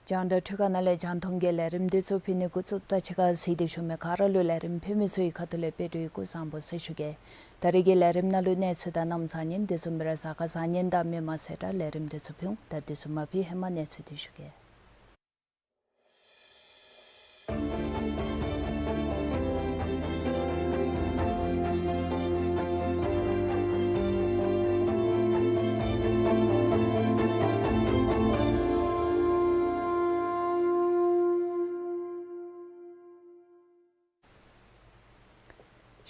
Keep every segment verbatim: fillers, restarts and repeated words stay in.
རྒྱང་བསྒྲགས་འཕྲུལ་ཁང་ནང་ལས་རྒྱང་མཐོང་གི་ལས་རིམ་འདི་ཚུ་ཕུལ་ནི་འགོ་བཙུགས་ད་ཕྱི་ཁར་གཟིགས་ཏེ་བཞུགས་མི་ག་ར་ལུ་ལས་རིམ་ཕུལ་མི་ཚུ་གི་ཁ་ཐུག་ལས་དཔལ་འབྱོར་གྱི་སྐུ་གཟུགས་བཟང་པོ་ཟེར་ཞུ་གེ། ད་རེས་ཀྱི་ལས་རིམ་ནང་ལུ་གནས་ཚུལ་དང་གནམ་བཟང་ངན་དེ་བཟུམ་སྦེ་ར་གཟའ་སྐར་བཟང་ངན་དང་མི་མང་ཟེར་ར་ལས་རིམ་འདི་ཚུ་ཕུལ་འོང་། ད་དུས་ཚོད་མ་ཕུལ་ཧེ་མ་གནས་ཚུལ་འདི་ཞུ་གེ།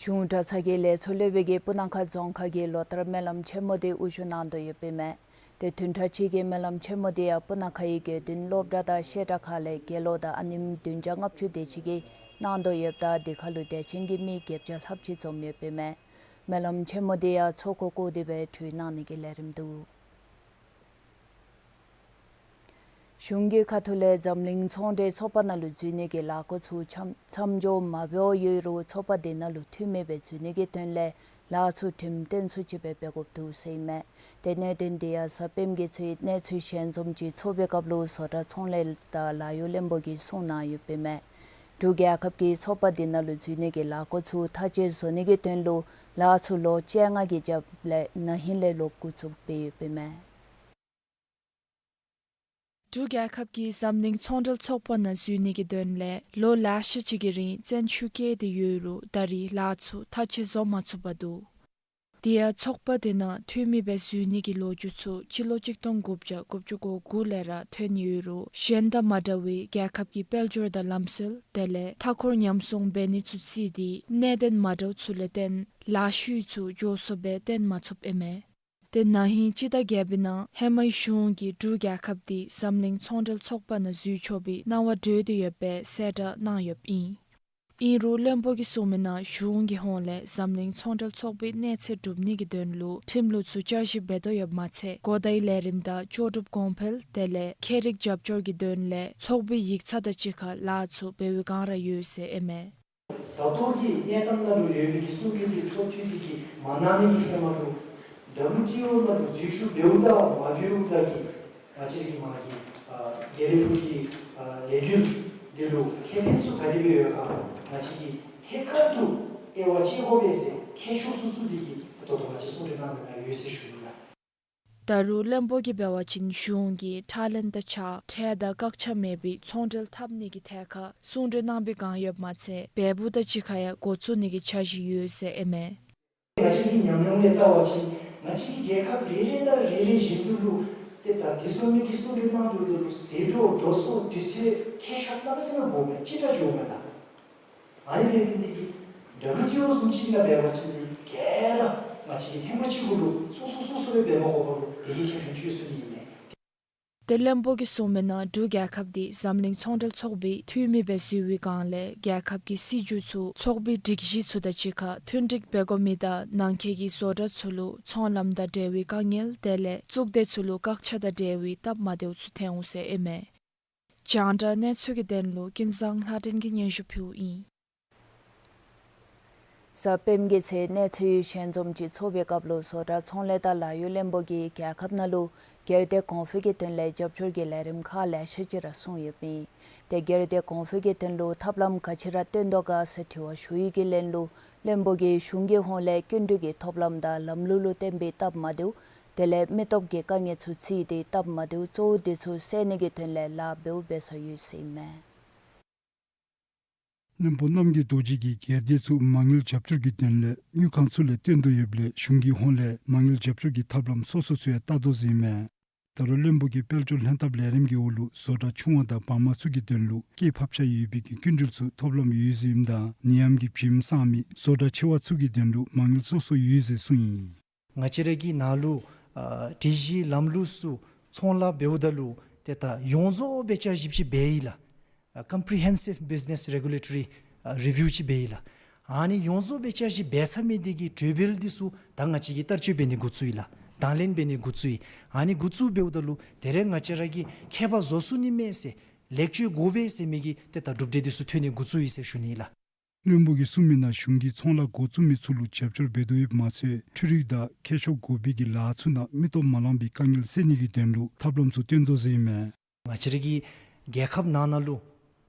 གཞུང་གྲྭ་ཚང་གི་ལས་ཚོགས་ལས་སྦེ་གི་སྤུ་ན་ཁ་རྫོང་ཁག་གི་ལོ་ལྟར་སྨོན་ལམ་ཆེན་མོ་འདི་དབུ་བཞུགས་གནང་དོ་ཡོདཔ་ཨིན་མས། ཏེ་བདུན་ཕྲག་གཅིག་གི་སྨོན་ལམ་ཆེན་མོ་འདི་ཡང་སྤུ་ན་ཁ་ཡི་དགེ་འདུན་སློབ་གྲྭ་དང་བཤད་གྲྭ་ཁག་ལས་དགེ་སློང་དང་ཨ་ནེམོ་བདུན་བརྒྱ་ལྔ་བཅུ་དེ་ཅིག་གིས་གནང་དོ་ཡོདཔ་ད་འདི་ཁར་ལུ་དད་ཅན་གྱི་མི་བརྒྱད་བརྒྱ་ལྷགཔ་ཅིག་འཛོམས་ཡོདཔ་ཨིན་མས། སྨོན་ལམ་ཆེན་མོ་འདི་ཡང་ཚོགས་འཁོར་བསྐོར་ཏེ་སྦེ་གྲོལ་གནང་ནི་གི་ལས་རིམ་འདུག། གཞུང་གི་ཁ་ཐུག་ལས་འཛམ་གླིང་ཚོང་འབྲེལ་ཚོགས་པ་ནང་ལུ་འཛུལ་ནི་གི་ལཱ་འགོ་ཚུགས་མཚམས་མཚམས་འཇོག་མ་འབད་བར་ཡོད་རུང་ཚོགས་པ་འདི་ནང་ལུ་འཐུས་མི་སྦེ་འཛུལ་ནི་གི་དོན་ལས་ལཱ་ཚུ་ཁྲིམས་མཐུན་སུ་ཅིག་སྦེ་འབད་དགོཔ་འདུག་ཟེར་ཨིན་མས། ཏེ་གནད་དོན་འདི་ཡང་གཟའ་སྤེནམ་གི་ཚེ་གནས་ཚུལ་ཞལ་འཛོམས་ཅིག་ཚོགས་པའི་སྐབས་ལུ་བཟོ་གྲྭ་ཚོང་ལས་དང་ལཱ་གཡོག་བློན་པོ་གིས་གསུངས་གནང་ཡོདཔ་ཨིན་མས། འབྲུག་རྒྱལ་ཁབ་ཀྱིས་ཚོགས་པ་འདི་ནང་ལུ་འཛུལ་ནི་གི་ལཱ་འགོ་ཚུགས་ཐག་བཅད་བཟོ་ནི་གི་དོན་ལུ་ལཱ་ཚུ་ལོ་བཅོ་ལྔ་གི་རྒྱབ་ལས་ན་ཧིང་ལས་ལོག་འགོ་བཙུགས་འབད་ཡོདཔ་ཨིན་མས། འབྲུག་རྒྱལ་ཁབ་ཀྱིས་འཛམ་གླིང་ཚོང་འབྲེལ་ཚོགས་པ་ནང་འཛུལ་ནི་གི་དོན་ལས་ལོ་ལེ་ཤ་ཅིག་གི་རིང་བརྩོན་ཤུགས་བསྐྱེད་དེ་ཡོད་རུང་ད་རེས་ལཱ་ཚུ་ཐག་བཅད་བཟོ་མ་ཚུགས་པར་འདུག། དེ་ཡང་ཚོགས་པ་དེ་ནང་འཐུས་མི་སྦེ་འཛུལ་ནི་གི་ལོ་རྒྱུས་ཚུ་སྤྱི་ལོ་གཅིག་སྟོང་དགུ་བརྒྱ་དགུ་བཅུ་གོ་དགུ་ལས་ར་ཐོན་ཡོད་རུང་གཞན་དང་མ་འདྲ་བའི་རྒྱལ་ཁབ་ཀྱི་དཔལ་འབྱོར་དང་ལམ་སྲོལ་དེ་ལས་མཐའ་འཁོར་ཉམས་སྲུང་འབད་ནི་ཚུ་བརྩིས་ཏེ་གནད་དོན་མ་འདྲཝ་ཚུ་ལས་བརྟེན་ལཱ་ཤུལ་ཚུ་མགྱོགས་སུ་སྦེ་བཏོན་མ་ཚུགསཔ་ཨིན་མས། ཏེ་ན་ཧིང་སྤྱི་ཟླ་བརྒྱད་པའི་ནང་ཧེ་མའི་གཞུང་གིས་འབྲུག་རྒྱལ་ཁབ་འདི་འཛམ་གླིང་ཚོང་འབྲེལ་ཚོགས་པ་ནང་འཛུལ་ཆོག་པའི་གནང་བ་གྲོལ་ཏེ་ཡོད་པའི་གསལ་བསྒྲགས་གནང་ཡོདཔ་ཨིན། ཨིན་རུང་བློན་པོ་གིས་གསུངས་མི་ནང་གཞུང་གི་ཧོངས་ལས་འཛམ་གླིང་ཚོང་འབྲེལ་ཚོགས་པའི་གནས་ཚད་སྒྲུབ་ནི་གི་དོན་ལུ་ཁྲིམས་ལུགས་ཚུ་བསྐྱར་ཞིབ་འབད་དོ་ཡོདཔ་མ་ཚད་གོ་བརྡའི་ལས་རིམ་དང་ལྕོགས་གྲུབ་གོང་འཕེལ་དེ་ལས་ཁྱད་རིག་རྒྱབ་སྐྱོར་གྱི་དོན་ལས་ཚོགས་པའི་ཡིག་ཚང་དང་གཅིག་ཁར་ལཱ་ཚུ་འབད་བའི་བསྒང་ར་ཡོད་ཟེར་ཨིན་མས། ད་ལྟོ་གི་གནས་སྟངས་ནང་ལུ་ཡོད་པའི་གི་གསུང་གྲོས་འདི་འཕྲོ་མཐུད་དེ་གི་མ་གནང་ནི་གི་ཧེ་མ་ལུ་ཌབ་ལུ་ཊི་ཨོ་ནང་ལུ་འཛུལ་ཞུགས་འབདཝ་ད་མ་འབདཝ་ད་གི་ང་བཅས་ཀྱི་མ་གི་ཨ་དགེ་ལེགས་ཕུག་གི་ཨ་ལས་འགུལ་འདི་ལུ་ཁེ་ཕན་ཚུ་ག་དེ་སྦེ་ཡོད་ག་ང་བཅས་ཀྱིས་ཐད་ཀར་དུ་དབྱེ་བ་དཔྱད་དགོ་པས་ཟེར་མཁས་མཆོག་ཚུ་ཚུ་འདི་གིས་ད་ལྟོ་ང་བཅས་གསུང་གྲོས་གནང་མི་ནང་ཡོད་ཟེར་ཞུ་ནི་ལགས། ད་རུང་བློན་པོ་གིས་འབད་བ་ཅིན་གཞུང་གིས་ཁྲལ་ལེན་དང་གཅིག་ཁར་ཁྲལ་དང་བཀག་ཆ་མེད་པའི་ཚོང་འབྲེལ་འཐབ་ནི་གི་ཐད་ཁར་གསུང་གྲོས་གནང་བའི་བསྒང་ཡོདཔ་མ་ཚད་འབད་འབུ་དང་གཅིག་ཁར་ཡང་འགོ་བཙུགས་ནི་གི་འཆར་གཞི་ཡོད་ཟེར་ཨིན་མས། ང་བཅས་ཀྱི་ཉམས་མྱོང་ལས་བལྟ་བ་ཅིན་ང་བཅས་ཀྱི་རྒྱལ་ཁབ་རེ་རེ་དང་རེ་རེ་བཞིན་དུ་ལུ་ཏེ་ད་དེ་བཟུམ་མའི་གི་གསུང་གྲོས་གནང་དོ་ད་ལུ་ཟད་འགྲོ་འགྲོ་སོང་དུས་ཚོད་ཁྱད་ཆོས་གནམ་མེད་ས་མེད་འབོཝ་མས། ཅི་འདྲ་འགྱོཝ་མས་ལགས། ཨ་ནི་དེ་འབད་ནི་འདི་གིས་ཌབ་ལུ་ཊི་ཨོ་བཟུམ་ཅིག་ནང་འབད་བ་ཅིན་ནི་ག་ར་ང་བཅས་ཀྱིས་ཐེངས་མ་གཅིག་གུ་ལུ་སོ་སོ་སོ་སོ་སྦེ་འབད་མ་དགོ་པར་ལུ་དེ་གིས་ཁེ་ཕན་ཅིག་ཡོད་ཟེར་ནི་ཨིན་མས། ཏེ་བློན་པོ་གིས་གསུངས་མི་ནང་འབྲུག་རྒྱལ་ཁབ་འདི་འཛམ་གླིང་ཚོང་འབྲེལ་ཚོགས་པའི་འཐུས་མི་སྦེ་བཟི་བའི་སྒང་ལས་རྒྱལ་ཁབ་ཀྱི་སྲིད་བྱུས་ཚུ་ཚོགས་པའི་སྒྲིག་གཞི་ཚུ་དང་གཅིག་ཁར་མཐུན་སྒྲིག་འབད་དགོ་མི་དང་ནང་འཁོད་ཀྱི་བཟོ་གྲྭ་ཚུ་ལུ་ཚོང་ལམ་དང་འབྲེལ་བའི་དཀའ་ངལ་དེ་ལས་གཙུག་སྡེ་ཚུ་ལུ་བཀག་ཆ་དང་འབྲེལ་བའི་སྟབས་མ་བདེཝ་ཚུ་ཐོན་འོང་ཟེར་ཨིན་མས། རྒྱང་བསྒྲགས་གནས་ཚུལ་གྱི་དོན་ལུ་ཀུན་བཟང་ལྷ་སྒྲོན་གྱིས་སྙན་ཞུ་ཕུལཝ་ཨིན། གཟའ་སྤེནམ་གྱི་ཚེ་གནས་ཚུལ་ཞལ་འཛོམས་ཅིག་ཚོགས་པའི་སྐབས་ལུ་བཟོ་གྲྭ་ཚོང་ལས་དང་ལཱ་གཡོག་བློན་པོ་གིས་རྒྱལ་ཁབ་ནང་ལུ་སྒེར་སྡེ་གོང་འཕེལ་གྱི་དོན་ལས་རྒྱབ་སྐྱོར་གྱི་ལས་རིམ་ཁག་ལེ་ཤ་ཅིག་ར་གསུངས་ཡོདཔ་ཨིན། ཏེ་སྒེར་སྡེ་གོང་འཕེལ་གྱི་དོན་ལུ་ཐབས་ལམ་ག་ཅི་ར་སྟོན་དོ་ག་ཟེར་དྲི་བ་ཞུ་ཡི་གི་ལན་ལུ་བློན་པོ་གིས་གཞུང་གི་ཧོངས་ལས་སྐྱིན་འགྲུལ་གྱི་ཐོབ་ལམ་དང་ལམ་ལུགས་ལུ་བརྟེན་པའི་སྟབས་མ་བདེཝ་དེ་ལས་མི་སྟོབས་ཀྱི་དཀའ་ངལ་ཚུ་བརྩིས་ཏེ་སྟབས་མ་བདེཝ་གཙོ་བོ་དེ་ཚུ་སེལ་ནི་གི་དོན་ལས་ལཱ་འབདཝ་འབད་སོ་ཡོད་ཟེར་ཨིན་མས། བློན་པོ་རྣམ་རྒྱལ་རྡོ་རྗེ་གིས་སྒེར་སྡེ་ཚུ་མ་དངུལ་རྒྱབ་སྐྱོར་གྱི་དོན་ལས་དངུལ་ཁང་ཚུ་ལས་བཏོན་དོ་ཡོདཔ་ལས་གཞུང་གི་ཧོངས་ལས་མ་དངུལ་རྒྱབ་སྐྱོར་གྱི་ཐབས་ལམ་སོ་སོ་ཚུ་ཡང་བལྟ་དོ་ཟེར་ཨིན་མས། ད་རུང་བློན་པོ་གིས་དཔལ་འབྱོར་ལྷན་ཐབས་ལས་རིམ་གྱི་འོག་ལུ་བཟོ་གྲྭ་ཆུང་བ་དང་བར་མ་ཚུ་གི་དོན་ལུ་སྐྱེད་ཕབ་ཆ་ཡོད་པའི་གི་སྐྱིན་འགྲུལ་ཚུ་ཐོབ་ལམ་ཡོད་ཟེར་ཨིནམ་ད་ནད་ཡམས་ཀྱི་བྱེམ་སངས་མི་བཟོ་གྲྭ་ཆེ་བ་ཚུ་གི་དོན་ལུ་མ་དངུལ་སོ་སོ་ཡོད་ཟེར་གསུངས་ཡི། ང་བཅས་ར་གི་ནང་ལུ་ཨ་སྒྲིག་གཞི་ལམ་ལུགས་ཚུ་ཚོང་ལཱ་འབདཝ་ད་ལུ་ཏེ་ད་ཡོངས་རྫོགས་སྦེ་བསྐྱར་ཞིབ་ཅིག་འབད་ཡི་ལགས། ཨ་Comprehensive Business Regulatory ཨ་Review ཅིག་འབད་ཡི་ལགས། ཨ་ནི་ཡོངས་རྫོགས་སྦེ་བསྐྱར་ཞིབ་འབད་ཚར་མི་དེ་གི་གྲོས་འབུལ་འདི་ཚུ་ད་ང་བཅས་ཀྱིས་བསྟར་སྤྱོད་འབད་ནི་འགོ་བཙུགས་ཡི་ལགས། དང་ལེན་འབད་ནི་འགོ་བཙུགས་ཡི། ཨ་ནི་འགོ་བཙུགས་འབདཝ་ད་ལུ་དེ་རེ་ང་བཅས་ར་གིས་ཁྱད་པར་བཟོ་ཚུགས་ནི་མས་ཟེར་ལེགས་བཅོས་དགོ་པས་ཟེར་མི་གི་ཏེ་ད་གྲུབ་འབྲས་འདི་ཚུ་ཐོན་ནི་འགོ་བཙུགས་ཡི་ཟེར་ཞུ་ནི་ལགས། བློན་པོ་གིས་གསུངས་མི་ནང་གཞུང་གིས་ཚོང་ལཱ་འགོ་བཙུགས་མི་ཚུ་ལུ་རྒྱབ་སྐྱོར་འབད་དོ་ཡོདཔ་མ་ཚད་འཕྲུལ་རིག་དང་ཁྱད་ཆོས་དགོ་པའི་གི་ལཱ་ཚུ་ནང་མི་སྟོབས་མ་ལང་པའི་དཀའ་ངལ་སེལ་ནི་གི་དོན་ལུ་ཐབས་ལམ་ཚུ་བཏོན་དོ་ཟེར་ཨིན་མས། ང་བཅས་ར་གི་རྒྱལ་ཁབ་ནང་ན་ལུ་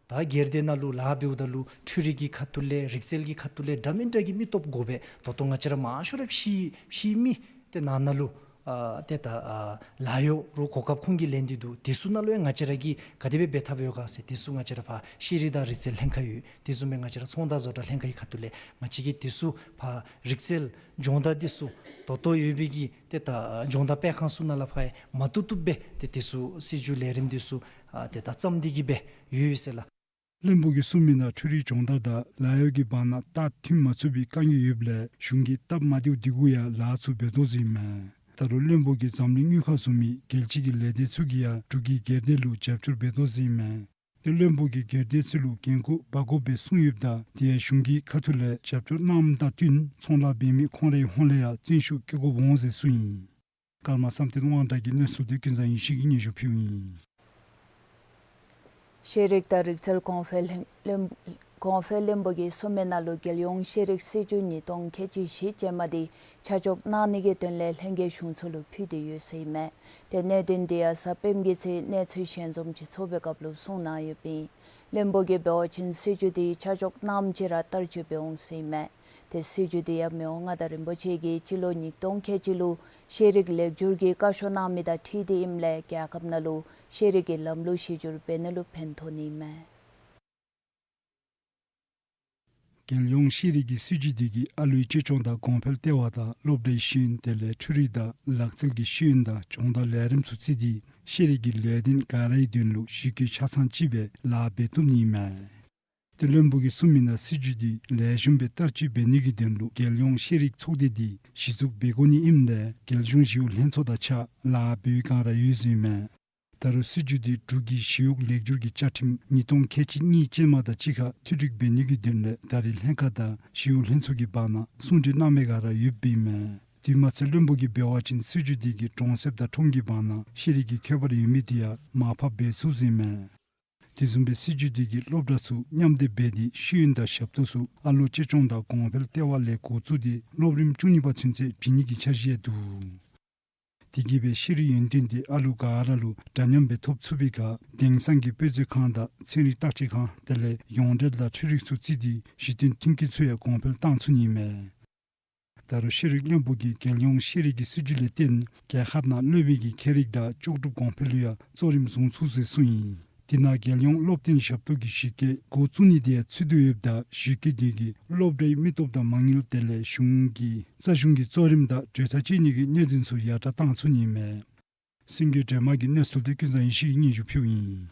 ད་སྒེར་སྡེ་ནང་ལུ་ལཱ་འབདཝ་ད་ལུ་འཕྲུལ་རིག་གི་ཁ་ཐུག་ལས་རིག་རྩལ་གྱི་ཁ་ཐུག་ལས་འདྲ་མིན་འདྲ་གི་མི་སྟོབས་དགོ་པས། ད་ལྟོ་ང་བཅས་ར་མང་ཤོས་ར་ཕྱི་ཕྱི་མི་ཏེ་ནང་ན་ལུ་ཨ་ཏེ་ད་ཨ་ལཱ་གཡོག་རོགས་གོ་སྐབས་ཁོང་གིས་ལེན་ཏེ་འདུག། དེ་ཚུ་ནང་ལུ་ཡང་ང་བཅས་ར་གིས་ག་དེ་སྦེ་འབད་ཐབས་ཡོད་ག་ཟེར་དེ་ཚུ་ང་བཅས་ར་ཕར་ཤེས་རིག་དང་རིག་རྩལ་ལྷན་ཁག་ཡོད། དེ་བཟུམ་སྦེ་ང་བཅས་ར་ཚོང་དང་བཟོ་གྲྭ་ལྷན་ཁག་གི་ཁ་ཐུག་ལས་ང་བཅས་ཀྱིས་དེ་ཚུ་ཕར་རིག་རྩལ་སྦྱོང་བརྡར་དེ་ཚུ་ད་ལྟོ་ཡོད་པའི་གི་ཏེ་ད་སྦྱོང་བརྡར་སྤེལ་ཁང་ཚུ་ནང་ལས་ཕར་ཡང་མ་བཏུབ་བཏུབ་སྦེ་ཏེ་དེ་ཚུ་སྲིད་བྱུས་ལས་རིམ་དེ་ཚུ་ཨ་ཏེ་ད་བརྩམས་ཏེ་གི་སྦེ་ཡོད་ཡོད་ཟེར་ལགས། བློན་པོ་གིས་གསུངས་མི་ནང་འཕྲུལ་རིག་སྦྱོང་བརྡར་དང་ལཱ་གཡོག་གི་བར་ན་ལྟ་མཐུན་མ་ཚུགས་པའི་དཀའ་ངལ་ཡོདཔ་ལས་གཞུང་གིས་སྟབས་མ་བདེཝ་དེ་གུ་ཡང་ལཱ་ཚུ་འབད་དོ་ཟེར་ཨིན་མས། ད་རུང་བློན་པོ་གིས་འཛམ་གླིང་དངུལ་ཁང་བཟུམ་མའི་རྒྱལ་སྤྱི་གི་ལས་སྡེ་ཚུ་གིས་ཡང་འབྲུག་གི་སྒེར་སྡེ་ལུ་རྒྱབ་སྐྱོར་འབད་དོ་ཟེར་ཨིན་མས། ཏེ་བློན་པོ་གིས་སྒེར་སྡེ་ཚུ་ལུ་འགན་ཁུར་འབག་དགོ་པའི་གསུངས་ཡོདཔ་ད་དེ་ཡང་གཞུང་གི་ཁ་ཐུག་ལས་རྒྱབ་སྐྱོར་གནངམ་དང་བསྟུན་ཚོང་ལཱ་འབད་མི་ཁོང་རའི་ཧོངས་ལས་ཡང་བརྩོན་ཤུགས་བསྐྱེད་དགོཔ་འོང་ཟེར་གསུངས་ཡི། ཀརྨ་བསམ་གཏན་དབང་གྲགས་ཀྱིས་གནས་ཚུལ་འདི་ཀུན་བཟང་ཡེ་ཤེས་ཀྱིས་སྙན་ཞུ་ཕུལཝ་ཨིན། ཤེས་རིག་དང་རིག་རྩལ་གོང་འཕེལ་ལྷན་བློན་གོང་འཕེལ་བློན་པོ་གིས་གསུངས་མི་ནང་ལུ་རྒྱལ་ཡོངས་ཤེས་རིག་སྲིད་བྱུས་ཉིས་སྟོང་ཁལ་གཅིག་བཞི་ཅན་མ་འདི་ཆ་འཇོག་གནང་ནི་གི་དོན་ལས་ལྷན་རྒྱས་གཞུང་ཚོགས་ལུ་ཕུལ་ཏེ་ཡོད་ཟེར་ཨིན་མས། ཏེ་གནད་དོན་འདི་ཡང་གཟའ་སྤེནམ་གྱི་ཚེ་གནས་ཚུལ་ཞལ་འཛོམས་ཅིག་ཚོགས་པའི་སྐབས་ལུ་གསུངས་གནང་ཡོདཔ་ཨིན། བློན་པོ་གིས་འབད་བ་ཅིན་སྲིད་བྱུས་འདི་ཆ་འཇོག་གནངམ་ཅིག་ར་བསྟར་སྤྱོད་འབད་འོང་ཟེར་ཨིན་མས། ཏེ་སྲིད་བྱུས་འདི་ཡང་མི་དབང་མངའ་བདག་རིན་པོ་ཆེ་གིས་སྤྱི་ལོ་ཉིས་སྟོང་ཁལ་གཅིག་ལུ་ཤེས་རིག་ལེགས་བསྒྱུར་གྱི་བཀའ་ཤོག་གནང་མི་དང་འཁྲིལ་ཏེ་ཨིནམ་ལས་རྒྱལ་ཁབ་ནང་ལུ་ཤེས་རིག་གི་ལམ་ལུགས་གཞི་བསྒྱུར་འབད་ནི་ལུ་ཕན་ཐོགས་ནི་ཨིན་མས། རྒྱལ་ཡོངས་ཤེས་རིག་གི་སྲིད་བྱུས་འདི་གིས་ཨ་ལུའི་གཅེས་སྐྱོང་དང་གོང་འཕེལ་ལྟེ་བ་དང་སློབ་གྲྭའི་ཤེས་ཡོན་དེ་ལས་འཕྲུལ་རིག་དང་ལག་རྩལ་གྱི་ཤེས་ཡོན་དང་སྦྱོང་བརྡར་ལས་རིམ་ཚུ་བརྩིས་ཏེ་ཤེས་རིག་གི་ལས་དོན་ག་རའི་དོན་ལུ་གཞི་བཀོད་ཆ་ཚང་ཅིག་སྦེ་ལཱ་འབད་བཏུབ་ནི་ཨིན་མས། ཏེ་བློན་པོ་གིས་གསུངས་མི་ནང་སྲིད་བྱུས་འདི་ལེགས་ཤོམ་སྦེ་བསྟར་སྤྱོད་འབད་ནི་གི་དོན་ལུ་རྒྱལ་ཡོངས་ཤེས་རིག་ཚོགས་སྡེ་འདི་གཞི་བཙུགས་འབད་དགོ་ནི་ཨིནམ་ལས་རྒྱལ་གཞུང་ཞི་གཡོག་ལྷན་ཚོགས་དང་གཅིག་ཁར་ལཱ་འབད་བའི་བསྒང་ར་ཡོད་ཟེར་ཨིན་མས། ད་རུང་སྲིད་བྱུས་འདི་འབྲུག་གི་ཞི་གཡོག་ལེགས་བསྒྱུར་གྱི་བཅའ་ཁྲིམས་ཉིས་སྟོང་ཁལ་གཅིག་གཉིས་ཅན་མ་དང་གཅིག་ཁར་མཐུད་སྒྲིག་འབད་ནི་གི་དོན་ལས་ད་རེས་ལྷན་ཁག་དང་ཞི་གཡོག་ལྷན་ཚོགས་ཀྱི་བར་ན་གསུང་གྲོས་གནང་མི་སྒང་ར་ཡོདཔ་ཨིན་མས། དེ་མ་ཚད་བློན་པོ་གིས་འབད་བ་ཅིན་སྲིད་བྱུས་འདི་གིས་གྲོང་གསེབ་དང་ཁྲོམ་གྱི་བར་ན་ཤེས་རིག་གི་ཁྱད་པར་ཡོད་མི་དེ་ཡང་མར་ཕབ་འབད་ཚུགས་ཟེར་ཨིན་མས། དེ་བཟུམ་སྦེ་སྲིད་བྱུས་འདི་གིས་སློབ་གྲྭ་ཚུ་མཉམ་སྡེབ་འབད་དེ་ཤེས་ཡོན་དང་ཞབས་ཏོག་ཚུ་ཨ་ལོ་གཅེས་སྐྱོང་དང་གོང་འཕེལ་ལྟེ་བ་ལས་འགོ་བཙུགས་ཏེ་སློབ་རིམ་བཅུ་གཉིས་པ་ཚུན་ཚོད་བྱིན་ནི་གི་འཆར་གཞི་ཡང་འདུག། དེ་གིས་སྦེ་ཤེས་རིག་ཡོན་ཏན་དེ་ཨ་ལུ་ག་ར་ལུ་འདྲ་མཉམ་སྦེ་ཐོབ་ཚུགས་པའི་ཁར་དེང་སང་གི་དཔེ་མཛོད་ཁང་དང་ཚན་རིག་བརྟག་དཔྱད་ཁང་དེ་ལས་ཡོངས་འབྲེལ་དང་འཕྲུལ་རིག་ཚུ་བརྩིས་ཏེ་གཞི་རྟེན་མཐུན་རྐྱེན་ཚུ་ཡང་གོང་འཕེལ་བཏང་ཚུགས་ནི་ཨིན་མས། ད་རུང་ཤེས་རིག་བློན་པོ་གིས་རྒྱལ་ཡོངས་ཤེས་རིག་གི་སྲིད་བྱུས་ལས་བརྟེན་རྒྱལ་ཁབ་ནང་སློབ་དཔོན་གྱི་ཁྱད་རིག་དང་ལྕོགས་གྲུབ་གོང་འཕེལ་ལུ་ཡང་གཙོ་རིམ་བཟུང་ཚུགས་ཟེར་གསུངས་ཡི། དེ་ནང་རྒྱལ་ཡོངས་སློབ་སྟོན་ཞབས་ཏོག་གི་གཞི་བཀོད་འགོ་བཙུགས་ནི་དེ་ཡང་ཚུད་དོ་ཡོདཔ་ད་གཞི་བཀོད་དེ་གིས་སློབ་གྲྭའི་མི་སྟོབས་དང་མ་དངུལ་དེ་ལས་གཞུང་གི་རྩ་གཞུང་གི་གཙོ་རིམ་དང་གྲོས་ཐག་བཅད་ནི་གི་གནད་དོན་ཚུ་ཡར་དྲག་བཏང་ཚུགས་ནི་ཨིན་མས། སེང་གེ་སྒྲོལ་མ་གི་གནས་ཚུལ་དེ་ཀུན་བཟང་ཡེ་ཤེས་ཀྱིས་སྙན་ཞུ་ཕུལཝ་ཨིན།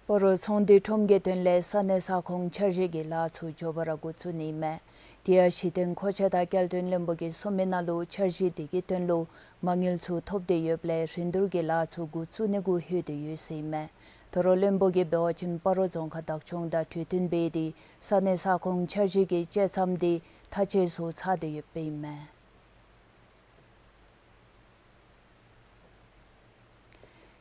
སྤ་རོ་ཚོང་འདུས་ཁྲོམ་གྱི་དོན་ལས་ས་གནས་ས་ཁོངས་འཆར་གཞི་གི་ལཱ་ཚུ་མགྱོགས་པ་ར་འགོ་བཙུགས་ནི་ཨིན་མས། དེ་ཡང་གཞི་རྟེན་མཁོ་ཆས་དང་སྐྱེལ་འདྲེན་བློན་པོ་གིས་གསུངས་མི་ནང་ལུ་འཆར་གཞི་དེ་གི་དོན་ལུ་མ་དངུལ་ཚུ་ཐོབ་སྟེ་ཡོདཔ་ལས་རིན་བསྡུར་གྱི་ལཱ་ཚུ་འགོ་བཙུགས་ནི་གུ་ལྷོད་དེ་ཡོད་ཟེར་ཨིན་མས། དོ་རུང་བློན་པོ་གིས་འབད་བ་ཅིན་སྤ་རོ་རྫོང་ཁག་བདག་སྐྱོང་དང་གྲོས་བསྟུན་འབད་དེ་ས་གནས་ས་ཁོངས་འཆར་གཞི་གི་དཔྱད་མཚམས་དེ་མཐའ་དཔྱད་ཚུ་ཚར་ཏེ་ཡོདཔ་ཨིན་མས།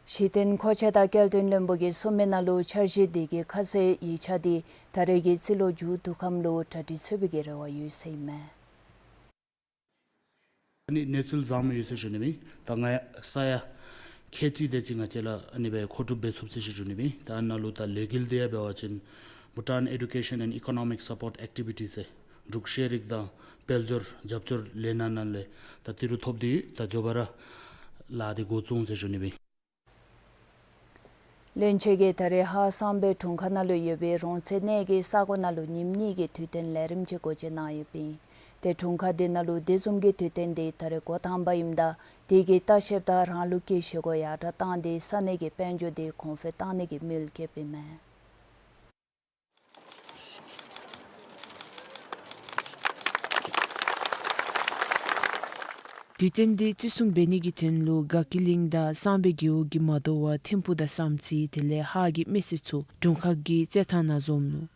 གཞི་རྟེན་མཁོ་ཆས་དང་སྐྱེལ་འདྲེན་བློན་པོ་གིས་གསུངས་མི་ནང་ལུ་འཆར་གཞི་དེ་གི་ཁ་གསལ་ཡིག་ཆ་དེ་ད་རེས་ཀྱི་རྩིས་ལོ་མཇུག་བསྡུ་ཁམས་ལུ་གྲ་སྒྲིག་ཚུད་པའི་གི་རེ་བ་ཡོད་ཟེར་ཨིན་མས། ཨ་ནི་གནས་ཚུལ་བཟང་མོ་ཡོད་ཟེར་ཞུ་ནི་ཨིན། ད་ང་ཡང་ས་ཡ་ཁལ་གཅིག་དེ་ཅིག་ང་བཅས་ལུ་ཨ་ནི་སྦེ་མཁོ་སྒྲུབ་འབད་ཚུགས་ཟེར་ཞུ་ནི་ཨིན། ད་ཨ་ནཱ་ལུ་ད་ལས་འགུལ་དེ་ཡང་འབད་བ་ཅིན་Bhutan Education and Economic Support Activities ཟེར་འབྲུག་ཤེས་རིག་དང་དཔལ་འབྱོར་རྒྱབ་སྐྱོར་ལས་སྣ་ནང་ལས་ད་ཏི་རུ་ཐོབ་སྟེ་ཡོད། ད་མགྱོགས་པ་ར་ལཱ་དེ་འགོ་བཙུགས་འོང་ཟེར་ཞུ་ནི་ཨིན། བློན་ཆེན་གྱིས་ད་རེས་ཧཱ་གསང་སྦས་དྲུང་ཁག་ནང་ལུ་ཡོད་པའི་རོང་ཚོའི་གནས་ཀྱི་ས་གོ་ནང་ལུ་ཉིནམ་གཉིས་ཀྱི་དུས་སྟོན་ལས་རིམ་ཅིག་འགོ་འབྱེད་གནང་ཡོདཔ་ཨིན། ཏེ་དྲུང་ཁག་དེ་ནང་ལུ་དེ་བཟུམ་གྱི་དུས་སྟོན་དེ་ད་རེས་འགོ་དང་པ་ཨིནམ་ད་དེ་གི་ལྟ་བཤལཔ་དང་རང་ལུགས་ཀྱི་བཞེས་སྒོ་ཡར་དྲགས་བཏང་སྟེ་ས་གནས་ཀྱི་དཔལ་འབྱོར་དེ་གོང་འཕེལ་བཏང་ནི་གི་དམིགས་ཡུལ་བསྐྱེདཔ་ཨིན་མས། དུས་སྟོན་དེ་བརྩི་སྲུང་འབད་ནི་གི་དོན་ལུ་དགའ་སྐྱིད་གླིང་དང་གསང་སྦས་རྒེད་འོག་གིས་མ་དོ་བར་ཐིམ་ཕུག་དང་བསམ་རྩེ་དེ་ལས་ཧཱ་གི་མི་སེར་ཚུ་དྲུང་ཁག་གི་རྩེད་ཐང་ནང་འཛོམས་ནུག།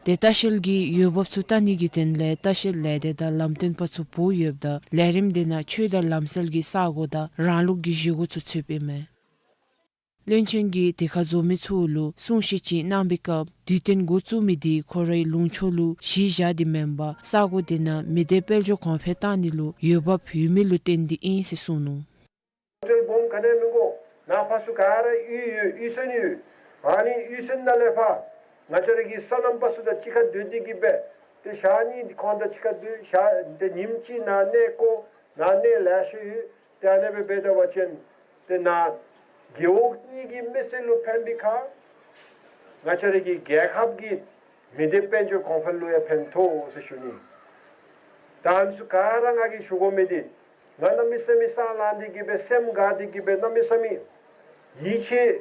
ཏེ་ལྟ་བཤལ་གྱི་འོས་འབབ་ཚུ་བལྟ་ནི་གི་དོན་ལས་ལྟ་བཤལ་ལས་སྡེ་དང་ལམ་སྟོན་པ་ཚུ་འབོ་ཡོདཔ་ད་ལས་རིམ་དེ་ནང་ཆོས་དང་ལམ་སྲོལ་གྱི་ས་གོ་དང་རང་ལུགས་ཀྱི་བཞེས་སྒོ་ཚུ་ཚུདཔ་ཨིན་མས། བློན་ཆེན་གྱིས་དེ་ཁར་འཛོམས་མི་ཚུ་ལུ་གསུང་བཤད་ཅིག་གནང་བའི་སྐབས་དུས་སྟོན་འགོ་བཙུགས་མི་དེ་ཁོ་རའི་ལུང་ཕྱོགས་ལུ་གཞི་བཞག་སྟེ་མེན་པར་ས་གོ་དེ་ནང་མི་སྡེ་དཔལ་འབྱོར་གོང་འཕེལ་བཏང་ནི་ལུ་འོས་འབབ་ཡོད་མི་ལུ་བརྟེན་ཏེ་ཨིན་ཟེར་གསུངས་ནུག། ཧོ་ཊེལ་སྦོམ་ག་ནི་མི་དགོ། ནཱ་ཕར་ཚུར་ག་ར་གཡུས་ཡོད། གཡུས་ཚན་ཡོད། ཨ་ནི་གཡུས་ཚན་ནང་ལས་ཕར་ང་བཅས་ར་གི་སོ་ནམ་པ་ཚུ་དང་གཅིག་ཁར་སྡོད་དེ་གི་སྦེ་ཏེ་ཞག་གཉིས་ཁོང་དང་གཅིག་ཁར་སྡོད། ཞག་ཏེ་ཉིནམ་གཅིག་ནཱ་གནས་སྐོར་ནཱ་གནས་ལེ་ཤ་ཡོད། ཏེ་ཨ་ནི་སྦེ་འབད་ད་པ་ཅིན་ཏེ་ནཱ་རྒེད་འོག་གཉིས་ཀྱི་མི་སེར་ལུ་ཕན་པའི་ཁར་ང་བཅས་ར་གི་རྒྱལ་ཁབ་ཀྱི་མི་སྡེ་དཔལ་འབྱོར་གོང་འཕེལ་ལུ་ཡང་ཕན་ཐོགས་ཟེར་ཞུ་ནི། ད་ཨ་ནི་ཚུ་ག་ར་ང་གིས་ཞུ་དགོ་མི་འདི་ང་གནམ་མེད་ས་མེད་སེམས་ལང་སྟེ་གི་སྦེ་སེམས་དགའ་སྟེ་གི་སྦེ་གནམ་མེད་ས་མེད་ཡིད་ཆེས་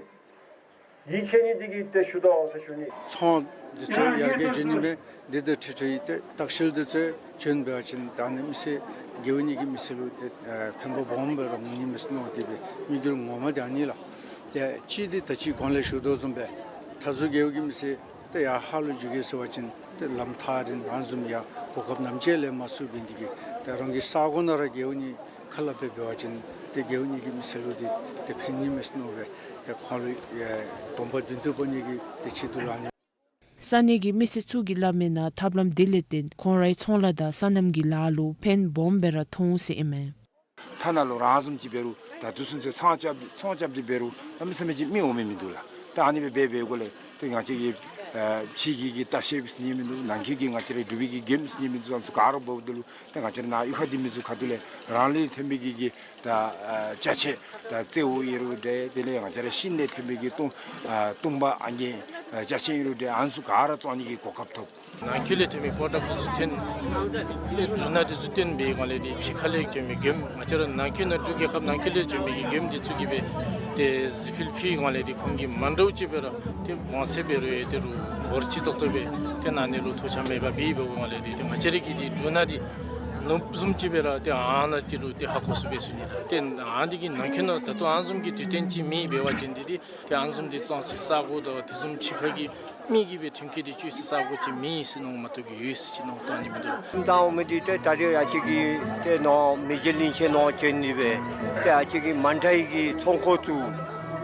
ཡིད་ཆེས་ནི་འདི་གིས་ཏེ་ཞུ་དོ་ཟེར་ཞུ་ནི། ཚོང་འདི་ཚུ་ཡར་རྒྱས་འགྱོ་ནི་མས། འདི་དང་འཁྲིལ་འཁྲིལ་ཡོད། ཏེ་ལྟ་བཤལ་འདི་ཚུ་བྱོན་འབད་བ་ཅིན་ད་ཨ་ནི་མི་སེར་རྒེད་འོག་གཉིས་ཀྱི་མི་སེར་ལུ་ཏེ་ཨ་ཕན་པ་སྦོམ་སྦེ་ར་འོང་ནི་མས་ཟེར་མནོ་སྟེ་སྦེ་དམིགས་ཡུལ་ངོ་མ་འདི་ཨ་ནི་ལགས། ཏེ་གཅིག་འདི་ད་ཅི་གོང་ལས་ཞུ་དོ་བཟུམ་སྦེ་མཐའ་ཟུར་རྒེད་འོག་གི་མི་སེར་ཏེ་ཡར་ཧཱ་ལུ་འགྱོ་གེ་ཟེར་བ་ཅིན་ཏེ་ལམ་ཐག་རིང་། ཨ་ནི་བཟུམ་ཡང་གོ་སྐབས་ནམ་ཅིག་ལེན་མ་ཚུགས་པའི་འདི་གིས་ཏེ་རང་གི་ས་གོ་ནང་ར་རྒེད་འོག་གཉིས་ཁ་སླབ་སྦེ་འབད་བ་ཅིན་ཏེ་རྒེད་འོག་གཉིས་ཀྱི་མི་སེར་ལུ་འདི་ཏེ་ཕན་ནི་མས་ཟེར་མནོ་སྦེ་ཏེ་ཁོང་ལུ་ཡང་གོམ་པ་མདུན་དུ་སྤོ་ནི་གི་ཏེ་ཆེད་དུ་ལུ་ཨ་ནི། ས་གནས་ཀྱི་མི་སེར་ཚུ་གིས་སླབ་མིའི་ནང་ཐབས་ལམ་དེ་ལས་བརྟེན་ཁོང་རའི་ཚོང་ལཱ་དང་སོ་ནམ་གྱི་ལཱ་ལུ་ཕན་སྦོམ་སྦེ་ར་ཐོགས་འོང་ཟེར་ཨིན་མས། ཐ་ན་ལུ་རང་བཟུམ་ཅིག་འབད་རུང་ད་དུས་ཚོད་ཚེ་ཚོང་རྐྱབ་ཚོང་རྐྱབ་སྟེ་འབད་རུང་གནམ་མེད་ས་མེད་ཅིག་མི་འོང་མི་མིན་འདུག་ལགས། ད་ཨ་ནི་སྦེ་འབད་འབད་དགོཔ་ལས་ཏེ་ང་བཅས་ཀྱི་ཨ་ཕྱི་གི་གི་ལྟ་བཤལཔ་ཟེར་ནི་མིན་འདུག། ནང་འཁོད་ཀྱི་ང་བཅས་རའི་འབྲུག་པའི་གི་མགྱོནམ་ཟེར་ནི་མིན་འདུག། ཨ་ནི་ཚུ་ག་ར་འབདཝ་ད་ལུ་ཏེ་ང་བཅས་ར་ནཱ་གཡུས་ཁ་འདི་མི་ཚུ་ཁ་ཐུག་ལས་རང་ལུ་ཐོན་པའི་གི་གི་ད་ཨ་ཅ་ཆས་ད་རྩེ་བོ་ཨིན་རུང་འདྲ། དེ་ལས་ང་བཅས་ར་ཤིང་ལས་ཐོན་པའི་གི་བཏུང་ཨ་བཏུང་པ་ཨང་རྒས་ཨ་ཅ་ཆས་ཨིན་རུང་འདྲ། ཨ་ནི་ཚུ་ག་ར་བཙོང་ནི་གི་གོ་སྐབས་ཐོབ། ནང་འཁོད་ལས་ཐོན་པའི་པོ་ཌཀཊ་འདི་ཚུ་ཐོན་ཨེ་འབྲུ་སྣ་འདི་ཚུ་བཏོན་པའི་སྒང་ལས་འདི་ཕྱི་ཁ་ལས་བྱོན་མི་མགྱོནམ་ང་བཅས་ར་ནང་འཁོད་ནང་འབྲུག་རྒྱལ་ཁབ་ནང་འཁོད་ལས་བྱོན་མི་གི་མགྱོནམ་འདི་ཚུ་གིས་སྦེ་ཏེ་གཟིགས་ཕུལ་ཕུལ་སྒང་ལས་འདི་ཁོང་གིས་མ་འདྲཝ་ཅིག་སྦེ་ར་ཏེ་གོང་ཚད་འབད་རུང་ཡང་ཏེ་རུང་འབོར་ཆེ་ཏོག་ཏོ་སྦེ་ཏེ་ནང་ན་ལུ་ཐོགས་ཆགས་མེད་པར་སྦེ་འབདཝ་སྒང་ལས་འདི་ཏེ་ང་བཅས་ར་གི་འདི་འབྲུ་སྣ་འདི་ནོར་བུ་བཟུམ་ཅིག་སྦེ་ར་ཏེ་ཨ་ནཱ་ཅིག་ལུ་ཏེ་ཧ་གོ་སོང་སྦེ་ཟེར་ནི། ཏེ་ཨ་ནི་འདི་གི་ནང་འཁོད་ནང་ད་ལྟོ་ཨ་ནི་བཟུམ་གྱི་དུས་སྟོན་ཅིག་མེད་འབད་བ་ཅིན་འདི་ཏེ་ཏེ་ཨ་ནི་བཟུམ་འདི་བཙོང་སའི་ས་གོ་དང་དེ་བཟུམ་ཕྱི་ཁ་གི་མི་གིས་སྦེ་ཐོན་སྐྱེད་འདི་སྤྱོད་སའི་ས་གོ་ཅིག་མེད་ཟེར་མནོཝ་མ་གཏོགས་ཀྱི་ཡོད་ཟེར་ཅིག་མནོཝ་བཏང་ནི་མིན་འདུག་ལགས། ད་འོང་མི་འདི་ཏེ་ད་རེས་ཨ་ཙི་གི་ཏེ་ནཱ་མི་རྗེ་གླིང་ཆེན་ནང་བྱོན་ནི་སྦེ་ཏེ་ཨ་ཙི་གི་མ་འདྲཝ་གི་ཚོང་ཁང་ཚུ་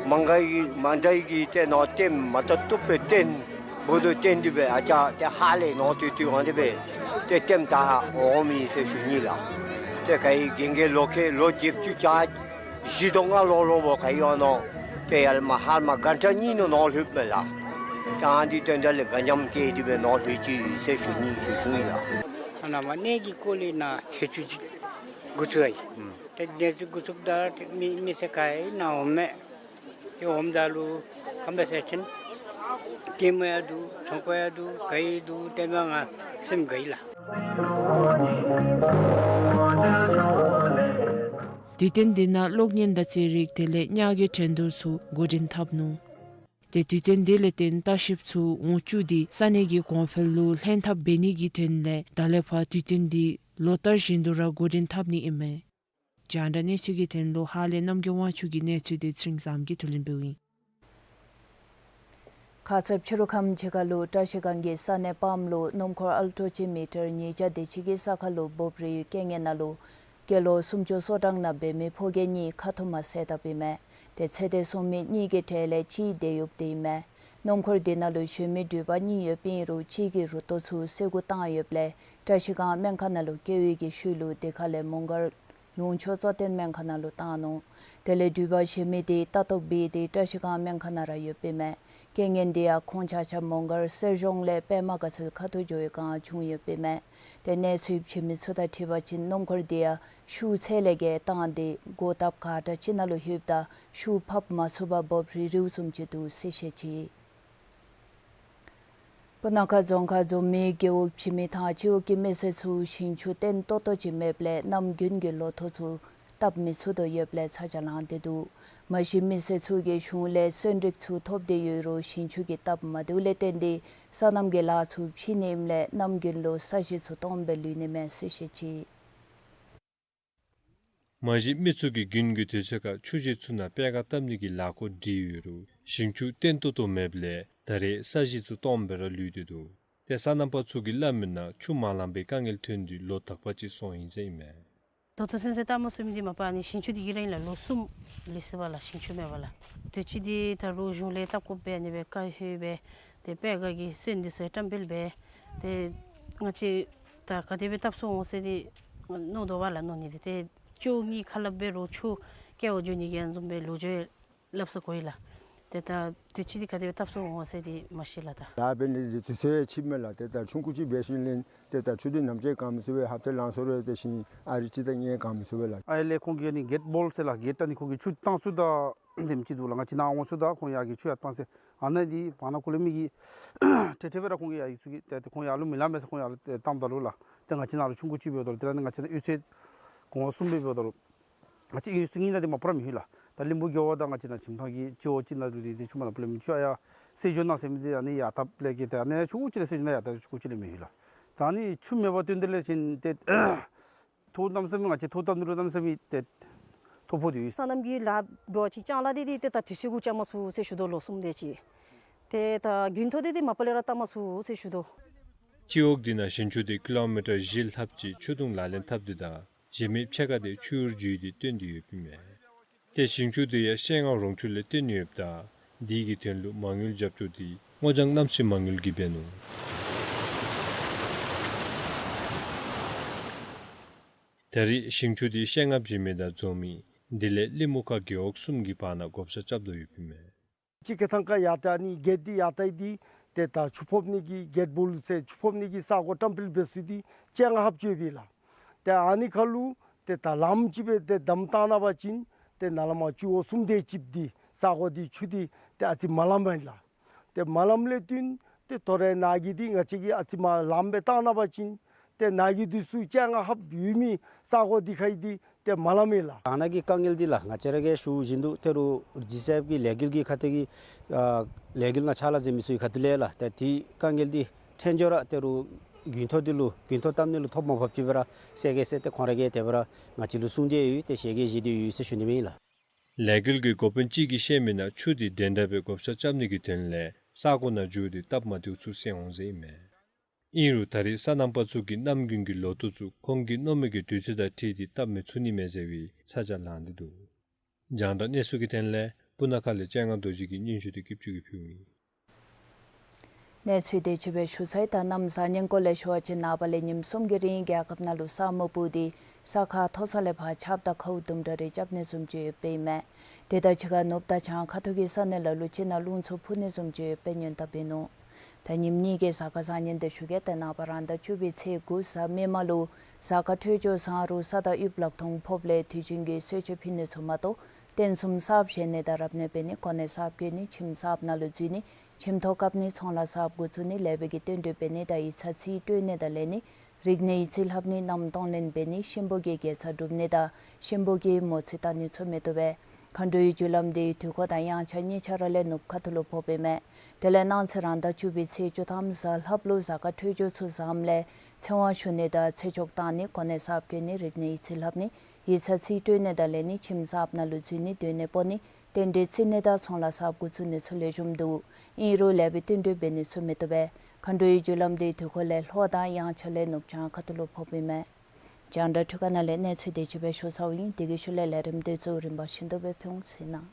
མ་འདྲཝ་གི་མ་འདྲཝ་གི་ཏེ་ནཱ་ལྟདམོ་མ་བལྟ་བཏུབ་སྦེ་སྟོན་འབོ་དོ་སྟོན་ཏེ་སྦེ་ཨ་ཙི་ཏེ་ཧ་ལས་ནཱ་ཏེ་ཏེ་འོང་སྟེ་སྦེ་ཏེ་ལྟདམོ་བལྟ་འོང་མི་ཟེར་ཞུ་ནི་ལགས། ཏེ་ག་ཡི་གན་གི་ལོ་ཁེ་ལོ་བརྒྱད་ཅུ་གྱ་བཞི་དོ་ལྔ་ལོ་ལུ་འབོ་ག་ཡི་འོང་ནོ། ཏེ་ཡར་ལས་མར་ཧར་མ་གན་ཊ་གཉིས་ནང་ལྷོདཔ་མས་ལགས། ཏེ་ཨ་ནི་འདི་དོན་དག་ལས་ག་ཉམས་སྐྱེས་ཏེ་སྦེ་ནཱ་ལྷོད་ཅི་ཟེར་ཞུ་ནི་ཞུ་ཞུ་ཡི་ལགས། ཨ་ནཱ་མ་གནས་ཀྱི་སྐོར་ལས་ནཱ་ཐེ་ཚུ་ཅིག་འགོ་བཙུགས་ཡི། ཏེ་གནས་ཚུལ་འགོ་བཙུགསཔ་ད་ཏེ་མི་མི་སེར་ག་ཡང་ནཱ་འོངམ་མས། ཏེ་འོངམ་ད་ལུ་ག་དེ་སྦེ་ཟེར་ཅིན་ལྟདམོ་ཡང་འདུག། ཚོང་ཁང་ཡང་འདུག། ག་ཡི་འདུག། ཏེ་མ་ང་སེམས་དགའ་ཡི་ལགས། དུས་སྟོན་འདི་ནང་གློག་བརྙན་དང་རྩེད་རིགས་དེ་ལས་ཉ་གི་འགྲན་བསྡུར་ཚུ་འགོ་འདྲེན་འཐབ་ནུག། ཏེ་དུས་སྟོན་འདི་ལས་བརྟེན་ལྟ་བཤལཔ་ཚུ་འོང་བཅུག་སྟེ་ས་གནས་ཀྱི་གོང་འཕེལ་ལུ་ལྷན་ཐབས་འབད་ནི་གི་དོན་ལས་ད་ལས་ཕར་དུས་སྟོན་འདི་ལོ་ལྟར་བཞིན་དུ་ར་འགོ་འདྲེན་འཐབ་ནི་ཨིན་མས། རྒྱང་བསྒྲགས་གནས་ཚུལ་གྱི་དོན་ལུ་ཧཱ་ལས་རྣམ་རྒྱལ་དབང་ཕྱུག་གི་གནས་ཚུལ་འདི་ཚེ་རིང་བཟངམོ་གིས་བསྡུ་ལེན་འབདཝ་ཨིན། ཁ་ཚབ་ཕྱི་རུ་ཁམས་ཕྱི་ཁ་ལུ་བཀྲ་ཤིས་སྒང་གི་ས་གནས་སྤམ་ལུ་སྣུམ་འཁོར་ཨལ་ཊོ་ཅིག་མི་ཊར་ཉིས་བརྒྱ་དེ་ཅིག་གིས་ས་ཁ་ལུ་འབོབ་རིལ་བའི་རྐྱེན་ངན་ནང་ལུ་སྐྱེས་ལོ་སུམ་ཅུ་སོ་གྲངས་ནང་འབད་མི་ཕོ་སྐྱེས་གཉིས་ཁ་ཐུག་མ་བསད་དཔ་ཨིན་མས། ཏེ་ཚེ་འདས་སོང་མི་གཉིས་ཀྱི་གྲས་ལས་གཅིག་བདེ་ཡོདཔ་དེ་ཨིན་མས། སྣུམ་འཁོར་དེ་ནང་ལུ་གཞོན་མི་འགྲུལ་པ་གཉིས་ཡོདཔ་ཨིན་རུང་གཅིག་གི་རུ་ཏོ་ཚུ་སེ་གོལ་བཏང་ཡོདཔ་ལས་བཀྲ་ཤིས་སྒང་སྨན་ཁང་ནང་ལུ་བསྐྱལ་བའི་གི་ཤུལ་ལུ་དེ་ཁ་ལས་མོང་སྒར་ལུང་ཕྱོགས་གཙོ་བསྟེན་སྨན་ཁང་ནང་ལུ་བཏང་ནུག། དེ་ལས་འགྲུལ་པ་གཞན་མི་དེ་ལྟ་རྟོག་འབད་དེ་བཀྲ་ཤིས་སྒང་སྨན་ཁང་ནང་ར་ཡོདཔ་ཨིན་མས། རྐྱེན་ངན་དེ་ཡང་ཁོང་ཆ་ཁྱབ་མོང་སྒར་གསེར་གཞོང་ལས་པདྨ་དགའ་ཚལ་ཁ་ཐུག་འགྱོ་བའི་སྒང་བྱུང་ཡོདཔ་ཨིན་མས། ཏེ་གནས་ཚུལ་བྱིན་མི་ཚུ་དང་འཁྲིལ་བ་ཅིན་སྣུམ་འཁོར་དེ་ཡང་ཤུགས་ཚད་ལས་བརྒལ་བཏང་སྟེ་སྒོ་བཏབ་ག་ཏ་ཅིག་ནང་ལུ་ལྷོདཔ་ད་ཤུགས་ཕབ་མ་ཚུགས་པར་འབོབ་རིལ་རིལཝ་བཟུམ་ཅིག་འདུག་ཟེར་བཤད་ཅི། སྤུ་ན་ཁ་རྫོང་ཁག་འཛོམས་མི་རྒེད་འོག་བྱེ་མི་དང་སྤྱི་འོག་གི་མི་སེར་ཚུ་ཞིང་ཆུ་བརྟན་ཏོག་ཏོ་ཅིག་མེདཔ་ལས་གནམ་དགུན་གྱི་ལོ་ཐོག་ཚུ་བཏབ་མི་ཚུགས་དོ་ཡོདཔ་ལས་ཚ་གྱང་ལང་སྟེ་འདུག། མ་གཞི་མི་སེར་ཚུ་གིས་གཞུང་ལས་སོན་རིགས་ཚུ་ཐོབ་སྟེ་ཡོད་རུང་ཞིང་ཆུ་གིས་བཏབ་མ་བཏུབ་ལས་བརྟེན་ཏེ་སོ་ནམ་གྱི་ལཱ་ཚུ་ཕྱིས་ནི་ཨིནམ་ལས་གནམ་དགུན་ལུ་ས་གཞི་ཚུ་སྟོངམ་སྦེ་ལུས་ནི་མས་ཟེར་བཤད་ཅི། མ་གཞི་མི་ཚུ་གིས་དགུན་གྱི་དུས་ཚོད་ཁར་ཆུ་ཞིང་ཚུ་ནང་པད་ག་བཏབ་ནི་གི་ལཱ་འགོ་འདྲེན་ཡོད་རུང་ཞིང་ཆུ་བརྟན་ཏོག་ཏོ་མེདཔ་ལས་ད་རེས་ས་གཞི་ཚུ་སྟོངམ་སྦེ་ར་ལུས་ཏེ་འདུག། ཏེ་སོ་ནམ་པ་ཚུ་གིས་སླབ་མིའི་ནང་ཆུ་མ་ལང་པའི་དཀའ་ངལ་ཐོན་ཏེ་ལོ་དག་པ་ཅིག་སོང་ཡི་ཟེར་ཨིན་མས། ད་ལྟོ་ཚུན་ཚོད་བཏབ་མ་ཚུགས་མི་འདི་མ་པ་ནི་ཞིང་ཆུ་འདི་གིས་ར་ཨིན་ལགས། ལོ་གསུམ་ལུས་སོ་བས་ལགས། ཞིང་ཆུ་མེད་པར་ལགས། དུས་ཅི་འདི་ད་རུང་གཞུང་ལས་བཏབ་དགོ་པས་ཨ་ནི་སྦེ་བཀའ་ཤོག་སྦེ་ཏེ་པད་ག་གི་སོན་འདི་ཚུ་བཀྲམ་སྤེལ་འབད་དེ་ང་བཅས་ད་ག་དེ་སྦེ་བཏབ་ཚུགས་འོང་ཟེར་ཏེ་མནོ་དོ་བས་ལགས། མནོ་ནི་འདི་ཏེ་ཅོག་གཉིས་ཁ་སླབ་འབད་རུང་ཆུ་བསྐྱལ་བར་འགྱོ་ནི་གི་ཨ་ནི་བཟུམ་སྦེ་ལོ་རྒྱུས་སླབ་ས་གོ་ཡི་ལགས། ཏེ་ད་དུས་ཅི་འདི་ག་དེ་སྦེ་བཏབ་ཚུགས་འོང་ཟེར་ཏེ་མ་ཤེས་ལགས། ད་ད་འབད་ནི་འདི་དུས་ཚོད་ཕྱིས་མས་ལགས། ཏེ་ད་ཆུང་ཀུ་ཅིག་འབད་ཞིནམ་ལས་ཏེ་ད་ཆུ་འདི་ནམ་ཅིག་གང་མི་ཚུགས་པས། ཧབ་ཏེ་ལང་སོང་རུང་ཏེ་ཞིང་ཨ་རི་ཅིག་དང་གཉིས་གང་མི་ཚུགས་པས་ལགས། ཨའི་ལས་ཁོང་གིས་ཨ་ནི་གེཊ་བཱལ་ཟེར་ལགས། གེཊ་ད་ཨ་ནི་ཁོང་གིས་ཆུ་བཏང་ས་ད་དེམ་ཅིག་འདུག་ལགས། ང་བཅས་ནཱ་འོང་ས་ད་ཁོང་ཡར་གི་ཆུ་ཡར་བཏང་ས་ཨ་ནཱ་འདི་བར་ན་ཁོ་ལས་མི་གིས་ཏེ་ཏེ་སྦེ་ར་ཁོང་གིས་ཡར་ཡི་ཚུ་གིས་ཏེ་ཏེ་ཁོང་ཡར་ལུ་མི་ལང་པས་ཟེར་ཁོང་ཡར་ལུ་ཏེ་བཏངམ་ད་ལུ་ལགས། ཏེ་ང་བཅས་ནཱ་ལུ་ཆུང་ཀུ་ཅིག་འབདཝ་ད་ལུ་ཏེ་ར་ཨ་ནི་ང་བཅས་ནཱ་གཡུས་ཚན་གོང་གསུམ་སྦེ་འབདཝ་ད་ལུ་ང་བཅས་གཡུས་ཚན་གཉིས་ནང་འདི་མ་པ་ར་མི་ལྷོད་ལགས། ད་གླིང་བུ་རྒེད་འོག་དང་ང་བཅས་ནཱ་ཁྱིམ་ཚང་གི་སྤྱི་འོག་ཅིག་ནང་ལུ་འདི་ཏེ་ཆུ་མ་ལང་པ་ལས་མི་ཆུ་ཨ་ཡར་སེར་ཞོ་ནང་ཟེར་མི་འདི་ཨ་ནི་ཡར་བཏབ་ལས་ཀྱི་ཏེ་ཨ་ནི་ཆུང་ཀུ་ཅིག་ལས་སེར་ཞོ་ནང་ཡར་བཏབ་ཆུང་ཀུ་ཅིག་ལས་མི་ལྷོད་ལགས། ད་ཨ་ནི་ཆུ་མེད་པར་བརྟེན་ཏེ་ལས་ཅིག་ཏེ་ཐོག་གནམ་མེད་ས་མེད་ང་བཅས་ཐོག་བཏབ་ནི་ལུ་གནམ་མེད་ས་མེད་ཏེ་ཐོ་ཕོག་སྟེ་ཡོད། སོ་ནམ་གྱི་ལཱ་འབད་བ་ཅིན་ལྕང་ལཱ་འདི་འདི་ཏེ་ད་དུས་ཚོད་གུ་རྐྱབ་མ་ཚུགས་ཟེར་ཞུ་དོ་ལོ་གསུམ་དེ་ཅིག། ཏེ་ད་དགུན་ཐོག་འདི་འདི་མ་པ་ལས་ར་བཏབ་མ་ཚུགས་ཟེར་ཞུ་དོ། སྤྱི་འོག་འདི་ནང་ཞིང་ཆུ་འདི་ཀི་ལོ་མི་ཊར་བཞི་ལྷགཔ་ཅིག་ཆུ་དུང་ལག་ལེན་འཐབ་སྟེ་དང་གཞན་མི་ཕྱེད་ཀ་དེ་ཆུ་ཡུར་འགྱོ་སྟེ་བཏོན་ཏེ་ཡོདཔ་ཨིན་མས། ཏེ་ཞིང་ཆུ་དེ་ཡང་ཤེལ་རྔ་རོང་ཆུ་ལས་བཏོན་ཡོདཔ་ད་དེ་གི་དོན་ལུ་མ་དངུལ་རྒྱབ་སྐྱོར་དེ་སྔོ་ལྗང་གནམ་གཤིས་མ་དངུལ་གྱིས་འབད་ནུག། ད་རེས་ཞིང་ཆུ་དེ་ཤེལ་རྔ་བྱེ་མི་དང་འཛོམས་མི་དེ་ལས་གླིང་མུ་ཁ་རྒེད་འོག་གསུམ་གྱི་བར་ན་བགོ་བཤའ་རྐྱབ་དོ་ཡོདཔ་ཨིན་མས། གཅིག་གི་ཐང་ཀ་ཡར་ད་ནི་གེཊ་འདི་ཡར་ད་འདི་ཏེ་ད་ཆུ་ཕོག་ནི་གི་གེཊ་བཱལ་ཟེར་ཆུ་ཕོག་ནི་གི་ས་གོ་བཀྲམ་སྤེལ་འབད་ས་འདི་བཅོ་ལྔ་ཧབ་ཅིག་ཡོད་པས་ལགས། ཏེ་ཨ་ནི་ཁར་ལུ་ཏེ་ད་ལམ་ཅིག་སྦེ་ཏེ་བསྡམ་བཏང་ནུག་པ་ཅིན་ཏེ་ནཱ་ལས་མར་སྤྱི་འོག་གསུམ་དེ་ཅིག་འདི་ས་གོ་འདི་ཆུ་འདི་ཏེ་ཨ་ཙི་མ་ལངམ་མས་ལགས། ཏེ་མ་ལངམ་ལས་བརྟེན་ཏེ་དོ་རུང་ནཱ་གི་འདི་ང་བཅས་ཀྱིས་ཨ་ཙི་མར་ལམ་སྦེ་བཏང་ནུག་པ་ཅིན་ཏེ་ནཱ་གི་འདི་ཚུ་བཅོ་ལྔ་ཧབ་ཡོད་མི་ས་གོ་འདི་ཁར་འདི་ཏེ་མ་ལངམ་མས་ལགས། ད་ནཱ་གི་དཀའ་ངལ་འདི་ལགས་ང་བཅས་ར་གིས་ཞུ་བཞིན་དུ་ད་རུང་རྗེ་ཞབས་ཀྱི་ལས་འགུལ་གྱི་ཁ་ཐུག་གི་ཨ་ལས་འགུལ་ནང་ཕྱག་ལཱ་མཛད་མི་ཚུ་གི་ཁ་ཐུག་ལས་ལགས། ཏེ་དེ་དཀའ་ངལ་འདི་ཕྲན་བཅས་ར་ད་རུང་དགུན་ཐོག་འདི་ལུ་དགུན་ཐོག་བཏབ་ནི་ལུ་ཐོ་མ་ཕབ་ཅིག་སྦེ་ར་སེལ་གེ་ཟེར་ཏེ་ཁོང་ར་གིས་དེ་སྦེ་ར་ང་བཅས་ལུ་གསུངས་ཏེ་ཡོད། ཏེ་ཞལ་གྱིས་བཞེས་ཏེ་ཡོད་ཟེར་ཞུ་ནི་ཨིན་ལགས། ལས་འགུལ་གྱི་འགོ་དཔོན་གཅིག་གིས་བཤད་མིའི་ནང་ཆུ་འདི་འགྲན་ཟླ་སྦེ་བགོ་བཤའ་རྐྱབ་ནི་གི་དོན་ལས་ས་གོ་ནང་འགྱོ་སྟེ་བཏབ་མ་བཏུབ་ཚུ་སེལ་འོང་ཟེར་ཨིན་མས། ཨིན་རུང་ད་རེས་སོ་ནམ་པ་ཚུ་གིས་གནམ་དགུན་གྱི་ལོ་ཐོག་ཚུ་ཁོང་གིས་མནོ་མི་གི་དུས་ཚོད་དང་འཁྲིལ་ཏེ་བཏབ་མི་ཚུགས་ནི་མས་ཟེར་བའི་ཚ་གྱང་ལང་སྟེ་འདུག། རྒྱང་བསྒྲགས་གནས་ཚུལ་གྱི་དོན་ལས་སྤུ་ན་ཁ་ལས་སྤྱན་སྔ་རྡོ་རྗེ་གི་སྙན་ཞུ་དེ་སྐྱིད་ཆུ་གིས་ཕུལཝ་ཨིན། གནས་ཚུལ་དེ་ཅིག་སྦེ་ཞུ་ཚར་ཡི། ད་གནམ་གཤིས་སྙིང་པོ་ལས་ཞུ་བ་ཅིན་ནངས་པ་ལས་ཉིནམ་གསུམ་གྱི་རིང་རྒྱལ་ཁབ་ནང་ལུ་ས་སྨུག་སྤུབས་ཏེ་ས་ཁ་མཐོ་ས་ལས་ཕར་ཆརཔ་དང་ཁཝ་དུམ་གྲ་རེ་རྐྱབ་ནི་བཟུམ་ཅིག་ཡོདཔ་ཨིན་མས། དེ་དང་གཅིག་ཁར་ནུབ་དང་བྱང་ཁ་ཐུག་གི་ས་གནས་ལ་ལུ་ཅིག་ནང་རླུང་འཚུབ་འཕུ་ནི་བཟུམ་ཅིག་ཡོདཔ་སྦེ་སྔོན་བརྡ་འབད་ནུག། ད་ཉིནམ་གཉིས་ཀྱི་གཟའ་སྐར་བཟང་ངན་དེ་ཞུ་གེ། ཏེ་ནངས་པ་རང་ཟླ་བཅུ་པའི་ཚེས་དགུ་གཟའ་མིག་དམར་ལུ་གཟའ་སྐར་འཕྲོད་སྦྱོར་བཟང་རུང་ས་དང་དབུགས་ལག་མཐོང་ཕོགཔ་ལས་དུས་རྒྱུན་གྱི་གསོལ་མཆོད་ཕུལ་ནི་ཚུ་མ་གཏོགས་རྟེན་གསུམ་གསརཔ་བཞེངས་ནི་དང་རབ་གནས་འབད་ནི་གོ་གནས་གསརཔ་བསྐོ་ནི་ཁྱིམ་གསརཔ་ནང་ལུ་འཛུལ་ནི་ཁྱིམ་ཐོག་བཀབ་ནི་ཚོང་ལཱ་གསརཔ་འགོ་བཙུགས་ནི་ལེགས་པའི་གི་བསྟུན་གྲོས་འབད་ནི་དང་ཡིག་ཚང་རྩིས་སྤྲོད་ནི་དང་ལེན་ནི་ རིག་གནས་ཡིག་རྩིས་ལྷབ་ནི་གནམ་གཏོང་ལེན་འབད་ནི་གཤིན་པོ་གི་དགེ་རྩ་སྒྲུབ་ནི་དང་གཤིན་པོ་གི་མོ་རྩིས་བལྟ་ནི་ཚུ་མི་བཏུབ་པས། མཁའ་འགྲོའི་རྒྱུ་ལམ་དེའི་དུས་འཁོར་དང་དབྱངས་འཆར་གཉིས་ཆ་ར་ལས་ནུབ་ཁ་ཐུག་ལུ་ཕོགཔ་ཨིན་མས། དེ་ལས་གནངས་ཚེ་རང་ཟླ་བཅུ་པའི་ཚེས་བཅུ་ཐམ་གཟའ་ལྷགཔ་ལུ་གཟའ་སྐར་འཕྲོད་སྦྱོར་ཚུ་བཟངམ་ལས་ཚེ་དབང་ཞུ་ནི་དང་ཚེ་ཆོག་བཏང་ནི་གོ་གནས་གསརཔ་བཀོད་ནི་རིག་གནས་ཡིག་རྩིས་ལྷབ་ནི་ཡིག་ཚང་རྩིས་སྤྲོད་ནི་དང་ལེན་ནི་ཁྱིམ་གསརཔ་ནང་ལུ་འཛུལ་ནི་སྡོད་གནས་སྤོ་ནི་རྟེན་འབྲེལ་བརྩི་ནི་དང་ཚོང་ལཱ་གསརཔ་འགོ་བཙུགས་ནི་ཚུ་ལེགས་ཤོམ་འདུག། ཨིན་རུང་ལེགས་པའི་རྟེན་འབྲེལ་འབད་ནི་ཚུ་མི་བཏུབ་པས། མཁའ་འགྲོའི་རྒྱུ་ལམ་དེའི་དུས་འཁོར་ལས་ལྷོ་དང་དབྱངས་འཆར་ལས་ནུབ་བྱང་ཁ་ཐུག་ལུ་ཕོགཔ་ཨིན་མས། རྒྱང་བསྒྲགས་འཕྲུལ་ཁང་ནང་ལས་གནས་ཚུལ་དེ་ཅིག་སྦེ་ཞུ་ཚརཝ་ཨིན། དེ་གི་ཤུལ་ལས་ལས་རིམ་དེ་ཚུ་རིམ་པ་བཞིན་དུ་སྦེ་ཕུལ་འོང་ཟེར་ན།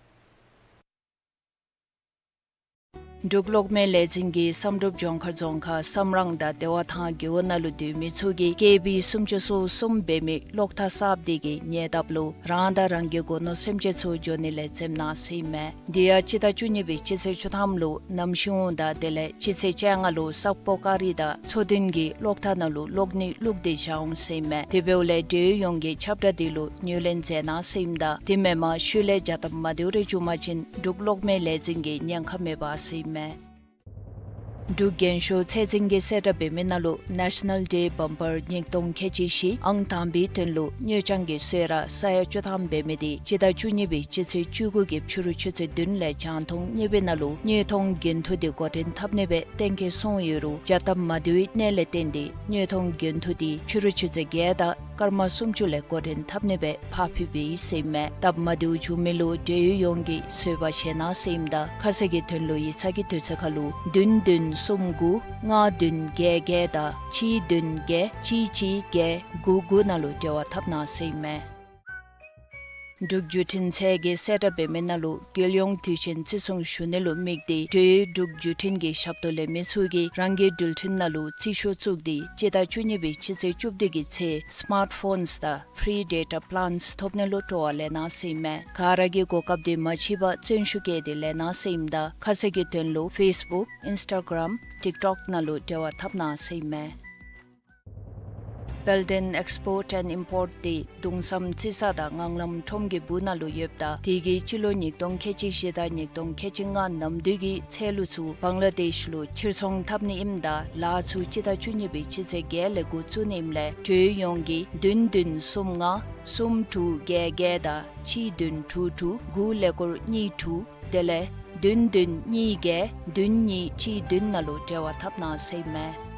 འབྲུག་གློག་མེ་ལས་འཛིན་གྱིས་བསམ་གྲུབ་ལྗོངས་མཁར་རྫོང་ཁག་བསམ་རང་དང་བདེ་བ་ཐང་རྒེད་འོག་ནང་ལུ་སྡོད་མི་ཚུ་གིས་ཀེ་བི་སུམ་ཅུ་སོ་གསུམ་འབད་མི་གློག་ཐག་གསརཔ་དེ་གི་ཉེ་འདབས་ལུ་རང་དང་རང་གི་སྒོ་ནོར་སེམས་ཅན་ཚུ་འགྱོ་ནི་ལས་འཛེམ་གནང་ཟེར་ཨིན་མས། དེ་ཡང་སྤྱི་ཟླ་བཅུ་གཉིས་པའི་སྤྱི་ཚེས་བཅུ་ཐམ་ལུ་གནམ་ཤིང་ཝང་དང་དེ་ལས་སྤྱི་ཚེས་བཅོ་ལྔ་ལུ་སག་པོ་ཀ་རི་དང་མཚོ་སྟོན་གྱི་གློག་ཐག་ནང་ལུ་གློག་ནད་བླུགས་ཏེ་བཞག་འོང་ཟེར་ཨིན་མས། དེ་འབདཝ་ལས་འབྲེལ་ཡོད་ཡོངས་ཀྱིས་ཁྱབ་བསྒྲགས་དེ་ལུ་ངོས་ལེན་མཛད་གནང་ཟེར་ཨིནམ་ད་དེ་མེན་པར་ཤུལ་ལས་བྱ་སྟབས་མ་བདེཝ་རེ་བྱུང་པ་ཅིན་འབྲུག་གློག་མེ་ལས་འཛིན་གྱིས་ཉེན་ཁ་མེད་པ་ཟེར་ཨིན་མས། འབྲུག་རྒྱན་ཤོག་ཚད་འཛིན་གྱིས་གསལ་བསྒྲགས་འབད་མི་ནང་ལུ་National Day Bumper ཉིས་སྟོང་ཁལ་གཅིག་བཞི་ཨང་དང་པའི་དོན་ལུ་དངུལ་རྐྱང་གི་གསོལ་རས་ས་ཡ་བཅུ་ཐམ་འབད་མི་དེ་སྤྱི་ཟླ་བཅུ་གཉིས་པའི་སྤྱི་ཚེས་བཅུ་དགུ་གི་ཕྱི་རུ་ཆུ་ཚོད་བདུན་ལས་རྒྱང་མཐོང་གཉིས་པའི་ནང་ལུ་དངོས་མཐོང་རྒྱུན་མཐུད་དེ་འགོ་འདྲེན་འཐབ་ནི་སྦེ་གཏན་འཁེལ་སོང་ཡོད་རུང་བྱ་སྟབས་མ་བདེ་བའི་གནད་ལས་བརྟེན་ཏེ་དངོས་མཐོང་རྒྱུན་མཐུད་དེ་ཕྱི་རུ་ཆུ་ཚོད་བརྒྱད་དང་སྐར་མ་སུམ་ཅུ་ལས་འགོ་འདྲེན་འཐབ་ནི་སྦེ་ཕར་འཕུལ་བའི་ཟེར་ཨིན་མས། སྟབས་མ་བདེཝ་བྱུང་མི་ལུ་འབྲེལ་ཡོད་ཡོངས་ཀྱིས་བཟོད་པ་བཞེས་གནང་ཟེར་ཨིནམ་ད་ཁ་གསལ་གྱི་དོན་ལུ་ཡིག་ཚང་གི་དུས་ཚོད་ཁར་ལུ་བདུན་བདུན་གསུམ་དགུ་ལྔ་བདུན་བརྒྱད་བརྒྱད་དང་གཅིག་བདུན་བརྒྱད་གཅིག་གཅིག་བརྒྱད་དགུ་དགུ་ནང་ལུ་འབྲེལ་བ་འཐབ་གནང་ཟེར་ཨིན་མས། འབྲུག་བརྒྱུད་འཕྲིན་ཚད་ཀྱིས་གསལ་བསྒྲགས་འབད་མི་ནང་ལུ་རྒྱལ་ཡོངས་དུས་ཆེན་བརྩི་སྲུང་ཞུ་ནི་ལུ་དམིགས་ཏེ་འབྲེལ་ཡོད་འབྲུག་བརྒྱུད་འཕྲིན་གྱི་ཞབས་ཏོག་ལེན་མི་ཚུ་གིས་རང་གི་འགྲུལ་འཕྲིན་ནང་ལུ་རྩིས་ཤོག་བཙུགས་ཏེ་སྤྱི་ཟླ་བཅུ་གཉིས་པའི་སྤྱི་ཚེས་བཅུ་བདུན་གྱི་ཚེ་སི་མཱརཊ་ཕོནསི་དང་ཕི་རི་ཌེ་ཊ་པི་ལཱནསི་ཐོབ་ནི་ལུ་སྤྲོ་བ་ལེན་གནང་ཟེར་ཨིན་མས། ག་ར་གིས་གོ་སྐབས་དེ་མ་འཕྱད་པར་བརྩོན་ཤུགས་བསྐྱེད་དེ་ལེན་གནང་ཟེར་ཨིནམ་ད་ཁ་གསལ་གྱི་དོན་ལུ་ཕེསི་བུཀ་ཨིནསི་ཊ་གརམ་ཊིཀ་ཊོཀ་ནང་ལུ་འབྲེལ་བ་འཐབ་གནང་ཟེར་ཨིན་མས། དཔལ་ལྡན་ཨེགསི་པོརཊ་ཨེནཌ་ཨིམ་པོརཊ་དེ་གདུང་བསམ་རྩི་ས་དང་ངང་ལམ་ཁྲོམ་གྱི་སྦུག་ནང་ལུ་ཡོདཔ་ད་དེ་གིས་སྤྱི་ལོ་ཉིས་སྟོང་ཁལ་གཅིག་བཞི་དང་ཉིས་སྟོང་ཁལ་གཅིག་ལྔ་ནམ་དུས་ཀྱི་ཚལ་ལུ་ཚུ་བང་ལ་དེཤ་ལུ་ཕྱིར་ཚོང་འཐབ་ནི་ཨིནམ་ད་ལཱ་ཚུ་སྤྱི་ཟླ་བཅུ་གཉིས་པའི་སྤྱི་ཚེས་བརྒྱད་ལས་འགོ་བཙུགས་ནི་ཨིནམ་ལས་འབྲེལ་ཡོད་ཡོངས་ཀྱིས་བདུན་བདུན་གསུམ་ལྔ་གསུམ་དྲུག་བརྒྱད་བརྒྱད་དང་གཅིག་བདུན་དྲུག་དྲུག་དགུ་ཀླད་ཀོར་གཉིས་དྲུག་དེ་ལས་བདུན་བདུན་གཉིས་བརྒྱད་བདུན་གཉིས་གཅིག་བདུན་ནང་ལུ་འབྲེལ་བ་འཐབ་གནང་ཟེར་ཨིན་མས།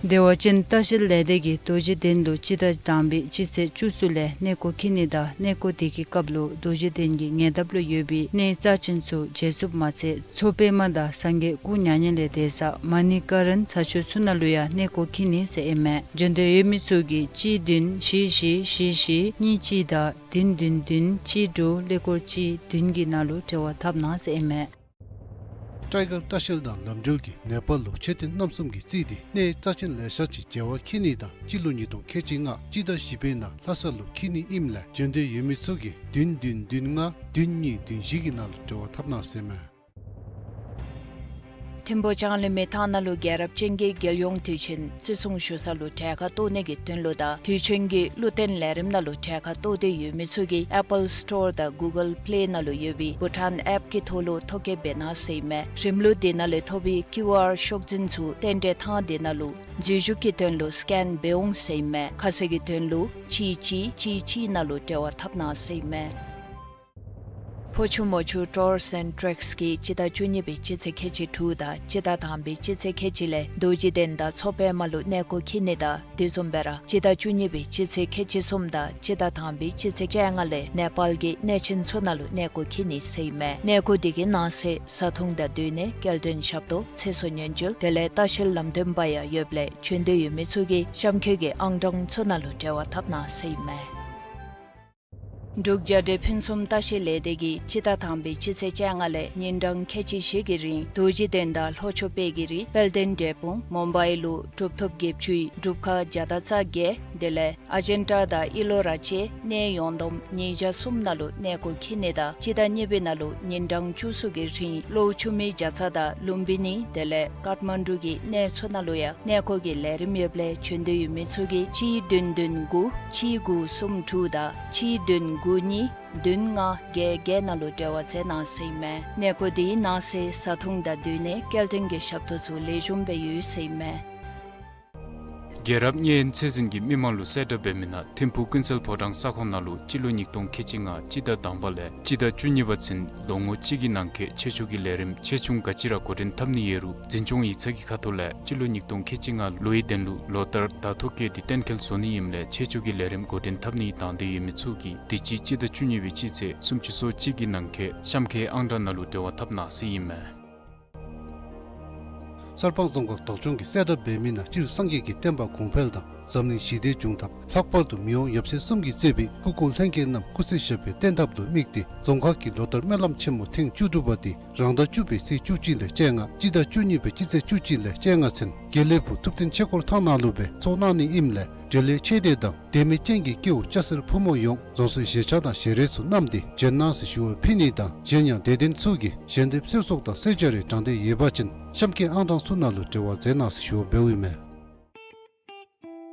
བདེ་བ་ཅན་ལྟ་བཤལ་ལས་སྡེ་གིས་རྡོ་རྗེ་གདན་ལུ་སྤྱི་ཟླ་དང་པའི་སྤྱི་ཚེས་བཅུ་གསུམ་ལས་གནས་སྐོར་འཁྱིད་ནི་དང་གནས་སྐོར་དེ་གི་སྐབས་ལུ་རྡོ་རྗེ་གདན་གྱི་ཉེ་འདབས་ལུ་ཡོད་པའི་གནས་རྩ་ཆེན་ཚུ་མཇལ་ཚུགསཔ་མ་ཚད་མཚོ་པདྨ་དང་སངས་རྒྱས་སྐུ་མྱ་ངན་ལས་འདས་ས་མ་ཎི་ཀ་རན་ཚ་ཆུ་ཚུ་ནང་ལུ་ཡང་གནས་སྐོར་འཁྱིད་ནི་ཟེར་ཨིན་མས། འབྱོན་འདོད་ཡོད་མི་ཚུ་གིས་གཅིག་བདུན་བཞི་བཞི་བཞི་བཞི་གཉིས་གཅིག་དང་བདུན་བདུན་བདུན་གཅིག་དྲུག་ཀླད་ཀོར་གཅིག་བདུན་གྱི་ནང་ལུ་འབྲེལ་བ་འཐབ་གནང་ཟེར་ཨིན་མས། ཊའི་གར་ལྟ་བཤལ་དང་ལམ་འགྲུལ་གྱིས་ནེ་པཱལ་ལུ་མཆོད་རྟེན་རྣམ་གསུམ་གྱིས་རྩིས་ཏེ་གནས་རྩ་ཆེན་ལེ་ཤ་ཅིག་མཇལ་བར་འཁྱིད་ནི་དང་སྤྱི་ལོ་ཉིས་སྟོང་ཁལ་གཅིག་ལྔ་སྤྱི་ཟླ་བཞི་པའི་ནང་ལྷ་ས་ལུ་འཁྱིད་ནི་ཨིནམ་ལས་འབྱོན་འདོད་ཡོད་མི་ཚུ་གིས་བདུན་བདུན་བདུན་ལྔ་བདུན་གཉིས་བདུན་བཞི་གི་ནང་ལུ་འབྲེལ་བ་འཐབ་གནང་ཟེར་ཨིན་མས། ཐིམ་ཕུ་ལྕང་གླིང་མི་ཐང་ནང་ལུ་རྒྱལ་རབས་ཅན་གྱི་རྒྱལ་ཡོངས་དུས་ཆེན་བརྩི་སྲུང་ཞུ་ས་ལུ་གྲལ་ཁར་གཏོགས་ནི་གི་དོན་ལུ་དང་དུས་ཆེན་གྱི་བློ་བརྟན་ལས་རིམ་ནང་ལུ་གྲལ་ཁར་གཏོགས་འདོད་ཡོད་མི་ཚུ་གིས་ཨེ་པཱལ་སི་ཊོར་དང་གུ་གཱལ་པི་ལེ་ནང་ལུ་ཡོད་པའི་བྷུ་ཊཱན་ཨེཔ་ཀྱི་ཐོག་ལུ་ཐོ་བཀོད་འབད་གནང་ཟེར་ཨིན་མས། རིམ་ལུགས་དེ་ནང་ལས་ཐོབ་པའི་ཀིའུ་ཨར་ཤོག་འཛིན་ཚུ་རྟེན་འབྲེལ་ཐང་དེ་ནང་ལུ་འཛུལ་ཞུགས་ཀྱི་དོན་ལུ་སི་ཀེན་འབད་འོང་ཟེར་ཨིན་མས། ཁ་གསལ་གྱི་དོན་ལུ་གཅིག་གཅིག་གཅིག་གཅིག་ནང་ལུ་འབྲེལ་བ་འཐབ་གནང་ཟེར་ཨིན་མས། ཕོ་ཆུ་མོ་ཆུ་ཊུར་སི་ཨེནཌ་ཊེགསི་གིས་སྤྱི་ཟླ་བཅུ་གཉིས་པའི་སྤྱི་ཚེས་ཁལ་གཅིག་དྲུག་དང་སྤྱི་ཟླ་དང་པའི་སྤྱི་ཚེས་ཁལ་གཅིག་ལས་རྡོ་རྗེ་གདན་དང་མཚོ་པདྨ་ལུ་གནས་སྐོར་འཁྱིད་ནི་དང་དེ་བཟུམ་སྦེ་ར་སྤྱི་ཟླ་བཅུ་གཉིས་པའི་སྤྱི་ཚེས་ཁལ་གཅིག་གསུམ་དང་སྤྱི་ཟླ་དང་པའི་སྤྱི་ཚེས་བཅོ་ལྔ་ལས་ནེ་པཱལ་གྱི་གནས་ཆེན་ཚུ་ནང་ལུ་གནས་སྐོར་འཁྱིད་ནི་ཟེར་ཨིན་མས། གནས་སྐོར་དེ་གི་གནང་སའི་བཟའ་འཐུང་དང་སྡོད་གནས་སྐྱེལ་འདྲེན་ཞབས་ཏོག་ཚེ་སྲོག་ཉེན་བཅོལ་དེ་ལས་ལྟ་བཤལ་ལམ་སྟོན་པ་ཡང་ཡོདཔ་ལས་འབྱོན་འདོད་ཡོད་མི་ཚུ་གིས་གཤམ་འཁོད་ཀྱི་ཨང་གྲངས་ཚུ་ནང་ལུ་འབྲེལ་བ་འཐབ་གནང་ཟེར་ཨིན་མས། འབྲུག་རྒྱལ་འདྲེ་ཕུན་སུམ་ལྟ་བཤལ་ལས་སྡེ་གིས་སྤྱི་ཟླ་དང་པའི་སྤྱི་ཚེས་བཅོ་ལྔ་ལས་ཉིན་གྲངས་ཁལ་གཅིག་བཞི་གི་རིང་རྡོ་རྗེ་གདན་དང་ལྷོ་ཕྱོགས་དཔལ་གྱི་རི་དཔལ་ལྡན་འབྲས་སྤུངས་མུམ་བའི་ལུ་གྲུབ་ཐོབ་བརྒྱད་ཅུའི་སྒྲུབ་ཁང་བརྒྱ་དང་རྩ་བརྒྱད་དེ་ལས་ཨ་ཇན་ཊ་དང་ཨི་ལོ་ར་བཅས་གནས་ཡོངས་བསྡོམས་ཉིས་བརྒྱ་གསུམ་ནང་ལུ་གནས་སྐོར་འཁྱིད་ནི་དང་སྤྱི་ཟླ་གཉིས་པའི་ནང་ལུ་ཉིན་གྲངས་བཅུ་གསུམ་གྱི་རིང་གློ་ཆུ་མིག་རྒྱ་ཚ་དང་ལུམ་བི་ནི་དེ་ལས་ཀཱཐ་མན་ཌུ་གི་གནས་ཚུ་ནང་ལུ་ཡང་གནས་སྐོར་གྱི་ལས་རིམ་ཡོདཔ་ལས་འབྱོན་འདོད་ཡོད་མི་ཚུ་གིས་གཅིག་བདུན་བདུན་དགུ་གཅིག་དགུ་གསུམ་དྲུག་དང་གཅིག་བདུན་དགུ་གཉིས་བདུན་ལྔ་བརྒྱད་བརྒྱད་ནང་ལུ་འབྲེལ་བ་མཛད་གནང་ཟེར་ཨིན་མས། གནས་སྐོར་དེའི་གནང་སའི་བཟའ་འཐུང་དང་སྡོད་གནས་སྐྱེལ་འདྲེན་གྱི་ཞབས་ཏོག་ཚུ་ལེགས་ཤོམ་སྦེ་ཡོད་ཟེར་ཨིན་མས། རྒྱལ་རབས་བརྙན་ཚད་འཛིན་གྱིས་མི་མང་ལུ་གསལ་བསྒྲགས་འབད་མི་ནང་ཐིམ་ཕུག་ཀུན་གསལ་ཕོ་བྲང་ས་ཁོངས་ནང་ལུ་སྤྱི་ལོ་ཉིས་སྟོང་ཁལ་གཅིག་ལྔ་སྤྱི་ཟླ་དང་པ་ལས་སྤྱི་ཟླ་བཅུ་གཉིས་པ་ཚུན་ལོ་ངོ་གཅིག་གི་ནང་འཁོད་ཆེད་བཅུག་གི་ལས་རིམ་ཆེ་ཆུང་ག་ཅི་ར་འགོ་འདྲེན་འཐབ་ནི་ཡོད་རུང་འཛིན་སྐྱོང་ཡིག་ཚང་གི་ཁ་ཐུག་ལས་སྤྱི་ལོ་ཉིས་སྟོང་ཁལ་གཅིག་ལྔ་ལོའི་དོན་ལུ་ལོ་ལྟར་ཟླ་ཐོ་བཀོད་དེ་གཏན་འཁེལ་བཟོ་ནི་ཨིནམ་ལས་ཆེད་བཅུག་གི་ལས་རིམ་འགོ་འདྲེན་འཐབ་ནི་དང་འདོད་ཡོད་མི་ཚུ་གིས་དུས་ཅི་སྤྱི་ཟླ་བཅུ་གཉིས་པའི་སྤྱི་ཚེས་སུམ་ཅུ་སོ་གཅིག་གི་ནང་འཁོད་གཤམ་འཁོད་ཨང་གྲངས་ནང་ལུ་འབྲེལ་བ་འཐབ་གནང་ཟེར་ཨིན་མས། གསར་སྤང་རྫོང་ཁག་བདག་སྐྱོང་གིས་གསལ་བསྒྲགས་འབད་མི་ནང་སྤྱིར་སངས་རྒྱས་ཀྱི་བསྟན་པ་གོང་འཕེལ་དང་འཛམ་གླིང་ཞི་བདེ་འབྱུང་ཐབས། ལྷག་པར་དུ་མི་དབང་ཡབ་སྲས་གསུམ་གྱིས་གཙོས་པའི་སྐུ་འཁོར་ལྷན་རྒྱས་རྣམས་སྐུ་ཚེ་ཞབས་པད་བརྟན་ཐབས་ལུ་དམིགས་ཏེ་རྫོང་ཁག་གིས་ལོ་ལྟར་སྨོན་ལམ་ཆེན་མོ་ཐེངས་བཅུ་དྲུག་པ་དེ་རང་ཟླ་བཅུ་པའི་ཚེས་བཅུ་གཅིག་ལས་བཅོ་ལྔ་སྤྱི་ཟླ་བཅུ་གཉིས་པའི་སྤྱི་ཚེས་བཅུ་གཅིག་ལས་བཅོ་ལྔ་ཚུན་དགེ་ལེགས་ཕུག་ཐུབ་བསྟན་ཆོས་འཁོར་ཐང་ནང་ལུ་སྦེ་ཚོགས་གནང་ནི་ཨིནམ་ལས་འབྲེལ་ཡོད་ཆེ་འབྲིང་དང་དད་མོས་ཅན་གྱི་སྐྱེ་བོ་སྐྱ་སེར་ཕོ་མོ་ཡོངས་རང་སོའི་གཞིས་ཆགས་དང་ཞལ་རས་ཚུ་བསྣམས་ཏེ་བྱོན་གནང་ཟེར་ཞུ་བ་ཕུལ་ནི་དང་གཞན་ཡང་དད་ལྡན་ཚུ་གིས་ཞལ་འདེབས་གསོལ་ཚོགས་དང་གསོལ་ཇ་རེ་དྲང་འདོད་ཡོད་པ་ཅིན་གཤམ་འཁོད་ཨང་གྲངས་ཚུ་ནང་ལུ་འབྲེལ་བ་མཛད་གནང་ཟེར་ཞུ་བ་འབདཝ་ཨིན་མས།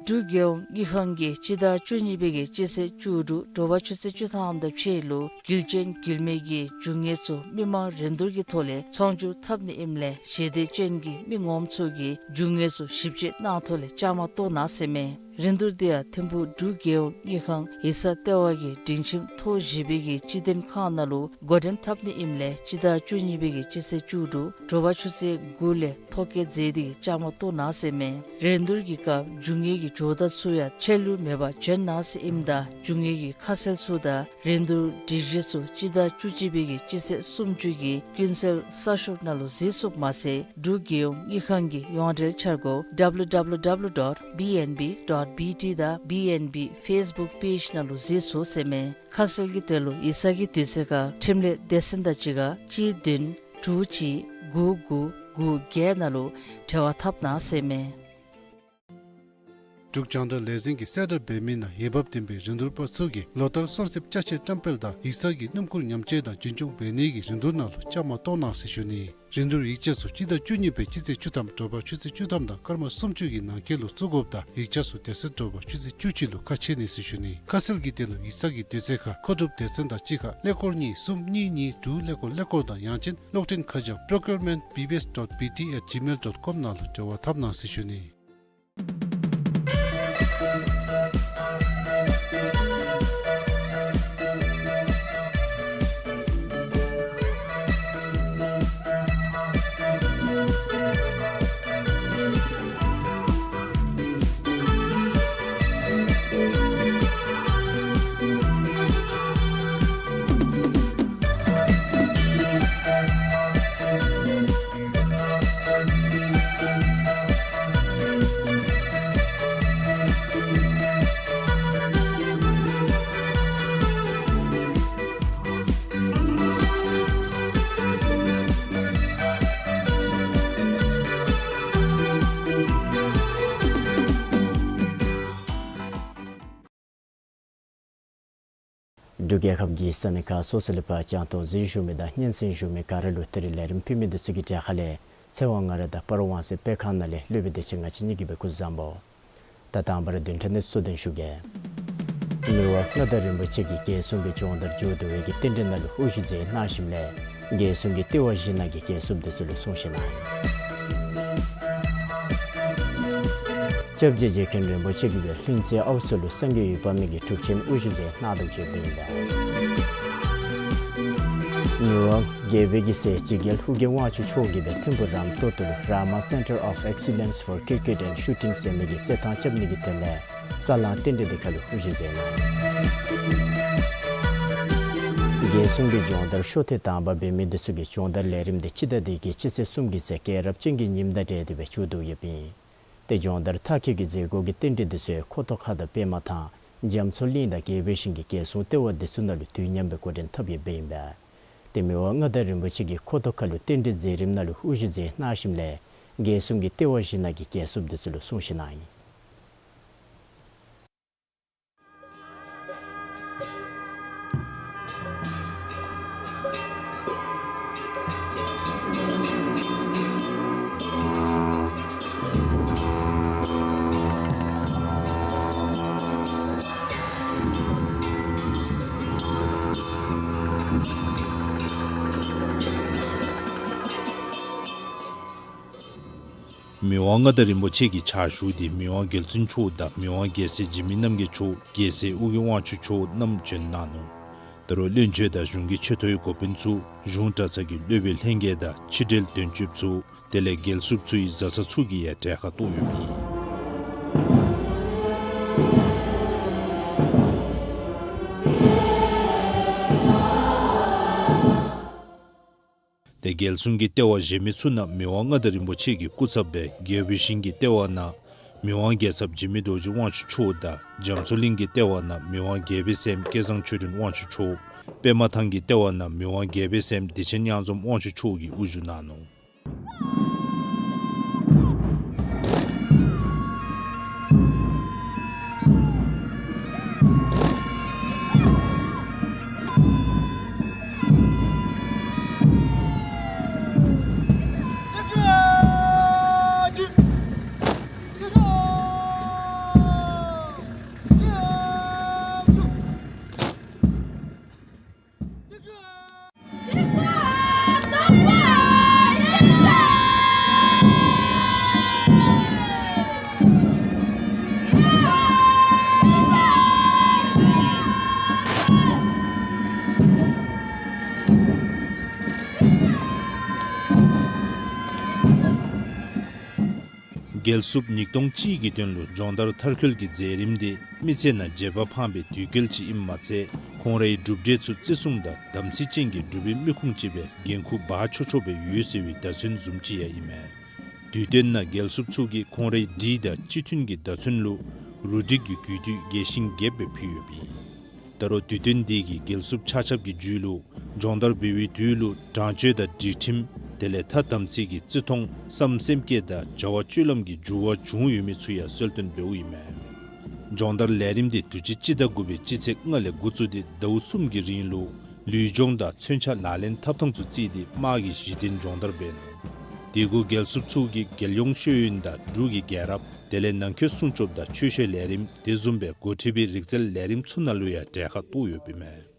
འབྲུག་རྒྱལ་ཡོངས་དངུལ་ཁང་གིས་སྤྱི་ཟླ་བཅུ་གཉིས་པའི་གི་སྤྱི་ཚེས་བཅུ་དྲུག་དྲོ་པ་ཆུ་ཚོད་བཅུ་ཐམ་དང་ཕྱེད་ལུ་རྒྱུ་ཅན་རྒྱུ་མེད་ཀྱི་རྒྱུ་དངོས་ཚུ་མི་མང་རིན་བསྡུར་གྱི་ཐོག་ལས་ཚོང་སྒྱུར་འཐབ་ནི་ཨིནམ་ལས་ཞལ་འདེབས་ཅན་གྱི་མི་ངོམ་ཚུ་གིས་རྒྱུ་དངོས་ཚུ་ཞིབ་དཔྱད་གནང་ཐོག་ལས་བཅའ་མར་གཏོགས་གནང་ཟེར་མས། རིན་བསྡུར་དེ་ཡང་ཐིམ་ཕུག་འབྲུག་རྒྱལ་ཡོངས་དངུལ་ཁང་ཡིག་ཚང་ལྟེ་བ་གི་སྒྲིང་ཁྱིམ་ཐོག་བཞི་པའི་གི་སྤྱི་དོན་ཁང་ནང་ལུ་འགོ་འདྲེན་འཐབ་ནི་ཨིནམ་ལས་སྤྱི་ཟླ་བཅུ་གཉིས་པའི་གི་སྤྱི་ཚེས་བཅུ་དྲུག་དྲོ་པ་ཆུ་ཚོད་དགུ་ལས་ཐོ་བཀོད་མཛད་དེ་གི་བཅའ་མར་གཏོགས་གནང་ཟེར་མས། རིན་བསྡུར་གྱི་སྐབས་རྒྱུ་དངོས་ཀྱི་ཇོ་བདག་ཚུ་ཡང་ཆད་ལུས་མེད་པར་བྱོན་གནང་ཟེར་ཨིནམ་ད་རྒྱུ་དངོས་ཀྱི་ཁ་གསལ་ཚུ་དང་རིན་བསྡུར་སྒྲིག་གཞི་ཚུ་སྤྱི་ཟླ་བཅུ་གཅིག་པའི་གི་སྤྱི་ཚེས་སུམ་ཅུ་གི་ཀུན་གསལ་གསར་ཤོག་ནང་ལུ་གཟིགས་ཚུགསཔ་མ་ཚད་འབྲུག་རྒྱལ་ཡོངས་དངུལ་ཁང་གི་ཡོངས་འབྲེལ་འཆར་སྒོ་W W W dot B N B dot B T དང་B N B Facebook page ནང་ལུ་གཟིགས་ཚུགས་ཟེར་མས། ཁ་གསལ་གྱི་དོན་ལུ་ཡིག་ཚང་གི་དུས་ཚོད་ཁར་འཕྲིན་ལས་སྡེ་ཚན་དང་གཅིག་ཁར་གཅིག་བདུན་དྲུག་གཅིག་དགུ་དགུ་དགུ་བརྒྱད་ནང་ལུ་འབྲེལ་བ་འཐབ་གནང་ཟེར་མས། འབྲུག་རྒྱང་བསྒྲགས་ལས་འཛིན་གྱིས་གསལ་བསྒྲགས་འབད་མི་ནང་འོས་འབབ་ལྡན་པའི་རིན་བསྡུར་པ་ཚུ་གིས་ལོ་ལྟར་གསོལ་འདེབས་ཅ་ཆས་བཀྲམ་སྤེལ་དང་ཡིག་ཚང་གི་སྣུམ་འཁོར་ཉམས་བཅོས་དང་རྒྱུན་སྐྱོང་འབད་ནི་གི་རིན་བསྡུར་ནང་ལུ་བཅའ་མར་གཏོགས་གནང་ཟེར་ཞུ་ནི། རིན་བསྡུར་ཡིག་ཆ་ཚུ་སྤྱི་ཟླ་བཅུ་གཉིས་པའི་སྤྱི་ཚེས་བཅུ་ཐམ་དྲོ་པ་ཆུ་ཚོད་བཅུ་ཐམ་དང་སྐར་མ་སུམ་ཅུ་གི་ནང་འཁོད་ལུ་བཙུགས་དགོཔ་དང་ཡིག་ཆ་ཚུ་དེ་ཚེ་དྲོ་པ་ཆུ་ཚོད་བཅུ་གཅིག་ལུ་ཁ་ཕྱེ་ནི་ཟེར་ཞུ་ནི། ཁ་གསལ་གྱི་དོན་ལུ་ཡིག་ཚང་གི་དུས་ཚོད་ཁར་མཁོ་སྒྲུབ་སྡེ་ཚན་དང་གཅིག་ཁར་ཀླད་ཀོར་གཉིས་གསུམ་གཉིས་གཉིས་དྲུག་ཀླད་ཀོར་ཀླད་ཀོར་དང་ཡང་ཅིན་གློག་འཕྲིན་ཁ་བྱང་procurement B B S dot B T at gmail dot com ནང་ལུ་འབྲེལ་བ་འཐབ་གནང་ཟེར་ཞུ་ནི། འབྲུག་རྒྱལ་ཁབ་ཀྱི་ས་གནས་ཁག་སོ་སོ་ལས་ཕར་རྒྱང་མཐོང་གཟིགས་བཞུགས་མི་དང་སྙན་གསན་བཞུགས་མི་ག་ར་ལུ་ད་རིས་ལས་རིམ་ཕུལ་མི་འདི་ཚུ་གི་གྲས་ཁ་ལས་ཚེ་དབང་ང་ར་དང་སྤ་རོ་ཝང་སེ་དཔེ་ཁང་ནང་ལས་སློབ་དཔོན་བདེ་ཆེན་ང་བཅས་གཉིས་ཀྱིས་སྦེ་སྐུ་གཟུགས་བཟང་པོ། ད་དང་པ་ར་བདུན་ཕྲག་གནས་ཚུལ་བསྡུ་ཞུ་གེ། མི་དབང་མངའ་བདག་རིན་པོ་ཆེ་གིས་རྒྱལ་སྲུང་གི་སྦྱོང་བརྡར་མཇུག་བསྡུ་བའི་གི་རྟེན་འབྲེལ་ནང་ལུ་དབུ་བཞུགས་མཛད་གནང་ཞིནམ་ལས་རྒྱལ་སྲུང་གི་ལྟེ་བ་བཞི་ནང་གི་རྒྱལ་སྲུང་འདི་ཚུ་ལུ་གསུང་བཤད་གནང་ཡི། སྐྱབས་རྗེ་རྗེ་མཁན་རིན་པོ་ཆེ་གིས་སྦེ་ལྷུན་རྩེ་ཨའུ་ཚོ་ལུ་སངས་རྒྱས་འོད་དཔག་མེད་ཀྱི་སྒྲུབ་ཆེན་དབུ་བཞུགས་མཛད་གནང་དོ་ཡོདཔ་ཨིན་པས། མི་དབང་རྒྱལ་པོའི་གི་སྲས་ཇི་རྒྱལ་ཧཱུྃ་རྒྱལ་དབང་ཕྱུག་མཆོག་གིས་སྦེ་ཐིམ་ཕུག་རམ་ཏོ་ཏོ་ལུ་Rama Center of Excellence for Cricket and Shooting ཟེར་མི་གི་རྩེད་ཐང་རྐྱབ་ནི་གི་དོན་ལས་ས་བསླང་རྟེན་འབྲེལ་འདི་ཁ་ལུ་དབུ་བཞུགས་མཛད་གནང་ཡི། རྒྱལ་སྲུང་གི་སྦྱོང་བརྡར་ཤོག་ཐེངས་དང་པ་འབད་མི་འདི་ཚུ་གི་སྦྱོང་བརྡར་ལས་རིམ་འདི་སྤྱི་ཟླ་འདི་གི་སྤྱི་ཚེས་གསུམ་གྱི་ཚེ་རྒྱལ་རབས་ཅན་གྱི་ཉིནམ་དང་འབྲེལ་ཏེ་སྦེ་མཇུག་བསྡུ་ཡོདཔ་ཨིན། ཏེ་སྦྱོང་བརྡར་མཐར་འཁྱོལ་གྱི་མཛད་སྒོ་གི་རྟེན་འབྲེལ་འདི་ཚུ་ཁོ་ཐང་ཁ་དང་པདྨ་ཐང་རྒྱ་མཚོ་གླིང་དང་རྒྱལ་པོའི་ཞིང་གི་རྒྱལ་སྲུང་ལྟེ་བ་འདི་ཚུ་ནང་ལུ་དུས་མཉམ་སྦེ་འགོ་འདྲེན་འཐབ་ཡོདཔ་ཨིན་པས། ཏེ་མི་དབང་མངའ་བདག་རིན་པོ་ཆེ་གིས་ཁོ་ཐང་ཁ་ལུ་རྟེན་འབྲེལ་མཛད་རིམ་ནང་ལུ་དབུ་བཞུགས་མཛད་གནང་ཞིནམ་ལས་རྒྱལ་སྲུང་གི་ལྟེ་བ་བཞི་ནང་གི་རྒྱལ་སྲུངཔ་འདི་ཚུ་ལུ་གསུང་བཤད་གནང་ཡི། མི་དབང་མངའ་བདག་རིན་པོ་ཆེ་གི་ཕྱག་ཞུ་སྟེ་མི་དབང་རྒྱལ་བཙུན་མཆོག་དང་མི་དབང་རྒྱལ་སྲས་འཇིགས་མེད་རྣམ་རྒྱལ་མཆོག། རྒྱལ་སྲས་ཨོ་རྒྱན་དབང་ཕྱུག་མཆོག་རྣམས་བྱོན་གནང་ནུག། ད་རུང་བློན་ཆེན་དང་གཞུང་གི་ཆེ་མཐོའི་འགོ་དཔོན་ཚུ། གཞུང་གྲྭ་ཚང་གི་སློབ་དཔོན་ལྷན་རྒྱས་དང་ཕྱི་འབྲེལ་དོན་གཅོད་ཚུ། དེ་ལས་རྒྱལ་སྲུངཔ་ཚུ་ཡི་བཟའ་ཚང་ཚུ་གིས་ཡང་གྲལ་ཁར་གཏོགས་ཡོདཔ་ཨིན། ཏེ་རྒྱལ་སྲུང་གི་ལྟེ་བ་གཞན་མི་ཚུ་ནང་མི་དབང་མངའ་བདག་རིན་པོ་ཆེ་གི་སྐུ་ཚབ་སྦེ་རྒྱལ་པོའི་ཞིང་གི་ལྟེ་བ་ནང་མི་དབང་རྒྱལ་ཚབ་འཇིགས་མེད་རྡོ་རྗེ་དབང་ཕྱུག་མཆོག་དང་རྒྱ་མཚོ་གླིང་གི་ལྟེ་བ་ནང་མི་དབང་རྒྱལ་པོའི་སྲསམོ་སྐལ་བཟང་ཆོས་སྒྲོན་དབང་ཕྱུག་མཆོག། པདྨ་ཐང་གི་ལྟེ་བ་ནང་མི་དབང་རྒྱལ་པོའི་སྲསམོ་བདེ་ཆེན་གཡང་འཛོམས་དབང་ཕྱུག་མཆོག་གིས་དབུ་བཞུགས་གནང་ནུག། རྒྱལ་སྲུངཔ་ཉིས་སྟོང་གཅིག་གི་དོན་ལུ་སྦྱོང་བརྡར་མཐར་འཁྱོལ་གྱི་མཛད་རིམ་དེ་མི་ཚེ་ནང་བརྗེད་པ་འཕངས་པའི་དུས་སྐབས་ཅིག་ཨིནམ་མ་ཚད་ཁོང་རའི་གྲུབ་འབྲས་ཚུ་བརྩི་སྲུང་དང་དམ་ཚིག་ཅན་གྱི་སྒྲུབ་པའི་མི་ཁུངས་ཅིག་སྦེ་འགན་ཁུར་འབག་ཆོག་ཆོགཔ་སྦེ་ཡོད་ཟེར་བའི་བརྡ་མཚོན་བཟུམ་ཅིག་ཡང་ཨིན་མས། དུས་སྟོན་ནང་རྒྱལ་སྲུངཔ་ཚུ་གིས་ཁོང་རའི་སྒྲིག་དང་སྤྱི་མཐུན་གྱི་བརྡ་མཚོན་ལུ་རུ་སྒྲིག་གི་གུས་འདུད་རྒྱས་ཤིང་རྒྱསཔ་སྦེ་ཕུལ་ཡོདཔ་ཨིན། ད་རུང་དུས་སྟོན་འདི་གིས་རྒྱལ་སྲུངཔ་ཆ་ཁྱབ་ཀྱི་རྒྱུད་ལུ་སྦྱོང་བརྡར་འབད་བའི་དུས་ལུ་དྲང་སྤྱོད་དང་སྒྲིག་ཁྲིམས་དེ་ལས་ཐ་དམ་ཚིག་གི་བརྩི་མཐོང་བསམ་སེམས་བསྐྱེད་དང་བྱ་བ་སྤྱོད་ལམ་གྱི་འགྱུར་བ་བྱུང་ཡོད་མི་ཚུ་ཡང་གསལ་སྟོན་འབདཝ་ཨིན་མས། སྦྱོང་བརྡར་ལས་རིམ་འདི་དུས་ཅི་སྤྱི་ཟླ་དགུ་པའི་སྤྱི་ཚེས་ལྔ་ལས་འགོ་བཙུགས་ཏེ་ཟླཝ་གསུམ་གྱི་རིང་ལུ་ལུས་སྦྱོང་དང་མཚོན་ཆ་ལག་ལེན་འཐབ་ཐངས་ཚུ་བརྩིས་ཏེ་དམག་གི་གཞི་རྟེན་སྦྱོང་བརྡར་འབད་ནུག། དེ་གུ་རྒྱལ་སྲུངཔ་ཚུ་གིས་རྒྱལ་ཡོངས་ཤེས་ཡོན་དང་འབྲུག་གི་རྒྱལ་རབས་དེ་ལས་ནང་འཁོད་སྲུང་སྐྱོབ་དང་ཆོས་བཤད་ལས་རིམ་དེ་བཟུམ་སྦེ་འགོ་ཁྲིད་པའི་རིག་རྩལ་ལས་རིམ་ཚུ་ནང་ལུ་ཡང་གྲལ་ཁར་གཏོགས་ཡོདཔ་ཨིན་མས།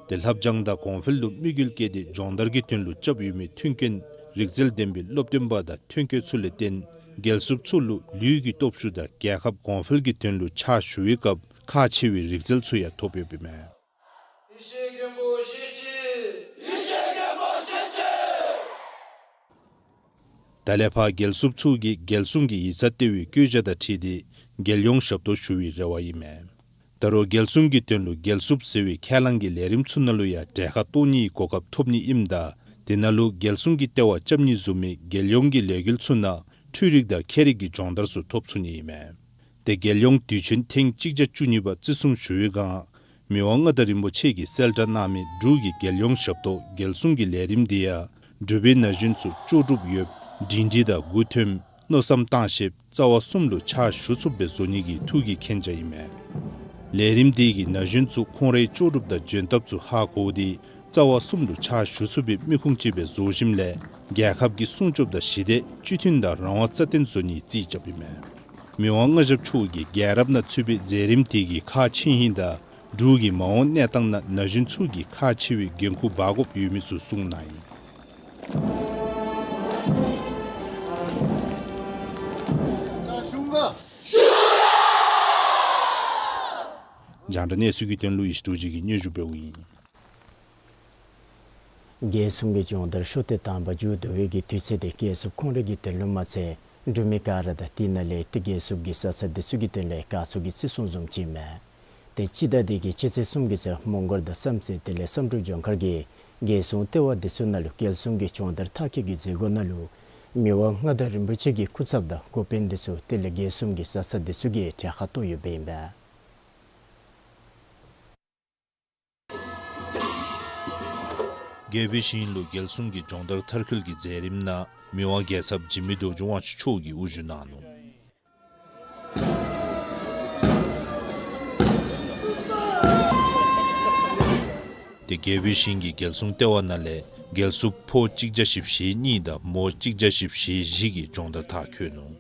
དེ་ལྷབ་སྦྱང་དང་གོང་འཕེལ་ལུ་དམིགས་ཡུལ་བསྐྱེད་དེ་སྦྱོང་བརྡར་གྱི་དོན་ལུ་རྐྱབ་ཡོད་མི་མཐུན་རྐྱེན་རིག་རྩལ་ལྡན་པའི་སློབ་སྟོན་པ་དང་ཐོན་སྐྱེད་ཚུ་ལས་བརྟེན་རྒྱལ་སྲུངཔ་ཚུ་ལུ་ལུས་ཀྱི་སྟོབས་ཤུགས་དང་རྒྱལ་ཁབ་གོང་འཕེལ་གྱི་དོན་ལུ་ཕྱག་ཞུ་བའི་སྐབས་ཁག་ཆེ་བའི་རིག་རྩལ་ཚུ་ཡང་ཐོབ་ཡོདཔ་ཨིན་མས། ཡེ་ཤེས་མགོན་པོ་ཞལ་མཇལ། ཡེ་ཤེས་མགོན་པོ་ཞལ་མཇལ། ད་ལས་ཕར་རྒྱལ་སྲུངཔ་ཚུ་གིས་རྒྱལ་སྲུང་གི་ཡིག་ཚང་ལྟེ་བའི་བཀོད་རྒྱ་དང་འཁྲིལ་ཏེ་རྒྱལ་ཡོངས་ཞབས་ཏོག་ཞུ་བའི་རེ་བ་ཨིན་མས། ད་རུང་རྒྱལ་སྲུང་གི་དོན་ལུ་རྒྱལ་སྲུངཔ་ཟེར་བའི་ཁས་བླངས་ཀྱི་ལས་རིམ་ཚུ་ནང་ལུ་ཡང་གྲལ་ཁར་གཏོགས་ནིའི་གོ་སྐབས་ཐོབ་ནི་ཨིནམ་ད་དེ་ནང་ལུ་རྒྱལ་སྲུང་གི་ལྟེ་བ་རྐྱབ་ནི་བཟུམ་མའི་རྒྱལ་ཡོངས་ཀྱི་ལས་འགུལ་ཚུ་ནང་འཕྲུལ་རིག་དང་མཁས་རིག་གི་སྦྱོང་བརྡར་ཚུ་ཐོབ་ཚུགས་ནི་ཨིན་མས། དེ་རྒྱལ་ཡོངས་དུས་ཆེན་ཐེངས་གཅིག་བརྒྱ་བཅུ་གཉིས་པ་བརྩི་སྲུང་ཞུ་བའི་སྒང་མི་དབང་མངའ་བདག་རིན་པོ་ཆེ་གིས་གསལ་བསྒྲགས་གནང་མི་འབྲུག་གི་རྒྱལ་ཡོངས་ཞབས་ཏོག་རྒྱལ་སྲུང་གི་ལས་རིམ་འདི་ཡང་འབྲུག་པའི་ན་གཞོན་ཚུ་ལྕོགས་གྲུབ་ཡོདཔ་སྒྲིང་སྒྲིང་དང་མགུ་འཐོམ་མནོ་བསམ་བཏང་ཤེསཔ་རྩ་བ་གསུམ་ལུ་ཕྱག་ཞུ་ཚུགསཔ་སྦེ་བཟོ་ནི་གི་ཐུགས་ཀྱི་མཁྱེན་རྒྱ་ཨིན་མས། ལས་རིམ་འདི་གིས་ན་གཞོན་ཚུ་ཁོང་རའི་ལྕོགས་གྲུབ་དང་འཇོན་ཐབས་ཚུ་ཧ་གོ་སྟེ་རྩ་བ་གསུམ་ལུ་ཕྱག་ཞུ་ཚུགས་པའི་མི་ཁུངས་ཅིག་སྦེ་བཟོ་ཞིནམ་ལས་རྒྱལ་ཁབ་ཀྱི་སྲུང་སྐྱོབ་དང་ཞི་བདེ་སྤྱི་མཐུན་དང་རང་དབང་རྩ་བརྟན་བཟོ་ནིའི་རྩིས་རྐྱབ་ཨིན་མས། མི་དབང་མངའ་ཞབས་མཆོག་གིས་རྒྱལ་རབས་ནང་ཚུད་པའི་མཛད་རིམ་དེ་གིས་ཁག་ཆེ་ཧིང་དང་འབྲུག་གི་མ་འོངས་གནས་སྟངས་ནང་ན་གཞོན་ཚུ་གིས་ཁག་ཆེ་བའི་འགན་ཁུར་འབག་དགོཔ་ཡོད་མི་ཚུ་གསུངས་གནང་ཡི། རྒྱང་བསྒྲགས་གནས་ཚུལ་གྱི་དོན་ལུ་ཡེ་ཤེས་རྡོ་རྗེ་གིས་སྙན་ཞུ་འབདཝ་ཨིན། རྒྱལ་སྲུང་གི་སྦྱོང་བརྡར་ཤོག་ཐེངས་དང་པ་མཇུག་བསྡུ་བའི་གི་དུས་ཚོད་དེ་རྒྱལ་སྲུངཔ་ཁོང་རའི་གི་དོན་ལུ་མ་ཚད་འབྲུག་མི་ག་ར་དང་དེ་ནང་ལས་ཏེ་རྒྱལ་སྲུངཔ་གི་བཟའ་ཚང་དེ་ཚུ་གི་དོན་ལས་དགའ་ཚོར་གྱི་བརྩི་སྲུང་བཟུམ་ཅིག་ཨིན་མས། ཏེ་སྤྱི་ཟླ་འདི་གི་སྤྱི་ཚེས་གསུམ་གྱི་ཚེ་མོང་སྒར་དང་བསམ་རྩེ་དེ་ལས་བསམ་གྲུབ་ལྗོངས་མཁར་གྱི་རྒྱལ་སྲུང་ལྟེ་བ་དེ་ཚུ་ནང་ལུ་རྒྱལ་སྲུང་གི་སྦྱོང་བརྡར་མཐར་འཁྱོལ་གྱི་མཛད་སྒོ་ནང་ལུ་མི་དབང་མངའ་བདག་རིན་པོ་ཆེ་གི་སྐུ་ཚབ་དང་འགོ་དཔོན་དེ་ཚུ་དེ་ལས་རྒྱལ་སྲུང་གི་བཟའ་ཚང་དེ་ཚུ་གིས་གྲལ་ཁར་གཏོགས་ཡོདཔ་ཨིན་པས། རྒྱལ་པོའི་ཞིང་ལུ་རྒྱལ་སྲུང་གི་སྦྱོང་བརྡར་མཐར་འཁྱོལ་གྱི་མཛད་རིམ་ནང་མི་དབང་རྒྱལ་ཚབ་འཇིགས་མེད་རྡོ་རྗེ་དབང་ཕྱུག་མཆོག་གིས་དབུ་བཞུགས་གནང་ནུག། ཏེ་རྒྱལ་པོའི་ཞིང་གི་རྒྱལ་སྲུང་ལྟེ་བ་ནང་ལས་རྒྱལ་སྲུངཔ་ཕོ་གཅིག་བརྒྱ་བཞི་བཅུ་ཞེ་གཉིས་དང་མོ་གཅིག་བརྒྱ་བཞི་བཅུ་ཞེ་བཞི་གིས་སྦྱོང་བརྡར་མཐར་འཁྱོལ་ནུག།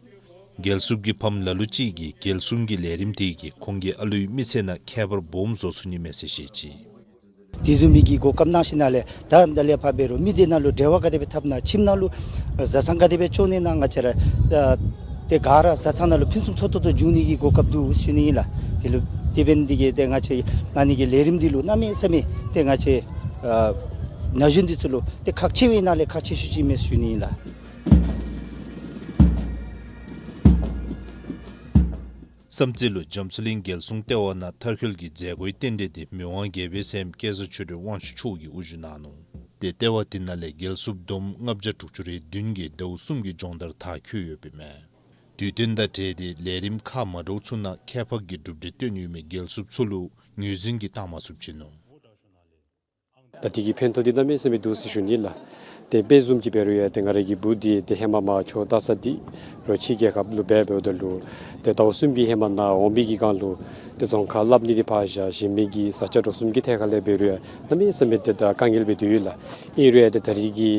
རྒྱལ་སྲུངཔ་གི་ཕམ་ལ་ལུ་ཅིག་གིས་རྒྱལ་སྲུང་གི་ལས་རིམ་དེ་གིས་ཁོང་གི་ཨ་ལུའི་མི་ཚེ་ནང་ཁྱད་པར་སྦོམ་བཟོ་ཚུགས་ནི་མས་ཟེར་བཤད་ཅི། དེ་བཟུམ་མའི་གི་གོ་སྐབས་གནང་ཞིནམ་ལས་ད་ད་ལས་ཕར་འབད་རུང་མི་སྡེ་ནང་ལུ་འབྲེལ་བ་ག་དེ་སྦེ་འཐབ་ན་ཁྱིམ་ནང་ལུ་བཟའ་ཚང་ག་དེ་སྦེ་འགྱོ་ནི་ན་ང་བཅས་ར་ཨ་ཏེ་ག་ར་བཟའ་ཚང་ནང་ལུ་ཕུན་སུམ་ཚོགས་ཏོག་ཏོ་འགྱོ་ནི་གི་གོ་སྐབས་འདུག་ཞུ་ནི་ཨིན་ལགས། དེ་ལུ་དེ་འབད་ནི་དེ་གིས་ཏེ་ང་བཅས་ཨ་ནི་གི་ལས་རིམ་འདི་ལུ་གནམ་མེད་ས་མེད་ཏེ་ང་བཅས་ཨ་ན་གཞོན་འདི་ཚུ་ལུ་ཏེ་ཁག་ཆེ་བའི་ནང་ལས་ཁག་ཆེ་ཤོས་ཅིག་མས་ཞུ་ནི་ཨིན་ལགས། བསམ་རྩེ་ལུ་རྒྱ་མཚོ་གླིང་རྒྱལ་སྲུང་ལྟེ་བ་ནང་མཐར་འཁྱོལ་གྱི་མཛད་སྒོའི་རྟེན་འབྲེལ་འདི་མི་དབང་རྒྱལ་པོའི་སྲསམོ་སྐལ་བཟང་ཆོས་སྒྲོན་དབང་ཕྱུག་མཆོག་གིས་དབུ་བཞུགས་གནང་ནུག། ཏེ་ལྟེ་བ་དེ་ནང་ལས་རྒྱལ་སྲུངཔ་བསྡོམས་ལྔ་བརྒྱ་དྲུག་ཅུ་རེ་བདུན་གྱིས་ཟླཝ་གསུམ་གྱི་སྦྱོང་བརྡར་མཐར་འཁྱོལ་ཡོདཔ་ཨིན་མས། དུས་སྟོན་དང་འབྲེལ་ཏེ་ལས་རིམ་ཁག་མ་འདྲཝ་ཚུ་ནང་ཁྱད་འཕགས་ཀྱི་གྲུབ་འབྲས་བཏོན་ཡོད་མི་རྒྱལ་སྲུངཔ་ཚུ་ལུ་ངོས་འཛིན་གྱིས་བཏང་མ་ཚུགསཔ་ཅིག་ནུག། ད་དེ་གི་ཕན་ཐོགས་འདི་གནམ་མེད་ས་མེད་འདུག་ཟེར་ཞུ་ནི་ལགས། ཏེ་དཔེ་བཟུམ་ཅིག་འབད་རུང་ཡང་ཏེ་ང་རའི་གི་བུ་འདི་ཏེ་ཧེ་མ་མར་ཆོས་ལྟ་ས་འདི་རོགས་ཕྱི་རྒྱལ་ཁབ་ལུ་འབད་འབདཝ་ད་ལུ་ཏེ་ཟླཝ་གསུམ་གྱི་ཧེ་མ་ནཱ་འོང་མི་གི་སྒང་ལུ་ཏེ་རྫོང་ཁ་སླབ་ནི་འདི་ཕར་བཞག་གཞན་མི་གི་བཟའ་བཅའ་འདྲཝ་བཟུམ་གྱི་ཐད་ཁར་ལས་འབད་རུང་ཡང་གནམ་མེད་ས་མེད་ཏེ་ད་དཀའ་ངལ་སྦེ་སྡོད་ཡོད་ལགས། ཨིན་རུང་ཡང་ཏེ་ད་རིས་ཀྱི་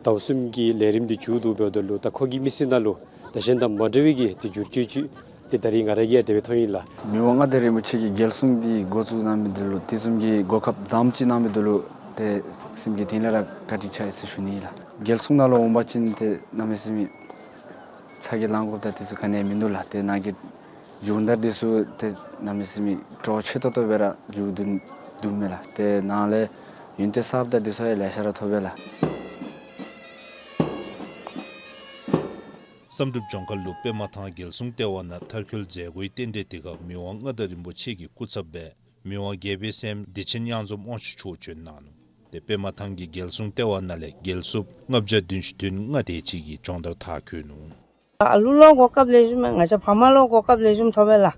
ཟླཝ་གསུམ་གྱི་ལས་རིམ་འདི་མཇུག་བསྡུ་འབདཝ་ད་ལུ་ད་ཁོ་གི་མི་ཚེ་ནང་ལུ་ད་གཞན་དང་མ་འདྲ་བའི་གི་ཏེ་འགྱུར་བཅོས་ཅིག་ཏེ་ད་རིས་ང་ར་གིས་ཡང་དེ་སྦེ་མཐོང་ཡི་ལགས། མི་དབང་མངའ་བདག་རིན་པོ་ཆེ་གིས་རྒྱལ་སྲུང་འདི་འགོ་བཙུགས་གནང་མི་འདི་ལུ་དེ་བཟུམ་གྱི་གོ་སྐབས་བཟངམ་ཅིག་གནང་མི་འདི་ལུ་ཏེ་སེམས་ཀྱི་གཏིང་ལས་ར་བཀའ་དྲིན་ཆེ་ཟེར་ཞུ་ནི་ལགས། རྒྱལ་སྲུང་ནང་ལུ་འོང་པ་ཅིན་ཏེ་གནམ་མེད་ས་མེད་ཚ་གྱང་ལང་དགོཔ་དང་དེ་ཚུ་ག་ནི་ཡང་མིན་འདུག་ལགས། ཏེ་ནཱ་གི་སྦྱོང་བརྡར་འདི་ཚུ་ཏེ་གནམ་མེད་ས་མེད་སྤྲོ་བ་ཆེ་ཏོག་ཏོ་སྦེ་ར་མཇུག་བསྡུ་བསྡུཝ་མས་ལགས། ཏེ་ནཱ་ལས་ཡོན་ཏན་གསརཔ་དང་འདི་ཚུ་ཡང་ལེ་ཤ་ར་ཐོབ་པས་ལགས། བསམ་གྲུབ་ལྗོངས་མཁར་ལུ་པདྨ་ཐང་རྒྱལ་སྲུང་ལྟེ་བ་ནང་མཐར་འཁྱོལ་མཛད་སྒོའི་རྟེན་འབྲེལ་དེ་ཁར་མི་དབང་མངའ་བདག་རིན་པོ་ཆེ་གི་སྐུ་ཚབ་སྦེ་མི་དབང་རྒྱལ་པོའི་སྲསམོ་བདེ་ཆེན་གཡང་འཛོམས་དབང་ཕྱུག་མཆོག་བྱོན་གནང་ནུག། ཏེ་པདྨ་ཐང་གི་རྒྱལ་སྲུང་ལྟེ་བ་ནང་ལས་རྒྱལ་སྲུངཔ་ལྔ་བརྒྱ་བདུན་ཅུ་དོན་ལྔ་དེ་ཅིག་གིས་སྦྱོང་བརྡར་མཐར་འཁྱོལ་ནུག། ཨ་ལུ་ལུ་གོ་སྐབས་ལེགས་ཤོམ་མས། ང་བཅས་ཕམ་ལུ་གོ་སྐབས་ལེགས་ཤོམ་ཐོབ་པས་ལགས།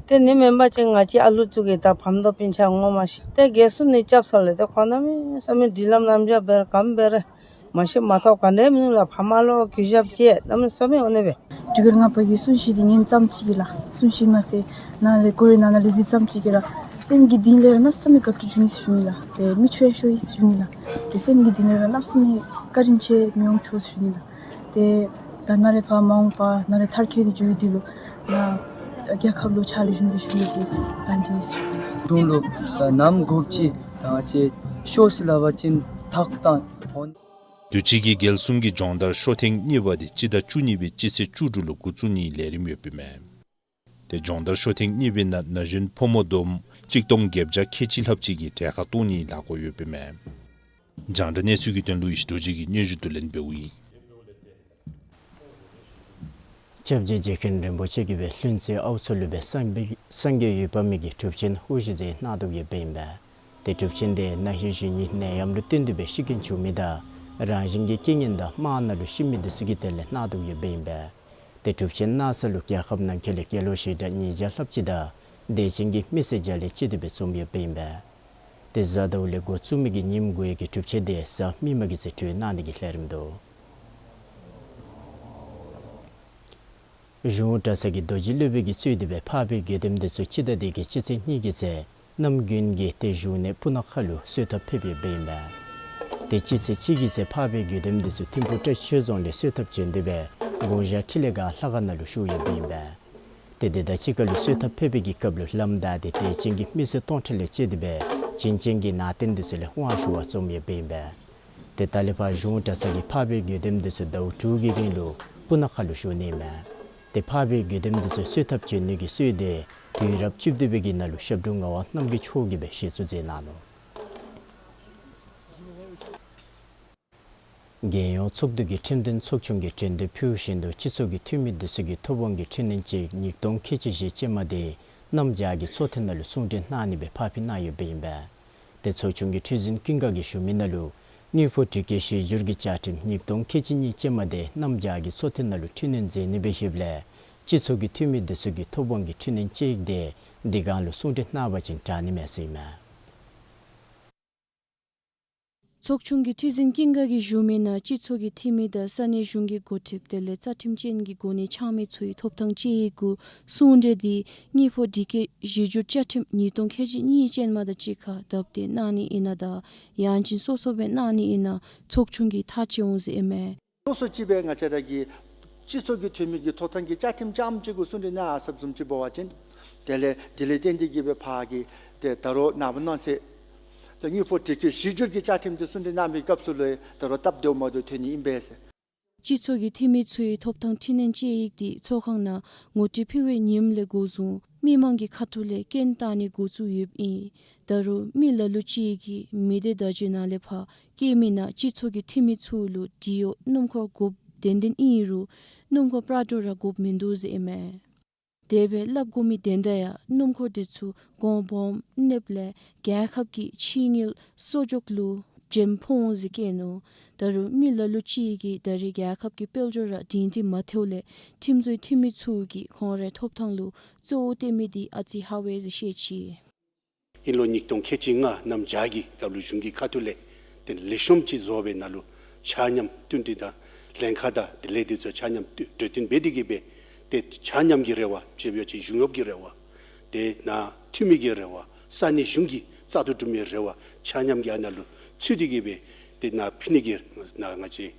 ཏེ་ཨ་ནི་མེན་པ་ཅིན་ང་བཅས་ཨ་ལུ་ཚུ་གིས་ད་ཕམ་དང་སྤུན་ཆ་ངོ་མ་ཤེས། ཏེ་རྒྱལ་སྲུང་ནི་རྐྱབ་ས་ལས་ཏེ་ཁོང་གནམ་མེད་ས་མེད་སྒྲིག་ལམ་རྣམ་གཞག་འབད་རུང་ག་དེ་སྦེ་ར་མ་ཤེས་མ་ཐོབ་ག་ནི་ཡང་མིན་ལགས། ཕམ་ལུ་གུས་ཞབས་ཅིག་གནམ་མེད་ས་མེད་འོང་ནི་སྦེ། དྲུག་བརྒྱ་ལྔ་པ་གི་གསུང་བཤད་འདི་ཉན་ཙམ་ཅིག་གིས་ལགས། གསུང་བཤད་མ་ཚད་ནཱ་ལས་སྐོར་ར་ནང་ན་ལས་གཟིགས་ཙམ་ཅིག་གིས་ལགས། སེམས་ཀྱི་གཏིང་ལས་ར་གནམ་མེད་ས་མེད་བཀའ་དྲིན་ཆེ་ཟེར་ཞུ་ནི་ལགས། ཏེ་མི་ཆོས་ཤོར་ཡི་ཟེར་ཞུ་ནི་ལགས། ཏེ་སེམས་ཀྱི་གཏིང་ལས་ར་གནམ་མེད་ས་མེད་བཀའ་དྲིན་ཆེ་མི་དབང་མཆོག་ཟེར་ཞུ་ནི་ལགས། ཏེ་ད་ནཱ་ལས་ཕར་མ་འོངས་པ་ནཱ་ལས་མཐར་འཁྱོལ་ཏེ་འགྱོ་ཡི་འདི་ལུ་ནཱ་རྒྱལ་ཁབ་ལུ་ཕྱག་ལཱ་ཞུ་ནི་སྦེ་ཞུ་ནི་གི་དང་འདོད་ཞུ་ནི་ལགས། དུང་ལུ་ད་ནམ་དགོཔ་ཅིག་ད་ང་བཅས་ཤོག་ཟེར་སླབ་པ་ཅིན་ཐག་བཏང་འོང་། དུས་ཅི་གི་རྒྱལ་སྲུང་གི་སྦྱོང་བརྡར་ཤོ་ཐེངས་གཉིས་པ་འདི་སྤྱི་ཟླ་བཅུ་གཉིས་པའི་སྤྱི་ཚེས་བཅུ་དྲུག་ལུ་འགོ་བཙུགས་ནིའི་ལས་རིམ་ཡོདཔ་ཨིན་མས། ཏེ་སྦྱོང་བརྡར་ཤོ་ཐེངས་གཉིས་པའི་ནང་ན་གཞོན་ཕོ་མོ་བསྡོམས་གཅིག་སྟོང་བརྒྱད་བརྒྱ་ཁལ་གཅིག་ལྷགཔ་ཅིག་གིས་གྲལ་ཁར་གཏོགས་ནིའི་ལས་འགུལ་ཡོདཔ་ཨིན་མས། རྒྱང་བསྒྲགས་གནས་ཚུལ་གྱི་དོན་ལུ་ཡེ་ཤེས་རྡོ་རྗེ་གིས་སྙན་ཞུ་བསྡུ་ལེན་འབདཝ་ཨིན། སྐྱབས་རྗེ་རྗེ་མཁན་རིན་པོ་ཆེ་གིས་སྦེ་ལྷུན་རྩེ་ཨའུ་མཚོ་ལུ་སྦེ་སངས་སངས་རྒྱས་འོད་དཔག་མེད་ཀྱི་གྲུབ་ཆེན་དབུ་བཞུགས་མཛད་གནང་དོ་ཡོདཔ་ཨིན་པས། ཏེ་གྲུབ་ཆེན་དེ་ན་ཧིང་གཞེས་ནིང་ནད་ཡམས་ལུ་བརྟེན་ཏེ་སྦེ་ཤི་རྐྱེན་བྱུང་མི་དང་རང་བཞིན་གྱི་རྐྱེན་ངན་དང་དམག་ནང་ལུ་ཤི་མི་འདི་ཚུ་གི་དོན་ལས་གནང་དོ་ཡོདཔ་ཨིན་པས། ཏེ་གྲུབ་ཆེན་གནང་ས་ལུ་རྒྱལ་ཁབ་ནང་འཁོད་ལས་སྐྱེས་ལོ་བཞི་དྲུག་ཉིས་བརྒྱ་ལྷགཔ་ཅིག་དང་དད་ཅན་གྱི་མི་སེར་བརྒྱ་ལས་བཅད་དེ་སྦེ་འཛོམས་ཡོདཔ་ཨིན་པས། ཏེ་གཟའ་ཟླཝ་ལས་འགོ་བཙུགས་མི་གི་ཉིནམ་དགུ་ཡི་གི་གྲུབ་ཆེན་དེ་གཟའ་མིག་དམར་གྱི་ཚེ་གྲོལ་གནང་ནི་གི་ལས་རིམ་འདུག། གཞུང་གྲྭ་ཚང་གི་རྡོ་རྗེ་སློབ་དཔོན་གྱིས་གཙོས་ཏེ་སྦེ་འཕགས་པའི་དགེ་འདུནམ་འདི་ཚུ་སྤྱི་ཟླ་འདི་གི་སྤྱི་ཚེས་གཉིས་ཀྱི་ཚེ་གནམ་དགུན་གྱི་ཏེ་བཞུགས་གནས་སྤུ་ན་ཁ་ལུ་གསོལ་ཐབ་ཕེབས་ཡོདཔ་ཨིན་པས། ཏེ་སྤྱི་ཚེས་གཅིག་གི་ཚེ་འཕགས་པའི་དགེ་འདུནམ་འདི་ཚུ་ཐིམ་ཕུག་བཀྲ་ཤིས་ཆོས་རྫོང་ལས་གསོལ་ཐབ་བྱོན་ཏེ་སྦེ་དགོངས་ཞག་ཁྲི་ལས་སྒང་ལྷ་ཁང་ནང་ལུ་བཞུགས་ཡོདཔ་ཨིན་པས། ཏེ་དེ་དང་གཅིག་ཁར་ལུ་གསོལ་ཐབ་ཕེབས་པའི་གི་སྐབས་ལུ་ལམ་བདའ་སྟེ་དད་ཅན་གྱི་མི་སེར་སྟོང་ཕྲག་ལས་བཅད་དེ་སྦེ་བྱིན་ཅན་གྱི་ནང་རྟེན་འདི་ཚུ་ལས་དབང་ཞུ་བར་འཛོམས་ཡོདཔ་ཨིན་པས། ཏེ་ད་ལས་ཕར་གཞུང་གྲྭ་ཚང་གིས་འཕགས་པའི་དགེ་འདུནམ་འདི་ཚུ་ཟླཝ་དྲུག་གི་རིང་ལུ་སྤུ་ན་ཁ་ལུ་བཞུགས་ནི་ཨིན་མས། ཏེ་འཕགས་པའི་དགེ་འདུནམ་འདི་ཚུ་གསོལ་ཐབ་བྱོན་ནི་གི་སྲོལ་དེ་དུས་རབས་བཅུ་བདུན་པའི་གི་ནང་ལུ་ཞབས་དྲུང་ངག་དབང་རྣམ་རྒྱལ་མཆོག་གིས་སྦེ་གཞི་བཙུགས་མཛད་གནང་ནུག། རྒྱལ་ཡོངས་ཚོགས་འདུ་གི་ཁྲིམས་དོན་ཚོགས་ཆུང་གིས་གྲོས་འདེབས་ཕུལ་བཞིན་དུ་སྤྱི་ཚོགས་ཀྱི་འཐུས་མི་འདི་ཚུ་གིས་ཐོབ་དབང་གི་འཕྲི་སྣོན་ཅེཀ་ཉིས་སྟོང་ཁལ་གཅིག་བཞི་ཅན་མ་དེ་གནམ་བྱཱར་གྱི་ཚོགས་ཐེངས་ནང་ལུ་གསུང་གྲོས་གནང་ནི་སྦེ་ཕར་འཕུལ་གནང་ཡོདཔ་ཨིན་པས། ཏེ་ཚོགས་ཆུང་གི་ཁྲི་འཛིན་ཀུན་དགའ་གིས་ཞུ་མི་ནང་ལུ་དངུལ་ཕོགས་དྲི་བཀོད་གཞི་བསྒྱུར་གྱི་བཅའ་ཁྲིམས་ཉིས་སྟོང་ཁལ་གཅིག་གཉིས་ཅན་མ་དེ་གནམ་བྱཱར་གྱི་ཚོགས་ཐེངས་ནང་ལུ་འཕྲི་སྣོན་མཛད་ནི་སྦེ་ཡོདཔ་ལས་སྤྱི་ཚོགས་ཀྱི་འཐུས་མི་འདི་ཚུ་གིས་ཐོབ་དབང་གི་འཕྲི་སྣོན་ཅེཀ་དེ་འདི་སྒང་ལུ་གསུང་གྲོས་གནང་བ་ཅིན་དྲག་ནི་མས་ཟེར་ཨིན་མས། ཚོགས་ཆུང་གི་ཁྲི་འཛིན་ཀུན་དགའ་གིས་ཞུ་མི་ནང་སྤྱི་ཚོགས་ཀྱི་འཐུས་མི་དང་ས་གནས་གཞུང་གི་འགོ་ཁྲིདཔ་དེ་ལས་རྩ་ཁྲིམས་ཅན་གྱི་གོ་གནས་འཆང་མི་ཚུ་གི་ཐོབ་ཐང་དཔྱད་ཡིག་གུ་གསུང་གྲོས་དེ་དངུལ་ཕོགས་དྲི་བཀོད་གཞི་བསྒྱུར་བཅའ་ཁྲིམས་ཉིས་སྟོང་ཁལ་གཅིག་གཉིས་ཅན་མ་དང་གཅིག་ཁར་བསྡབས་ཏེ་གནང་ནི་ཨིན་ན་དང་ཡང་ཅིན་སོ་སོ་སྦེ་གནང་ནི་ཨིན་ན་ཚོགས་ཆུང་གིས་ཐག་བཅད་འོང་ཟེར་ཨིན་མས། སོ་སོ་ཅིག་སྦེ་ང་བཅས་ར་གི་སྤྱི་ཚོགས་ཀྱི་འཐུས་མི་གི་ཐོབ་ཐང་གི་བཅའ་ཁྲིམས་རྐྱངམ་གཅིག་གུ་གསུང་གྲོས་གནང་ཡར་སོཔ་བཟུམ་ཅིག་འབད་བ་ཅིན་དེ་ལས་དེ་ལས་བརྟེན་ཏེ་གིས་སྦེ་ཕར་གྱི་ཏེ་ད་རུང་ནངས་པ་གནངས་ཚེ་ ད་དངུལ་ཕོགས་དེ་གི་གཞི་བསྒྱུར་གྱི་བཅའ་ཁྲིམས་དེ་གསུང་གྲོས་གནང་བའི་སྐབས་སུ་ལུ་ད་རུང་སྟབས་བདེཝ་མ་བདེཝ་ཐོན་ནི་ཨིན་པས་ཟེར། སྤྱི་ཚོགས་ཀྱི་འཐུས་མི་ཚུའི་ཐོབ་ཐང་འཕྲི་སྣོན་དཔྱད་ཡིག་དེ་ཚོགས་ཁང་ནང་ངོ་སྤྲོད་ཕུལ་བའི་ཉིནམ་ལས་འགོ་བཟུང་མི་མང་གི་ཁ་ཐུག་ལས་སྐྱོན་བཏང་ནི་འགོ་བཙུགས་ཡོདཔ་ཨིན། ད་རུང་མི་ལ་ལུ་ཅིག་གིས་མི་སྡེ་བརྡ་བརྒྱུད་ནང་ལས་ཕར་སྐྱེལ་མི་ནང་སྤྱི་ཚོགས་ཀྱི་འཐུས་མི་ཚུ་ལུ་འབྲི་གཡོག་སྣུམ་འཁོར་དགོཔ་བདེན་བདེན་ཨིན་རུང་སྣུམ་འཁོར་པྲག་དྲོ་ར་དགོཔ་མིན་འདུག་ཟེར་ཨིན་མས། དེ་སྦེ་སླབ་དགོ་མི་དོན་དག་ཡང་སྣུམ་འཁོར་དེ་ཚུ་གོང་སྦོམ་གནསཔ་ལས་རྒྱལ་ཁབ་ཀྱི་ཕྱི་དངུལ་གསོག་འཇོག་ལུ་འགྲེམས་ཕོག་འོང་ཟེར་བཀོད་ནུག། ད་རུང་མི་ལ་ལུ་ཅིག་གིས་ད་རེས་རྒྱལ་ཁབ་ཀྱི་དཔལ་འབྱོར་ར་སྒྲིང་སྒྲིང་མ་ཐལཝ་ལས་ཁྲིམས་བཟོའི་འཐུས་མི་ཚུ་གིས་ཁོང་རའི་ཐོབ་ཐང་ལུ་གཙོ་བོ་བཏོན་མི་དེ་ཨ་ཙི་ཧ་བས་ཟེར་བཤད་ཅི། དབྱིན་ལོ་ཉིས་སྟོང་ཁལ་གཅིག་ལྔ་གནམ་བྱཱར་གྱི་སྐབས་ལུ་གཞུང་གི་ཁ་ཐུག་ལས་ཏེ་ལེགས་ཤོམ་ཅིག་བཟོ་བའི་ནང་ལུ་ཆ་མཉམ་བསྟུན་གྲོས་དང་ལྷན་ཁག་དང་ཏེ་ལས་སྡེ་ཚུ་ཆ་མཉམ་བསྟུན་གྲོས་བསྟུན་འབད་དེ་གིས་སྦེ་ཏེ་ཆ་མཉམ་གྱི་རེ་བ་ཅིག་འབད་བ་ཅིན་གཞུང་གཡོགཔ་གི་རེ་བ་ཏེ་ནཱ་འཐུས་མི་གི་རེ་བ་ས་གནས་གཞུང་གི་རྩ་དོན་སྒྲུབ་མིའི་རེ་བ་ཆ་མཉམ་གྱི་ཨ་ནཱ་ལུ་ཚུད་དེ་གིས་སྦེ་ཏེ་ནཱ་ཕུལ་ནི་གི་ནཱ་ང་བཅས་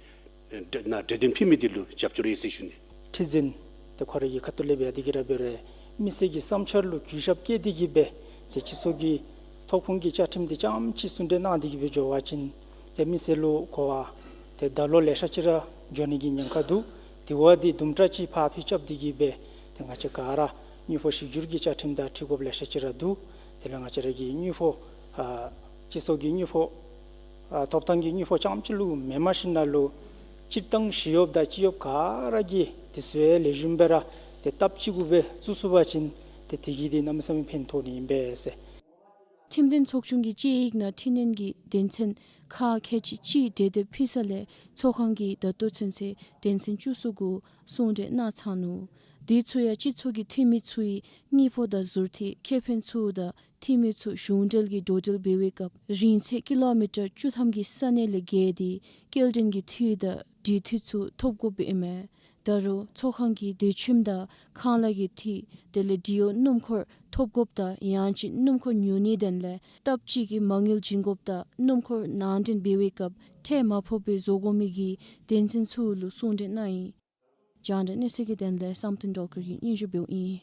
ནཱ་གྲོས་བསྟུན་ཕུལ་མི་དེ་ལུ་རྒྱབ་སྐྱོར་ཡོད་ཟེར་ཞུ་ནི། ཁྲི་འཛིན་ཏེ་ཁོ་རའི་གི་ཁ་ཐུག་ལས་འབད་དེ་གིས་ར་འབད་རུང་མི་སེར་གྱི་བསམ་འཆར་ལུ་གུས་ཞབས་བསྐྱེད་དེ་གིས་སྦེ་ཏེ་སྤྱི་ཚོགས་ཀྱི་ཐོབ་ཁོངས་ཀྱི་བཅའ་ཁྲིམས་དེ་རྐྱངམ་ཅིག་གསུང་གྲོས་གནང་སྟེ་གིས་སྦེ་འགྱོ་བ་ཅིན་ཏེ་མི་སེར་ལུ་གོ་བ་ཏེ་ད་ལོ་ལེ་ཤ་ཅིག་ར་འགྱོ་ནི་གི་ཉེན་ཁ་འདུག། དེ་བ་དེ་དུམ་གྲ་ཅིག་ཕར་འཕུལ་རྐྱབ་སྟེ་གིས་སྦེ་ཏེ་ང་བཅས་ག་ར་དངུལ་ཕོགས་གཞི་བསྒྱུར་གྱི་བཅའ་ཁྲིམས་དང་འཁྲིལ་དགོཔ་ལེ་ཤ་ཅིག་ར་འདུག། དེ་ལས་ང་བཅས་ར་གི་དངུལ་ཕོགས་ཨ་སྤྱི་ཚོགས་ཀྱི་དངུལ་ཕོགས་ཨ་ཐོབ་ཐང་གི་དངུལ་ཕོགས་རྐྱངམ་ཅིག་ལུ་མེནམ་ཞིནམ་ལས་སྤྱིར་བཏང་ཞི་གཡོགཔ་དང་སྤྱི་གཡོགཔ་ག་ར་གིས་དེ་ཚུ་ཡང་ལེགས་ཤོམ་སྦེ་ར་ཏེ་སྟབས་གཅིག་གུ་སྦེ་བཙུགས་ཚུགས་པ་ཅིན་ཏེ་དེ་གིས་ཏེ་གནམ་མེད་ས་མེད་ཕན་ཐོགས་ནི་ཨིན་པས་ཟེར། ཁྲིམས་དོན་ཚོགས་ཆུང་གི་དཔྱད་ཡིག་ནང་འཕྲི་སྣོན་གྱི་དོན་ཚན་ཁག་ཁལ་གཅིག་གཅིག་གྲོས་འདེབས་ཕུལ་ས་ལས་ཚོགས་ཁང་གིས་ད་ལྟོ་ཚུན་ཚོད་དོན་ཚན་བཅུ་གསུམ་གུ་གསུང་གྲོས་གནང་ཚར་ནུག། དེ་ཚུ་ཡང་སྤྱི་ཚོགས་ཀྱི་འཐུས་མི་ཚུ་གིས་དངུལ་ཕོགས་དང་ཟུར་ཐིག་ཁེ་ཕན་ཚུ་དང་འཐུས་མི་ཚུ་གཞུང་འབྲེལ་གྱི་འགྲོ་འགྲུལ་འབད་བའི་སྐབས་རིང་ཚད་ཀི་ལོ་མི་ཊར་བཅུ་ཐམ་གྱི་ས་གནས་ལས་བརྒལ་ཏེ་སྐྱེལ་འདྲེན་གྱི་འཐུས་དང་འགྲུལ་འཐུས་ཚུ་ཐོབ་དགོཔ་ཨིན་མས། ད་རུང་ཚོགས་ཁང་གིས་དེ་ཁྲིམས་དང་ཁང་གླ་གི་འཐུས་དེ་ལས་འབྲི་གཡོག་སྣུམ་འཁོར་ཐོབ་དགོཔ་དང་ཡང་ཅིན་སྣུམ་འཁོར་ཉོ་ནི་དོན་ལས་སྟབས་གཅིག་གི་མ་དངུལ་བྱིན་དགོཔ་དང་སྣུམ་འཁོར་ནང་འདྲེན་འབད་བའི་སྐབས་ཁྲལ་མ་ཕོགཔ་སྦེ་བཟོ་དགོ་མི་གི་དོན་ཚན་ཚུ་ལུ་གསུང་གྲོས་གནང་ཡི། རྒྱང་བསྒྲགས་གནས་ཚུལ་གྱི་དོན་ལས་བསམ་གཏན་སྒྲོལ་དཀར་གྱིས་སྙན་ཞུ་འབདཝ་ཨིན།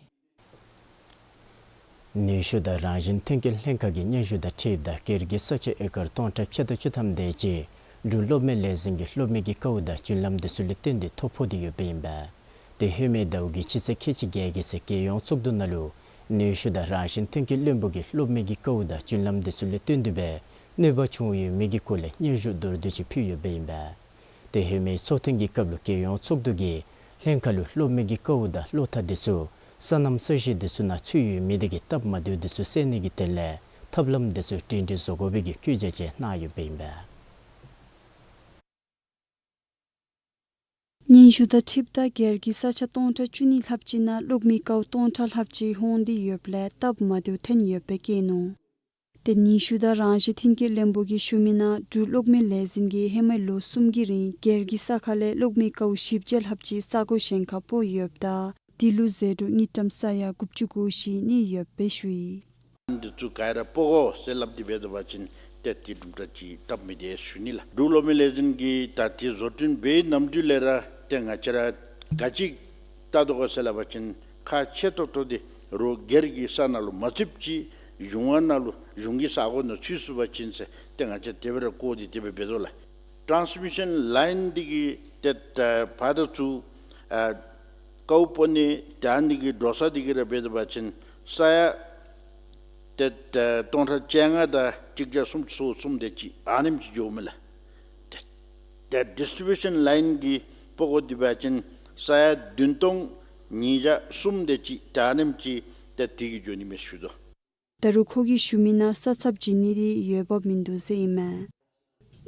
ནུས་ཤུགས་དང་རང་བཞིན་ཐོན་སྐྱེད་ལྷན་ཁག་གི་སྙན་ཞུ་དང་འཁྲིལཝ་ད་སྒེར་གྱི་ས་ཆ་ཨེ་ཀར་སྟོང་ཕྲག་ཕྱེད་དང་བཅུ་ཐམ་དེ་ཅིག་འབྲུག་གློག་མེ་ལས་འཛིན་གྱི་གློག་མེ་གི་དཀའཝ་དང་བརྒྱུད་ལམ་དེ་ཚུ་ལས་བརྟེན་ཏེ་ཐོ་ཕོག་སྟེ་ཡོདཔ་ཨིན་པས། དེ་ཧེ་མའི་ཟླཝ་གི་སྤྱི་ཚེས་ཁལ་གཅིག་བརྒྱད་ཀྱི་ཚེ་རྒྱལ་ཡོངས་ཚོགས་འདུ་ནང་ལུ་ནུས་ཤུགས་དང་རང་བཞིན་ཐོན་སྐྱེད་བློན་པོ་གིས་གློག་མེ་གི་དཀའཝ་དང་བརྒྱུད་ལམ་དེ་ཚུ་ལས་བརྟེན་ཏེ་སྦེ་གནོད་པ་བྱུང་ཡོད་མེད་ཀྱི་སྐོར་ལས་སྙན་ཞུ་མདོར་བསྡུས་ཅིག་ཕུལ་ཡོདཔ་ཨིན་པས། དེ་ཧེ་མའི་ཚོགས་ཐུན་གྱི་སྐབས་ལུ་རྒྱལ་ཡོངས་ཚོགས་འདུ་གིས་ལྷན་ཁག་ལུ་གློག་མེ་གི་དཀའཝ་དང་གློག་ཐག་དེ་ཚུ་སོ་ནམ་ས་གཞི་དེ་ཚུ་ནང་ཚུད་ཡོད་མེད་དེ་གི་སྟབས་མ་བདེཝ་དེ་ཚུ་སེལ་ནི་གི་དོན་ལས་ཐབས་ལམ་དེ་ཚུ་སྒྲིང་སྒྲི་བཟོ་དགོ་པའི་གི་བཀོད་རྒྱ་བཅས་གནང་ཡོདཔ་ཨིན་པས། སྙན་ཞུ་དང་འཁྲིལཝ་ད་སྒེར་གྱི་ས་ཆ་སྟོང་ཕྲག་བཅུ་གཉིས་ལྷགཔ་ཅིག་ནང་གློག་མེའི་དཀའཝ་སྟོང་ཕྲག་ལྷགཔ་ཅིག་ཧོང་སྟེ་ཡོདཔ་ལས་སྟབས་མ་བདེཝ་ཐོན་ཡོདཔ་སྦེ་བཀོད་ནུག། ཏེ་ནུས་ཤུགས་དང་རང་བཞིན་ཐོན་སྐྱེད་བློན་པོ་གིས་ཞུ་མི་ནང་འབྲུག་གློག་མེ་ལས་འཛིན་གྱིས་ཧེ་མའི་ལོ་གསུམ་གྱི་རིང་སྒེར་གྱི་ས་ཁ་ལས་གློག་མེའི་དཀའཝ་བཞི་བརྒྱ་ལྷགཔ་ཅིག་ས་གོ་གཞན་ཁར་སྤོ་ཡོདཔ་ད་དེ་ལུ་ཟད་འགྲོ་དངུལ་ཀྲམ་ས་ཡ་དགུ་བཅུ་གོ་བཞི་གནས་ཡོདཔ་སྦེ་ཞུ་ཡི། འདི་ཚུ་ག་ར་སྤོ་དགོ་ཟེར་སླབ་སྟེ་འབད་དོ་བ་ཅིན་ཏེ་དེ་དུམ་གྲ་ཅིག་སྟབས་མི་བདེ་ཞུ་ནི་ལགས། འབྲུག་གློག་མེ་ལས་འཛིན་གྱིས་ད་དེ་བཟོ་སྐྲུན་འབད་ནམ་དུས་ལས་ར་ཏེ་ང་བཅས་ར་ག་ཅི་བལྟ་དོ་ག་ཟེར་སླབ་པ་ཅིན་ཁག་ཆེ་ཏོག་ཏོ་དེ་རོགས་སྒེར་གྱི་ས་ནང་ལུ་མ་ཚུདཔ་ཅིག་གཞུང་ཨ་ནཱ་ལུ་གཞུང་གི་ས་གོ་ནང་ཚུད་ཚུགས་པ་ཅིན་ཟེར་ཏེ་ང་བཅས་དེ་སྦེ་ར་བཀོད་དེ་དེ་སྦེ་འབད་དོ་ལགས། ཊཱནསི་མི་ཤཱན་ལའིན་འདི་གི་ཏེ་ད་ཕར་དང་ཚུར་ཨ་དཀའཝ་སྤོ་ནི་ད་འདི་གི་འགྲོ་ས་འདི་གི་ར་འབད་དོ་བ་ཅིན་ས་ཡ་ཏེ་ད་སྟོང་ཕྲག་བཅོ་ལྔ་དང་གཅིག་བརྒྱ་སུམ་ཅུ་སོ་གསུམ་དེ་ཅིག་ཨ་ནེམ་ཅིག་འགྱོཝ་མས་ལགས། ཏེ་ད་ཌིསི་ཊི་རི་བིའུ་ཤཱན་ལའིན་གྱི་སྤོ་དགོ་དེ་འབད་བ་ཅིན་ས་ཡ་བདུན་སྟོང་ཉིས་བརྒྱ་གསུམ་དེ་ཅིག་ད་ཨ་ནེམ་ཅིག་ཏེ་དེ་གིས་འགྱོ་ནི་མས་ཞུ་དོ། ད་རུང་ཁོ་གིས་ཞུ་མི་ནང་ས་ཚབ་བྱིན་ནི་དེ་ཡོདཔ་མིན་འདུག་ཟེར་ཨིན་མས།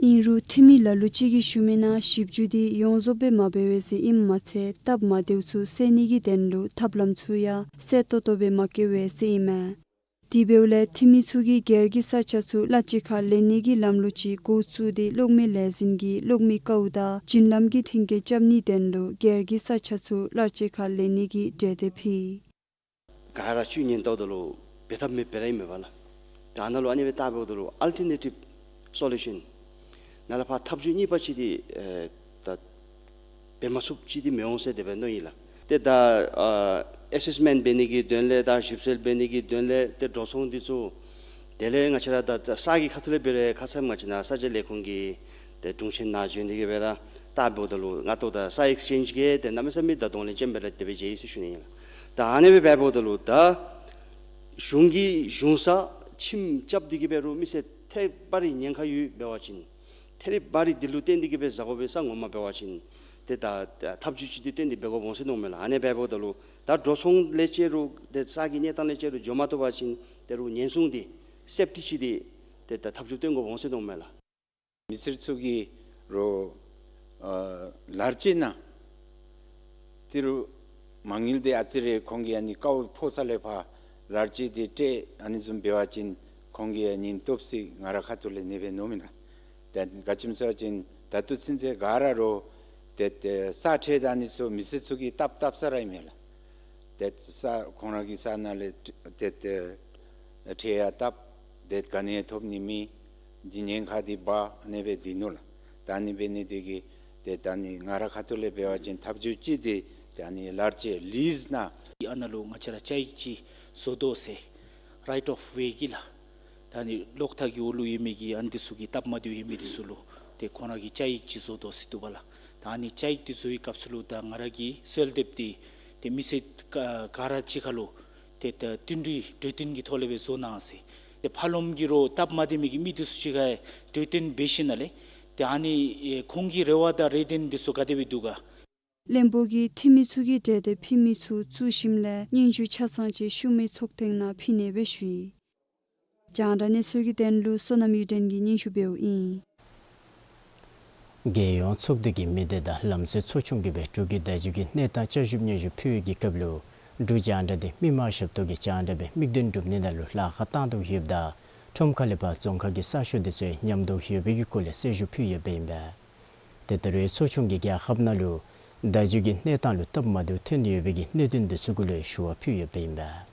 ཨིན་རུང་འཐུས་མི་ལ་ལུ་ཅིག་གིས་ཞུ་མི་ནང་ཞིབ་འཇུག་དེ་ཡོངས་རྫོགས་སྦེ་མ་འབད་བས་ཟེར་ཨིནམ་མ་ཚད་སྟབས་མ་བདེཝ་ཚུ་སེལ་ནི་གི་དོན་ལུ་ཐབས་ལམ་ཚུ་ཡང་གསལ་ཏོག་ཏོ་སྦེ་མ་བཀོད་པས་ཟེར་ཨིན་མས། དེ་འབདཝ་ལས་འཐུས་མི་ཚུ་གིས་སྒེར་གྱི་ས་ཆ་ཚུ་གླ་སྤྱོད་ཁར་ལེན་ནི་གི་ལམ་ལུགས་ཅིག་འགོ་བཙུགས་ཏེ་གློག་མེ་ལས་འཛིན་གྱིས་གློག་མེའི་དཀའཝ་དང་བརྒྱུད་ལམ་གྱི་མཐུན་རྐྱེན་རྐྱབ་ནིའི་དོན་ལུ་སྒེར་གྱི་ས་ཆ་ཚུ་གླ་སྤྱོད་ཁར་ལེན་ནི་གི་གྲོས་འདེབས་ཕུལ། ག་ར་ཅིག་ཉན་ལྟཝ་ད་ལུ་འབད་ཐབས་མེདཔ་ར་ཨིན་མས་པ་ལགས། ད་ནཱ་ལུ་ཨ་ནི་སྦེ་བལྟ་འབདཝ་ད་ལུ་ཨལ་ཊར་ནེ་ཊིབ་སོ་ལུ་ཤཱན་ནཱ་ལས་ཕར་ཐབས་བྱུས་གཉིས་པ་ཅིག་དེ་ཨེ་ད་འབད་མ་ཚུགསཔ་ཅིག་དེ་མི་འོང་ཟེར་དེ་སྦེ་མནོ་ཡི་ལགས། ཏེ་ད་ཨ་ཨེ་སེསི་མེནཊ་འབད་ནི་གི་དོན་ལས་དང་ཞིབ་འཚོལ་འབད་ནི་གི་དོན་ལས་ཏེ་འགྲོ་སོང་འདི་ཚུ་ དེ་ལས་ང་བཅས་ར་ད་ད་ས་གི་ཁ་ཐུག་ལས་འབད་རུང་ཁ་ཙ་ང་བཅས་ནཱ་ས་ཆ་ལས་ཁུངས་ཀྱི་ཏེ་དྲུང་ཆེན་ནཱ་བྱོན་ཏེ་གིས་སྦེ་ར་བལྟ་འབདཝ་ད་ལུ་ང་ལྟཝ་ད་ས་ཨེགསི་ཅེནཇ་གི་ཏེ་གནམ་མེད་ས་མེད་ད་གདོང་ལེན་ཅན་སྦེ་ར་དེ་སྦེ་མཇལ་ཡི་ཟེར་ཞུ་ནི་ཨིན་ལགས། ད་ཨ་ནེ་སྦེ་འབདཝ་ད་ལུ་ད་གཞུང་གིས་གཞུང་ས་ཁྱིམ་རྐྱབ་སྟེ་གིས་འབད་རུང་མི་སེར་ཐད་པ་རེ་ཉེན་ཁ་ཡོདཔ་འབད་བ་ཅིན་ཐད་རི་བ་རི་འདི་ལུ་བརྟེན་ཏེ་གིས་སྦེ་བཟའ་དགོ་པའི་ས་ངོ་མ་འབད་བ་ཅིན་ཏེ་ད་ད་ཐབས་བྱུས་ཅིག་འདི་བཏོན་ཏེ་འབད་དགོཔ་འོང་ཟེར་མནོཝ་མས་ལགས། ཨ་ནེ་སྦེ་འབདཝ་ད་ལུ་ད་འགྲོ་སོང་ལས་བཅད་རུང་ཏེ་ས་གི་གནས་སྟངས་ལས་བཅད་རུང་འགྱོ་མ་བཏུབ་པ་ཅིན་ཏེ་རུང་ཉེན་སྲུང་འདི་སེཕ་ཊི་ཅིག་འདི་ཏེ་ད་ཐབས་བྱུས་བཏོན་དགོཔ་འོང་ཟེར་མནོཝ་མས་ལགས། མི་སེར་ཚུ་གིས་རོགས་ཨ་ལཱ་རྩེ་ནང་ཏི་རུ་མ་དངུལ་འདི་ཨ་ཙི་རེ་ཁོང་གིས་ཨ་ནི་དཀའཝ་ཕོག་ས་ལས་ཕར་ལཱ་རྩེ་འདི་སྤྲོད་ཨ་ནི་བཟུམ་འབད་བ་ཅིན་ཁོང་གིས་ཨ་ནི་སྟོབས་ཤུགས་ང་ར་ཁ་ཐུག་ལས་ཨ་ནེ་སྦེ་མནོཝ་མས་ལགས། ཏེ་ག་ཅི་སྨོ་ཟེར་བ་ཅིན་ད་ལྟོ་ཚུན་ཚོད་ག་ར་རོགས་ཏེ་ཏེ་ས་ཁྲལ་དང་ཨ་ནི་ཚུ་མི་སེར་ཚུ་གིས་བཏབ་བཏབ་ས་ར་ཨིན་མས་ལགས། ཏེ་ས་ཁོང་ར་གི་ས་ནང་ལས་ཏེ་ཏེ་ཁྲལ་ཡང་བཏབ། ཏེ་ག་ནི་ཡང་ཐོབ་ནི་མེད། འདི་ཉེན་ཁ་འདི་འབག་ཨ་ནེ་སྦེ་སྡོད་ནུག་ལགས། ད་ཨ་ནི་འབད་ནི་འདི་གིས་ཏེ་ད་ཨ་ནི་ང་ར་ཁ་ཐུག་ལས་འབད་བ་ཅིན་ཐབས་བྱུས་ཅིག་འདི་ཏེ་ཨ་ནི་ལཱ་རྩེ་ལིསི་ནང་ཨ་ནཱ་ལུ་ང་བཅས་ར་བཅའ་ཡིག་ཅིག་བཟོ་དོ་ཟེར་རའིཊ་ཨོཕ་ཝེ་གི་ལགས། ད་ཨ་ནི་གློག་ཐག་གི་འོག་ལུ་ཡོད་མི་གི་ཨ་ནི་འདི་ཚུ་གི་སྟབས་མ་བདེཝ་ཡོད་མི་འདི་ཚུ་ལུ་ཏེ་ཁོང་ར་གི་བཅའ་ཡིག་ཅིག་བཟོ་དོ་ཟེར་འདུག་པ་ལགས། ད་ཨ་ནི་བཅའ་ཡིག་འདི་བཟོ་བའི་སྐབས་སུ་ལུ་ད་ང་ར་གིས་གསོལ་འདེབས་འདི་ཏེ་མི་སེར་ག་ག་ར་གཅིག་ཁར་ལུ་ཏེ་ད་བསྟུན་གྲོས་གྲོས་བསྟུན་གྱི་ཐོག་ལས་སྦེ་བཟོ་གནང་ཟེར། ཏེ་ཕར་ལོགས་ཀྱི་རོགས་སྟབས་མ་བདེ་མི་གི་མི་འདི་ཚུ་གཅིག་ཁར་གྲོས་བསྟུན་འབད་ཞིནམ་ལས་ཏེ་ཨ་ནི་ཨེ་ཁོང་གི་རེ་བ་དང་རེ་འདུན་འདི་ཚུ་ག་དེ་སྦེ་འདུག་ག། བློན་པོ་གིས་འཐུས་མི་ཚུ་གིས་གྲོས་འདེབས་ཕུལ་མི་ཚུ་བཙུགས་ཞིནམ་ལས་སྙན་ཞུ་ཆ་ཚང་ཅིག་ཤུལ་མའི་ཚོགས་ཐེངས་ནང་ཕུལ་ནི་སྦེ་ཞུ་ཡི། རྒྱང་བསྒྲགས་གནས་ཚུལ་གྱི་དོན་ལུ་བསོད་ནམས་གཡུ་སྒྲོན་གྱིས་སྙན་ཞུ་འབདཝ་ཨིན། རྒྱལ་ཡོངས་ཚོགས་འདུ་གི་མི་སྡེ་དང་ལམ་སྲོལ་ཚོགས་ཆུང་གིས་སྦེ་འབྲུག་གི་བརྡ་བརྒྱུད་ཀྱི་གནས་སྟངས་བསྐྱར་ཞིབ་སྙན་ཞུ་ཕུལ་བའི་གི་སྐབས་ལུ་འབྲུག་རྒྱང་བསྒྲགས་འདི་མི་མང་ཞབས་ཏོག་གི་རྒྱང་བསྒྲགས་སྦེ་དམིགས་དོན་སྒྲུབ་ནི་ནང་ལུ་ལཱ་ཁག་བཏང་དོ་ཡོདཔ་ད་ཁྲོམ་ཁ་ལས་ཕར་རྫོང་ཁག་གི་གསར་ཤོག་འདི་ཚུ་ཡང་ཉམས་དོ་ཡོད་པའི་གི་སྐོར་ལས་གསལ་ཞུ་ཕུལ་ཡོདཔ་ཨིན་པས། ཏེ་ད་རེས་ཚོགས་ཆུང་གིས་རྒྱལ་ཁབ་ནང་ལུ་བརྡ་བརྒྱུད་ཀྱི་གནས་སྟངས་ལུ་སྟབས་མ་བདེཝ་ཐོན་ཡོད་པའི་གི་གནད་དོན་འདི་ཚུ་གུ་ལུ་ཞུ་བ་ཕུལ་ཡོདཔ་ཨིན་པས།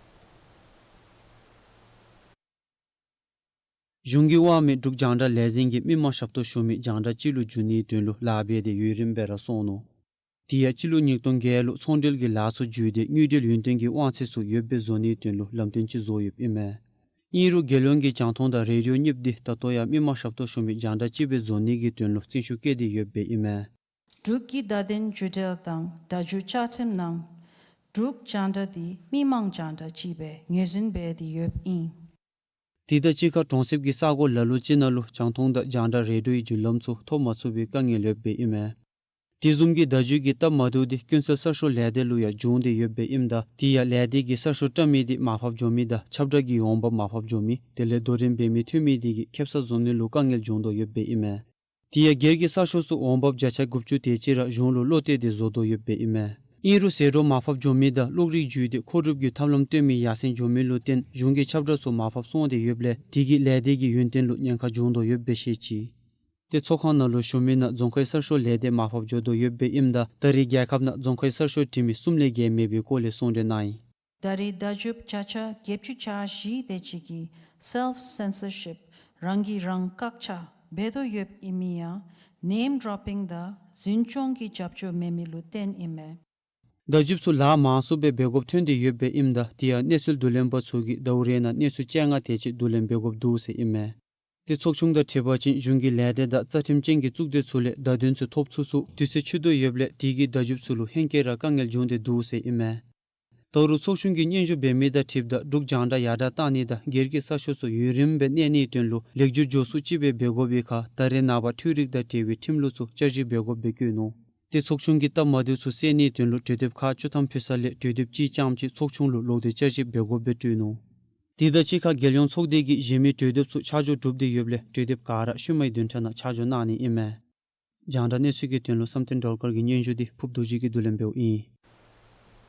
གཞུང་གིས་དབང་མེད་འབྲུག་རྒྱང་བསྒྲགས་ལས་འཛིན་གྱིས་མི་མང་ཞབས་ཏོག་ཞུ་མི་རྒྱང་བསྒྲགས་ཅིག་ལུ་བསྒྱུར་ནིའི་དོན་ལུ་ལཱ་འབད་དེ་ཡུན་རིངམོ་སྦེ་ར་སོང་ནུག། དེ་ཡང་སྤྱི་ལོ་ཉིས་སྟོང་བརྒྱད་ལུ་ཚོང་འབྲེལ་གྱི་ལཱ་ཚུ་བསྒྱུར་ཏེ་དངུལ་འབྲེལ་ཡུན་བརྟན་གྱི་དབང་ཚད་ཚུ་ཡོདཔ་སྦེ་བཟོ་ནིའི་དོན་ལུ་ལམ་སྟོན་ཅིག་བཟོ་ཡོདཔ་ཨིན་མས། ཨིན་རུང་རྒྱལ་ཡོངས་ཀྱི་རྒྱང་མཐོང་དང་རེ་ཌི་ཡོ་གཉིསཔོ་འདི་ད་ལྟོ་ཡང་མི་མང་ཞབས་ཏོག་ཞུ་མི་རྒྱང་བསྒྲགས་ཅིག་སྦེ་བཟོ་ནི་གི་དོན་ལུ་རྩིས་ཞིབ་བཀོད་དེ་ཡོདཔ་ཨིན་མས། འབྲུག་གི་བརྡ་དོན་བརྒྱུད་འབྲེལ་དང་བརྡ་བརྒྱུད་བཅའ་ཁྲིམས་ནང་འབྲུག་རྒྱང་བསྒྲགས་འདི་མི་མང་རྒྱང་བསྒྲགས་ཅིག་སྦེ་ངོས་འཛིན་འབད་དེ་ཡོདཔ་ཨིན། དེ་དང་གཅིག་ཁར་གྲོང་གསེབ་ཀྱི་ས་གོ་ལ་ལུ་ཅིག་ནང་ལུ་རྒྱང་མཐོང་དང་རྒྱང་བསྒྲགས་རེ་ཌི་ཡོའི་བརྒྱུད་ལམ་ཚུ་ཐོབ་མ་ཚུགས་པའི་དཀའ་ངལ་ཡོདཔ་ཨིན་མས། དེ་བཟུམ་གྱི་བརྡ་བརྒྱུད་ཀྱི་སྟབས་མ་བདེཝ་འདི་ཀུན་གསལ་གསར་ཤོག་ལས་སྡེ་ལུ་ཡང་བྱུང་སྟེ་ཡོདཔ་ཨིནམ་ད་དེ་ཡང་ལས་སྡེ་གིས་གསར་ཤོག་བཀྲམ་མི་འདི་མར་ཕབ་འགྱོ་མི་དང་ཁྱབ་བསྒྲགས་ཀྱི་འོང་འབབ་མར་ཕབ་འགྱོ་མི་དེ་ལས་དོ་འགྲན་འབད་མི་ཐོན་མི་དེ་གིས་ཁེབ་ས་བཟོ་ནི་ལུ་དཀའ་ངལ་འབྱུང་དོ་ཡོདཔ་ཨིན་མས། དེ་ཡང་སྒེར་གྱི་གསར་ཤོག་ཚུ་འོང་འབབ་བརྒྱ་ཆ་དགུ་བཅུ་དེ་ཅིག་ར་གཞུང་ལུ་བློ་གཏད་དེ་བཟོ་དོ་ཡོདཔ་ཨིན་མས། ཨིན་རུང་ཟད་འགྲོ་མར་ཕབ་འགྱོ་མི་དང་གློག་རིག་བརྒྱུད་དེ་མཁོ་སྒྲུབ་ཀྱི་ཐབས་ལམ་སྟོན་མི་ཡར་སེང་འགྱོ་མི་ལུ་བརྟེན་གཞུང་གི་ཁྱབ་བསྒྲགས་ཚུ་མར་ཕབ་སོང་སྟེ་ཡོདཔ་ལས་དེ་གིས་ལས་སྡེ་གི་ཡུན་བརྟན་ལུ་ཉེན་ཁ་འབྱུང་དོ་ཡོདཔ་སྦེ་བཤད་ཅི། ཏེ་ཚོགས་ཁང་ནང་ལུ་ཞུ་མི་ནང་རྫོང་ཁའི་གསར་ཤོག་ལས་སྡེ་མར་ཕབ་འགྱོ་དོ་ཡོདཔ་ཨིནམ་ད་ད་རེས་རྒྱལ་ཁབ་ནང་རྫོང་ཁའི་གསར་ཤོག་འབྲི་མི་གསུམ་ལས་བརྒལ་མེད་པའི་སྐོར་ལས་གསུང་གྲོས་གནང་ཡི། ད་རེས་བརྡ་བརྒྱུད་བརྒྱ་ཆ་བརྒྱད་ཅུ་གྱ་བཞི་དེ་ཅིག་གིས་སེལཕ་སེན་སར་ཤིཔ་རང་གིས་རང་བཀག་ཆ་འབད་དོ་ཡོདཔ་ཨིན་མི་ཡང་ནེམ་ཌོ་པིང་དང་འཛིན་སྐྱོང་གི་རྒྱབ་སྐྱོར་མེད་མི་ལུ་བརྟེན་ཨིན་མས། བརྡ་བརྒྱུདཔ་ཚུ་ལཱ་མང་སུ་སྦེ་འབད་དགོཔ་ཐོན་ཏེ་ཡོདཔ་ཨིནམ་ད་དེ་ཡང་གནས་ཚུལ་བསྡུ་ལེན་པ་ཚུ་གིས་ཟླཝ་རེ་ནང་གནས་ཚུལ་བཅོ་ལྔ་དེ་ཅིག་བསྡུ་ལེན་འབད་དགོཔ་འདུག་ཟེར་ཨིན་མས། ཏེ་ཚོགས་ཆུང་དང་འཁྲིལ་བ་ཅིན་གཞུང་གི་ལས་སྡེ་དང་རྩ་ཁྲིམས་ཅན་གྱི་གཙུག་སྡེ་ཚུ་ལས་བརྡ་དོན་ཚུ་ཐོབ་ཚུགས་ཚུགས་དུས་ཚོད་ཆུད་དོ་ཡོདཔ་ལས་དེ་གིས་བརྡ་བརྒྱུདཔ་ཚུ་ལུ་ཧེང་སྐལ་ར་དཀའ་ངལ་འབྱུང་སྟེ་འདུག་ཟེར་ཨིན་མས། ད་རུང་ཚོགས་ཆུང་གིས་སྙན་ཞུ་འབད་མི་དང་འཁྲིལཝ་ད་འབྲུག་རྒྱང་བསྒྲགས་ཡར་དྲག་བཏང་ནི་དང་སྒེར་གྱི་གསར་ཤོག་ཚུ་ཡུན་རིངམོ་སྦེ་གནས་ནིའི་དོན་ལུ་ལེགས་བསྒྱུར་མགྱོགས་སུ་ཅིག་སྦེ་འབད་དགོ་པའི་ཁར་ད་རེས་ནངས་པ་འཕྲུལ་རིག་དང་འབྲེལ་བའི་ཁྲིམས་ལུགས་ཚུ་བསྐྱར་ཞིབ་འབད་དགོཔ་སྦེ་བཀོད་ནུག། ཏེ་ཚོགས་ཆུང་གི་སྟབས་མ་བདེཝ་ཚུ་སེལ་ནིའི་དོན་ལུ་གྲོས་འདེབས་ཁག་བཅུ་ཐམ་ཕུལ་ས་ལས་གྲོས་འདེབས་གཅིག་རྐྱངམ་ཅིག་ཚོགས་ཆུང་ལུ་ལོག་སྟེ་བསྐྱར་ཞིབ་འབད་དགོཔ་སྦེ་སྤྲོད་ནུག། དེ་དང་གཅིག་ཁར་རྒྱལ་ཡོངས་ཚོགས་སྡེ་གིས་གཞན་མི་གྲོས་འདེབས་ཚུ་ཆ་འཇོག་གྲུབ་སྟེ་ཡོདཔ་ལས་གྲོས་འདེབས་ག་ར་ཤུལ་མའི་བདུན་ཕྲག་ནང་ཆ་འཇོག་གནང་ནི་ཨིན་མས། རྒྱང་བསྒྲགས་གནས་ཚུལ་གྱི་དོན་ལུ་བསམ་གཏན་སྒྲོལ་དཀར་གྱི་སྙན་ཞུ་འདི་ཕུབ་རྡོ་རྗེ་གིས་བསྡུ་ལེན་འབདཝ་ཨིན།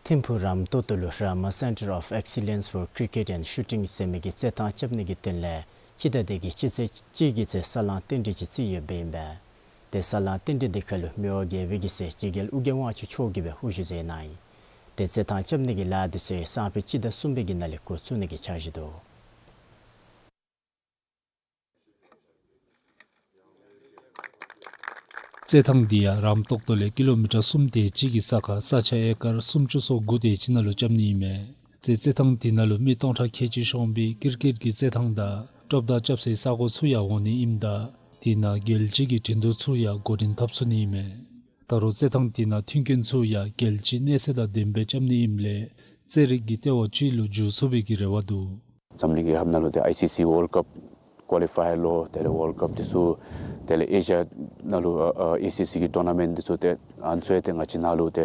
ཐིམ་ཕུག་རམ་ཏོག་ཏོ་ལུ་Rama Centre of Excellence for Cricket and Shooting ཟེར་མི་གི་རྩེད་ཐང་རྐྱབ་ནི་གི་དོན་ལས་སྤྱི་ཟླ་འདི་གི་སྤྱི་ཚེས་གཅིག་གི་ཚེ་ས་ལང་རྟེན་འབྲེལ་ཅིག་བརྩི་ཡོདཔ་ཨིན་པས། ཏེ་ས་ལང་རྟེན་འབྲེལ་འདི་ཁར་ལུ་མི་དབང་རྒྱལ་པོའི་གི་སྲས་འཇིགས་རྒྱལ་ཨོ་རྒྱན་དབང་ཕྱུག་མཆོག་གིས་སྦེ་དབུ་བཞུགས་མཛད་གནང་ཡི། ཏེ་རྩེད་ཐང་རྐྱབ་ནི་གི་ལཱ་འདི་ཚུ་ཡང་སང་ཕོད་སྤྱི་ཟླ་གསུམ་པའི་གི་ནང་ལས་འགོ་བཙུགས་ནི་གི་འཆར་གཞི་འདུག། རྩེད་ཐང་འདི་ཡང་རམ་ཏོག་ཏོ་ལས་ཀི་ལོ་མི་ཊར་གསུམ་དེ་ཅིག་གི་ས་ཁར་ས་ཆ་ཨེ་ཀར་སུམ་ཅུ་སོ་དགུ་དེ་ཅིག་ནང་ལུ་རྐྱབ་ནི་ཨིན་མས། རྩེད་རྩེད་ཐང་འདི་ནང་ལུ་མི་སྟོང་ཕྲག་ཁལ་གཅིག་ཤོང་པའི་ཀིར་ཀེཊ་གི་རྩེད་ཐང་དང་ སྤྲོ་བརྡ་རྐྱབ་སའི་ས་གོ་ཚུ་ཡང་འོང་ནི་ཨིནམ་ད་དེ་ནང་རྒྱལ་སྤྱི་གི་འགྲན་བསྡུར་ཚུ་ཡང་འགོ་འདྲེན་འཐབ་ཚུགས་ནི་ཨིན་མས། ད་རུང་རྩེད་ཐང་དེ་ནང་མཐུན་རྐྱེན་ཚུ་ཡང་རྒྱལ་སྤྱི་གནས་ཚད་དང་ལྡནམ་སྦེ་རྐྱབ་ནི་ཨིནམ་ལས་རྩེད་རིགས་ཀྱི་ལྟེ་བ་ཅིག་ལུ་འགྱུར་ཚུགས་པའི་གི་རེ་བ་འདུག། འཛམ་གླིང་གི་ཧབ་ནང་ལུ་ཏེ་ཨའི་སི་སི་ཝཱལཌ་ཀཔ་ཀོ་ལི་ཕའི་ལོ་དེ་ལས་ཝཱལཌ་ཀཔ་དེ་ཚུ་དེ་ལས་ཨེ་ཤི་ཡ་ནང་ལུ་ཨ་ཨ་ཨེ་སི་སི་གི་ཊོར་ན་མེནཊ་དེ་ཚུ་ཏེ་ཨ་ནི་ཚུ་ཡང་ཏེ་ང་བཅས་ནཱ་ལུ་ཏེ་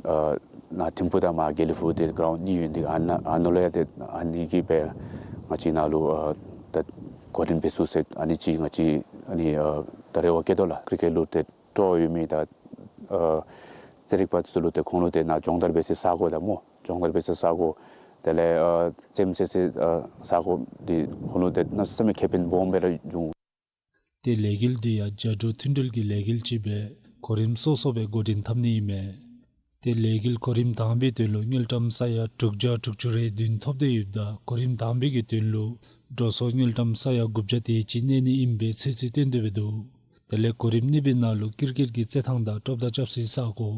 ཨ་ནཱ་ཐིམ་ཕུག་དང་མར་དགེ་ལེགས་ཕུག་ཏེ་གྲཱུནཌ་གཉིས་ཡོད་ནི་ཨ་ནཱ་ཨ་ནཱ་ལུ་ཡང་ཏེ་ཨ་ནི་གི་སྦེ་ང་བཅས་ནཱ་ལུ་ཨ་ད་འགོ་འདྲེན་འབད་ཚུགས་ཟེར་ཨ་ནི་ཅིག་ང་བཅས་ཨ་ནི་ཨ་ད་རེ་བ་བསྐྱེད་དོ་ལགས། ཀྲི་ཀེཊ་ལུ་ཏེ་སྤྲོ་བ་ཡོད་མི་དང་ཨ་རྩེད་རིགས་པ་ཚུ་ལུ་ཏེ་ཁོང་ལུ་ཏེ་ནཱ་སྦྱོང་བརྡར་འབད་སའི་ས་གོ་དང་སྨོ། སྦྱོང་བརྡར་འབད་སའི་ས་གོ་དེ་ལས་ཨ་རྩེདམོ་རྩེ་སའི་ཨ་ས་གོ་འདི་ཁོང་ལུ་ཏེ་གནམ་མེད་ས་མེད་ཁེ་ཕན་སྦོམ་སྦེ་ར་འབྱུང་། ཏེ་ལས་འགུལ་འདི་ཡང་རྒྱ་འབྲུག་མཐུན་སྒྲིལ་གྱི་ལས་འགུལ་ཅིག་སྦེ་གོ་རིམ་སོ་སོ་སྦེ་འགོ་འདྲེན་འཐབ་ནི་ཨིན་མས། ཏེ་ལས་འགུལ་གོ་རིམ་དང་པའི་དོན་ལུ་དངུལ་ཀྲམ་ས་ཡ་དྲུག་བརྒྱ་དྲུག་ཅུ་རེ་བདུན་ཐོབ་སྟེ་ཡོདཔ་ད་གོ་རིམ་དང་པའི་གི་དོན་ལུ་འགྲོ་སོང་དངུལ་ཀྲམ་ས་ཡ་དགུ་བརྒྱ་དེ་ཅིག་གནས་ནི་ཨིན་པའི་ཚོད་རྩིས་བཏོན་ཏེ་འབད་དོ། དེ་ལས་གོ་རིམ་གཉིས་པའི་ནང་ལུ་ཀིར་ཀེཊ་གི་རྩེད་ཐང་དང་སྤྲོ་བརྡ་རྐྱབ་སའི་ས་གོ་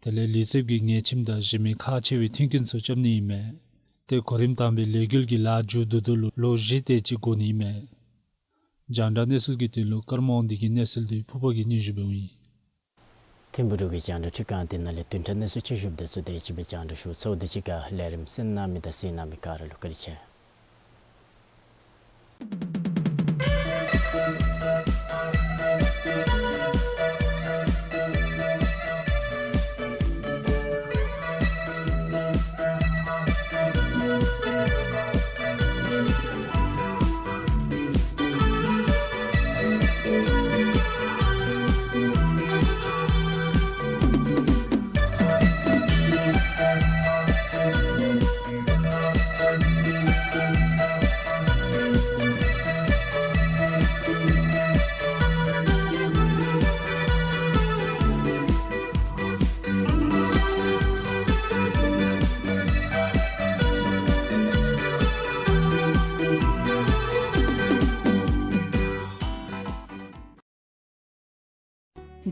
དེ་ལས་ལུས་རྩལ་གྱི་ཉལ་ཁྱིམ་དང་གཞན་མི་ཁག་ཆེ་བའི་མཐུན་རྐྱེན་ཚུ་རྐྱབ་ནི་ཨིན་མས། ཏེ་གོ་རིམ་དང་པའི་ལས་འགུལ་གྱི་ལཱ་མཇུག་བསྡུ་ད་ལུ་ལོ་བཞི་དེ་ཅིག་འགོར་ནི་ཨིན་མས། རྒྱང་བསྒྲགས་གནས་ཚུལ་གྱི་དོན་ལུ་ཀརྨ་དབང་འདུས་ཀྱི་གནས་ཚུལ་འདི་ཕུརཔ་གིས་སྙན་ཞུ་འབདཝ་ཨིན། ཐིམ་ཕུག་འབྲུག་གི་རྒྱང་བསྒྲགས་ཁྲི་ཁང་འདི་ནང་ལས་བདུན་ཕྲག་གནས་ཚུལ་ཅིག་ཞུཝ་ད་ཚུན་ཚོད་དེ་ཅིག་སྦེ་རྒྱང་བསྒྲགས་ཞུ་ཚརཝ་ད་གཅིག་ཁར་ལས་རིམ་གསན་གནང་མི་དང་གཟིགས་གནང་མི་ག་ར་ལུ་བཀའ་དྲིན་ཆེ།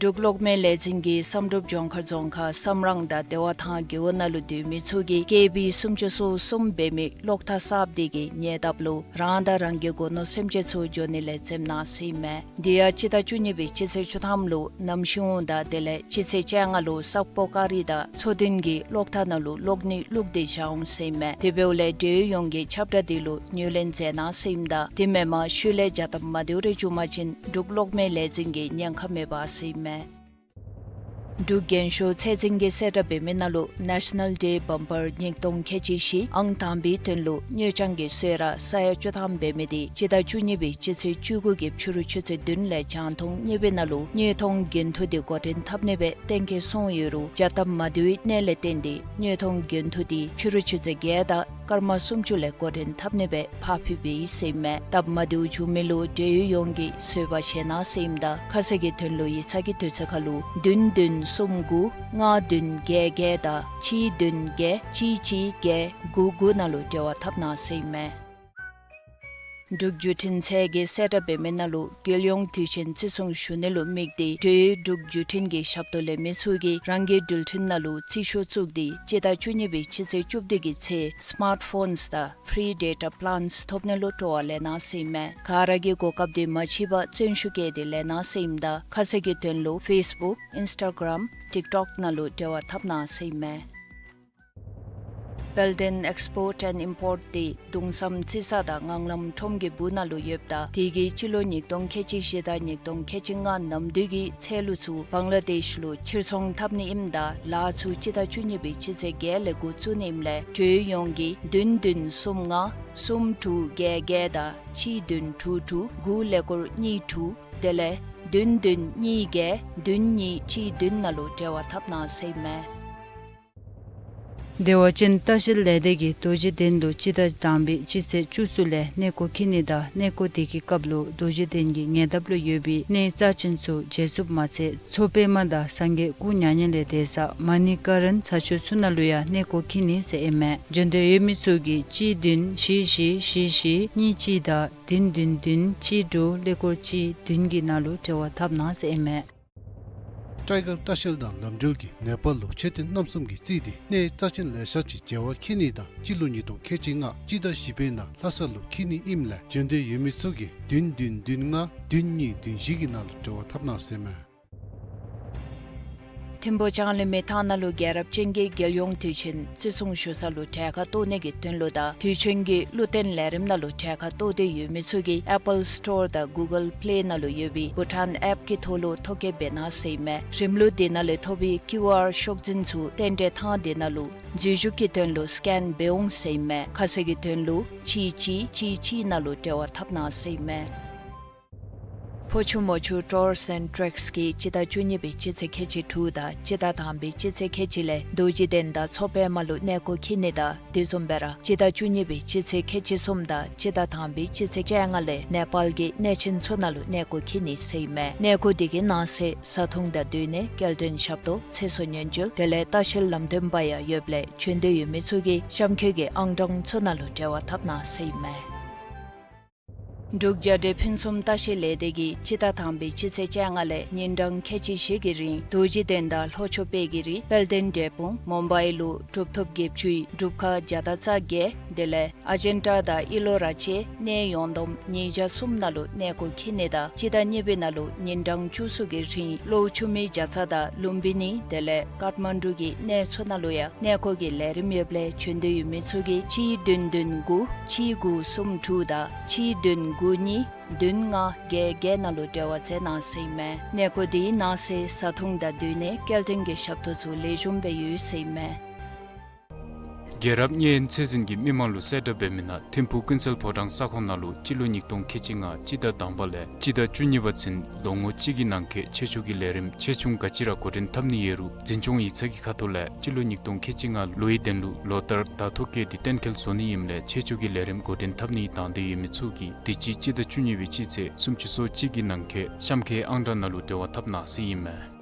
འབྲུག་གློག་མེ་ལས་འཛིན་གྱིས་བསམ་གྲུབ་ལྗོངས་མཁར་རྫོང་ཁག་བསམ་རང་དང་བདེ་བ་ཐང་རྒེད་འོག་ནང་ལུ་སྡོད་མི་ཚུ་གིས་ཀེ་བི་སུམ་ཅུ་སོ་གསུམ་འབད་མི་གློག་ཐག་གསརཔ་དེ་གི་ཉེ་འདབས་ལུ་རང་དང་རང་གི་སྒོ་ནོར་སེམས་ཅན་ཚུ་འགྱོ་ནི་ལས་འཛེམ་གནང་ཟེར་ཨིན་མས། དེ་ཡང་སྤྱི་ཟླ་བཅུ་གཉིས་པའི་སྤྱི་ཚེས་བཅུ་ཐམ་ལུ་གནམ་ཤིང་ཝང་དང་དེ་ལས་སྤྱི་ཚེས་བཅོ་ལྔ་ལུ་སག་པོ་ཀ་རི་དང་མཚོ་སྟོན་གྱི་གློག་ཐག་ནང་ལུ་གློག་ནི་བླུགས་ཏེ་བཞག་འོང་ཟེར་ཨིན་མས། དེ་འབདཝ་ལས་འབྲེལ་ཡོད་ཡོངས་ཀྱིས་ཁྱབ་བསྒྲགས་དེ་ལུ་ངོས་ལེན་མཛད་གནང་ཟེར་ཨིནམ་ད་དེ་མེན་པར་ཤུལ་ལས་བྱ་སྟབས་མ་བདེཝ་རེ་བྱུང་པ་ཅིན་འབྲུག་གློག་མེ་ལས་འཛིན་གྱིས་ཉེན་ཁ་མེད་པ་ཟེར་ཨིན་མས། འབྲུག་རྒྱན་ཤོག་ཚད་འཛིན་གྱིས་གསལ་བསྒྲགས་འབད་མི་ནང་ལུ་National Day Bumper ཉིས་སྟོང་ཁལ་གཅིག་བཞི་ཨང་དང་པའི་དོན་ལུ་དངུལ་རྐྱང་གི་གསོལ་རས་ས་ཡ་བཅུ་ཐམ་འབད་མི་དེ་སྤྱི་ཟླ་བཅུ་གཉིས་པའི་སྤྱི་ཚེས་བཅུ་དགུ་གི་ཕྱི་རུ་ཆུ་ཚོད་བདུན་ལས་བྱང་ཐུང་གཉིས་པའི་ནང་ལུ་དངོས་མཐོང་རྒྱན་ཐུ་དེ་འགོ་འདྲེན་འཐབ་ནི་སྦེ་གཏན་འཁེལ་སོང་ཡོད་རུང་བྱ་སྟབས་མ་བདེཝ་ཨིན་ནི་ལས་བརྟེན་ཏེ་དངོས་མཐོང་རྒྱན་ཐུ་དེ་ཕྱི་རུ་ཆུ་ཚོད་བརྒྱད་དང་སྐར་མ་སུམ་ཅུ་ལས་འགོ་འདྲེན་འཐབ་ནི་སྦེ་ཕར་འཕུལཝ་ཨིན་ཟེར་ཨིན་མས། སྟབས་མ་བདེཝ་བྱུང་མི་ལུ་འབྲེལ་ཡོད་ཡོངས་ཀྱིས་བཟོད་པ་བཞེས་གནང་ཟེར་ཨིནམ་ད་ཁ་གསལ་གྱི་དོན་ལུ་ཡིག་ཚང་གི་དུས་ཚོད་ཁར་ལུ་བདུན་བདུན་གསུམ་དགུ་ལྔ་བདུན་བརྒྱད་བརྒྱད་དང་གཅིག་བདུན་བརྒྱད་གཅིག་གཅིག་བརྒྱད་དགུ་དགུ་ནང་ལུ་འབྲེལ་བ་འཐབ་གནང་ཟེར་ཨིན་མས། འབྲུག་བརྒྱུད་འཕྲིན་ཚད་ཀྱིས་གསལ་བསྒྲགས་འབད་མི་ནང་ལུ་རྒྱལ་ཡོངས་དུས་ཆེན་བརྩི་སྲུང་ཞུ་ནི་ལུ་དམིགས་ཏེ་འབྲེལ་ཡོད་འབྲུག་བརྒྱུད་འཕྲིན་གྱི་ཞབས་ཏོག་ལེན་མི་ཚུ་གིས་རང་གི་འགྲུལ་འཕྲིན་ནང་ལུ་རྩིས་ཤོག་བཙུགས་ཏེ་སྤྱི་ཟླ་བཅུ་གཉིས་པའི་སྤྱི་ཚེས་བཅུ་བདུན་གྱི་ཚེ་སི་མཱརཊ་ཕོནསི་དང་ཕི་རི་ཌེ་ཊ་པི་ལཱནསི་ཐོབ་ནི་ལུ་སྤྲོ་བ་ལེན་གནང་ཟེར་ཨིན་མས། ག་ར་གིས་གོ་སྐབས་དེ་མ་འཕྱད་པར་བརྩོན་ཤུགས་བསྐྱེད་དེ་ལེན་གནང་ཟེར་ཨིནམ་ད་ཁ་གསལ་གྱི་དོན་ལུ་ཕེསི་བུཀ་ཨིནསི་ཊ་གརམ་ཊིཀ་ཊོཀ་ནང་ལུ་འབྲེལ་བ་འཐབ་གནང་ཟེར་ཨིན་མས། དཔལ་ལྡན་ཨེགསི་པོརཊ་ཨེནཌ་ཨིམ་པོརཊ་དེ་གདུང་བསམ་རྩི་ས་དང་ངང་ལམ་ཁྲོམ་གྱི་སྦུག་ནང་ལུ་ཡོདཔ་ད་དེ་གིས་སྤྱི་ལོ་ཉིས་སྟོང་ཁལ་གཅིག་བཞི་དང་ཉིས་སྟོང་ཁལ་གཅིག་ལྔ་ནམ་དུས་ཀྱི་ཚལ་ལུ་ཚུ་བང་ལ་དེཤ་ལུ་ཕྱིར་ཚོང་འཐབ་ནི་ཨིནམ་ད་ལཱ་ཚུ་སྤྱི་ཟླ་བཅུ་གཉིས་པའི་སྤྱི་ཚེས་བརྒྱད་ལས་འགོ་བཙུགས་ནི་ཨིནམ་ལས་འབྲེལ་ཡོད་ཡོངས་ཀྱིས་བདུན་བདུན་གསུམ་ལྔ་གསུམ་དྲུག་བརྒྱད་བརྒྱད་དང་གཅིག་བདུན་དྲུག་དྲུག་དགུ་ཀླད་ཀོར་གཉིས་དྲུག་དེ་ལས་བདུན་བདུན་གཉིས་བརྒྱད་བདུན་གཉིས་གཅིག་བདུན་ནང་ལུ་འབྲེལ་བ་འཐབ་གནང་ཟེར་ཨིན་མས། བདེ་བ་ཅན་ལྟ་བཤལ་ལས་སྡེ་གིས་རྡོ་རྗེ་གདན་དུ་སྤྱི་ཟླ་དང་པའི་སྤྱི་ཚེས་བཅུ་གསུམ་ལས་གནས་སྐོར་འཁྱིད་ནི་དང་གནས་སྐོར་དེ་གི་སྐབས་ལུ་རྡོ་རྗེ་གདན་གྱི་ཉེ་འདབས་ལུ་ཡོད་པའི་གནས་རྩ་ཅན་ཚུ་མཇལ་ཚུགསཔ་མ་ཚད་མཚོ་པདྨ་དང་སངས་རྒྱས་སྐུ་མྱ་ངན་ལས་འདས་ས་མ་ཎི་ཀ་རཎ་ཚ་ཆུ་ཚུ་ནང་ལུ་ཡང་གནས་སྐོར་འཁྱིད་ནི་ཟེར་ཨིན་མས། འབྱོན་འདོད་ཡོད་མི་ཚུ་གིས་གཅིག་བདུན་བཞི་བཞི་བཞི་བཞི་གཉིས་གཅིག་དང་བདུན་བདུན་བདུན་གཅིག་དྲུག་ཀླད་ཀོར་གཅིག་བདུན་གྱི་ནང་ལུ་འབྲེལ་བ་འཐབ་གནང་ཟེར་ཨིན་མས། ཊའི་གར་ལྟ་བཤལ་དང་ལམ་འགྲུལ་གྱིས་ནེ་པཱལ་ལུ་མཆོད་རྟེན་རྣམ་གསུམ་གྱིས་རྩིས་ཏེ་གནས་རྩ་ཅན་ལེ་ཤ་ཅིག་མཇལ་བར་འཁྱིད་ནི་དང་སྤྱི་ལོ་ཉིས་སྟོང་ཁལ་གཅིག་ལྔ་སྤྱི་ཟླ་བཞི་པའི་ནང་ལྷ་ས་ལུ་འཁྱིད་ནི་ཨིནམ་ལས་བྱོན་འདོད་ཡོད་མི་ཚུ་གིས་བདུན་བདུན་བདུན་ལྔ་བདུན་གཉིས་བདུན་བཞི་གི་ནང་ལུ་འབྲེལ་བ་འཐབ་གནང་ཟེར་མས། ཐིམ་ཕུག་ལྕང་གླིང་མི་ཐང་ནང་ལུ་རྒྱལ་རབས་ཅན་གྱི་རྒྱལ་ཡོངས་དུས་ཆེན་བརྩི་སྲུང་ཞུ་ས་ལུ་གྲལ་ཁར་གཏོགས་ནི་གི་དོན་ལུ་དང་དུས་ཆེན་གྱི་བློ་བརྟན་ལས་རིམ་ནང་ལུ་གྲལ་ཁར་གཏོགས་འདོད་ཡོད་མི་ཚུ་གིས་ཨེ་པཱལ་སི་ཊོར་དང་གུ་གཱལ་པི་ལེ་ནང་ལུ་ཡོད་པའི་བྷུ་ཊཱན་ཨེཔ་ཀྱི་ཐོག་ལུ་ཐོ་བཀོད་འབད་གནང་ཟེར་མས། རིམ་ལུགས་དེ་ནང་ལས་ཐོབ་པའི་ཀིའུ་ཨར་ཤོག་འཛིན་ཚུ་རྟེན་འབྲེལ་ཐང་དེ་ནང་ལུ་འཛུལ་ཞུགས་ཀྱི་དོན་ལུ་སི་ཀེན་འབད་འོང་ཟེར་མས། ཁ་གསལ་གྱི་དོན་ལུ་གཅིག་གཅིག་གཅིག་གཅིག་ནང་ལུ་འབྲེལ་བ་འཐབ་གནང་ཟེར་མས། ཕོ་ཆུ་མོ་ཆུ་ཊུར་སི་ཨེནཌ་ཊེག་སི་གིས་སྤྱི་ཟླ་བཅུ་གཉིས་པའི་སྤྱི་ཚེས་ཁལ་གཅིག་དྲུག་དང་སྤྱི་ཟླ་དང་པའི་སྤྱི་ཚེས་ཁལ་གཅིག་ལས་རྡོ་རྗེ་གདན་དང་མཚོ་པདྨ་ལུ་གནས་སྐོར་འཁྱིད་ནི་དང་དེ་བཟུམ་སྦེ་ར་སྤྱི་ཟླ་བཅུ་གཉིས་པའི་སྤྱི་ཚེས་ཁལ་གཅིག་གསུམ་དང་སྤྱི་ཟླ་དང་པའི་སྤྱི་ཚེས་བཅོ་ལྔ་ལས་ནེ་པཱལ་གྱི་གནས་ཆེན་ཚུ་ནང་ལུ་གནས་སྐོར་འཁྱིད་ནི་ཟེར་མས། གནས་སྐོར་དེ་གི་ནང་གསེས་བཟའ་འཐུང་དང་སྡོད་གནས་སྐྱེལ་འདྲེན་ཞབས་ཏོག་ཚེ་སྲོག་ཉེན་བཅོལ་དེ་ལས་ལྟ་བཤལ་ལམ་སྟོན་པ་ཡང་ཡོདཔ་ལས་བྱོན་འདོད་ཡོད་མི་ཚུ་གིས་གཤམ་འཁོད་ཀྱི་ཨང་གྲངས་ཚུ་ནང་ལུ་འབྲེལ་བ་འཐབ་གནང་ཟེར་མས། འབྲུག་རྒྱལ་འབྲེལ་ཕུན་སུམ་ལྟ་བཤལ་ལས་སྡེ་གིས་སྤྱི་ཟླ་དང་པའི་སྤྱི་ཚེས་བཅོ་ལྔ་ལས་ཉིན་གྲངས་ཁལ་གཅིག་བཞི་གི་རིང་རྡོ་རྗེ་གདན་དང་ལྷོ་ཕྱོགས་དཔལ་གྱི་རི་དཔལ་ལྡན་འབྲས་སྤུངས་མུམ་བའི་ལུ་གྲུབ་ཐོབ་བརྒྱད་ཅུའི་སྒྲུབ་ཁང་བརྒྱ་དང་རྩ་བརྒྱད་དེ་ལས་ཨ་ཇན་ཊ་དང་ཨི་ལོ་ར་བཅས་གནས་ཡོངས་བསྡོམས་ཉིས་བརྒྱ་གསུམ་ནང་ལུ་གནས་སྐོར་འཁྱིད་ནི་དང་སྤྱི་ཟླ་གཉིས་པའི་ནང་ལུ་ཉིན་གྲངས་བཅུ་གསུམ་གྱི་རིང་གློག་ཆུ་མིག་རྒྱ་ཚ་དང་ལུམ་བི་ནི་དེ་ལས་ཀཱཐ་མན་ཌུ་གི་གནས་ཚུ་ནང་ལུ་ཡང་གནས་སྐོར་གྱི་ལས་རིམ་ཡོདཔ་ལས་བྱོན་འདོད་ཡོད་མི་ཚུ་གིས་གཅིག་བདུན་བདུན་དགུ་གཅིག་དགུ་གསུམ་དྲུག་དང་གཅིག་བདུན་དགུ་གཉིས་བདུན་ལྔ་བརྒྱད་བརྒྱད་ནང་ལུ་འབྲེལ་བ་མཛད་གནང་ཟེར་མས། གནས་སྐོར་དེའི་ནང་གསེས་བཟའ་འཐུང་དང་སྡོད་གནས་སྐྱེལ་འདྲེན་གྱི་ཞབས་ཏོག་ཚུ་ལེགས་ཤོམ་སྦེ་ཡོད་ཟེར་མས། རྒྱལ་རབས་མངའ་དབང་ཚད་འཛིན་གྱིས་མི་མང་ལུ་གསལ་བསྒྲགས་འབད་མི་ནང་ཐིམ་ཕུག་ཀུན་གསལ་ཕོ་བྲང་ས་ཁོངས་ནང་ལུ་སྤྱི་ལོ་ཉིས་སྟོང་ཁལ་གཅིག་ལྔ་སྤྱི་ཟླ་དང་པ་ལས་སྤྱི་ཟླ་བཅུ་གཉིས་པ་ཚུན་ལོ་ངོ་གཅིག་གི་ནང་འཁོད་ཆོས་ཕྱོགས་ཀྱི་ལས་རིམ་ཆེ་ཆུང་ག་ཅི་ར་འགོ་འདྲེན་འཐབ་ནི་ཡོད་རུང་འཛིན་སྐྱོང་ཡིག་ཚང་གི་ཁ་ཐུག་ལས་སྤྱི་ལོ་ཉིས་སྟོང་ཁལ་གཅིག་ལྔ་ལོའི་དོན་ལུ་ལོ་ལྟར་ད་ཐོ་བཀོད་དེ་གཏན་འཁེལ་བཟོ་ནི་ཨིནམ་ལས་ཆོས་ཕྱོགས་ཀྱི་ལས་རིམ་འགོ་འདྲེན་འཐབ་ནི་དང་འདོད་ཡོད་མི་ཚུ་གིས་དུས་ཅི་སྤྱི་ཟླ་བཅུ་གཉིས་པའི་སྤྱི་ཚེས་སུམ་ཅུ་སོ་གཅིག་གི་ནང་འཁོད་གཤམ་འཁོད་ཨང་གྲངས་ནང་ལུ་འབྲེལ་བ་འཐབ་གནང་ཟེར་ཨིན་མས།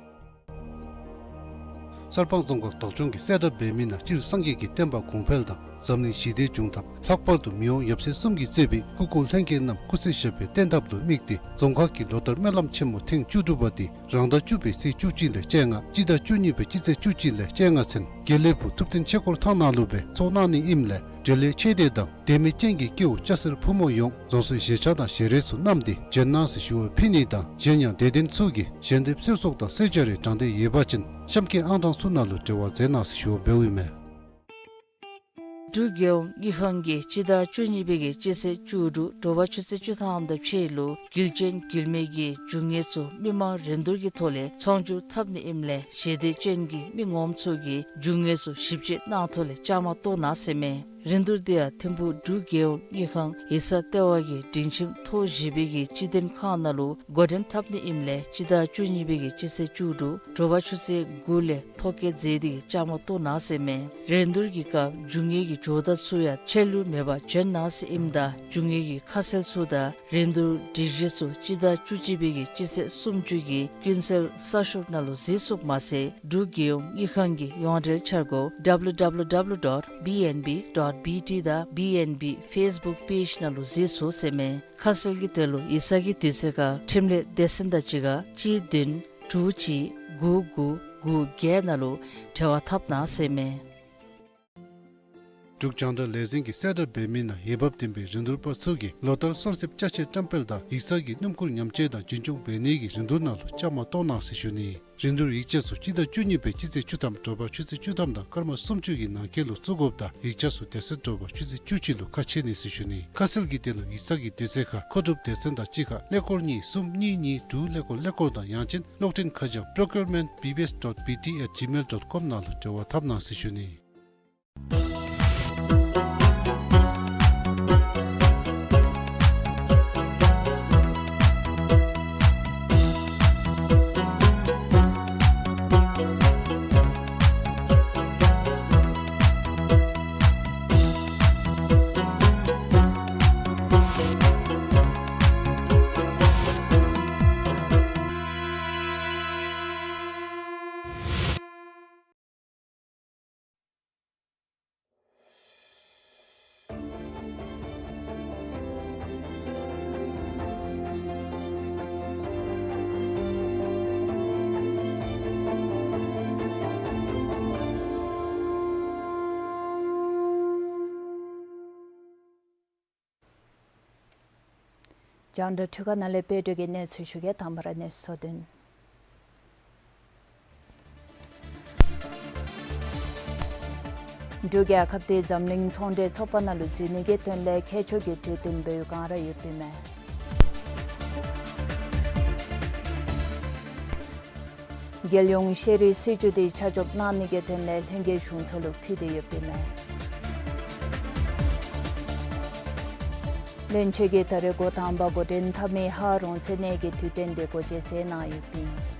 གསར་སྤང་རྫོང་ཁག་བདག་སྐྱོང་གིས་གསལ་བསྒྲགས་འབད་མི་ནང་སྤྱིར་སངས་རྒྱས་ཀྱི་བསྟན་པ་གོང་འཕེལ་དང་འཛམ་གླིང་ཞི་བདེ་འབྱུང་ཐབས། ལྷག་པར་དུ་མི་དབང་ཡབ་སྲས་གསུམ་གྱིས་གཙོས་པའི་སྐུ་འཁོར་ལྷན་རྒྱས་རྣམས་སྐུ་ཚེ་ཞབས་པད་བརྟན་ཐབས་ལུ་དམིགས་ཏེ་རྫོང་ཁག་གིས་ལོ་ལྟར་སྨོན་ལམ་ཆེན་མོ་ཐེངས་བཅུ་དྲུག་པ་དེ་རང་ཟླ་བཅུ་པའི་ཚེས་བཅུ་གཅིག་ལས་བཅོ་ལྔ་སྤྱི་ཟླ་བཅུ་གཉིས་པའི་སྤྱི་ཚེས་བཅུ་གཅིག་ལས་བཅོ་ལྔ་ཚུན་དགེ་ལེགས་ཕུག་ཐུབ་བསྟན་ཆོས་འཁོར་ཐང་ནང་ལུ་སྦེ་ཚོགས་གནང་ནི་ཨིནམ་ལས་འབྲེལ་ཡོད་ཆོས་སྡེ་དང་དད་མོས་ཅན་གྱི་སྐྱེ་བོ་སྐྱ་སེར་ཕོ་མོ་ཡོངས་རང་སོའི་གཞིས་ཆགས་དང་ཞལ་རས་ཚུ་བསྣམས་ཏེ་བྱོན་གནང་ཟེར་ཞུ་བ་ཕུལ་ནི་དང་གཞན་ཡང་དད་ལྡན་ཚུ་གིས་ཞལ་འདེབས་གསོལ་ཚོགས་དང་གསོལ་ཇ་རེ་དྲང་འདོད་ཡོད་པ་ཅིན་གཤམ་འཁོད་ཨང་གྲངས་ཚུ་ནང་ལུ་འབྲེལ་བ་མཛད་གནང་ཟེར་ཞུ་བ་འབདཝ་ཨིན་མས། འབྲུག་རྒྱལ་ཡོངས་དངུལ་ཁང་གིས་སྤྱི་ཟླ་བཅུ་གཉིས་པའི་གི་སྤྱི་ཚེས་བཅུ་དྲུག་དྲོ་པ་ཆུ་ཚོད་བཅུ་ཐམ་དང་ཕྱེད་ལུ་རྒྱུ་ཅན་རྒྱུ་མེད་ཀྱི་རྒྱུ་དངོས་ཚུ་མི་མང་རིན་བསྡུར་གྱི་ཐོག་ལས་ཚོང་བསྒྱུར་འཐབ་ནི་ཨིནམ་ལས་ཞལ་འདེབས་ཅན་གྱི་མི་ངོམ་ཚུ་གིས་རྒྱུ་དངོས་ཚུ་ཞིབ་དཔྱད་གནང་ཐོག་ལས་བཅའ་མར་གཏོགས་གནང་ཟེར་མས། རིན་བསྡུར་དེ་ཡང་ཐིམ་ཕུག་འབྲུག་རྒྱལ་ཡོངས་དངུལ་ཁང་ཡིག་ཚང་ལྟེ་བ་གི་སྒྲིང་ཁྱིམ་ཐོག་བཞི་པའི་གི་སྤྱི་དོན་ཁང་ནང་ལུ་འགོ་འདྲེན་འཐབ་ནི་ཨིནམ་ལས་སྤྱི་ཟླ་བཅུ་གཉིས་པའི་གི་སྤྱི་ཚེས་བཅུ་དྲུག་དྲོ་པ་ཆུ་ཚོད་དགུ་ལས་ཐོ་བཀོད་མཛད་དེ་བཅའ་མར་གཏོགས་གནང་ཟེར་མས། རིན་བསྡུར་གྱི་སྐབས་རྒྱུ་དངོས་ཀྱི་ཇོ་བདག་ཚུ་ཡང་ཆད་ལུས་མེད་པར་བྱོན་གནང་ཟེར་ཨིནམ་ད་རྒྱུ་དངོས་ཀྱི་ཁ་གསལ་ཚུ་དང་རིན་བསྡུར་སྒྲིག་གཞི་ཚུ་སྤྱི་ཟླ་བཅུ་གཅིག་པའི་གི་སྤྱི་ཚེས་སུམ་ཅུ་གི་ཀུན་གསལ་གསར་ཤོག་ནང་ལུ་གཟིགས་ཚུགསཔ་མ་ཚད་འབྲུག་རྒྱལ་ཡོངས་དངུལ་ཁང་གི་ཡོངས་འབྲེལ་འཆར་སྒོ་W W W dot B N B dot B T དང་B N B Facebook page ནང་ལུ་གཟིགས་ཚུགས་ཟེར་མས། ཁ་གསལ་གྱི་དོན་ལུ་ཡིག་ཚང་གི་དུས་ཚོད་ཁར་འཕྲིན་ལས་སྡེ་ཚན་དང་གཅིག་ཁར་གཅིག་བདུན་དྲུག་གཅིག་དགུ་དགུ་དགུ་བརྒྱད་ནང་ལུ་འབྲེལ་བ་འཐབ་གནང་ཟེར་མས། འབྲུག་རྒྱང་བསྒྲགས་ལས་འཛིན་གྱིས་གསལ་བསྒྲགས་འབད་མི་ནང་འོས་འབབ་ལྡན་པའི་རིན་བསྡུར་པ་ཚུ་གིས་ལོ་ལྟར་གསོལ་འདེབས་ཅ་ཆས་བཀྲམ་སྤེལ་དང་ཡིག་ཚང་གི་སྣུམ་འཁོར་ཉམས་བཅོས་དང་རྒྱུན་སྐྱོང་འབད་ནི་གི་རིན་བསྡུར་ནང་ལུ་བཅའ་མར་གཏོགས་གནང་ཟེར་ཞུ་ནི། རིན་བསྡུར་ཡིག་ཆ་ཚུ་སྤྱི་ཟླ་བཅུ་གཉིས་པའི་སྤྱི་ཚེས་བཅུ་ཐམ་དྲོ་པ་ཆུ་ཚོད་བཅུ་ཐམ་དང་སྐར་མ་སུམ་ཅུ་གི་ནང་འཁོད་ལུ་བཙུགས་དགོཔ་དང་ཡིག་ཆ་ཚུ་དེ་ཚེ་དྲོ་པ་ཆུ་ཚོད་བཅུ་གཅིག་ལུ་ཁ་ཕྱེ་ནི་ཟེར་ཞུ་ནི། ཁ་གསལ་གྱི་དོན་ལུ་ཡིག་ཚང་གི་དུས་ཚོད་ཁར་མཁོ་སྒྲུབ་སྡེ་ཚན་དང་གཅིག་ཁར་ཀླད་ཀོར་གཉིས་གསུམ་གཉིས་གཉིས་དྲུག་ཀླད་ཀོར་ཀླད་ཀོར་དང་ཡང་ཅིན་གློག་འཕྲིན་ཁ་བྱང་procurement B B S dot B T at gmail dot com ནང་ལུ་འབྲེལ་བ་འཐབ་གནང་ཟེར་ཞུ་ནི། རྒྱང་བསྒྲགས་འཕྲུལ་ཁང་ནང་ལས་དཔལ་སྒྲོན་གྱིས་གནས་ཚུལ་ཞུ་གེ། དང་པ་ར་གནས་ཚུལ་གཙོ་དོན། འབྲུག་རྒྱལ་ཁབ་དེ་འཛམ་གླིང་ཚོང་འབྲེལ་ཚོགས་པ་ནང་ལུ་འཛུལ་ནི་གི་དོན་ལས་མཁས་མཆོག་གི་གྲོས་བསྟུན་འབད་བའི་བསྒང་ར་ཡོདཔ་ཨིན་མས། རྒྱལ་ཡོངས་ཤེས་རིག་སྲིད་བྱུས་དེ་ཆ་འཇོག་གནང་ནི་གི་དོན་ལས་ལྷན་རྒྱས་གཞུང་ཚོགས་ལུ་ཕུལ་ཏེ་ཡོདཔ་ཨིན་མས། བློན་ཆེན་གྱིས་ད་རེས་འགོ་དང་པ་འགོ་འདྲེན་འཐབ་མི་ཧཱ་རོང་ཚེ་གནས་ཀྱི་དུས་སྟོན་དེ་སྒོ་འབྱེད་མཛད་གནང་ཡོདཔ་ཨིན།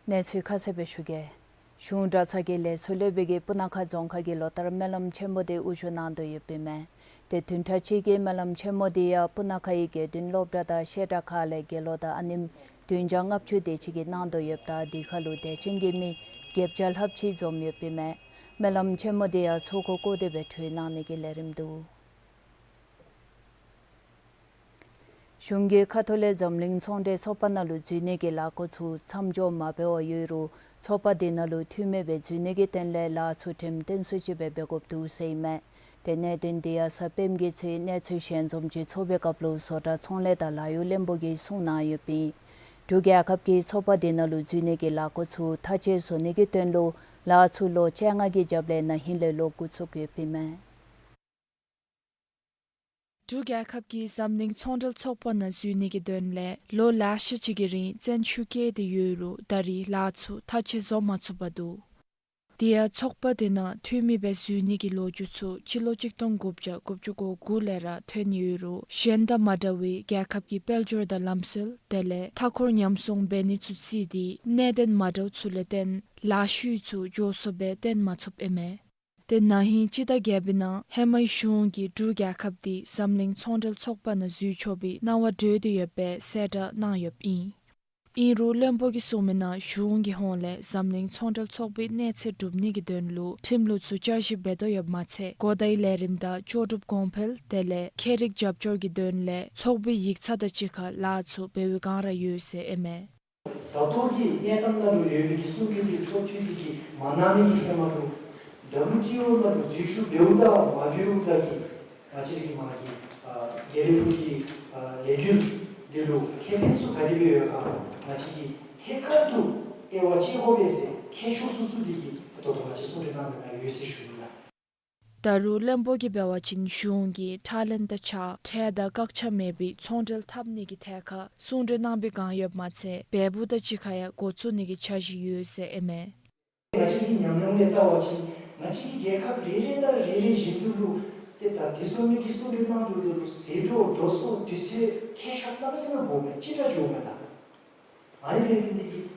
གནས་ཚུལ་ཁ་གསལ་སྦེ་ཞུ་གེ། གཞུང་གྲྭ་ཚང་གི་ལས་ཚོགས་ལྷན་པ་གིས་སྤུ་ན་ཁ་རྫོང་ཁག་གི་ལོ་ལྟར་སྨོན་ལམ་ཆེན་མོ་དེ་དབུ་བཞུགས་གནང་དོ་ཡོདཔ་ཨིན་མས། དེ་བདུན་ཕྲག་གཅིག་གི་སྨོན་ལམ་ཆེན་མོ་དེ་ཡང་སྤུ་ན་ཁའི་དགེ་འདུན་སློབ་གྲྭ་དང་བཤད་གྲྭ་ཁག་ལས་དགེ་སློང་དང་ཨ་ནེམོ་བདུན་བརྒྱ་ལྔ་བཅུ་དེ་ཅིག་གིས་གནང་དོ་ཡོདཔ་ད་དེ་ཁར་ལུ་དད་ཅན་གྱི་མི་བརྒྱད་བརྒྱ་ལྷགཔ་ཅིག་འཛོམས་ཡོདཔ་ཨིན་མས། སྨོན་ལམ་ཆེན་མོ་དེ་ཡང་ཚོགས་འཁོར་བསྐོར་ཏེ་སྦེ་གྲོལ་གནང་ནི་གི་ལས་རིམ་འདུག། གཞུང་གིས་ཁ་ཐུག་ལས་འཛམ་གླིང་ཚོང་འབྲེལ་ཚོགས་པ་ནང་ལུ་འཛུལ་ནི་གི་ལཱ་འགོ་ཚུགས་མཚམས་འཇོག་མ་འབད་བར་ཡོད་རུང་ཚོགས་པ་དེ་ནང་ལུ་འཐུས་མི་སྦེ་འཛུལ་ནི་གི་དོན་ལས་ལཱ་ཚུ་འགྲེམས་སྟོན་ཚུ་ཅིག་སྦེ་འབད་དགོཔ་འདུག་ཟེར་ཨིན་མས། དེ་གནད་དོན་དེ་ཡང་གཟའ་སྤེནམ་གྱི་ཚེ་གནས་ཚུལ་ཞལ་འཛོམས་ཅིག་ཚོགས་པའི་སྐབས་ལུ་བཟོ་གྲྭ་ཚོང་ལས་དང་ལཱ་གཡོག་བློན་པོ་གིས་གསུངས་གནང་ཡོདཔ་ཨིན། འབྲུག་རྒྱལ་ཁབ་ཀྱིས་ཚོགས་པ་དེ་ནང་ལུ་འཛུལ་ནི་གི་ལཱ་འགོ་ཚུགས་མཐའ་དཔྱད་བཟོ་ནི་གི་དོན་ལུ་ལཱ་ཚུ་ལོ་བཅོ་ལྔ་གི་རྒྱབ་ལས་ན་ཧིང་ལས་ལོག་འགོ་བཙུགས་ཡོདཔ་ཨིན་མས། འབྲུག་རྒྱལ་ཁབ་ཀྱིས་འཛམ་གླིང་ཚོང་འབྲེལ་ཚོགས་པ་ནང་འཛུལ་ནི་གི་དོན་ལས་ལོ་ལེ་ཤ་ཅིག་གི་རིང་བརྩོན་ཤུགས་བསྐྱེད་དེ་ཡོད་རུང་ད་རེས་ལཱ་ཚུ་མཐའ་དཔྱད་བཟོ་མ་ཚུགས་པར་འདུག། དེ་ཡང་ཚོགས་པ་དེ་ནང་འཐུས་མི་སྦེ་འཛུལ་ནི་གི་ལོ་རྒྱུས་ཚུ་སྤྱི་ལོ་གཅིག་སྟོང་དགུ་བརྒྱ་དགུ་བཅུ་གོ་དགུ་ལས་ར་ཐོན་ཡོད་རུང་གཞན་དང་མ་འདྲ་བའི་རྒྱལ་ཁབ་ཀྱི་དཔལ་འབྱོར་དང་ལམ་སྲོལ་དེ་ལས་མཐའ་འཁོར་ཉམས་སྲུང་འབད་ནི་ཚུ་བརྩིས་ཏེ་གནད་དོན་མ་འདྲཝ་ཚུ་ལས་བརྟེན་ལཱ་ཤུལ་ཚུ་མགྱོགས་སུ་སྦེ་བཏོན་མ་ཚུགསཔ་ཨིན་མས། དེ་ན་ཧིང་སྤྱི་ཟླ་བརྒྱད་པའི་ནང་ཧེ་མའི་གཞུང་གིས་འབྲུག་རྒྱལ་ཁབ་དེ་འཛམ་གླིང་ཚོང་འབྲེལ་ཚོགས་པ་ནང་འཛུལ་ཆོག་པའི་གནང་བ་སྤྲོད་དེ་ཡོད་པའི་གསལ་བསྒྲགས་གནང་ཡོདཔ་ཨིན། ཨིན་རུང་བློན་པོ་གིས་གསུངས་མི་ནང་གཞུང་གི་ཧོངས་ལས་འཛམ་གླིང་ཚོང་འབྲེལ་ཚོགས་པའི་གནས་ཚད་སྒྲུབ་ནི་གི་དོན་ལུ་ཁྲིམས་ལུགས་ཚུ་བསྐྱར་ཞིབ་འབད་དོ་ཡོདཔ་མ་ཚད་གོ་བརྡའི་ལས་རིམ་དང་ལྕོགས་གྲུབ་གོང་འཕེལ་དེ་ལས་ཁྱད་རིག་རྒྱབ་སྐྱོར་གྱི་དོན་ལས་ཚོགས་པའི་ཡིག་ཚང་དང་གཅིག་ཁར་ལཱ་ཚུ་འབད་བའི་བསྒང་ར་ཡོད་ཟེར་ཨིན་མས། ད་ལྟོ་གི་གནས་སྟངས་ནང་ལུ་ཡོད་པའི་གི་གསུང་གྲོས་ཀྱི་འཕྲོ་མཐུད་དེ་གི་མ་གནང་མི་གི་ཧེ་མ་ལུ་ཌབ་ལུ་ཊི་ཨོ་ནང་ལུ་འཛུལ་ཞུགས་འབདཝ་ད་མ་འབདཝ་ད་གི་ང་བཅས་ཀྱི་མ་གི་ཨ་དགེ་ལེགས་ཕུག་གི་ཨ་ལས་འགུལ་འདི་ལུ་ཁེ་ཕན་ཚུ་ག་དེ་སྦེ་ཡོད་ག། ང་བཅས་ཀྱིས་ཐད་ཀར་དུ་དབྱེ་བ་དཔྱད་དགོ་པས་ཟེར་མཁས་མཆོག་ཚུ་ཚུ་འདི་གིས་ད་ལྟོ་ང་བཅས་གསུང་གྲོས་གནང་མི་ནང་ཡོད་ཟེར་ཞུ་ནི་ལགས། ད་རུང་བློན་པོ་གིས་འབད་བ་ཅིན་གཞུང་གིས་ཁྲལ་ལེན་དང་ཕྱག་ཁྲལ་དང་བཀག་ཆ་མེད་པའི་ཚོང་འབྲེལ་འཐབ་ནི་གི་ཐད་ཁར་གསུང་གྲོས་གནང་བའི་བསྒང་ཡོདཔ་མ་ཚད་འབད་འབུངས་དང་གཅིག་ཁར་ཡང་འགོ་བཙུགས་ནི་གི་འཆར་གཞི་ཡོད་ཟེར་ཨིན་མས། ང་བཅས་ཀྱི་ཉམས་མྱོང་ལས་བལྟ་བ་ཅིན་ང་བཅས་ཀྱི་རྒྱལ་ཁབ་རེ་རེ་དང་རེ་རེ་བཞིན་དུ་ལུ་ཏེ་ད་དེ་བཟུམ་མའི་གི་གསུང་གྲོས་གནང་དོ་བཟུམ་ལུ་ཟད་འགྲོ་འགྲོ་སོང་དུས་ཚོད་ཁྱད་ཆོས་གནམ་མེད་ས་མེད་འབདཝ་མས། ཅིག་ཏ་འགྱོཝ་མས་ལགས། ཨ་ནི་འབད་ནི་འདི་གིས་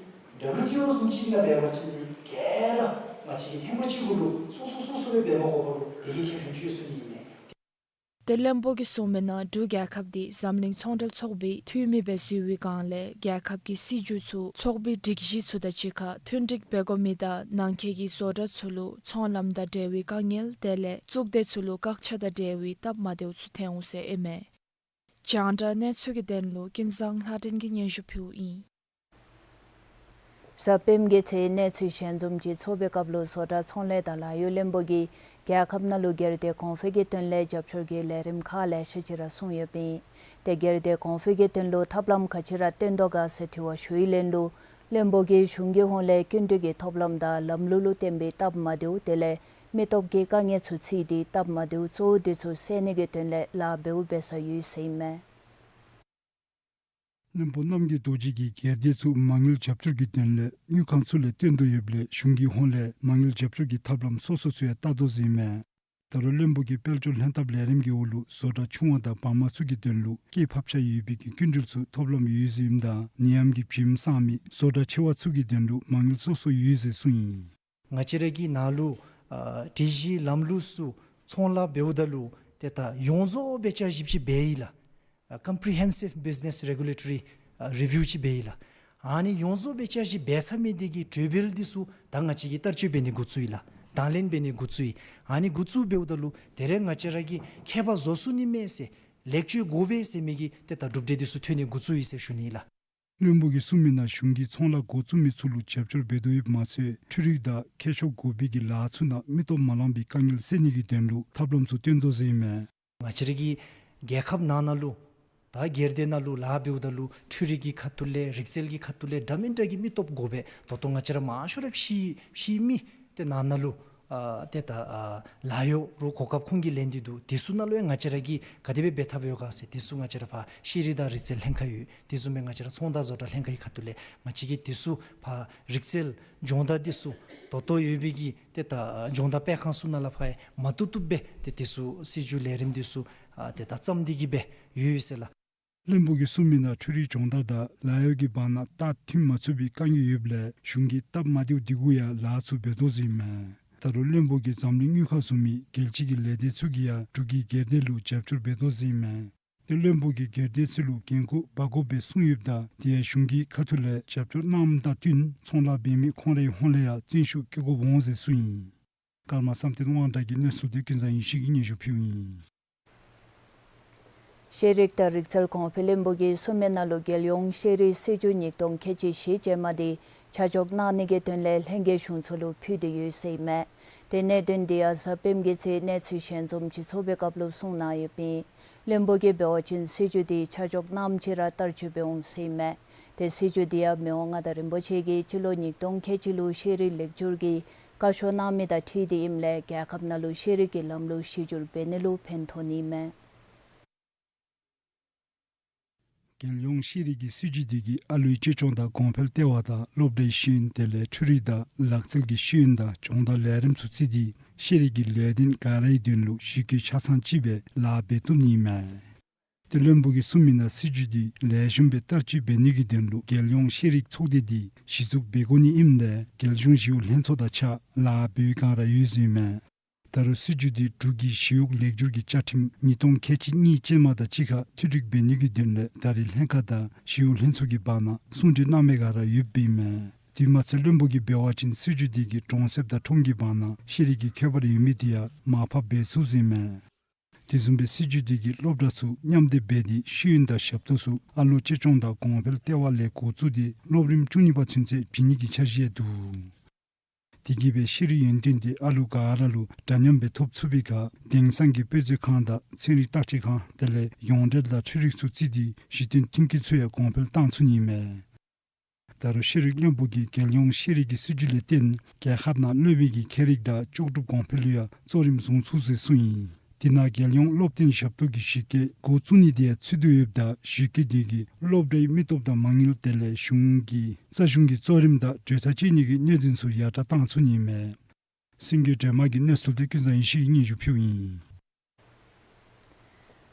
ཌབ་ལུ་ཊི་ཨོ་བཟུམ་ཅིག་ནང་འབད་བ་ཅིན་ག་ར་ང་བཅས་ཀྱིས་ཐེངས་མ་གཅིག་གུ་ལུ་སོ་སོ་སོ་སོ་སྦེ་འབད་མ་དགོ་པར་ལུ་དེ་གིས་ཁེ་ཕན་ཅིག་ཡོད་ཟེར་ཨིན་མས། ཏེ་བློན་པོ་གིས་གསུངས་མི་ནང་འབྲུག་རྒྱལ་ཁབ་འདི་འཛམ་གླིང་ཚོང་འབྲེལ་ཚོགས་པའི་འཐུས་མི་སྦེ་འཛུལ་བའི་བསྒང་ལས་རྒྱལ་ཁབ་ཀྱི་སྲིད་བྱུས་ཚུ་ཚོགས་པའི་སྒྲིག་གཞི་ཚུ་དང་གཅིག་ཁར་མཐུན་སྒྲིག་འབད་དགོ་མི་དང་ནང་འཁོད་ཀྱི་བཟོ་གྲྭ་ཚུ་ལུ་ཚོང་ལམ་དང་འབྲེལ་བའི་དཀའ་ངལ་དེ་ལས་གཙུག་སྡེ་ཚུ་ལུ་བཀག་ཆ་དང་འབྲེལ་བའི་སྟབས་མ་བདེཝ་ཚུ་ཐོན་འོང་ཟེར་ཨིན་མས། རྒྱང་བསྒྲགས་གནས་ཚུལ་གྱི་དོན་ལུ་ཀུན་བཟང་ལྷ་སྒྲོན་གྱིས་སྙན་ཞུ་ཕུལཝ་ཨིན། གཟའ་སྤེནམ་གྱི་ཚེ་གནས་ཚུལ་ཞལ་འཛོམས་ཅིག་ཚོགས་པའི་སྐབས་ལུ་བཟོ་གྲྭ་ཚོང་ལས་དང་ལཱ་གཡོག་བློན་པོ་གིས་རྒྱལ་ཁབ་ནང་ལུ་སྒེར་སྡེ་གོང་འཕེལ་གྱི་དོན་ལས་རྒྱབ་སྐྱོར་གྱི་ལས་རིམ་ཁག་ལེ་ཤ་ཅིག་ར་གསུངས་ཡོདཔ་ཨིན། ཏེ་སྒེར་སྡེ་གོང་འཕེལ་གྱི་དོན་ལུ་ཐབས་ལམ་ག་ཅི་ར་བཏོན་དོ་ག་ཟེར་དྲི་བ་ཞུ་བའི་ལན་ལུ་བློན་པོ་གིས་གཞུང་གི་ཧོངས་ལས་སྐྱིན་འགྲུལ་གྱི་ཐོབ་ལམ་དང་ལམ་ལུགས་ལུ་བརྟེན་པའི་སྟབས་མ་བདེཝ་དེ་ལས་མི་སྟོབས་ཀྱི་དཀའ་ངལ་ཚུ་བརྩིས་ཏེ་སྟབས་མ་བདེཝ་གཙོ་བོ་དེ་ཚུ་སེལ་ནི་གི་དོན་ལས་ལཱ་འབདཝ་འབད་ས་ཡོད་ཟེར་ཨིན་མས། བློན་པོ་རྣམ་རྒྱལ་རྡོ་རྗེ་གིས་སྒེར་སྡེ་ཚུ་མ་དངུལ་རྒྱབ་སྐྱོར་གྱི་དོན་ལས་དངུལ་ཁང་ཚུ་ལས་བཏོན་དོ་ཡོདཔ་ལས་གཞུང་གི་ཧོངས་ལས་མ་དངུལ་རྒྱབ་སྐྱོར་གྱི་ཐབས་ལམ་སོ་སོ་ཚུ་ཡང་བལྟ་དོ་ཟེར་ཨིན་མས། ད་རུང་བློན་པོ་གིས་དཔལ་འབྱོར་ལྷན་ཐབས་ལས་རིམ་གྱི་འོག་ལུ་བཟོ་གྲྭ་ཆུང་བ་དང་བར་མ་ཚུ་གི་དོན་ལུ་སྐྱེད་ཕབ་ཆ་ཡོད་པའི་གི་སྐྱིན་འགྲུལ་ཚུ་ཐོབ་ལམ་ཡོད་ཟེར་ཨིནམ་ད་ནད་ཡམས་ཀྱི་བྱེམ་སངས་མི་བཟོ་གྲྭ་ཆེ་བ་ཚུ་གི་དོན་ལུ་མ་དངུལ་སོ་སོ་ཡོད་ཟེར་གསུངས་ཡི། ང་བཅས་ར་གི་ནང་ལུ་ཨ་སྒྲིག་གཞི་ལམ་ལུགས་ཚུ་ཚོང་ལཱ་འབདཝ་ད་ལུ་ཏེ་ད་ཡོངས་རྫོགས་སྦེ་བསྐྱར་ཞིབ་ཅིག་འབད་ཡི་ལགས། ཨ་Comprehensive Business Regulatory ཨ་Review ཅིག་འབད་ཡི་ལགས། ཨ་ནི་ཡོངས་རྫོགས་སྦེ་བསྐྱར་ཞིབ་འབད་ཚར་མི་དེ་གི་གྲོས་འབུལ་འདི་ཚུ་ད་ང་བཅས་ཀྱིས་བསྟར་སྤྱོད་འབད་ནི་འགོ་བཙུགས་ཡི་ལགས། དང་ལེན་འབད་ནི་འགོ་བཙུགས་ཡི། ཨ་ནི་འགོ་བཙུགས་འབདཝ་ད་ལུ་དེ་རེ་ང་བཅས་ར་གིས་ཁྱད་པར་བཟོ་ཚུགས་ནི་མས་ཟེར་ལེགས་བཅོས་དགོ་པས་ཟེར་མི་གི་ཏེ་ད་གྲུབ་འབྲས་འདི་ཚུ་ཐོན་ནི་འགོ་བཙུགས་ཡི་ཟེར་ཞུ་ནི་ལགས། བློན་པོ་གིས་གསུངས་མི་ནང་གཞུང་གིས་ཚོང་ལཱ་འགོ་བཙུགས་མི་ཚུ་ལུ་རྒྱབ་སྐྱོར་འབད་དོ་ཡོདཔ་མ་ཚད་འཕྲུལ་རིག་དང་ཁྱད་ཆོས་དགོ་པའི་གི་ལཱ་ཚུ་ནང་མི་སྟོབས་མ་ལང་པའི་དཀའ་ངལ་སེལ་ནི་གི་དོན་ལུ་ཐབས་ལམ་ཚུ་སྟོན་དོ་ཟེར་ཨིན་མས། ང་བཅས་ར་གི་རྒྱལ་ཁབ་ནང་ན་ལུ་ད་སྒེར་སྡེ་ནང་ལུ་ལཱ་འབདཝ་ད་ལུ་འཕྲུལ་རིག་གི་ཁ་ཐུག་ལས་རིག་རྩལ་གྱི་ཁ་ཐུག་ལས་འདྲ་མིན་འདྲ་གི་མི་སྟོབས་དགོ་པས། ད་ལྟོ་ང་བཅས་ར་མང་ཤོས་ར་ཕྱི་ཕྱི་མི་ཏེ་ནང་ན་ལུ་ཨ་ཏེ་ད་ཨ་ལཱ་གཡོག་རུ་གོ་སྐབས་ཁོང་གིས་ལེན་ཏེ་འདུག། དེ་ཚུ་ནང་ལུ་ཡང་ང་བཅས་ར་གིས་ག་དེ་སྦེ་འབད་ཐབས་ཡོད་ག་ཟེར་དེ་ཚུ་ང་བཅས་ར་ཕར་ཤེས་རིག་དང་རིག་རྩལ་ལྷན་ཁག་ཡོད། དེ་བཟུམ་སྦེ་ང་བཅས་ར་ཚོང་དང་བཟོ་གྲྭ་ལྷན་ཁག་གི་ཁ་ཐུག་ལས་ང་བཅས་ཀྱིས་དེ་ཚུ་ཕར་རིག་རྩལ་སྦྱོང་བརྡར་དེ་ཚུ་ད་ལྟོ་ཡོད་པའི་གི་ཏེ་ད་སྦྱོང་བརྡར་སྤེལ་ཁང་ཚུ་ནང་ལས་ཕར་ཡང་མ་བཏུབ་བཏུབ་སྦེ་ཏེ་དེ་ཚུ་སྲིད་བྱུས་ལས་རིམ་དེ་ཚུ་ཨ་ཏེ་ད་བརྩམས་ཏེ་གི་སྦེ་ཡོད་ཡོད་ཟེར་ལགས། བློན་པོ་གིས་གསུངས་མི་ནང་འཕྲུལ་རིག་སྦྱོང་བརྡར་དང་ལཱ་གཡོག་གི་བར་ན་ལྟ་མཐུན་མ་ཚུགས་པའི་དཀའ་ངལ་ཡོདཔ་ལས་གཞུང་གིས་སྟབས་མ་བདེཝ་དེ་གུ་ཡང་ལཱ་ཚུ་འབད་དོ་ཟེར་ཨིན་མས། ད་རུང་བློན་པོ་གིས་འཛམ་གླིང་དངུལ་ཁང་བཟུམ་མའི་རྒྱལ་སྤྱི་གི་ལས་སྡེ་ཚུ་གིས་ཡང་འབྲུག་གི་སྒེར་སྡེ་ལུ་རྒྱབ་སྐྱོར་འབད་དོ་ཟེར་ཨིན་མས། ཏེ་བློན་པོ་གིས་སྒེར་སྡེ་ཚུ་ལུ་འགན་ཁུར་འབག་དགོ་པའི་གསུངས་ཡོདཔ་ད་དེ་ཡང་གཞུང་གི་ཁ་ཐུག་ལས་རྒྱབ་སྐྱོར་གནངམ་དང་བསྟུན་ཚོང་ལཱ་འབད་མི་ཁོང་རའི་ཧོངས་ལས་ཡང་བརྩོན་ཤུགས་བསྐྱེད་དགོཔ་འོང་ཟེར་གསུངས་ཡི། ཀརྨ་བསམ་གཏན་དབང་གྲགས་ཀྱི་གནས་ཚུལ་དེ་ཀུན་བཟང་ཡེ་ཤེས་ཀྱིས་སྙན་ཞུ་ཕུལཝ་ཨིན། ཤེས་རིག་དང་རིག་རྩལ་གོང་འཕེལ་བློན་པོ་གིས་གསུངས་མི་ནང་ལུ་རྒྱལ་ཡོངས་ཤེས་རིག་སྲིད་བྱུས་ཉིས་སྟོང་ཁལ་གཅིག་བཞི་ཅན་མ་དེ་ཆ་འཇོག་གནང་ནི་གི་དོན་ལས་ལྷན་རྒྱས་གཞུང་ཚོགས་ལུ་ཕུལ་ཏེ་ཡོད་ཟེར་ཨིན་མས། ཏེ་གནད་དོན་དེ་ཡང་གཟའ་སྤེནམ་གི་ཚེས་གནས་ཚུལ་ཞལ་འཛོམས་སྤྱི་ཚོགས་པའི་སྐབས་ལུ་གསུངས་གནང་ཡོདཔ་ཨིན། བློན་པོ་གིས་འབད་བ་ཅིན་སྲིད་བྱུས་དེ་ཆ་འཇོག་གནངམ་ཅིག་ར་བསྟར་སྤྱོད་འབད་འོང་ཟེར་ཨིན་མས། ཏེ་སྲིད་བྱུས་དེ་ཡང་མི་དབང་མངའ་བདག་རིན་པོ་ཆེ་གིས་སྤྱི་ལོ་ཉིས་སྟོང་ཁལ་གཅིག་ལུ་ཤེས་རིག་ལེགས་བསྒྱུར་གྱི་བཀའ་ཤོག་གནང་མི་དང་འཁྲིལ་ཏེ་ཨིནམ་ལས་རྒྱལ་ཁབ་ནང་ལུ་ཤེས་རིག་གི་ལམ་ལུགས་གཞི་འགྱུར་འབད་ནི་ལུ་ཕན་ཐོགས་ནི་མས། རྒྱལ་ཡོངས་ཤེས་རིག་གི་སྲིད་བྱུས་དེ་གིས་ཨ་ལུའི་གཅེས་སྐྱོང་དང་གོང་འཕེལ་ལྟེ་བ་དང་སློབ་གྲྭའི་ཤེས་ཡོན་དེ་ལས་འཕྲུལ་རིག་དང་ལག་རྩལ་གྱི་ཤེས་ཡོན་དང་སྦྱོང་བརྡར་ལས་རིམ་ཚུ་བརྩིས་ཏེ་ཤེས་རིག་གི་ལས་དོན་ག་རའི་དོན་ལུ་གཞི་བཀོད་ཆ་ཚང་ཅིག་སྦེ་ལཱ་འབད་བཏུབ་ནི་མས། ཏེ་བློན་པོ་གིས་གསུངས་མི་ནང་སྲིད་བྱུས་དེ་ལེགས་ཤོམ་སྦེ་བསྟར་སྤྱོད་འབད་ནི་གི་དོན་ལུ་རྒྱལ་ཡོངས་ཤེས་རིག་ཚོགས་སྡེ་དེ་གཞི་བཙུགས་འབད་དགོ་ནི་ཨིནམ་ལས་རྒྱལ་གཞུང་ཞི་གཡོག་ལྷན་ཚོགས་དང་གཅིག་ཁར་ལཱ་འབད་བའི་བསྒང་ར་ཡོད་ཟེར་ཨིན་མས། ད་རུང་སྲིད་བྱུས་དེ་འབྲུག་གི་ཞི་གཡོག་ལེགས་བསྒྱུར་གྱི་བཅའ་ཁྲིམས་ཉིས་སྟོང་ཁལ་གཅིག་གཉིས་ཅན་མ་དང་གཅིག་ཁར་མཐུད་སྒྲིག་འབད་ནི་གི་དོན་ལས་ད་རེས་ལྷན་ཁག་དང་ཞི་གཡོག་ལྷན་ཚོགས་ཀྱི་བར་ན་གསུང་གྲོས་གནང་མི་སྒང་ར་ཡོདཔ་ཨིན་མས། དེ་མ་ཚད་བློན་པོ་གིས་འབད་བ་ཅིན་སྲིད་བྱུས་དེ་གིས་གྲོང་གསེབ་དང་ཁྲོམ་གྱི་བར་ན་ཤེས་རིག་གི་ཁྱད་པར་ཡོད་མི་དེ་ཡང་མར་ཕབ་འབད་ཚུགས་ཟེར་ཨིན་མས། དེ་བཟུམ་སྦེ་སྲིད་བྱུས་དེ་གིས་སློབ་གྲྭ་ཚུ་མཉམ་སྡེབ་འབད་དེ་ཤེས་ཡོན་དང་ཞབས་ཏོག་ཚུ་ཨ་ལོ་གཅེས་སྐྱོང་དང་གོང་འཕེལ་ལྟེ་བ་ལས་འགོ་བཙུགས་ཏེ་སློབ་རིམ་བཅུ་གཉིས་པ་ཚུན་ཚོད་བྱིན་ནི་གི་འཆར་གཞི་ཡང་འདུག། དེ་གིས་སྦེ་ཤེས་རིག་ཡོན་ཏན་དེ་ཨ་ལུ་ག་ར་ལུ་འདྲ་མཉམ་སྦེ་ཐོབ་ཚུགས་པའི་ཁར་དེང་སང་གི་དཔེ་མཛོད་ཁང་དང་ཚན་རིག་བརྟག་དཔྱད་ཁང་དེ་ལས་ཡོངས་འབྲེལ་དང་འཕྲུལ་རིག་ཚུ་བརྩིས་ཏེ་གཞི་རྟེན་མཐུན་རྐྱེན་ཚུ་ཡང་གོང་འཕེལ་བཏང་ཚུགས་ནི་མས། ད་རུང་ཤེས་རིག་བློན་པོ་གིས་རྒྱལ་ཡོངས་ཤེས་རིག་གི་སྲིད་བྱུས་ལས་བརྟེན་རྒྱལ་ཁབ་ནང་སློབ་དཔོན་གྱི་ཁྱད་རིག་དང་ལྕོགས་གྲུབ་གོང་འཕེལ་ལུ་ཡང་གཙོ་རིམ་བཟུང་ཚུགས་ཟེར་གསུངས་ཡི། དེ་ནང་རྒྱལ་ཡོངས་སློབ་སྟོན་ཞབས་ཏོག་གི་གཞི་བཀོད་འགོ་བཙུགས་ནི་དེ་ཡང་ཚུད་དེ་ཡོདཔ་ད་གཞི་བཀོད་དེ་གིས་སློབ་གྲྭའི་མི་སྟོབས་དང་མ་དངུལ་དེ་ལས་གཞུང་གི་རྩ་གཞུང་གི་གཙོ་རིམ་དང་གྲོས་ཐག་བཅད་ནི་གི་གནད་དོན་ཚུ་ཡར་དྲག་བཏང་ཚུགས་ནི་མས། སེང་གེ་སྒྲོལ་མ་གི་གནས་ཚུལ་དེ་ཀུན་བཟང་ཡེ་ཤེས་ཀྱིས་སྙན་ཞུ་ཕུལཝ་ཨིན།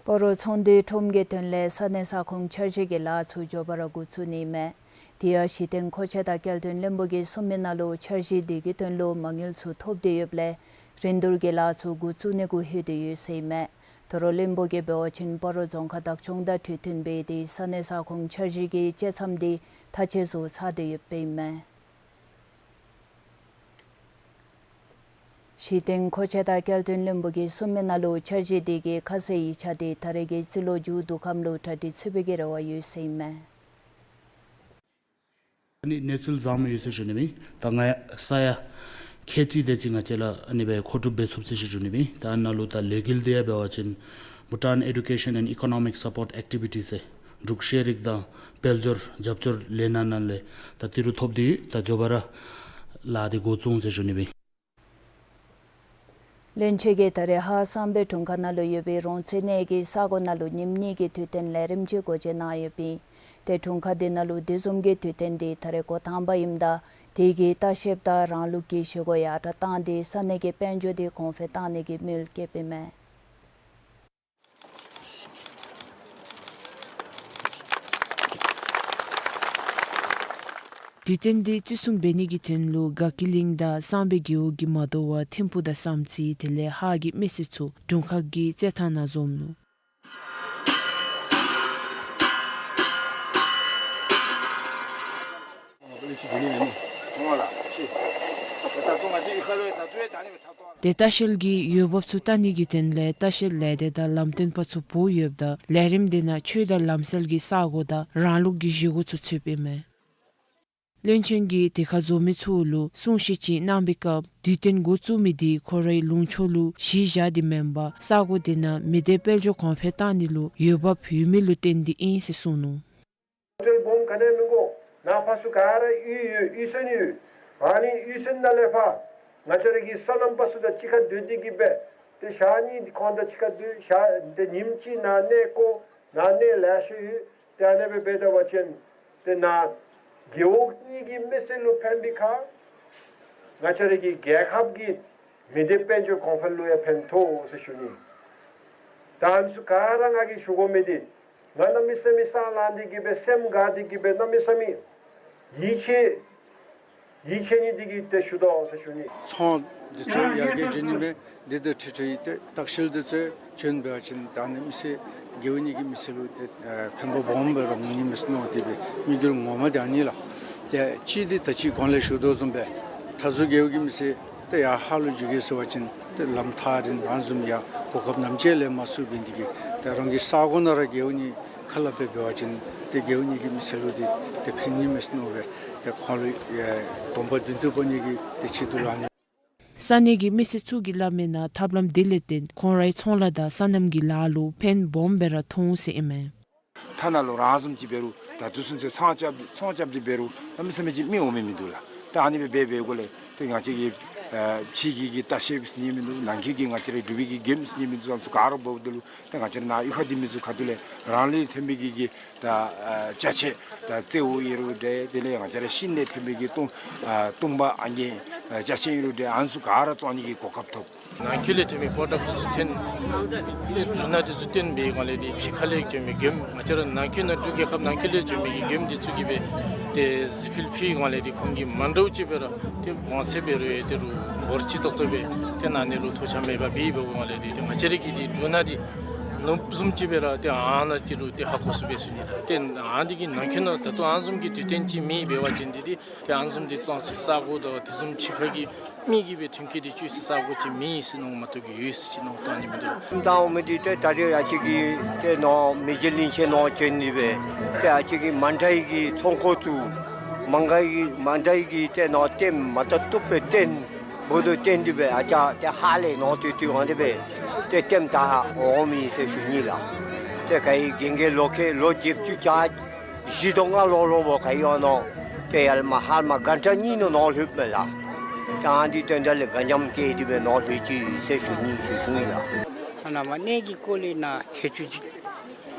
སྤ་རོ་ཚོང་འདུས་ཁྲོམ་གྱི་དོན་ལས་ས་གནས་ས་ཁོངས་འཆར་གཞི་གི་ལཱ་ཚུ་མགྱོགས་པ་ར་འགོ་བཙུགས་ནི་མས། དེ་ཡང་གཞི་རྟེན་མཁོ་ཆས་དང་སྐྱེལ་འདྲེན་བློན་པོ་གིས་གསུངས་མི་ནང་ལུ་འཆར་གཞི་དེ་གི་དོན་ལུ་མ་དངུལ་ཚུ་ཐོབ་སྟེ་ཡོདཔ་ལས་རིན་བསྡུར་གྱི་ལཱ་ཚུ་འགོ་བཙུགས་ནི་གུ་ལྷོད་དེ་ཡོད་ཟེར་ཨིན་མས། ད་རུང་བློན་པོ་གིས་འབད་བ་ཅིན་སྤ་རོ་རྫོང་ཁག་བདག་སྐྱོང་དང་གྲོས་བསྟུན་འབད་དེ་ས་གནས་ས་ཁོངས་འཆར་གཞི་གི་བཅད་མཚམས་དེ་མཐའ་དཔྱད་བཟོ་ཚར་ཏེ་ཡོདཔ་ཨིན་མས། གཞི་རྟེན་མཁོ་ཆས་དང་སྐྱེལ་འདྲེན་བློན་པོ་གིས་གསུངས་མི་ནང་ལུ་འཆར་གཞི་དེ་གིས་ཁ་གསལ་ཡིག་ཆ་དེ་ད་རེས་ཀྱི་རྩིས་ལོ་མཇུག་བསྡུ་ཁམས་ལུ་གྲ་སྒྲིག་ཚུད་པའི་གི་རེ་བ་ཡོད་ཟེར་ཨིན་མས། ཨ་ནི་གནས་ཚུལ་བཟང་པོ་ཡོད་ཟེར་ཞུ་ནི་ཨིན། ད་ང་ཡང་ས་ཡ་ཁལ་གཅིག་དེ་ཅིག་ང་བཅས་ར་ཨ་ནི་སྦེ་མཁོ་སྒྲུབ་འབད་ཚུགས་ཟེར་ཞུ་ནི་ཨིན། ད་ཨ་ནཱ་ལུ་ད་ལས་འགུལ་དེ་ཡང་འབད་བ་ཅིན་Bhutan Education and Economic Support Activities ཟེར་འབྲུག་ཤེས་རིག་དང་དཔལ་འབྱོར་རྒྱབ་སྐྱོར་ལས་སྣ་ནང་ལས་ད་ཏི་རུ་ཐོབ་སྟེ་ད་མགྱོགས་པ་ར་ལཱ་དེ་འགོ་བཙུགས་ཟེར་ཞུ་ནི་ཨིན། བློན་ཆེན་གྱིས་ད་རེས་ཧཱ་གསང་སྦས་དྲུང་ཁག་ནང་ལུ་ཡོད་པའི་རོང་ཚོའི་གནས་ཀྱི་ས་གོ་ནང་ལུ་ཉིནམ་གཉིས་ཀྱི་དུས་སྟོན་ལས་རིམ་ཅིག་སྒོ་འབྱེད་གནང་ཡོདཔ་ཨིན། ཏེ་དྲུང་ཁག་དེ་ནང་ལུ་དེ་བཟུམ་གྱི་དུས་སྟོན་དེ་ད་རེས་འགོ་དང་པ་ཨིནམ་ད་དེ་གིས་ལྟ་བཤལཔ་དང་རང་ལུགས་ཀྱི་བཞེས་སྒོ་ཡར་དྲག་བཏང་སྟེ་ས་གནས་ཀྱི་དཔལ་འབྱོར་དེ་གོང་འཕེལ་བཏང་ནི་གི་མུ་མཐུད་ཨིན་མས། དུས་སྟོན་དེ་བརྩི་སྲུང་འབད་ནི་གི་དོན་ལུ་དགའ་སྐྱིད་གླིང་དང་གསང་སྦས་རྒེད་འོག་གི་མ་དོ་བར་ཐིམ་ཕུག་དང་བསམ་རྩེ་དེ་ལས་ཧཱ་གི་མི་སེར་ཚུ་དྲུང་ཁག་གི་རྩེད་ཐང་ནང་འཛོམས་ནུག། ཏེ་ལྟ་བཤལ་གྱི་འོས་འབབ་ཚུ་བལྟ་ནི་གི་དོན་ལས་ལྟ་བཤལ་ལས་སྡེ་དང་ལམ་སྟོན་པ་ཚུ་འབོ་ཡོདཔ་ད་ལས་རིམ་དེ་ནང་ཆོས་དང་ལམ་སྲོལ་གྱི་ས་གོ་དང་རང་ལུགས་ཀྱི་བཞེས་སྒོ་ཚུ་ཚུདཔ་ཨིན་མས། བློན་ཆེན་གྱིས་དེ་ཁར་འཛོམས་མི་ཚུ་ལུ་གསུང་བཤད་ཅིག་གནང་བའི་སྐབས་དུས་སྟོན་འགོ་བཙུགས་མི་དེ་ཁོ་རའི་ལུང་ཕྱོགས་ལུ་གཞི་བཞག་སྟེ་མེན་པར་ས་གོ་དེ་ནང་མི་སྡེ་དཔལ་འབྱོར་གོང་འཕེལ་གཏང་ནི་ལུ་འོས་འབབ་ཡོད་མི་ལུ་བརྟེན་ཏེ་ཨིན་ཟེར་གསུངས་ནུག། ཧོ་ཊེལ་སྦོམ་ག་ནི་མི་དགོ། ནཱ་ཕར་ཚུར་ག་ར་གཡུས་ཡོད། གཡུས་ཚན་ཡོད། ཨ་ནི་གཡུས་ཚན་ནང་ལས་ཕར་ང་བཅས་ར་གི་སོ་ནམ་པ་ཚུ་དང་གཅིག་ཁར་སྡོད་དེ་གི་སྦེ་ཏེ་ཞག་གཉིས་ཁོང་དང་གཅིག་ཁར་སྡོད། ཞག་ཏེ་ཉིནམ་གཅིག་ནཱ་གནས་སྐོར། ནཱ་གནས་ལེ་ཤ་ཡོད། ཏེ་ཨ་ནི་སྦེ་འབད་ད་པ་ཅིན་ཏེ་ནཱ་རྒེད་འོག་གཉིས་ཀྱི་མི་སེར་ལུ་ཕན་པའི་ཁར་ང་བཅས་ར་གི་རྒྱལ་ཁབ་ཀྱི་མི་སྡེ་དཔལ་འབྱོར་གོང་འཕེལ་ལུ་ཡང་ཕན་ཐོགས་ཟེར་ཞུ་ནི། ད་ཨ་ནི་ཚུ་ག་ར་ང་གིས་ཞུ་དགོ་མི་འདི་ང་གནམ་མེད་ས་མེད་སེམས་ལང་སྟེ་གི་སྦེ་སེམས་དགའ་སྟེ་གི་སྦེ་གནམ་མེད་ས་མེད་ཡིད་ཆེས་ཡིད་ཆེས་ནི་འདི་གིས་ཏེ་ཞུ་དོ་ཟེར་ཞུ་ནི། ཚོང་འདི་ཚུ་ཡར་རྒྱས་འགྱོ་ནི་མས། འདི་དང་འཁྲིལ་འཁྲིལ་ཏེ་ལྟ་བཤལ་འདི་ཚུ་བྱོན་འབད་བ་ཅིན་ད་ཨ་ནི་མི་སེར་རྒེད་འོག་གཉིས་ཀྱི་མི་སེར་ལུ་ཏེ་ཕན་པ་སྦོམ་སྦེ་ར་འོང་ནི་མས་ཟེར་མནོ་སྟེ་སྦེ་དམིགས་ཡུལ་ངོ་མ་འདི་ཨ་ནི་ལགས། ཏེ་གཅིག་འདི་ད་ཅི་གོང་ལས་ཞུ་དོ་བཟུམ་སྦེ་མཐའ་ཟུར་རྒེད་འོག་གི་མི་སེར་ཏེ་ཡར་ཧཱ་ལུ་འགྱོ་གེ་ཟེར་བ་ཅིན་ཏེ་ལམ་ཐག་རིང་ཨ་ནི་བཟུམ་ཡང་གོ་སྐབས་ནམ་ཅིག་ལེན་མ་ཚུགས་པའི་འདི་གིས་ཏེ་རང་གི་ས་གོ་ནང་ར་རྒེད་འོག་གཉིས་ཁ་སླབ་སྦེ་འབད་བ་ཅིན་ཏེ་རྒེད་འོག་གཉིས་ཀྱི་མི་སེར་ལུ་འདི་ཏེ་ཕན་ནི་མས་ཟེར་མནོ་སྦེ་ཏེ་ཁོང་ལུ་ཡང་གོམ་པ་མདུན་དུ་སྤོ་ནི་གི་ཏེ་ཆེད་དུ་ལུ་ཨ་ནི། ས་གནས་ཀྱི་མི་སེར་ཚུ་གིས་སླབ་མིའི་ནང་ཐབས་ལམ་འདི་ལས་བརྟེན་ཁོང་རའི་ཚོང་ལཱ་དང་སོ་ནམ་གྱི་ལཱ་ལུ་ཕན་སྦོམ་སྦེ་ར་ཐོགས་ཟེར་ཨིན་མས། མཐའ་ནང་ལུ་རང་བཟུམ་ཅིག་འབད་རུང་ད་དུས་ཚོད་ཚེ་ཚོང་རྐྱབ་ཚོང་རྐྱབ་སྟེ་འབད་རུང་གནམ་མེད་ས་མེད་ཅིག་མི་འོང་མི་མིན་འདུག་ལགས། ད་ཨ་ནི་སྦེ་འབད་འབད་དགོཔ་ལས་ཏེ་ང་བཅས་ཀྱི་ཨ་ཕྱི་གི་གི་ལྟ་བཤལ་ཟེར་ནི་མིན་འདུག། ནང་འཁོད་ཀྱི་ང་བཅས་རའི་འབྲུག་པའི་གི་མགྱོནམ་ཟེར་ནི་མིན་འདུག། ཨ་ནི་ཚུ་ག་ར་འབདཝ་ད་ལུ་ཏེ་ང་བཅས་ར་ནཱ་གཡུས་ཁ་འདི་མི་ཚུ་ཁ་ཐུག་ལས་རང་ལས་ཐོན་པའི་གི་གི་ད་ཨ་ཅ་ཆས་ད་རྩེ་བོ་ཨིན་རུང་འདྲ། དེ་ལས་ང་བཅས་ར་ཤིང་ལས་ཐོན་པའི་གི་བཏུང་ཨ་བཏུང་པ་ཨང་རྒས་ཨ་ཅ་ཆས་ཨིན་རུང་འདྲ། ཨ་ནི་ཚུ་ག་ར་བཙོང་ནི་གི་གོ་སྐབས་ཐོབ། ནང་འཁོད་ལས་ཐོན་པའི་པོ་རོ་ཌཀཊ་འདི་ཚུ་ཐོན་ཨེ་འབྲུ་སྣ་འདི་ཚུ་ཐོན་པའི་སྒང་ལས་འདི་ཕྱི་ཁ་ལས་བྱོན་པའི་མགྱོནམ་ང་བཅས་ར་ནང་འཁོད་ནང་འབྲུག་རྒྱལ་ཁབ་ནང་འཁོད་ལས་བྱོན་པའི་གི་མགྱོནམ་འདི་ཚུ་གིས་སྦེ་ཏེ་གཟི་ཕུལ་ཕུལ་སྒང་ལས་འདི་ཁོང་གིས་མ་འདྲཝ་ཅིག་སྦེ་ར་ཏེ་གོང་ཚད་འབད་རུང་ཡང་ཏེ་རུང་འབོར་ཆེ་ཏོག་ཏོ་སྦེ་ཏེ་ནཱ་ནི་ལུ་ཐོགས་ཆགས་མེད་པར་སྦེ་འབདཝ་སྒང་ལས་འདི་ཏེ་ང་བཅས་ར་གི་འདི་འབྲུ་སྣ་འདི་ནོར་བུ་བཟུམ་ཅིག་སྦེ་ར་ཏེ་ཨ་ནཱ་ཅིག་ལུ་ཏེ་ཧ་གོ་ཚུགས་པས་ཟེར་ཞུ་ནི། ཏེ་ཨ་ནི་འདི་གིས་ནང་འཁོད་ནང་ད་ལྟོ་ཨ་ནི་བཟུམ་གྱི་དུས་སྟོན་ཅིག་མེད་པ་ཅིན་འདི་ཏེ་ཏེ་ཨ་ནི་བཟུམ་འདི་བཙོང་སའི་ས་གོ་དང་དེ་བཟུམ་ཕྱི་ཁ་གི་མི་གིས་སྦེ་ཐོན་སྐྱེད་འདི་སྤྱོད་སའི་ས་གོ་ཅིག་མེད་ཟེར་མནོཝ་མ་གཏོགས་ཀྱི་ཡོད་ཟེར་ཅིག་མནོ་བཏང་ནི་མིན་འདུག། ད་འོང་མི་འདི་ཏེ་ད་རེས་ཨ་ཙི་གི་ཏེ་ནཱ་མི་རྗེ་གླིང་ཆེན་ནཱ་བྱོན་ནི་སྦེ་ཏེ་ཨ་ཙི་གི་མ་འདྲཝ་གི་ཚོང་ཁང་ཚུ་མ་འདྲཝ་གི་མ་འདྲཝ་གི་ཏེ་ནཱ་ལྟདམོ་མ་བལྟ་བཏུབ་སྦེ་སྟོན་འབདཝ་ད་སྟོན་ཏེ་སྦེ་ཨ་ཙི་ཏེ་ཧཱ་ལས་ནཱ་སྟོན་ཏེ་འོང་སྟེ་སྦེ་ཏེ་ལྟདམོ་བལྟ་འོང་མི་ཟེར་ཞུ་ནི་ལགས། ཏེ་ག་ཡི་གན་གི་ལོ་ཁལ་ལོ་བརྒྱད་ཅུ་གྱ་བཞི་དོ་ལྔ་ལོ་ལོ་བོ་ག་ཡོད་ནོ། ཏེ་ཡར་ལས་མར་ཧཱ་ལས་མར་གན་ཊ་གཉིས་ནང་ནཱ་ལྷོདཔ་མས་ལགས། ཏེ་ཨ་ནི་འདི་དོན་དག་ལས་ག་ཉམས་བསྐྱེད་དེ་སྦེ་ནཱ་ལྷོད་ཅི་ཟེར་ཞུ་ནི་ཞུ་ཞུ་ཡི་ལགས། ཨ་ནཱ་མར་གནས་ཀྱི་སྐོར་ལས་ནཱ་ཐེ་ཆུ་ཅིག་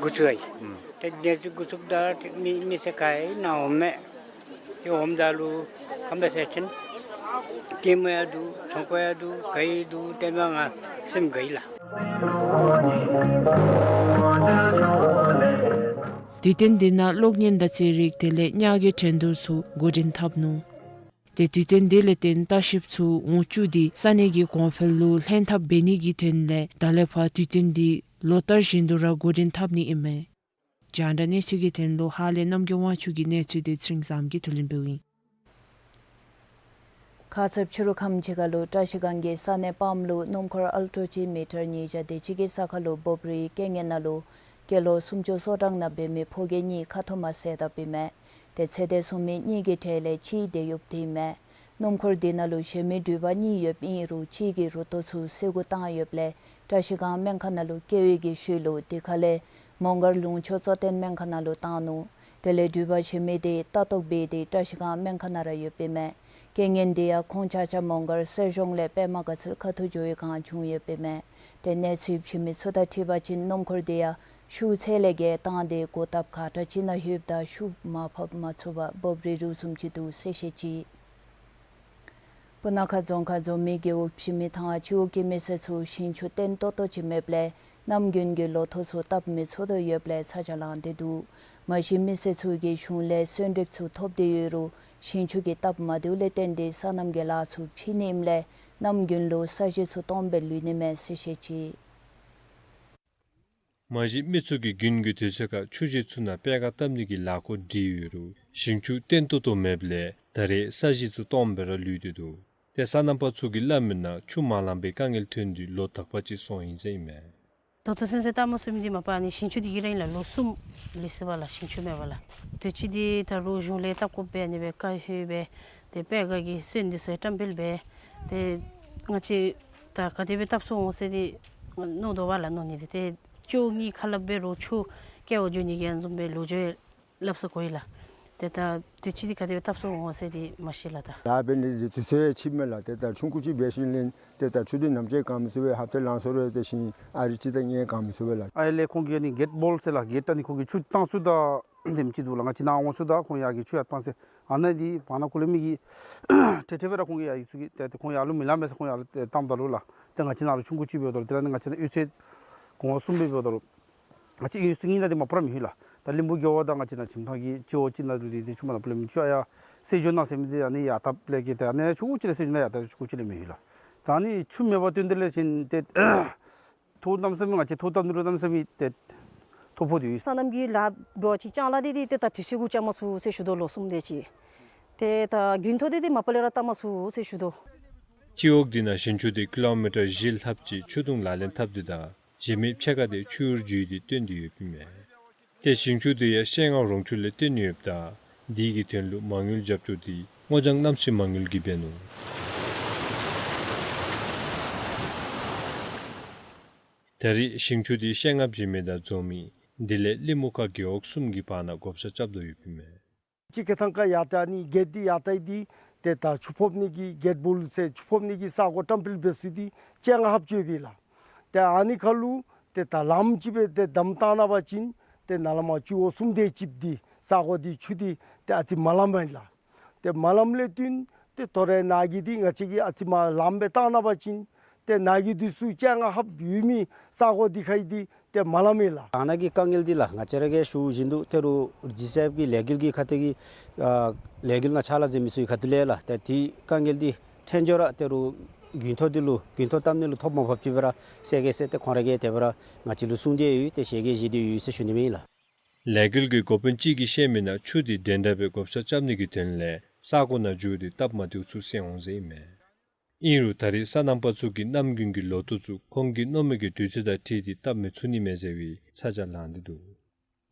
འགོ་བཙུགས་ཡི། ཏེ་གནས་ཚུལ་འགོ་བཙུགསཔ་ད་ཏེ་མི་མི་སེར་ག་ཡང་ནཱ་འོངམ་མས། ཏེ་འོངམ་ད་ལུ་ཁམས་པ་ཟེར་ཅིན་ལྟདམོ་ཡང་འདུག། ཚོང་ཁང་ཡང་འདུག། ག་ཡང་འདུག། ཏེ་མ་ང་སེམས་དགའ་ཡི་ལགས། དུས་སྟོན་འདི་ནང་གློག་བརྙན་དང་རྩེད་རིགས་དེ་ལས་ཉ་རྒོད་འགྲན་བསྡུར་ཚུ་འགོ་འདྲེན་འཐབ་ནུག། ཏེ་དུས་སྟོན་འདི་ལས་བརྟེན་ལྟ་བཤལཔ་ཚུ་འོང་བཅུག་སྟེ་ས་གནས་ཀྱི་གོང་འཕེལ་ལུ་ལྷན་ཐབས་འབད་ནི་གི་དོན་ལས་ད་ལས་ཕར་དུས་སྟོན་འདི་ལོ་ལྟར་བཞིན་དུ་ར་འགོ་འདྲེན་འཐབ་ནི་ཨིན་མས། རྒྱང་བསྒྲགས་གནས་ཚུལ་གྱི་དོན་ལུ་ཧཱ་ལས་རྣམ་རྒྱལ་དབང་ཕྱུག་གི་གནས་ཚུལ་འདི་ཚེ་རིང་བཟངམོ་གིས་བསྡུ་ལེན་འབདཝ་ཨིན། ཁ་ཚབ་ཕྱི་རུ་ཁམས་ཅིག་ཁར་ལུ་བཀྲ་ཤིས་སྒང་གི་ས་གནས་པམ་ལུ་སྣུམ་འཁོར་ཨལ་ཊོ་ཅིག་མི་ཊར་ཉིས་བརྒྱ་དེ་ཅིག་གི་ས་ཁར་ལུ་འབོབ་རིལ་རྐྱེན་ངན་ནང་ལུ་སྐྱེས་ལོ་སུམ་ཅུ་སོ་གྲངས་ནང་འབད་མི་ཕོ་སྐྱེས་གཉིས་ཁ་ཐུམ་མ་བསད་དཔ་ཨིན་མས། ཏེ་ཚེ་འདས་སོང་མི་གཉིས་ཀྱི་གྲས་ལས་གཅིག་དེ་ཡུདཔ་ཐོན་མས། སྣུམ་འཁོར་དེ་ནང་ལུ་གཞན་མི་འགྲུལ་པ་གཉིས་ཡོདཔ་ཨིན་རུང་གཅིག་གི་རུ་ཏོ་ཚུ་གསོད་འགོ་བཏང་ཡོདཔ་ལས་བཀྲ་ཤིས་སྒང་སྨན་ཁང་ནང་ལུ་བསྐྱལ་བའི་གི་ཤུལ་ལུ་དེ་ཁ་ལས་མོང་སྒར་ལུང་ཕྱོགས་གཙོ་བསྟེན་སྨན་ཁང་ནང་ལུ་བཏང་ནུག། དེ་ལས་འགྲུལ་པ་གཞན་མི་དེ་ལྟ་རྟོག་འབད་དེ་བཀྲ་ཤིས་སྒང་སྨན་ཁང་ནང་ར་ཡོདཔ་ཨིན་མས། རྐྱེན་ངན་དེ་ཡང་ཁོང་ཆ་ཁྱབ་མོང་སྒར་གསེར་གཞོང་ལས་པདྨ་དགའ་ཚལ་ཁ་ཐུག་འགྱོ་བའི་སྒང་བྱུང་ཡོདཔ་ཨིན་མས། ཏེ་གནས་ཚུལ་བྱིན་མི་ཚུ་དང་འཁྲིལ་བ་ཅིན་སྣུམ་འཁོར་དེ་ཡང་ཤུགས་ཚད་ལས་བརྒལ་བཏང་སྟེ་འགོ་བཏབ་ཁར་ཁྲ་ཅིག་ནང་ལྷོདཔ་ད་ཤུགས་མར་ཕབ་མ་ཚུགས་པར་འབོབ་རིལ་རུལ་སོངམ་ཅིག་འདུག་ཟེར་བཤད་ཅི། སྤུ་ན་ཁ་རྫོང་ཁག་འཛོམས་མི་རྒེད་འོག་བྱེ་མི་ཐང་ཆུ་འོག་གི་མི་སེར་ཚུ་ཞིང་ཆུ་བརྟན་ཏོག་ཏོ་ཅིག་མེདཔ་ལས་གནམ་དགུན་གྱི་ལོ་ཐོག་ཚུ་བཏབ་མི་ཚུགས་དོ་ཡོདཔ་ལས་ཚ་གྱང་ལང་སྟེ་འདུག། མ་གཞི་མི་སེར་ཚུ་གིས་གཞུང་ལས་གསོལ་འདེབས་ཚུ་ཐོབ་སྟེ་ཡོད་རུང་ཞིང་ཆུ་གིས་བཏབ་མ་བཏུབ་ལས་བརྟེན་ཏེ་སོ་ནམ་གྱི་ལཱ་ཚུ་ཕྱིས་ནི་ཨིནམ་ལས་གནམ་དགུན་ལུ་ས་གཞི་ཚུ་སྟོངམ་སྦེ་ལུས་ནི་མས་ཟེར་བཤད་ཅི། མ་གཞི་མི་ཚུ་གིས་དགུན་གྱི་དུས་ཚོད་ཁར་ཆུ་ཞིང་ཚུ་ནང་པད་ཁ་བཏབ་ནི་གི་ལས་སྒོ་སྒྲིག་ཡོད་རུང་ཞིང་ཆུ་བརྟན་ཏོག་ཏོ་མེདཔ་ལས་ད་རེས་ས་གཞི་ཚུ་སྟོངམ་སྦེ་ར་ལུས་ཏེ་འདུག། ཏེ་སོ་ནམ་པ་ཚུ་གིས་སླབ་མིའི་ནང་ཆུ་མ་ལང་པའི་དཀའ་ངལ་ཐོན་ཏེ་ལོ་དག་པ་ཅིག་སོང་ཡི་ཟེར་ཨིན་མས། ད་ལྟོ་ཚུན་ཚོད་བཏབ་མ་ཚུགས་མི་འདི་མ་པ་ཨ་ནི་ཞིང་ཆུ་འདི་གིས་ར་ཨིན་ལགས། ལོ་གསུམ་ལུས་སོ་བས་ལགས། ཞིང་ཆུ་མེད་པར་ལགས། དུས་ཅི་འདི་ད་རུང་གཞུང་ལས་བཏབ་དགོ་པས་ཨ་ནི་སྦེ་བཀའ་ཤོག་སྦེ་ཏེ་པད་ཁ་གི་སོན་འདི་ཚུ་བཀྲམ་སྤེལ་འབད་དེ་ང་བཅས་ད་ག་དེ་སྦེ་བཏབ་ཚུགས་འོང་ཟེར་ཏེ་མནོ་དོ་བས་ལགས། མནོ་ནི་འདི་ཏེ་ཅོག་གཉིས་ཁ་སླབ་འབད་རུང་ཆུ་བསྐྱལ་བར་འགྱོ་ནི་གི་ཨ་ནི་བཟུམ་སྦེ་ལོ་རྒྱུས་སླབ་ས་གོ་ཡི་ལགས། ཏེ་ད་དུས་ཅི་འདི་ག་དེ་སྦེ་བཏབ་ཚུགས་འོང་ཟེར་ཏེ་མ་ཤེས་ལགས། ད་ད་འབད་ནི་འདི་དུས་ཚོད་ཕྱིས་མས་ལགས། ཏེ་ད་ཆུང་ཀུ་ཅིག་འབད་ཞིནམ་ལས་ཏེ་ད་ཆུ་འདི་ནམ་ཅིག་གང་མི་ཚུགས་པས། ཧབ་ཏེ་ལང་སོང་རུང་ཏེ་ཞིང་ཨ་རི་ཅིག་དང་གཉིས་གང་མི་ཚུགས་པས་ལགས། ཨ་ལས་ཁོང་གིས་ཨ་ནི་གེཊ་བཱལ་ཟེར་ལགས། གེཊ་ད་ཨ་ནི་ཁོང་གིས་ཆུ་བཏང་ས་ད་དེམ་ཅིག་འདུག་ལགས། ང་བཅས་ནཱ་འོང་ས་ད་ཁོང་ཡར་གྱི་ཆུ་ཡར་བཏང་ས་ཨ་ནཱ་འདི་བར་ན་ཀུ་ལེ་མི་གི་ཏེ་ཏེ་སྦེ་ར་ཁོང་གིས་ཡར་ཡི་ཚུ་གིས་ཏེ་ཏེ་ཁོང་ཡར་ལུ་མི་ལང་པས་ཟེར་ཁོང་ཡར་ལུ་ཏེ་བཏངམ་ད་ལུ་ལགས། ཏེ་ང་བཅས་ནཱ་ལུ་ཆུང་ཀུ་ཅིག་འབདཝ་ད་ལུ་ཏེ་ར་ནི་ང་བཅས་ནཱ་གཡུས་ཚན་གོང་གསུམ་སྦེ་འབདཝ་ད་ལུ་ང་བཅས་གཡུས་ཚན་གཉིས་ནང་འདི་མ་པ་ར་མི་ལྷོད་ལགས། ད་གླིང་བུ་རྒེད་འོག་དང་ང་བཅས་ནཱ་ཁྱིམ་ཚང་གི་སྤྱི་འོག་ཅིག་ནང་ལུ་འདི་ཏེ་ཆུ་མ་ལང་པ་ལས་མི་ཆུ་ཨ་ཡར་སེལ་འགྱོ་གནང་ཟེར་མི་འདི་ཨ་ནི་ཡར་བཏབ་ལས་ཀྱི་ཏེ་ཨ་ནི་ཆུང་ཀུ་ཅིག་ལས་སེལ་འགྱོ་གནང་ཡར་བཏབ་ཆུང་ཀུ་ཅིག་ལས་མི་ལྷོད་ལགས། ད་ཨ་ནི་ཆུ་མེད་པར་བརྟེན་ཏེ་ལས་ཅིན་ཏེ་ཐོག་གནམ་མེད་ས་མེད་ང་བཅས་ཐོག་བཏབ་ནི་ལུ་གནམ་མེད་ས་མེད་ཏེ་ཐོ་ཕོག་སྟེ་ཡོད། སོ་ནམ་གྱི་ལཱ་འབད་བ་ཅིན་ལྕང་ལཱ་འདི་འདི་ཏེ་ད་དུས་ཚོད་གུ་རྐྱབ་མ་ཚུགས་ཟེར་ཞུ་དོ་ལོ་གསུམ་དེ་ཅིག། ཏེ་ད་དགུན་ཐོག་འདི་འདི་མ་པ་ལས་ར་བཏབ་མ་ཚུགས་ཟེར་ཞུ་དོ། སྤྱི་འོག་འདི་ནང་ཞིང་ཆུ་འདི་ཀི་ལོ་མི་ཊར་བཞི་ལྷགཔ་ཅིག་ཆུ་དུང་ལག་ལེན་འཐབ་སྟེ་དང་གཞན་མི་ཕྱེད་ཀ་དེ་ཆུ་བོར་འགྱུར་ཏེ་བཏོན་ཏེ་ཡོདཔ་ཨིན་མས། ཏེ་ཞིང་ཆུ་དེ་ཡང་ཤེལ་རྔམ་རོང་ཆུ་ལས་བཏོན་ཡོདཔ་ད་དེ་གི་དོན་ལུ་མ་དངུལ་རྒྱབ་སྐྱོར་དེ་སྔོ་ལྗང་གནམ་གཤིས་མ་དངུལ་གྱིས་འབད་ནུག། ད་རེས་ཞིང་ཆུ་དེ་ཤེལ་རྔམ་བྱིན་མི་དང་འཛོམས་མི་དེ་ལས་གླིང་མུ་ཁ་རྒེད་འོག་གསུམ་གྱི་བར་ན་བགོ་བཤའ་རྐྱབ་དོ་ཡོདཔ་ཨིན་མས། གཅིག་ཁ་ཐང་ཁ་ཡར་ད་ཨ་ནི་གེཊ་འདི་ཡར་ད་འདི་ཏེ་ད་ཆུ་ཕོག་ནི་གི་གེཊ་བཱལ་ཟེར་ཆུ་ཕོག་ནི་གི་ས་གོ་བཀྲམ་སྤེལ་འབད་ས་འདི་བཅོ་ལྔ་ཧབ་ཅིག་ཡོད་པས་ལགས། ཏེ་ཨ་ནི་ཁར་ལུ་ཏེ་ད་ལམ་ཅིག་སྦེ་ཏེ་བསྡམ་བཏང་གནང་བ་ཅིན་ཏེ་ནཱ་ལས་མར་སྤྱི་འོག་གསུམ་དེ་ཅིག་འདི་ས་གོ་འདི་ཆུ་འདི་ཏེ་ཨ་ཙི་མ་ལངམ་ཨིན་ལགས། ཏེ་མ་ལངམ་ལས་བརྟེན་ཏེ་དོ་རུང་ནཱ་གི་འདི་ང་བཅས་ཀྱིས་ཨ་ཙི་མར་ལམ་སྦེ་བཏང་གནང་བ་ཅིན་ཏེ་ནཱ་གི་འདི་ཚུ་བཅོ་ལྔ་ཧབ་ཡོད་མི་ས་གོ་འདི་ཁར་འདི་ཏེ་མ་ལངམ་ཨིན་ལགས། ད་ནཱ་གི་དཀའ་ངལ་འདི་ལགས་ང་བཅས་ར་གིས་ཞུ་བཞིན་དུ་ད་རུང་རྗེས་སུ་ཡི་ལས་འགུལ་གྱི་ཁ་ཐུག་གི་ཨ་ལས་འགུལ་ནང་ཕྱག་ལཱ་མཛད་མི་ཚུ་གི་ཁ་ཐུག་ལས་ལགས། ད་དེ་དཀའ་ངལ་འདི་ཕྲན་བཅོས་ར་ད་རུང་དགུན་ཐོག་འདི་ལུ་དགུན་ཐོག་བཏབ་ནི་ལུ་ཐོགས་མ་ཕབ་ཅིག་སྦེ་ར་སེལ་གེ་ཟེར་ཏེ་ཁོང་ར་གིས་དེ་སྦེ་ར་ང་བཅས་ལུ་གསུངས་ཏེ་ཡོད། ཏེ་ཞལ་གྱིས་བཞེས་ཏེ་ཡོད་ཟེར་ཞུ་ནི་ཨིན་ལགས། ལས་འགུལ་གྱི་འགོ་དཔོན་གཅིག་གིས་བཤད་མིའི་ནང་ཆུ་འདི་འགྲན་ཟླ་སྦེ་བགོ་བཤའ་རྐྱབ་ནི་གི་དོན་ལས་ས་གོ་ནང་འགྱོ་སྟེ་བཏབ་མ་བཏུབ་ཚུ་གསན་འོང་ཟེར་ཨིན་མས། ཨིན་རུང་ད་རེས་སོ་ནམ་པ་ཚུ་གིས་གནམ་དགུན་གྱི་ལོ་ཐོག་ཚུ་ཁོང་གིས་མནོ་མི་གི་དུས་ཚོད་དང་འཁྲིལ་ཏེ་བཏབ་མི་ཚུགས་ནི་མས་ཟེར་བའི་ཚ་གྱང་ལངས་ཏེ་འདུག།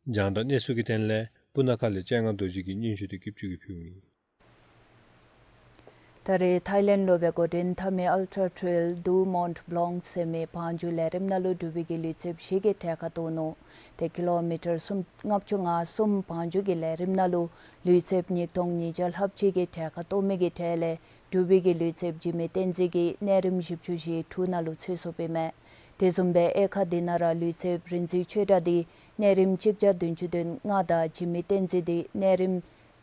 རྒྱང་བསྒྲགས་གནས་ཚུལ་གྱི་དོན་ལས་སྤུ་ན་ཁ་ལས་སྤྱན་སྔ་རྡོ་རྗེ་གི་སྙན་ཞུ་དེ་སྐྱིད་ཆུ་གིས་ཕུལཝ་ཨིན། ད་རེས་ཐའི་ལེནཌ་ལུ་སྦེ་འགོ་འདྲེན་འཐབ་མི་ཨལ་ཊ་ཊེལ་ཌུ་མོནཊ་བློངཀ་ཟེར་མི་བང་རྒྱུག་ལས་རིམ་ནང་ལུ་འབྲུག་པའི་གི་ལུས་རྩལཔ་བཞི་གིས་གྲལ་ཁར་གཏོགས་ནུག། ཏེ་ཀི་ལོ་མི་ཊར་སུམ་ལྔ་བཅུ་ང་གསུམ་བང་རྒྱུག་གི་ལས་རིམ་ནང་ལུ་ལུས་རྩལཔ་ཉིས་སྟོང་ཉིས་བརྒྱ་ལྷགཔ་ཅིག་གིས་གྲལ་ཁར་གཏོགས་མི་གི་གྲས་ལས་འབྲུག་པའི་གི་ལུས་རྩལཔ་འཇིགས་མེད་བསྟན་འཛིན་གྱིས་གནས་རིམ་བཞི་བཅུ་ཞེ་དྲུག་ནང་ལུ་ཚུད་སོཔ་ཨིན་མས། དེ་བཟུམ་སྦེ་དབྱེ་ཁག་འདི་ནང་ར་ལུས་རྩལཔ་རིག་འཛིན་ཆོས་གྲགས་འདི་གནས་རིམ་གཅིག་བརྒྱ་བདུན་ཅུ་དོན་ལྔ་དང་འཇིགས་མེད་བསྟན་འཛིན་འདི་གནས་རིམ་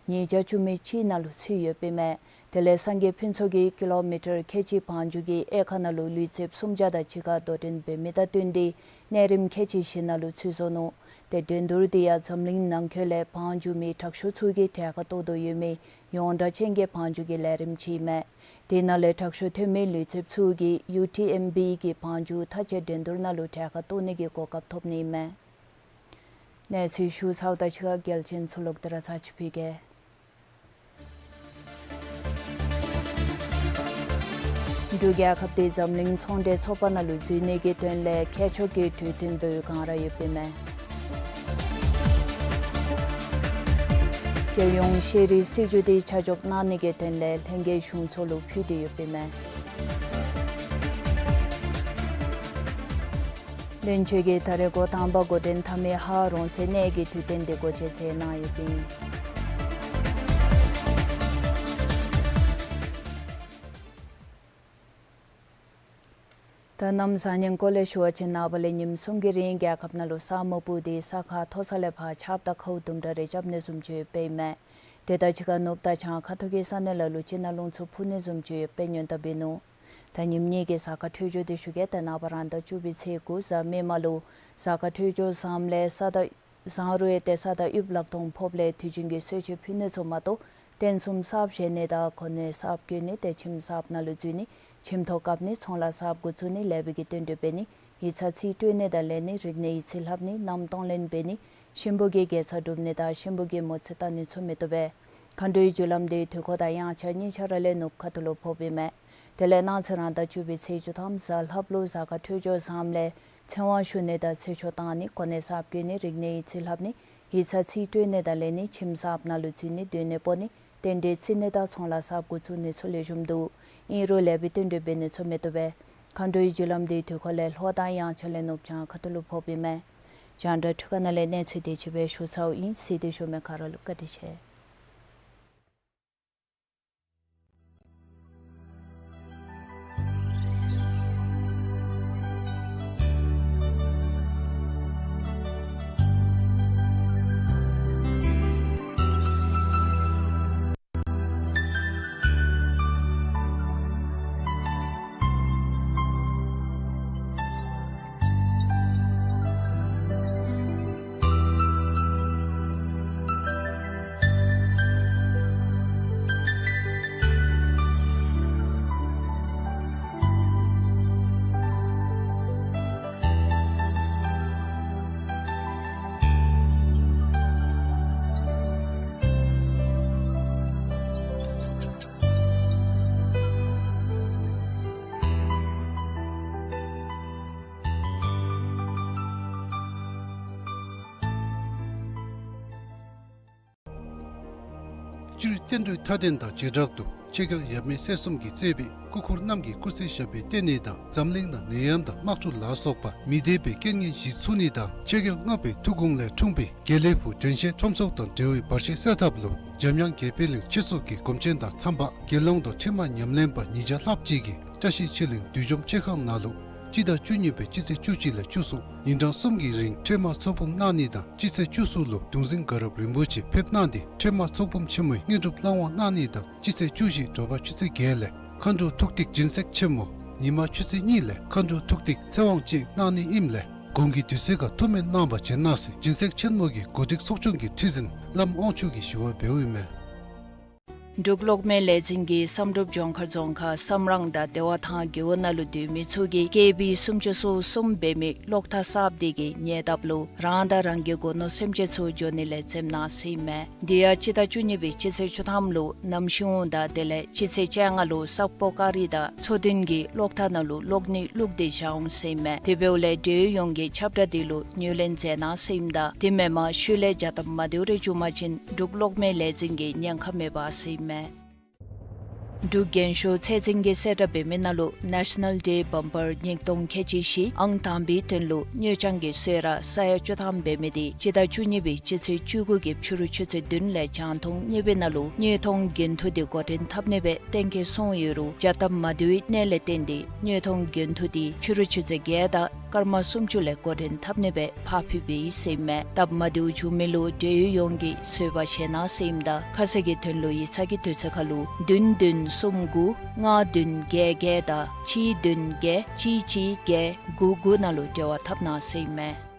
ཉིས་བརྒྱ་བཅུ་མེད་གཅིག་ནང་ལུ་ཚུད་ཡོདཔ་ཨིན་མས། དེ་ལས་སངས་རྒྱས་ཕུན་ཚོགས་ཀྱིས་ཀི་ལོ་མི་ཊར་ཁལ་གཅིག་བང་རྒྱུག་གི་དབྱེ་ཁག་ནང་ལུ་ལུས་རྩལཔ་སུམ་བརྒྱ་དང་གཅིག་ཁར་དོ་འགྲན་འབད་མི་དང་བསྟུན་ཏེ་གནས་རིམ་ཁལ་གཅིག་བཞི་ནང་ལུ་ཚུད་སོ་ནུག། ཏེ་འགྲན་བསྡུར་འདི་ཡང་འཛམ་གླིང་ནང་འཁོད་ལས་བང་རྒྱུག་མི་དྲག་ཤོས་ཚུ་གིས་གྲལ་ཁར་གཏོགས་དོ་ཡོད་མི་ཡོངས་གྲགས་ཅན་གྱི་བང་རྒྱུག་གི་ལས་རིམ་ཅིག་ཨིན་མས། དེ་ནང་ལས་དྲག་ཤོས་ཐོན་མི་ལུས་རྩལཔ་ཚུ་གིས་ཡུ་ཊི་ཨེམ་བི་གི་བང་རྒྱུག་མཐའ་དཔྱད་འགྲན་བསྡུར་ནང་ལུ་གྲལ་ཁར་གཏོགས་ནི་གི་གོ་སྐབས་ཐོབ་ནི་ཨིན་མས། གནས་ཚུལ་ཞུ་ཚརཝ་དང་གཅིག་ཁར་རྒྱལ་ཆེན་ཚུ་ལོག་སྟེ་ར་ཚར་ཅིག་ཕུལ་གེ། འབྲུག་རྒྱལ་ཁབ་འདི་འཛམ་གླིང་ཚོང་འབྲེལ་ཚོགས་པ་ནང་ལུ་འཛུལ་ནི་གི་དོན་ལས་མཁས་མཆོག་གི་གྲོས་མཐུན་འབད་བའི་བསྒང་ར་ཡོདཔ་ཨིན་མས། རྒྱལ་ཡོངས་ཤེས་རིག་སྲིད་བྱུས་འདི་ཆ་འཇོག་གནང་ནི་གི་དོན་ལས་ལྷན་རྒྱས་གཞུང་ཚོགས་ལུ་ཕུལ་ཏེ་ཡོདཔ་ཨིན་མས། བློན་ཆེན་གྱིས་ད་རེས་འགོ་དང་པ་འགོ་འདྲེན་འཐབ་མི་ཧཱ་རོང་ཚེ་གནས་ཀྱི་དུས་སྟོན་འདི་སྒོ་འབྱེད་མཛད་གནང་ཡོདཔ་ཨིན། ད་གནམ་བཟང་ངན་སྐོར་ལས་ཞུ་བ་ཅིན་ནངས་པ་ལས་ཉིནམ་གསུམ་གྱི་རིང་རྒྱལ་ཁབ་ནང་ལུ་ས་སྨུག་སྤུབས་ཏེ་ས་ཁ་མཐོ་ས་ལས་ཕར་ཆརཔ་དང་ཁཝ་དུམ་གྲ་རེ་རྐྱབ་ནི་བཟུམ་ཅིག་ཡོདཔ་ཨིན་མས། དེ་དང་གཅིག་ཁར་ནུབ་དང་བྱང་ཁ་ཐུག་གི་ས་གནས་ལ་ལུ་ཅིག་ནང་རླུང་འཚུབ་འཕུ་ནི་བཟུམ་ཅིག་ཡོདཔ་སྦེ་སྔོན་བརྡ་འབད་ནུག། ད་ཉིནམ་གཉིས་ཀྱི་གཟའ་སྐར་འཕྲོད་སྦྱོར་འདི་ཞུ་གེ། ད་ནངས་པ་རང་ཟླ་བཅུ་པའི་ཚེས་དགུ་གཟའ་མིག་དམར་ལུ་གཟའ་སྐར་འཕྲོད་སྦྱོར་བཟངམ་ལས་ས་དང་བཟང་རུང་ཡང་ཏེ་ས་དང་དབུགས་ལག་སྟོང་ཕོགཔ་ལས་དུས་རྒྱུན་གྱི་གསོལ་མཆོད་ཕུལ་ནི་ཚུ་མ་གཏོགས་རྟེན་གསུམ་གསརཔ་བཞེངས་ནི་དང་གོ་གནས་གསརཔ་བསྐོ་ནི་ཏེ་ཁྱིམ་གསརཔ་ནང་ལུ་འཛུལ་ནི་ཁྱིམ་ཐོག་བཀབ་ནི་ཚོང་ལཱ་གསརཔ་འགོ་བཙུགས་ནི་ལེགས་པའི་གི་རྟེན་འབྲེལ་འབད་ནི་ ཡིག་ཚང་རྩིས་སྤྲོད་ནི་དང་ལེན་ནི་རིག་གནས་ཡིག་རྩིས་ལྷབ་ནི་གནམ་གཏོང་ལེན་འབད་ནི་གཤིན་པོ་གི་དགེ་རྩ་སྒྲུབ་ནི་དང་གཤིན་པོ་གི་མོ་རྩིས་བལྟ་ནི་ཚུ་མི་བཏུབ་པས། མཁའ་འགྲོའི་རྒྱུ་ལམ་དེ་དུས་འཁོར་དང་དབྱངས་འཆར་གཉིས་ཆ་ར་ལས་ནུབ་ཁ་ཐུག་ལུ་ཕོགཔ་ཨིན་མས། དེ་ལས་གནངས་ཚེ་རང་ཟླ་བཅུ་པའི་ཚེས་བཅུ་ཐམ་གཟའ་ལྷགཔ་ལུ་གཟའ་སྐར་འཕྲོད་སྦྱོར་བཟངམ་ལས་ཚེ་དབང་ཞུ་ནི་དང་ཚེ་ཆོག་བཏང་ནི་གོ་གནས་གསརཔ་བསྐོ་ནི་རིག་གནས་ཡིག་རྩིས་ལྷབ་ནི་ཡིག་ཚང་རྩིས་སྤྲོད་ནི་དང་ལེན་ནི་ཁྱིམ་གསརཔ་ནང་ལུ་འཛུལ་ནི་སྡོད་གནས་སྤོ་ནི་རྟེན་འབྲེལ་རྩིས་ནི་དང་ཚོང་ལཱ་གསརཔ་འགོ་བཙུགས་ནི་ཚུ་ལེགས་ཤོམ་འདུག། ཨིན་རུང་ལེགས་པའི་རྟེན་འབྲེལ་འབད་ནི་ཚུ་མི་བཏུབ་པས། མཁའ་འགྲོའི་རྒྱུ་ལམ་དེ་དུས་འཁོར་ལས་ལྷོ་དང་དབྱངས་འཆར་ལས་ནུབ་བྱང་ཁ་ཐུག་ལུ་ཕོགཔ་ཨིན་མས། རྒྱང་བསྒྲགས་འཕྲུལ་ཁང་ནང་ལས་གནས་ཚུལ་དེ་ཅིག་སྦེ་ཞུ་ཚརཝ་ཨིན། གཟིགས་ཏེ་བཞུགས་མི་ག་ར་ལུ་བཀའ་དྲིན་ཆེ། སྤྱིར་བསྟན་འགྲོའི་མཐའ་རྟེན་དང་བྱེ་བྲག་ཏུ་ཆོས་རྒྱལ་ཡབ་མེས་སྲས་གསུམ་གྱིས་གཙོས་པའི་སྐུ་འཁོར་རྣམས་ཀྱིས་སྐུ་ཚེ་ཞབས་པད་བརྟན་ནི་དང་འཛམ་གླིང་ནང་ནད་ཡམས་དང་དམག་འཁྲུག་ལ་སོགས་པ་མི་བདེ་བའི་རྐྱེན་ངན་ཞི་ཚུགས་ནི་དང་ཆོས་རྒྱལ་ལྔ་པའི་ཐུགས་དགོངས་ལས་འཁྲུངས་པའི་དགེ་ལེགས་ཕུག་དྲན་ཤེས་ཁྲོམ་ཚོགས་དང་འབྲེལ་བའི་བར་ཆད་སེལ་ཐབས་ལུ་འཇམ་དབྱངས་དགྱེས་པའི་གླིང་ཆོས་ཚོགས་ཀྱི་སྒོམ་ཆེན་དང་ཚངས་པ་དགེ་སློང་དང་ཁྲིད་མ་ཉམས་ལེན་པ་ཉིས་བརྒྱ་ལྷགཔ་ཅིག་གིས་བཀྲ་ཤིས་ཆོས་གླིང་བདུད་འཇོམས་མཆོད་ཁང་ནང་ལུ་སྤྱི་ཟླ་བཅུ་གཉིས་པའི་སྤྱི་ཚེས་བཅུ་གཅིག་ལས་བཅུ་གསུམ་ཉིན་གྲངས་གསུམ་གྱི་རིང་ཁྲོས་མ་ཚོགས་འབུམ་གནང་ནི་དང་སྤྱི་ཚེས་བཅུ་གསུམ་ལུ་གདུང་འཛིན་དགའ་རབ་རིན་པོ་ཆེ་ཕེབས་གནང་སྟེ་ཁྲོས་མ་ཚོགས་འབུམ་ཆེན་མོའི་དངོས་གྲུབ་བླང་བར་གནང་ནི་དང་སྤྱི་ཚེས་བཅུ་བཞི་དྲོ་པ་ཆུ་ཚོད་བརྒྱད་ལས་མཁའ་འགྲོ་ཐུགས་ཐིག་སྦྱིན་སྲེག་ཆེན་མོ། ཉིན་མ་ཆུ་ཚོད་གཉིས་ལས་མཁའ་འགྲོ་ཐུགས་ཐིག་ཚེ་དབང་བཅས་གནང་ནི་ཨིནམ་ལས་དགུང་གི་དུས་ཚོད་ཁར་ཐུགས་སྨོན་གནང་བ་བྱིན་གནང་ཟེར་སྦྱིན་སྲེག་ཆེན་མོ་གི་གོ་སྒྲིག་ཚོགས་ཆུང་གི་ཁྲི་འཛིན་བླམ་དབང་ཕྱུག་གིས་ཞུ་བ་འབདཝ་ཨིན་མས། འབྲུག་གློག་མེ་ལས་འཛིན་གྱིས་བསམ་གྲུབ་ལྗོངས་མཁར་རྫོང་ཁག་བསམ་རང་དང་བདེ་བ་ཐང་རྒེད་འོག་ནང་ལུ་སྡོད་མི་ཚུ་གིས་ཀེ་བི་སུམ་ཅུ་སོ་གསུམ་འབད་མི་གློག་ཐག་གསརཔ་དེ་གི་ཉེ་འདབས་ལུ་རང་དང་རང་གི་སྒོ་ནོར་སེམས་ཅན་ཚུ་འགྱོ་ནི་ལས་འཛེམ་གནང་ཟེར་ཨིན་མས། དེ་ཡང་སྤྱི་ཟླ་བཅུ་གཉིས་པའི་སྤྱི་ཚེས་བཅུ་ཐམ་ལུ་གནམ་ཤིང་ཝང་དང་དེ་ལས་སྤྱི་ཚེས་བཅོ་ལྔ་ལུ་སག་པོ་ཀ་རི་དང་མཚོ་བདུན་གྱི་གློག་ཐག་ནང་ལུ་གློག་ནད་བླུགས་ཏེ་བཞག་འོང་ཟེར་ཨིན་མས། དེ་འབདཝ་ལས་འབྲེལ་ཡོད་ཡོངས་ཀྱིས་ཁྱབ་བསྒྲགས་དེ་ལུ་ངོས་ལེན་མཛད་གནང་ཟེར་ཨིནམ་ད་དེ་མེན་པར་ཤུལ་ལས་བྱ་སྟབས་མ་བདེཝ་རེ་བྱུང་པ་ཅིན་འབྲུག་གློག་མེ་ལས་འཛིན་གྱི་ཉེན་ཁ་མེད་པ་ཟེར་ཨིན་མས། འབྲུག་རྒྱན་ཤོག་ཚད་འཛིན་གྱིས་གསལ་བསྒྲགས་འབད་མི་ནང་ལུ་National Day Bumper ཉིས་སྟོང་ཁལ་གཅིག་བཞི་ཨང་དང་པའི་དོན་ལུ་དངུལ་རྐྱང་གི་གསོལ་རས་ས་ཡ་བཅུ་ཐམ་འབད་མི་དེ་སྤྱི་ཟླ་བཅུ་གཉིས་པའི་སྤྱི་ཚེས་བཅུ་དགུ་གི་ཕྱི་རུ་ཆུ་ཚོད་བདུན་ལས་རྒྱང་མཐོང་གཉིས་པའི་ནང་ལུ་དངོས་མཐོང་འགན་ཐུག་དེ་འགོ་འདྲེན་འཐབ་ནི་སྦེ་གཏན་འཁེལ་སོང་ཡོད་རུང་བྱ་སྟབས་མ་བདེ་བའི་གནད་ལས་བརྟེན་ཏེ་དངོས་མཐོང་འགན་ཐུག་དེ་ཕྱི་རུ་ཆུ་ཚོད་བརྒྱད་དང་སྐར་མ་སུམ་ཅུ་ལས་འགོ་འདྲེན་འཐབ་ནི་སྦེ་ཕར་འཕུལ་བའི་ཟེར་ཨིན་མས། སྟབས་མ་བདེཝ་བྱུང་མི་ལུ་འབྲེལ་ཡོད་ཡོངས་ཀྱིས་བཟོད་པ་བཞེས་གནང་ཟེར་ཨིནམ་ད་ཁ་གསལ་གྱི་དོན་ལུ་ཡིག་ཚང་གི་དུས་ཚོད་ཁར་ལུ་བདུན་བདུན་གསུམ་དགུ་ལྔ་བདུན་བརྒྱད་བརྒྱད་དང་གཅིག་བདུན་བརྒྱད་གཅིག་གཅིག་བརྒྱད་དགུ་དགུ་ནང་ལུ་འབྲེལ་བ་འཐབ་གནང་ཟེར་ཨིན་མས།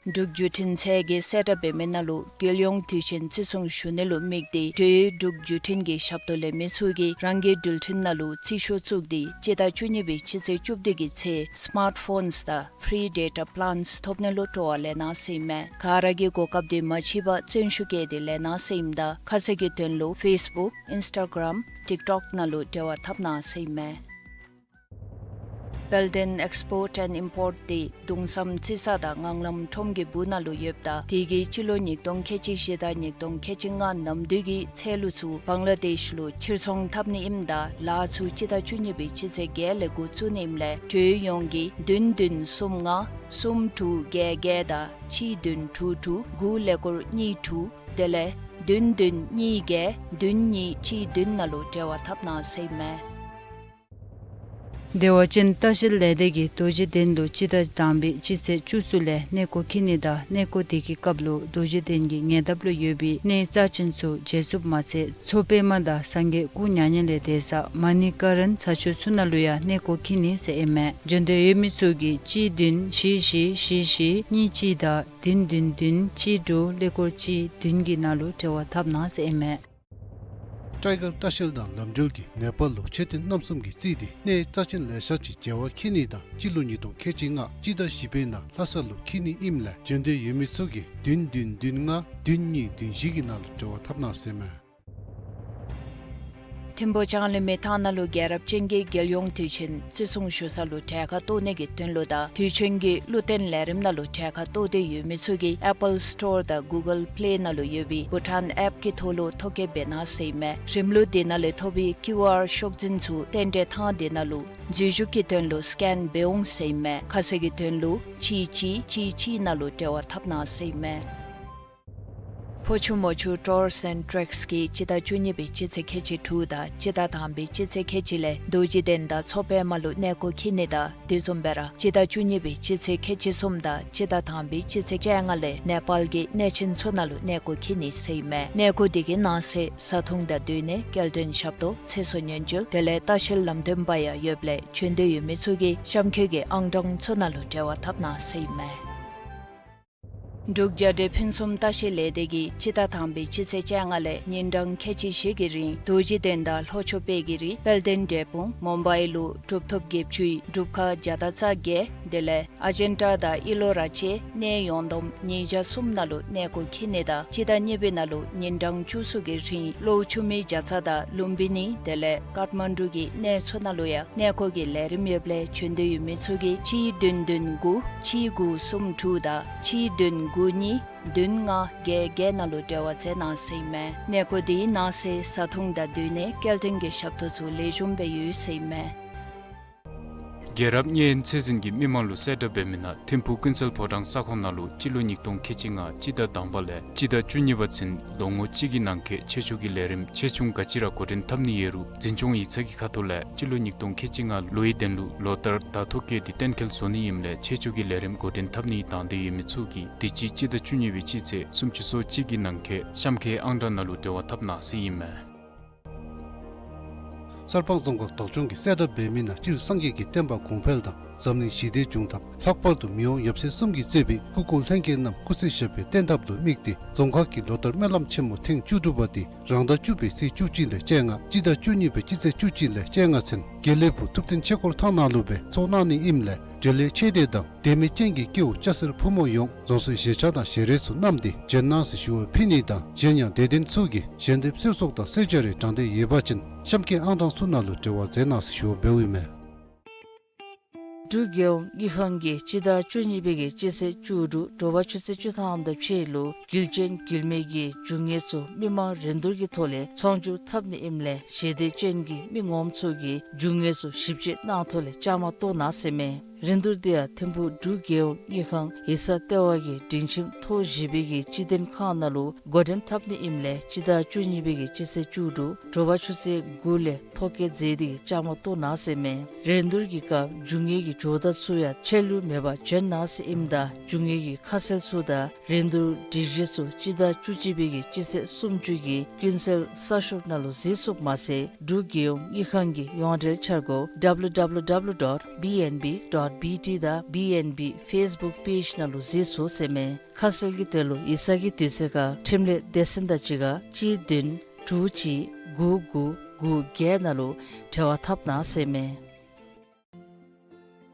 འབྲུག་བརྒྱུད་འཕྲིན་ཚད་ཀྱིས་གསལ་བསྒྲགས་འབད་མི་ནང་ལུ་རྒྱལ་ཡོངས་དུས་ཆེན་བརྩི་སྲུང་ཞུ་ནི་ལུ་དམིགས་ཏེ་འབྲེལ་ཡོད་འབྲུག་བརྒྱུད་འཕྲིན་གྱི་ཞབས་ཏོག་ལེན་མི་ཚུ་གིས་རང་གི་འགྲུལ་འཕྲིན་ནང་ལུ་རྩིས་ཤོག་བཙུགས་ཏེ་སྤྱི་ཟླ་བཅུ་གཉིས་པའི་སྤྱི་ཚེས་བཅུ་བདུན་གྱི་ཚེ་སི་མཱརཊ་ཕོནསི་དང་ཕི་རི་ཌེ་ཊ་པི་ལཱནསི་ཐོབ་ནི་ལུ་སྤྲོ་བ་ལེན་གནང་ཟེར་ཨིན་མས། ག་ར་གིས་གོ་སྐབས་དེ་མ་འཕྱད་པར་བརྩོན་ཤུགས་བསྐྱེད་དེ་ལེན་གནང་ཟེར་ཨིནམ་ད་ཁ་གསལ་གྱི་དོན་ལུ་ཕེསི་བུཀ་ཨིནསི་ཊ་གརམ་ཊིཀ་ཊོཀ་ནང་ལུ་འབྲེལ་བ་འཐབ་གནང་ཟེར་ཨིན་མས། དཔལ་ལྡན་ཨེགསི་པོརཊ་ཨེནཌ་ཨིམ་པོརཊ་དེ་གདུང་བསམ་རྩི་ས་དང་སྔགས་ལམ་ཁྲོམ་གྱི་སྦུག་ནང་ལུ་ཡོདཔ་ད་དེ་གིས་སྤྱི་ལོ་ཉིས་སྟོང་ཁལ་གཅིག་བཞི་དང་ཉིས་སྟོང་ཁལ་གཅིག་ལྔ་ནམ་དུས་ཀྱི་ཚལ་ལུ་ཚུ་བང་ལ་དེཤ་ལུ་ཕྱིར་ཚོང་འཐབ་ནི་ཨིནམ་ད་ལཱ་ཚུ་སྤྱི་ཟླ་བཅུ་གཉིས་པའི་སྤྱི་ཚེས་བརྒྱད་ལས་འགོ་བཙུགས་ནི་ཨིནམ་ལས་འབྲེལ་ཡོད་ཡོངས་ཀྱིས་བདུན་བདུན་གསུམ་ལྔ་གསུམ་དྲུག་བརྒྱད་བརྒྱད་དང་གཅིག་བདུན་དྲུག་དྲུག་དགུ་ཀླད་ཀོར་གཉིས་དྲུག་དེ་ལས་བདུན་བདུན་གཉིས་བརྒྱད་བདུན་གཉིས་གཅིག་བདུན་ནང་ལུ་འབྲེལ་བ་འཐབ་གནང་ཟེར་ཨིན་མས། བདེ་བ་ཅན་ལྟ་བཤལ་ལས་སྡེ་གིས་རྡོ་རྗེ་གདན་དུ་སྤྱི་ཟླ་དང་པའི་སྤྱི་ཚེས་བཅུ་གསུམ་ལས་གནས་སྐོར་འཁྱིད་ནི་དང་གནས་སྐོར་དེ་གི་སྐབས་ལུ་རྡོ་རྗེ་གདན་གྱི་ཉེ་འདབས་ལུ་ཡོད་པའི་གནས་རྩ་ཆེན་ཚུ་མཇལ་ཚུགསཔ་མ་ཚད་མཚོ་པདྨ་དང་སངས་རྒྱས་སྐུ་མྱ་ངན་ལས་འདས་ས་མ་ཎི་ཀ་རན་ཚ་ཆུ་ཚུ་ནང་ལུ་ཡང་གནས་སྐོར་འཁྱིད་ནི་ཟེར་ཨིན་མས། འབྱོན་འདོད་ཡོད་མི་ཚུ་གིས་གཅིག་བདུན་བཞི་བཞི་བཞི་བཞི་གཉིས་གཅིག་དང་བདུན་བདུན་བདུན་གཅིག་དྲུག་ཀླད་ཀོར་གཅིག་བདུན་གྱི་ནང་ལུ་འབྲེལ་བ་འཐབ་གནང་ཟེར་ཨིན་མས། ཊའི་གར་ལྟ་བཤལ་དང་ལམ་འགྲུལ་གྱིས་ནེ་པཱལ་ལུ་མཆོད་རྟེན་རྣམ་གསུམ་གྱིས་རྩིས་ཏེ་གནས་རྩ་ཆེན་ལེ་ཤ་ཅིག་མཇལ་བར་འཁྱིད་ནི་དང་སྤྱི་ལོ་ཉིས་སྟོང་ཁལ་གཅིག་ལྔ་སྤྱི་ཟླ་བཞི་པའི་ནང་ལྷ་ས་ལུ་འཁྱིད་ནི་ཨིནམ་ལས་བྱོན་འདོད་ཡོད་མི་ཚུ་གིས་བདུན་བདུན་བདུན་ལྔ་བདུན་གཉིས་བདུན་བཞི་གི་ནང་ལུ་འབྲེལ་བ་འཐབ་གནང་ཟེར་མས། ཐིམ་ཕུག་ལྕང་གླིང་མི་ཐང་ནང་ལུ་རྒྱལ་རབས་ཅན་གྱི་རྒྱལ་ཡོངས་དུས་ཆེན་བརྩི་སྲུང་ཞུ་ས་ལུ་གྲལ་ཁར་གཏོགས་ནི་གི་དོན་ལུ་དང་དུས་ཆེན་གྱི་བློ་བརྟན་ལས་རིམ་ནང་ལུ་གྲལ་ཁར་གཏོགས་འདོད་ཡོད་མི་ཚུ་གིས་ཨེ་པཱལ་སི་ཊོར་དང་གུ་གཱལ་པི་ལེ་ནང་ལུ་ཡོད་པའི་བྷུ་ཊཱན་ཨེཔ་ཀྱི་ཐོག་ལུ་ཐོ་བཀོད་འབད་གནང་ཟེར་ཨིན་མས། རིམ་ལུགས་དེ་ནང་ལས་ཐོབ་པའི་ཀིའུ་ཨར་ཤོག་འཛིན་ཚུ་རྟེན་འབྲེལ་ཐང་དེ་ནང་ལུ་འཛུལ་ཞུགས་ཀྱི་དོན་ལུ་སི་ཀེན་འབད་འོང་ཟེར་ཨིན་མས། ཁ་གསལ་གྱི་དོན་ལུ་གཅིག་གཅིག་གཅིག་གཅིག་ནང་ལུ་འབྲེལ་བ་འཐབ་གནང་ཟེར་ཨིན་མས། ཕོ་ཆུ་མོ་ཆུ་ཊུརསི་ཨེནཌ་ཊྲེཀསི་གིས་སྤྱི་ཟླ་བཅུ་གཉིས་པའི་སྤྱི་ཚེས་ཁལ་གཅིག་དྲུག་དང་སྤྱི་ཟླ་དང་པའི་སྤྱི་ཚེས་ཁལ་གཅིག་ལས་རྡོ་རྗེ་གདན་དང་མཚོ་པདྨ་ལུ་གནས་སྐོར་འཁྱིད་ནི་དང་དེ་བཟུམ་སྦེ་ར་སྤྱི་ཟླ་བཅུ་གཉིས་པའི་སྤྱི་ཚེས་ཁལ་གཅིག་གསུམ་དང་སྤྱི་ཟླ་དང་པའི་སྤྱི་ཚེས་བཅོ་ལྔ་ལས་ནེ་པཱལ་གྱི་གནས་ཆེན་ཚུ་ནང་ལུ་གནས་སྐོར་འཁྱིད་ནི་ཟེར་ཨིན་མས། གནས་སྐོར་དེ་གི་ནང་གསེས་བཟའ་འཐུང་དང་སྡོད་གནས་སྐྱེལ་འདྲེན་ཞབས་ཏོག་ཚེ་སྲོག་ཉེན་བཅོལ་དེ་ལས་ལྟ་བཤལ་ལམ་སྟོན་པ་ཡང་ཡོདཔ་ལས་བྱོན་འདོད་ཡོད་མི་ཚུ་གིས་གཤམ་འཁོད་ཀྱི་ཨང་གྲངས་ཚུ་ནང་ལུ་འབྲེལ་བ་འཐབ་གནང་ཟེར་ཨིན་མས། འབྲུག་རྒྱལ་སྒྲོལ་ཕུན་སུམ་ལྟ་བཤལ་ལས་སྡེ་གིས་སྤྱི་ཟླ་དང་པའི་སྤྱི་ཚེས་བཅོ་ལྔ་ལས་ཉིན་གྲངས་ཁལ་གཅིག་བཞི་གི་རིང་རྡོ་རྗེ་གདན་དང་ལྷོ་ཕྱོགས་དཔལ་གྱི་རི་དཔལ་ལྡན་འབྲས་སྤུངས་མུམ་བའི་ལུ་གྲུབ་ཐོབ་བརྒྱད་ཅུའི་སྒྲུབ་ཁང་བརྒྱ་དང་རྩ་བརྒྱད་དེ་ལས་ཨ་ཇན་ཊ་དང་ཨི་ལོ་ར་བཅས་གནས་ཡོངས་བསྡོམས་ཉིས་བརྒྱ་གསུམ་ནང་ལུ་གནས་སྐོར་འཁྱིད་ནི་དང་སྤྱི་ཟླ་གཉིས་པའི་ནང་ལུ་ཉིན་གྲངས་བཅུ་གསུམ་གྱི་རིང་གློག་ཆུ་མིག་རྒྱ་ཚ་དང་ལུམ་བི་ནི་དེ་ལས་ཀཱཐ་མན་ཌུ་གི་གནས་ཚུ་ནང་ལུ་ཡང་གནས་སྐོར་གྱི་ལས་རིམ་ཡོདཔ་ལས་བྱོན་འདོད་ཡོད་མི་ཚུ་གིས་གཅིག་བདུན་བདུན་དགུ་གཅིག་དགུ་གསུམ་དྲུག་དང་གཅིག་བདུན་དགུ་གཉིས་བདུན་ལྔ་བརྒྱད་བརྒྱད་ནང་ལུ་འབྲེལ་བ་མཛད་གནང་ཟེར་ཨིན་མས། གནས་སྐོར་དེའི་ནང་གསེས་བཟའ་འཐུང་དང་སྡོད་གནས་སྐྱེལ་འདྲེན་གྱི་ཞབས་ཏོག་ཚུ་ལེགས་ཤོམ་སྦེ་ཡོད་ཟེར་ཨིན་མས། རྒྱལ་རབས་མཉེན་ཡོད་ཚད་འཛིན་གྱིས་མི་མང་ལུ་གསལ་བསྒྲགས་འབད་མི་ནང་ཐིམ་ཕུག་ཀུན་གསལ་ཕོ་བྲང་ས་ཁོངས་ནང་ལུ་སྤྱི་ལོ་ཉིས་སྟོང་ཁལ་གཅིག་ལྔ་སྤྱི་ཟླ་དང་པ་ལས་སྤྱི་ཟླ་བཅུ་གཉིས་པ་ཚུན་ལོ་ངོ་གཅིག་གི་ནང་འཁོད་ཆེ་ཆུང་གི་ལས་རིམ་ཆེ་ཆུང་ག་ཅི་ར་འགོ་འདྲེན་འཐབ་ནི་ཡོད་རུང་འཛིན་སྐྱོང་ཡིག་ཚང་གི་ཁ་ཐུག་ལས་སྤྱི་ལོ་ཉིས་སྟོང་ཁལ་གཅིག་ལྔ་ལོའི་དོན་ལུ་ལོ་ལྟར་བརྡ་ཐོ་བཀོད་དེ་གཏན་འཁེལ་བཟོ་ནི་ཨིནམ་ལས་ཆེ་ཆུང་གི་ལས་རིམ་འགོ་འདྲེན་འཐབ་ནི་དང་འདོད་ཡོད་མི་ཚུ་གིས་དུས་ཅི་སྤྱི་ཟླ་བཅུ་གཉིས་པའི་སྤྱི་ཚེས་སུམ་ཅུ་སོ་གཅིག་གི་ནང་འཁོད་གཤམ་འཁོད་ཨང་གྲངས་ནང་ལུ་འབྲེལ་བ་འཐབ་གནང་ཟེར་ཨིན་མས། གསར་སྤང་རྫོང་ཁག་བདག་སྐྱོང་གིས་གསལ་བསྒྲགས་འབད་མི་ནང་སྤྱིར་སངས་རྒྱས་ཀྱི་བསྟན་པ་གོང་འཕེལ་དང་འཛམ་གླིང་ཞི་བདེ་འབྱུང་ཐབས། ལྷག་པར་དུ་མི་དབང་ཡབ་སྲས་གསུམ་གྱི་གཙོས་པའི་སྐུ་འཁོར་ལྷན་རྒྱས་རྣམས་སྐུ་ཚེ་ཞབས་པད་བརྟན་ཐབས་ལུ་དམིགས་ཏེ་རྫོང་ཁག་གིས་ལོ་ལྟར་སྨོན་ལམ་ཆེན་མོ་ཐེངས་བཅུ་དྲུག་པ་དེ་རང་ཟླ་བཅུ་པའི་ཚེས་བཅུ་གཅིག་ལས་བཅོ་ལྔ་སྤྱི་ཟླ་བཅུ་གཉིས་པའི་སྤྱི་ཚེས་བཅུ་གཅིག་ལས་བཅོ་ལྔ་ཚུན་དགེ་ལེགས་ཕུག་ཐུབ་བསྟན་ཆོས་འཁོར་ཐང་ནང་ལུ་སྦེ་ཚོགས་གནང་ནི་ཨིནམ་ལས་འབྲེལ་ཡོད་ཆོས་སྡེ་དང་དད་མོས་ཅན་གྱི་སྐྱེ་བོ་སྐྱ་སེར་ཕོ་མོ་ཡོངས་རང་སོའི་གཞིས་ཆགས་དང་ཞལ་རས་ཚུ་བསྣམས་ཏེ་བྱོན་གནང་ཟེར་ཞུ་བ་ཕུལ་ནི་དང་གཞན་ཡང་དད་ལྡན་ཚུ་གིས་ཞལ་འདེབས་གསོལ་ཚོགས་དང་གསོལ་ཇ་རེ་དྲང་འདོད་ཡོད་པ་ཅིན་གཤམ་འཁོད་ཨང་གྲངས་ཚུ་ནང་ལུ་འབྲེལ་བ་མཛད་གནང་ཟེར་ཞུ་བ་འབདཝ་ཨིན་མས། འབྲུག་རྒྱལ་ཡོངས་དངུལ་ཁང་གིས་སྤྱི་ཟླ་བཅུ་གཉིས་པའི་གི་སྤྱི་ཚེས་བཅུ་དྲུག་དྲོ་པ་ཆུ་ཚོད་བཅུ་ཐམ་དང་ཕྱེད་ལུ་རྒྱུ་ཅན་རྒྱུ་མེད་ཀྱི་རྒྱུ་དངོས་ཚུ་མི་མང་རིན་བསྡུར་གྱི་ཐོག་ལས་ཚོང་བསྒྱུར་འཐབ་ནི་ཨིནམ་ལས་ཞལ་འདེབས་ཅན་གྱི་མི་ངོམ་ཚུ་གིས་རྒྱུ་དངོས་ཚུ་ཞིབ་དཔྱད་གནང་ཐོག་ལས་བཅའ་མར་གཏོགས་གནང་ཟེར་མས། རིན་བསྡུར་དེ་ཡང་ཐིམ་ཕུག་འབྲུག་རྒྱལ་ཡོངས་དངུལ་ཁང་ཡིག་ཚང་ལྟེ་བ་གི་སྒྲིང་ཁྱིམ་ཐོག་བཞི་པའི་གི་སྤྱི་དོན་ཁང་ནང་ལུ་འགོ་འདྲེན་འཐབ་ནི་ཨིནམ་ལས་སྤྱི་ཟླ་བཅུ་གཉིས་པའི་གི་སྤྱི་ཚེས་བཅུ་དྲུག་དྲོ་པ་ཆུ་ཚོད་དགུ་ལས་ཐོ་བཀོད་མཛད་དེ་བཅའ་མར་གཏོགས་གནང་ཟེར་མས། རིན་བསྡུར་གྱི་སྐབས་རྒྱུ་དངོས་ཀྱི་ཇོ་བདག་ཚུ་ཡང་ཆད་ལུས་མེད་པར་བྱོན་གནང་ཟེར་ཨིནམ་ད་རྒྱུ་དངོས་ཀྱི་ཁ་གསལ་ཚུ་དང་རིན་བསྡུར་སྒྲིག་གཞི་ཚུ་སྤྱི་ཟླ་བཅུ་གཅིག་པའི་གི་སྤྱི་ཚེས་སུམ་ཅུ་གི་ཀུན་གསལ་གསར་ཤོག་ནང་ལུ་གཟིགས་ཚུགསཔ་མ་ཚད་འབྲུག་རྒྱལ་ཡོངས་དངུལ་ཁང་གི་ཡོངས་འབྲེལ་འཆར་སྒོ་W W W dot B N B dot B T དང་B N B Facebook page ནང་ལུ་གཟིགས་ཚུགས་ཟེར་མས། ཁ་གསལ་གྱི་དོན་ལུ་ཡིག་ཚང་གི་དུས་ཚོད་ཁར་འཕྲིན་ལས་སྡེ་ཚན་དང་གཅིག་ཁར་གཅིག་བདུན་དྲུག་གཅིག་དགུ་དགུ་དགུ་བརྒྱད་ནང་ལུ་འབྲེལ་བ་འཐབ་གནང་ཟེར་མས།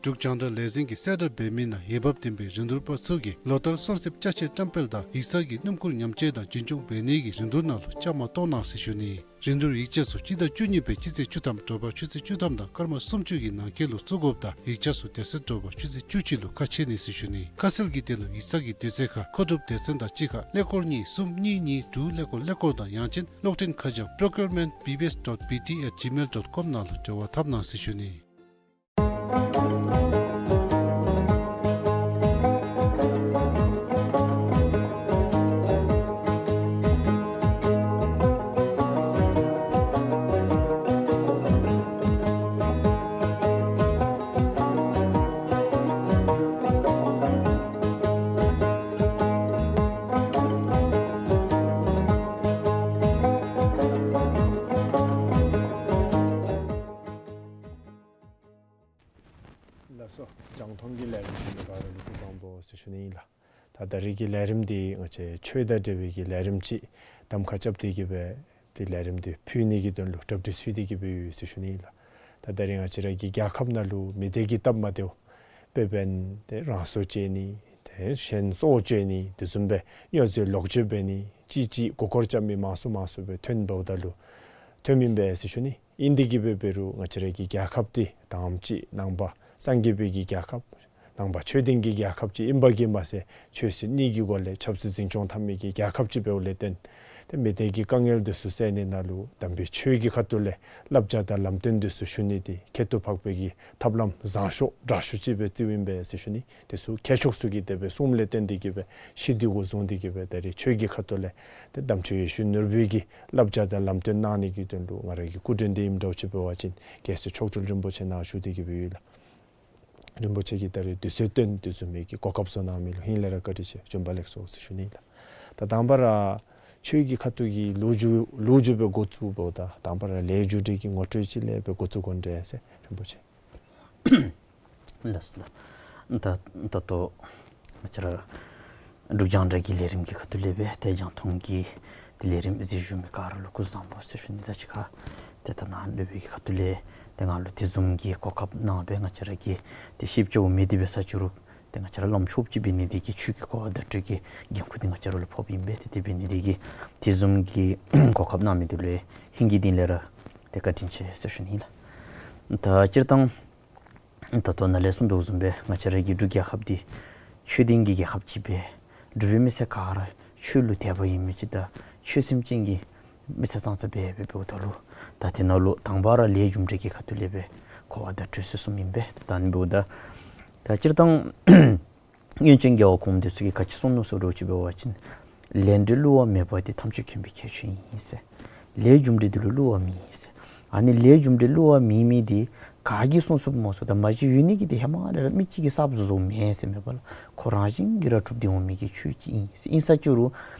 འབྲུག་རྒྱང་བསྒྲགས་ལས་འཛིན་གྱིས་གསལ་བསྒྲགས་འབད་མི་ནང་འོས་འབབ་ལྡན་པའི་རིན་བསྡུར་པ་ཚུ་གིས་ལོ་ལྟར་གསོལ་འདེབས་ཅ་ཆས་བཀྲམ་སྤེལ་དང་ཡིག་ཚང་གི་སྣུམ་འཁོར་ཉམས་བཅོས་དང་རྒྱུན་སྐྱོང་འབད་ནི་གི་རིན་བསྡུར་ནང་ལུ་བཅའ་མར་གཏོགས་གནང་ཟེར་ཞུ་ནི། རིན་བསྡུར་ཡིག་ཆ་ཚུ་སྤྱི་ཟླ་བཅུ་གཉིས་པའི་སྤྱི་ཚེས་བཅུ་ཐམ་དྲོ་པ་ཆུ་ཚོད་བཅུ་ཐམ་དང་སྐར་མ་སུམ་ཅུ་གི་ནང་འཁོད་ལུ་བཙུགས་དགོཔ་དང་ཡིག་ཆ་ཚུ་དེ་ཚེ་དྲོ་པ་ཆུ་ཚོད་བཅུ་གཅིག་ལུ་ཁ་ཕྱེ་ནི་ཟེར་ཞུ་ནི། ཁ་གསལ་གྱི་དོན་ལུ་ཡིག་ཚང་གི་དུས་ཚོད་ཁར་མཁོ་སྒྲུབ་སྡེ་ཚན་དང་གཅིག་ཁར་ཀླད་ཀོར་གཉིས་གསུམ་གཉིས་གཉིས་དྲུག་ཀླད་ཀོར་ཀླད་ཀོར་དང་ཡང་ཅིན་གློག་འཕྲིན་ཁ་བྱང་procurement B B S dot B T at gmail dot com ནང་ལུ་འབྲེལ་བ་འཐབ་གནང་ཟེར་ཞུ་ནི། ལགས་སོ། རྒྱང་མཐོང་གི་ལས་རིམ་གཟིགས་མི་ག་ར་ལུ་སྐུ་གཟུགས་བཟང་པོ་ཟེར་ཞུ་ནི་ཨིན་ལགས། ད་ད་རིས་ཀྱི་ལས་རིམ་འདི་ང་བཅས་ཆོས་དང་འབྲེལ་བའི་གི་ལས་རིམ་ཅིག་གདམ་ཁ་རྐྱབ་སྟེ་གི་སྦེ་ ཏེ་ལས་རིམ་འདི་ཕུལ་ནི་གི་དོན་ལུ་གྲ་སྒྲིག་ཚུད་དེ་གི་སྦེ་ཡོད་ཟེར་ཞུ་ནི་ལགས། ད་ད་རིས་ང་བཅས་ར་གི་རྒྱལ་ཁབ་ནང་ལུ་མི་སྡེ་གི་སྟབས་མ་བདེཝ་སྦེ་འབད་ནི་དེ་རང་སྲོག་བཅད་ནི་དེ་གཞན་སྲོག་བཅད་ནི་དེ་བཟུམ་སྦེ་སྨྱོ་རྫས་ལོག་སྤྱོད་འབད་ནི་ཅིག་ཅིག་མགུ་སྐོར་རྐྱབ་མི་མང་སུ་མང་སུ་སྦེ་ཐོན་འབདཝ་ད་ལུ་ཐོནམ་ཨིན་པས་ཟེར་ཞུ་ནི། ཨིན་དེ་གི་སྦེ་འབད་རུང་ང་བཅས་ར་གི་རྒྱལ་ཁབ་འདི་དང་པ་ཅིག་ནང་པ་སངས་རྒྱས་པའི་གི་རྒྱལ་ཁབ་ནང་པ་ཆོས་ལྡན་གྱི་རྒྱལ་ཁབ་ཅིག་ཨིན་པ་གིས་མ་ཚད་ཆོས་སྲིད་གཉིས་ཀྱི་སྒོ་ལས་ཆབ་སྲིད་འཛིན་སྐྱོང་འཐབ་མི་གི་རྒྱལ་ཁབ་ཅིག་འབདཝ་ལས་བརྟེན་ཏེ་མི་སྡེ་གི་དཀའ་ངལ་འདི་ཚུ་སེལ་ནི་ནང་ལུ་དམ་པའི་ཆོས་ཀྱི་ཁ་ཐུག་ལས་བསླབ་བྱ་དང་ལམ་སྟོན་འདི་ཚུ་ཞུ་ནི་འདི་ཁྱད་དུ་འཕགས་པའི་གི་ཐབས་ལམ་བཟང་ཤོས་དྲག་ཤོས་ཅིག་སྦེ་བརྩིཝ་ཨིན་པས་ཟེར་ཞུ་ནི། དེ་ཚུ་མཁས་མཆོག་ཚུ་གིས་དེ་སྦེ་གསུངམ་ལས་བརྟེན་ཏེ་གི་སྦེ་ཤེས་འདི་གུ་བཟུང་སྟེ་གི་སྦེ་ད་རིས་ཆོས་ཀྱི་ཁ་ཐུག་ལས་ཏེ་དམ་ཆོས་ཡེ་ཤེས་ནོར་བུའི་གི་བསླབ་བྱ་དང་ལམ་སྟོན་གནང་ནི་གི་དོན་ལུ་ང་ར་གི་སྐུ་མགྲོན་འདི་ཨིནམ་འདྲཝ་ཅིག་འབད་བ་ཅིན་རྒྱལ་སྲས་མཆོག་སྤྲུལ་རིན་པོ་ཆེ་ནཱ་བཞུགས་ཏེ་གི་སྦེ་ཡོད་ལགས། རིན་པོ་ཆེ་གིས་ད་རིས་དུས་ཚོད་བཏོན་དེ་བཟུམ་མའི་གི་གོ་སྐབས་བཟོ་གནང་མི་ལུ་ཧིང་ལས་ར་བཀའ་དྲིན་ཆེ། བྱོན་པ་ལེགས་སོ་ཟེར་ཞུ་ནི་ལགས། ད་དང་པ་ར་ཆོས་ཀྱི་ཁ་ཐུག་གི་ལོ་རྒྱུས་ལོ་རྒྱུས་སྦེ་འགོ་བཙུགས་འབདཝ་ད་དང་པ་ར་ལས་རྒྱུ་འབྲས་ཀྱི་ངོ་སྤྲོད་ཅིག་ལས་སྦེ་འགོ་བཙུགས་དགོ་འདྲས་ཟེར། རིན་པོ་ཆེ། ལགས་སོ་ལགས། ད་ད་ལྟོ་ང་བཅས་ར་འབྲུག་རྒྱང་བསྒྲགས་ཀྱི་ལས་རིམ་གྱི་ཁ་ཐུག་ལས་སྦེ་ཏེ་རྒྱང་མཐོང་གི་ཏེ་ལས་རིམ་གཟིགས་བཞུགས་མི་ག་ར་ལུ་སྐུ་གཟུགས་བཟང་པོ་ཟེར་ཞུ་ནི། ད་ཅི་ཁར་ཏེ་ད་ནཱ་ལུ་སྦེ་གི་ཁ་ཐུག་ལས་ཏེ་ང་ལུ་དེ་བཟུམ་གྱི་གོ་སྐབས་གནང་སྦེ་ང་བཅས་ར་གིས་ཏེ་ཤེས་བྱ་འོང་མི་འདི་འབད་ས་ཅིག་རུང་ཏེ་ང་བཅས་ར་བླམ་ཆོསཔ་ཅིག་འབད་ནི་འདི་གིས་ཆོས་ཀྱི་གོ་བ་བརྡ་སྤྲོད་ཀྱི་འགན་ཁུར་འདི་ང་བཅས་ར་ལུ་ཕོགཔ་ཨིན་པས། ཏེ་དེ་འབད་ནི་འདི་གིས་དེ་བཟུམ་གྱི་གོ་སྐབས་གནང་མི་འདི་ལུ་ཧིང་གི་གཏིང་ལས་ར་ཏེ་བཀའ་དྲིན་ཆེ་ཟེར་ཞུ་ནི་ལགས། ད་སྤྱིར་བཏང་ད་ལྟོ་ནཱ་ལས་གསུངས་དོ་བཟུམ་སྦེ་ང་བཅས་ར་གི་འབྲུག་རྒྱལ་ཁབ་འདི་ཆོས་ལྡན་གྱི་རྒྱལ་ཁབ་ཅིག་སྦེ་འབྲུག་པའི་མི་སེར་ག་ར་ཆོས་ལུ་དད་པ་ཡོད་མི་ཅིག་དང་ཆོས་སེམས་ཅན་གྱི་མི་སེར་ཙང་ཙ་སྦེ་སྦེ་འབདཝ་ད་ལུ་ད་དེ་ནང་ལུ་དང་པ་ར་ལས་རྒྱུ་འབྲས་ཀྱི་ཁ་ཐུག་ལས་སྦེ་གོ་བ་བརྡ་སྤྲོད་ཟེར་གསུངམ་ཨིན་པས། ད་ཨ་ནི་འབདཝ་ད་ད་སྤྱིར་བཏང་སྔོན་བྱོན་རྒྱལ་བ་གོངམ་འདི་ཚུ་གིས་ག་ཅི་གསུངས་ནུག་ཟེར་བ་ཅིན་ལས་འབྲས་བསླུ་བ་མེད་པ་དེ། ཐམས་ཅད་མཁྱེན་པའི་ཁྱད་ཆོས་ཡིན་ཟེར། ལས་རྒྱུ་འབྲས་འདི་ལུ་བསླུ་བ་མེད་ཟེར། ཨ་ནི་ལས་རྒྱུ་འབྲས་བསླུ་བ་མེད་མི་འདི་ག་གིས་གསུངས་གསུངསམ་སྨོ་ཟེརཝ་ད་མ་གཞི་ཡོད་ནི་གི་འདི་ཧེ་མ་ལས་ར་མི་གཅིག་གིས་གསརཔ་བཟོ་བཟོཝ་མེན་ཟེར་མེན་པ་ལགས། ཁོ་རང་བཞིན་གྱིས་ར་གྲུབ་སྟེ་འོང་མི་གི་ཆོས་ཅིག་ཨིན་ཟེར། ཨིན་ས་ཅིག་རུང་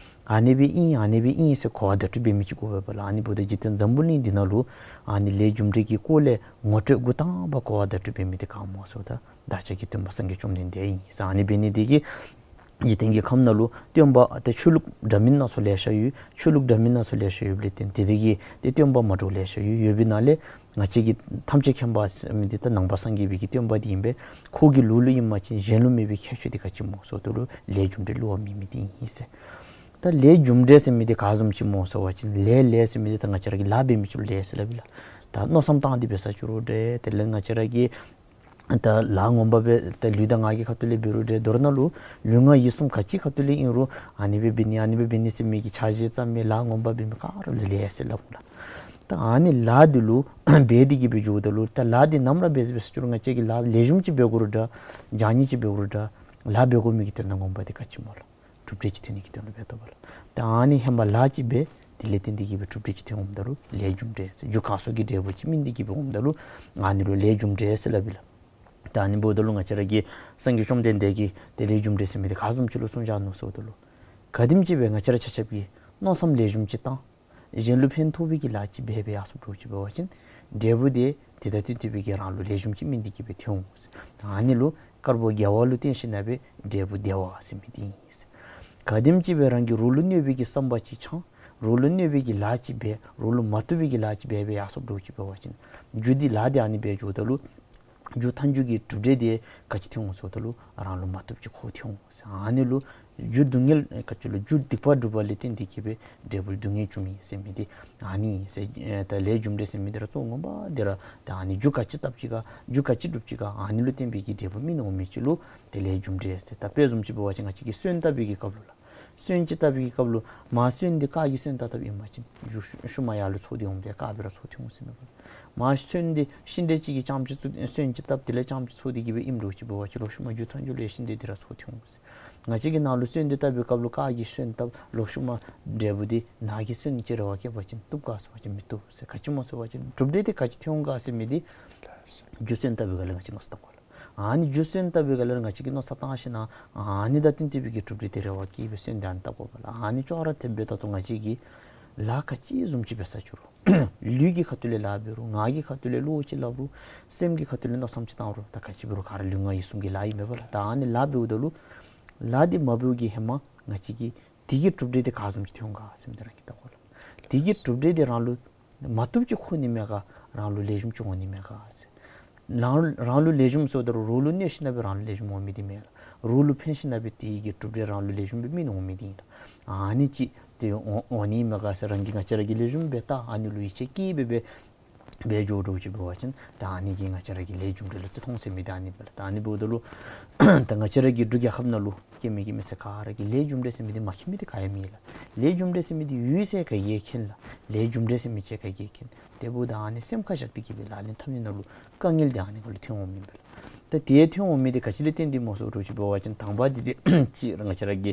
ཨ་ནི་སྦེ་ཨིན་ཨ་ནི་སྦེ་ཨིན་ཟེར་གོ་བ་བརྡ་སྤྲོད་འབད་མི་ཅིག་དགོ་པས་ལགས། ཨ་ནི་འབདཝ་ད་འཇིག་རྟེན་འཛམ་བུ་གླིང་འདི་ནང་ལུ་ཨ་ནི་ལས་རྒྱུ་འབྲས་ཀྱི་སྐོར་ལས་ངོ་སྤྲོད་འགོ་དང་པ་གོ་བ་བརྡ་སྤྲོད་འབད་མི་འདི་ག་སྨོ་ཟེརཝ་ད་བདག་ཅག་གི་སྟོན་པ་སངས་རྒྱས་བཅོམ་ལྡན་འདས་ཨིན་ཟེར། ཨ་ནི་འབད་ནི་འདི་གིས་འཇིག་རྟེན་གྱི་ཁམས་ནང་ལུ་སྟོན་པ་ཏེ་ཆོས་ལུགས་འདྲ་མིན་སྣ་ཚོགས་ལེ་ཤ་ཡོད། ཆོས་ལུགས་འདྲ་མིན་སྣ་ཚོགས་ལེ་ཤ་ཡོདཔ་ལས་བརྟེན་ཏེ་དེ་གི་ཏེ་སྟོན་པ་མ་འདྲཝ་ལེ་ཤ་ཡོད། ཡོད་པའི་ནང་ལས་ང་བཅས་ཀྱི་ཐམས་ཅད་མཁྱེན་པ་ཟེར་མི་འདི་ད་ནང་པ་སངས་རྒྱས་པའི་གི་སྟོན་པ་འདི་ཨིན་པས། ཁོ་གི་ལུགས་ལུ་ཨིན་པ་ཅིན་གཞན་ལུ་མེད་པའི་ཁྱད་ཆོས་འདི་ག་ཅི་སྨོ་ཟེརཝ་ད་ལུ་ལས་རྒྱུ་འབྲས་བསླུ་བ་མེད་མི་འདི་ཨིན་ཟེར། ད་ལས་རྒྱུ་འབྲས་ཟེར་མི་འདི་ག་བཟུམ་ཅིག་སྨོ་ཟེར་བ་ཅིན་ལས་ལས་ཟེར་མི་འདི་ད་ང་བཅས་ར་གིས་ལཱ་འབད་མི་ཅིག་ལུ་ལས་ཟེར་སླབ་ཨིན་ལགས། ད་མནོ་བསམ་བཏང་སྟེ་འབད་ས་ཅིག་རུང་འདྲ། དེ་ལས་ང་བཅས་ར་གིས་ད་ལཱ་ངོ་མ་སྦེ་ད་ལུས་དང་ངག་གི་ཁ་ཐུག་ལས་འབད་རུང་འདྲ། མདོར་ན་ལུ་ལུས་ངག་ཡིད་གསུམ་ག་ཅི་ཁ་ཐུག་ལས་ཨིན་རུང་ཨ་ནི་སྦེ་འབད་ནི་ཨ་ནི་སྦེ་འབད་ནི་ཟེར་མི་གི་འཆར་གཞི་བརྩམ་མི་ལཱ་ངོ་མ་འབད་མི་ག་ར་ལུ་ལས་ཟེར་སླབ་ཨིན་ལགས། ད་ཨ་ནི་ལཱ་འདི་ལུ་འབད་དེ་གི་སྦེ་འགྱོཝ་ད་ལུ་ད་ལཱ་འདི་ནམ་ར་འབད་འབད་ས་ཅིག་རུང་ང་བཅས་ཀྱིས་ལཱ་ལེགས་ཤོམ་ཅིག་འབད་དགོ་རུང་འདྲ། བྱང་ཉེས་ཅིག་འབད་དགོ་རུང་འདྲ། ལཱ་འབད་དགོ་མི་གི་དོན་དག་ངོ་མ་འདི་ག་ཅི་སྨོ་ལགས། གྲུབ་འབྲས་ཅིག་ཐོན་ནི་གི་དོན་ལུ་འབད་དོ་བ་ལགས། ད་ཨ་ནི་ཧེ་མ་ལཱ་ཅིག་འབད་དེ་ལས་བརྟེན་ཏེ་གི་སྦེ་གྲུབ་འབྲས་ཅིག་ཐོན་འོངམ་ད་ལུ་ལས་རྒྱུ་འབྲས་ཟེར། རྒྱུ་གང་སོགས་ཀྱི་འབྲས་བུ་ཅིག་སྨིན་ཏེ་གི་སྦེ་འོངམ་ད་ལུ་ཨ་ནི་ལུ་ལས་རྒྱུ་འབྲས་ཟེར་སླབ་ཨིན་ལགས། ད་ཨ་ནི་འབདཝ་ད་ལུ་ང་བཅས་ར་གི་སངས་རྒྱས་བཅོམ་ལྡན་འདས་ཀྱིས་ཏེ་ལས་རྒྱུ་འབྲས་ཟེར་མི་འདི་ག་བཟུམ་ཅིག་ལུ་གསུངས་བཞག་ནུག་ཟེརཝ་ད་ལུ་ག་དེམ་ཅིག་སྦེ་ང་བཅས་ར་ཆ་ཁྱབ་ཀྱིས་མནོ་བསམ་ལེགས་ཤོམ་ཅིག་བཏང་གཞན་ལུ་ཕན་ཐོགས་པའི་གི་ལཱ་ཅིག་འབད་འབད་ཡར་སོཔ་འདྲཝ་ཅིག་འབད་བ་ཅིན་འབྲས་བུ་དེ་དེ་དང་བསྟུན་ཏེ་སྦེ་གི་རང་ལུ་ལེགས་ཤོམ་ཅིག་སྨིན་ཏེ་གི་སྦེ་ཐོན་འོང་ཟེར། ཨ་ནི་ལུ་དཀར་པོ་དགེ་བ་ལུ་བརྟེན་ཞིནམ་ལས་འབྲས་བུ་བདེ་བ་ཟེར་མི་འདི་ཨིན་ཟེར། ག་དེམ་ཅིག་སྦེ་རང་གིས་རོགས་ལུ་གནོད་པའི་གི་བསམ་པ་ཅིག་འཆང་། རོགས་ལུ་གནོད་པའི་གི་ལཱ་ཅིག་འབད། རོགས་ལུ་མ་བཏུབ་པའི་གི་ལཱ་ཅིག་འབད་འབད་ཡར་སོཔ་འདྲཝ་ཅིག་འབད་བ་ཅིན་རྒྱུ་འདི་ལཱ་འདི་ཨ་ནི་སྦེ་འགྱོཝ་ད་ལུ་རྒྱུ་མཐའ་མཇུག་གི་གྲུབ་འབྲས་འདི་ག་ཅི་ཐོན་འོང་ཟེརཝ་ད་ལུ་རང་ལུ་མ་བཏུབ་ཅིག་ཁོ་ཐོན་འོང་ཟེར། ཨ་ནི་ལུ་རྒྱུ་སྡུག་བསྔལ་ག་ཅི་ལོ་རྒྱུ་སྡིག་པ་སྒྲུབ་པ་ལས་བརྟེན་ཏེ་གི་སྦེ་འབྲས་བུ་སྡུག་བསྔལ་འབྱུངམ་ཨིན་ཟེར་མི་འདི་ཨ་ནི་ཨིན་ཟེར། ཨེ་ད་ལས་རྒྱུ་འབྲས་ཟེར་མི་འདི་ར་གཙོ་བོ་ངོ་མ་འདི་ར་ད་ཨ་ནི་རྒྱུ་ག་ཅི་བཏབ་ཅི་ག་རྒྱུ་ག་ཅི་སྒྲུབ་ཅི་ག་ཨ་ནི་ལུ་བརྟེན་པའི་གི་འབྲས་བུ་སྨིན་འོང་མི་ཅིག་ལུ་ཏེ་ལས་རྒྱུ་འབྲས་ཟེར། ད་དཔེ་བཟུམ་ཅིག་འབད་བ་ཅིན་ང་བཅས་ཀྱིས་སོན་བཏབ་པའི་གི་སྐབས་ལུ་ལགས། སོན་ཅིག་བཏབ་པའི་གི་སྐབས་ལུ་མར་སོན་འདི་སྐག་གི་སོན་བཏབ་བཏབཔ་ཨིན་པ་ཅིན་རྒྱུ་ཤུལ་མ་ཡར་ལུ་ཚོགས་ཏེ་འོངམ་ད་སྐག་སྦེ་ར་ཚོགས་ཏེ་འོང་ཟེར་མེན་པ། མར་སོན་འདི་ཤིང་འབྲས་ཅིག་གི་རྐྱངམ་ཅིག་ཚོགས་སོན་ཅིག་བཏབ་དེ་ལས་རྐྱངམ་ཅིག་ཚོགས་ཏེ་གི་སྦེ་ཨིནམ་འདྲཝ་ཅིག་འབད་བ་ཅིན་ལོག་ཤུལ་མ་རྒྱུ་མཐའ་མཇུག་ལུ་ཡང་ཤིང་འབྲས་འདི་ར་ཚོགས་ཏེ་འོང་ཟེར། ང་བཅས་ཀྱིས་ནཱ་ལུ་སོན་འདི་བཏབ་པའི་སྐབས་ལུ་སྐག་གི་སོན་བཏབ་ལོག་ཤུལ་མ་འབྲས་བུ་འདི་ནཱ་གི་སོན་ཅིག་རེ་བ་བསྐྱེད་པ་ཅིན་བཏུབ་ག་ཟེར་བ་ཅིན་མི་བཏུབ་ཟེར། ག་ཅི་སྨོ་ཟེར་བ་ཅིན་གྲུབ་འབྲས་འདི་ག་ཅི་ཐོན་འོང་ག་ཟེར་མི་འདི་རྒྱུ་སོན་བཏབ་པའི་སྒང་ལས་ང་བཅས་མནོ་བསམ་བཏང་དགོ་ལགས། ཨ་ནི་རྒྱུ་སོན་བཏབ་པའི་སྒང་ལས་ང་བཅས་ཀྱིས་མནོ་བསམ་བཏང་ཞིནམ་ལས་ཨ་ནི་དང་བསྟུན་ཏེ་སྦེ་གི་གྲུབ་འབྲས་འདི་རེ་བ་བསྐྱེད་སྦེ་སོན་འདི་ཨ་ནི་བཏབ་དགོ་པས་ལགས། ཨ་ནི་ཅོག་ར་འཐདཔ་སྦེ་ད་ལྟོ་ང་བཅས་ཀྱིས་ལཱ་ག་ཅི་བཟུམ་ཅིག་འབད་ས་ཅིག་རུང་ལུས་ཀྱི་ཁ་ཐུག་ལས་ལཱ་འབད་རུང་ངག་གི་ཁ་ཐུག་ལས་བློ་ཅིག་སླབ་རུང་སེམས་ཀྱི་ཁ་ཐུག་ལས་མནོ་བསམ་ཅིག་བཏང་རུང་ད་ག་ཅི་འབད་རུང་ག་ར་ལུས་ངག་ཡིད་གསུམ་གྱི་ལཱ་ཨིན་མས་པ་ལགས། ད་ཨ་ནི་ལཱ་འབདཝ་ད་ལུ་ལཱ་འདི་མ་འབདཝ་གི་ཧེ་མ་ང་བཅས་ཀྱིས་དེ་གི་གྲུབ་འབྲས་འདི་ག་བཟུམ་ཅིག་ཐོན་འོང་ག་ཟེར་མི་འདི་རང་གིས་བལྟ་དགོ་ལགས། དེ་གི་གྲུབ་འབྲས་དེ་རང་ལུ་མ་བཏུབ་ཅིག་འཁོར་ནི་མས་ག། རང་ལུ་ལེགས་ཤོམ་ཅིག་འོང་ནི་མས་ག་ཟེར། རང་རང་ལུ་ལེགས་ཤོམ་ཟེརཝ་ད་རུང་རོགས་ལུ་གནོད་ཞིན་ན་སྦེ་རང་ལུ་ལེགས་ཤོམ་འོང་མི་དེ་མེན་ལགས། རོགས་ལུ་ཕན་ཞིན་ན་སྦེ་དེ་གི་གྲུབ་འབྲས་རང་ལུ་ལེགས་ཤོམ་སྦེ་སྨིན་འོང་མི་དེ་ཨིན་ལགས། ཨ་ནི་ཅིག་དེ་འོང་འོང་ནི་མས་ག་ཟེར་རང་གིས་ང་བཅས་ར་གིས་ལེགས་ཤོམ་སྦེ་ད་ཨ་ནི་ལུ་ཡིད་ཆེས་བསྐྱེད་སྦེ་སྦེ་འབད་འགྱོ་དོ་ཅིག་འབད་བ་ཅིན་ད་ཨ་ནི་གིས་ང་བཅས་ར་གི་ལས་རྒྱུ་འབྲས་ལུ་བརྩི་མཐོང་ཟེར་མི་དེ་ཨ་ནི་སྦེ་ལགས། ད་ཨ་ནི་འབདཝ་ད་ལུ་ད་ང་བཅས་ར་གི་འབྲུག་རྒྱལ་ཁབ་ནང་ལུ་སྐྱེ་མི་སྐྱེ་མི་ཟེར་ག་ར་གིས་ལས་རྒྱུ་འབྲས་ཟེར་མི་དེ་མ་མཁྱེན་མི་དེ་ག་ཡང་མེད་ལགས། ལས་རྒྱུ་འབྲས་ཟེར་མི་དེ་ཡོད་ཟེར་ག་གིས་མཁྱེན་ལགས། ལས་རྒྱུ་འབྲས་ཟེར་མི་ཅིག་ག་གིས་མཁྱེན། དེ་འབདཝ་ད་ཨ་ནི་སེམས་ཁར་བཞག་སྟེ་གིས་སྦེ་ལག་ལེན་འཐབ་ནི་ནང་ལུ་དཀའ་ངལ་དེ་ཨ་ནི་ཁར་ལུ་ཐོན་འོང་མི་ཨིན་པས་ལགས། ད་དེ་ཐོན་འོང་མི་དེ་ག་ཅི་ལས་བརྟེན་ཏེ་སྨོ་ཟེར་བ་ཅིན་དང་པ་དེ་དེ་ཅིག་ར་ང་བཅས་ར་གི་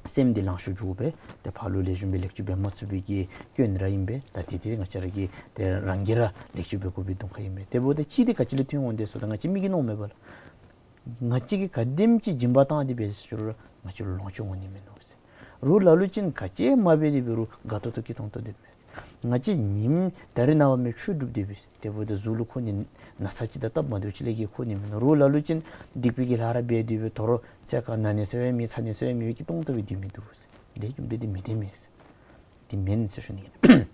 སེམས་འདི་ལང་ཤོར་འགྱོ་སྦེ་ཏེ་ཕར་ལུ་ལེགས་ཤོམ་སྦེ་ལེགས་བཅོས་འབད་མ་ཚུགས་པའི་གི་སྐྱོན་ར་ཨིན་པས། ད་དེ་དེ་ང་བཅས་ར་གིས་ཏེ་རང་གིས་ར་ལེགས་བཅོས་འབད་དགོ་པའི་གདོང་ཁ་ཨིན་པས། དེ་འབདཝ་ད་གཅིག་དེ་ག་ཅི་ལས་ཐོན་འོང་དེ་ཟེརཝ་ད་ང་བཅས་མི་གིས་མནོཝ་མས་པ་ལགས། ང་བཅས་ཀྱིས་ག་དེམ་ཅིག་སྦྱིན་པ་བཏང་སྟེ་འབད་ཟེར་རུང་ང་བཅས་ལུ་ལོངས་སྤྱོད་འོང་ནི་མིན་ནུག་ཟེར། རོགས་ལ་ལུ་ཅིག་ག་ཅི་མ་འབད་དེ་འབད་རུང་དགའ་ཏོག་ཏོ་སྐྱིད་ཏོང་ཏོ་སྡོདཔ་མས། ང་བཅས་ཉིནམ་ད་རིས་ནངས་པ་མེན་ཆོས་སྒྲུབ་སྟེ་འབད་ཟེར། དེ་འབདཝ་ད་གཟུགས་ལུ་ཁོ་ནི་ན་ཚ་ཅིག་དང་སྟབས་མ་བདེཝ་ཅིག་ལས་བརྒལ་ཁོ་ནི་མིན་ནུག། རོགས་ལ་ལུ་ཅིག་སྡིག་པའི་གི་ལཱ་ར་འབད་དེ་འབད་དོ་རུང་ཚེ་ག་ན་ནི་ཟེར་བའི་མེད་ཚ་ནི་ཟེར་བའི་མེད་སྐྱིད་ཏོང་ཏོ་སྦེ་སྡོད་མི་འདུག་ཟེར། ལས་རྒྱུ་འབྲས་དེ་མི་བདེན་མས་ཟེར། དེ་མེན་ཟེར་ཞུ་ནི་ཨིན།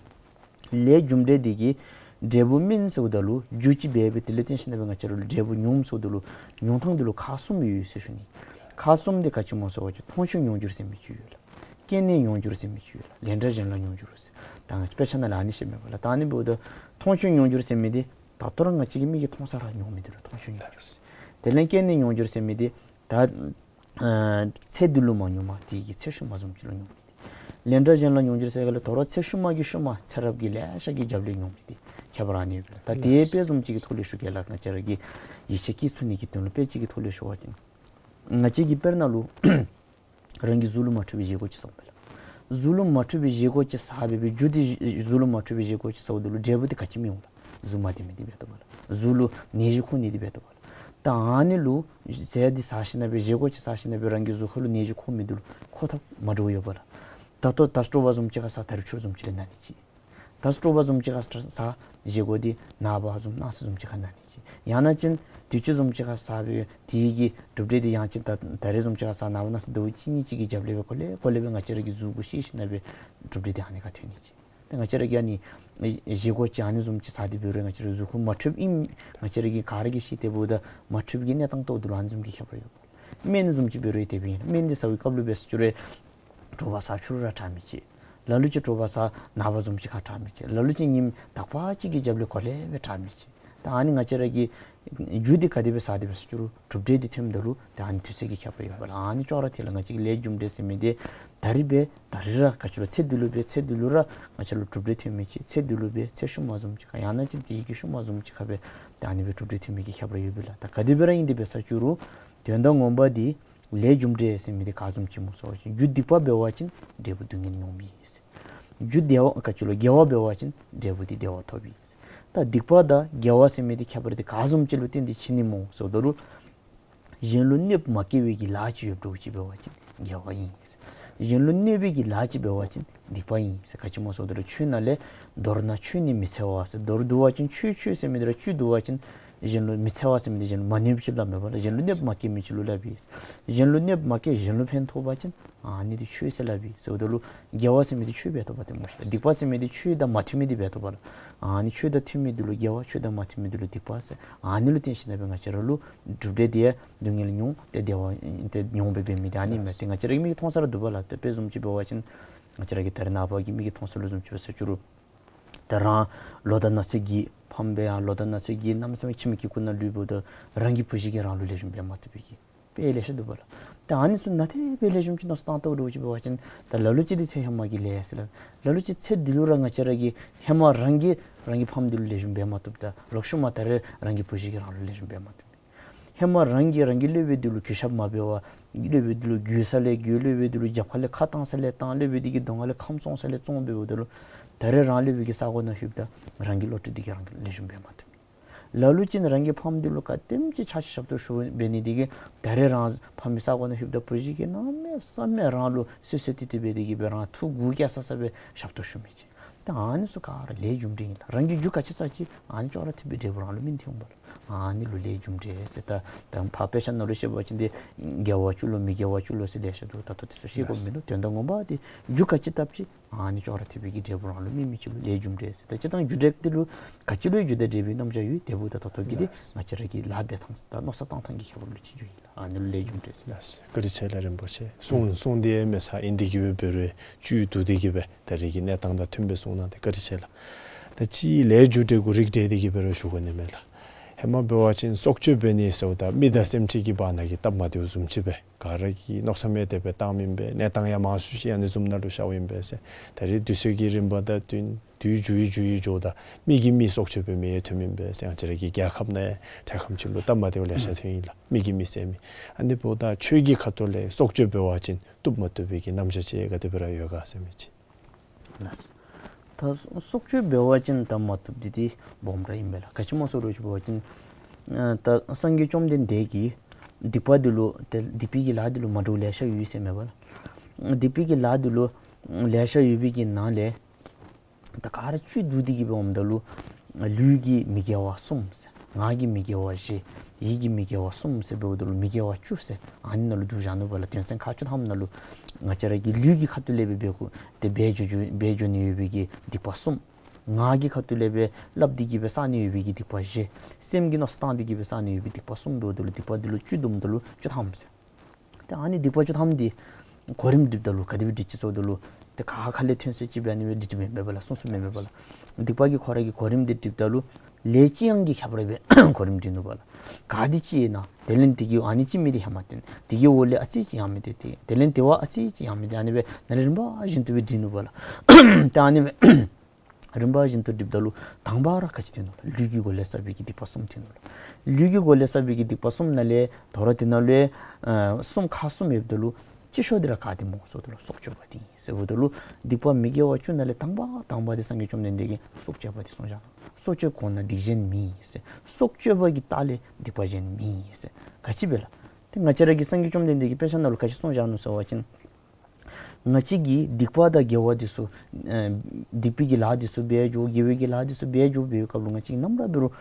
ལས་རྒྱུ་འབྲས་དེ་གིས་འབྲས་བུ་སྨིན་ཟེརཝ་ད་ལུ་རྒྱུ་ཅིག་འབད་སྦེ་དེ་ལས་བརྟེན་ཞིན་ན་སྦེ་ང་བཅས་ར་ལུ་འབྲས་བུ་མྱོངམ་ཟེརཝ་ད་ལུ་མྱོང་ཐངས་དེ་ལུ་ཁག་གསུམ་ཡོད་ཟེར་ཞུ་ནི། ཁག་གསུམ་དེ་ག་ཅི་སྨོ་ཟེར་བ་ཅིན་མཐོང་ཆོས་མྱོང་འགྱུར་ཟེར་མི་ཅིག་ཡོད་ལགས། སྐྱེས་ནས་མྱོང་འགྱུར་ཟེར་མི་ཅིག་ཡོད་ལགས། ལན་གྲངས་གཞན་ལ་མྱོང་འགྱུར་ཟེར། ད་ང་བཅས་དཔེ་ཆ་ནང་ལས་ཨ་ནི་བཤད་མས་པ་ལགས། ད་ཨ་ནི་འབདཝ་ད་མཐོང་ཆོས་མྱོང་འགྱུར་ཟེར་མི་དེ་ད་ལྟོ་ར་ང་བཅས་ཀྱི་མིག་གིས་མཐོང་ས་ར་མྱོང་མི་དེ་ལུ་མཐོང་ཆོས་མྱོང་འགྱུར་ཟེར། དེ་ལས་སྐྱེས་ནས་མྱོང་འགྱུར་ཟེར་མི་དེ་ད་ཨ་ཚེ་འདི་ལུ་མ་མྱོངམ་དེ་གི་ཚེ་ཤུལ་མ་བཟུམ་ཅིག་ལུ་མྱོང་མི་དེ། ལན་གྲངས་གཞན་ལ་མྱོང་འགྱུར་ཟེར་ག་ལས་དོ་རུང་ཚེ་ཤུལ་མ་གི་ཤུལ་མ་ཚེ་རབས་ཀྱི་ལེ་ཤ་གི་རྒྱབ་ལས་མྱོང་མི་དེ་ཁྱད་པར་ཨ་ནི་ཡོད་པས་ལགས། ད་དེ་དཔེ་བཟུམ་ཅིག་གི་ཐོག་ལས་ཞུ་གེ་ལགས། ང་བཅས་ར་གིས་ཡིད་ཆེས་བསྐྱེད་ཚུགས་ནི་གི་དོན་ལུ་དཔེ་ཅིག་གི་ཐོག་ལས་ཞུ་བ་ཅིན་ང་བཅས་ཀྱིས་དཔེར་ན་ལུ་རང་གི་གཟུགས་ལུ་མ་འཕྲོད་པའི་བཞེས་སྒོ་ཅིག་བཟའཝ་མས་ལགས། གཟུགས་ལུ་མ་འཕྲོད་པའི་བཞེས་སྒོ་ཅིག་བཟའ་སྦེ་སྦེ་རྒྱུ་དེ་གཟུགས་ལུ་མ་འཕྲོད་པའི་བཞེས་སྒོ་ཅིག་བཟའཝ་ད་ལུ་འབྲས་བུ་དེ་ག་ཅི་སྨིན་འོང་ལགས། གཟུགས་མ་བདེ་མི་དེ་འབད་དོ་པ་ལགས། གཟུགས་ལུ་ནད་གཞི་འཁོར་ནི་དེ་འབད་དོ་པ་ལགས། ད་ཨ་ནི་ལུ་ཟས་འདི་བཟའ་ཞིན་ན་སྦེ་བཞེས་སྒོ་ཅིག་བཟའ་ཞིན་ན་སྦེ་རང་གི་གཟུགས་ཁ་ལུ་ནད་གཞི་འཁོར་མི་དེ་ལུ་འཁོར་ཐབས་མ་འདྲཝ་ཡོད་པ་ལགས། ད་ལྟོ་ད་དྲོ་པ་བཟུམ་ཅིག་ཁར་བཟའ་ད་རིས་ཕྱི་རུ་བཟུམ་ཅིག་ལས་ན་ནི་ཅིག། ད་དྲོ་པ་བཟུམ་ཅིག་ཁར་བཟའ་བཞེས་སྒོ་འདི་ནངས་པ་བཟུམ་གནངས་ཚེ་བཟུམ་ཅིག་ཁར་ན་ནི་ཅིག། ཡང་ན་ཅིན་དུས་ཅི་བཟུམ་ཅིག་ཁར་བཟའ་སྦེ་དེ་གི་གྲུབ་འབྲས་དེ་ཡང་ཅིན་ད་ད་རིས་བཟུམ་ཅིག་ཁར་བཟའ་ནངས་པ་གནངས་ཚེ་ཟླཝ་གཅིག་གཉིས་ཅིག་གི་རྒྱབ་ལས་སྦེ་གོ་ལེ་གོ་ལེ་སྦེ་ང་བཅས་ར་གི་གཟུགས་པོ་ཤེས་ཞིན་ན་སྦེ་གྲུབ་འབྲས་དེ་ཨ་ནི་ཁར་ཐོན་ནི་ཅིག། ད་ང་བཅས་ར་གིས་ཨ་ནི་བཞེས་སྒོ་ཅིག་ཨ་ནི་བཟུམ་ཅིག་བཟའ་སྟེ་འབད་རུང་ང་བཅས་ར་གཟུགས་ཁར་མ་འཕྲོདཔ་ཨིནམ་ང་བཅས་ར་གིས་ག་ར་གིས་ཤེས། དེ་འབདཝ་ད་མ་འཕྲོད་པའི་གི་གནས་སྟངས་ཐོག་དེ་ལུ་ཨ་ནི་བཟུམ་གྱི་ཁྱད་པར་ཡོད་པ། སྨན་བཟུམ་ཅིག་འབད་རུང་དེ་སྦེ་ཨིན། སྨན་འདི་ཟ་བའི་སྐབས་ལུ་འབད་ཟེར་ཞུ་རུང་དྲོ་པ་བཟའ་ཕྱི་རུ་ར་དྲག་མི་ཅིག། ལ་ལུ་ཅིག་དྲོ་པ་བཟའ་ནངས་པ་བཟུམ་ཅིག་ཁར་དྲག་མི་ཅིག། ལ་ལུ་ཅིག་ཉིནམ་དག་པ་ཅིག་གི་རྒྱབ་ལས་གོ་ལེ་སྦེ་དྲག་མི་ཅིག། ད་ཨ་ནི་ང་བཅས་ར་གིས་རྒྱུ་འདི་ག་དེ་སྦེ་བཟའ་སྟེ་འབད་ཟེར་ཞུ་རུང་གྲུབ་འབྲས་འདི་ཐོནམ་ད་ལུ་ད་ཨ་ནི་དུས་ཚོད་ཀྱི་ཁྱད་པར་ཡོད་པ་ལགས། ཨ་ནི་ཅོག་ར་འཐད་ལགས། ང་བཅས་ཀྱི་ལས་རྒྱུ་འབྲས་ཟེར་མི་འདི་ད་རིས་འབད་ད་རིས་ར་ག་ཅི་ལོ་ཚེ་འདི་ལུ་འབད་ཚེ་འདི་ལུ་ར་ང་བཅས་ལུ་གྲུབ་འབྲས་ཐོན་མི་ཅིག། ཚེ་འདི་ལུ་འབད་ཚེ་ཤུལ་མ་བཟུམ་ཅིག་ཁར་ཡང་ན་ཅིན་དེ་གི་ཤུལ་མ་བཟུམ་ཅིག་ཁར་འབད་ད་ཨ་ནི་སྦེ་གྲུབ་འབྲས་ཐོན་མི་གི་ཁྱད་པར་ཡོད་པས་ལགས། ད་ག་དེ་སྦེ་ར་ཨིན་ཏེ་འབད་ཟེར་ཞུ་རུང་དོན་དག་ངོ་མ་འདི་ལས་རྒྱུ་འབྲས་ཟེར་མི་འདི་ག་བཟུམ་ཅིག་སྨོ་ཟེར་བ་ཅིན་རྒྱུ་སྡིག་པ་འབད་བ་ཅིན་འབྲས་བུ་སྡུག་བསྔལ་མྱོང་མི་ཨིན། རྒྱུ་བདེ་བ་ག་ཅི་ལོ་དགེ་བ་འབད་བ་ཅིན་འབྲས་བུ་འདི་བདེ་བ་ཐོབ་ཨིན། ད་སྡིག་པ་དང་དགེ་བ་ཟེར་མི་འདི་ཁྱད་པར་འདི་ག་བཟུམ་ཅིག་ལུ་བརྟེན་ཏེ་ཕྱེ་ནི་སྨོ་ཟེརཝ་ད་ལུ་གཞན་ལུ་གནོདཔ་མ་བཀལ་བའི་གི་ལཱ་ཅིག་ཡོདཔ་འདྲཝ་ཅིག་འབད་བ་ཅིན་དགེ་བ་ཨིན། གཞན་ལུ་གནོད་པའི་གི་ལཱ་ཅིག་འབད་བ་ཅིན་སྡིག་པ་ཨིན་ཟེར། ག་ཅི་སྨོ་ཟེརཝ་ད་ལུ་ཆོས་ནང་ལས་མདོར་ན་ཆོས་ནི་མི་འཚེ་བ་ཟེར། མདོར་བསྡུ་བ་ཅིན་ཆོས་ཆོས་ཟེར་མི་འདི་ར་ཆོས་བསྡུ་བ་ཅིན་གཞན་ལུ་མི་འཚེ་བ་ཟེར་མི་འདི་གཞན་ལུ་མ་གནོད་པ་ཅིག་ལུ་སླབ་མས་པ་ལགས། གཞན་ལུ་གནོདཔ་མ་བཀལ་མི་ཅིག་ལུ་སླབ་ཨིན། གཞན་ལུ་གནོདཔ་མ་བཀལ་གཞན་ལུ་ཕན་ཐོགས་པ་ཅིན་ཨ་ནི་འདི་ཆོས་ཟེར་སླབ་ཨིན་ཟེརཝ་ད་ལུ་དགེ་བ་ཟེར་མི་འདི་ཆོས་འབད་དོ་བ་ཏེ་སྨོ་ཤིག། སྡིག་པ་ཟེར་མི་འདི་ཆོས་དང་མ་མཐུན་མི་འདི་འབད་དོ་བ་ལགས། ཨ་ནི་ཆོས་དང་མཐུན་མི་འདི་ལུ་དགེ་བ་ཆོས་དང་མ་མཐུན་མི་འདི་ལུ་སྡིག་པ་ཟེར། ཨ་ནི་ལུ་བརྟེན་ཞིན་ན་སྦེ་ང་བཅས་ར་ལུ་གྲུབ་འབྲས་འདི་ཡང་སྡུག་བསྔལ་མྱོང་ཏེ་བདེ་བ་ཏེ་མྱོང་སྦེ་འབད་མི་འདི་ཨ་ནི་མས། ཏེ་ང་བཅས་ར་གི་མིག་གིས་མཐོང་ས་ར་འདུག་པ་ལགས། ཏེ་དཔེ་བཟུམ་ཅིག་འབད་བ་ཅིན་ང་བཅས་ར་གི་ད་རིས་ནངས་པ་གི་མིག་གིས་མཐོང་ས་ལུ་བཟུམ་ཅིག་འབད་ཟེར་ཞུ་རུང་ད་རང་ལོ་དང་ན་ཚོད་ཀྱིས་ཕམ་སྦེ་ཡང་ལོ་དང་ན་ཚོད་ཀྱིས་གནམ་མེད་ས་མེད་ཁྱིམ་གྱི་ཁུག་ནང་ལུས་འབདཝ་ད་རང་གི་བུ་གཞི་གིས་རང་ལུ་ལེགས་ཤོམ་འབད་མ་བཏུབ་པའི་གི་དཔེ་ལེ་ཤ་འདུག་པ་ལགས། ད་ཨ་ནི་ཚུ་ནང་དེ་སྦེ་ལེགས་ཤོམ་ཅིག་མནོ་བསམ་བཏང་བལྟཝ་འདྲཝ་ཅིག་འབད་བ་ཅིན་ད་ལ་ལུ་ཅིག་འདི་ཚེ་ཧེ་མ་གི་ལས་ཟེར་ལགས། ལ་ལུ་ཅིག་ཚེ་འདི་ལུ་ར་ང་བཅས་ར་གིས་ཧེ་མ་རང་གིས་རང་གི་ཕམ་འདི་ལུ་ལེགས་ཤོམ་འབད་མ་བཏུབ། ད་ལོག་ཤུལ་མ་ད་རིས་རང་གི་བུ་གཞི་གིས་རང་ལུ་ལེགས་ཤོམ་འབད་མ་བཏུབ། ཧེ་མ་རང་གིས་རང་གི་སློབ་དཔོན་འདི་ལུ་གུས་ཞབས་མ་འབད་བར་སློབ་དཔོན་འདི་ལུ་རྒོལ་ས་ལས་རྒོལ། སློབ་དཔོན་འདི་ལུ་རྒྱབ་ཁ་ལས་ཁ་བཏང་ས་ལས་བཏང་། སློབ་དཔོན་འདི་གི་གདོང་ཁ་ལས་ཁམས་བཙོང་ས་ལས་བཙོང་འབདཝ་ད་ལུ་ད་རིས་རང་སློབ་དཔོན་གྱི་ས་གོ་ནང་ལྷོདཔ་ད་རང་གི་བློ་གྲོས་འདི་གིས་རང་ལུ་ལེགས་ཤོམ་འབད་མ་བཏུབ། ལ་ལུ་ཅིག་ནི་རང་གི་ཕམ་འདི་ལུ་ག་དེམ་ཅིག་ཕྱག་ཕྱི་ཞབས་ཏོག་ཞུ་འབད་ནི་འདི་གིས་ད་རིས་རང་ཕམ་གྱི་ས་གོ་ནང་ལྷོདཔ་ད་བུ་གཞི་གིས་གནམ་མེད་ས་མེད་རང་ལུ་བསོད་བསོད་ཏི་ཏི་འབད་དེ་གིས་སྦེ་རང་ཐུགས་མགུ་སྐྱེ་ས་ས་སྦེ་ཞབས་ཏོག་ཞུ་མི་ཅིག། ད་ཨ་ནི་ཚུ་ག་ར་ལས་རྒྱུ་འབྲས་ཨིན་ལགས། རང་གིས་རྒྱུ་ག་ཅི་བསགས་ཅི་ཨ་ནི་ཅོག་ར་འཐདཔ་སྦེ་འབྲས་བུ་རང་ལུ་སྨིན་ཏེ་འོང་པ་ལགས། ཨ་ནི་ལུ་ལས་རྒྱུ་འབྲས་ཟེར། ད་ད་ཕར་དཔེ་ཆ་ནང་ལུ་བཤད་པ་ཅིན་ཏེ་དགེ་བ་བཅུ་ལོ་མི་དགེ་བ་བཅུ་ལོ་ཟེར་ལེ་ཤ་འདུག། ད་ལྟོ་དེ་ཚུ་བཤད་དགོཔ་མིན་འདུག། དོན་དག་ངོ་མ་འདི་རྒྱུ་ག་ཅི་བཏབ་ཅི་ཨ་ནི་ཅོག་ར་འཐདཔ་གི་འབྲས་བུ་རང་ལུ་སྨིན་མི་ཅིག་ལུ་ལས་རྒྱུ་འབྲས་ཟེར། ད་སྤྱིར་བཏང་རྒྱུ་འབྲས་འདི་ལུ་ག་ཅི་ལུ་ཡང་རྒྱུ་དང་འབྲས་བུའི་རྣམ་གཞག་ཡོད། དེ་འབདཝ་ད་ད་ལྟོ་གི་འདི་ང་བཅས་ར་གི་ལཱ་འབད་ཐངས་ད་མནོ་བསམ་བཏང་ཐངས་ཀྱི་ཁྱད་པར་ལུ་ཅིག་འགྱོཝ་ཨིན་ལགས། ཨ་ནི་ལུ་ལས་རྒྱུ་འབྲས་ཟེར། ལགས་སོ། བཀའ་དྲིན་ཆེ་ལགས་རིན་པོ་ཆེ། གསུང་གསུང་སྟེ་མེད་ས་ཨིན། དེ་གིས་འབད་རུང་བཅུད་བསྡུ་སྟེ་གིས་སྦེ་ད་རེས་ཀྱི་གནས་སྟངས་དང་མཐུནམ་སྦེ་གསུངས་གནང་སྟེ་བཀའ་དྲིན་ཆེ་ལགས། ད་ཅི་ལས་རྒྱུ་འབྲས་གུ་རིགས་བསྒྲེས་ཏེ་གིས་འབད་རུང་ཞུ་དགོ་ནི་མས་ལགས། ཧེ་མ་འབད་བ་ཅིན་སྲོག་གཅོད་འབད་ནི་ཟེརཝ་ད་མི་དང་སེམས་ཅན་གྱི་བར་ན་གི་སྟབས་མ་བདེཝ་བཟུམ་ཅིག་སྦེ་ག་ར་གིས་མནོ་བསམ་ཡང་དེ་སྦེ་བཏངམ་ཨིན་པས། གནས་སྟངས་ཡང་མང་སུ་ཅིག་ཨ་ནི་བཟུམ་ནང་ལུ་ཤརཝ་ཨིན་པས་ཟེར། ད་རེས་དུས་ཚོད་ཀྱི་རིམ་པ་དང་བསྟུན་དུས་འགྱུར་བའི་འགྱུར་བའི་འགྱོཝ་ད་མི་གིས་མི་སྲོག་གཅོད་འབད་མི་ཡང་ཐོནམ་ཨིན་པས་ཟེར། ང་བཅས་ར་གི་རྒྱལ་ཁབ་ནང་ཡང་འཕྲལ་ཁམས་ཅིག་ལུ་སྟབས་མ་བདེཝ་ལེ་ཤ་ཐོན་ཡི་ལགས། མི་གིས་མི་བསད་མི། ཨ་ནི་འབདཝ་ད་ཆོས་ཀྱི་ཁ་ཐུག་ལས་སྲོག་གཅོད་འབད་བ་ཅིན་བཏུབ་མ་བཏུབ་པའི་གི་རྣམ་གཞག་ཅིག་ག་དེ་སྦེ་ར་ཡོད་ག་ཟེར་མི་ཅིག། ད་སྲོག་གཅོད་འབད་བ་ཅིན་ད་མ་བཏུབ་འདི་འདི་སྦོམ་ར་ཨིན་པས་ལགས། ག་ཅི་སྨོ་ཟེར་བ་ཅིན་ཨ་ད་སངས་རྒྱས་བཅོམ་ལྡན་འདས་ཀྱིས་སྡིག་པ་འདི་ལུ་ཏེ་སྡིག་པའི་གི་ལཱ་འདི་ལུ་མ་འདྲཝ་ལེ་ཤ་ཡོད་ཟེར་མས་པ་ལགས། སྡིག་པའི་གི་ལཱ་འདི་ལུ་ལེ་ཤ་ཡོད་པའི་གི་ནང་ལས་ད་ག་ར་བཅུད་བསྡུ་སྟེ་གིས་སྦེ་འོངམ་ད་ལུ་ལུས་ཀྱི་མི་དགེ་བ་གསུམ་ཟེར། ངག་གི་མི་དགེ་བ་བཞི། ཡིད་ཀྱི་མི་དགེ་བ་གསུམ་ཟེར་འབདཝ་ད་ལུ་མི་དགེ་བ་བཅུ་ཟེར་ཨ་ནི་ནང་ལུ་བསྡུ་བཞག་ནུག་པ་ལགས། དོན་ཚན་ཁག་བཅུ་ཐམ་ནང་ལུ་ང་བཅས་ར་གི་ལུས་ཀྱི་ཁ་ཐུག་ལས་སྦེ་འབད་དགོ་སྟེ་འབད་འགྱོ་འགྱོ་འབད་འགྱོ་ནི་ཡོད་པའི་གི་སྡིག་པ་གསུམ། ངག་གི་ཁ་ཐུག་ལས་སྦེ་སླབ་སྟེ་གིས་སྦེ་བསག་ནི་ཡོད་པའི་གི་སྡིག་པ་བཞི། སེམས་ཀྱིས་མནོ་བསམ་བཏང་སྟེ་གིས་སྦེ་བསག་ནི་ཡོད་པའི་སྡིག་པ་གསུམ་འབདཝ་ད་ལུ་སྡིག་པ་འདི་ལུ་བཅུད་བསྡུཝ་ད་ལུ་བཅུ་ཐམ་ཟེར། ཏེ་ཨ་ནི་སྡིག་པ་བཅུ་ཐམ་འདི་གོ་རིམ་སྒྲིགཔ་ད་ལུ་ག་དེ་སྦེ་སྒྲིག་ཅི་ཟེརཝ་ད་ལུ་ཏེ་ག་ཁ་ལས་ཐོན་ས་ཅིག་སྦེ་ཨ་ནི་སྦེ་སྒྲིག་སྒྲིགཔ་མེན་པས་པ་ལགས། གསུངས་གསུངསམ་མེན་པས་པ་ལགས། སྡིག་པ་གི་ཁོ་ར་གི་གོ་རིམ་འདི་སྒྲིགཔ་ད་ལུ་ལས་ཅི་ཡང་གིས་ཁྱབ་པར་སྦེ་གོ་རིམ་སྒྲིག་ནུག་པ་ལགས། ག་འདི་ཅིག་ཨིན་ན་དེ་ལས་དེ་གི་ཨ་ནི་ཅིག་མི་དེ་ཧེ་མ་བཏོན། དེ་གི་འོག་ལས་ཨ་ཙི་ཅིག་ཡང་མི་དེ་དེ་དེ་ལས་དེ་བ་ཨ་ཙི་ཅིག་ཡང་མི་དེ་ཨ་ནི་སྦེ་ནཱ་ལས་རིམ་པ་བཞིན་དུ་སྦེ་སྒྲིག་ནུག་པ་ལགས། ཏེ་ཨ་ནི་སྦེ་རིམ་པ་བཞིན་དུ་སྒྲིགཔ་ད་ལུ་དང་པ་ར་ག་ཅི་ཐོན་ནུག་ལགས། ལུས་ཀྱི་སྒོ་ལས་བསགས་པའི་གི་སྡིག་པ་གསུམ་ཐོན་ནུག་ལགས། ལུས་ཀྱི་སྒོ་ལས་བསགས་པའི་གི་སྡིག་པ་གསུམ་ནང་ལས་དོ་རུང་དེ་ནང་ལུ་ཨ་གསུམ་ཁག་གསུམ་ཡོདཔ་ད་ལུ་སྤྱི་ཤོག་འདི་ར་ག་དེ་སྨོ་ཟེརཝ་ད་ལུ་སྲོག་གཅོད་པ་འདི་ཨིན་ཟེརཝ་ད་ལུ་སྡིག་པ་མི་དགེ་བ་བཅུ་ནང་ལས་དང་པ་དང་པ་འདི་སངས་རྒྱས་བཅོམ་ལྡན་འདས་ཀྱིས་སྲོག་གཅོད་པ་འདི་གསུངས་བཞག་ནུག། སྲོག་གཅོད་གོང་ན་སྡིག་གཞན་མེད་ཟེར། སྲོག་གཅོད་པ་གི་ལྟག་ལས་སྡིག་པ་གཞན་མེད་ཟེར། ག་ཅི་སྦེ་ལགས། ཏེ་ང་བཅས་ར་གི་སངས་རྒྱས་བཅོམ་ལྡན་འདས་ཀྱིས་དཔེ་ཆ་ནང་ལུ་ག་ཅི་གསུངས་བཞག་ནུག་ཟེར་བ་ཅིན་ང་བཅས་ཀྱིས་སྡིག་པ་དང་དགེ་བ་འདི་ཚུ་ཨ་སྡིག་པའི་གི་ལཱ་འདི་ཚུ་འབད་འགྱོ་དགེ་བའི་གི་ལཱ་འདི་ཚུ་འབད་འགྱོ་བའི་སྐབས་ལུ་ང་བཅས་ནམ་ར་འབད་རུང་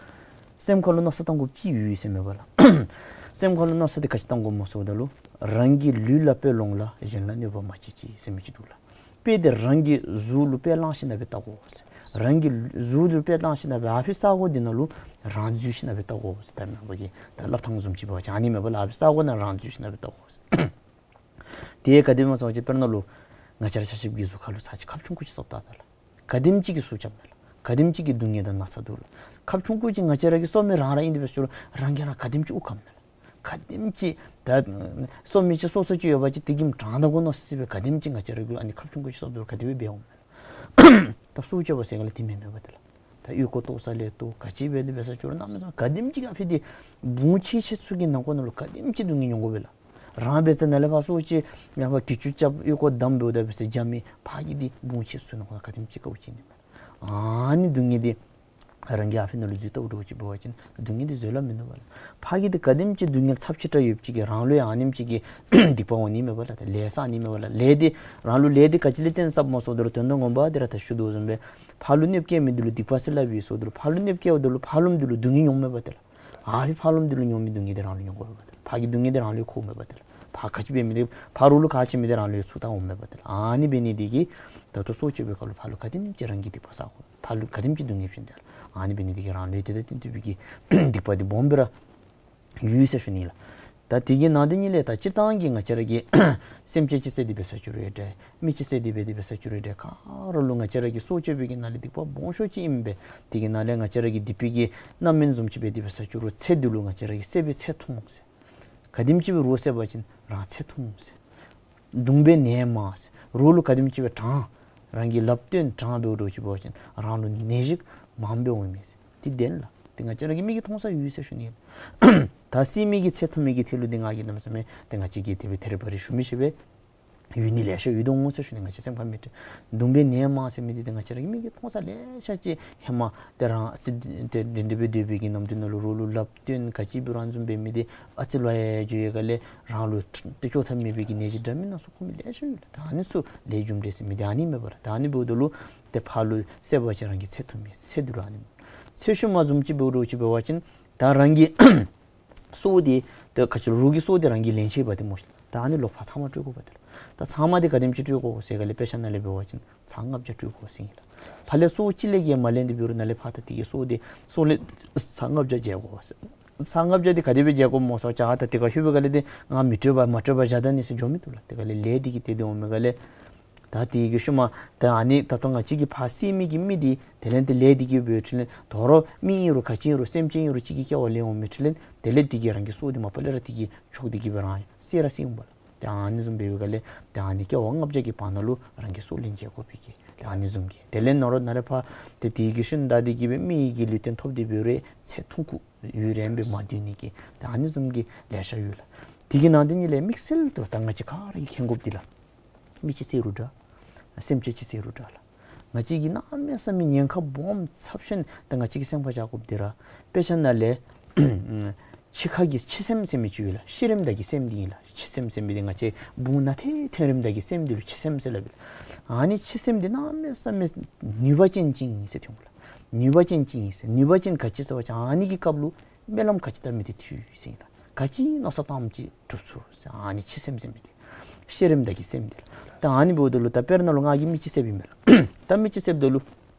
སེམས་ཁ་ལུ་མནོ་བསམ་བཏང་དགོཔ་ཅིག་ཡོད་ཟེར་མས་པ་ལགས། སེམས་ཁ་ལུ་མནོ་བསམ་འདི་ག་ཅི་བཏང་དགོཔ་སྨོ་ཟེརཝ་ད་ལུ་རང་གི་ལུས་ལ་དཔེ་ལོངས་ལ། གཞན་ལ་གནོད་པ་མ་བྱེད་ཅིག་ཟེར་མི་ཅིག་འདུག་ལགས། དཔེ་འདི་རང་གི་གཟུགས་ལུ་དཔེ་བླངས་ཞིནམ་ལས་སྦེ་བལྟ་དགོ་ཟེར། རང་གི་གཟུགས་ལུ་དཔེ་བླངས་ཞིནམ་ལས་སྦེ་ཨ་ཕི་ས་གོ་འདི་ནང་ལུ་རང་འཛུལ་ཞིནམ་ལས་སྦེ་བལྟ་དགོ་ཟེར། དཔེར་ན་ང་བཅས་ཀྱི་ད་སླབ་ཐངས་བཟུམ་ཅིག་འབད་བ་ཅིན་ཨ་ནི་མས་པ་ལགས། ཨ་ཕི་ས་གོ་ནང་རང་འཛུལ་ཞིནམ་ལས་སྦེ་བལྟ་དགོ་ཟེར། དེ་ག་དེ་སྨོ་ཟེར་བ་ཅིན་དཔེར་ན་ལུ་ང་བཅས་ར་ཆ་ཁྱབ་ཀྱི་གཟུགས་ཁ་ལུ་ཚར་ཅིག་ཁབ་ཆུང་ཀུ་ཅིག་བཙུགས་བལྟ་ད་ལགས། ག་དེམ་ཅིག་གི་སྲོག་སྐྱབས་མས་ལགས། ག་དེམ་ཅིག་གི་སྡུག་བསྔལ་དང་ན་ཚ་འདུག་ལགས། ཁབ་ཆུང་ཀུ་ཅིག་ང་བཅས་ར་གིས་གསོ་མི་རང་ར་ཨིན། དེ་འབད་ཟེར་རུང་རང་གིས་ར་ག་དེམ་ཅིག་དབུགས་ཁམས་མས་ལགས། ག་དེམ་ཅིག་ད་གསོ་མི་ཅིག་གསོ་ས་ཅིག་ཡོད་པ་ཅིན་དེ་གིས་དྲང་ད་དགོ་མནོ་སི་སི་སྦེ་ག་དེམ་ཅིག་ང་བཅས་ར་གིས་ཨ་ནི་ཁབ་ཆུང་ཀུ་ཅིག་གསོཝ་ད་ག་དེ་སྦེ་འབད་འོང་མས་ལགས། ད་སྲོག་སྐྱབས་པ་ཟེར་ག་ལས་དེ་མེན་མས་པ་ཏེ་ལགས། ད་ཨོལ་ཀོ་བཏོག་ས་ལས་བཏོག་ག་ཅི་འབད་དེ་འབད་ས་ཅིག་རུང་གནམ་མེད་ས་མེད་ག་དེམ་ཅིག་ཨ་ཕི་འདི་བུང་ཆེ་ཆེ་ཚུ་གི་ནང་འཁོད་ནང་ལུ་ག་དེམ་ཅིག་སྡུག་བསྔལ་མྱོང་དགོ་པས་ལགས། རང་འབད་ས་ནཱ་ལས་ཕར་སྲོག་ཅིག་ཡང་ཕར་གྱི་ཅུང་རྐྱབ་ཨོལ་ཀོ་བསྡམ་འབདཝ་ད་འབད་ས་རྒྱ་མི་ཕར་གི་འདི་བུང་ཆེ་ཚུ་ནང་འཁོད་ག་དེམ་ཅིག་དཀའཝ་སྤྱད་ནི་མས། ཨ་ནི་སྡུག་བསྔལ་འདི་རང་གིས་ཨ་ཕི་ནང་ལུ་འཛུལ་བལྟཝ་འདྲཝ་ཅིག་འབད་བ་ཅིན་སྡུག་བསྔལ་འདི་བཟོད་གླགས་མིན་འདུག་པ་ལགས། ཕར་གི་འདི་ག་དེམ་ཅིག་སྡུག་བསྔལ་ཚབས་ཆེ་དྲགས་ཡོདཔ་ཅིག་གིས་རང་ལུ་ཡང་ཨ་ནེམ་ཅིག་གི་སྡིག་པ་འོང་ནི་མས་པ་ལགས། ད་ལས་བསགས་ནི་མས་པ་ལགས། ལས་འདི་རང་ལུ་ལས་འདི་ག་ཅི་ལས་བརྟེན་བསགསཔ་སྨོ་ཟེརཝ་ད་ལུ་དོན་དག་ངོ་མ་འདི་ར་ད་ཞུ་དོ་བཟུམ་སྦེ་ཕར་ལུ་གནོདཔ་བཀལ་མི་འདི་ལུ་སྡིག་པ་ཟེར་སླབ་ཨིན་ཟེརཝ་ད་ལུ་ཕར་ལུ་གནོདཔ་བཀལཝ་ད་ལུ་ཕར་ལུ་འདི་ལུ་སྡུག་བསྔལ་མྱོངམ་མས་པ་ཏེ་ལགས། ཨ་ཕི་ཕར་ལུ་འདི་ལུ་མྱོང་མི་སྡུག་བསྔལ་འདི་རང་ལུ་མྱོང་དགོ་པས་ཏེ་ལགས། ཕར་གྱི་སྡུག་བསྔལ་འདི་རང་ལུ་འཁོརཝ་མས་པ་ཏེ་ལགས། ཕར་ག་ཅི་འབད་མི་འདི་ཕར་རོགས་ལུ་ག་ཅི་མི་འདི་རང་ལུ་ཚུར་ལྟ་འོངམ་མས་པ་ཏེ་ལགས། ཨ་ནི་འབད་ནི་འདི་གིས་ད་ལྟོ་སྲོག་གཅོད་པའི་སྐབས་ལུ་ཕར་ལུ་ག་དེམ་ཅིག་རང་གིས་སྡིག་པ་བསག་དགོ། ཕར་ལུ་ག་དེམ་ཅིག་སྡུག་བསྔལ་བྱུང་སྟེ་ལགས། ཨ་ནི་འབད་ནི་འདི་གིས་རང་ལུ་ཡང་དེ་དང་བསྟུན་པའི་གི་སྡིག་པ་འདི་སྦོམ་སྦེ་ར་ཡོད་ཟེར་ཞུ་ནི་ལགས། ད་དེ་གི་ནང་དེ་ཉིད་ལས་ད་སྤྱིར་བཏང་གི་ང་བཅས་ར་གི་སེམས་ཅན་ཅིག་བསད་དེ་འབད་ས་ཅིག་རུང་ཡང་འདྲ། མི་ཅིག་བསད་དེ་འབད་དེ་འབད་ས་ཅིག་རུང་ཡང་འདྲ། ག་ར་ལུ་ང་བཅས་ར་གིས་སྲོག་གཅོད་པའི་གི་ནང་ལས་སྡིག་པ་སྦོམ་ཤོས་ཅིག་ཨིན་པས། དེ་གི་ནང་ལས་ང་བཅས་ར་གི་སྡིག་པའི་གི་རྣམ་སྨིན་བཟུམ་ཅིག་འབད་དེ་འབད་ས་ཅིག་རུང་ཚེ་འདི་ལུ་ང་བཅས་ར་གིས་བསད་པའི་ཚེ་ཐུང་ཟེར། ག་དེམ་ཅིག་སྦེ་རོགས་བསད་པ་ཅིན་རང་ཚེ་ཐུང་ཟེར། གདུང་པའི་ནད་མང་ཟེར། རོགས་ལུ་ག་དེམ་ཅིག་སྦེ་དྲང་། རང་གི་ལགཔ་བཏོན་དྲང་འབདཝ་འདྲཝ་ཅིག་འབད་བ་ཅིན་རང་ལུ་ནད་གཞི་མང་སྦེ་འོང་མས་ཟེར། དེ་བདེན་ལགས། དེ་ང་བཅས་ར་གི་མིག་གིས་མཐོང་ས་ཡོད་ཟེར་ཞུ་ནི། ད་བསད་མི་གི་ཚེ་ཐུང་མི་གི་ཐད་ལུ་འདི་ང་གིས་གནམ་མེད་ས་མེད་དེ་ང་བཅས་ཀྱིས་དེ་སྦེ་ཐེ་རེ་བ་རེ་ཞུ་མི་ཤེས་པས། ཡུལ་ནི་ལེ་ཤ་ཡོད་དོ་འོང་ཟེར་ཞུ་ནི། ང་བཅས་སེམས་ཁར་མི་སྤྲོ། གདུང་བའི་ནད་མང་ཟེར་མི་འདི་ཏེ་ང་བཅས་ར་གི་མིག་གིས་མཐོང་ས་ལེ་ཤ་ཅིག་ཧེ་མ་ཏེ་རང་ཚེ་འདི་འདི་འདྲ་སྦེ་སྡོད་པའི་གི་ནམ་དུས་ནང་ལུ་རོགས་ལུ་སླབ་སྟོན་ག་ཅི་འབད་རུང་ཨ་ནི་བཟུམ་འབད་མི་འདི་ཨ་ཙི་ལུ་ཡང་འགྱོ་བའི་སྒང་ལས་རང་ལུ་ཏེ་བཅོས་ཐབས་མེད་པའི་གི་ནད་གཞི་འདྲ་མིན་སྣ་ཚོགས་ཁོ་མི་ལེ་ཤ་ཡོད་ལགས། ད་ཨ་ནི་ཚུ་ལས་རྒྱུ་འབྲས་ཟེར་མི་འདི་ཨ་ནི་མེན་པ་ལགས། ད་ཨ་ནི་འབདཝ་ད་ལུ་ཏེ་ཕར་ལུ་བསད་པ་ཅིན་རང་གི་ཚེ་ཐུང་མི་ཚེ་འདི་ལུ་ཨ་ནི་ཚེ་ཤུལ་མ་བཟུམ་ཅིག་འབད་རུང་ཅིག་འབད་བ་ཅིན་ད་རང་གི་སྲོག་འདི་ད་ག་ཅི་ལོ་རོགས་ཀྱི་སྲོག་འདི་རང་གིས་ལེན་ཆི་བ་ཏེ་སྨོ་ཤིག། ད་ཨ་ནི་ལོག་ཕར་ཚང་མ་སྤྲོད་དགོ་པ་ཏེ་ལགས། ད་ཚང་མ་འདི་ག་དེམ་ཅིག་སྤྲོད་དགོ་ཟེར་ག་ལས་དཔེ་ཆ་ནང་ལས་འབད་བ་ཅིན་ཚར་ལྔ་བརྒྱ་སྤྲོད་དགོ་ཟེར་ཨིན་ལགས། ཕར་ལས་སྲོག་གཅིག་ལས་ཀྱི་མ་ལེན་ཏེ་འབད་རུང་ནཱ་ལས་ཕར་ད་འདི་གི་སྲོག་འདི་སྲོག་ལེན་ཚར་ལྔ་བརྒྱ་འཇལ་དགོ་ཟེར། ཚར་ལྔ་བརྒྱ་འདི་ག་དེ་སྦེ་འཇལ་དགོཔ་སྨོ་ཟེར་བ་ཅིན་ད་དེ་ཁར་ལྷོད་པའི་སྒང་ལས་ཏེ་ང་མི་སྤྲོད་པར་མ་སྤྲོད་པར་བཞག་ད་ནི་ཟེར་འགྱོ་མི་བཏུབ་ལགས། དེ་སྒང་ལས་ལས་འདི་གིས་ཏེ་འདི་འོང་མི་སྒང་ལས་ད་དེ་གི་ཤུལ་མ་ད་ཨ་ནི་ད་ལྟོ་ང་བཅས་ཀྱིས་ཕར་བསད་མི་གི་མི་འདི་དེ་ལས་ཏེ་ལས་འདི་གིས་འབད་འཕྲོ་ལས་དོ་རུང་མི་ཨིན་རུང་ག་ཅི་ཨིན་རུང་སེམས་ཅན་ཨིན་རུང་གཅིག་གི་སྐྱེ་བ་ལེན་འོང་མི་འཕྲོ་ལས་དེ་ལས་འདི་གིས་རང་གི་སྲོག་འདི་མ་པ་ལས་ར་འདི་གིས་ཆོག་འདི་གིས་སྦེ་རང་བསད་ར་བསད་འོང་པ་ལགས། ཏེ་ཨ་ནི་བཟུམ་འབད་བའི་སྒང་ལས་ཏེ་ཨ་ནི་སྐྱེ་བ་ལྔ་བརྒྱ་གི་བར་ན་ལུ་རང་གི་སྲོག་ལེན་འཇལ་དགོ་པའི་གི་ཏེ་ཨ་ནི་བཟུམ་གྱི་དེ་ལས་ནོར་ནཱ་ལས་ཕར་ཏེ་འདི་གི་ཤུལ་ད་འདི་གིས་སྦེ་མི་གི་ལུས་རྟེན་ཐོབ་སྟེ་འབད་རུང་ཚེ་ཐུང་ཀུ་ཡུན་རིངམོ་སྦེ་མ་སྡོད་ནི་གི་ཏེ་ཨ་ནི་བཟུམ་གྱི་ལེ་ཤ་ཡོད་ལགས། དེ་གི་ནང་དེ་ཉིད་ལས་དམིགས་བསལ་དུ་ད་ང་བཅས་ག་ར་གིས་མཁྱེན་དགོཔ་འདི་ལགས། མི་ཅིག་བསད་རུང་འདྲ། སེམས་ཅན་ཅིག་བསད་རུང་འདྲ་ལགས། ང་བཅས་ཀྱིས་གནམ་མེད་ས་མེད་ཉེན་ཁ་སྦོམ་ཚབས་ཆེན་ད་ང་བཅས་ཀྱིས་སེམས་ཁར་བཞག་དགོཔ་འདི་ར་དཔེ་ཆ་ནང་ལས་འཆི་ཁ་གི་འཆི་སེམས་ཟེར་མི་ཅིག་ཡོད་ལགས། ཤི་རནམ་ད་གི་སེམས་འདི་ཨིན་ལགས། འཆི་སེམས་ཟེར་མི་འདི་ང་བཅས་བུང་ན་ཐེ་ཐོན་རནམ་ད་གི་སེམས་འདི་ལུ་འཆི་སེམས་ཟེར་སླབ་ཨིན་ལགས། ཨ་ནི་འཆི་སེམས་འདི་གནམ་མེད་ས་མེད་ནུས་པ་ཅན་ཅིག་ཨིན་ཟེར་ཐོན་གོ་ལགས། ནུས་པ་ཅན་ཅིག་ཨིན་ཟེར། ནུས་པ་ཅན་ག་ཅི་ཟེར་བ་ཅིན་ཨ་ནི་གི་སྐབས་ལུ་སྨོན་ལམ་ག་ཅི་བཏབ་མི་འདི་འཐུས་ཟེར་ཨིན་ལགས། ག་ཅི་མནོ་བསམ་བཏངམ་ཅིག་འགྲུབ་ཚུགས་ཟེར། ཨ་ནི་འཆི་སེམས་ཟེར་མི་འདི་ཤི་རནམ་ད་གི་སེམས་འདི་ལགས། ད་ཨ་ནི་འབདཝ་ད་ལུ་ད་དཔེར་ན་ལུ་ང་གིས་མི་ཅིག་བསདཔ་ཨིན་མས་ལགས། ད་མི་ཅིག་བསདཔ་ད་ལུ་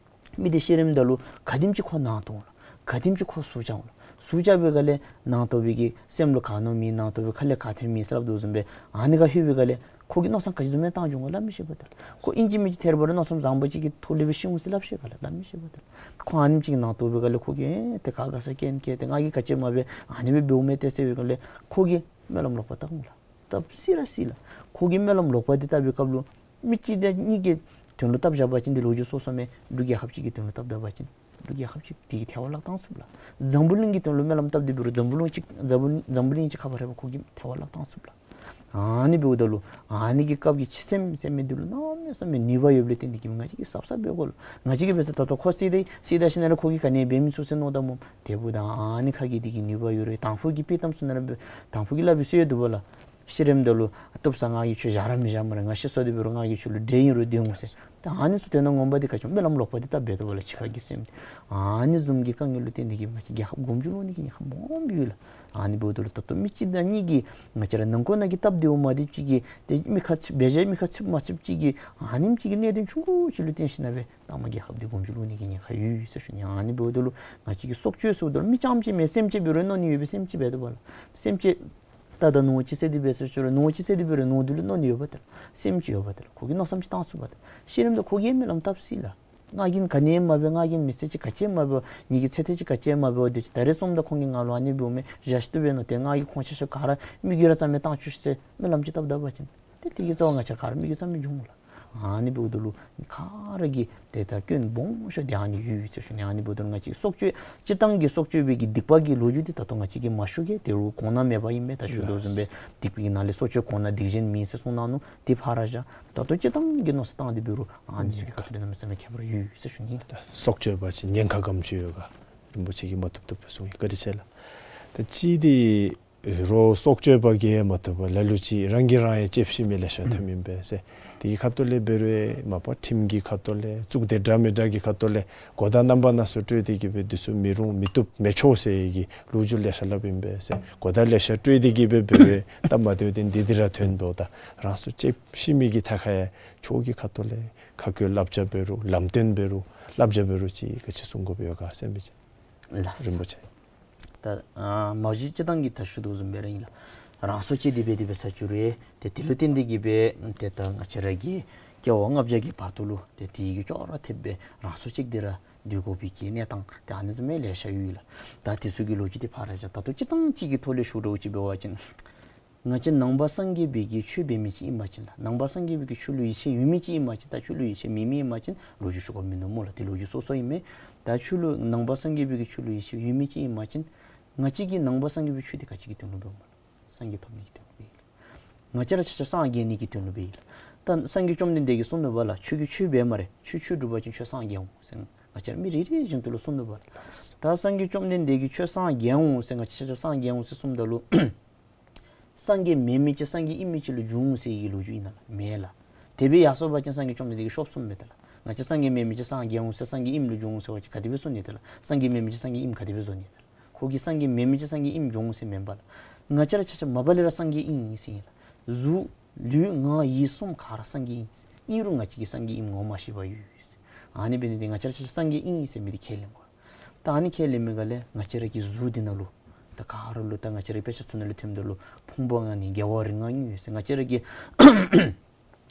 མི་འདི་ཤི་རནམ་ད་ལུ་ག་དེམ་ཅིག་ཁོ་ནང་དོག་ལགས། ག་དེམ་ཅིག་ཁོ་ཟུག་རྐྱབ་ལགས། ཟུག་རྐྱབ་པའི་སྒང་ལས་ནང་དོག་པའི་གི་སེམས་ལུ་ག་མནོ་མི་ནང་དོག་པའི་ཁ་ལས་ག་ཐོན་མི་ཟེར་སླབ་དོ་བཟུམ་སྦེ་ཨ་ནི་ཁར་ལྷོད་པའི་སྒང་ལས་ཁོ་གིས་མནོ་བསམ་ག་ཅི་བཟུམ་སྦེ་བཏང་འགྱོ་འོང་ག་སླབ་མི་ཤེས་པ་ཏེ་ལགས། ཁོ་ཨིན་ཅི་མིན་ཅི་ཐད་རི་བ་རི་མནོ་བསམ་བཟང་པོ་ཅིག་གི་ཐོག་ལས་སྦེ་ཤི་འོང་ཟེར་སླབ་ཤེས་ག་ལགས། སླབ་མི་ཤེས་པ་ཏེ་ལགས། ཁོ་ཨ་ནེམ་ཅིག་གི་ནང་དོག་པའི་སྒང་ལས་ཁོ་གིས་ཨེ་ཏེ་ག་ག་ས་རྐྱེན་བཀལ་ཏེ་ང་གིས་ག་ཅི་མ་འབད་ཨ་ནི་སྦེ་འབདཝ་མས་ཏེ་ཟེར་བའི་སྒང་ལས་ཁོ་གིས་སྨོན་ལམ་ལོག་པ་བཏབ་འོང་ལགས། བཏབ་སྲིད་ར་སྲིད་ལགས། ཁོ་གིས་སྨོན་ལམ་ལོག་པ་འདི་བཏབ་པའི་སྐབས་ལུ་མི་གཅིག་དང་གཉིས་ཀྱི་དོན་ལུ་བཏབ་བཞག་པ་ཅིན་འདི་ལོ་རྒྱུས་སོ་སོ་མས། འབྲུག་རྒྱལ་ཁབ་ཅིག་གི་དོན་ལུ་བཏབ་ད་པ་ཅིན་འབྲུག་རྒྱལ་ཁབ་ཅིག་འདི་གིས་ཐལ་བར་བརླག་བཏང་ཚུགས་ལགས། འཛམ་བུ་གླིང་གི་དོན་ལུ་སྨོན་ལམ་བཏབ་སྟེ་འབད་རུང་འཛམ་བུ་གླིང་ཅིག་འཛམ་བུ་འཛམ་བུ་གླིང་ཅིག་ཁ་ཕར་ར་ཁོ་གིས་ཐལ་བར་བརླག་བཏང་ཚུགས་ལགས། ཨ་ནི་འབདཝ་ད་ལུ་ཨ་ནི་གི་སྐབས་ཀྱི་འཆི་སེམས་ཟེར་མི་འདི་ལུ་གནམ་མེད་ས་མེད་ནུས་པ་ཡོདཔ་ལས་བརྟེན་ཏེ་གིས་ང་བཅས་ཀྱིས་གཟབ་གཟབ་འབད་དགོ་ལགས། ང་བཅས་ཀྱིས་འབད་ས་ད་ལྟོ་ཁོ་བསད་དེ་བསད་ད་ཞིནམ་ལས་ཁོ་གིས་ག་ནི་འབད་མི་ཚུགས་ཟེར་མནོ་ད་སྨོ། དེ་འབདཝ་ད་ཨ་ནི་ཁ་གི་འདི་གི་ནུས་པ་ཡོད་རུང་དང་ཕུ་གིས་དཔེ་གཏམ་ཚུ་ནང་ར་འབད་དང་ཕུ་གིས་སླབ་པའི་སྲོལ་ཡོད་འདུག་པ་ལགས། ཤི་རནམ་ད་ལུ་བཏུབ་ས་ང་གིས་ཁྱོད་བཞག་ར་མི་བཞག་སྨ་རེ། ང་ཤི་སོ་དེ་འབད་རུང་ང་གིས་ཁྱོད་ལུ་འདྲེ་ཨིན་རུང་སྡོད་འོང་ཟེར། ད་ཨ་ནི་ཚུ་དོན་དག་ངོ་མ་འདི་ག་ཅི་སྨོན་ལམ་ལོག་པ་འདི་བཏབ་འབད་དོ་བ་ལགས། འཆི་ཁ་གི་སེམས་འདི་ཨ་ནི་བཟུམ་གྱི་དཀའ་ངལ་ལུ་བརྟེན་ཏེ་གིས་ང་བཅས་རྒྱལ་ཁབ་གོང་འཇུག་ལོག་ནི་གི་ཉེན་ཁ་སྦོམ་ཡོད་ལགས། ཨ་ནི་འབདཝ་ད་ལུ་ད་ལྟོ་མི་གཅིག་དང་གཉིས་ཀྱིས་ང་བཅས་ར་ནང་འཁོད་ནང་གི་སྟབས་བདེཝ་མ་བདེཝ་ཅིག་གིས་ཏེ་མི་ཁ་ཚིག་འབད་བཞག་མི་ཁ་ཚིགཔ་མ་ཚིགཔ་ཅིག་གིས་ཨ་ནེམ་ཅིག་གི་གནད་དོན་ཆུང་ཀུ་ཅིག་ལུ་བརྟེན་ཞིནམ་ལས་ད་མ་རྒྱལ་ཁབ་འདི་གོང་འཇུག་ལོག་ནི་གི་ཉེན་ཁ་ཡོད་ཟེར་ཞུ་ནི། ཨ་ནི་འབདཝ་ད་ལུ་ང་བཅས་ཀྱིས་སྲོག་གཅོད་ཟེརཝ་ད་ལུ་མི་རྐྱངམ་ཅིག་མེན་སེམས་ཅན་འབད་རུང་མནོ་ནི་ཡོད་པས། སེམས་ཅན་འབད་དོ་བ་ལགས། སེམས་ཅན་ད་ད་ནོར་ཅིག་བསད་དེ་འབད་ཟེར་ཞུ་རུང་ནོར་ཅིག་བསད་དེ་འབད་རུང་ནོར་འདི་ལུ་མནོ་ནི་ཡོད་པ་ཏེ་ལགས། སེམས་ཅིག་ཡོད་པ་ཏེ་ལགས། ཁོ་གིས་མནོ་བསམ་ཅིག་བཏང་ཚུགས་པ་ཏེ་ལགས། ཤི་རནམ་ད་ཁོ་གིས་སྨོན་ལམ་བཏབ་སྲིད་ལགས། ང་གིས་ག་ནི་མ་འབད་ང་གིས་མི་ཚེ་ཅིག་ག་ཅི་མ་འབད་ངེ་གི་ཚེ་ཐེངས་ཅིག་ག་ཅི་མ་འབད་དེ་ཅིག་ད་རེས་སོངམ་ད་ཁོང་གིས་ང་ལུ་ཨ་ནི་འབདཝ་མས་བཞག་ཤི་ཏོ་འབད་ནོ་ཏེ་ང་གིས་ཁོང་ཆ་ཁྱབ་ག་ར་མི་རྒྱུ་ར་རྩ་མེད་བཏང་བཅུག་ཟེར་སྨོན་ལམ་ཅིག་བཏབ་ད་པ་ཅིན་ཏེ་དེ་གི་རྩ་བ་ང་བཅས་ག་ར་མི་རྒྱུ་རྩ་མེད་འགྱོ་འོང་ལགས། ཨ་ནི་འབདཝ་ད་ལུ་ག་ར་གིས་ཏེ་ད་སྐྱོན་སྦོམ་ཤོས་འདི་ཨ་ནི་ཡོད་ཟེར་ཞུ་ནི། ཨ་ནི་འབདཝ་ད་ལུ་ང་བཅས་སྲོག་གཅོད་སྤྱིར་བཏང་གི་སྲོག་གཅོད་པའི་གི་སྡིག་པ་གི་ལོ་རྒྱུས་འདི་ད་ལྟོ་ང་བཅས་ཀྱིས་མ་ཞུ་གེ། དེ་རུང་གོང་ན་མེད་པ་ཨིན་མས། ད་ཞུ་དོ་བཟུམ་སྦེ་སྡིག་པའི་ནང་ལས་སྲོག་གཅོད་གོང་ན་སྡིག་གཞན་མིན་ཟེར་གསུངས་གནང་ནུག། དེ་ཕར་ར་བཞག། ད་ལྟོ་སྤྱིར་བཏང་གི་མནོ་བསམ་བཏང་སྟེ་འབད་རུང་ཨ་ནི་ཚུ་གི་ཁ་ཐུག་ལས་གནམ་མེད་ས་མེད་ཁྱད་པར་ཡོད་ཟེར་ཞུ་ནི་ལགས། སྲོག་གཅོད་པ་ཅིན་ཉེན་ཁ་ག་དེམ་ཅིག་ཡོད་ག་རིན་པོ་ཆེ་གིས་མ་བཏུབ་བཏུབ་སྦེ་གསུངས་ཡི། བཀའ་དྲིན་ཆེ་ལགས། ད་ཅི་འདི་རོགས་སྲོག་གཅོད་པ་གིས་མ་བཏུབ་པར་ལ་ལུ་ཅིག་རང་གིས་རང་ཡང་ལྕེབས་ཤི་མི་ལེ་ཤ་ཐོནམ་ཨིན་པས་ཟེར། དེ་གི་ཁ་ཐུག་ལས་འབད་རུང་མ་པ་ཁྲིམས་ཀྱི་ཁ་ཐུག་ལས་གཙུག་སྡེ་འདྲ་མི་འདྲ་གི་ཁ་ཐུག་ལས་གོ་བརྡ་རྣམ་པ་སྣ་ཚོགས་སྤྲོད་དེ་གིས་སྦེ་འདི་ཚུ་མི་རུང་མི་བཏུབ་མི་ཆོག་ཟེར་བའི་གི་ལོ་རྒྱུས་ལེ་ཤ་སླབ་ཨིན་པས་ཟེར། གོ་བརྡ་ལེ་ཤ་སྤྲོད་དེ་གིས་སྦེ་འབད་རུང་སྟབས་མ་བདེཝ་འདི་འདི་ར་ཐོན་འབདཝ་ད་རང་སྲོག་ལྕེབས་ཤི་མི་གི་ཐད་ཁར་ཡང་ཆོས་ཀྱི་ཁ་ཐུག་ལས་ཁ་བཀོད་བསླབ་བྱ་འབད་རུང་ལམ་སྟོན་འབད་རུང་བསླབ་བྱ་འབད་རུང་ཅིག་ག་ཅི་གསུང་དགོཔ་ཡོད་ག་ཟེར་མི་ཅིག། ལགས། རིན་པོ་ཆེ། ད་ཨ་མ་གཞི་སྤྱིར་བཏང་གི་ད་ཞུ་དོ་བཟུམ་སྦེ་ར་ཨིན་ལགས། རང་སྲོག་བཅད་དེ་འབད་དེ་འབད་ས་ཅིག་རུང་ཏེ་དེ་ལུ་བརྟེན་ཏེ་གིས་སྦེ་ཏེ་ད་ང་བཅས་ར་གི་སྐྱེ་བ་ལྔ་བརྒྱ་གི་བར་དུ་ལུ་ཏེ་དེ་གི་ཅོག་ར་འཐདཔ་སྦེ་རང་སྲོག་བཅད་དེ་ར་སྡོད་དགོ་པའི་གི་གནས་སྟངས་ཏེ་ཨ་ནི་བཟུམ་མའི་ལེ་ཤ་ཡོད་ལགས། ད་དེ་ཚུ་གི་ལོ་རྒྱུས་འདི་ཕར་ར་བཞག། ད་ལྟོ་སྤྱིར་བཏང་ཅིག་གི་ཐོག་ལས་ཞུ་དགོཔ་ཅིག་འབད་བ་ཅིན་ང་བཅས་ནང་པ་སངས་རྒྱས་པའི་གི་ཆོས་འབད་མི་ཅིག་ཨིན་པ་ཅིན་ལགས། ནང་པ་སངས་རྒྱས་པའི་གི་ཆོས་ལུ་ཡིད་ཆེས་ཡོད་མི་ཅིག་ཨིན་པ་ཅིན་ད་ཆོས་ལུ་ཡིད་ཆེས་མེད་མི་ཨིན་པ་ཅིན་ལོ་རྒྱུས་ཞུ་དགོཔ་མིན་འདུག་སྨོ་ལགས། དེ་ལོ་རྒྱུས་སོ་སོ་ཨིན་མས། ད་ཆོས་ལུ་ནང་པ་སངས་རྒྱས་པའི་གི་ཆོས་ལུ་ཡིད་ཆེས་ཡོད་མི་ཅིག་ཨིན་པ་ཅིན་ང་བཅས་ཀྱིས་ནང་པ་སངས་རྒྱས་པའི་ཆོས་འདི་ག་ཅི་གི་དོན་ལུ་འབདཝ་སྨོ་ལགས། སངས་རྒྱས་ཐོབ་ནི་གི་དོན་ལུ་ཨིན་ལགས། ང་བཅས་ར་ཆ་ཁྱབ་སངས་རྒྱས་ནི་གི་དོན་ལུ་འབད་ཡི་ལགས། ད་སངས་རྒྱས་བཅོམ་ལྡན་འདས་ཀྱིས་གསུངས་ནུག་པ་ལགས། ཁྱོད་ཀྱིས་ཆོས་འབད་སྨ་རེ། ཁྱོད་ཆོས་སྒྲུབ་པ་ཅིན་ཁྱོད་སངས་རྒྱས་འོང་ཟེར་ང་བཅས་ར་མི་རེ་རེ་བཞིན་དུ་ལུ་གསུངས་ནུག་པ་ལགས། ད་སངས་རྒྱས་བཅོམ་ལྡན་འདས་ཀྱིས་ཁྱོད་སངས་རྒྱས་འོང་ཟེར་ང་བཅས་ར་ཆ་ཁྱབ་སངས་རྒྱས་འོང་ཟེར་གསུངམ་ད་ལུ་སངས་རྒྱས་མེན་མི་ཅིག་སངས་རྒྱས་ཨིན་མི་ཅིག་ལུ་འགྱུར་འོང་ཟེར་བའི་ལོ་རྒྱུས་ཨིན་ན་ལགས། མེན་ལགས། དེ་སྦེ་ཡར་སོང་པ་ཅིན་སངས་རྒྱས་བཅོམ་ལྡན་འདས་ཀྱིས་ཤོབ་གསུངམ་མས་ད་ལགས། ང་བཅས་སངས་རྒྱས་མེན་མི་ཅིག་སངས་རྒྱས་འོང་ཟེར་སངས་རྒྱས་ཨིནམ་ལུ་འགྱུར་འོང་ཟེར་བ་ཅིན་ག་དེ་སྦེ་གསུང་ནི་ད་ལགས། སངས་རྒྱས་མེན་མི་ཅིག་སངས་རྒྱས་ཨིནམ་ག་དེ་སྦེ་བཟོ་ནི་ད་ལགས། ཁོ་གིས་སངས་རྒྱས་མེན་མི་ཅིག་སངས་རྒྱས་ཨིནམ་འགྱུར་འོང་ཟེར་མེན་པ་ལགས། ང་བཅས་ར་ཆ་ཁྱབ་མ་པ་ལས་ར་སངས་རྒྱས་ཨིན་ཟེར་ཨིན་ལགས། གཟུགས་ལུས་ངག་ཡིད་གསུམ་ག་ར་སངས་རྒྱས་ཨིན། ཨིན་རུང་ང་བཅས་ཀྱིས་སངས་རྒྱས་ཨིནམ་ངོ་མ་ཤེས་པར་ཡོད་ཟེར། ཨ་ནི་འབད་ནི་འདི་ང་བཅས་ར་ཆ་ཁྱབ་སངས་རྒྱས་ཨིན་ཟེར་མི་འདི་ཁས་ལེན་དགོ། ད་ཨ་ནི་ཁས་ལེན་མི་ག་ལས་ང་བཅས་ར་གི་གཟུགས་འདི་ནང་ལུ་ད་ག་ར་ལུ་ད་ང་བཅས་ར་དཔེ་ཆ་ཚུ་ནང་ལུ་ཐོནམ་ད་ལུ་ཕུང་པོ་ལྔ་ནི་རྒྱལ་བ་རིགས་ལྔ་ཡོད་ཟེར། ང་བཅས་ར་གི་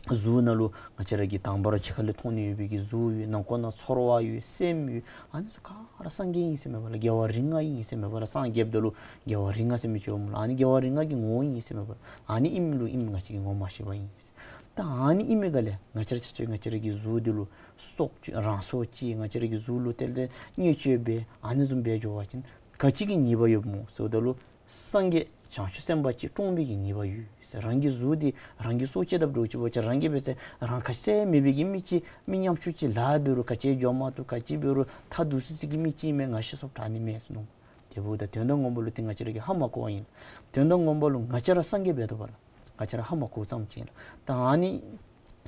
གཟུགས་ནང་ལུ་ང་བཅས་ར་གི་དང་པ་ར་ཕྱི་ཁ་ལས་མཐོང་ནི་ཡོད་པའི་གི་གཟུགས་ཡོད། ནང་ཁོག་ནང་ཚོར་བ་ཡོད། སེམས་ཡོད། ཨ་ནི་ཚུ་ག་ར་སངས་རྒྱས་ཨིན་ཟེར་མེན་པ་ལགས། རྒྱལ་བ་རིགས་ལྔ་ཨིན་ཟེར་མེན་པ་ལགས། སངས་རྒྱསཔ་ད་ལུ་རྒྱལ་བ་རིགས་ལྔ་ཟེར་མི་ཅིག་འོངམ་ལགས། ཨ་ནི་རྒྱལ་བ་རིགས་ལྔ་གི་ངོ་བོ་ཨིན་ཟེར་མེན་པ་ལགས། ཨ་ནི་ཨིནམ་ལུ་ཨིནམ་ང་བཅས་ཀྱིས་ངོ་མ་ཤེས་པར་ཨིན་ཟེར། ད་ཨ་ནི་ཨིན་མི་ག་ལས་ང་བཅས་ར་ཆ་ཁྱབ་ང་བཅས་ར་གི་གཟུགས་འདི་ལུ་སྲོག་གཅོད་རང་སྲོག་བཅད། ང་བཅས་ར་གི་གཟུགས་ལུ་དེ་ལས་བརྙས་བཅོས་འབད་ཨ་ནི་བཟུམ་འབད་འགྱོ་བ་ཅིན་ག་ཅི་གི་ཉེས་པ་ཡོདཔ་སྨོ་ཟེརཝ་ད་ལུ་སངས་རྒྱས་བྱང་ཆུབ་སེམས་དཔའ་ཅིག་བཀྲོངས་པའི་གི་ཉེས་པ་ཡོད་ཟེར། རང་གི་གཟུགས་འདི་རང་གིས་སྲོག་བཅད་དཔ་འདྲཝ་ཅིག་འབད་བ་ཅིན་རང་གིས་འབད་ཚེ་རང་ཁ་ཟས་མེད་པའི་གི་མི་ཅིག་མི་ཉམ་ཆུང་ཅིག་ལཱ་འབད་རུང་ག་ཅི་འགྱོ་མ་བཏུབ་ག་ཅི་འབད་རུང་ཐ་དུ་སི་སི་གི་མི་ཅིག་མས། ང་ཤི་སོངམ་དྲག་ནི་མས་ཟེར་མནོ། དེ་འབདཝ་ད་དོན་དག་ངོ་མ་ལུ་ཏེ་ང་བཅས་ར་གིས་ཧ་མ་གོ་བ་ཨིན། དོན་དག་ངོ་མ་ལུ་ང་བཅས་ར་སངས་རྒྱས་འབད་དོ་བ་ལགས། ང་བཅས་ར་ཧ་མ་གོཝ་ཙམ་ཅིག་ཨིན་ལགས། ད་ཨ་ནི་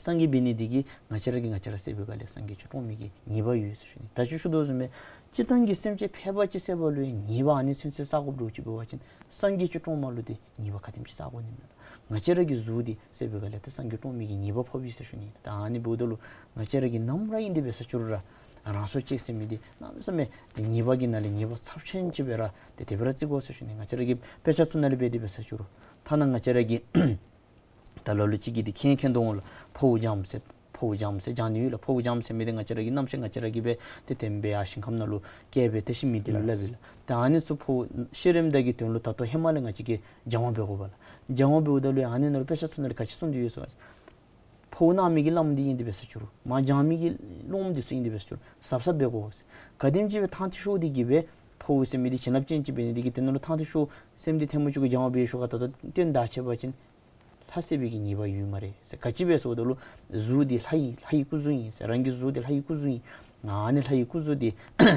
སངས་རྒྱས་འབད་ནི་འདི་གིས་ང་བཅས་ར་གིས་ང་བཅས་ར་བསད་པའི་སྒང་ལས་སངས་རྒྱས་ཅིག་བཀྲོངས་མི་གི་ཉེས་པ་ཡོད་ཟེར་ཞུ་ནི། ད་ཅི་ཞུ་དོ་བཟུམ་སྦེ་སྤྱིར་བཏང་གི་སེམས་ཅན་ཕལ་པ་ཅིག་བསད་པ་ལུ་ཡང་ཉེས་པ་ཨ་ནི་ཚུན་ཚོད་བསག་དགོཔ་འདྲཝ་ཅིག་འབད་བ་ཅིན་སངས་རྒྱས་ཅིག་བཀྲོངསམ་ལུ་ཏེ་ཉེས་པ་ག་དེམ་ཅིག་བསག་དགོ་ནི་མས། ང་བཅས་ར་གི་གཟུགས་འདི་བསད་པའི་སྒང་ལས་ཏེ་སངས་རྒྱས་བཀྲོངས་མི་གི་ཉེས་པ་ཕོགཔ་ཨིན་ཟེར་ཞུ་ནི། ད་ཨ་ནི་འབདཝ་ད་ལུ་ང་བཅས་ར་གིས་ནམ་ར་ཨིན་དེ་འབད་ས་ཅིག་རུང་ར་རང་སྲོག་བཅད་ཟེར་མི་འདི་གནམ་མེད་ས་མེད་ཏེ་ཉེས་པ་གི་ནང་ལས་ཉེས་པ་ཚབས་ཆེན་ཅིག་སྦེ་ར་ཏེ་དེ་སྦེ་ར་བརྩི་དགོ་ཟེར་ཞུ་ནི། ང་བཅས་ར་གི་དཔེ་ཆ་ཚུ་ནང་ལས་འབད་དེ་འབད་ས་ཅིག་རུང་ཐ་ན་ང་བཅས་ར་གི་ད་ལ་ལུ་ཅིག་གིས་འདི་མཁྱེན་མཁྱེན་དོ་འོང་ལགས། ཕོཝ་སྦྱངམ་ཟེར་ཕོཝ་སྦྱངམ་ཟེར་སྦྱང་ནི་ཡོད་ལགས། ཕོཝ་སྦྱངམ་ཟེར་མི་འདི་ང་བཅས་ར་གི་རྣམ་ཤེས་ང་བཅས་ར་གིས་འབད་དེ་དེམ་སྦེ་ཡར་ཞིང་ཁམས་ནང་ལུ་བསྐྱལ་སྦེ་ཏེ་ཤི་མི་འདི་ལུ་སླབ་ཨིན་ལགས། ད་ཨ་ནི་ཚུ་ཕོཝ་ཤི་རནམ་ད་གི་དོན་ལུ་ད་ལྟོ་ཧེ་མ་ལས་ང་བཅས་ཀྱིས་སྦྱང་བ་འབད་དགོ་པས་ལགས། སྦྱང་བ་འབདཝ་ད་ལུ་ཨ་ནི་ནང་ལུ་དཔེ་ཆ་ཚུ་ནང་ལུ་ག་ཅི་གསུངས་ཏེ་ཡོད་ཟེར་བ་ཕོཝ་གནང་མི་གི་བླམ་འདི་ཨིན་དེ་འབད་ས་ཅིག་རུང་མར་སྦྱང་མི་གི་སློབམ་འདི་ཚུ་ཨིན་དེ་འབད་ས་ཅིག་རུང་གཟབ་གཟབ་འབད་དགོ་ཟེར། ག་དེམ་ཅིག་སྦེ་ཐང་ཐིག་ཤོར་ཏེ་གི་སྦེ་ཕོཝ་ཟེར་མི་འདི་བྱིན་རླབས་ཅན་ཅིག་འབད་ནི་འདི་གིས་དེ་ནང་ལུ་ཐང་ཐིག་ཤོར་སེམས་འདི་ཐལ་མོ་ཅིག་གུ་སྦྱང་བ་འབད་ཤོ་ག་ད་ལྟོ་བརྟན་ད་ཆད་པ་ཅིན་ལྷ་བསད་པའི་གི་ཉེས་པ་ཡོད་སྨ་རེ་ཟེར། ག་ཅི་སྦེ་ཟེརཝ་ད་ལུ་གཟུགས་འདི་ལྷ་ཡི་ལྷ་ཡི་སྐུ་གཟུགས་ཨིན་ཟེར། རང་གི་གཟུགས་འདི་ལྷ་ཡི་སྐུ་གཟུགས་ཨིན། ཨ་ནི་ལྷ་ཡི་སྐུ་གཟུགས་འདི་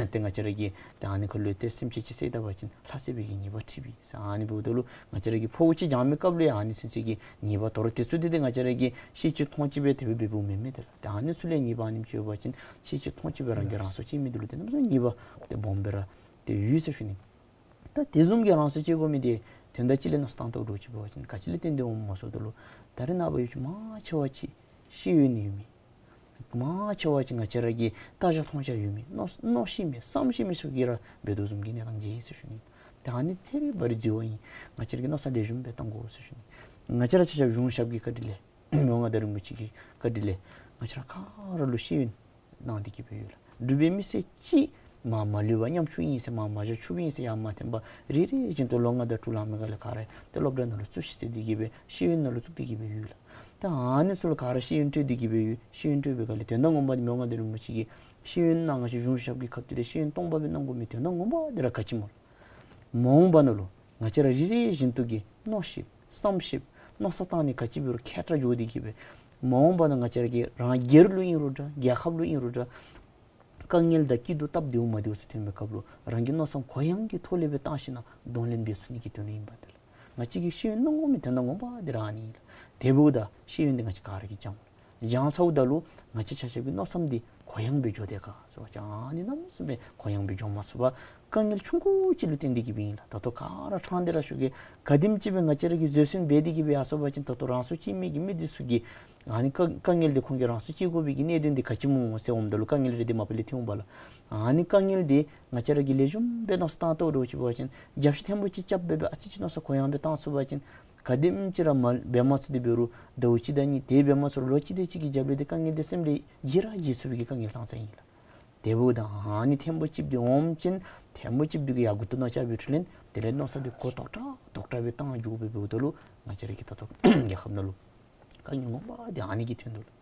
ཏེ་ང་བཅས་ར་གིས་ཏེ་ཨ་ནི་ཁ་ལུ་ཏེ་སེམས་ཅན་ཅིག་བསད་ད་པ་ཅིན་ལྷ་བསད་པའི་གི་ཉེས་པ་འཁྲི་བས་ཟེར། ཨ་ནི་འབདཝ་ད་ལུ་ང་བཅས་ར་གིས་ཕོཝ་ཅིག་སྦྱང་མི་སྐབས་ལུ་ཡང་ཨ་ནི་ཚུན་ཚོད་ཀྱི་ཉེས་པ་དོ་རུང་དེ་ཚུ་འདི་ཏེ་ང་བཅས་ར་གིས་ཤེས་ཅི་མཐོང་ཅི་སྦེ་དེ་སྦེ་འབདཝ་མེན་མས། ཏེ་ལགས་ཏེ་ཨ་ནི་ཚུ་ལས་ཉེས་པ་ཨ་ནེམ་ཅིག་ཡོད་པ་ཅིན་ཤེས་ཅི་མཐོང་ཅི་སྦེ་རང་གིས་རང་སྲོག་བཅད་མི་འདི་ལུ་ཏེ་གནམ་མེད་ས་མེད་ཉེས་པ་ཏེ་སྦོམ་སྦེ་ར་ཏེ་ཡོད་ཟེར་ཞུ་ནི། ད་དེ་བཟུམ་གྱི་རང་སྲོག་བཅད་དགོ་མི་འདི་དོན་དག་ཅིག་ལས་མནོ་བསམ་བཏང་དོ་འདྲཝ་ཅིག་འབད་བ་ཅིན་ག་ཅི་ལས་བརྟེན་ཏེ་འོངམ་སྨོ་ཟེརཝ་ད་ལུ་ད་རེས་ནངས་པ་ཡུལ་ཅིག་མང་ཆེ་བ་ཅིག་ཤེས་ཡོན་ཡོད་མི་མང་ཆེ་བ་ཅིག་ང་བཅས་ར་གི་ལྟ་བཞག་མཐོང་བཞག་ཡོད་མི་མནོ་མནོ་ཤེས་མི་བསམ་ཤེས་མི་ཚུ་གིས་ར་འབད་དོ་བཟུམ་གྱི་གནས་སྟངས་ཅིག་ཨིན་ཟེར་ཞུ་ནི། ད་ཨ་ནི་ཐད་རི་བ་རི་བརྫི་བ་ཨིན། ང་བཅས་ར་གིས་མནོ་བསམ་ལེགས་ཤོམ་སྦེ་བཏང་དགོ་ཟེར་ཞུ་ནི། ང་བཅས་ར་ཆ་ཁྱབ་གཞུང་ཞབས་ཀྱི་བཀའ་དྲིན་ལས་མི་དབང་མངའ་བདག་རིན་པོ་ཆེ་གི་བཀའ་དྲིན་ལས་ང་བཅས་ར་ག་ར་ལུ་ཤེས་ཡོན་གནང་སྟེ་གི་སྦེ་ཡོད་ལགས། འབྲུག་པའི་མི་སེར་གཅིག་མར་མ་ལུས་པར་ཉམ་ཆུང་ཨིན་ཟེར་མར་མ་བཞག་ཕྱུགཔོ་ཨིན་ཟེར་ཡར་མ་འཐོན་པར་རེ་རེ་བཞིན་དུ་ལོ་ལྔ་དང་དྲུག་ལང་མི་ག་ལས་ག་ར་ཏེ་སློབ་གྲྭ་ནང་ལུ་བཙུགས་ཤིག་ཟེར་ཏེ་གི་སྦེ་ཤེས་ཡོན་ནང་ལུ་བཙུགས་ཏེ་གི་སྦེ་ཡོད་ལགས། ད་ཨ་ནི་ཚུ་ལུ་ག་ར་ཤེས་ཡོན་སྤྲོད་དེ་གི་སྦེ་ཡོད། ཤེས་ཡོན་སྤྲོད་པའི་ག་ལས་དོན་དག་ངོ་མ་འདི་མི་དབང་མངའ་བདག་རིན་པོ་ཆེ་གིས་ཤེས་ཡོན་གནང་ང་བཅས་གཞུང་ཞབས་ཀྱི་ཁ་ཐུག་ལས་ཤེས་ཡོན་སྟོང་པ་སྦེ་གནང་དགོ་མི་དོན་དག་ངོ་མ་འདི་ར་ག་ཅི་སྨོ་ལགས། མ་འོངས་པ་ནང་ལུ་ང་བཅས་ར་རེ་རེ་བཞིན་དུ་གིས་མནོ་ཤེསཔ་བསམ་ཤེསཔ་མནོ་བསམ་བཏང་ནི་ག་ཅི་འབད་རུང་མཁས་དྲགས་འགྱོ་སྟེ་གི་སྦེ་མ་འོངས་པ་ནང་ང་བཅས་ར་གི་རང་སྒེར་ལུ་ཨིན་རུང་འདྲ་རྒྱལ་ཁབ་ལུ་ཨིན་རུང་འདྲ་དཀའ་ངལ་དང་སྐྱིད་སྡུག་སྟབས་བདེཝ་མ་བདེཝ་ཚུ་ཐོན་པའི་སྐབས་ལུ་རང་གི་མནོ་བསམ་གུ་ཡངས་ཀྱི་ཐོག་ལས་སྦེ་བཏང་ཞིན་ན་གདོང་ལེན་འབད་ཚུགས་ནི་གི་དོན་ལུ་ཨིན་པས། དེ་ལགས་ང་བཅས་ཀྱིས་ཤེས་ཡོན་གནང་དགོ་མི་དོན་དག་ངོ་མ་འདི་ར་ཨ་ནི་ཨིན་ལགས། དེ་འབདཝ་ད་ཤེས་ཡོན་འདི་ང་བཅས་ག་ར་གིས་སྦྱང་སྦྱང་ཚརཝ་ད་ལུ་ང་བཅས་ཆ་ཁྱབ་ཀྱི་མནོ་བསམ་འདི་གུ་ཡངས་སྦེ་འགྱོ་དེས་ག་ཟེར་བ་ཅིན་ཨ་ནི་གནམ་མེད་ས་མེད་གུ་ཡངས་སྦེ་འགྱོ་མ་ཚུགས་པར་དཀའ་ངལ་ཆུང་ཀུ་ཅིག་ལུ་བརྟེན་ཏེ་གི་སྦེ་ཨིན་ལགས། ད་ལྟོ་ག་ར་ཕྲང་སྟེ་ར་ཞུ་གེ། ག་དེམ་ཅིག་སྦེ་ང་བཅས་ར་གིས་བཟོད་བསྲན་འབད་དེ་གི་སྦེ་ཡར་སོང་པ་ཅིན་ད་ལྟོ་རང་སྲོག་བཅད་མི་གི་མི་འདི་ཚུ་གིས་ཨ་ནི་དཀའ་དཀའ་ངལ་འདི་ཁོང་གིས་རང་སྲོག་བཅད་དགོ་པའི་གི་གནད་དོན་འདི་ག་ཅི་སྨོ་ཟེར་འོངམ་ད་ལུ་དཀའ་ངལ་རེ་འདི་མ་པ་ལས་ཐོན་འོང་པས་ལགས། ཨ་ནི་དཀའ་ངལ་འདི་ང་བཅས་ར་གིས་ལེགས་ཤོམ་སྦེ་མནོ་བསམ་བཏང་དོ་འདྲཝ་ཅིག་འབད་བ་ཅིན་རྒྱབ་བཤུད་ཐེངས་པོ་ཅིག་རྐྱབ་སྦེ་སྦེ་ཨ་ཙི་ཅིག་མནོ་བསམ་གུ་ཡངས་སྦེ་བཏང་ཚུགས་པ་ཅིན་ག་དེམ་ཅིག་ར་མ་འབད་མ་ཚུགས་ཏེ་འབད་རུང་ཟླཝ་གཅིག་དང་གཉིས་དེ་འབད་མ་ཚུགས་རུང་ལོ་གཅིག་དེ་ཅིག་གི་རྒྱབ་ལས་འདི་དཀའ་ངལ་འདི་སེམས་ལས་བརྗེད་ར་བརྗེད་ཚུགས་པའི་གི་དཀའ་ངལ་ཙང་ཙང་ཨིན་ལགས། དེ་འབདཝ་ད་ཨ་ནི་ཐེངས་པོ་གཅིག་འདི་འོངམ་ཅིན་ཐེངས་པོ་གཅིག་འདི་གིས་ཡར་མགུ་ཏོ་ནང་བཅའ་སྦེ་འཁྲིད་ལེན། དེ་ལས་མནོ་བསམ་འདི་གུ་དོག་དྲགས་དོག་དྲགས་སྦེ་བཏང་འགྱོ་སྦེ་འབདཝ་ད་ལུ་ང་བཅས་ར་གི་ད་ལྟོ་རྒྱལ་ཁབ་ནང་ལུ་དཀའ་ངལ་ངོ་མ་འདི་ཨ་ནི་གིས་ཐོན་དོ་ལགས།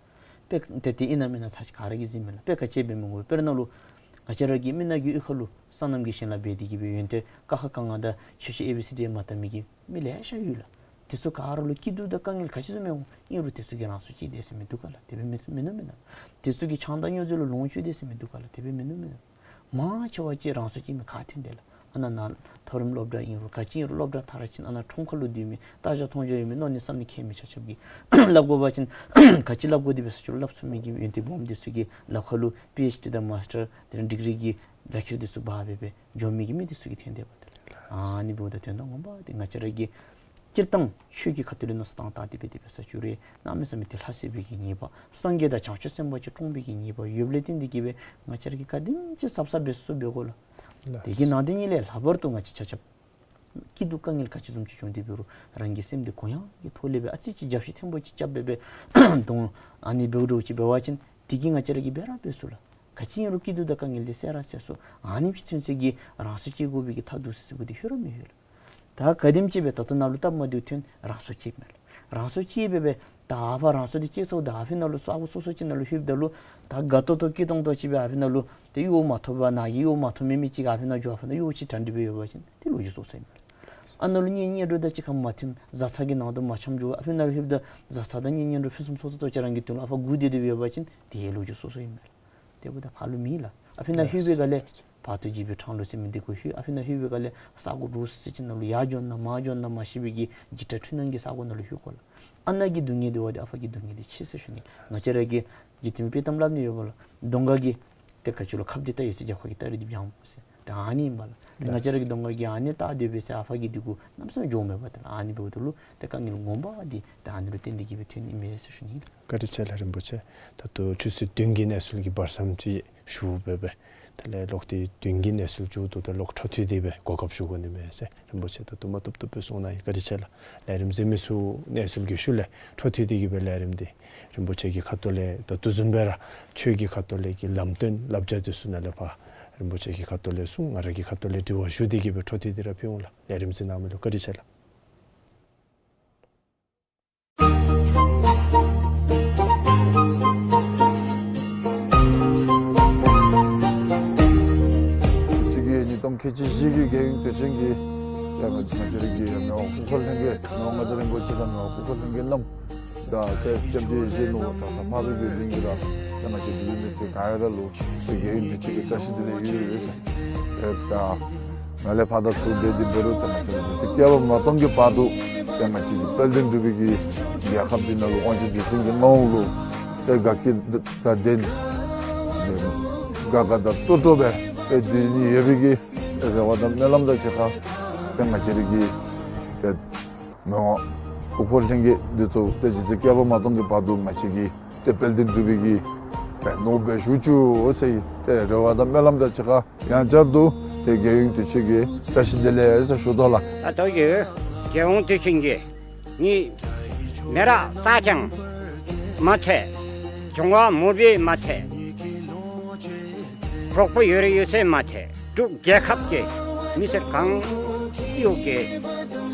དཔེ་ཏེ་དེ་ཨིན་ན་མེན་ན་ཚར་ཅིག་ག་ར་གིས་གཟིགས་མས་ལགས། དཔེ་ག་ཅི་འབད་མི་དགོ། དཔེར་ན་ལུ་ང་བཅས་ར་གི་མི་ནང་གི་གཡུས་ཁ་ལུ་སོ་ནམ་གྱི་ཞིང་ལཱ་འབད་དེ་གི་སྦེ་ཡོན་ཏན་ཀ་ཁ་ག་ང་དང་ཆོས་ཆོས་ཨེ་བི་སི་ཌི་མ་བལྟ་མི་གི་མི་ལེ་ཤ་ཡོད་ལགས། དེ་ཚུ་ག་ར་ལུ་སྐྱིད་སྡུག་དང་དཀའ་ངལ་ག་ཅི་ཚུ་མི་འོང་ཨིན་རུང་དེ་ཚུ་གིས་རང་སྲོག་བཅད་དེས་ཟེར་མི་འདུག་ག་ལགས། དེ་སྦེ་མི་མིན་ནུག་མེན་ན། དེ་ཚུ་གིས་ཆང་དང་སྨྱོ་རྫས་ལུ་ལོངས་སྤྱོད་དེས་ཟེར་མི་འདུག་ག་ལགས། དེ་སྦེ་མིན་ནུག་མེན་ན། མང་ཆེ་བ་ཅིག་རང་སྲོག་བཅད་མི་ག་ཐོན་དེས་ལགས། ཨ་ནཱ་ནཱ་མཐོ་རིམ་སློབ་གྲྭ་ཨིན་རུང་ག་ཅི་ཨིན་རུང་སློབ་གྲྭ་མཐར་ཕྱིན་ཨ་ནཱ་ཁྲོམ་ཁ་ལུ་སྡོད་མི་ལྟ་བཞག་མཐོང་བཞག་ཡོད་མི་མནོ་ནི་བསམ་ནི་ཁྱད་མེད་ཆ་ཁྱབ་ཀྱིས་སླབ་དགོ་པ་ཅིན་ག་ཅི་སླབ་དགོ་དེ་སྦེ་ས་ཅིག་ལུ་སླབ་ཚུགས་མི་གི་ཡོན་ཏན་སྦོམ་དེ་ཚུ་གི་ལག་ཁ་ལུ་པི་ཨེཆ་ཌི་དང་མཱསི་ཊར་དེ་ཌིག་རི་གི་ལག་ཁྱེར་དེ་ཚུ་འབག་སྦེ་སྦེ་འགྱོ་མི་གི་མི་དེ་ཚུ་གིས་ཐོན་དེས་པ་ཏེ། ཨ་ནི་འབདཝ་ད་དོན་དག་ངོ་མ་འདི་ང་བཅས་ར་གིས་སྤྱིར་བཏང་ཆོས་ཀྱི་ཁ་ཐུག་ལས་མནོ་བསམ་བཏང་སྟེ་སྦེ་དེ་སྦེ་ས་ཅིག་ར་གནམ་མེད་ས་མེད་ཏེ་ལྷ་སྲས་པའི་གི་ངེས་པ་སངས་རྒྱས་དང་བྱང་ཆུབ་སེམས་དཔའ་ཅིག་བཀྲོངས་པའི་གི་ངེས་པ་ཡོདཔ་ལས་བརྟེན་ཏེ་གིས་སྦེ་ང་བཅས་ར་གིས་ག་དེམ་ཅིག་གཟབ་གཟབ་འབད་ཚུགས་འབད་དགོ་ལགས། དེ་གི་ནང་དེ་ཉིད་ལས་ལྷག་པར་དུ་ང་བཅས་ཆ་ཁྱབ་སྐྱིད་སྡུག་དཀའ་ངལ་ག་ཅི་བཟུམ་ཅིག་བྱུང་སྟེ་འབད་རུང་རང་གི་སེམས་འདི་གུ་ཡངས་ཀྱི་ཐོག་ལས་སྦེ་ཨ་ཙི་ཅིག་རྒྱབ་བཤིག་ཐེངས་པོ་ཅིག་རྐྱབ་སྦེ་སྦེ་གདོང་ཨ་ནི་འབདཝ་འདྲཝ་ཅིག་འབད་བ་ཅིན་དེ་གིས་ང་བཅས་ར་གིས་འབད་ར་འབད་ཚུགས་ལགས། ག་ཅི་ཨིན་རུང་སྐྱིད་སྡུག་དང་དཀའ་ངལ་འདི་སེལ་ར་སེལ་ཚུགས། ཨ་ནེམ་ཅིག་ཚུན་ཚོད་ཀྱི་རང་སྲོག་བཅད་དགོ་པའི་གི་ཐབས་སྡུག་སེལ་ས་འདི་ལྷོད་ར་མི་ལྷོད་ལགས། ད་ག་དེམ་ཅིག་སྦེ་ད་ལྟོ་ནཱ་ལུ་སྟབས་མ་བདེཝ་ཐོན་རང་སྲོག་བཅད་མི་ལགས། རང་སྲོག་བཅད་སྦེ་སྦེ་ད་ཨ་ཕར་རང་སྲོག་འདི་བཅད་ཚརཝ་ད་ཨ་ཕི་ནང་ལུ་ས་གོ་སོ་སོ་ཅིག་ནང་ལུ་ལྷོདཔ་ད་ལུ་ད་དགའ་ཏོག་ཏོ་སྐྱིད་ཏོང་ཏོ་ཅིག་སྦེ་ཨ་ཕི་ནང་ལུ་ཏེ་གཡོག་མ་ཐོབ་པར་ནཱ་གི་གཡོག་མ་ཐོབ་མི་མི་ཅིག་གིས་ཨ་ཕི་ནང་འགྱོ་ཨ་ཕི་ནང་གཡོག་ཅིག་གྲ་སྒྲིག་སྦེ་ཡོད་པ་ཅིན་ཏེ་ལོ་རྒྱུས་སོ་སོ་ཨིན་མས། ཨ་ནཱ་ལུ་གཉེན་ཉེ་འགྲོ་དང་གཅིག་ཁར་མ་མཐུན་བཟའ་ཚང་གི་ནང་དུ་མ་འཆམ་འགྱོ་ཨ་ཕི་ནང་ལྷོདཔ་ད་བཟའ་ཚང་དང་གཉེན་ཉེ་འགྲོ་ཕུན་སུམ་ཚོགས་ཚོགས་ཏོག་ཅིག་རང་གི་དོན་ལུ་ཨ་ཕར་སྒུག་སྡོད་སྡོདཔ་ཡོད་པ་ཅིན་ཏེ་ལོ་རྒྱུས་སོ་སོ་ཨིན་མས། དེ་འབདཝ་ད་ཕར་ལུ་མེད་ལགས། ཨ་ཕི་ནང་ལྷོད་པའི་སྒང་ལས་བར་དོ་འཇིགས་པའི་འཕྲང་ལུ་ཟེར་མི་འདི་གུ་ལྷོད། ཨ་ཕི་ནང་ལྷོད་པའི་སྒང་ལས་ས་གོ་འདྲོག་སི་སི་ཅིག་ནང་ལུ་ཡར་འགྱོ་ན་མར་འགྱོ་ན་མ་ཤེས་པའི་གི་འཇིགས་སྐྲག་འཁྲུལ་སྣང་གི་ས་གོ་ནང་ལུ་ལྷོད་དགོ་ལགས། ཨ་ནཱ་གི་སྡུག་བསྔལ་འདི་བ་འདི་ཨ་ཕ་གི་སྡུག་བསྔལ་འདི་ཆེ་ཟེར་ཞུ་ནི། ང་བཅས་ར་གི་འཇིག་རྟེན་དཔྱེ་གཏམ་སླབ་ནི་ཡོད་པ་ལགས། གདོང་ཁ་གི་ཏེ་ག་ཅི་ལོ་ཁབ་འདི་བལྟ་ཡི་ཟེར་རྒྱབ་ཁ་གི་སྟ་རེ་འདི་བྱང་ཟེར། ད་ཨ་ནི་ཨིན་པ་ལགས། ང་བཅས་ར་གི་གདོང་ཁ་གི་ཨ་ནི་བལྟ་སྡོད་པས་ཟེར་ཨ་ཕ་གི་འདི་གུ་གནམ་མེད་ས་མེད་འགྱོཝ་མེད་པ་ཏེ་ལགས། ཨ་ནི་འབདཝ་ད་ལུ་ཏེ་དཀའ་ངལ་ངོ་མ་འདི་ད་ཨ་ནི་ལུ་བརྟེན་ཏེ་གིས་སྦེ་ཐོན་ནི་མས་ཟེར་ཞུ་ནི་ཨིན་ལགས། བཀའ་དྲིན་ཆེ་ལགས་རིན་པོ་ཆེ། ད་ལྟོ་ཆུ་ཚོད་བདུན་གྱི་གནས་ཚུལ་གྱི་བར་མཚམས་ཅིག་ཞུ་སྦེ་སྦེ་དེ་ལས་ལོག་སྟེ་བདུན་གྱི་གནས་ཚུལ་མཇུག་བསྡུཝ་ད་ལོག་འཕྲོ་མཐུད་དེ་སྦེ་གོ་སྐབས་ཞུ་དགོ་ནི་མས་ཟེར་རིན་པོ་ཆེ་ད་དུམ་གྲ་ཏོག་ཏོ་སྦེ་གསུང་གནང་ཡི། བཀའ་དྲིན་ཆེ་ལགས། ལས་རིམ་གཟིགས་མི་ཚུ་གནས་ཚུལ་གྱི་ཤུལ་ལས་འཕྲོ་མཐུད་དེ་གིས་སྦེ་ལས་རིམ་འདི་རིན་པོ་ཆེ་གི་ཁ་ཐུག་ལས་ད་ལྟོ་བཟུམ་སྦེ་ར་ཆོས་ཀྱི་ཁ་ཐུག་ལས་ཀྱི་ལམ་སྟོན་བསླབ་བྱ་དེ་ཚུ་ནཱ་ལས་ཕར་རིན་པོ་ཆེ་གི་ཁ་ཐུག་ལས་གསུང་། ང་ར་གི་ཁ་ཐུག་ལས་དྲི་བ་ཞུ་སྟེ་གིས་སྦེ་འཕྲོ་མཐུད་དེ་ར་ཕུལ་འོང་ལགས། ལས་རིམ་གཟིགས་གནང་མི་ལུ་བཀའ་དྲིན་ཆེ་ལགས། གཅིག་གིས་ཉིས་སྟོང་ཁལ་གཅིག་བཞི་གི་རྒྱལ་ཡོངས་དུས་ཆེན་གྱི་ཡང་ང་བཅས་ར་གི་ཡང་མི་དབང་སྐུ་འཁོར་ལྷན་རྒྱས་མི་དབང་མངའ་བདག་རིན་པོ་ཆེ་དང་མི་དབང་སྐུ་འཁོར་ལྷན་རྒྱས་རྣམས་ད་ཏེ་སྐྱབས་རྗེ་ཡེ་ཤེས་ནོར་བུ་གྲྭ་ཚང་འཕགས་པའི་དགེ་འདུན་གྱིས་ར་ཏེ་ང་བཅས་འབྲུག་པའི་མི་སེར་ག་ར་ལུ་ཏེ་རྒྱལ་ཡོངས་དུས་ཆེན་གྱི་བཀྲ་ཤིས་བདེ་ལེགས་ཡོད་ཡོད་ཟེར། ཏེ་ད་ནཱ་ལས་ཕར་ད་ཚུར་འབད་དེ་འབད་རུང་ཏེ་ང་བཅས་ར་རྗེ་བཙུན་བསྐལ་པ་མ་སྟོངས་ཀྱི་བར་དུ་ཏེ་ང་བཅས་ཀྱི་དཔལ་ལྡན་འབྲུག་པའི་གི་རྒྱལ་ཁབ་འདི་ནང་ལུ་དབང་ཆེན་རྗེ་བཙུན་གྱི་མངའ་འོག་ལུ་ཏེ་དགའ་སྐྱིད་དང་ལྡན་དགའ་དགའ་དང་སྤྲོ་སྤྲོ་སྦེ་ཏེ་སྡོད་ནི་ཡོད་པའི་གི་རེ་བ་དང་སྨོན་ལམ་དང་གཅིག་ཁར་ཏེ་ང་བཅས་ར་གི་ཏེ་མི་དབང་སྐུ་འཁོར་ལྷན་རྒྱས་འདི་ཚུ་ཏེ་རྗེ་བཙུན་བསྐལ་པ་མ་སྟོངས་ཀྱི་བར་དུ་ང་བཅས་ཀྱི་ཏེ་དཔལ་ལྡན་འབྲུག་པའི་གི་ཏེ་ནོར་བུ་སྦེ་བཞུགས་བཅུག་ཟེར་ཏེ་རེ་བ་དང་སྨོན་ལམ་དང་གཅིག་ཁར་ཡང་བསྐྱར་དུ་ཏེ་རྒྱལ་ཡོངས་དུས་ཆེན་གྱི་བཀྲ་ཤིས་བདེ་ལེགས་ཟེར་ཞུ་དོ་ལགས། ད་ལྟོ་ཡོད་རྒྱལ་ཡོངས་དུས་ཆེན་གྱི་ནི་མི་ར་རྩ་ཅང་མ་ཐལ། འབྱུང་བ་མུར་པའི་མ་ཐལ། གྲོགས་པོ་ཡོད་རེ་ཡོད་ཚད་མ་ཐལ། འབྲུག་རྒྱལ་ཁབ་ཀྱི་མི་སེར་གང་ཡོད་ཀྱི་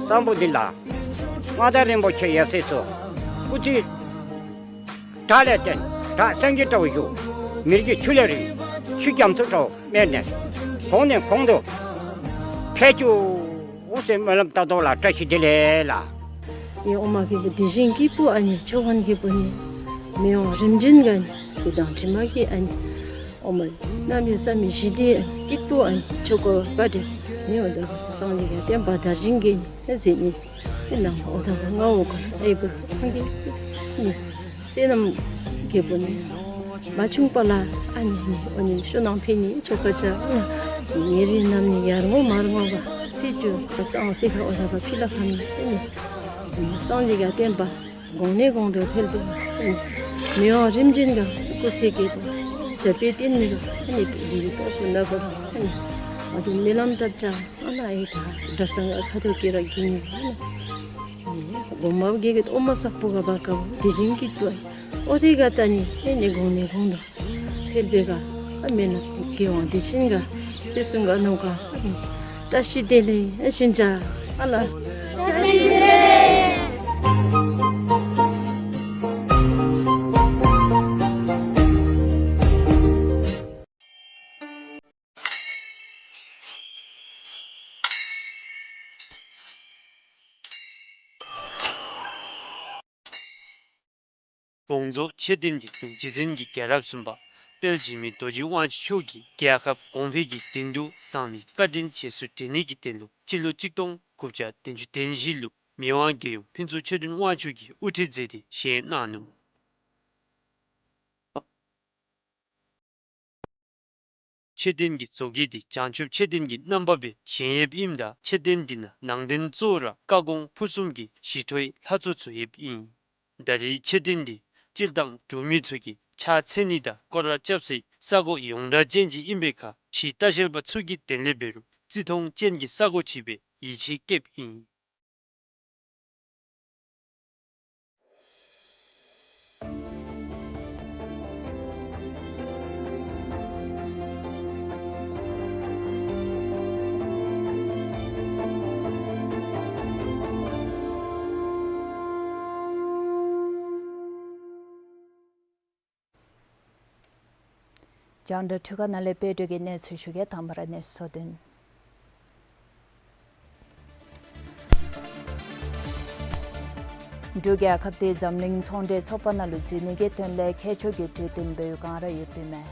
བསམ་པ་འདི་ལ་མངའ་བདག་རིན་པོ་ཆེ་ཡབ་སྲས་སུ་སྐུ་ཚེ་བཀྲ་ལས་བརྟན། བཀྲ་སེང་གེ་འདྲ་བོ་བཞུགས། མི་རིགས་ཀྱི་ཆུ་ལས་རིང་། ཆུ་རྒྱ་མཚོ་འདྲ་བོ་སྨིན་ནས་གོང་ནས་གོང་དུ་འཕེལ་བཅུག་ཟེར་སྨོན་ལམ་བཏབ་དོ་ལགས། བཀྲ་ཤིས་བདེ་ལེགས་ལགས། ཨེ་ཨོ་མ་གི་བུ་དེ་བཞིན་སྐྱིད་པོ་ཨ་ནི་ཆོ་ག་གི་བུ་ནི་མི་དབང་རིམ་བྱོན་ག་ནི་སྐུ་མདུན་དྲི་མ་གི་ཨ་ནི་ཨོ་མ་གནམ་མེད་ས་མེད་ཞི་བདེ་ཨ་ནི་སྐྱིད་པོ་ཨ་ནི་ཆོ་ག་བཀའ་དྲིན་མི་དབང་དང་སངས་རྒྱས་ཀྱི་བསྟན་པ་དར་ཞིང་རྒྱས་ནི་ཨེ་མཛད་ནི་ཨེ་གནང་ཨོ་ད་ག་ང་འོ་ག་ཨེ་བུ་ཨ་གི་ནི། བསོད་ནམས་རྒྱལ་པོ་ནི་མ་བྱུང་པ་ལ་ཨ་ནི་ནི་ཨོ་ནི་ཤུལ་ནང་ཕན་ནི་ཆོ་ག་ཅ་ཨ་ནི་ཉེ་རིང་རྣམས་ནི་ཡར་ངོ་མར་ངོ་བ་ཚེས་བཅུ་ག་སང་སི་ཁ་ཨོ་ད་བ་ཕི་ལ་ཁམ་ནི་ཨ་ནི་སངས་རྒྱས་ཀྱི་བསྟན་པ་གོང་ནས་གོང་དུ་འཕེལ་བའི་ཨ་ནི་མི་དབང་རིམ་བྱོན་ག་སྐུ་ཚེ་རྒྱས་པ་ཞབས་པད་བརྟན་ནི་ག་ཨ་ནི་འདི་ལྟ་བུ་ན་ག་ཨ་ནི་ཨ་ནི་སྨོན་ལམ་བཏབ་ཅ། ཨ་ནཱ་ཨེ་ད་གྲྭ་ཚང་ག་ཁ་ཐུག་གི་ར་གི་ནི་ཨ་ནི་གོང་མ་གི་གི་ཨོ་མ་སག་པོ་ག་བར་ཀ་བུ་དེ་བཞིན་སྐྱིད་པོ་ཨོ་དེ་ག་ད་ནི་ཨེ་ནི་གོང་ནས་གོང་དུ་འཕེལ་བའི་ག་ཨ་མེན་ན་གི་དབང་དེ་བཞིན་ག་ཚེ་གསུམ་ག་ནོ་ག་ཨ་ནི་བཀྲ་ཤིས་བདེ་ལེགས་ཨེ་ཞུན་ཅ་ཨ་ལ། བཀྲ་ཤིས་བདེ་ལེགས། དགོངས་རྫོགས་མཆོད་རྟེན་གྱི་དྲུང་རྗེ་འཛིན་གྱི་རྒྱལ་རབས་གསུམ་པ་དཔལ་འཇིགས་མེད་རྡོ་རྗེ་དབང་ཕྱུག་མཆོག་གིས་རྒྱལ་ཁབ་གོང་འཕེལ་གྱི་དོན་དུ་བཟང་བའི་བཀའ་དྲིན་རྗེས་སུ་དྲན་ནི་གི་དོན་ལུ་སྤྱི་ལོ་གཅིག་སྟོང་དགུ་བརྒྱ་བདུན་ཅུ་དོན་བཞི་ལུ་མི་དབང་རྒྱལ་ཡུམ་ཕུན་ཚོགས་ཆོས་སྒྲོན་དབང་ཕྱུག་གིས་དབུ་ཁྲིད་མཛད་དེ་བཞེངས་གནང་ནུག། མཆོད་རྟེན་གྱི་བཟོ་བཀོད་འདི་བྱང་ཆུབ་མཆོད་རྟེན་གྱི་རྣམ་པ་སྦེ་བཞེངས་ཡོདཔ་ཨིནམ་ད་མཆོད་རྟེན་འདི་ནང་ནང་རྟེན་གཙོ་བོ་ར་བཀའ་དགོངས་ཕུར་གསུམ་གྱི་ཞི་ཁྲོའི་ལྷ་ཚོགས་ཚུ་ཡོདཔ་ཨིན། ད་རེས་མཆོད་རྟེན་འདི་སྤྱིར་བཏང་འབྲུག་མི་ཚུ་གིས་ཕྱག་འཚལ་ནི་དང་སྐོར་ར་རྐྱབ་སའི་ས་གོ་ཡོངས་གྲགས་ཅན་ཅིག་ཨིན་པའི་ཁར་ཕྱིའི་ལྟ་བཤལ་པ་ཚུ་གིས་དེ་ལས་འབད་རུང་བརྩི་མཐོང་ཅན་གྱི་ས་གོ་ཅིག་སྦེ་ཡིད་ཆེས་བསྐྱེདཔ་ཨིན། རྒྱང་བསྒྲགས་འཕྲུལ་ཁང་ནང་ལས་དཔལ་སྒྲོན་གྱིས་གནས་ཚུལ་ཞུ་གེ། དང་པ་ར་གནས་ཚུལ་གཙོ་དོན། འབྲུག་རྒྱལ་ཁབ་འདི་འཛམ་གླིང་ཚོང་འབྲེལ་ཚོགས་པ་ནང་ལུ་འཛུལ་ནི་གི་དོན་ལས་མཁས་མཆོག་གི་གྲོས་བསྟུན་འབད་བའི་བསྒང་ར་ཡོདཔ་ཨིན་མས།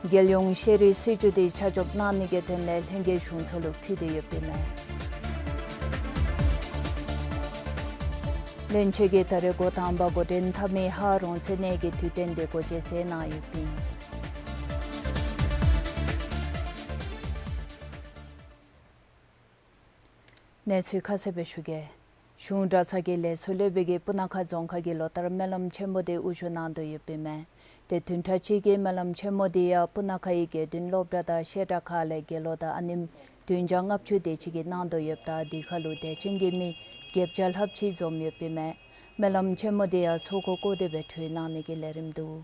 རྒྱལ་ཡོངས་ཤེས་རིག་སྲིད་བྱུས་འདི་ཆ་འཇོག་གནང་ནི་གི་དོན་ལས་ལྷན་རྒྱས་གཞུང་ཚོགས་ལུ་ཕུལ་ཏེ་ཡོདཔ་ཨིན་མས། བློན་ཆེན་གྱིས་ད་རེས་འགོ་དང་པ་འགོ་འདྲེན་འཐབ་མི་ཧཱ་རོང་ཚེ་གནས་ཀྱི་དུས་སྟོན་འདི་སྒོ་འབྱེད་མཛད་གནང་ཡོདཔ་ཨིན། གནས་ཚུལ་ཁ་གསལ་སྦེ་ཞུ་གེ། གཞུང་གྲྭ་ཚང་གི་ལས་ཚོགས་སློབ་དཔོན་གྱིས་སྤུ་ན་ཁ་རྫོང་ཁག་གི་ལོ་ལྟར་སྨོན་ལམ་ཆེན་མོ་འདི་དབུ་བཞུགས་གནང་དོ་ཡོདཔ་ཨིན་མས། ཏེ་བདུན་ཕྲག་གཅིག་གི་སྨོན་ལམ་ཆེན་མོ་འདི་ཡང་སྤུ་ན་ཁ་ཡི་དགེ་འདུན་སློབ་གྲྭ་དང་བཤད་གྲྭ་ཁག་ལས་དགེ་སློང་དང་ཨ་ནེམོ་བདུན་བརྒྱ་ལྔ་བཅུ་དེ་ཅིག་གིས་གནང་དོ་ཡོདཔ་ད་འདི་ཁར་ལུ་དད་ཅན་གྱི་མི་བརྒྱད་བརྒྱ་ལྷགཔ་ཅིག་འཛོམས་ཡོདཔ་ཨིན་མས། སྨོན་ལམ་ཆེན་མོ་འདི་ཡང་ཚོགས་འཁོར་བསྐོར་ཏེ་སྦེ་གྲོལ་གནང་ནི་གི་ལས་རིམ་འདུག།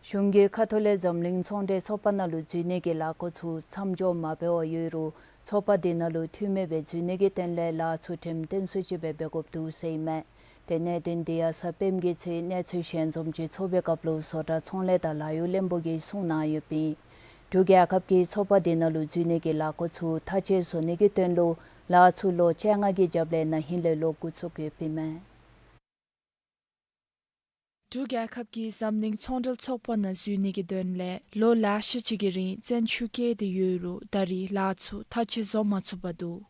གཞུང་གིས་ཁ་ཐུག་ལས་འཛམ་གླིང་ཚོང་འབྲེལ་ཚོགས་པ་ནང་ལུ་འཛུལ་ནི་གི་ལཱ་འགོ་ཚུ་མཚམས་འཇོག་མ་འབད་བར་ཡོད་རུང་ཚོགས་པ་འདི་ནང་ལུ་འཐུས་མི་སྦེ་འཛུལ་ནི་གི་དོན་ལས་ལཱ་ཚུ་འགྲེམས་སྟོན་ཚུ་ཅིག་སྦེ་འབད་དགོཔ་འདུག་ཟེར་ཨིན་མས། ཏེ་གནད་དོན་འདི་ཡང་གཟའ་སྤེནམ་གྱི་ཚེ་གནས་ཚུལ་ཞལ་འཛོམས་ཅིག་ཚོགས་པའི་སྐབས་ལུ་བཟོ་གྲྭ་ཚོང་ལས་དང་ལཱ་གཡོག་བློན་པོ་གིས་གསུངས་གནང་ཡོདཔ་ཨིན། འབྲུག་རྒྱལ་ཁབ་ཀྱིས་ཚོགས་པ་འདི་ནང་ལུ་འཛུལ་ནི་གི་ལཱ་འགོ་ཚུ་མཐའ་དཔྱད་བཟོ་ནི་གི་དོན་ལུ་ལཱ་ཚུ་ལོ་བཅོ་ལྔ་གི་རྒྱབ་ལས་ན་ཧིང་ལས་ལོག་འགོ་བཙུགས་ཡོདཔ་ཨིན་མས། འབྲུག་རྒྱལ་ཁབ་ཀྱིས་འཛམ་གླིང་ཚོང་འབྲེལ་ཚོགས་པ་ནང་འཛུལ་ནི་གི་དོན་ལས་ལོ་ལེ་ཤ་ཅིག་གི་རིང་བརྩོན་ཤུགས་བསྐྱེད་དེ་ཡོད་རུང་ད་རེས་ལཱ་ཚུ་མཐའ་དཔྱད་བཟོ་མ་ཚུགས་པར་འདུག།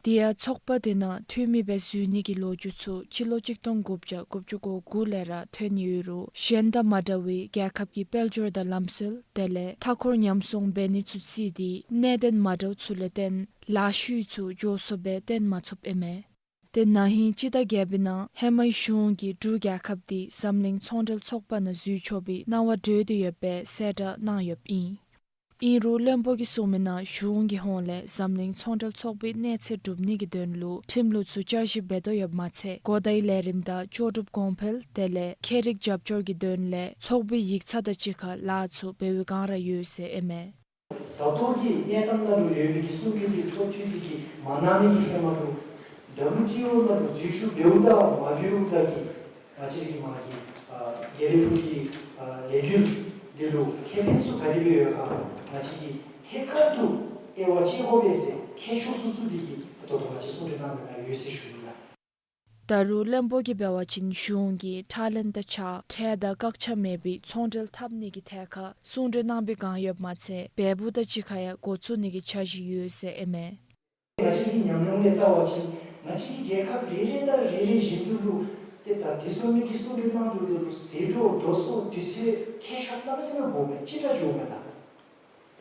དེ་ཡང་ཚོགས་པ་དེ་ནང་འཐུས་མི་སྦེ་འཛུལ་ནི་གི་ལོ་རྒྱུས་ཚུ་སྤྱི་ལོ་གཅིག་སྟོང་དགུ་བརྒྱ་དགུ་བཅུ་གོ་དགུ་ལས་ར་ཐོན་ཡོད་རུང་གཞན་དང་མ་འདྲ་བའི་རྒྱལ་ཁབ་ཀྱི་དཔལ་འབྱོར་དང་ལམ་སྲོལ་དེ་ལས་མཐའ་འཁོར་ཉམས་སྲུང་འབད་ནི་ཚུ་བརྩིས་ཏེ་གནད་དོན་མ་འདྲཝ་ཚུ་ལས་བརྟེན་ལཱ་ཤུལ་ཚུ་མགྱོགས་སུ་སྦེ་བཏོན་མ་ཚུགསཔ་ཨིན་མས། ཏེ་ན་ཧིང་སྤྱི་ཟླ་བརྒྱད་པའི་ནང་ཧེ་མའི་གཞུང་གིས་འབྲུག་རྒྱལ་ཁབ་འདི་འཛམ་གླིང་ཚོང་འབྲེལ་ཚོགས་པ་ནང་འཛུལ་ཆོག་པའི་གནང་བ་གྲོལ་ཏེ་ཡོད་པའི་གསལ་བསྒྲགས་གནང་ཡོདཔ་ཨིན། ཨིན་རུང་བློན་པོ་གིས་གསུངས་མི་ནང་གཞུང་གི་ཧོངས་ལས་འཛམ་གླིང་ཚོང་འབྲེལ་ཚོགས་པའི་གནས་ཚད་སྒྲུབ་ནི་གི་དོན་ལུ་ཁྲིམས་ལུགས་ཚུ་བསྐྱར་ཞིབ་འབད་དོ་ཡོདཔ་མ་ཚད་གོ་བརྡའི་ལས་རིམ་དང་ལྕོགས་གྲུབ་གོང་འཕེལ་དེ་ལས་ཁྱད་རིག་རྒྱབ་སྐྱོར་གྱི་དོན་ལས་ཚོགས་པའི་ཡིག་ཚང་དང་གཅིག་ཁར་ལཱ་ཚུ་འབད་བའི་བསྒང་ར་ཡོད་ཟེར་ཨིན་མས། ད་ལྟོ་གི་གནས་སྟངས་ནང་ལུ་ཡོད་པའི་གི་གསུང་གྲོས་འདི་འཕྲོ་མཐུད་དེ་གི་མ་གནང་ནི་གི་ཧེ་མ་ལུ་ཌབ་ལུ་ཊི་ཨོ་ནང་ལུ་འཛུལ་ཞུགས་འབདཝ་ད་མ་འབདཝ་ད་གི་ང་བཅས་ར་གི་མ་གི་ཨ་དགེ་ལེགས་ཕུག་གི་ཨ་ལས་འགུལ་འདི་ལུ་ཁེ་ཕན་ཚུ་ག་དེ་སྦེ་ཡོད་ག་ང་བཅས་ཀྱིས་ཐད་ཀར་དུ་དབྱེ་བ་དཔྱད་དགོ་པས་ཟེར་མཁས་མཆོག་ཚུ་ཚུ་འདི་གིས་ད་ལྟོ་ང་བཅས་གསུང་གྲོས་གནང་མི་ནང་ཡོད་ཟེར་ཞུ་ནི་ལགས། ད་རུང་བློན་པོ་གིས་འབད་བ་ཅིན་གཞུང་གིས་ཁྲག་ལན་དང་ཕྱག་ཁྲལ་དང་བཀག་ཆ་མེད་པའི་ཚོང་འབྲེལ་འཐབ་ནི་གི་ཐད་ཁར་གསུང་གྲོས་གནང་བའི་བསྒང་ཡོདཔ་མ་ཚད་འབད་འབུངས་དང་གཅིག་ཁར་ཡང་འགོ་བཙུགས་ནི་གི་འཆར་གཞི་ཡོད་ཟེར་ཨིན་མས། ང་བཅས་ཀྱི་ཉམས་མྱོང་ལས་བལྟ་བ་ཅིན་ང་བཅས་ཀྱི་རྒྱལ་ཁབ་རེ་རེ་དང་རེ་རེ་བཞིན་དུ་ལུ་ཏེ་ད་དེ་བཟུམ་མའི་གི་གསུང་གྲོས་གནང་དོ་བཟུམ་ལུ་ཟད་འགྲོ་འགྲོ་སོང་དུས་ཚོད་ཁྱད་ཆོས་གནམ་མེད་ས་མེད་འགོརཝ་མས། ཅིག་ད་འགྱོཝ་མས་ལགས།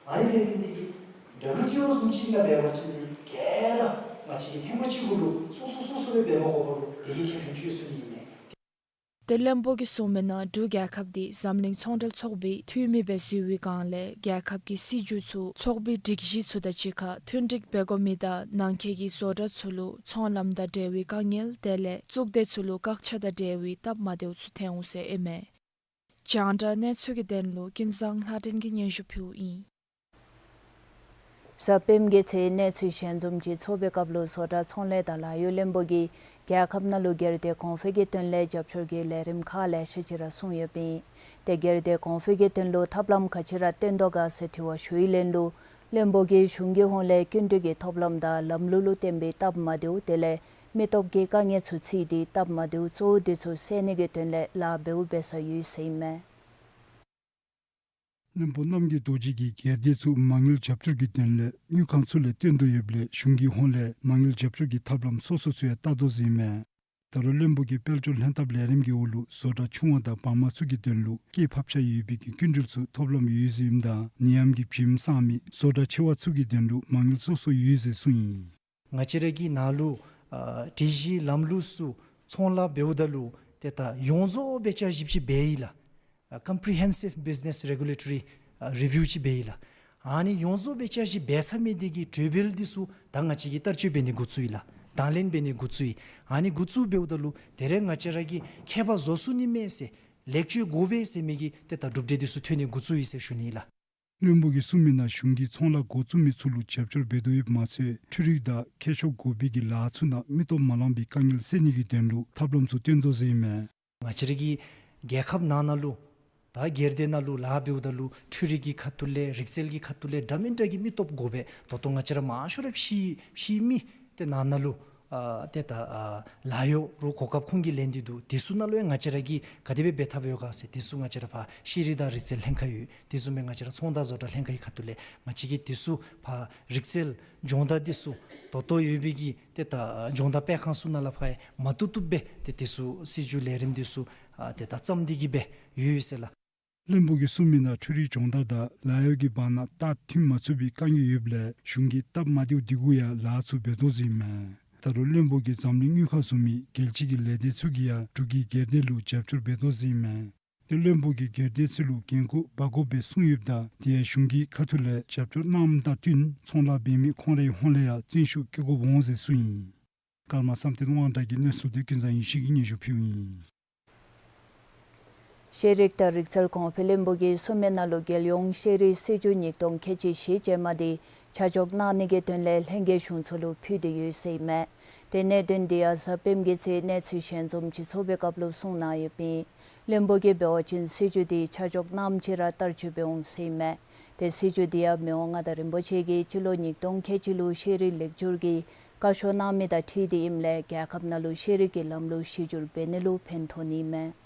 ཨ་ནི་འབད་ནི་འདི་གིས་ཌབ་ལུ་ཊི་ཨོ་བཟུམ་ཅིག་ནང་འབད་བ་ཅིན་ག་ར་ང་བཅས་ཀྱིས་ཐེངས་མ་གཅིག་གུ་ལུ་སོ་སོ་སོ་སོ་སྦེ་འབད་མ་དགོ་པར་དེ་གིས་ཁེ་ཕན་ཐོགས་ཚུགས་ནི་ཨིན་མས། ཏེ་བློན་པོ་གིས་གསུངས་མི་ནང་འབྲུག་རྒྱལ་ཁབ་འདི་འཛམ་གླིང་ཚོང་འབྲེལ་ཚོགས་པའི་འཐུས་མི་སྦེ་འཛུལ་བའི་བསྒང་ལས་རྒྱལ་ཁབ་ཀྱི་སྲིད་བྱུས་ཚུ་ཚོགས་པའི་སྒྲིག་གཞི་ཚུ་དང་གཅིག་ཁར་མཐུན་སྒྲིག་འབད་དགོ་མི་དང་ནང་འཁོད་ཀྱི་བཟོ་གྲྭ་ཚུ་ལུ་ཚོང་ལམ་དང་འབྲེལ་བའི་དཀའ་ངལ་དེ་ལས་གཙུག་སྡེ་ཚུ་ལུ་བཀག་ཆ་དང་འབྲེལ་བའི་སྟབས་མ་བདེཝ་ཚུ་ཐོན་འོང་ཟེར་ཨིན་མས། རྒྱང་བསྒྲགས་གནས་ཚུལ་གྱི་དོན་ལུ་ཀུན་བཟང་ལྷ་སྒྲོན་གྱིས་སྙན་ཞུ་ཕུལཝ་ཨིན། གཟའ་སྤེནམ་གི་ཚེ་གནས་ཚུལ་ཞལ་འཛོམས་ཅིག་ཚོགས་པའི་སྐབས་ལུ་བཟོ་གྲྭ་ཚོང་ལས་དང་ལཱ་གཡོག་བློན་པོ་གིས་རྒྱལ་ཁབ་ནང་ལུ་སྒེར་སྡེ་གོང་འཕེལ་གྱི་དོན་ལས་རྒྱབ་སྐྱོར་གྱི་ལས་རིམ་ཁག་ལེ་ཤ་ཅིག་ར་གསུངས་ཡོདཔ་ཨིན། ཏེ་སྒེར་སྡེ་གོང་འཕེལ་གྱི་དོན་ལུ་ཐབས་ལམ་ག་ཅི་ར་བཏོན་དོ་ག་ཟེར་དྲི་བ་ཞུ་བའི་ལན་ལུ་ བློན་པོ་གིས་གཞུང་གི་ཧོངས་ལས་སྐྱིན་འགྲུལ་གྱི་ཐོབ་ལམ་དང་ལམ་ལུགས་ལུ་བརྟེན་པའི་སྟབས་མ་བདེཝ་དེ་ལས་མི་སྟོབས་ཀྱི་དཀའ་ངལ་ཚུ་འཚོལ་ཏེ་སྟབས་མ་བདེཝ་གཙོ་བོ་དེ་ཚུ་སེལ་ནི་གི་དོན་ལས་ལཱ་འབདཝ་འབད་ས་ཡོད་ཟེར་ཨིན་མས། བློན་པོ་རྣམ་རྒྱལ་རྡོ་རྗེ་གིས་སྒེར་སྡེ་ཚུ་མ་དངུལ་རྒྱབ་སྐྱོར་གྱི་དོན་ལས་དངུལ་ཁང་ཚུ་ལས་བཏོན་དོ་ཡོདཔ་ལས་གཞུང་གི་ཧོངས་ལས་མ་དངུལ་རྒྱབ་སྐྱོར་གྱི་ཐབས་ལམ་སོ་སོ་ཚུ་ཡང་བལྟ་དོ་ཟེར་ཨིན་མས། ད་རུང་བློན་པོ་གིས་དཔལ་འབྱོར་ལྷན་ཐབས་ལས་རིམ་གྱི་འོག་ལུ་བཟོ་གྲྭ་ཆུང་བ་དང་བར་མ་ཚུ་གི་དོན་ལུ་སྐྱེད་ཕབ་ཆ་ཡོད་པའི་གི་སྐྱིན་འགྲུལ་ཚུ་ཐོབ་ལམ་ཡོད་ཟེར་ཨིནམ་ད་ནད་ཡམས་ཀྱིས་བྱེམ་བཟའ་མི་བཟོ་གྲྭ་ཆེ་བ་ཚུ་གི་དོན་ལུ་མ་དངུལ་སོ་སོ་ཡོད་ཟེར་གསུངས་ཡི། ང་བཅས་ར་གི་ནང་ལུ་ཨ་སྒྲིག་གཞི་ལམ་ལུགས་ཚུ་ཚོང་ལཱ་འབདཝ་ད་ལུ་ཏེ་ད་ཡོངས་རྫོགས་སྦེ་བསྐྱར་ཞིབ་ཅིག་འབད་ཡི་ལགས། ཨ་Comprehensive Business Regulatory ཨ་Review ཅིག་འབད་ཡི་ལགས། ཨ་ནི་ཡོངས་རྫོགས་སྦེ་བསྐྱར་ཞིབ་འབད་ཚར་མི་དེ་གི་གྲོས་འབུལ་འདི་ཚུ་ད་ང་བཅས་ཀྱིས་བསྟར་སྤྱོད་འབད་ནི་འགོ་བཙུགས་ཡི་ལགས། དང་ལེན་འབད་ནི་འགོ་བཙུགས་ཡི། ཨ་ནི་འགོ་བཙུགས་འབདཝ་ད་ལུ་དེ་རེ་ང་བཅས་ར་གིས་ཁྱད་པར་བཟོ་ཚུགས་ནི་མས་ཟེར་ལེགས་བཅོས་དགོ་པས་ཟེར་མི་གི་ཏེ་ད་གྲུབ་འབྲས་འདི་ཚུ་ཐོན་ནི་འགོ་བཙུགས་ཡི་ཟེར་ཞུ་ནི་ལགས། བློན་པོ་གིས་གསུངས་མི་ནང་གཞུང་གིས་ཚོང་ལཱ་འགོ་བཙུགས་མི་ཚུ་ལུ་རྒྱབ་སྐྱོར་འབད་དོ་ཡོདཔ་མ་ཚད་འཕྲུལ་རིག་དང་ཁྱད་ཆོས་དགོ་པའི་གི་ལཱ་ཚུ་ནང་མི་སྟོབས་མ་ལང་པའི་དཀའ་ངལ་སེལ་ནི་གི་དོན་ལུ་ཐབས་ལམ་ཚུ་བཏོན་དོ་ཟེར་ཨིན་མས། ང་བཅས་ར་གི་རྒྱལ་ཁབ་ནང་ན་ལུ་ད་སྒེར་སྡེ་ནང་ལུ་ལཱ་འབདཝ་ད་ལུ་འཕྲུལ་རིག་གི་ཁ་ཐུག་ལས་རིག་རྩལ་གྱི་ཁ་ཐུག་ལས་འདྲ་མིན་འདྲ་གི་མི་སྟོབས་དགོ་པས། ད་ལྟོ་ང་བཅས་ར་མང་ཤོས་ར་ཕྱི་ཕྱི་མི་ཏེ་ནང་ན་ལུ་ཨ་ཏེ་ད་ཨ་ལཱ་གཡོག་རུ་གོ་སྐབས་ཁུངས་ཀྱིས་ལེན་ཏེ་འདུག། དེ་ཚུ་ནང་ལུ་ཡང་ང་བཅས་ར་གིས་ག་དེ་སྦེ་འབད་ཐབས་ཡོད་ག་ཟེར་དེ་ཚུ་ང་བཅས་ར་ཕར་ཤེས་རིག་དང་རིག་རྩལ་ལྷན་ཁག་ཡོད། དེ་བཟུམ་སྦེ་ང་བཅས་ར་ཚོང་དང་བཟོ་གྲྭ་ལྷན་ཁག་གི་ཁ་ཐུག་ལས་ང་བཅས་ཀྱིས་དེ་ཚུ་ཕར་རིག་རྩལ་སྦྱོང་བརྡར་འདི་ཚུ་ད་ལྟོ་ཡོད་པའི་གི་ཏེ་ད་སྦྱོང་བརྡར་སྤེལ་ཁང་ཚུ་ནང་ལས་ཕར་མ་བཏུབ་བཏུབ་སྦེ་ཏེ་དེ་ཚུ་སྲིད་བྱུས་ལས་རིམ་འདི་ཚུ་ཨ་ཏེ་ད་བརྩམས་ཏེ་གི་སྦེ་ཡོད་ཡོད་ཟེར་ལགས། བློན་པོ་གིས་གསུངས་མི་ནང་འཕྲུལ་རིག་སྦྱོང་བརྡར་དང་ལཱ་གཡོག་གི་བར་ན་ལྟ་མཐུན་མ་ཚུགས་པའི་དཀའ་ངལ་ཡོདཔ་ལས་གཞུང་གིས་སྟབས་མ་བདེཝ་དེ་གུ་ཡང་ལཱ་ཚུ་འབད་དོ་ཟེར་ཨིན་མས། ད་རུང་བློན་པོ་གིས་འཛམ་གླིང་དངུལ་ཁང་བཟུམ་མའི་རྒྱལ་སྤྱི་གི་ལས་སྡེ་ཚུ་གིས་ཡང་འབྲུག་གི་སྒེར་སྡེ་ལུ་རྒྱབ་སྐྱོར་འབད་དོ་ཟེར་ཨིན་མས། ཏེ་བློན་པོ་གིས་སྒེར་སྡེ་ཚུ་ལུ་འགན་ཁུར་འབག་དགོ་པའི་གསུངས་ཡོདཔ་ད་དེ་ཡང་གཞུང་གི་ཁ་ཐུག་ལས་རྒྱབ་སྐྱོར་གནངམ་དང་བསྟུན་ཚོང་ལཱ་འབད་མི་ཁོང་རའི་ཧོངས་ལས་ཡང་བརྩོན་ཤུགས་བསྐྱེད་དགོཔ་འོང་ཟེར་གསུངས་ཡི། ཀརྨ་བསམ་གཏན་དབང་གྲགས་ཀྱི་གནས་ཚུལ་འདི་ཀུན་བཟང་ཡེ་ཤེས་ཀྱིས་སྙན་ཞུ་ཕུལཝ་ཨིན། ཤེས་རིག་དང་རིག་རྩལ་གོང་འཕེལ་བློན་པོ་གིས་གསུངས་མི་ནང་ལུ་རྒྱལ་ཡོངས་ཤེས་རིག་སྲིད་བྱུས་ཉིས་སྟོང་ཁལ་གཅིག་བཞི་ཅན་མ་འདི་ཆ་འཇོག་གནང་ནི་གི་དོན་ལས་ལྷན་རྒྱས་གཞུང་ཚོགས་ལུ་ཕུལ་ཏེ་ཡོད་ཟེར་ཨིན་མས། ཏེ་གནད་དོན་འདི་ཡང་གཟའ་སྤེནམ་གྱི་ཚེ་གནས་ཚུལ་ཞལ་འཛོམས་སྤྱི་ཚོགས་པའི་སྐབས་ལུ་གསུངས་གནང་ཡོདཔ་ཨིན། བློན་པོ་གིས་འབད་བ་ཅིན་སྲིད་བྱུས་འདི་ཆ་འཇོག་གནངམ་ཅིག་ར་བསྟར་སྤྱོད་འབད་འོང་ཟེར་ཨིན་མས། ཏེ་སྲིད་བྱུས་འདི་ཡང་མི་དབང་མངའ་བདག་རིན་པོ་ཆེ་གིས་སྤྱི་ལོ་ཉིས་སྟོང་ཁལ་གཅིག་ལུ་ཤེས་རིག་ལེགས་བསྒྱུར་གྱི་བཀའ་ཤོག་གནང་མི་དང་འཁྲིལ་ཏེ་ཨིནམ་ལས་རྒྱལ་ཁབ་ནང་ལུ་ཤེས་རིག་གི་ལམ་ལུགས་གཞི་བསྒྱུར་འབད་ནི་ལུ་ཕན་ཐོགས་ནི་ཨིན་མས།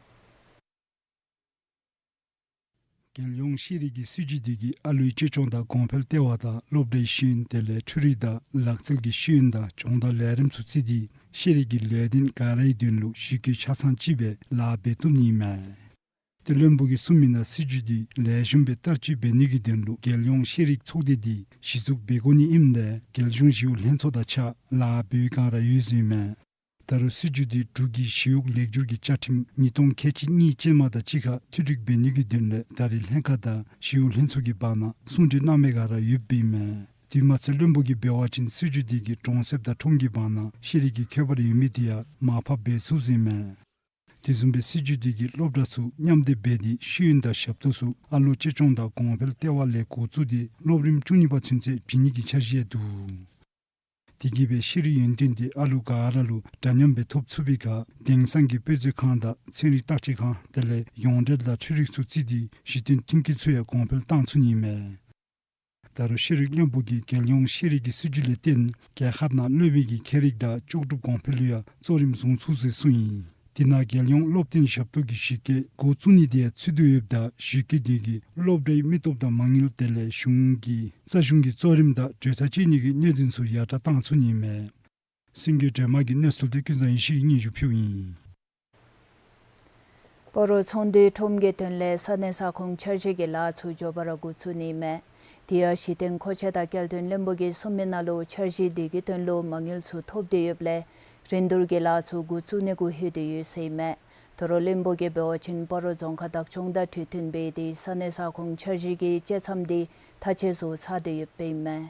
རྒྱལ་ཡོངས་ཤེས་རིག་གི་སྲིད་བྱུས་འདི་གིས་ཨ་ལུའི་གཅེས་སྐྱོང་དང་གོང་འཕེལ་ལྟེ་བ་དང་སློབ་གྲྭའི་ཤེས་ཡོན་དེ་ལས་འཕྲུལ་རིག་དང་ལག་རྩལ་གྱི་ཤེས་ཡོན་དང་སྦྱོང་བརྡར་ལས་རིམ་ཚུ་བརྩིས་ཏེ་ཤེས་རིག་གི་ལས་དོན་ག་རའི་དོན་ལུ་གཞི་བཀོད་ཆ་ཚང་ཅིག་སྦེ་ལཱ་འབད་བཏུབ་ནི་ཨིན་མས། ཏེ་བློན་པོ་གིས་གསུངས་མི་ནང་སྲིད་བྱུས་འདི་ལེགས་ཤོམ་སྦེ་བསྟར་སྤྱོད་འབད་ནི་གི་དོན་ལུ་རྒྱལ་ཡོངས་ཤེས་རིག་ཚོགས་སྡེ་འདི་གཞི་བཙུགས་འབད་དགོ་ནི་ཨིནམ་ལས་རྒྱལ་གཞུང་ཞི་གཡོག་ལྷན་ཚོགས་དང་གཅིག་ཁར་ལཱ་འབད་བའི་བསྒང་ར་ཡོད་ཟེར་ཨིན་མས། ད་རུང་སྲིད་བྱུས་འདི་འབྲུག་གི་ཞི་གཡོག་ལེགས་བསྒྱུར་གྱི་བཅའ་ཁྲིམས་ཉིས་སྟོང་ཁལ་གཅིག་གཉིས་ཅན་མ་དང་གཅིག་ཁར་མཐུད་རིགས་འབད་ནི་གི་དོན་ལས་ད་རེས་ལྷན་ཁག་དང་ཞི་གཡོག་ལྷན་ཚོགས་ཀྱི་བར་ན་གསུང་གྲོས་གནང་མི་སྒང་ར་ཡོདཔ་ཨིན་མས། དེ་མ་ཚད་བློན་པོ་གིས་འབད་བ་ཅིན་སྲིད་བྱུས་འདི་གིས་གྲོང་གསེབ་དང་ཁྲོམ་གྱི་བར་ན་ཤེས་རིག་གི་ཁྱད་པར་ཡོད་མི་དེ་ཡང་མར་ཕབ་འབད་ཚུགས་ཟེར་ཨིན་མས། དེ་བཟུམ་སྦེ་སྲིད་བྱུས་འདི་གིས་སློབ་གྲྭ་ཚུ་མཉམ་སྡེབ་འབད་དེ་ཤེས་ཡོན་དང་ཞབས་ཏོག་ཚུ་ཨ་ལོ་གཅེས་སྐྱོང་དང་གོང་འཕེལ་ལྟེ་བ་ལས་འགོ་བཙུགས་ཏེ་སློབ་རིམ་བཅུ་གཉིས་པ་ཚུན་ཚོད་བྱིན་ནི་གི་འཆར་གཞི་ཡང་འདུག། དེ་གིས་སྦེ་ཤེས་རིག་ཡོན་ཏན་དེ་ཨ་ལུ་ག་ར་ལུ་འདྲ་མཉམ་སྦེ་ཐོབ་ཚུགས་པའི་ཁར་དེང་སང་གི་དཔེ་མཛོད་ཁང་དང་ཚན་རིག་བརྟག་དཔྱད་ཁང་དེ་ལས་ཡོངས་འབྲེལ་དང་འཕྲུལ་རིག་ཚུ་བརྩིས་ཏེ་གཞི་རྟེན་མཐུན་རྐྱེན་ཚུ་ཡང་གོང་འཕེལ་བཏང་ཚུགས་ནི་ཨིན་མས། ད་རུང་ཤེས་རིག་བློན་པོ་གིས་རྒྱལ་ཡོངས་ཤེས་རིག་གི་སྲིད་བྱུས་ལས་བརྟེན་རྒྱལ་ཁབ་ནང་སློབ་དཔོན་གྱི་ཁྱད་རིག་དང་ལྕོགས་གྲུབ་གོང་འཕེལ་ལུ་ཡང་གཙོ་རིམ་བཟུང་ཚུགས་ཟེར་གསུངས་ཡི། དེ་ནང་རྒྱལ་ཡོངས་སློབ་སྟོན་ཞབས་ཏོག་གི་གཞི་བཀོད་འགོ་བཙུགས་ནི་དེ་ཡང་ཚུད་དེ་ཡོདཔ་ད་གཞི་བཀོད་དེ་གིས་སློབ་གྲྭའི་མི་སྟོབས་དང་མ་དངུལ་དེ་ལས་གཞུང་གི་རྩ་གཞུང་གི་གཙོ་རིམ་དང་གྲོས་ཐག་བཅད་ནི་གི་གནད་དོན་ཚུ་ཡར་དྲག་བཏང་ཚུགས་ནི་ཨིན་མས། སེང་གེ་སྒྲོལ་མ་གི་གནས་ཚུལ་དེ་ཀུན་བཟང་ཡེ་ཤེས་ཀྱིས་སྙན་ཞུ་ཕུལཝ་ཨིན། སྤ་རོ་ཚོང་འདུས་ཁྲོམ་གྱི་དོན་ལས་ས་གནས་ས་ཁོངས་འཆར་གཞི་གི་ལཱ་ཚུ་མགྱོགས་པ་ར་འགོ་བཙུགས་ནི་ཨིན་མས། དེ་ཡང་གཞི་རྟེན་མཁོ་ཆས་དང་སྐྱེལ་འདྲེན་བློན་པོ་གིས་གསུངས་མི་ནང་ལུ་འཆར་གཞི་དེ་གི་དོན་ལུ་མ་དངུལ་ཚུ་ཐོབ་སྟེ་ཡོདཔ་ལས་རིན་བསྡུར་གྱི་ལཱ་ཚུ་འགོ་བཙུགས་ནི་གུ་ལྷོད་དེ་ཡོད་ཟེར་ཨིན་མས། ད་རུང་བློན་པོ་གིས་འབད་བ་ཅིན་སྤ་རོ་རྫོང་ཁག་བདག་སྐྱོང་དང་གྲོས་མཐུན་འབད་དེ་ས་གནས་ས་ཁོངས་འཆར་གཞི་གི་བཅད་མཚམས་དེ་མཐའ་དཔྱད་བཟོ་ཚར་ཏེ་ཡོདཔ་ཨིན་མས།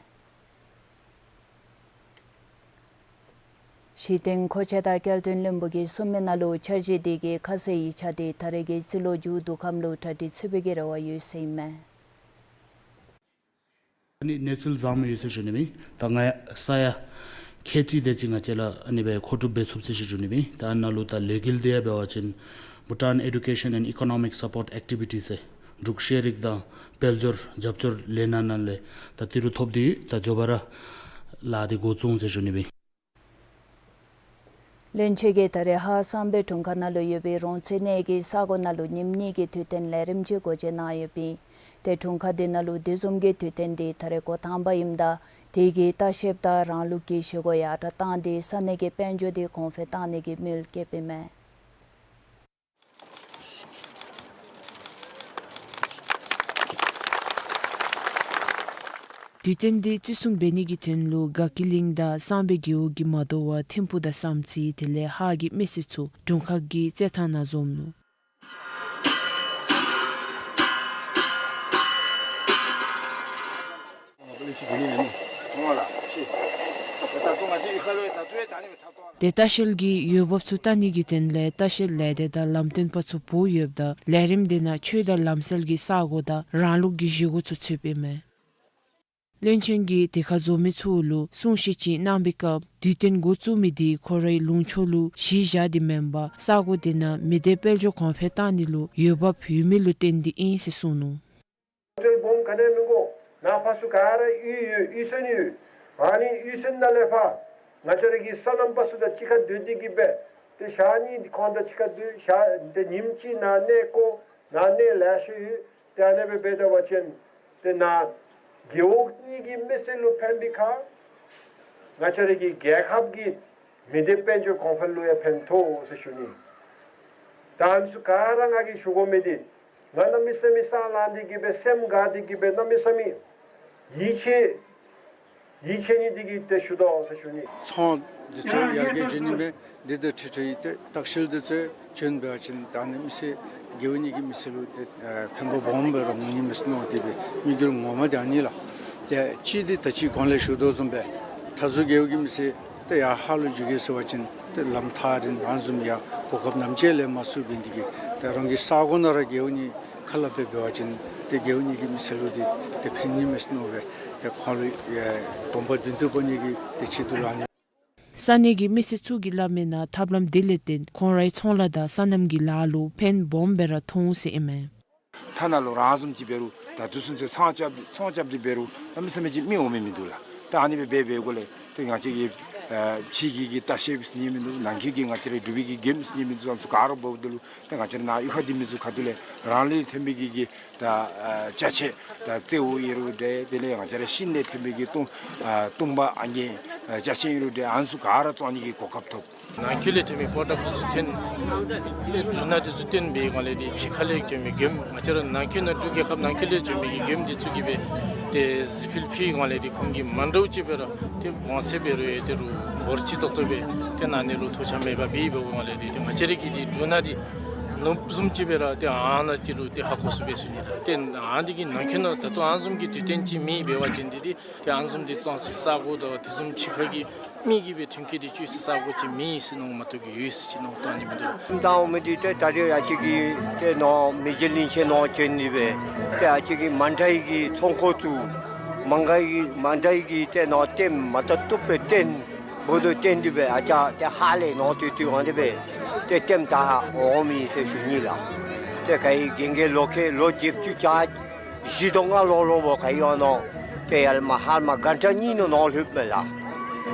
གཞི་རྟེན་མཁོ་ཆས་དང་སྐྱེལ་འདྲེན་བློན་པོ་གིས་གསུངས་མི་ནང་ལུ་འཆར་གཞི་དེ་གི་ཁ་གསལ་ཡིག་ཆ་དེ་ད་རེས་ཀྱི་རྩིས་ལོ་མཇུག་བསྡུ་ཁམས་ལུ་གྲ་སྒྲིག་ཚུད་པའི་གི་རེ་བ་ཡོད་ཟེར་ཨིན་མས། ཨ་ནི་གནས་ཚུལ་བཟང་མོ་ཡོད་ཟེར་ཞུ་ནི་ཨིན། ད་ང་ཡང་ས་ཡ་ཁལ་གཅིག་དེ་ཅིག་ང་བཅས་ལུ་ཨ་ནི་སྦེ་མཁོ་སྒྲུབ་འབད་ཚུགས་ཟེར་ཞུ་ནི་ཨིན། ད་ཨ་ནཱ་ལུ་ད་ལས་འགུལ་དེ་ཡང་འབད་བ་ཅིན་Bhutan Education and Economic Support Activities ཟེར་ འབྲུག་ཤེས་རིག་དང་དཔལ་འབྱོར་རྒྱབ་སྐྱོར་ལེན་གནང་ནི་ལས་ད་ཏི་རུ་ཐོབ་སྟེ་ཡོད། ད་མགྱོགས་པ་ར་ལཱ་འདི་འགོ་བཙུགས་འོང་ཟེར་ཞུ་ནི་ཨིན། བློན་ཆེན་གྱིས་ད་རེས་ཧཱ་གསང་སྦས་དྲུང་ཁག་ནང་ལུ་ཡོད་པའི་རོང་ཚེ་གནས་ཀྱི་ས་གོ་ནང་ལུ་ཉིནམ་གཉིས་ཀྱི་དུས་སྟོན་ལས་རིམ་ཅིག་སྒོ་འབྱེད་གནང་ཡོདཔ་ཨིན། ཏེ་དྲུང་ཁག་འདི་ནང་ལུ་དེ་བཟུམ་གྱི་དུས་སྟོན་འདི་ད་རེས་འགོ་དང་པ་ཨིནམ་ད་དེ་གི་ལྟ་བཤལཔ་དང་རང་ལུགས་ཀྱི་བཞེས་སྒོ་ཡང་ཨ་རྟག་བཏང་སྟེ་ས་གནས་ཀྱི་དཔལ་འབྱོར་འདི་གོང་འཕེལ་གཏང་ནི་གི་དམིགས་ཡུལ་བསྐྱེདཔ་ཨིན་མས། དུས་སྟོན་འདི་བརྩི་སྲུང་འབད་ནི་གི་དོན་ལུ་དགའ་སྐྱིད་གླིང་དང་གསང་སྦས་རྒེད་འོག་གིས་མ་དོ་བར་ཐིམ་ཕུག་དང་བསམ་རྩེ་དེ་ལས་ཧཱ་གི་མི་སེར་ཚུ་དྲུང་ཁག་གི་རྩེད་ཐང་ནང་འཛོམས་ནུག། ཏེ་ལྟ་བཤལ་གྱི་འོས་འབབ་ཚུ་བལྟ་ནི་གི་དོན་ལས་ལྟ་བཤལ་ལས་སྡེ་དང་ལམ་སྟོན་པ་ཚུ་འབོ་ཡོདཔ་ད་ལས་རིམ་འདི་ནང་ཆོས་དང་ལམ་སྲོལ་གྱི་ས་གོ་དང་རང་ལུགས་ཀྱི་བཞེས་སྒོ་ཚུ་ཚུདཔ་ཨིན་མས། བློན་ཆེན་གྱིས་དེ་ཁར་འཛོམས་མི་ཚུ་ལུ་གསུང་བཤད་ཅིག་གནང་པའི་སྐབས་དུས་སྟོན་འགོ་བཙུགས་མི་འདི་ཁོ་རའི་ལུང་ཕྱོགས་ལུ་གཞི་བཞག་སྟེ་མེན་པར་ས་གོ་དེ་ནང་མི་སྡེ་དཔལ་འབྱོར་གོང་འཕེལ་གཏང་ནི་ལུ་འོས་འབབ་ཡོད་མི་ལུ་བརྟེན་ཏེ་ཨིན་ཟེར་གསུངས་ནུག། ཧོ་ཊེལ་སྦོམ་ག་ནི་ཡང་མི་དགོ། ནཱ་ཕར་ཚུར་ག་ར་གཡུས་ཡོད། གཡུས་ཚན་ཡོད། ཨ་ནི་གཡུས་ཚན་ནང་ལས་ཕར་ང་བཅས་ར་གི་སོ་ནམ་པ་ཚུ་དང་གཅིག་ཁར་སྡོད་དེ་གི་སྦེ་ཏེ་ཞག་གཉིས་ཁོང་དང་གཅིག་ཁར་སྡོད། ཞག་ཏེ་ཉིནམ་གཅིག་ནཱ་གནས་སྐོར་ནཱ་གནས་ལེ་ཤ་ཡོད། ཏེ་ཨ་ནི་སྦེ་འབད་ད་པ་ཅིན་ཏེ་ནཱ་རྒེད་འོག་གཉིས་ཀྱི་མི་སེར་ལུ་ཕན་པའི་ཁར་ང་བཅས་ར་གི་རྒྱལ་ཁབ་ཀྱི་མི་སྡེ་དཔལ་འབྱོར་གོང་འཕེལ་ལུ་ཡང་ཕན་ཐོགས་ཟེར་ཞུ་ནི། ད་ཨ་ནི་ཚུ་ག་ར་ང་གིས་ཞུ་དགོ་མི་འདི་ང་གནམ་མེད་ས་མེད་སེམས་ལང་སྟེ་གི་སྦེ་སེམས་དགའ་སྟེ་གི་སྦེ་གནམ་མེད་ས་མེད་ཡིད་ཆེས་ཡིད་ཆེས་ནི་འདི་གིས་ཏེ་ཞུ་དོ་ཟེར་ཞུ་ནི། ཚོང་འདི་ཚུ་ཡར་རྒྱས་འགྱོ་ནི་མས། འདི་དང་འཁྲིལ་འཁྲིལ་ཏེ་ལྟ་བཤལ་འདི་ཚུ་བྱོན་འབད་བ་ཅིན་ད་ཨ་ནི་མི་སེར་རྒེད་འོག་གཉིས་ཀྱི་མི་སེར་ལུ་ཏེ་ཨེ་ཕན་པ་སྦོམ་སྦེ་ར་འོང་ནི་མས་ཟེར་མནོ་སྟེ་སྦེ་དམིགས་ཡུལ་ངོ་མ་འདི་ཨ་ནི་ལགས། ཏེ་གཅིག་འདི་ད་ཅི་གོང་ལས་ཞུ་དོ་བཟུམ་སྦེ་མཐའ་ཟུར་རྒེད་འོག་གི་མི་སེར་ཏེ་ཡར་ཧཱ་ལུ་འགྱོ་གེ་ཟེར་བ་ཅིན་ཏེ་ལམ་ཐག་རིང་ཨ་ནི་བཟུམ་ཡང་གོ་སྐབས་ནམ་ཅིག་ལེན་མ་ཚུགས་པའི་འདི་གིས་ཏེ་རང་གི་ས་གོ་ནང་ར་རྒེད་འོག་གཉིས་ཁ་སླབ་སྦེ་འབད་བ་ཅིན་ཏེ་རྒེད་འོག་གཉིས་ཀྱི་མི་སེར་ལུ་འདི་ཏེ་ཕན་ནི་མས་ཟེར་མནོ་སྦེ་ཏེ་ཁོང་ལུ་ཡང་དགོངས་པ་འདུན་ཏེ་འབད་ནི་གི་ཏེ་ཆེད་དུ་ལགས་ནི། ས་གནས་ཀྱི་མི་སེར་ཚུ་གིས་སླབ་མིའི་ནང་ཐབས་ལམ་འདི་ལས་བརྟེན་ཁོང་རའི་ཚོང་ལཱ་དང་སོ་ནམ་གྱི་ལཱ་ལུ་ཕན་སྦོམ་སྦེ་ར་ཐོགས་འོང་ཟེར་ཨིན་མས། ཐ་ན་ལུ་རང་བཟུམ་ཅིག་འབད་རུང་ད་དུས་ཚོད་ཚེ་ཚོང་རྐྱབ་ཚོང་རྐྱབ་སྟེ་འབད་རུང་གནམ་མེད་ས་མེད་ཅིག་མི་འོང་མི་མིན་འདུག་ལགས། ད་ཨ་ནི་སྦེ་འབད་འབད་དགོ་ལས་ཏེ་ང་བཅས་ཀྱི་ཨ་ཕྱི་གི་གི་ལྟ་བཤལ་ཟེར་ནི་མིན་འདུག། ནང་འཁོད་ཀྱི་ང་བཅས་རའི་འབྲུག་པའི་གི་མགྱོནམ་ཟེར་ནི་མིན་འདུག། ཨ་ནི་ཚུ་ག་ར་འབདཝ་ད་ལུ་ཏེ་ང་བཅས་ར་ནཱ་གཡུས་ཁ་འདི་མི་ཚུ་ཁ་ཐུག་ལས་རང་ལུ་ཐོན་པའི་གི་གི་ད་ཨ་ཅ་ཆས་ད་རྩེ་བོ་ཨིན་རུང་འདྲ་དེ་ལས་ང་བཅས་ར་ཤིང་ལས་ཐོན་པའི་གི་ཏོང་ཨ་ཏོང་པ་ཨ་ནི་ཨ་ཅ་ཆས་ཨིན་རུང་འདྲ་ཨ་ནི་ཚུ་ག་ར་བཙོང་ནི་གི་གོ་སྐབས་ཐོབ། ནང་འཁོད་ལས་ཐོན་མི་སྤོ་ཊབ་འདི་ཚུ་ཐོན། ཨེ་འབྲུ་སྣ་འདི་ཚུ་བཏོན་པའི་སྒང་ལས་འདི་ཕྱི་ཁ་ལས་བྱོན་མི་མགྱོནམ་ང་བཅས་ར་ནང་འཁོད་ནང་འབྲུག་རྒྱལ་ཁབ་ནང་འཁོད་ལས་བྱོན་མི་གི་མགྱོནམ་འདི་ཚུ་གིས་སྦེ་ཏེ་གཟི་ཕུལ་ཕུལ་སྒང་ལས་འདི་ཁོང་གིས་མ་འདྲཝ་ཅིག་སྦེ་ར་ཏེ་གོང་ཚད་འབད་རུང་ཡང་ཏེ་རུང་འབོར་ཆེ་ཏོག་ཏོ་སྦེ་ཏེ་ནང་ན་ལུ་ཐོགས་ཆགས་མེད་པར་འབད་འབདཝ་སྒང་ལས་འདི་ཏེ་ང་བཅས་ར་གི་འདི་འབྲུ་སྣ་འདི་ནུབ་བཟུམ་ཅིག་སྦེ་ར་ཏེ་ཨ་ནཱ་ཅིག་ལུ་ཏེ་ཧ་གོ་ཚུགས་པས་ཟེར་ཞུ་ནི། ཏེ་ཨ་ནི་འདི་གིས་ནང་འཁོད་ནང་ད་ལྟོ་ཨ་ནི་བཟུམ་གྱི་དུས་སྟོན་ཅིག་མེད་པ་ཅིན་འདི་ཏེ་ཏེ་ཨ་ནི་བཟུམ་འདི་བཙོང་སའི་ས་གོ་དང་དེ་བཟུམ་ཕྱི་ཁ་གི་མི་གིས་སྦེ་ཐོན་སྐྱེད་འདི་སྤྱོད་སའི་ས་གོ་ཅིག་མེད་ཟེར་མནོཝ་མ་གཏོགས་ཀྱི་ཡོད་ཟེར་ཅིག་མནོ་བཏང་ནི་མིན་འདུག། ད་འོང་མི་འདི་ཏེ་ད་རེས་ཡ་གཅིག་གིས་ཏེ་ནཱ་མི་རྗེ་གླིང་ཆེན་ནང་བྱོན་ནི་སྦེ་ཏེ་ཡ་གཅིག་གིས་མ་འདྲཝ་གི་ཚོང་ཁང་བཙུགས། མ་འདྲཝ་གི་མ་འདྲཝ་གི་ཏེ་ནཱ་ལྟདམོ་མ་བལྟ་བཏུབ་སྦེ་བཏོན། འབོ་དོ་བཏོན་ཏེ་སྦེ་ཨ་ཅག་ཏེ་ཧཱ་ལས་ནཱ་སྟོད་དུས་འོང་སྟེ་སྦེ་ཏེ་ལྟདམོ་བལྟ་འོང་མི་ཟེར་ཞུ་ནི་ལགས། ཏེ་ག་ཡི་རྒན་རྒས་ལོ་ཁྱད་ལོ་བརྒྱད་ཅུ་གྱ་བཞི་དོ་ལྔ་ལོ་ལུ་འབདཝ་ག་ཡོད་ནོ། ཏེ་ཡར་ལས་མར་ཧཱ་ལས་མར་གྷན་ཊ་གཉིས་ནང་ནཱ་ལྷོདཔ་མས་ལགས།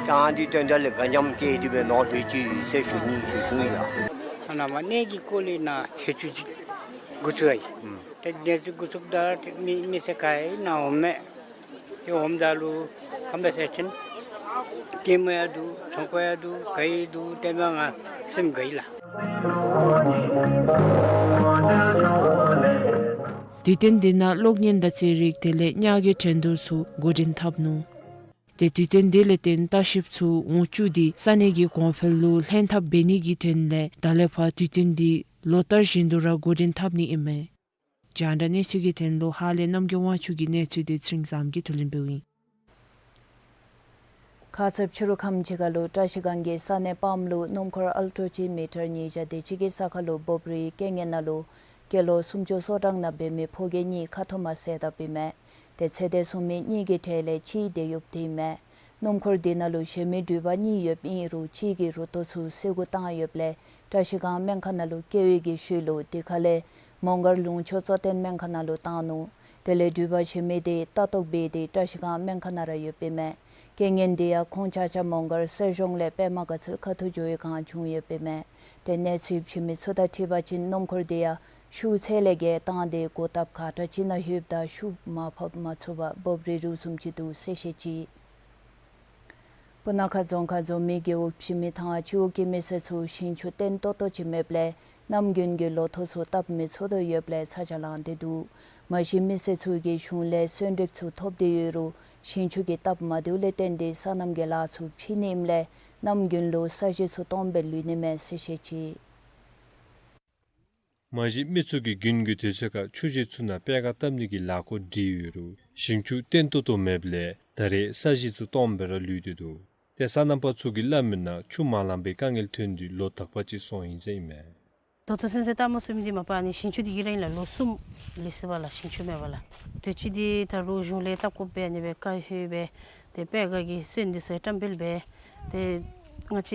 ཏེ་ཨ་ནི་དོན་དག་ལས་དགའ་འཇམ་བསྐྱེད་དེ་སྦེ་ནཱ་ལྷོད་ཅི་ཟེར་ཞུ་ནི་ཞུ་ཞུཝ་ཨིན་ལགས། ཨ་ནཱ་མར་གནས་ཀྱི་སྐོར་ལས་ནཱ་ཚེས་བཅུ་གཅིག་འགོ་བཙུགས་ཡི། ཨུམ། ཏེ་གནས་ཚུལ་འགོ་བཙུགསཔ་ད་ཏེ་མི་མི་སེར་ག་ཡང་ནཱ་འོངམ་མས། ཏེ་འོངམ་ད་ལུ་ཁམས་པ་ཟེར་ཅིན་ལྟདམོ་ཡང་འདུག། ཚོང་ཁང་ཡང་འདུག། ག་ཡང་འདུག། ཏེ་མ་ང་སེམས་དགའ་ཡི་ལགས། དུས་སྟོན་འདི་ནང་གློག་བརྙན་དང་རྩེད་རིགས་དེ་ལས་ཉ་རྒོད་འགྲན་བསྡུར་ཚུ་འགོ་འདྲེན་འཐབ་ནུག། ཏེ་དུས་སྟོན་འདི་ལས་བརྟེན་ལྟ་བཤལཔ་ཚུ་འོང་བཅུག་སྟེ་ས་གནས་ཀྱི་གོང་འཕེལ་ལུ་ལྷན་ཐབས་འབད་ནི་གི་དོན་ལས་ད་ལས་ཕར་དུས་སྟོན་འདི་ལོ་ལྟར་བཞིན་དུ་ར་འགོ་འདྲེན་འཐབ་ནི་ཨིན་མས། རྒྱང་བསྒྲགས་གནས་ཚུལ་གྱི་དོན་ལུ་ཧཱ་ལས་རྣམ་རྒྱལ་དབང་ཕྱུག་གི་གནས་ཚུལ་འདི་ཚེ་རིང་བཟངམོ་གིས་ཐུགས་ལན་འབདཝ་ཨིན། ཁ་ཚབ་ཕྱི་རུ་ཁམས་ཅིག་ཁར་ལུ་བཀྲ་ཤིས་སྒང་གི་ས་གནས་སྤམ་ལུ་སྣུམ་འཁོར་ཨལ་ཊོ་ཅིག་མི་ཊར་ཉིས་བརྒྱ་དེ་ཅིག་གི་ས་ཁར་ལུ་འབོབ་རིལ་རྐྱེན་ངན་ནང་ལུ་སྐྱེས་ལོ་སུམ་ཅུ་སོ་གྲངས་ནང་འབད་མི་ཕོ་སྐྱེས་གཉིས་ཁ་ཐུམ་མ་བསད་དཔ་ཨིན་མས། ཏེ་ཚེ་འདས་སོང་མི་གཉིས་ཀྱི་གྲས་ལས་གཅིག་དེད་གཡུགཔ་དེ་ཨིན་མས། སྣུམ་འཁོར་དེ་ནང་ལུ་གཞན་མི་འགྲུལ་པ་གཉིས་ཡོདཔ་ཨིན་རུང་གཅིག་གི་རུ་ཏོ་ཚུ་བསད་རྐུ་བཏང་ཡོདཔ་ལས་བཀྲ་ཤིས་སྒང་སྨན་ཁང་ནང་ལུ་བསྐྱལ་ཡོད་པའི་ཤུལ་ལུ་དེ་ཁ་ལས་ མོང་སྒར་ལུང་ཕྱོགས་གཙོ་བསྟེན་སྨན་ཁང་ནང་ལུ་བཏང་ནུག། དེ་ལས་འགྲུལ་པ་གཞན་མི་དེ་ལྟ་རྟོག་འབད་དེ་བཀྲ་ཤིས་སྒང་སྨན་ཁང་ནང་ར་ཡོདཔ་ཨིན་མས། རྐྱེན་ངན་དེ་ཡང་ཁོང་ཆ་ཁྱབ་མོང་སྒར་གསེར་གཞོང་ལས་པདྨ་དགའ་ཚལ་ཁ་ཐུག་འགྱོ་བའི་སྒང་བྱུང་ཡོདཔ་ཨིན་མས། ཏེ་གནས་ཚུལ་ཞིབ་མི་ཚུ་དང་འཁྲིལ་བ་ཅིན་སྣུམ་འཁོར་དེ་ཡང་ཤུགས་ཚད་ལས་བརྒལ་བཏང་སྟེ་གོ་ཐབས་ག་དྲག་ཅིག་ནང་ལྷོདཔ་ད་ཤུགས་མ་ཕབ་མ་ཚུགས་པར་འབབ་རིལ་རུལ་སོངམ་ཅིག་འདུག་ཟེར་བཤད་ཅི། སྤུ་ན་ཁ་རྫོང་ཁག་འཛོམས་མི་རྒེད་འོག་ཞིབ་མི་དང་སྤྱི་འོག་གི་མི་སེར་ཚུ་ཞིང་ཆུ་བརྟན་ཏོག་ཏོ་ཅིག་མེདཔ་ལས་གནམ་དགུན་གྱི་ལོ་ཐོག་ཚུ་སྟབས་མི་ཚུགས་དོ་ཡོདཔ་ལས་ཚ་གྱང་ལངས་ཏེ་འདུག། མ་གཞི་མི་སེར་ཚུ་གིས་གཞུང་ལས་གསོལ་འདེབས་ཚུ་ཐོབ་སྟེ་ཡོད་རུང་ཞིང་ཆུ་གི་སྟབས་མ་བདེཝ་ལས་བརྟེན་ཏེ་སོ་ནམ་གྱི་ལཱ་ཚུ་ཕྱིས་ནི་ཨིནམ་ལས་གནམ་དགུན་ལུ་ས་གཞི་ཚུ་སྟོངམ་སྦེ་ལུས་ནི་མས་ཟེར་བཤད་ཅི། མ་གཞི་མི་ཚུ་གིས་དགུན་གྱི་དུས་ཚོད་ཁར་ཆུ་གཞི་ཚུ་ནང་པད་སྒ་བཏབ་ནི་གི་ལཱ་འགོ་སྒྲིག་ཡོད་རུང་ཞིང་ཆུ་བརྟན་ཏོག་ཏོ་མེདཔ་ལས་ད་རེས་ས་གཞི་ཚུ་སྟོངམ་སྦེ་ར་ལུས་ཏེ་འདུག། ཏེ་སོ་ནམ་པ་ཚུ་གིས་སླབ་མིའི་ནང་ཆུ་མ་ལང་པའི་དཀའ་ངལ་ཐོན་ཏེ་ལོ་དག་པ་ཅིག་སོང་ཡི་ཟེར་ཨིན་མས། ད་ལྟོ་ཚུན་ཚོད་བལྟ་མ་ཚུགས་མི་འདི་མ་པ་ཨ་ནི་ཞིང་ཆུ་འདི་གིས་ར་ཨིན་ལགས། ལོ་གསུམ་ལུས་སོ་པ་ལགས། ཞིང་ཆུ་མེད་པར་ལགས། དུས་ཅི་འདི་ད་རུང་གཞུང་ལས་བཏབ་དགོཔ་སྦེ་ཨ་ནི་སྦེ་བཀའ་ལྷོད་སྦེ་ཏེ་པད་སྒ་གི་སོན་འདི་ཚུ་བཀྲམ་སྤེལ་འབད་དེ་ང་བཅས་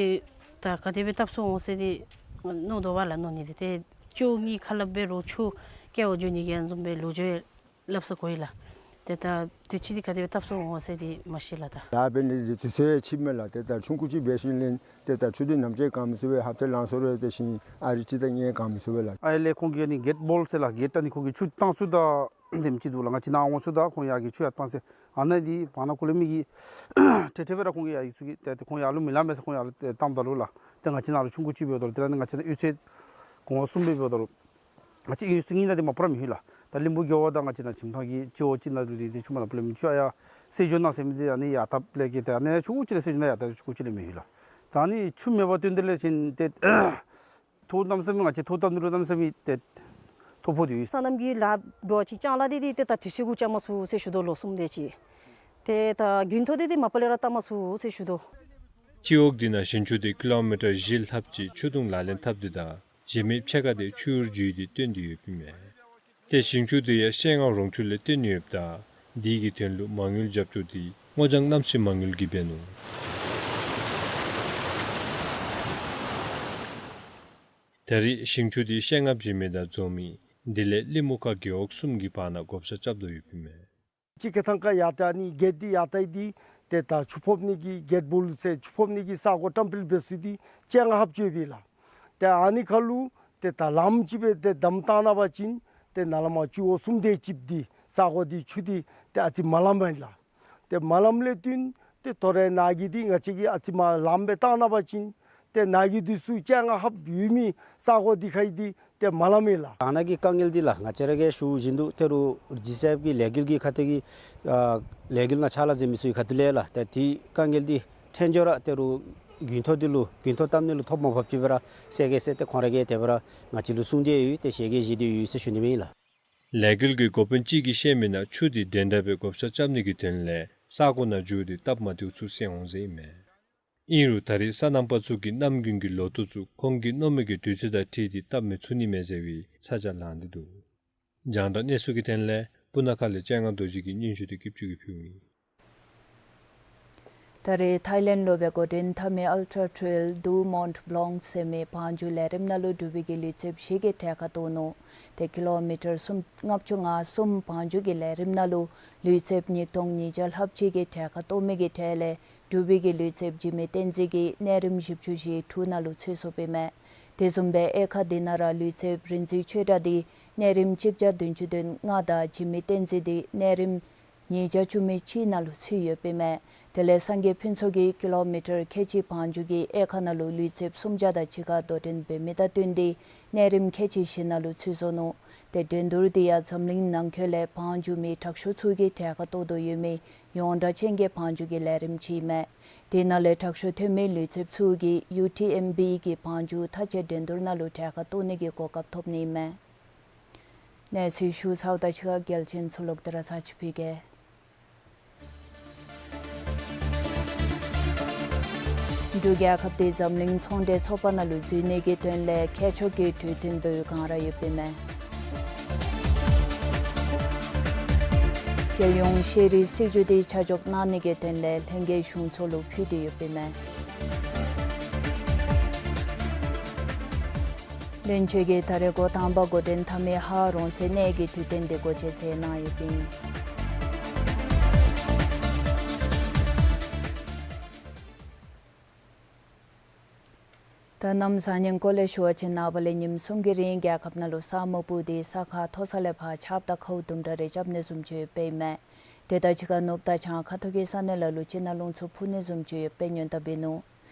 ད་ག་དེ་སྦེ་བཏབ་ཚུགས་འོང་ཟེར་ཏེ་མནོ་དོ་བ་ལགས། མནོ་ནི་འདི་ཏེ་ཅོག་ངེ་ཁ་སླབ་འབད་རུང་ཆུ་བསྐྱལ་བར་འགྱོ་ནི་གི་ཨ་ནི་བཟུམ་སྦེ་ལོ་རྒྱུས་སླབ་ས་གོ་ཡི་ལགས། ཏེ་ད་དུས་ཅི་འདི་ག་དེ་སྦེ་བཏབ་ཚུགས་འོང་ཟེར་ཏེ་མ་ཤེས་ལགས། ད་ད་འབད་ནི་འདི་དུས་ཚོད་ཕྱིས་མས་ལགས། ཏེ་ད་ཆུང་ཀུ་ཅིག་འབད་ཞིནམ་ལས་ཏེ་ད་ཆུ་འདི་ནམ་ཅིག་གང་མི་ཚུགས་པས། ཧབ་ཏེ་ལང་སོང་རུང་ཏེ་ཞིང་ཨ་རི་ཅིག་ད་ངེ་གང་མི་ཚུགས་པས་ལགས། ཨ་ལས་ཁོང་གིས་ཨ་ནི་གེཊ་བཱལ་ཟེར་ལགས། གེཊ་ཨ་ནི་ཁོང་གིས་ཆུ་བཏང་ས་ད་དེམ་ཅིག་འདུག་ལགས། ང་བཅས་ནཱ་འོང་ས་ད་ཁོང་ཡར་གྱི་ཆུ་ཡར་བཏང་ས་ཨ་ནཱ་འདི་བར་ན་ཀུ་ལེ་མི་གིས་ཏེ་ཏེ་སྦེ་ར་ཁོང་གིས་ཡར་ཡི་ཚུ་གིས་ཏེ་ཏེ་ཁོང་ཡར་ལུ་མི་ལང་པས་ཟེར་ཁོང་ཡར་ལུ་ཏེ་བཏངམ་ད་ལུ་ལགས། ཏེ་ང་བཅས་ནཱ་ལུ་ཆུང་ཀུ་ཅིག་འབདཝ་ད་ལུ་ཏེ་ར་ནི་ང་བཅས་ནཱ་གཡུས་ཚན་གོང་བ་གསུམ་སྦེ་འབདཝ་ད་ལུ་ང་བཅས་གཡུས་ཚན་གཉིས་ནང་འདི་མ་པ་ར་མི་ལྷོད་ལགས། ད་གླིང་བུ་རྒེད་འོག་དང་ང་བཅས་ནཱ་ཁྱིམ་ཐང་གི་སྤྱི་འོག་ཅིག་ནང་ལུ་འདི་ཆུ་མ་ལང་པ་ལས་མི་ཆུ་ཨ་ཡར་སེར་ཞོ་ནང་ཟེར་མི་འདི་ཨ་ནི་ཡར་བཏབ་ལས་ཀྱི་ཏེ་ཨ་ནི་ཆུང་ཀུ་ཅིག་ལས་སེར་ཞོ་ནང་ཡར་བཏབ་ཆུང་ཀུ་ཅིག་ལས་མི་ལྷོད་ལགས། ད་ཨ་ནི་ཆུ་མེད་པར་བརྟེན་ཏེ་ལས་ཅིན་ཏེ་ཐོག་གནམ་མེད་ས་མེད་ང་བཅས་ཐོག་བཏབ་ནི་ལུ་གནམ་མེད་ས་མེད་ཏེ་ཐོ་ཕོག་སྟེ་ཡོད། སོ་ནམ་གྱི་ལཱ་འབད་བ་ཅིན་ལྕང་ལཱ་འདི་འདི་ཏེ་ད་དུས་ཚོད་གུ་རྐྱབ་མ་ཚུགས་ཟེར་ཞུ་དོ། ལོ་གསུམ་དེ་ཅིག། ཏེ་ད་དགུན་ཐོག་འདི་འདི་མ་པ་ལས་ར་བཏབ་མ་ཚུགས་ཟེར་ཞུ་དོ། སྤྱི་འོག་འདི་ནང་ཞིང་ཆུ་འདི་ཀི་ལོ་མི་ཊར་བཞི་ལྷགཔ་ཅིག་ཆུ་དུང་ལག་ལེན་འཐབ་སྟེ་དང་གཞན་མི་ཕྱེད་ཀ་དེ་ཆུ་ཡུར་འགྱོ་སྟེ་བཏོན་ཏེ་ཡོདཔ་ཨིན་མས། ཏེ་ཞིང་ཆུ་དེ་ཡང་ཤེལ་རྔ་རོང་ཆུ་ལས་བཏོན་ཡོདཔ་ད་དེ་གི་དོན་ལུ་མ་དངུལ་རྒྱབ་སྐྱོར་དེ་སྔོ་ལྗང་གནམ་གཤིས་མ་དངུལ་གྱིས་འབད་ནུག། ད་རེས་ཞིང་ཆུ་དེ་ཤེལ་རྔ་བྱིན་མི་དང་འཛོམས་མི་དེ་ལས་གླིང་མུ་ཁ་རྒེད་འོག་གསུམ་གྱི་བར་ན་བགོ་བཤའ་རྐྱབ་དོ་ཡོདཔ་ཨིན་མས། གཅིག་ཁ་ཐང་ཁར་ཡར་ད་ཨ་ནི་གེཊ་འདི་ཡར་ད་ཡི་འདི་ཏེ་ད་ཆུ་ཕོག་ནི་གི་གེཊ་བཱལ་ཟེར་ཆུ་ཕོག་ནི་གི་ས་གོ་བཀྲམ་སྤེལ་འབད་ས་འདི་ལྕང་ལཱ་ཧབ་ཅིག་ཡོད་པས་ལགས། ཏེ་ཨ་ནི་ཁར་ལུ་ཏེ་ད་ལམ་ཅིག་སྦེ་ཏེ་བསྡམ་བཏང་ན་པ་ཅིན་ཏེ་ནཱ་ལས་མར་སྤྱི་འོག་གསུམ་དེ་ཅིག་འདི་ས་གོ་འདི་ཆུ་འདི་ཏེ་ཨ་ཙི་མ་ལང་པས་ལགས། ཏེ་མ་ལངམ་ལས་བརྟེན་ཏེ་དོ་རུང་ནཱ་གི་འདི་ང་བཅས་ཀྱིས་ཨ་ཙི་མར་ལམ་སྦེ་བཏང་ན་པ་ཅིན་ཏེ་ནཱ་གི་འདི་ཚུ་ལྕང་ལཱ་ཧབ་ཡོད་མི་ས་གོ་འདི་ཁར་འདི་ཏེ་མ་ལངམ་མས་ལགས། ད་ནཱ་གི་དཀའ་ངལ་འདི་ལགས་ང་བཅས་ར་གིས་ཞུ་བཞིན་དུ་ཏེ་རུང་ལྗིད་ཚད་ཀྱི་ལས་འགུལ་གྱི་ཁ་ཐུག་གི་ཨ་ལས་འགུལ་ནང་ཕྱག་ལཱ་མཛད་མི་ཚུ་གི་ཁ་ཐུག་ལས་ལགས། ཏེ་དེ་དཀའ་ངལ་འདི་ཕྲན་བཅས་ར་ཏེ་རུང་དགུན་ཐོག་འདི་ལུ་དགུན་ཐོག་བཏབ་ནི་ལུ་ཐོ་མ་ཕོགཔ་ཅིག་སྦེ་ར་བསལ་གེ་ཟེར་ཏེ་ཁོང་ར་གིས་དེ་སྦེ་ར་ང་བཅས་ལུ་གསུངས་ཏེ་ཡོད། ཏེ་ཞལ་གྱིས་བཞེས་ཏེ་ཡོད་ཟེར་ཞུ་ནི་ཨིན་ལགས། ལས་འགུལ་གྱི་འགོ་དཔོན་ཅིག་གིས་བཤད་མིའི་ནང་ཆུ་འདི་འགྲན་ཟླ་སྦེ་བགོ་བཤའ་རྐྱབ་ནི་གི་དོན་ལས་ས་གོ་ནང་འགྱོ་སྟེ་སྟབས་མ་བདེཝ་ཚུ་སེལ་འོང་ཟེར་ཨིན་མས། ཨིན་རུང་ད་རེས་སོ་ནམ་པ་ཚུ་གིས་གནམ་དགུན་གྱི་ལོ་ཐོག་ཚུ་ཁོང་གིས་མནོ་མི་གི་དུས་ཚོད་དང་འཁྲིལ་ཏེ་བཏབ་མི་ཚུགས་ནི་མས་ཟེར་བའི་ཚ་གྱང་ལངས་ཏེ་འདུག། རྒྱང་བསྒྲགས་གནས་ཚུལ་གྱི་དོན་ལས་སྤུ་ན་ཁ་ལས་སྤྱན་སྔ་རྡོ་རྗེ་གིས་སྙན་ཞུ་དེ་སྐྱིད་ཆུ་གིས་ཕུལཝ་ཨིན། ད་རེས་ཐའི་ལེནཌ་ལུ་སྦེ་འགོ་འདྲེན་འཐབ་མི་ཨལ་ཊ་ཊེལ་ཌུ་མོནཊ་བློངཀ་ཟེར་མི་བང་རྒྱུག་ལས་རིམ་ནང་ལུ་འབྲུག་པའི་གི་ལུས་རྩལཔ་བཞི་གིས་གྲལ་ཁར་གཏོགས་ནུག། ཏེ་ཀི་ལོ་མི་ཊར་གསུམ་ལྔ་བཅུ་ང་གསུམ་བང་རྒྱུག་གི་ལས་རིམ་ནང་ལུ་ལུས་རྩལཔ་ཉིས་སྟོང་ཉིས་བརྒྱ་ལྷགཔ་ཅིག་གིས་གྲལ་ཁར་གཏོགས་མི་གི་གྲས་ལས་འབྲུག་པའི་གི་ལུས་རྩལཔ་འཇིགས་མེད་བསྟན་འཛིན་གྱིས་གནས་རིམ་བཞི་བཅུ་ཞེ་དྲུག་ནང་ལུ་ཚུད་སོཔ་ཨིན་མས། དེ་བཟུམ་སྦེ་དབྱེ་ཁག་དེ་ནང་ར་ལུས་རྩལཔ་རིག་འཛིན་ཆོས་གྲགས་འདི་གནས་རིམ་གཅིག་བརྒྱ་བདུན་ཅུ་དོན་ལྔ་དང་འཇིགས་མེད་བསྟན་འཛིན་འདི་གནས་རིམ་ཉིས་བརྒྱ་བཅུ་མེད་གཅིག་ནང་ལུ་ཚུད་ཡོདཔ་ཨིན་མས། དེ་ལས་སངས་རྒྱས་ཕུན་ཚོགས་ཀྱིས་ཀི་ལོ་མི་ཊར་ཁལ་གཅིག་བང་རྒྱུག་གི་དབྱེ་ཁག་ནང་ལུ་ལུས་རྩལཔ་སུམ་བརྒྱ་དང་གཅིག་ཁར་དོ་འགྲན་འབད་མི་དང་བསྟུན་ཏེ་གནས་རིམ་ཁལ་གཅིག་བཞི་ནང་ལུ་ཚུད་སོ་ནུག། ཏེ་འགྲན་བསྡུར་འདི་ཡང་འཛམ་གླིང་ནང་འཁོད་ལས་བང་རྒྱུག་མི་དྲག་ཤོས་ཚུ་གི་གྲལ་ཁར་གཏོགས་དོ་ཡོད་མི་ཡོངས་གྲགས་ཅན་གྱི་བང་རྒྱུག་གི་ལས་རིམ་ཅིག་ཨིན་མས། དེ་ནང་ལས་དྲག་ཤོས་ཐོན་མི་ལུས་རྩལཔ་ཚུ་གིས་ཡུ་ཊི་ཨེམ་བི་གི་བང་རྒྱུག་མཐའ་དཔྱད་འགྲན་བསྡུར་ནང་ལུ་གྲལ་ཁར་གཏོགས་ནི་གི་གོ་སྐབས་ཐོབ་ནི་ཨིན་མས། གནས་ཚུལ་ཞུ་ཚརཝ་དང་གཅིག་ཁར་གལ་ཆེན་ཚུ་ལོག་སྟེ་ར་ཚར་ཅིག་ཕུལ་གེ། འབྲུག་རྒྱལ་ཁབ་དེ་འཛམ་གླིང་ཚོང་འབྲེལ་ཚོགས་པ་ནང་ལུ་འཛུལ་ནི་གི་དོན་ལས་མཁས་མཆོག་གི་གྲོས་བསྟུན་འབད་བའི་བསྒང་ར་ཡོདཔ་ཨིན་མས། རྒྱལ་ཡོངས་ཤེས་རིག་སྲིད་བྱུས་དེ་ཆ་འཇོག་གནང་ནི་གི་དོན་ལས་ལྷན་རྒྱས་གཞུང་ཚོགས་ལུ་ཕུལ་ཏེ་ཡོདཔ་ཨིན་མས། བློན་ཆེན་གྱིས་ད་རེས་འགོ་དང་པ་འགོ་འདྲེན་འཐབ་མི་ཧཱ་རོང་ཚེ་གནས་ཀྱི་དུས་སྟོན་དེ་སྒོ་འབྱེད་མཛད་གནང་ཡོདཔ་ཨིན། ད་གནམ་བཟང་ངན་སྐོར་ལས་ཞུ་བ་ཅིན་ནངས་པ་ལས་ཉིནམ་གསུམ་གྱི་རིང་རྒྱལ་ཁབ་ནང་ལུ་ས་སྨུག་སྤུབས་ཏེ་ས་ཁ་མཐོ་ས་ལས་ཕར་ཆརཔ་དང་ཁཝ་དུམ་གྲ་རེ་རྐྱབ་ནི་བཟུམ་ཅིག་ཡོདཔ་ཨིན་མས། དེ་དང་གཅིག་ཁར་ནུབ་དང་བྱང་ཁ་ཐུག་གི་ས་གནས་ལ་ལུ་ཅིག་ནང་རླུང་འཚུབ་འཕུ་ནི་བཟུམ་ཅིག་ཡོདཔ་སྙན་གྲགས་འབད་ནུག།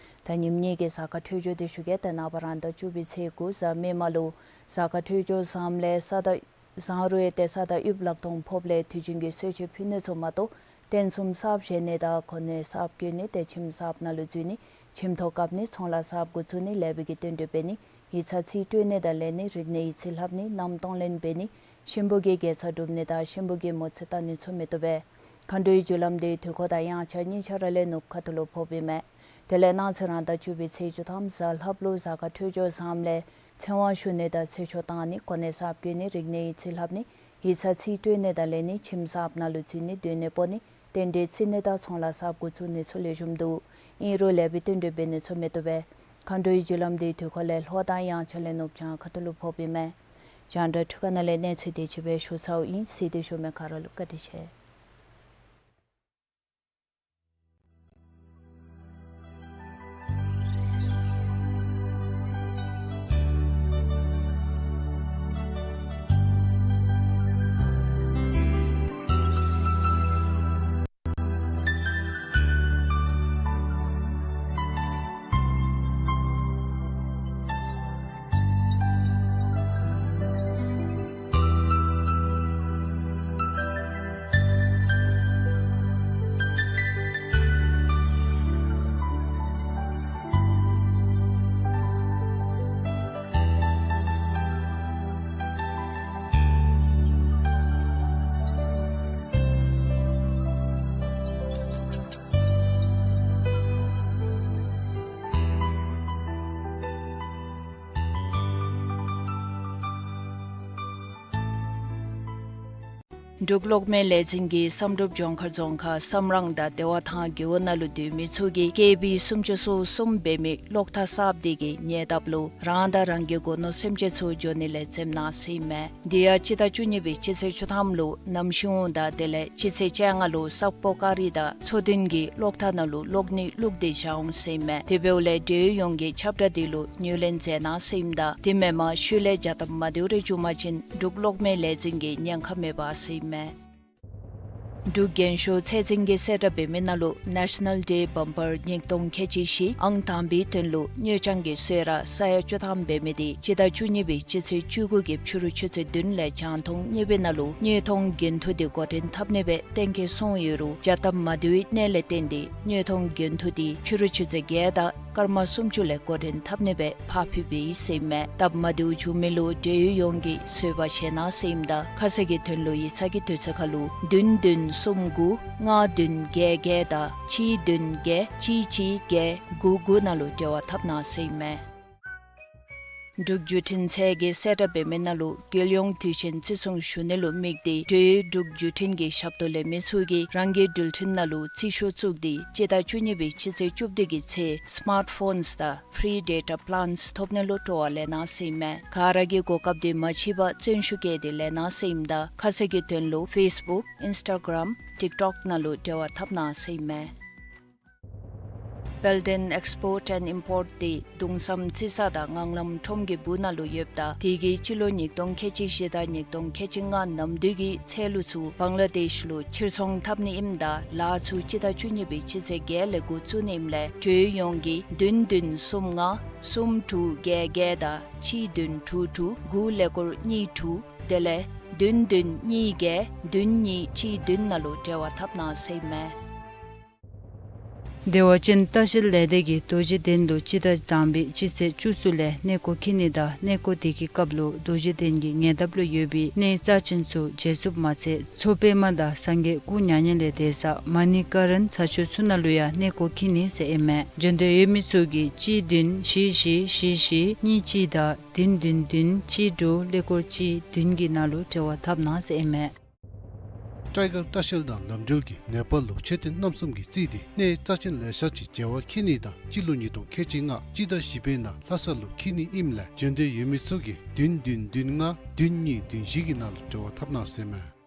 ད་ཉིནམ་གཉིས་ཀྱི་གཟའ་སྐར་འཕྲོད་སྦྱོར་དེ་ཞུ་གེ། ད་ནངས་པ་རང་ཟླ་བཅུ་པའི་ཚེས་དགུ་གཟའ་མིག་དམར་ལུ་གཟའ་སྐར་འཕྲོད་སྦྱོར་བཟངམ་ལས་ས་ད་བཟང་རུང་ཡོད་དེ་ས་དང་དབྱིབས་ལག་སྟོང་ཕོགཔ་ལས་དུས་རྒྱུན་གྱི་གསོལ་མཆོད་ཕུལ་ནི་ཚུ་མ་གཏོགས་རྟེན་གསུམ་གསརཔ་བཞེངས་ནི་དང་གོ་གནས་གསརཔ་བསྐོ་ནི་དེ་ཁྱིམ་གསརཔ་ནང་ལུ་འཛུལ་ནི་ཁྱིམ་ཐོག་བཀབ་ནི་ཚོང་ལཱ་གསརཔ་འགོ་བཙུགས་ནི་ལེགས་པའི་གི་བསྟུན་གྲོས་འབད་ནི་ཡིག་ཚང་རྩིས་སྤྲོད་ནི་དང་ལེན་ནི་རིག་གནས་ཡིག་རྩིས་ལྷབ་ནི་གནམ་གཏོང་ལེན་འབད་ནི་གཤིན་པོ་གི་དགེ་རྩ་སྒྲུབ་ནི་དང་གཤིན་པོ་གི་མོ་རྩིས་བལྟ་ནི་ཚུ་མི་བཏུབ་པས། མཁའ་འགྲོའི་རྒྱུ་ལམ་དེ་དུས་འཁོར་དང་དབྱངས་འཆར་གཉིས་ཆ་ར་ལས་ནུབ་ཁ་ཐུག་ལུ་ཕོགཔ་ཨིན་མས། དེ་ལས་གནངས་ཚེ་རང་ཟླ་བཅུ་པའི་ཚེས་བཅུ་ཐམ་གཟའ་ལྷགཔ་ལུ་གཟའ་སྐར་འཕྲོད་སྦྱོར་བཟངམ་ལས་ཚེ་དབང་ཞུ་ནི་དང་ཚེ་ཆོག་བཏང་ནི་གོ་གནས་གསརཔ་བསྐོ་ནི་རིག་གནས་ཡིག་རྩིས་ལྷབ་ནི་ཡིག་ཚང་རྩིས་སྤྲོད་ནི་དང་ལེན་ནི་ཁྱིམ་གསརཔ་ནང་ལུ་འཛུལ་ནི་སྡོད་གནས་སྤོ་ནི་རྟེན་འབྲེལ་བརྩི་ནི་དང་ཚོང་ལཱ་གསརཔ་འགོ་བཙུགས་ནི་ཚུ་ལེགས་ཤོམ་འདུག། ཨིན་རུང་ལེགས་པའི་བསྟུན་གྲོས་འབད་ནི་ཚུ་མི་བཏུབ་པས། མཁའ་འགྲོའི་རྒྱུ་ལམ་དེ་དུས་འཁོར་ལས་ལྷོ་དང་དབྱངས་འཆར་ལས་ནུབ་བྱང་ཁ་ཐུག་ལུ་ཕོགཔ་ཨིན་མས། རྒྱང་བསྒྲགས་འཕྲུལ་ཁང་ནང་ལས་གནས་ཚུལ་དེ་ཅིག་སྦེ་ཞུ་ཚརཝ་ཨིན། གཟིགས་ཏེ་བཞུགས་མི་ག་ར་ལུ་བཀའ་དྲིན་ཆེ། འབྲུག་གློག་མེ་ལས་འཛིན་གྱིས་བསམ་གྲུབ་ལྗོངས་མཁར་རྫོང་ཁག་བསམ་རང་དང་བདེ་བ་ཐང་རྒེད་འོག་ནང་ལུ་སྡོད་མི་ཚུ་གིས་ཀེ་བི་སུམ་ཅུ་སོ་གསུམ་འབད་མི་གློག་ཐག་གསརཔ་དེ་གི་ཉེ་འདབས་ལུ་རང་དང་རང་གི་སྒོ་ནོར་སེམས་ཅན་ཚུ་འགྱོ་ནི་ལས་འཛེམ་གནང་ཟེར་ཨིན་མས། དེ་ཡང་སྤྱི་ཟླ་བཅུ་གཉིས་པའི་སྤྱི་ཚེས་བཅུ་ཐམ་ལུ་གནམ་ཤིང་ཝང་དང་དེ་ལས་སྤྱི་ཚེས་བཅོ་ལྔ་ལུ་སག་པོ་ཀ་རི་དང་མཚོ་སྟོན་གྱི་གློག་ཐག་ནང་ལུ་གློག་ནད་བླུགས་ཏེ་བཞག་འོང་ཟེར་ཨིན་མས། དེ་འབདཝ་ལས་འབྲེལ་ཡོད་ཡོངས་ཀྱིས་ཁྱབ་བསྒྲགས་དེ་ལུ་ངོས་ལེན་མཛད་གནང་ཟེར་ཨིནམ་ད་དེ་མེན་པར་ཤུལ་ལས་བྱ་སྟབས་མ་བདེཝ་རེ་བྱུང་པ་ཅིན་འབྲུག་གློག་མེ་ལས་འཛིན་གྱིས་ཉེན་ཁ་མེད་པ་ཟེར་ཨིན་མས། འབྲུག་རྒྱན་ཤོག་ཚད་འཛིན་གྱིས་གསལ་བསྒྲགས་འབད་མི་ནང་ལུ་National Day Bumper ཉིས་སྟོང་ཁལ་གཅིག་བཞི་ཨང་དང་པའི་དོན་ལུ་དངུལ་རྐྱང་གི་གསོལ་ར་ས་ཡ་བཅུ་ཐམ་འབད་མི་དེ་སྤྱི་ཟླ་བཅུ་གཉིས་པའི་སྤྱི་ཚེས་བཅུ་དགུ་གི་ཕྱི་རུ་ཆུ་ཚོད་བདུན་ལས་རྒྱང་མཐོང་གཉིས་པའི་ནང་ལུ་དངོས་མཐོང་འགན་ཐུག་དེ་འགོ་འདྲེན་འཐབ་ནི་སྦེ་གཏན་འཁེལ་སོང་ཡོད་རུང་བྱ་སྟབས་མ་བདེ་བའི་གནད་ལས་བརྟེན་ཏེ་དངོས་མཐོང་འགན་ཐུག་དེ་ཕྱི་རུ་ཆུ་ཚོད་བརྒྱད་དང་སྐར་མ་སུམ་ཅུ་ལས་འགོ་འདྲེན་འཐབ་ནི་སྦེ་ཕར་ཕུལ་བའི་ཟེར་ཨིན་མས། སྟབས་མ་བདེཝ་བྱུང་མི་ལུ་འབྲེལ་ཡོད་ཡོངས་ཀྱིས་བཟོད་པ་བཞེས་གནང་ཟེར་ཨིནམ་ད་ཁ་གསལ་གྱི་དོན་ལུ་ཡིག་ཚང་གི་དུས་ཚོད་ཁར་ལུ་བདུན་བདུན་གསུམ་དགུ་ལྔ་བདུན་བརྒྱད་བརྒྱད་དང་གཅིག་བདུན་བརྒྱད་གཅིག་གཅིག་བརྒྱད་དགུ་དགུ་ནང་ལུ་འབྲེལ་བ་འཐབ་གནང་ཟེར་ཨིན་མས། འབྲུག་བརྒྱུད་འཕྲིན་ཚད་ཀྱིས་གསལ་བསྒྲགས་འབད་མི་ནང་ལུ་རྒྱལ་ཡོངས་དུས་ཆེན་བརྩི་སྲུང་ཞུ་ནི་ལུ་དམིགས་ཏེ་འབྲེལ་ཡོད་འབྲུག་བརྒྱུད་འཕྲིན་གྱི་ཞབས་ཏོག་ལེན་མི་ཚུ་གིས་རང་གི་འགྲུལ་འཕྲིན་ནང་ལུ་རྩིས་ཤོག་བཙུགས་ཏེ་སྤྱི་ཟླ་བཅུ་གཉིས་པའི་སྤྱི་ཚེས་བཅུ་བདུན་གྱི་ཚེ་སི་མཱཊ་ཕོནསི་དང་ཕི་རི་ཌེ་ཊ་པི་ལཱནསི་ཐོབ་ནི་ལུ་སྤྲོ་བ་ལེན་གནང་ཟེར་ཨིན་མས། ག་ར་གིས་གོ་སྐབས་དེ་མ་འཕྱད་པར་བརྩོན་ཤུགས་བསྐྱེད་དེ་ལེན་གནང་ཟེར་ཨིནམ་ད་ཁ་གསལ་གྱི་དོན་ལུ་ཕེསི་བུཀ་ཨིནསི་ཊ་གརམ་ཊིཀ་ཊོཀ་ནང་ལུ་འབྲེལ་བ་འཐབ་གནང་ཟེར་ཨིན་མས། དཔལ་ལྡན་ཨེགསི་པོརཊ་ཨེནཌ་ཨིམ་པོརཊ་དེ་གདུང་བསམ་རྩི་ས་དང་ངང་ལམ་ཁྲོམ་གྱི་སྦུག་ནང་ལུ་ཡོདཔ་ད་དེ་གིས་སྤྱི་ལོ་ཉིས་སྟོང་ཁལ་གཅིག་བཞི་དང་ཉིས་སྟོང་ཁལ་གཅིག་ལྔ་ནམ་དུས་ཀྱི་ཚལ་ལུ་ཚུ་བང་ལ་དེཤ་ལུ་ཕྱིར་ཚོང་འཐབ་ནི་ཨིནམ་ད་ལཱ་ཚུ་སྤྱི་ཟླ་བཅུ་གཉིས་པའི་སྤྱི་ཚེས་བརྒྱད་ལས་འགོ་བཙུགས་ནི་ཨིནམ་ལས་འབྲེལ་ཡོད་ཡོངས་ཀྱིས་བདུན་བདུན་གསུམ་ལྔ་གསུམ་དྲུག་བརྒྱད་བརྒྱད་དང་གཅིག་བདུན་དྲུག་དྲུག་དགུ་ཀླད་ཀོར་གཉིས་དྲུག་དེ་ལས་བདུན་བདུན་གཉིས་བརྒྱད་བདུན་གཉིས་གཅིག་བདུན་ནང་ལུ་འབྲེལ་བ་འཐབ་གནང་ཟེར་ཨིན་མས། བདེ་བ་ཅན་ལྟ་བཤལ་ལས་སྡེ་གིས་རྡོ་རྗེ་གདན་ལུ་སྤྱི་ཟླ་དང་པའི་སྤྱི་ཚེས་བཅུ་གསུམ་ལས་གནས་སྐོར་འཁྱིད་ནི་དང་གནས་སྐོར་དེ་གི་སྐབས་ལུ་རྡོ་རྗེ་གདན་གྱི་ཉེ་འདབས་ལུ་ཡོད་པའི་གནས་རྩ་ཆེན་ཚུ་མཇལ་ཚུགསཔ་མ་ཚད་མཚོ་པདྨ་དང་སངས་རྒྱས་སྐུ་མྱ་ངན་ལས་འདས་ས་མ་ཎི་ཀ་རན་ས་ཆ་ཚུ་ནང་ལུ་ཡང་གནས་སྐོར་འཁྱིད་ནི་ཟེར་ཨིན་མས། འབྱོན་འདོད་ཡོད་མི་ཚུ་གིས་གཅིག་བདུན་བཞི་བཞི་བཞི་བཞི་གཉིས་གཅིག་དང་བདུན་བདུན་བདུན་གཅིག་དྲུག་ཀླད་ཀོར་གཅིག་བདུན་གྱི་ནང་ལུ་འབྲེལ་བ་འཐབ་གནང་ཟེར་ཨིན་མས། ཊའི་གར་ལྟ་བཤལ་དང་ལམ་འགྲུལ་གྱིས་ནེ་པཱལ་ལུ་མཆོད་རྟེན་རྣམ་གསུམ་གྱིས་རྩིས་ཏེ་གནས་རྩ་ཆེན་ལེ་ཤ་ཅིག་མཇལ་བར་འཁྱིད་ནི་དང་སྤྱི་ལོ་ཉིས་སྟོང་ཁལ་གཅིག་ལྔ་སྤྱི་ཟླ་བཞི་པའི་ནང་ལྷ་ས་ལུ་འཁྱིད་ནི་ཨིནམ་ལས་བྱོན་འདོད་ཡོད་མི་ཚུ་གིས་བདུན་བདུན་བདུན་ལྔ་བདུན་གཉིས་བདུན་བཞི་གི་ནང་ལུ་འབྲེལ་བ་འཐབ་གནང་ཟེར་མས།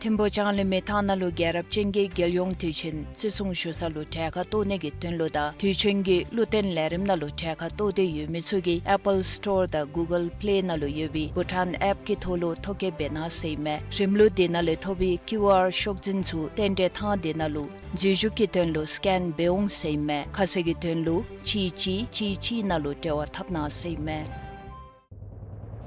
ཐིམ་ཕུག་ལྕང་གླིང་མི་ཐང་ནང་ལུ་རྒྱལ་རབས་ཅན་གྱི་རྒྱལ་ཡོངས་དུས་ཆེན་བརྩི་སྲུང་ཞུ་ས་ལུ་གྲལ་ཁར་གཏོགས་ནི་གི་དོན་ལུ་དང་དུས་ཆེན་གྱི་བློ་བརྟན་ལས་རིམ་ནང་ལུ་གྲལ་ཁར་གཏོགས་འདོད་ཡོད་མི་ཚུ་གིས་ཨེ་པཱལ་སི་ཊོར་དང་གུ་གཱལ་པི་ལེ་ནང་ལུ་ཡོད་པའི་བྷུ་ཊཱན་ཨེཔ་ཀྱི་ཐོག་ལུ་ཐོ་བཀོད་འབད་གནང་ཟེར་ཨིན་མས། རིམ་ལུགས་དེ་ནང་ལས་ཐོབ་པའི་ཀིའུ་ཨར་ཤོག་འཛིན་ཚུ་རྟེན་འབྲེལ་ཐང་དེ་ནང་ལུ་འཛུལ་ཞུགས་ཀྱི་དོན་ལུ་སི་ཀེན་འབད་འོང་ཟེར་ཨིན་མས། ཁ་གསལ་གྱི་དོན་ལུ་གཅིག་གཅིག་གཅིག་གཅིག་ནང་ལུ་འབྲེལ་བ་འཐབ་གནང་ཟེར་ཨིན་མས།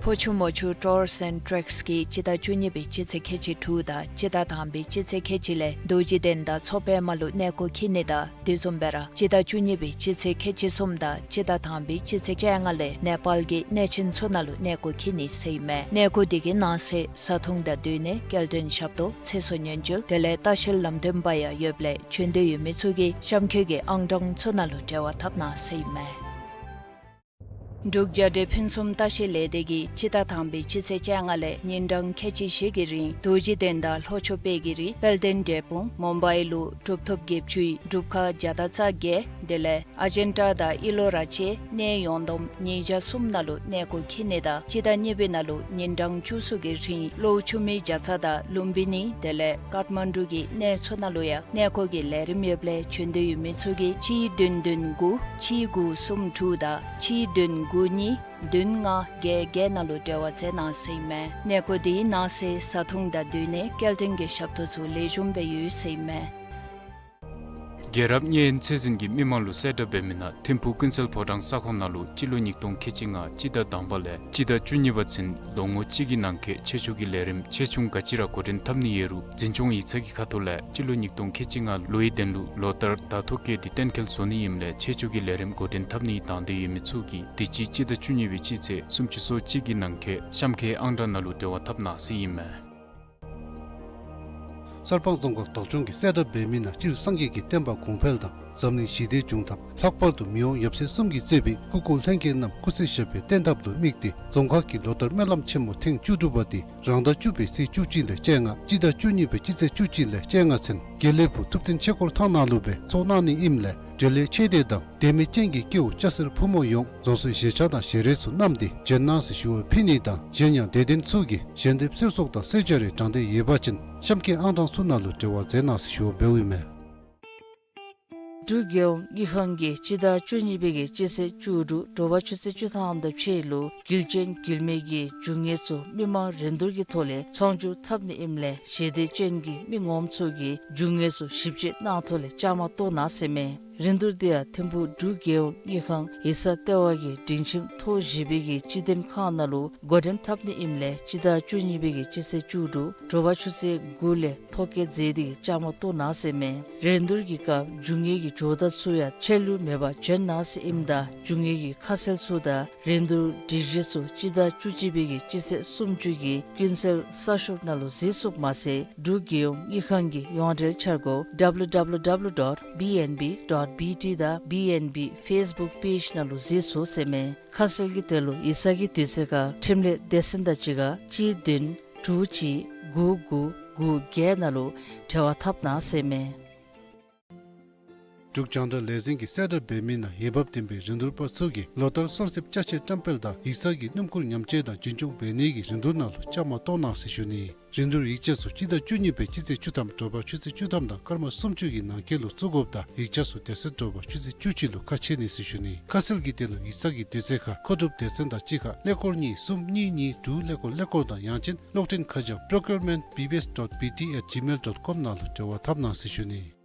ཕོ་ཆུ་མོ་ཆུ་ཊུར་སི་ཨེནཌ་ཊེག་སི་གིས་སྤྱི་ཟླ་བཅུ་གཉིས་པའི་སྤྱི་ཚེས་ཁལ་གཅིག་དྲུག་དང་སྤྱི་ཟླ་དང་པའི་སྤྱི་ཚེས་ཁལ་གཅིག་ལས་རྡོ་རྗེ་གདན་དང་མཚོ་པདྨ་ལུ་གནས་སྐོར་འཁྱིད་ནི་དང་དེ་བཟུམ་སྦེ་ར་སྤྱི་ཟླ་བཅུ་གཉིས་པའི་སྤྱི་ཚེས་ཁལ་གཅིག་གསུམ་དང་སྤྱི་ཟླ་དང་པའི་སྤྱི་ཚེས་བཅོ་ལྔ་ལས་ནེ་པཱལ་གྱི་གནས་ཆེན་ཚུ་ནང་ལུ་གནས་སྐོར་འཁྱིད་ནི་ཟེར་ཨིན་མས། གནས་སྐོར་དེ་གི་ནང་གསེས་བཟའ་འཐུང་དང་སྡོད་གནས་སྐྱེལ་འདྲེན་ཞབས་ཏོག་ཚེ་སྲོག་ཉེན་བཅོལ་དེ་ལས་ལྟ་བཤལ་ལམ་སྟོན་པ་ཡང་ཡོདཔ་ལས་བྱོན་འདོད་ཡོད་མི་ཚུ་གིས་གཤམ་འཁོད་ཀྱི་ཨང་གྲངས་ཚུ་ནང་ལུ་འབྲེལ་བ་འཐབ་གནང་ཟེར་ཨིན་མས། འབྲུག་རྒྱལ་སྒྲོལ་ཕུན་སུམ་ལྟ་བཤལ་ལས་སྡེ་གིས་སྤྱི་ཟླ་དང་པའི་སྤྱི་ཚེས་བཅོ་ལྔ་ལས་ཉིན་གྲངས་ཁལ་གཅིག་བཞི་གི་རིང་རྡོ་རྗེ་གདན་དང་ལྷོ་ཕྱོགས་དཔལ་གྱི་རི་དཔལ་ལྡན་འབྲས་སྤུངས་མུམ་བའི་ལུ་གྲུབ་ཐོབ་བརྒྱད་ཅུའི་སྒྲུབ་ཁང་བརྒྱ་དང་རྩ་བརྒྱད་དེ་ལས་ཨ་ཇན་ཊ་དང་ཨི་ལོ་ར་བཅས་གནས་ཡོངས་བསྡོམས་ཉིས་བརྒྱ་གསུམ་ནང་ལུ་གནས་སྐོར་འཁྱིད་ནི་དང་སྤྱི་ཟླ་གཉིས་པའི་ནང་ལུ་ཉིན་གྲངས་བཅུ་གསུམ་གྱི་རིང་གློ་ཆུ་མིག་རྒྱ་ཚ་དང་ལུམ་བི་ནི་དེ་ལས་ཀཱཐ་མན་ཌུ་གི་གནས་ཚུ་ནང་ལུ་ཡང་གནས་སྐོར་གྱི་ལས་རིམ་ཡོདཔ་ལས་བྱོན་འདོད་ཡོད་མི་ཚུ་གིས་གཅིག་བདུན་བདུན་དགུ་གཅིག་དགུ་གསུམ་དྲུག་དང་གཅིག་བདུན་དགུ་གཉིས་བདུན་ལྔ་བརྒྱད་བརྒྱད་ནང་ལུ་འབྲེལ་བ་མཛད་གནང་ཟེར་ཨིན་མས། གནས་སྐོར་དེའི་ནང་གསེས་བཟའ་འཐུང་དང་སྡོད་གནས་སྐྱེལ་འདྲེན་གྱི་ཞབས་ཏོག་ཚུ་ལེགས་ཤོམ་སྦེ་ཡོད་ཟེར་ཨིན་མས། རྒྱལ་རབས་གཉན་ཚད་འཛིན་གྱིས་མི་མང་ལུ་གསལ་བསྒྲགས་འབད་མི་ནང་ཐིམ་ཕུག་ཀུན་གསལ་ཕོ་བྲང་ས་ཁོངས་ནང་ལུ་སྤྱི་ལོ་ཉིས་སྟོང་ཁལ་གཅིག་ལྔ་སྤྱི་ཟླ་དང་པ་ལས་སྤྱི་ཟླ་བཅུ་གཉིས་པ་ཚུན་ལོ་ངོ་གཅིག་གི་ནང་འཁོད་ཆེད་བཅུག་གི་ལས་རིམ་ཆེ་ཆུང་ག་ཅི་ར་འགོ་འདྲེན་འཐབ་ནི་ཡོད་རུང་འཛིན་སྐྱོང་ཡིག་ཚང་གི་ཁ་ཐུག་ལས་སྤྱི་ལོ་ཉིས་སྟོང་ཁལ་གཅིག་ལྔ་ལོའི་དོན་ལུ་ལོ་ལྟར་བརྡ་ཐོ་བཀོད་དེ་གཏན་འཁེལ་བཟོ་ནི་ཨིནམ་ལས་ཆེད་བཅུག་གི་ལས་རིམ་འགོ་འདྲེན་འཐབ་ནི་དང་འདོད་ཡོད་མི་ཚུ་གིས་དུས་ཅི་སྤྱི་ཟླ་བཅུ་གཉིས་པའི་སྤྱི་ཚེས་སུམ་ཅུ་སོ་གཅིག་གི་ནང་འཁོད་གཤམ་འཁོད་ཨང་གྲངས་ནང་ལུ་འབྲེལ་བ་འཐབ་གནང་ཟེར་ཨིན་མས། གསར་སྤང་རྫོང་ཁག་བདག་སྐྱོང་གིས་གསལ་བསྒྲགས་འབད་མི་ནང་སྤྱིར་སངས་རྒྱས་ཀྱི་བསྟན་པ་གོང་འཕེལ་དང་འཛམ་གླིང་ཞི་བདེ་འབྱུང་ཐབས། ལྷག་པར་དུ་མི་དབང་ཡབ་སྲས་གསུམ་གྱི་བཅས་པའི་སྐུ་འཁོར་ལྷན་རྒྱས་རྣམས་སྐུ་ཚེ་ཞབས་པད་བརྟན་ཐབས་ལུ་དམིགས་ཏེ་རྫོང་ཁག་གིས་ལོ་ལྟར་སྨོན་ལམ་ཆེན་མོ་ཐེངས་བཅུ་དྲུག་པ་དེ་རང་ཟླ་བཅུ་པའི་ཚེས་བཅུ་གཅིག་ལས་བཅོ་ལྔ་སྤྱི་ཟླ་བཅུ་གཉིས་པའི་སྤྱི་ཚེས་བཅུ་གཅིག་ལས་བཅོ་ལྔ་ཚུན་དགེ་ལེགས་ཕུག་ཐུབ་བསྟན་ཆོས་འཁོར་ཐང་ནང་ལུ་སྦེ་ཚོགས་གནང་ནི་ཨིནམ་ལས་འབྲེལ་ཡོད་ཆོས་སྡེ་དང་དད་མོས་ཅན་གྱི་སྐྱེ་བོ་སྐྱ་སེར་ཕོ་མོ་ཡོངས་ལོངས་སུ་བཞེས་ཆ་དང་ཞལ་རས་ཚུ་བསྣམས་ཏེ་བྱོན་གནང་ཟེར་ཞུ་བ་ཕུལ་ནི་དང་གཞན་ཡང་དད་ལྡན་ཚུ་གིས་ཞལ་འདེབས་གསོལ་ཚོགས་དང་གསོལ་ཇ་རེ་དྲང་འདོད་ཡོད་པ་ཅིན་གཤམ་འཁོད་ཨང་གྲངས་ཚུ་ནང་ལུ་འབྲེལ་བ་མཛད་གནང་ཟེར་ཞུ་བ་འབདཝ་ཨིན་མས། འབྲུག་རྒྱལ་ཡོངས་དངུལ་ཁང་གིས་སྤྱི་ཟླ་བཅུ་གཉིས་པའི་གི་སྤྱི་ཚེས་བཅུ་དྲུག་དྲོ་པ་ཆུ་ཚོད་བཅུ་ཐམ་དང་ཕྱེད་ལུ་རྒྱུ་ཅན་རྒྱུ་མེད་ཀྱི་རྒྱུ་དངོས་ཚུ་མི་མང་རིན་བསྡུར་གྱི་ཐོག་ལས་ཚོང་བསྒྱུར་འཐབ་ནི་ཨིནམ་ལས་ཞལ་འདེབས་ཅན་གྱི་མི་ངོམ་ཚུ་གིས་རྒྱུ་དངོས་ཚུ་ཞིབ་དཔྱད་གནང་ཐོག་ལས་བཅའ་མར་གཏོགས་གནང་ཟེར་མས། རིན་བསྡུར་དེ་ཡང་ཐིམ་ཕུག་འབྲུག་རྒྱལ་ཡོངས་དངུལ་ཁང་ཡིག་ཚང་ལྟེ་བ་གི་སྒྲིང་ཁྱིམ་ཐོག་བཞི་པའི་གི་སྤྱི་དོན་ཁང་ནང་ལུ་འགོ་འདྲེན་འཐབ་ནི་ཨིནམ་ལས་སྤྱི་ཟླ་བཅུ་གཉིས་པའི་གི་སྤྱི་ཚེས་བཅུ་དྲུག་དྲོ་པ་ཆུ་ཚོད་དགུ་ལས་ཐོ་བཀོད་མཛད་དེ་གི་བཅའ་མར་གཏོགས་གནང་ཟེར་མས། རིན་བསྡུར་གྱི་སྐབས་རྒྱུ་དངོས་ཀྱི་ཇོ་བདག་ཚུ་ཡང་ཆད་ལུས་མེད་པར་བྱོན་གནང་ཟེར་ཨིནམ་ད་རྒྱུ་དངོས་ཀྱི་ཁ་གསལ་ཚུ་དང་རིན་བསྡུར་སྒྲིག་གཞི་ཚུ་སྤྱི་ཟླ་བཅུ་གཅིག་པའི་གི་སྤྱི་ཚེས་སུམ་ཅུ་གི་ཀུན་གསལ་གསར་ཤོག་ནང་ལུ་གཟིགས་ཚུགསཔ་མ་ཚད་འབྲུག་རྒྱལ་ཡོངས་དངུལ་ཁང་གི་ཡོངས་འབྲེལ་འཆར་སྒོ་W W W dot B N B dot B T དང་B N B Facebook page ནང་ལུ་གཟིགས་ཚུགས་ཟེར་མས། ཁ་གསལ་གྱི་དོན་ལུ་ཡིག་ཚང་གི་དུས་ཚོད་ཁར་འཕྲིན་ལས་སྡེ་ཚན་དང་གཅིག་ཁར་གཅིག་བདུན་དྲུག་གཅིག་དགུ་དགུ་དགུ་བརྒྱད་ནང་ལུ་འབྲེལ་བ་འཐབ་གནང་ཟེར་མས། འབྲུག་རྒྱང་བསྒྲགས་ལས་འཛིན་གྱིས་གསལ་བསྒྲགས་འབད་མི་ནང་འོས་འབབ་ལྡན་པའི་རིན་བསྡུར་པ་ཚུ་གིས་ལོ་ལྟར་གསོལ་འདེབས་ཅ་ཆས་བཀྲམ་སྤེལ་དང་ཡིག་ཚང་གི་སྣུམ་འཁོར་ཉམས་བཅོས་དང་རྒྱུན་སྐྱོང་འབད་ནི་གི་རིན་བསྡུར་ནང་ལུ་བཅའ་མར་གཏོགས་གནང་ཟེར་ཞུ་ནི། རིན་བསྡུར་ཡིག་ཆ་ཚུ་སྤྱི་ཟླ་བཅུ་གཉིས་པའི་སྤྱི་ཚེས་བཅུ་ཐམ་དྲོ་པ་ཆུ་ཚོད་བཅུ་ཐམ་དང་སྐར་མ་སུམ་ཅུ་གི་ནང་འཁོད་ལུ་བཙུགས་དགོཔ་དང་ཡིག་ཆ་ཚུ་དེ་ཚེ་དྲོ་པ་ཆུ་ཚོད་བཅུ་གཅིག་ལུ་ཁ་ཕྱེ་ནི་ཟེར་ཞུ་ནི། ཁ་གསལ་གྱི་དོན་ལུ་ཡིག་ཚང་གི་དུས་ཚོད་ཁར་མཁོ་སྒྲུབ་སྡེ་ཚན་དང་གཅིག་ཁར་ཀླད་ཀོར་གཉིས་གསུམ་གཉིས་གཉིས་དྲུག་ཀླད་ཀོར་ཀླད་ཀོར་དང་ཡང་ཅིན་གློག་འཕྲིན་ཁ་བྱང་procurement B B S dot B T at gmail dot com ནང་ལུ་འབྲེལ་བ་འཐབ་གནང་ཟེར་ཞུ་ནི།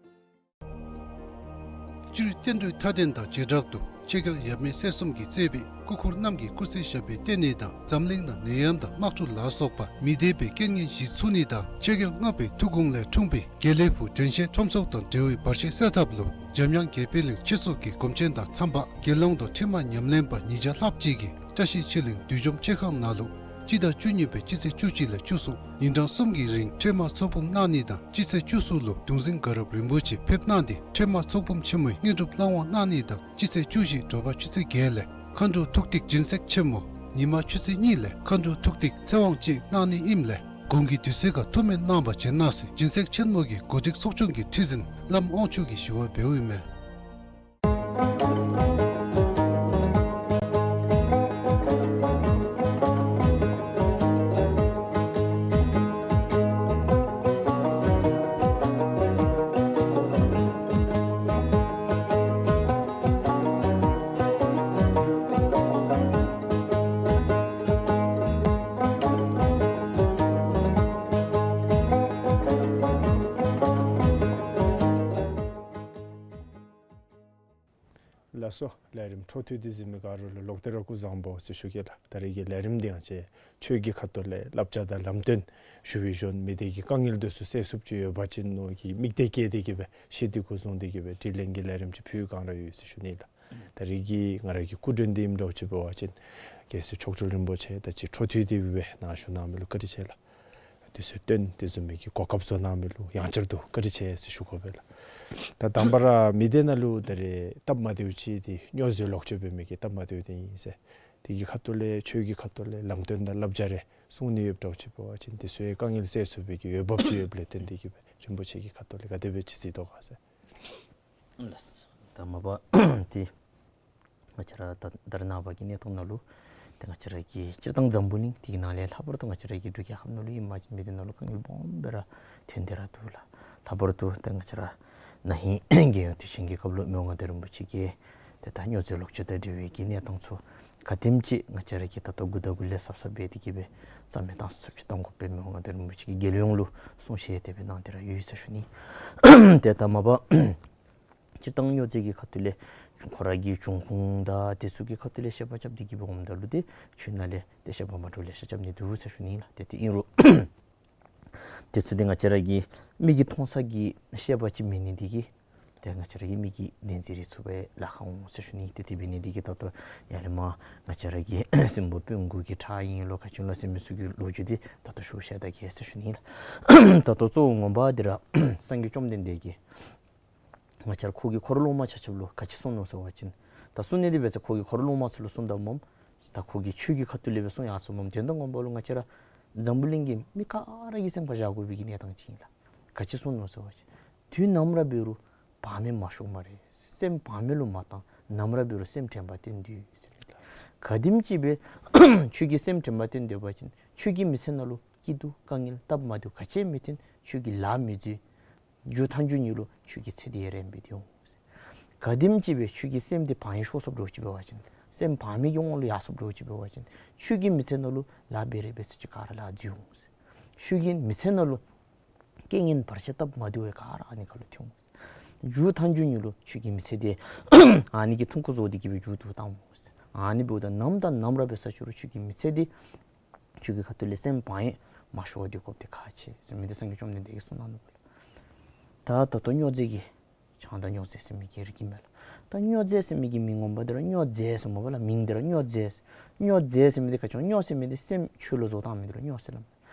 སྤྱིར་བསྟན་འགྲོའི་མཐའ་དོན་དང་བྱེ་བྲག་ཏུ་ཆོས་རྒྱལ་ཡབ་མེས་སྲས་གསུམ་གྱིས་གཙོས་པའི་སྐུ་འཁོར་རྣམས་ཀྱི་སྐུ་ཚེ་ཞབས་པད་བརྟན་ནི་དང་འཛམ་གླིང་ནང་ནད་ཡམས་དང་དམག་འཁྲུག་ལ་སོགས་པ་མི་བདེ་བའི་རྐྱེན་ངན་ཞི་ཚུགས་ནི་དང་ཆོས་རྒྱལ་ལྔ་པའི་ཐུགས་དགོངས་ལས་འཁྲུངས་པའི་དགེ་ལེགས་ཕུག་དྲན་ཤེས་ཁྲོམ་ཚོགས་དང་འབྲེལ་བའི་བར་ཆད་སེལ་ཐབས་ལུ་འཇམ་དབྱངས་དགེ་འཕེལ་གླིང་ཆོས་གཙུག་གི་སྒོམ་ཆེན་དང་འཚམས་པ་དགེ་སློང་དང་ཁྲིམས་དཔོན་ཉམས་ལེན་པ་ཉིས་བརྒྱ་ལྷགཔ་ཅིག་གིས་བཀྲ་ཤིས་ཆོས་གླིང་བདུད་འཇོམས་མཆོད་ཁང་ནང་ལུ་སྤྱི་ཟླ་བཅུ་གཉིས་པའི་སྤྱི་ཚེས་བཅུ་གཅིག་ལས་བཅུ་གསུམ་ཉིན་གྲངས་གསུམ་གྱི་རིང་ཁྲོས་མ་ཚོགས་འབུམ་གནང་ནི་དང་སྤྱི་ཚེས་བཅུ་གསུམ་ལུ་གདུང་འཛིན་དགའ་རབ་རིན་པོ་ཆེ་ཕེབས་གནང་སྟེ་ཁྲོས་མ་ཚོགས་འབུམ་ཆེན་མོའི་དངོས་གྲུབ་བླང་བར་གནང་ནི་དང་སྤྱི་ཚེས་བཅུ་བཞི་དྲོ་པ་ཆུ་ཚོད་བརྒྱད་ལས་མཁའ་འགྲོ་ཐུགས་ཐིག་སྦྱིན་སྲེག་ཆེན་མོ་ཉི་མ་ཆུ་ཚོད་གཉིས་ལས་མཁའ་འགྲོ་ཐུགས་ཐིག་ཚེ་དབང་བཅས་གནང་ནི་ཨིནམ་ལས་ གོང་གི་དུས་ཚོད་ཁར་ཐུགས་སྨོན་གནང་བ་བྱིན་གནང་ཟེར་སྦྱིན་སྲེག་ཆེན་མོ་གི་གོ་སྒྲིག་ཚོགས་ཆུང་གི་ཁྲི་འཛིན་བླམ་དབང་ཕྱུག་གིས་ཞུ་བ་འབདཝ་ཨིན་མས། ལགས་སོ། ལས་རིམ་འཕྲོ་མཐུད་དེ་གཟིགས་མི་ག་ར་ལུ་ལོག་སྟེ་ར་སྐུ་གཟུགས་བཟང་པོ་ཟེར་ཞུ་གེ་ལགས། ད་རེས་ཀྱི་ལས་རིམ་འདི་ཡང་ཅིག་ཆོས་ཀྱི་ཁ་ཐུག་ལས་བསླབ་བྱ་དང་ལམ་སྟོན་ཞུ་བའི་ཞོར་མི་སྡེ་གི་དཀའ་ངལ་འདི་ཚུ་སེལ་ཚུགསཔ་ཅིག་ཡོད་པ་ཅིན་མནོ་གི་དམིགས་གཏད་བསྐྱེད་དེ་གི་སྦེ་ཤེས་འདོད་སྐུ་གཟུགས་འདི་གི་སྦེ་དྲི་ལན་གྱི་ལས་རིམ་ཅིག་ཕུལ་གང་ར་ཡོད་ཟེར་ཞུ་ནི་ལགས། ད་རེས་ཀྱི་ང་ར་གི་སྐུ་མགྲོན་འདི་ཨིནམ་འདྲཝ་ཅིག་འབད་བ་ཅིན་རྒྱལ་སྲས་མཆོག་སྤྲུལ་རིན་པོ་ཆེ་ད་ཅི་འཕྲོ་མཐུད་དེ་སྦེ་ནཱ་བཞུགས་གནང་མི་ལུ་བཀའ་དྲིན་ཆེ་ལགས། དུས་ཚོད་བཏོན་དེ་བཟུམ་མའི་གི་གོ་སྐབས་བཟོ་གནང་མི་ལུ་ཡང་བསྐྱར་དུ་བཀའ་དྲིན་ཆེ་ཟེར་ཞུ་དགོ་པས་ལགས། ད་དང་པ་ར་མི་སྡེ་ནང་ལུ་ད་རེས་སྟབས་མ་བདེཝ་ཅིག་འདི་སྨྱོ་རྫས་ལོག་སྤྱོད་འབད་མི་གི་སྟབས་མ་བདེཝ་འདི་ཨིན་ཟེར། དེ་གི་ཁ་ཐུག་ལས་ཆོས་ཀྱི་ཁ་ཐུག་ལས་ལམ་སྟོན་དང་བསླབ་བྱ་རེ་གསུང་ནི་ཡོདཔ་འདྲཝ་ཅིག་འབད་བ་ཅིན་དེ་ཚུ་ཡང་དཀའ་ངལ་སེལ་ཚུགས་པའི་གི་འོས་འབབ་ཅིག་ཡོདཔ་ལས་བརྟེན་ཏེ་གི་སྦེ་རིན་པོ་ཆེ་གི་ཁ་ཐུག་ལས་ག་དེ་སྦེ་ཅིག་གཟིགས་དོ་ག་ཟེར། ལགས། ད་མ་པ་ཏེ་ང་བཅས་ར་ད་ད་རེས་ནངས་པ་གི་གནས་སྟངས་ནང་ལུ་ཏེ་ང་བཅས་ར་གི་སྤྱིར་བཏང་འཛམ་བུ་གླིང་འདི་གི་ནང་ལས་ལྷག་པར་དུ་ང་བཅས་ར་གི་འབྲུག་རྒྱལ་ཁབ་ནང་ལུ་ཨིན་མ་ཅིན་མི་སྡེ་ནང་ལུ་དཀའ་ངལ་སྦོམ་སྦེ་ར་ཐོན་ཏེ་ར་འདུག་ལགས། ལྷག་པར་དུ་ཏེ་ང་བཅས་ར་ན་ཧིང་རྒྱལ་ཡོངས་དུས་ཆེན་གྱི་སྐབས་ལུ་མི་དབང་མངའ་བདག་རིན་པོ་ཆེ་གིས་ཏེ་ད་སྨྱོ་རྫས་ལོག་སྤྱོད་དང་འབྲེལ་བའི་གི་གནས་སྟངས་ཚུ་ག་དེམ་ཅིག་ང་བཅས་ར་གིས་ད་ལྟོ་འགོ་དང་འགོ་ལས་གཟབ་གཟབ་འབད་དེ་གི་སྦེ་རྩ་མེད་བཏང་ཚུགསཔ་ཅིག་བཏང་དགོ་པའི་མི་དབང་མངའ་བདག་རིན་པོ་ཆེ་གིས་རྒྱལ་ཡོངས་ལུ་གསུང་བཤད་དེ་སྦེ་གནང་སྟེ་ར་ཡོད་ཟེར་ཞུ་ནི། ཏེ་ད་མ་པ་སྤྱིར་བཏང་སྨྱོ་རྫས་ཀྱི་ཁ་ཐུག་ལས་ཁོ་ར་གི་འབྱུང་ཁུངས་དང་དེ་ཚུ་གི་ཁ་ཐུག་ལས་བཤད་པ་རྐྱབ་སྟེ་གི་སྦེ་འོངམ་ད་ལུ་ཏེ་ཆོས་ནང་ལས་ཏེ་བཤད་པ་མ་འདྲཝ་ལེ་ཤ་རྐྱབ་ནི་འདུག་ཟེར་ཞུ་ནི་ལགས། ཏེ་དེ་ཨིན་རུང་དེ་ཚུ་འདི་ང་བཅས་ར་གི་མིག་གིས་མཐོང་ས་གི་བཤད་པ་ཅིག་མེད་ནི་འདི་གིས་ཏེ་ང་བཅས་ར་གི་མིག་གིས་བདེན་འཛིན་རེ་ཚུགས་པའི་ལཱ་ཁག་འོང་ཟེར་ཞུ་ནི། ཏེ་དེ་འབད་ནི་འདི་གིས་ད་ལྟོ་ཡར་ལས་མར་ང་བཅས་ར་གི་སྲིན་པོ་སྤུན་དགུ་གི་ཁྲག་ཨིན་ལོ་ག་ཅི་ཨིན་ལོ་ཟེར་མི་ཚུ་གི་ལོ་རྒྱུས་འདི་ད་ལྟོ་ཞུ་བཤད་ད་གེ་ཟེར་ཞུ་ནི་ལགས། ད་ལྟོ་གཙོ་བོ་ངོ་མ་འདི་ར་སངས་རྒྱས་བཅོམ་ལྡན་འདས་ཀྱིས་ང་བཅས་ར་ཁོ་གི་འཁོར་སློབ་མ་ཆ་ཁྱབ་ལུ་ག་ཅི་གསུངས་ནུག་ཟེར་བ་ཅིན་ད་གསུང་ནི་འདི་འབད་ས་ཁོ་གི་འཁོར་སློབ་མ་ཚུ་ལུ་གསུངམ་ད་སྨོ། ད་ཁོ་གིས་ཆོས་ཀྱི་ཁ་ཐུག་ལས་སྦེ་གསུངས་ཡར་སོ་སྨོ། དོན་དག་ངོ་མ་ལུ་ང་བཅས་ར་འཛམ་བུ་གླིང་གི་མི་ག་ར་གི་སེམས་ཁར་བཞག་དགོ་པའི་གི་གནས་སྟངས་ཅིག་ཨིན་ལགས། ག་ཅི་གསུངས་ནུག་ཟེར་བ་ཅིན་དུས་ནམ་ར་འབད་རུང་བག་མེད་མ་ཤོར་སྨ་རེ། སེམས་བག་མེད་ལུ་མ་བཏང་། ནམ་ར་འབད་རུང་སེམས་དྲན་པ་བསྟེན་སྡོད་ཟེར། ག་དེམ་ཅིག་སྦེ་ཁྱོད་ཀྱིས་སེམས་དྲན་པ་བསྟེན་སྡོད་པ་ཅིན་ཁྱོད་ཀྱི་མི་ཚེ་ནང་ལུ་སྐྱིད་སྡུག་དཀའ་ངལ་སྟབས་མ་བདེཝ་ག་ཅི་མི་ཐོན། ཁྱོད་ཀྱིས་ལཱ་མི་འཛོལ། མཇུག་མཐའ་མཇུག་ཉིད་ལུ་ཁྱོད་ཀྱི་ཚེ་འདི་ཡང་རིངམོ་སྦེ་སྡོད་འོང་ཟེར། ག་དེམ་ཅིག་སྦེ་ཁྱོད་ཀྱི་སེམས་འདི་བག་གཡེང་ཤོར་སོཔ་འདྲཝ་ཅིག་འབད་བ་ཅིན་སེམས་བག་མེད་ཀྱི་དབང་ལུ་ཡར་སོཔ་འདྲཝ་ཅིག་འབད་བ་ཅིན་ཁྱོད་ཀྱི་མི་ཚེ་ནང་ལུ་ལཱ་འབད་རེ་འབད་ས་ཅིག་ག་ར་ལཱ་འཛོལ་འོང་ཟེར། ཁྱོད་ཀྱི་མི་ཚེ་ནང་ལུ་རྐྱེན་ངན་བར་ཆད་སྟབས་མ་བདེཝ་ག་ར་ཨ་ནི་ཁར་ལུ་ཐོན་འོང་ཟེར། མཇུག་མཐའ་མཇུག་ཉིད་ལུ་ཁྱོད་ཀྱི་མི་ཚེ་འདི་ཨ་ནི་གིས་ཐུང་ཀུ་བཟོ་སྟེ་གི་སྦེ་མཇུག་བསྡུ་བཏང་འོང་ཟེར། ཨ་ནི་འབདཝ་ད་ནམ་དང་ནམ་ར་འབད་ས་ཅིག་རུང་ཁྱོད་ཀྱི་མི་ཚེ་འདི་ཁྱོད་ཀྱི་ཁ་ཐུག་ལས་སེམས་བག་གཡེང་མ་ཤོར་བར་སྡོད་དགོཔ་འདི་ཁག་ཆེ་ཟེར་མི་འདི་སངས་རྒྱས་བཅོམ་ལྡན་འདས་ཀྱིས་གསུངས་གནང་ནུག་ལགས། ད་ད་ལྟོ་སྨྱོ་རྫས་ཀྱི་ཆང་དང་སྨྱོ་རྫས་ཟེར་མི་གི་རིགས་ཨིན་མས་ལགས། ད་སྨྱོ་རྫས་ཟེར་མི་གི་མིང་ངོ་མ་འདི་ར་སྨྱོ་རྫས་ཟེར་སྨོ་པ་ལགས། མིང་འདི་ར་སྨྱོ་རྫས། སྨྱོ་རྫས་ཟེར་མི་འདི་ག་ཅི་སྨྱོ་ཟེར་མི་འདི་སེམས་ཆོས་ལུ་བཟོ་བཏང་མི་འདི་ལུ་སྨྱོ་ཟེར་སླབ་མས།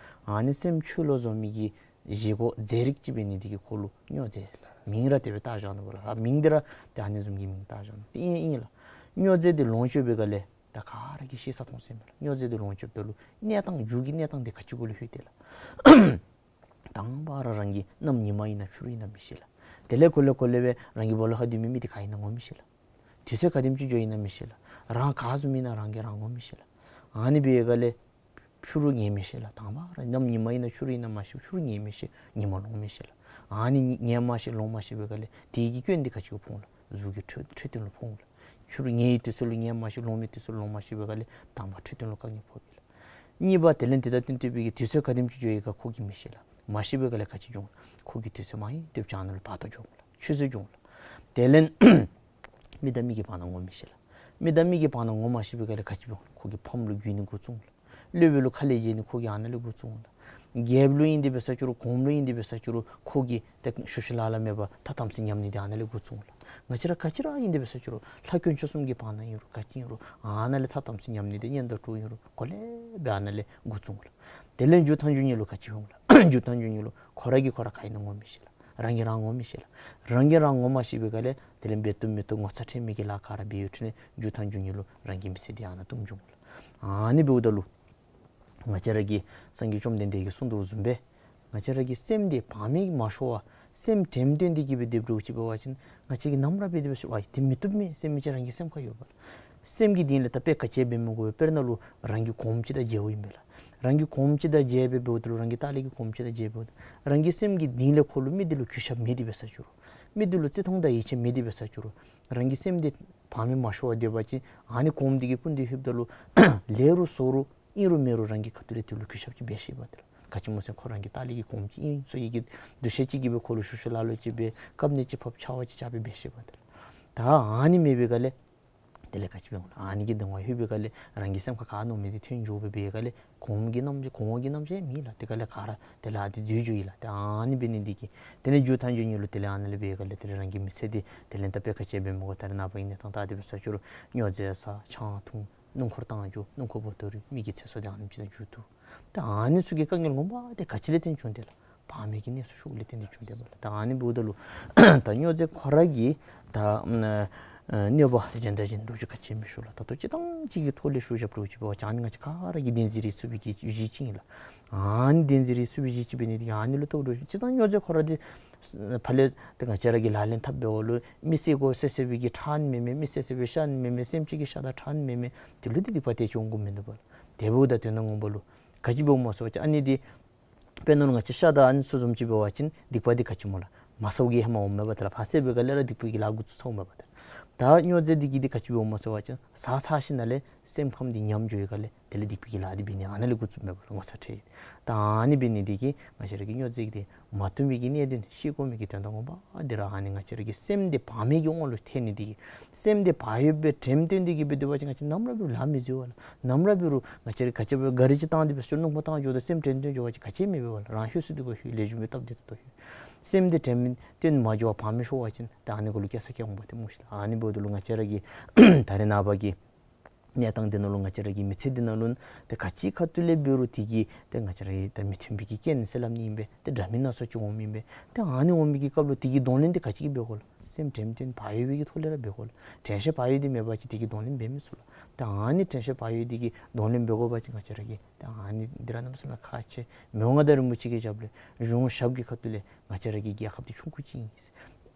ཨ་ནི་སེམས་ཆོས་ལུ་བཟོ་མི་གི་བཞེས་སྒོ་རྫས་རིགས་ཅིག་འབད་ནི་འདི་གིས་ཁོ་ལུ་སྨྱོ་རྫས་ཟེར་མིང་ར་དེ་སྦེ་བཏགས་བཞག་ནུག་པ་ལགས། ཨ་མིང་འདི་ར་ཏེ་ཨ་ནི་བཟུམ་གྱི་མིང་བཏགས་བཞག་ནུག། ཏེ་ཨིན་ཨིན་ལགས། སྨྱོ་རྫས་འདི་ལོངས་སྤྱོད་པའི་སྒང་ལས་ད་ག་ར་གིས་ཤེས་ས་མཐོང་ས་ཨིན་པས་ལགས། སྨྱོ་རྫས་འདི་ལོངས་སྤྱོདཔ་ད་ལུ་གནས་སྟངས་མཇུག་གི་གནས་སྟངས་འདི་ག་ཅི་གུ་ལུ་ལྷོད་དེ་ལགས། དང་པ་ར་རང་གིས་གནམ་ཉི་མ་ཨིན་ན་ཆུ་རུད་ཨིན་ན་མི་ཤེས་ལགས། དེ་ལས་གོ་ལེ་གོ་ལེ་སྦེ་རང་གི་སྦོ་ལོགས་ཁར་སྡོད་མི་མི་འདི་ག་ཨིན་ན་ངོ་མི་ཤེས་ལགས། དུས་ཚོད་ག་དེམ་ཅིག་འགྱོ་ཨིན་ན་མི་ཤེས་ལགས། རང་ག་བཟུམ་ཨིན་ན་རང་གིས་རང་ངོ་མི་ཤེས་ལགས། ཨ་ནི་འབད་བའི་སྒང་ལས་ཆུ་རུད་ངལ་མི་ཤེས་ལགས། དང་པ་ར་གནམ་ཉི་མ་ཨིན་ན་ཆུ་རུད་ཨིན་ན་མ་ཤེས། ཆུ་རུད་ངལ་མི་ཤེས། ཉི་མ་ལོང་མི་ཤེས་ལགས། ཨ་ནི་ངལ་མ་ཤེས་ལོང་མ་ཤེས་པའི་སྒང་ལས་དེ་གི་སྐྱོན་འདི་ག་ཅི་གུ་ཕོག་འོང་ལགས། གཟུགས་ཀྱི་འཕྲོད་འཕྲོད་བསྟེན་ལུ་ཕོག་འོང་ལགས། ཆུ་རུད་ངལ་བའི་དུས་ཚོད་ལུ་ངལ་མ་ཤེས། ལོང་བའི་དུས་ཚོད་ལུ་ལོང་མ་ཤེས་པའི་སྒང་ལས་དང་པ་འཕྲོད་བསྟེན་ལུ་དཀའ་ངལ་ཕོག་པས་ལགས། གཉིས་པ་དེ་ལས་དེ་དང་བསྟུན་བསྟུན་པའི་གི་དུས་ཚོད་ག་དེམ་ཅིག་འགྱོ་ཡི་ག་ཁོ་གིས་མི་ཤེས་ལགས། མ་ཤེས་པའི་སྒང་ལས་ག་ཅི་འབྱུང་། ཁོ་གི་དུས་ཚོད་མ་ཡིན་དེ་བྱང་ནང་ལུ་བར་དོ་འགྱོ་འོང་ལགས། ཆུད་ཟོས་འགྱོ་འོང་ལགས། དེ་ལས་མི་དང་མི་གི་བར་ན་ངོ་མི་ཤེས་ལགས། མི་དང་མི་གི་བར་ན་ངོ་མ་ཤེས་པའི་སྒང་ལས་ག་ཅི་འབྱུང་། ཁོ་གིས་ཕམ་ལུ་འགྱོ་ནི་འགོ་བཙུགས་འོང་ལགས། སློབ་དཔོན་ལུ་ཁ་ལས་བརྗེད་ནི་ཁོ་གིས་ཨ་ནཱ་ལས་འགོ་བཙུགས་འོང་ལགས། རྒྱལཔོ་ལུ་ཨིན་དེ་འབད་ས་ཅིག་རུང་གོངམ་ལུ་ཨིན་དེ་འབད་ས་ཅིག་རུང་ཁོ་གིས་ཏེ་ཤུལ་ཤུལ་ལཱ་ལཱ་མེད་པར་ཐ་དམ་ཚིག་ཉམས་ནི་འདི་ཨ་ནཱ་ལས་འགོ་བཙུགས་འོང་ལགས། ང་བཅས་ར་ག་ཅི་ར་ཨིན་དེ་འབད་ས་ཅིག་རུང་ལྷ་དཀོན་མཆོག་གསུམ་གྱི་བར་ན་ཨིན་རུང་ག་ཅི་ཨིན་རུང་ཨ་ནཱ་ལས་ཐ་དམ་ཚིག་ཉམས་ནི་འདི་གཉེན་དང་གྲོགས་ཨིན་རུང་གོ་ལེ་སྦེ་ཨ་ནཱ་ལས་འགོ་བཙུགས་འོང་ལགས། དེ་ལས་མཇུག་མཐའ་མཇུག་ཉིད་ལུ་ག་ཅི་འོང་ལགས། མཇུག་མཐའ་མཇུག་ཉིད་ལུ་ཁོ་ར་གིས་ཁོ་ར་ག་ཨིན་ན་ངོ་མི་ཤེས་ལགས། རང་གིས་རང་ངོ་མི་ཤེས་ལགས། རང་གིས་རང་ངོ་མ་ཤེས་པའི་སྒང་ལས་དེ་ལས་འབད་བཏུབ་མི་བཏུབ་ངོ་ཚ་ཁྲེལ་མེད་ཀྱི་ལཱ་ག་ར་འབད་ཡོད་དེ་ལས་མཇུག་མཐའ་མཇུག་ཉིད་ལུ་རང་གི་མི་ཚེ་འདི་ཨ་ནཱ་བཏུམ་འགྱོ་འོང་ལགས། ཨ་ནི་འབདཝ་ད་ལུ་ད་ ང་བཅས་ར་གི་སངས་རྒྱས་བཅོམ་ལྡན་འདས་ཀྱིས་གསུངས་དོ་བཟུམ་སྦེ་ང་བཅས་ར་གི་སེམས་འདི་བག་མེད་མ་ཤོར་བར་སེམས་དྲནམ་བཏོན་ཏེ་གི་སྦེ་སྡོདཔ་འདྲཝ་ཅིག་འབད་བ་ཅིན་ང་བཅས་ཀྱིས་ནམ་ར་འབད་དེ་འབད་ཞུ་ཨ་དེ་མི་བཏུབ་མས་ཟེར་མི་ཅིག་རང་གི་སེམས་ཁར་ཡོད་པ་ལགས། སེམས་ཀྱི་གཏིང་ལས་ད་དཔེ་ག་ཅི་འབད་མི་དགོ་པས། དཔེར་ན་ལུ་རང་གི་གོངམ་ཅིག་དང་མཇལཝ་ཨིན་པས་ལགས། རང་གི་གོངམ་ཅིག་དང་མཇལ་སྦེ་འབདཝ་ད་ལུ་རང་གི་ལྟག་ལས་ཀྱི་གོངམ་ཅིག་དང་མཇལ་འབདཝ་ད་རང་གི་སེམས་ཀྱི་གཏིང་ལས་ཁོ་ལུ་མི་འདི་ལུ་གུས་ཞབས་མེད་དེ་འབད་ས་ཅིག་རུང་མི་འདི་ལུ་བརྩི་མཐོང་དང་ཡིད་ཆེས་མེད་དེ་འབད་ས་ཅིག་རུང་རང་གི་སེམས་འདི་བག་མེད་མ་ཤོར་བར་སྡོད་པ་ཅིན་ཨ་ནི་གོངམ་འདི་གི་སྐུ་མདུན་ལྷོདཔ་ད་ལུ་ལེགས་རུང་བཙོག་རུང་ཨིན་རུང་མེན་རུང་རང་གི་ཁ་ཐུག་ལས་དེ་ལུ་གུས་ཞབས་ཅིག་འབད་ཤེས་པ་དེ་ལགས། ག་ཅི་སྨོ་ཟེར་ཁོ་རང་གི་ལྟག་ལས་ཀྱི་གོངམ་ཅིག་ཨིན་ཟེར་ཡི་གི་འདུ་ཤེས་ཅིག་གིས་སྦེ་ཁོ་ལུ་ཞུ་ཞུ་ལཱ་ལཱ་ཅིག་འབད་བཀབ་ནི་ཅིག་ཕབ་ཕྱག་དབང་ཅིག་རྐྱབ་སྦེ་འབད་ཤེས་པ་དེ་ལགས། ད་ཨ་ནི་མེད་པའི་སྒང་ལས་དེ་ལས་ག་ཅི་འབད་འོང་ལགས། ཨ་ནི་གི་གདོང་ཁར་ལྷོད་པའི་སྒང་ལས་རང་གི་སེམས་ཁར་ག་མནོ་མི་འདི་ཐོན་འགྱོ་སྦེ་འབད་བའི་སྒང་ལས་གོངམ་གི་རྣམ་གོངམ་གི་རྣམ་གཞག་མེད་ལགས། དེ་སྒང་ལས་ག་ར་དེ་ལས་ཨ་ནི་འཛོལ་འགྱོ་ཡི་ལགས། ཏེ་ཨ་ནི་འབད་ནི་འདི་གིས་དེ་ལས་མཇུག་མཐའ་མཇུག་ཉིད་ལུ་དེ་ལས་ཨ་ནཱ་ལས་འབད་བའི་སྒང་ལས་དེ་ལས་རང་གི་མི་ཚེ་འདི་དེ་ལས་ད་དཔེ་ག་ཅི་འབད་མི་དགོ། ད་རེས་ནངས་པ་གི་གནས་སྟངས་ད་དེ་འབད་ས་ཅིག་རུང་སྨྱོ་རྫས་ཟ་ཆང་འཐུང་སྣུམ་འཁོར་བཏང་འགྱོ་སྣུམ་འཁོར་བོ་ཏོ་རུང་མི་གི་ཚེ་སྲོག་འདི་ཨ་ནེམ་ཅིག་དང་མཇུག་བསྡུ། ད་ཨ་ནི་ཚུ་གི་དཀའ་ངལ་ངོ་མ་འདི་ག་ཅི་ལས་བརྟེན་བྱུང་དེ་ལགས། བག་མེད་ཀྱི་གནས་སུ་ཞུགསཔ་ལས་བརྟེན་ཏེ་བྱུང་དེ་པ་ལགས། ད་ཨ་ནི་འབདཝ་ད་ལུ་ད་སྨྱོ་རྫས་ཁོ་ར་གིས་ད་ཨ་གནོད་པ་གཞན་དང་གཞན་འདྲཝ་ཅིག་ག་ཅི་མི་ཞུ་ལགས། ད་ལྟོ་སྤྱིར་བཏང་ཅིག་གི་ཐོག་ལས་ཞུ་བཞགཔ་འདྲཝ་ཅིག་འབད་བ་ཅིན་ཨ་ནི་ང་བཅས་ག་ར་གིས་བདེན་འཛིན་རེ་ཚུགས་པའི་གི་གཞི་ཅིག་ཨིན་ལགས། ཨ་ནི་བདེན་འཛིན་རེ་ཚུགས་པའི་གཞི་ཅིག་འབད་ནི་འདི་གིས་ཨ་ནི་ལུ་གཏོགས་འདྲཝ་ཅིག་སྤྱིར་བཏང་སྨྱོ་རྫས་ཁོ་ར་འདི་ཕར་ལས་ཏེ་ང་བཅས་ར་གིས་ལག་ལེན་འཐབ་འབདཝ་ལུ་མི་བསད་དགོ་ཟེར་ཟེར་བའི་གི་ཁྲག་ནི་མེན་མས། མི་བསད་ཟེར་བའི་ཤ་ནི་མེན་མས། སེམས་ཅན་གྱི་ཤ་དང་ཁྲག་ནི་མེན་མས། དེ་ལུ་འདི་སྡིག་པ་ཏེ་ཅིག་འོང་དགོཔ་མིན་འདུག་པ་ལགས། དེ་འབདཝ་ད་དོན་དག་ངོ་མ་ལུ་ག་ཅི་འབདཝ་སྨོ་ཟེར་བ་ཅིན་ཨ་ནི་འདི་དཔེར་ན་ལུ་ང་བཅས་ཤ་དང་ཨ་ནི་ཚུ་བཟུམ་ཅིག་འབད་བ་ཅིན་སྡིག་པ་འདི་ག་ཅི་སྨོ་ལགས། མ་བསད་གི་ཧེ་མ་འོངམ་མས་པ་ཏེ་ལགས། ཕར་བསད་པའི་སྒང་ལས་ར་སྡིག་པའི་གི་ལཱ་འགོ་བཙུགས་ཚརཝ་མས་པ་ཏེ། ད་སྨྱོ་རྫས་འདི་གིས་འདི་ག་ཅི་འབདཝ་སྨོ་ཟེར་བ་ཅིན་ཟ་ཚར་ཞིནམ་ལས་སེམས་ཁམས་འདི་ཉམས་འགྱོ་བའི་སྒང་ལས་དེ་ལས་སྡིག་པའི་གི་ལཱ་འདི་འབད་ནི་ཨ་ནཱ་ལས་འགོ་བཙུགསཔ་མས་པ་ལགས། ངོ་ཚ་ཁྲེལ། ད་ཨ་ནི་འབད་ནི་འདི་གིས་ང་བཅས་ར་གིས་སྨྱོ་རྫས་འདི་མ་འཐུང་བའི་གི་གནད་དོན་ཤེས་དགོ་མི་གི་དོན་དག་ངོ་མ་འདི་ར་ཨ་ནི་ང་བཅས་ར་གི་སེམས་འདི་བག་མེད་ཀྱི་དབང་ལུ་ཐལ་ནི་འདི་གིས་སེམས་འདི་བག་ཡོད་པའི་དྲནམ་བཏོན་ཏེ་གི་སྦེ་སྡོད་པ་ཅིན་ང་བཅས་ནམ་ར་འབད་རུང་ལཱ་མི་འཛོལ་བ་ལགས། ནམ་ར་འབད་རུང་ང་བཅས་ར་ག་ཅི་འབད་ག་རི་ཅིག་བཏང་སྟེ་འབད་ཞུ་སྣུམ་འཁོར་བཏང་འགྱོཝ་ད་སེམས་དྲན་དོན་འགྱོ་བ་ཅིན་ག་ཅི་མི་འབད་བ་ལགས། རང་ལྷོད་སུ་འདི་གུ་ལྷོད། ལེགས་ཤོམ་སྦེ་སྟབས་བདེ་ཏོག་ཏོ་ལྷོད། སེམས་འདི་དྲན་དོན་མ་འགྱོ་བར་བག་མེད་ཤོར་བ་ཅིན་ད་ཨ་ནི་གུ་ལུ་སྐྱེ་ས་སྐྱེ་འོང་པ་ཏེ་སྨོ་ཤེས་ལགས། ཨ་ནི་འབདཝ་ད་ལུ་ང་བཅས་ར་གི་ད་རེས་ནངས་པ་གི་གནས་སྟངས་འདི་ནང་ལུ་ང་བཅས་ར་གི་མི་ཚེ་འདི་ནང་ལུ་ཏེ་ག་ཅི་ཁ་ཐུག་ལས་འབད་རུང་དེ་གིས་ཏེ་ང་བཅས་ར་གི་ད་མི་མཐུན་པའི་གི་རྐྱེན་ཟེར་སླབ་ནི་ཨིན་པས། ཏེ་འདྲ་མིན་སྣ་ཚོགས་ཅིག་འོངམ་ཨིན་པས། ཏེ་ཨ་ནི་འོང་མི་གི་སྐབས་ལུ་དེ་གི་གདོང་ལེན་འདི་ག་ཅི་གིས་འབད་དགོ་ལགས། སེམས་དྲན་དོན་བག་ཡོད་པའི་གི་ཐོག་ལས་ར་འབད་དགོ་ལགས། དྲན་ཤེས་བག་ཡོད་འདི་མེད་པ་ཅིན་དེ་གི་གདོང་ལེན་འབད་མི་ཚུགས་ལགས། ཏེ་ཨ་ནི་དྲན་ཤེས་བག་ཡོད་འདི་གི་གདོང་ལེན་འབད་དགོ་པ་ཅིན་ང་བཅས་ར་གིས་ཏེ་ཨ་ནི་འདི་ར་གནམ་མེད་ས་མེད་ཁག་ཆེ། མི་དབང་མངའ་བདག་རིན་པོ་ཆེ་གི་ཞབས་ལས་གཞུང་ཞབས་ཀྱི་ཁ་ཐུག་ལས་ང་བཅས་ར་གི་རྒྱལ་ཁབ་འདི་ཆུང་ཀུ་ཅིག་ཨིན།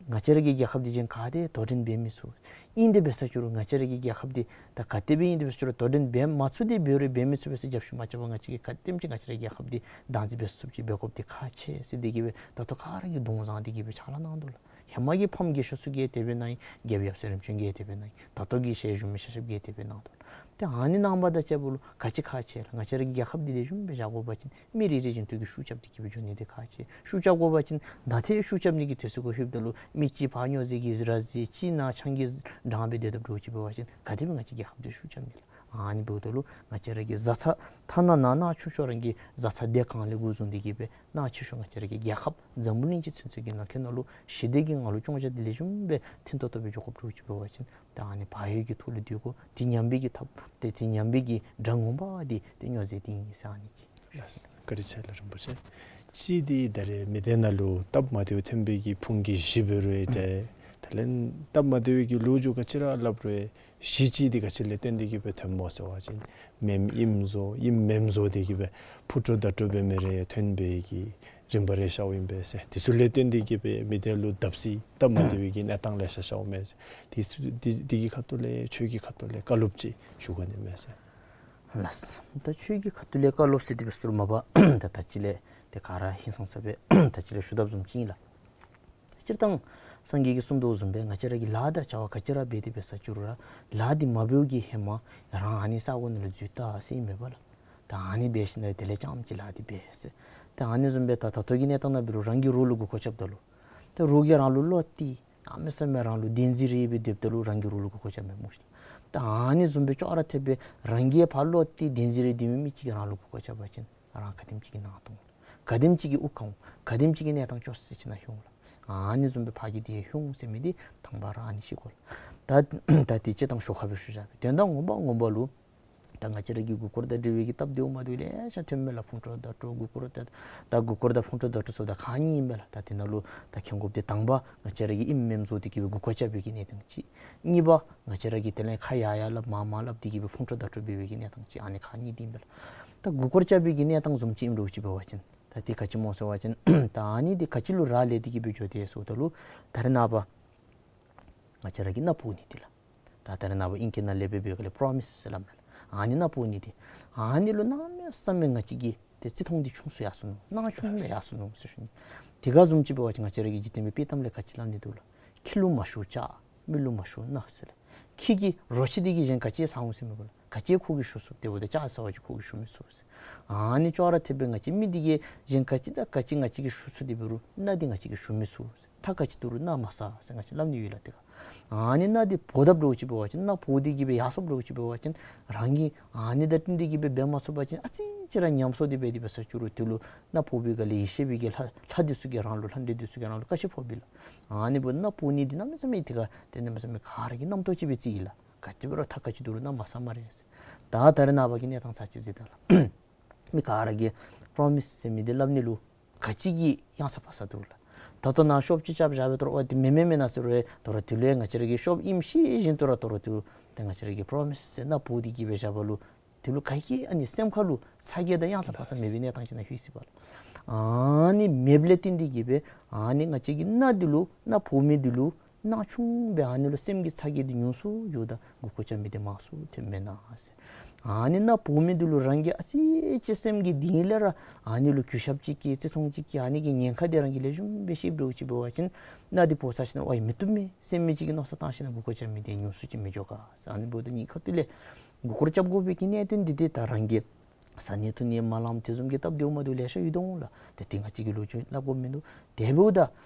ང་བཅས་ར་གི་རྒྱལ་ཁབ་འདི་གཞན་ག་ཏེ་དོ་འགྲན་འབད་མི་ཚུགས། ཨིན་དེ་འབད་ས་ཅིག་རུང་ང་བཅས་ར་གི་རྒྱལ་ཁབ་འདི་ད་ག་དེ་སྦེ་ཨིན་དེ་འབད་ས་ཅིག་རུང་དོ་འགྲན་འབད་མ་ཚུགས་ཏེ་འབད་རུང་འབད་མི་ཚུགས་པས་ཟེར་རྒྱབ་བཤུད་མ་རྐྱབ་པར་ང་བཅས་ཀྱིས་ག་དེམ་ཅིག་ང་བཅས་ར་རྒྱལ་ཁབ་འདི་བདག་འཛིན་འབད་ཚུགསཔ་ཅིག་འབད་དགོཔ་འདི་ཁག་ཆེ་ཟེར་འདི་གིས་སྦེ་ད་ལྟོ་ག་ར་གིས་གདོང་བཟང་འདི་གིས་སྦེ་ཕྱག་ལཱ་གནང་དོ་ལགས། ཧེ་མ་གི་ཕམ་རྒས་ཤོས་ཚུ་གིས་དེ་སྦེ་གནང་ཡི། རྒྱལཔོ་ཡབ་སྲས་རིམ་བྱོན་གྱིས་དེ་སྦེ་གནང་ཡི། ད་ལྟོ་གི་ཞལ་བཞུགས་མི་ཤ་ཤབ་ཀྱིས་དེ་སྦེ་གནང་དོ། ཏེ་ཨ་ནི་གནང་བ་དང་བཅསཔ་ལུ་ག་ཅི་ཁག་ཆེ་ལགས། ང་བཅས་ར་གི་རྒྱལ་ཁབ་འདི་ལེགས་ཤོམ་སྦེ་བཞག་དགོ་པ་ཅིན་མི་རེ་རེ་བཞིན་དུ་གིས་ཤུགས་རྐྱབ་སྟེ་གི་སྦེ་འགྱོ་ནི་འདི་ཁག་ཆེ། ཤུགས་རྐྱབ་དགོ་པ་ཅིན་ད་ཏེ་ཤུགས་རྐྱབ་ནི་གི་དུས་ཚོད་གུ་ལྷོདཔ་ད་ལུ་མི་གཅིག་ཕར་སྨྱོ་རྫས་ཀྱི་ར་བཟི་གཅིག་ནཱ་ཆང་གིས་འགྲངས་སྦེ་སྡོདཔ་འདྲཝ་ཅིག་འབད་བ་ཅིན་ག་དེ་སྦེ་ང་བཅས་རྒྱལ་ཁབ་འདི་ཤུགས་རྐྱབ་ནི་ལགས། ཨ་ནི་འབདཝ་ད་ལུ་ང་བཅས་ར་གི་བཟའ་ཚང་ཐ་ན་ནང་ན་ཆུང་ཤོས་རང་གི་བཟའ་ཚང་སྡེ་གང་ལས་འགོ་བཟུང་སྟེ་གི་སྦེ་ནང་ཆེ་ཤོས་ང་བཅས་ར་གི་རྒྱལ་ཁབ་འཛམ་བུ་གླིང་གི་ཚུན་ཚོད་ཀྱི་ནང་འཁོད་ནང་ལུ་ཞི་བདེ་གི་ངང་ལུ་སྐྱོང་བཞག་སྟེ་ལེགས་ཤོམ་སྦེ་མཐུན་ཏོག་ཏོ་སྦེ་འགྱོ་དགོཔ་འདྲཝ་ཅིག་འབད་བ་ཅིན་ད་ཨ་ནི་བག་ཡོད་ཀྱི་ཐོག་ལུ་སྡོད་དགོ། དེ་ཉམས་པའི་གི་ཐབས་ཏེ་དེ་ཉམས་པའི་གི་དགྲ་ངོ་མ་འདི་ཏེ་སྨྱོ་རྫས་འདི་ཨིན་ཟེར་ཨ་ནི་ཅིག། ལགས། བཀའ་དྲིན་ཆེ་ལགས་རིན་པོ་ཆེ། གཅིག་འདི་ད་རེས་མི་སྡེ་ནང་ལུ་སྟབས་མ་བདེཝ་ཐོན་པའི་གི་ཕུང་གི་གཞི་འབད་རུང་ཨིན་ཏེ། དེ་ལས་སྟབས་མ་བདེ་བའི་གི་ལོ་རྒྱུས་ག་ཅི་ར་སླབ་རུང་གཞི་གཅིག་འདི་ག་ཅི་ལས་བརྟེན་ཏེ་གི་སྦེ་ཐོནམ་སྨོ་ཟེར་བ་ཅིན་མེནམ་ཨིནམ་བཟོ་ཨིནམ་མེནམ་བཟོ་སྟེ་གི་སྦེ་ཕུ་དཀྲོག་བརྡ་དཀྲོག་འབད་མི་རེ་ཐོན་པའི་གི་རིམ་པ་རེ་ཤརཝ་ཨིན་པས་ཟེར། དེ་ཚུ་ལས་བརྟེན་ཏེ་གི་སྦེ་མི་སྡེ་ལུ་བརྡབ་གསིག་སྟབས་མ་བདེ་བའི་གི་གནས་སྟངས་ལེ་ཤ་ཤརཝ་མས་ཟེར། དེ་ཚུ་དེ་དེ་གི་ཁ་ཐུག་ལས་ཆོས་ཀྱི་ཁ་ཐུག་ལས་བཀའ་སློབ་ཅིག་ཞུ་དགོ་ནི་མས་ཟེར། ལགས། ད་ཆོས་ཀྱི་ཁ་ཐུག་ལས་བཀའ་སློབ་ཟེར་དེ་སྦེ་ཟེར་མ་པ་ད་ད་ཅི་ལས་ཏེ་ག་ར་ཧིང་སངས་ས་སྦེ་ད་ཅི་ལས་ཞུ་དོ་བཟུམ་ཅིག་ཨིན་ལགས། སྤྱིར་བཏང་སངས་རྒྱས་ཀྱིས་གསུངས་དོ་བཟུམ་སྦེ་ང་བཅས་ར་གིས་ལཱ་དང་བྱ་བ་ག་ཅི་ར་འབད་དེ་འབད་ས་ཅིག་རུང་ར་ལཱ་འདི་མ་འབདཝ་གི་ཧེ་མ་རང་ཨ་ནི་ས་གོ་ནང་ལུ་འཛུལ་ལྟ་ཟེར་ཨིན་མས་པ་ལགས། ད་ཨ་ནི་འབད་ཞིནམ་ལས་དེ་ལས་རྐྱངམ་ཅིག་ལཱ་འདི་འབད་ཟེར། ད་ཨ་ནི་བཟུམ་སྦེ་ད་ད་ལྟོ་གི་གནས་སྟངས་ནང་འབད་རུང་རང་གི་རོགས་ལུ་མགུ་སྐོར་རྐྱབ་ད་ལུ་ད་རོགས་ཀྱིས་རང་ལུ་བློ་གཏད་གནམ་མེད་ས་མེད་རང་ལུ་བདེན་འཛིན་རེ་སྦེ་སྡོདཔ་ད་ལུ་རང་གི་རོགས་ལུ་མགུ་སྐོར་རྐྱབ་མས་སྨོ་ཤེས། ད་ཨ་ནི་བཟུམ་སྦེ་ཅོག་ར་འཐདཔ་སྦེ་རང་གིས་ཕར་བློ་གཏད་བདེན་འཛིན་རེ་སྡོད་མི་མི་ཅིག་གིས་རང་ལུ་མགུ་སྐོར་རྐྱབ་པ་ཅིན་རང་ག་དེམ་ཅིག་གི་ནང་དོག་ག་དེམ་ཅིག་གི་དབུགས་གང་འོང་། ག་དེམ་ཅིག་གི་གནས་སྟངས་སྐྱོ་ས་ཅིག་ནང་ལྷོད་འོང་ལགས། ཨ་ནི་བཟུམ་སྦེ་ཕར་གི་དེ་ལྷོད་འོང་ཟེར་མི་འདི་དང་པ་ར་ཨ་ནི་ཤེས་དགོ་ལགས། ད་ད་དེ་སྤྱིར་བཏང་ཞོར་ཁ་སྦེ་ཞུ་བཞག་པས། དོན་དག་ངོ་མ་ངོ་མ་ལུ་ད་ང་བཅས་ར་གི་མགུ་སྐོར་དང་འབྲེལ་བའི་གི་སྟབས་བདེཝ་མ་བདེཝ་ལེ་ཤ་ཐོན་མས་ལགས། ཕུང་དཀྲོག་བརྡ་དཀྲོག་མགུ་སྐོར་ད་ད་མགུ་སྐོར་དང་ཕུང་དཀྲོག་བརྡ་དཀྲོག་ཟེརཝ་ད་ཁག་གཉིས་ཨིན་པས་ལགས། ད་དེ་ནང་ལུ་ད་མཁྱེན་དགོཔ་འདི་དང་པ་ང་བཅས་ར་གིས་ཨིནམ་མེནམ་བཟོ་སྟེ་གི་སྦེ་མགུ་སྐོར་རྐྱབ་པའི་གི་གནས་སྟངས་ཅིག། གཉིས་པ་ང་བཅས་ར་གིས་དེ་ལས་ཁ་ཡར་ཡར་སླབ་མར་མར་སླབ་སྟེ་གི་སྦེ་ཕུང་དཀྲོག་བརྡ་དཀྲོག་འབད་བའི་གི་གནས་སྟངས་ཅིག། ཨ་ནི་ཁག་གཉིས་འདི་ཨིན་པས་ལགས། ད་མགུ་སྐོར་རྐྱབ་པའི་གི་གནས་སྟངས་བཟུམ་ཅིག་ཨིནམ་འདྲཝ་ཅིག་འབད་བ་ཅིན་ད་དེ་ག་ཅི་སྨོ་ཟེར་བ་ཅིན་ད་ཨ་ནི་འདི་ག་ཅི་ལུ་རག་ལས་ཏེ་གི་སྦེ་འགྱོ་དེས་ཟེརཝ་ད་ལུ་ད་རེས་ནངས་པ་ང་བཅས་ར་གིས་མནའ་བོར་ནི་འདི་ལགས། ད་ད་རེས་ནངས་པ་ཨིང་སྐད་ནང་ལས་འབད་བའི་སྒང་ལས་པྲོ་མིས་ཟེར་སླབ་མས་ལགས། ཨ་ནི་མནའ་བོར་ནི་འདི་ཨ་ནི་ལུ་གནམ་མེད་ས་མེད་ང་བཅས་ཀྱིས་ཏེ་བརྩི་མཐོང་འདི་ཆུང་སུ་ཡར་སོ་ནུག། སྣང་ཆུང་སྦེ་ཡར་སོ་ནུག་ཟེར་ཞུ་ནི། དེ་ག་བཟུམ་ཅིག་འབད་བ་ཅིན་ང་བཅས་ར་གི་འཇིག་རྟེན་པའི་དཔྱེ་གཏམ་ལས་ག་ཅི་སླབ་ནི་འདུག་ལགས། ཁྱི་ལུ་མ་ཞུ་ལྕགས། མི་ལུ་མ་ཞུ་མནའ་ཟེར་ལགས། ཁྱི་གིས་རོ་ཁྱི་འདི་གིས་གཞན་ག་ཅི་ཟ་འོང་ཟེར་མི་འབད་ལགས། ག་ཅི་ཁོ་གིས་ཞུ་ཚུགས། དེ་འབདཝ་ད་ལྕགས་ཟ་བ་ཅིན་ཁོ་གིས་ཞུ་མི་ཚུགས་ཟེར། ཨ་ནི་ཅོག་ར་འཐདཔ་སྦེ་ང་བཅས་མི་འདི་གིས་གཞན་ག་ཅི་དང་ག་ཅི་ང་བཅས་ཀྱིས་ཞུ་ཚུགས། དེ་འབད་རུང་མནའ་འདི་ང་བཅས་ཀྱིས་ཞུ་མི་ཚུགས་ཟེར། ཐག་ག་ཅི་བསྡུ་རུང་མནའ་མ་ཟ་ཟེར་ང་བཅས་སླབ་ནི་ཡོད་ལགས། དེ་ག་ཨ་ནི་མནའ་འདི་བོར་དཔ་འདྲཝ་ཅིག་འབད་བ་ཅིན་མནའ་བོར་ཏེ་གི་སྦེ་ཡར་སོཔ་འདྲཝ་ཅིག་འབད་བ་ཅིན་རང་གིས་ཨ་ནི་དང་བསྟུན་ཏེ་གི་སྦེ་འབད་མ་ཚུགས་པ་ཅིན་ཨ་ཙི་ཅིག་ར་ཉམས་གསོ་འདི་འབད་དེ་འབད་ས་བཅུག་རུང་དེ་ལུ་མནའ་བོར་བའི་སྒང་ལས་ཡེ་ཤེས་པའི་གི་ལྷ་ལྷ་འདི་ཚུ་གིས་རང་ལུ་ལྷ་འདྲེ་འདི་ཚུ་གིས་རང་ལུ་བཀའ་ཆད་ཕོགཔ་ཨིན་ལགས། ཨ་ནི་འབདཝ་ད་མནའ་བོར་ནི་འདི་གནམ་མེད་ས་མེད་དེ་ག་ཏེ་གནམ་མེད་ས་མེད་ག་ར་གི་རྣམ་རྟོག་ཅིག་སྦེ་བརྩི་ཡི་ལགས། ག་ཅི་འབད་རུང་ཐག་ག་ཅི་བསྡུ་རུང་མནའ་མ་ཟ་སྨ་རེ་ཟེར། ད་ད་རེས་ནངས་པ་གི་གནས་སྟངས་ཚར་ཅིག་གཟིགས་ད་ལགས། མི་ག་ར་གིས་པྲོ་མིས་ཟེར་མི་འདི་སླབ་ནི་ལུ་ག་ཅི་གི་གཡང་ས་ཕར་ས་འདུག་ལགས། ད་ལྟོ་ནཱ་ཤོབ་ཅིག་རྐྱབ་བཞག་པའི་ཐོག་ལུ་ཨོ་དེ་མེན་མེན་མེན་ན་ཟེར་རུང་ད་རུང་དེ་ལུ་ཡང་ང་བཅས་ར་གིས་ཤོབ་ཨིནམ་ཤེས་བཞིན་དུ་ར་ད་རུང་དེ་ལུ་ཏེ་ང་བཅས་ར་གིས་པྲོ་མིས་ཟེར་མནའ་བོར་ཏེ་གི་སྦེ་བཞག་པ་ལུ་དེ་ལུ་ག་གི་ཨ་ནི་སེམས་ཁ་ལུ་ཚ་གྱང་དང་གཡང་ས་ཕར་ས་མེད་པའི་གནས་སྟངས་ཅིག་ནང་ལྷོད་ཅི་པ་ལགས། ཨ་ནི་མེདཔ་ལས་བརྟེན་ཏེ་གི་སྦེ་ཨ་ནི་ང་བཅས་ཀྱི་མནའ་འདི་ལུ་མནའ་བོར་མི་འདི་ལུ་སྣང་ཆུང་སྦེ་ཨ་ནི་ལུ་སེམས་ཀྱི་ཚ་གྱང་འདི་ཉུང་སུ་འགྱོཝ་ད་མགུ་སྐོར་རྐྱབ་མི་འདི་མང་སུ་ཐོནམ་མེན་ན་ཟེར། ཨ་ནི་མནའ་བོར་མི་འདི་ལུ་རང་གིས་ཨ་ཙི་ཅིག་སེམས་ཀྱི་གཏིང་ལས་ར་ཨ་ནི་ལུ་གུས་ཞབས་ཅིག་སྐྱེས་བརྩི་མཐོང་ཅིག་སྐྱེས་ཨ་ནི་གི་ཉེན་ཁ་འདི་རང་གིས་ལེགས་ཤོམ་སྦེ་ཤེསཔ་འདྲཝ་ཅིག་འབད་བ་ཅིན་མནའ་འདི་བོར་ཚར་ཞིནམ་ལས་ཨའི་མི་བཏུབ་མས་ཟེར་མི་ཅིག་གི་མནོ་བསམ་བཏང་ཞིནམ་ལས་མགུ་སྐོར་རྐྱབ་མི་འདི་ཉུང་སུ་ཅིག་མི་འགྱོ་ག་ཟེར། ཨ་ནི་འབདཝ་ད་གཉིས་ཁ་ཐུག་ལས་མགུ་སྐོར་རྐྱབ་དགོ་པའི་གི་གནད་དོན་འདི་ཏེ་ད་རང་གིས་བཟའ་ནི་འཐུང་ནི་མ་ལངམ་དེ་བཟུམ་གྱི་སྟབས་བདེཝ་མ་བདེཝ་ལེ་ཤ་ཡོད་དོ་འོང་ལགས། ཏེ་དེ་ང་བཅས་ཀྱིས་ལོ་རྒྱུས་སླབ་དགོཔ་མིན་འདུག། དེ་འབདཝ་ད་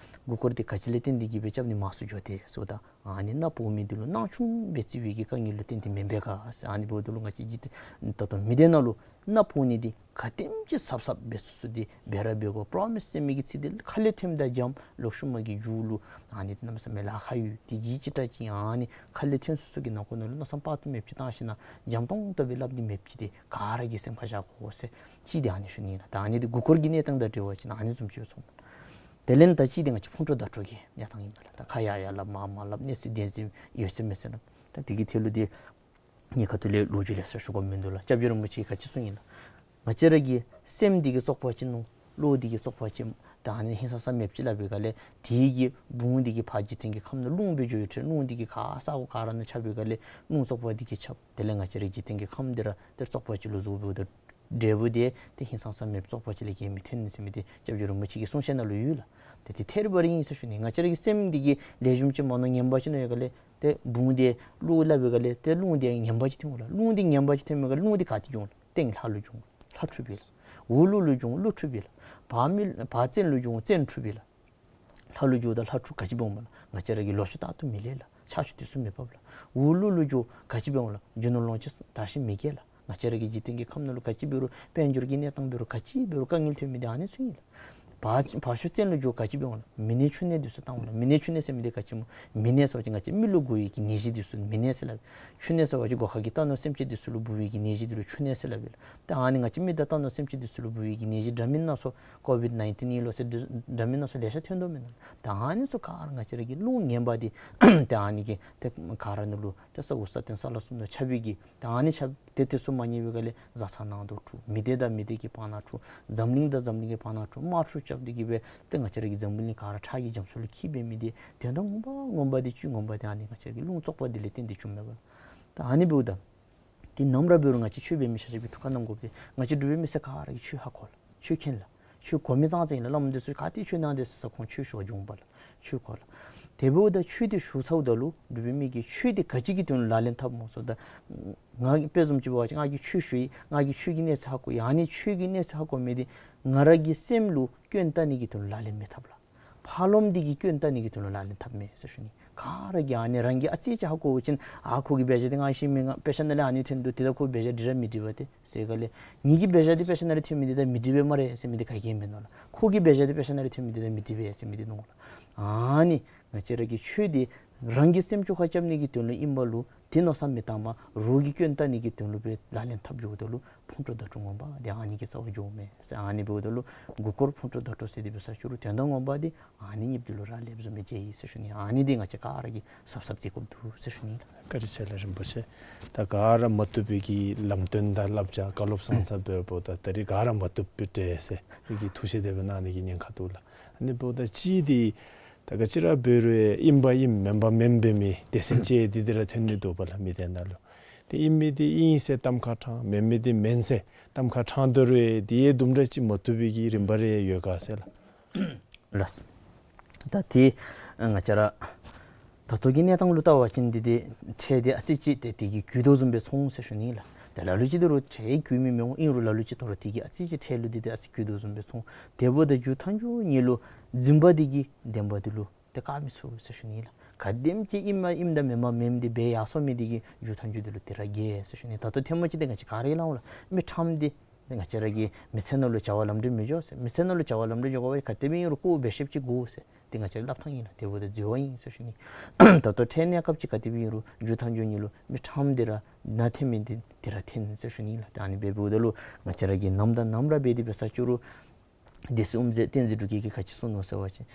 མགུ་སྐོར་འདི་ག་ཅི་ལས་བརྟེན་ཏེ་གི་སྦེ་རྐྱབ་ནི་མང་སུ་འགྱོ་དེས་ཟེརཝ་ད་ཨ་ནི་མནའ་བོར་མི་འདི་ལུ་སྣང་ཆུང་སྦེ་བརྩི་བའི་གི་དཀའ་ངལ་ལུ་བརྟེན་ཏེ་མེན་པས་ག་ཟེར། ཨ་ནི་འབདཝ་ད་ལུ་ང་བཅས་ཀྱིས་ད་ལྟོ་མི་སྡེ་ནང་ལུ་མནའ་བོར་ནི་འདི་ག་དེམ་ཅིག་གཟབ་གཟབ་འབད་ཚུགས་ཚུགས་འདི་འབད་ར་འབད་དགོ། པྲོ་མིས་ཟེར་མི་གི་ཚིག་འདི་ཁ་ལས་ཐོནམ་དང་འཇམ། ལོག་ཤུལ་མ་གི་མཇུག་ལུ་ཨ་ནི་གནམ་མེད་ས་མེད་ལཱ་ཁག་ཡོད། དེ་གིས་ཅིག་ད་ཅིག་ཨ་ནི་ཁ་ལས་ཐོན་སོ་སོ་གི་ནང་ཁོག་ནང་ལུ་མནོ་བསམ་དཔག་ཏུ་མེདཔ་ཅིག་བཏང་ཞིནམ་ལས་འཇམ་ཏོང་ཏོ་སྦེ་སླབ་ནི་མེདཔ་ཅིག་འདི་ག་ར་གིས་སེམས་ཁར་བཞག་དགོ་ཟེར་ཅིག་འདི་ཨ་ནི་ཞུ་ནི་ལགས། ད་ཨ་ནི་འདི་མགུ་སྐོར་གྱི་གནས་སྟངས་དང་འབྲེལ་བ་ཅིན་ཨ་ནི་བཟུམ་ཅིག་སོང་། དེ་ལས་ད་ཅིག་འདི་ང་བཅས་ཕུང་དཀྲུག་བརྡ་དཀྲུག་གི་གནས་སྟངས་ཨིན་ལགས། ད་ཁ་ཡར་ཡར་སླབ་མར་མར་སླབ་གནས་ཚུལ་བདེན་འཛིན་ཡོད་ཟེར་མེད་ཟེར་སླབ། ད་དེ་གི་ཐད་ལུ་འདི་གཉིས་ཁ་ཐུག་ལས་ལོ་རྒྱུས་ལེ་ཤ་ཞུ་དགོཔ་མིན་འདུག་ལགས། སྐྱབས་རྗེ་རིན་པོ་ཆེ་གིས་ག་ཅི་གསུངས་ཡི་ལགས། ང་བཅས་ར་གི་སེམས་འདི་གིས་བཙོག་པ་ཅིག་ནོར། བློ་འདི་གིས་བཙོག་པ་ཅིག་ད་ཨ་ནི་ཧིང་སངས་ས་མེདཔ་ཅིག་སླབ་པའི་སྒང་ལས་དེ་གིས་བུང་འདི་གིས་ཕར་འཇིག་རྟེན་གྱི་ཁམས་ནང་རླུང་སྦེ་འགྱོ་ཡི་འཕྲོ་རླུང་འདི་གིས་ག་ས་གོ་ག་ར་ནང་ཁྱབ་པའི་སྒང་ལས་རླུང་བཙོག་པ་འདི་གིས་ཁྱབ། དེ་ལས་ང་བཅས་རའི་འཇིག་རྟེན་གྱི་ཁམས་འདི་ར་ཏེ་བཙོག་པ་ཅིག་ལུ་བཟོ་འབདཝ་ད་འབྲས་བུ་འདི་ཏེ་ཧིང་སངས་ས་མེདཔ་བཙོག་པ་ཅིག་ལས་གཞན་མི་ཐོན་ཟེར་མི་འདི་སྐྱབས་རྗེ་རིན་པོ་ཆེ་གི་གསུང་བཤད་ནང་ལུ་ཡོད་ལགས། ཏེ་དེ་ཐད་རི་བ་རི་ཨིན་ཟེར་ཞུ་ནི། ང་བཅས་ར་གི་སེམས་འདི་གིས་ལེགས་ཤོམ་ཅིག་མ་མནོ་ངན་པ་ཅིག་མནོ་བའི་སྒང་ལས་ཏེ་བུང་འདི་རླུང་སླབ་པའི་སྒང་ལས་ཏེ་རླུང་འདི་ངན་པ་ཅིག་ཐོན་འོང་ལགས། རླུང་འདི་ངན་པ་ཅིག་ཐོན་པའི་སྒང་ལས་རླུང་འདི་ག་ཏེ་འགྱོ་འོང་ལགས། སྟེང་ལྷ་ལུ་འགྱོ་འོང་། ལྷ་འཁྲུགས་པས་ལགས། འོག་ཀླུ་ལུ་འགྱོ་འོང་། ཀླུ་འཁྲུགས་པས་ལགས། བར་མི་བར་བཙན་ལུ་འགྱོ་འོང་། བཙན་འཁྲུགས་པས་ལགས། ལྷ་ལུ་འགྱོཝ་ད་ལྷ་འཁྲུགས། ག་ཅི་འབད་འོངམ་ལགས། ང་བཅས་ར་གི་ལོ་ཕྱུགས་རྟག་ཏུ་མི་ལེགས་ལགས། ཆར་ཆུ་དུས་སུ་མི་བབས་ལགས། འོག་ཀླུ་ལུ་འགྱོ་ག་ཅི་འབད་འོང་ལགས། རྒྱུ་ནོར་ལོངས་སྤྱོད་དར་ཞིང་མི་རྒྱས་ལགས། ང་བཅས་ར་གི་འཇིག་རྟེན་གྱི་ཁམས་ནང་ལུ་ག་ཅི་འབད་རུང་དཔལ་འབྱོར་གྱི་གནས་སྟངས་འབད་རུང་ག་ཅི་འབད་རུང་དཀའ་ངལ་ཐོན་མི་འདི་ཨ་ནི་ཚུ་ཨིན་ལགས། བར་བར་ཤུལ་བཙན་ལུ་འགྱོ་ག་ཅི་འབད་འོང་ལགས། མི་ནད་ཕྱུགས་ནད་འདི་ཚུ་བཏང་འོང་ལགས། མི་ནད་ཕྱུགས་ནད་ཟེར་མི་འདི་ག་ཅི་སྨོ། མི་ནད་ཟེར་བ་ཅིན་ང་བཅས་མི་ལུ་འགོ་བའི་གི་ནད་གཞི་འདི་ཚུ་མི་ནད་ཟེར་སླབ། ཕྱུགས་ནད་ཟེར་བ་ཅིན་སྒོ་ཁ་གི་རྟ་ནོར་སེམས་ཅན་འདི་ཚུ་ལུ་འབུ་བའི་གི་ནད་གཞི་འདི་ལུ་ཕྱུགས་ནད་ཟེར་སླབ་ཨིན་ལགས། ཏེ་ཨ་ནི་ང་བཅས་མི་དང་རྟ་ནོར་སེམས་ཅན་འདི་ཚུ་ལུ་འབུ་བའི་གི་ནད་གཞི་འདྲ་མིན་སྣ་ཚོགས་ཀོ་བིཌ་ནའིན་ཊིན་ཨིན་ལོ་ཟེར་འདྲ་མིན་སྣ་ཚོགས་ལེ་ཤ་ཐོན་དོ་མེན་ན། ཏེ་ཨ་ནི་ཚུ་ག་ར་ང་བཅས་ར་གི་རླུང་ངན་པ་འདི་ཏེ་ཨ་ནི་གིས་ཏེ་ག་ར་ནང་ལུ་ཏེ་ས་འོག་ས་སྟེང་ས་བླ་གསུམ་ནང་ཁྱབ་པའི་གི་ཏེ་ཨ་ནི་ཁྱབ་ཏེ་དེ་ཚུ་མ་ཉན་པའི་སྒང་ལས་བཟའ་ཚང་ནང་དུ་འཁྲུག། མི་སྡེ་དང་མི་སྡེ་གི་བར་ན་འཁྲུག། འཛམ་གླིང་དང་འཛམ་གླིང་གི་བར་ན་འཁྲུག། དམག་འཁྲུག་རྐྱབ་སྟེ་གི་སྦེ་ཏེ་ང་བཅས་ར་གི་འཛམ་བུ་གླིང་ག་ར་ཁྲག་གི་རྒྱ་མཚོ་ལུ་འཁྱིལ་འབད་མི་འདི་དོན་དག་ངོ་མ་ངོ་མ་འདི་བཅུད་ངོ་མ་འདི་ཨ་ནི་ང་བཅས་ར་གི་རླུང་བཙོག་པ་འདི་ལས་བརྟེན་ཏེ་བྱུངམ་མས་པ། ཏེ་ཨ་ནི་འབདཝ་ད་ཏེ་ནམ་ར་འབད་རུང་ང་བཅས་ཆོས་འབད་མི་ཆ་ཁྱབ་ཀྱིས་ཐུགས་ཁར་བསྣམ་དགོཔ་འདི་ང་བཅས་འབྲུག་པའི་མི་སེར་ག་ར་གིས་ཆོས་ཧ་གོ་ལགས། ཆོས་མཁྱེན་ལགས། ཆོས་གོ་མི་ཙང་ཙང་ཨིན་ལགས། བླམ་འདི་ཚུ་ག་ཏེ་ཆོས་གནང་དེས་ཟེར་ཁོང་ཆོས་ཞུ་བར་འགྱོཝ་ཨིན་པས་ལགས། ཆོས་གོ་ལགས། དེ་འབདཝ་ད་ཆོས་འདི་ཞུ་ཚརཝ་ད་ལུ་འབྲུག་པའི་མི་གིས་ཆོས་འདི་ག་ཅི་གི་དོན་ལུ་ལག་ལེན་འཐབ་སྨོ་ཟེརཝ་ད་ང་དཔེ་བཟུམ་ཅིག་འབད་བ་ཅིན་ང་གིས་ཆོས་ཞུ་ཡི། ང་གིས་ཆོས་ཀྱི་གནས་ཚད་ཧ་གོ་ཡི། ཨ་ནི་ཆོས་ཀྱི་གནས་ཚད་ཧ་གོ་མི་འདི་ང་ར་གི་སེམས་ལུ་སྐྱོན་བཏགས་ནི་གི་དོན་ལུ་ལག་ལེན་མི་འཐབ་ལགས། ཕར་ལོགསམ་འདི་གིས་སྐྱོན་བཏགས་ནི་གི་དོན་ལུ་ལག་ལེན་འཐབ་མས་ཟེར་ཞུ་ནི། ག་ར་གིས་ཨ་ནི་རང་གིས་ཨ་ཙི་ཅིག་ཧ་གོ་བ་ཅིན་ཨ་ཁོ་གི་འབད་བཞག་འདི་ང་ཤེས་མི་ང་དཔེ་ཆ་ནང་ལས་ཨ་ནི་ཐོན་འདུག། དེ་ད་ཁོ་འབད་བཞག་འདི་ར་མི་འགྲིག་པས་ཏེ་ཟེར་སྒང་ལས་ངེ་གི་འབད་བཞག་འདི་དཔེ་ཆ་ནང་ལས་ཐོན་མི་འདི་ད་མི་འགྲིག་པས་སྨ་རེ་ཟེར་མི་འདི་ག་གིས་མིན་ནུག་ལགས། ཁོ་གི་འབད་བཞག་འདི་དཔེ་ཆ་ནང་ལས་ཐོན་མི་འདི་ད་མི་འགྲིག་པས་ཟེར་མི་འདི་ནུག་ལགས། ཨ་ནི་ ང་བཅས་ར་གི་ཆོས་འདི་རང་གི་སེམས་ཅོག་ཁར་རྐྱབ་ནི་གི་དོན་ལུ་ཨིན་པ་ལུ་དེ་མནོ་བསམ་མི་བཏང་པར་རོགས་ཀྱི་སྐྱོན་བལྟ་ནི་གི་དོན་ལུ་སྦེ་ལག་ལེན་འཐབ་འགྱོཝ་ད་ལུ་ཕུང་དཀྲོག་བརྡ་དཀྲོག་ངོ་མ་འདི་ཨ་ནི་གིས་རྩ་བ་འགྱོཝ་མས་ཟེར། ཨ་ནི་འབདཝ་ད་ལུ་མགུ་སྐོར་ཕུང་དཀྲོག་བརྡ་དཀྲོག་ཟེར་དེ་འབད་ས་ཅིག་རུང་དོན་དག་ངོ་མ་འདི་ཨ་ནི་གཉིས་འདི་ལུ་རག་ལསཔ་བཟུམ་སྦེ་མཇལ་ཡི་ཟེར་ཞུ་ནི། ཨ་ནི་འདི་ང་བཅས་ག་ར་གིས་གཟབ་གཟབ་མཛད་དགོཔ་འདུག་ཟེར་ཞུ་ནི་ལགས། བཀའ་དྲིན་ཆེ་ལགས་རིན་པོ་ཆེ། ད་ག་ར་མ་བཏུབ་པའི་གི་ལམ་སྟོན་དང་བསླབ་བྱ་བཀའ་སློབ་གསང་གསང་འབདཝ་ད་ད་རིས་ག་ར་མ་བཏུབ་པས་ཏེ་ཟེར་རིགས་ཀྱི་ཐུགས་བཞེད་དེ་སྦེ་གནང་ནི་གི་ཉེན་ཁ་འདུག་ལགས། ཨ་ནི་འབདཝ་ད་གཅིག་འདི་ད་ག་ཅི་ར་འབད་རུང་ཨིན་པ་ཨིནམ་མེན་པ་མེནམ་འབད་མི་སྡེ་ཚན་ཅིག་འདི་འདི་ར་ཐོན་ནི་འདུག་པ་ལགས་མི་སྡེ་ནང་ལུ། ཏེ་ཨིན་མི་འདི་ཨིན་ཟེར་གཏམ་ཁ་དྲངས་མེན་མི་འདི་མེན་ཟེར་གཏམ་ཁ་དྲངས་དོ་རུང་འདི་ཡང་དུམ་གྲ་ཅིག་མ་བཏུབ་པའི་གི་རིམ་པ་རེ་ཡོད་ག་ཟེར་ལགས། ལགས། ད་ཏེ་ང་བཅས་ར་ད་ལྟོ་གི་གནས་སྟངས་ལུ་བལྟ་བ་ཅིན་འདི་ཏེ་ཁྲལ་འདི་ཨ་ཙི་ཅིག་ཏེ་དེ་གིས་རྒུད་དོ་བཟུམ་སྦེ་སོང་ཟེར་ཞུ་ནི་ལགས། ད་ལ་ལུ་ཅིག་འདི་རུང་ཁྲལ་རྒུད་མི་མི་འོང་། ཨིན་རུང་ལ་ལུ་ཅིག་ད་རུང་དེ་གིས་ཨ་ཙི་ཅིག་ཁྲལ་ལུ་འདི་ཏེ་ཨ་ཙི་རྒུད་དོ་བཟུམ་སྦེ་སོང་། དེ་འབདཝ་ད་མཇུག་མཐའ་མཇུག་ཉིད་ལུ་འཛིན་པ་འདི་གིས་བདེན་པ་འདི་ལུ་ཏེ་བཀག་མི་ཚུགས་ཟེར་ཞུ་ནི་ལགས། ག་དེམ་ཅིག་ཨིནམ་ཨིནམ་དང་མེནམ་མེནམ་འདི་འབད་ཡར་སོང་མི་འདི་གིས་མཇུག་མཐའ་མཇུག་འདི་ལུ་དེ་ར་རྒྱལ་ཟེར་ཞུ་ནི། ད་ལྟོ་ཐེངས་མ་ཅིག་ཏེ་ང་བཅས་ག་ར་ལགས་འོང་ལགས། མི་ཕྲམ་འདི་ཏེ་ང་བཅས་ར་གི་མི་ཚེ་ནང་ལུ་བྱ་བ་ལམ་འགྲོ་མི་འགྱོ་ཟེར། མི་ཚེ་ནང་ལུ་བྱ་བ་ལམ་འགྲོ་འགྱོ་དགོ་པ་ག་དེ་སྦེ་ཨིན་རུང་ཁོ་འབད་ཤེསཔ་ཅིག་དགོ་ཟེར། ཏེ་ང་བཅས་ར་སླབ་ཐངས་ཨིན་ལགས། དེ་འབདཝ་ད་འཛོལ་བ་ཨིན་ཟེར་ཞུ་ནི། ད་ལྟོ་ཁྲལ་གནས་སྐབས་ཅིག་ག་དེ་སྦེ་ཨིན་རུང་མཇུག་མཐའ་མཇུག་ཉིད་ལུ་མི་ཕྲམ་འདི་ར་ནང་འཐེན་མི་འདི་དེ་ར་འཐེན་ཟེར་ཞུ་ནི་ལགས། ཏེ་ཨ་ནི་འབདཝ་ད་ལུ་ང་བཅས་ར་གིས་ནམ་དང་ནམ་ར་འབད་དེ་འབད་ས་ཅིག་རུང་སྡེ་སྲིད་དབུ་མཛད་བསྟན་འཛིན་འབྲུག་རྒྱལ་གྱིས་ག་ཅི་གསུངས་ནུག་ཟེར་བ་ཅིན་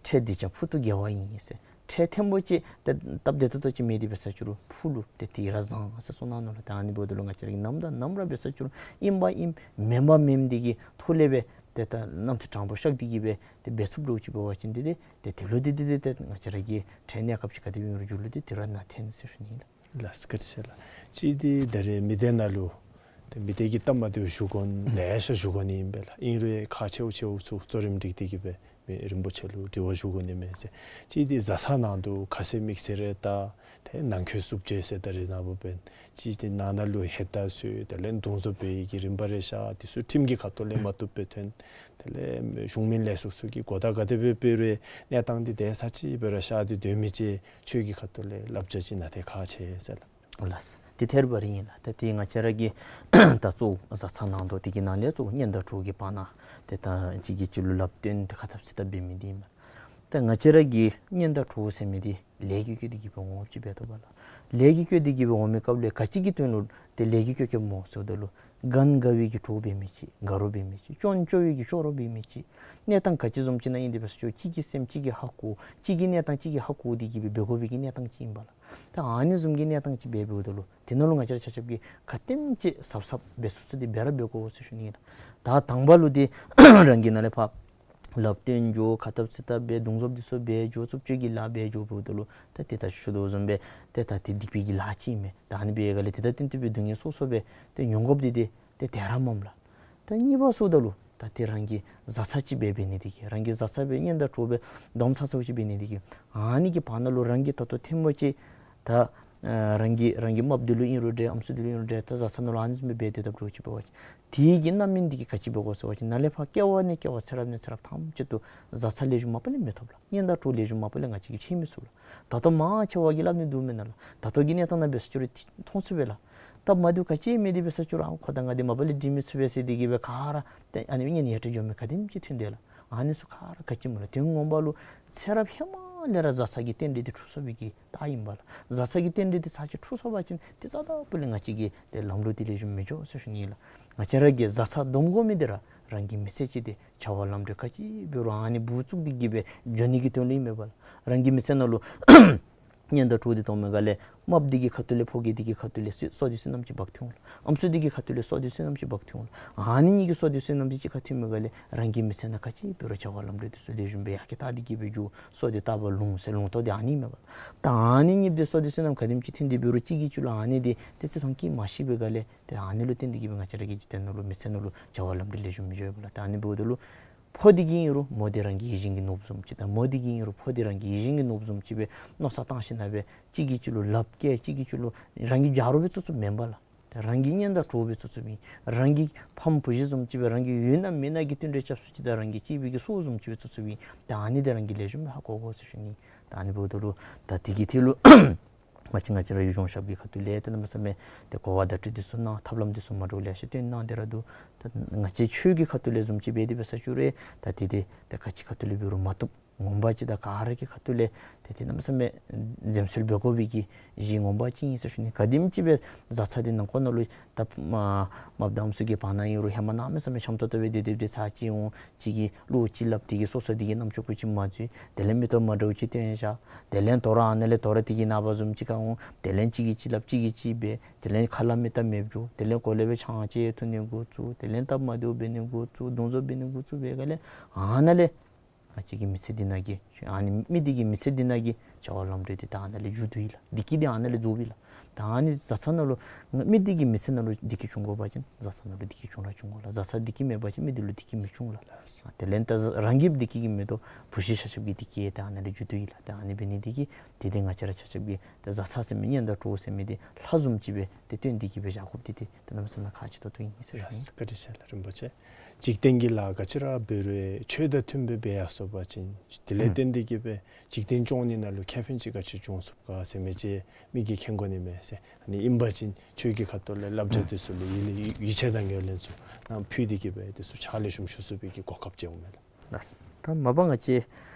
ཁྲལ་འདི་བྱ་ཕུག་ཏུ་དགེ་བ་ཡིན་ཟེར། ཁྲལ་ཐེངས་པོ་ཅིག་ཏེ་སྟབས་བདེ་ཏོག་ཏོ་ཅིག་མེད་དེ་འབད་ས་ཅིག་རུང་ཕུག་ལུ་ཏེ་དེ་ར་བཟང་ཟེར་གསུངས་གནང་ནུག་ལགས། ཏེ་ཨ་ནི་འབདཝ་ད་ལུ་ང་བཅས་ར་གིས་ནམ་དང་ནམ་ར་འབད་ས་ཅིག་རུང་ཨིན་པ་ཨིནམ་མེན་པ་མེནམ་འདི་གི་ཐོག་ལས་སྦེ་ཏེ་ད་རྣམ་ཐར་དྲང་པོ་ཤག་འདི་གིས་སྦེ་ཏེ་འབད་ཚུགསཔ་འདྲཝ་ཅིག་འབད་བ་ཅིན་ཏེ་ཏེ་ཏེ་དེ་ལུ་ཏེ་ཏེ་ཏེ་ཏེ་ང་བཅས་ར་གི་ཁྲལ་གནས་སྐབས་ཅིག་ག་དེ་སྦེ་ཨིན་རུང་མཇུག་ལུ་ཏེ་དེ་ར་ནང་འཐེན་ཟེར་ཞུ་ནི་ལགས། ལགས་སོ། བཀའ་དྲིན་ཆེ་ལགས། གཅིག་འདི་ད་རེས་མི་སྡེ་ནང་ལུ་ཏེ་མི་སྡེ་གི་སྟབས་མ་བདེཝ་ཞུ་དགོ་ལེ་ཤ་ཞུ་དགོ་ནི་ཨིན་པས་ལགས། ཨིན་རུང་ཁག་ཆེཝ་ཆེཝ་ཚུ་གཙོ་རིམ་སྒྲིག་སྟེ་གིས་སྦེ་མི་རིན་པོ་ཆེ་ལུ་དྲི་བ་ཞུ་དགོ་ནི་མས་ཟེར། གཅིག་འདི་བཟའ་ཚང་ནང་དུ་ཁ་ཟས་དམིགས་བསལ་རེ་བལྟ། ཏེ་ནང་འཁོད་བསུབ་བྱེལ་ཟེར་ད་རེས་ནངས་པ་འབདན་གཅིག་འདི་ནང་ན་ལུ་ཧེ་ད་སུ་དེ་ལས་འདུ་འཛོམས་འབད་བའི་གི་རིམ་པ་རེ་ཤར། དེ་ཚུ་ཁྲིམས་ཀྱི་ཁ་ཐུག་ལས་མ་བཏུབ་པའི་དོན་དེ་ལས་གཞུང་མིན་ལས་ཚོགས་ཚུ་གིས་གོ་བརྡ་ག་དེ་སྦེ་སྤེལ་རུང་གནས་སྟངས་འདི་དེ་ས་ཅིག་སྦེ་ར་ཤར་ཏེ་སྡོད་མི་ཅིག་ཆོས་ཀྱི་ཁ་ཐུག་ལས་བསླབ་བྱ་ཅིག་གནང་སྟེ་ཁག་ཆེ་ཟེར་ལགས། ལགས། དེ་ཐད་རི་བ་རི་ཨིན་ལགས། ད་དེ་ང་བཅས་ར་གི་ད་གཙོ་བོ་བཟའ་ཚང་ནང་དོག་དེ་གི་ནང་ལས་གཙོ་བོ་གཉེན་དང་གྲོགས་ཀྱི་བར་ན་ཏེ་ད་གཅིག་གིས་གཅིག་ལུ་ལབ་སྟོན་ཏེ་ཁ་འཐབ་སེ་འཐབ་འབད་མི་འདི་ཨིན་མས། ད་ང་བཅས་ར་གི་གཉེན་དང་གྲོགས་ཟེར་མི་འདི་ལས་ཀྱིས་བསྐོས་ཏེ་གིས་སྦེ་འོངམ་ཅིག་འབད་དོ་བ་ལགས། ལས་ཀྱིས་བསྐོས་ཏེ་གིས་སྦེ་འོང་མི་སྐབས་ལས་ག་ཅི་གི་དོན་ལུ་ཏེ་ལས་ཀྱིས་བསྐོས་བསྐོསཔ་སྨོ་ཟེརཝ་ད་ལུ་ག་ནི་དགའ་བའི་གི་གྲོགས་འབད་མི་ཅིག་དགའ་རོགས་འབད་མི་ཅིག་སྐྱོན་བརྗོད་པའི་གི་སྐྱོ་རོགས་འབད་མི་ཅིག་གནས་སྟངས་ག་ཅི་བཟུམ་ཅིག་ནང་ཨིན་ཏེ་འབད་ས་ཅིག་རུང་གཅིག་གི་སེམས་གཅིག་གིས་ཧ་གོ་གཅིག་གི་གནས་སྟངས་གཅིག་གིས་ཧ་གོ་སྟེ་གིས་སྦེ་འབད་དགོ་པའི་གི་གནས་སྟངས་ཅིག་ཨིན་པས་ལགས། ད་ཨ་ནི་བཟུམ་གྱི་གནས་སྟངས་ཅིག་འབད་འབདཝ་ད་ལུ་དེ་ནང་ལུ་ང་བཅས་ར་ཆ་ཁྱབ་ཀྱིས་ག་དེམ་ཅིག་གཟབ་གཟབ་འབད་ཚུགས་ཚུགས་འདི་འབད་ར་འབད་དགོ་ཟེར་ཞུ་ནི་ཨིན་ལགས། ད་དང་པ་ལུ་འདི་རང་གི་ནང་ལས་ཕར་ལབ་སྟོན་འགྱོ་ཁ་འཐབ་སེ་འཐབ་འབད་འདུ་འཛོམས་འདི་ཚུ་འབད་འགྱོ་རྩུབ་སྤྱོད་ཀྱི་ལཱ་འབད་འགྱོ་འབདཝ་ད་ལུ་ད་ཏེ་ད་ཞུ་དོ་བཟུམ་སྦེ་ཏེ་ད་ཏེ་སྡིག་པའི་གི་ལཱ་ཅིག་ཨིན་མས། ད་ཨ་ནི་འབད་བའི་སྒང་ལས་ཏེ་ད་ཏན་ཏན་སྦེ་སྡུག་བསྔལ་སོ་སོ་སྦེ་ཏེ་མྱོང་དགོཔ་འདི་ཏེ་ཏེ་དེ་ར་མས་ལགས། ད་གཉིས་པ་ཟེརཝ་ད་ལུ་ད་ཏེ་རང་གི་བཟའ་ཚང་ཅིག་འབད་འབད་ནི་འདི་གིས་རང་གི་བཟའ་ཚང་སྦེ་གཉེན་དང་གྲོགས་སྦེ་དོམ་ཚ་ཚཝ་ཅིག་འབད་ནི་འདི་གིས་ཨ་ནི་གི་བར་ན་ལུ་རང་གིས་ད་ལྟོ་ཐེངས་མ་ཅིག་ད་ཨ་རང་གི་རང་གི་རྨགཔ་འདི་ལུ་ཨིན་རུང་འདྲ་ཨམ་སྲུ་འདི་ལུ་ཨིན་རུང་འདྲ་ད་བཟའ་ཚང་ནང་ལུ་ཨ་ནི་བཟུམ་སྦེ་འབད་དེ་སྡོདཔ་འདྲཝ་ཅིག་འབད་བ་ཅིན་དེ་གི་རྣམ་སྨིན་འདི་གིས་ག་ཅི་འབད་དགོ་ཟེར་བ་ཅིན་ནཱ་ལས་ཕར་སྐྱེ་བ་ནས་སྐྱེ་བ་ཚེ་རབས་ནས་ཚེ་རབས་ཐམས་ཅད་དུ་བཟའ་ཚང་ལེགས་ཤོམ་མ་པ་ལས་མི་ཐོབ་ལགས། གཉེན་དང་གྲོགས་ལེགས་ཤོམ་མ་པ་ལས་ང་བཅས་ཀྱིས་ཤེས་མི་ཚུགས་ལགས། ད་ལྟོ་མང་ཆེ་བ་གིས་སླབ་ནི་འདུག་མེན་ན་ལགས། ད་ལྟོ་གི་གནས་སྟངས་ནང་འབད་ས་ཅིག་རུང་མཐོང་ཚུགས་པས་ལགས། སྟབས་མ་བདེཝ་ག་ཅི་མེད་དེ་འབད་ས་ཅིག་རུང་ཨ་ཁོ་དང་ང་འདི་མ་པ་ལས་འདྲིས་མི་ཚུགས་པས་ཟེར་འདི་གིས་སྦེ་ག་ར་ཏེ་ཨ་ནི་གཉེན་ཡ་ཏྲ་འགྱོ་མི་ག་དེམ་ཅིག་ཐོན་དེས་ལགས། ཨ་ནི་ཚུ་ག་ར་ག་ཅི་སྨོ་ལགས། དོན་ངོ་མ་ལུ་ཚེ་རབས་ཧེ་མ་ལས་ར་བཟའ་ཚང་གི་རྟེན་འབྲེལ་འདི་འཁྲུགས་སོང་བའི་གི་རྟགས་ཨིན་པས་ལགས། བཟའ་ཚང་གི་རྟེན་འབྲེལ་འདི་ཚར་གཅིག་འཁྲུགས་སོང་པ་ཅིན་ཏེ་རྩ་དང་པོ་ལས་ང་བཅས་ཀྱི་ཏེ་ལམ་ལུགས་འདི་ལེགས་ཤོམ་མི་འགྱོ་ཟེར་ཞུ་ནི་ཨིན་ལགས། ང་བཅས་ར་གིས་བཟའ་ཚང་སྡོམ་དགོ་མི་འདི་ར་རང་གི་མི་ཚེ་ཅིག་འདི་བྱ་བ་ལམ་འགྲོ་ག་ཅི་འབད་རུང་ཨ་ནི་འབུ་བཙུགས་ཏེ་གིས་སྦེ་འགྱོ་ནི་གི་དོན་ལུ་ཨིན་མས་པ་ལགས། རང་གི་མི་ཚེ་ནང་ལུ་གཉེན་དང་གྲོགས་འདི་གཏང་མི་ག་ལས་རྨགཔ་འདི་གི་ཁ་ཐུག་ལས་ཕོ་རྒྱས་འདི་གི་ཁ་ཐུག་ལས་བསོད་བསོད་བདེ་བསོད་ནམས་ཅིག་འབག་སྟེ་འོང་ལགས། ཨམ་སྲུ་འདི་གི་ཁ་ཐུག་ལས་བསོད་བདེ་བསོད་ནམས་ཅིག་འབག་སྟེ་འོང་ལགས། ཨ་ནི་གཉིས་ཀྱི་བསོད་བདེ་བསོད་ནམས་འདི་གཅིག་ཁར་ཐོན་མི་ག་ལས་རང་གི་མི་ཚེ་ནང་ག་ཅི་འབད་རུང་བྱ་བ་ལམ་འགྲོ་འདི་ཚུ་ལེགས་ཤོམ་སྦེ་ཡར་སྐྱེད་བཏང་སྟེ་གིས་སྦེ་འགྱོ། བསོད་བདེ་བཏབ་པ་ལོངས་ཟེར་ལོངས་སྤྱོད་འདི་ཨ་ནི་མས་པ་ལགས། ད་ཨ་ནི་གཉིས་འདི་བསོད་བདེ་བསོད་ནམས་ག་དེམ་ཅིག་ཐོན་ཏེ་འབད་རུང་གཅིག་གིས་གཅིག་ལུ་ཨ་ནི་འདི་ཏེ་བརྩི་མཐོང་བསྐྱེད་མ་ཤེས་པའི་ག་ལས་ཏེ་ཨ་ནི་ལུ་བརྟེན་ཏེ་གིས་སྦེ་ང་བཅས་ར་གི་འཇིག་རྟེན་ནང་ལུ་མི་ཚེ་ནང་ལུ་བྱ་བ་ལམ་འགྲོ་ལེགས་ཤོམ་མི་འགྱོ་བས་པ་ལགས། ད་ཨ་ནི་འབདཝ་ད་ལུ་ཕོ་འདི་གིས་ཨིན་རུང་མོ་འདི་རང་གི་ཡིད་བཞིན་གྱི་ནོར་བུ་བཟུམ་ཅིག་དང་མོ་འདི་གིས་ཨིན་རུང་ཕོ་འདི་རང་གི་ཡིད་བཞིན་གྱི་ནོར་བུ་བཟུམ་ཅིག་སྦེ་མནོ་བསམ་བཏང་ཞིནམ་ལས་གཅིག་གིས་གཅིག་ལུ་ལགཔ་བཀལ་གཅིག་གིས་གཅིག་ལུ་རང་གི་ཆ་རོགས་སྦེ་བཙུགས་བཙུགསཔ་མེན་པ་ལགས། ད་རང་གི་གཉེན་དང་གྲོགས་སྦེ་བཙུགས་བཙུགསཔ་ཨིན། རང་གི་ཕམ་བུ་གཞི་བཟུམ་ཅིག་སྦེ་རང་གི་ཡོད་ན་མེད་ན་གི་བསྟུན་གྲོས་རྐྱབ་ས་ཅིག་དང་རང་གི་གཅེས་པའི་གི་སྲོག་བཟུམ་ཅིག་སྦེ་བཙུགས་བཙུགསཔ་ཨིན། ད་ཨ་ནི་འདི་རང་གིས་ལེགས་ཤོམ་སྦེ་ཧ་གོ་དགོ་ཟེར་ཞུ་ནི། ད་ཨ་ནི་འབདཝ་ད་ལུ་ད་དེ་གི་ཐད་ལུ་ང་བཅས་ང་བཅས་ར་གི་གཞུང་ཞབས་ཀྱི་ཁ་ཐུག་ལས་ཏེ་གནམ་མེད་ས་མེད་ཏེ་གོ་བ་བརྡ་སྤྲོད་འདི་ཚུ་གནང་ཐབས་ལམ་འདི་ཚུ་མ་འདྲཝ་ལེ་ཤ་སྟོན་གནང་སྟེ་ར་འདུག། ད་ང་བཅས་ཆོས་ཀྱི་ཁ་ཐུག་ལས་བཟུམ་ཅིག་འབད་དེ་འབད་ས་ཅིག་རུང་ད་དེ་འདི་ད་ག་ཅི་ཁ་ཐུག་ལས་འབད་རུང་མ་བཏུབ། ངོ་མ་ཅིག་དང་ག་ར་གི་ཁ་ཐུག་ལས་ཏེ་ཏེ་གནམ་མེད་ས་མེད་འཛེམ་ཟོན་འབད་དགོ་པའི་གི་གཞི་ངོ་མ་ཅིག་ཨིན་ཟེར་ཞུ་ནི། ག་དེམ་ཅིག་སྦེ་བཟའ་ཚང་འདི་ནང་འཁོད་ནང་ལུ་ད་མ་མ་བདམས་ཚུ་གི་བར་ན་ཨིན་རུང་ཧེ་མ་གནམ་མེད་ས་མེད་འཆམ་ཏོག་ཏོ་སྦེ་སྡོད་སྡོདཔ་ད་ཚར་ཅིག་འོང་གཅིག་གིས་བློ་ཅིག་སླབ་སྟེ་གིས་སོ་སོ་འདི་གི་རྣམ་ཅོ་ཀུ་ཅིག་མ་འཛོལ། དེ་ལས་མིག་ཏོ་མ་འདྲཝ་ཅིག་སྟོན་བཞག། དེ་ལས་དོ་རུང་ཨ་ནཱ་ལས་དོ་རུང་འདི་གི་ནངས་པ་བཟུམ་ཅིག་ཁར་འོང་། དེ་ལས་གཅིག་གིས་གཅིག་སླབ་གཅིག་གིས་གཅིག་འབད། དེ་ལས་ཁ་སླབ་མི་སྟབས་མི་བྱུང་། དེ་ལས་གོ་ལེ་སྦེ་ཆང་ཅིག་འཐུང་ནི་འགོ་བཙུགས། དེ་ལས་སྟབས་མ་བདེཝ་འབད་ནི་འགོ་བཙུགས། རྡུང་རྫོབ་འབད་ནི་འགོ་བཙུགས་པའི་སྒང་ལས་ཨ་ནཱ་ལས་ང་བཅས་ཀྱི་མི་ཚེ་འདི་ནང་གི་ཨ་ནི་མི་འདི་གི་མི་ཚེ་འདི་ནང་གི་བྱ་བ་ལམ་འགྲོ་འདི་ད་ཨ་ནཱ་ལས་མཇུག་བསྡུ་ཡི་ལགས། བདེ་སྐྱིད་འདི་ཨ་ནཱ་ལས་རྫོགས་པས་ལགས། ད་ཨ་ནི་བཟའ་ཚང་ནང་ལུ་མི་འདི་གི་མི་ཚེ་ནང་ལུ་བདེ་སྐྱིད་འབྱུང་དགོ་པ་ཅིན་བཟའ་ཚང་ནང་ལུ་བདེ་སྐྱིད་འབྱུང་ར་འབྱུང་དགོ་ལགས། བཟའ་ཚང་བདེ་སྐྱིད་མེད་པ་ཅིན་མི་འདི་ལུ་བདེ་སྐྱིད་མི་འབྱུང་ལགས། དེ་ལས་ད་རང་གི་བདེ་སྐྱིད་ཀྱི་མེད་དོ་བུ་གཞི་ཆ་ཁྱབ་ཀྱི་བདེ་སྐྱིད་ད་ཨ་ནཱ་ལས་མཇུག་བསྡུ་ཡི་ལགས། ད་ཨ་ནི་འབད་ནི་འདི་གིས་དེ་འདི་ང་བཅས་ར་ཆ་ཁྱབ་ཀྱིས་ད་བཟའ་ཚང་ཟེར་མི་གཉེན་དང་གྲོགས་ཟེར་མི་འདི་ལྷ་བཟུམ་ཅིག་སྦེ་ཏེ་བསྟེན་ཏེ་གིས་སྦེ་བཞག་དགོཔ་འདི་ཏེ་ད་གནམ་མེད་ས་མེད་ཁག་ཆེ་ཏོག་ཏོ་ཨིན་ཟེར་ཞུ་ནི། ལགས་སོ། བཀའ་དྲིན་ཆེ་ལགས་རིན་པོ་ཆེ། འཇིག་རྟེན་གྱི་ལཱ་ག་ཅི་ར་འབད་རུང་ཆོས་དང་མཐུན་པའི་སྦེ་ཡར་སོང་པ་ཅིན་དེ་ལས་ཨུམ་བརྟེན་ཏེ་གིས་སྦེ་འཇིག་རྟེན་སྐྱོང་ནི་ནང་ལུ་ཁེ་ཕན་ཅིག་ག་ཅི་འབྱུང་ཚུགས་ག་ཟེར་མི་ཅིག་མི་གིས་མཁྱེན་དགོ་ནི་མས་ཟེར། ཨ་ནི་ཨིན་པ་ཅིན་ཆོས་ཀྱི་ཁ་ཐུག་ལས་བསླབ་བྱ་ཨུམ་འདི་ཚུ་ལུ་ཡིད་ལུ་ཡིད་ཆེས་དང་ངོས་ལེན་ཚུ་གནང་ཕུལ་ཏེ་གིས་སྦེ་འདི་ཚུ་ཕྱག་ལེགས་ཤོམ་ཞུ་ཚུགས་པའི་གི་གོ་སྐབས་ཅིག་འོང་མས་ལགས། ལགས། ད་མ་པ་ང་བཅས་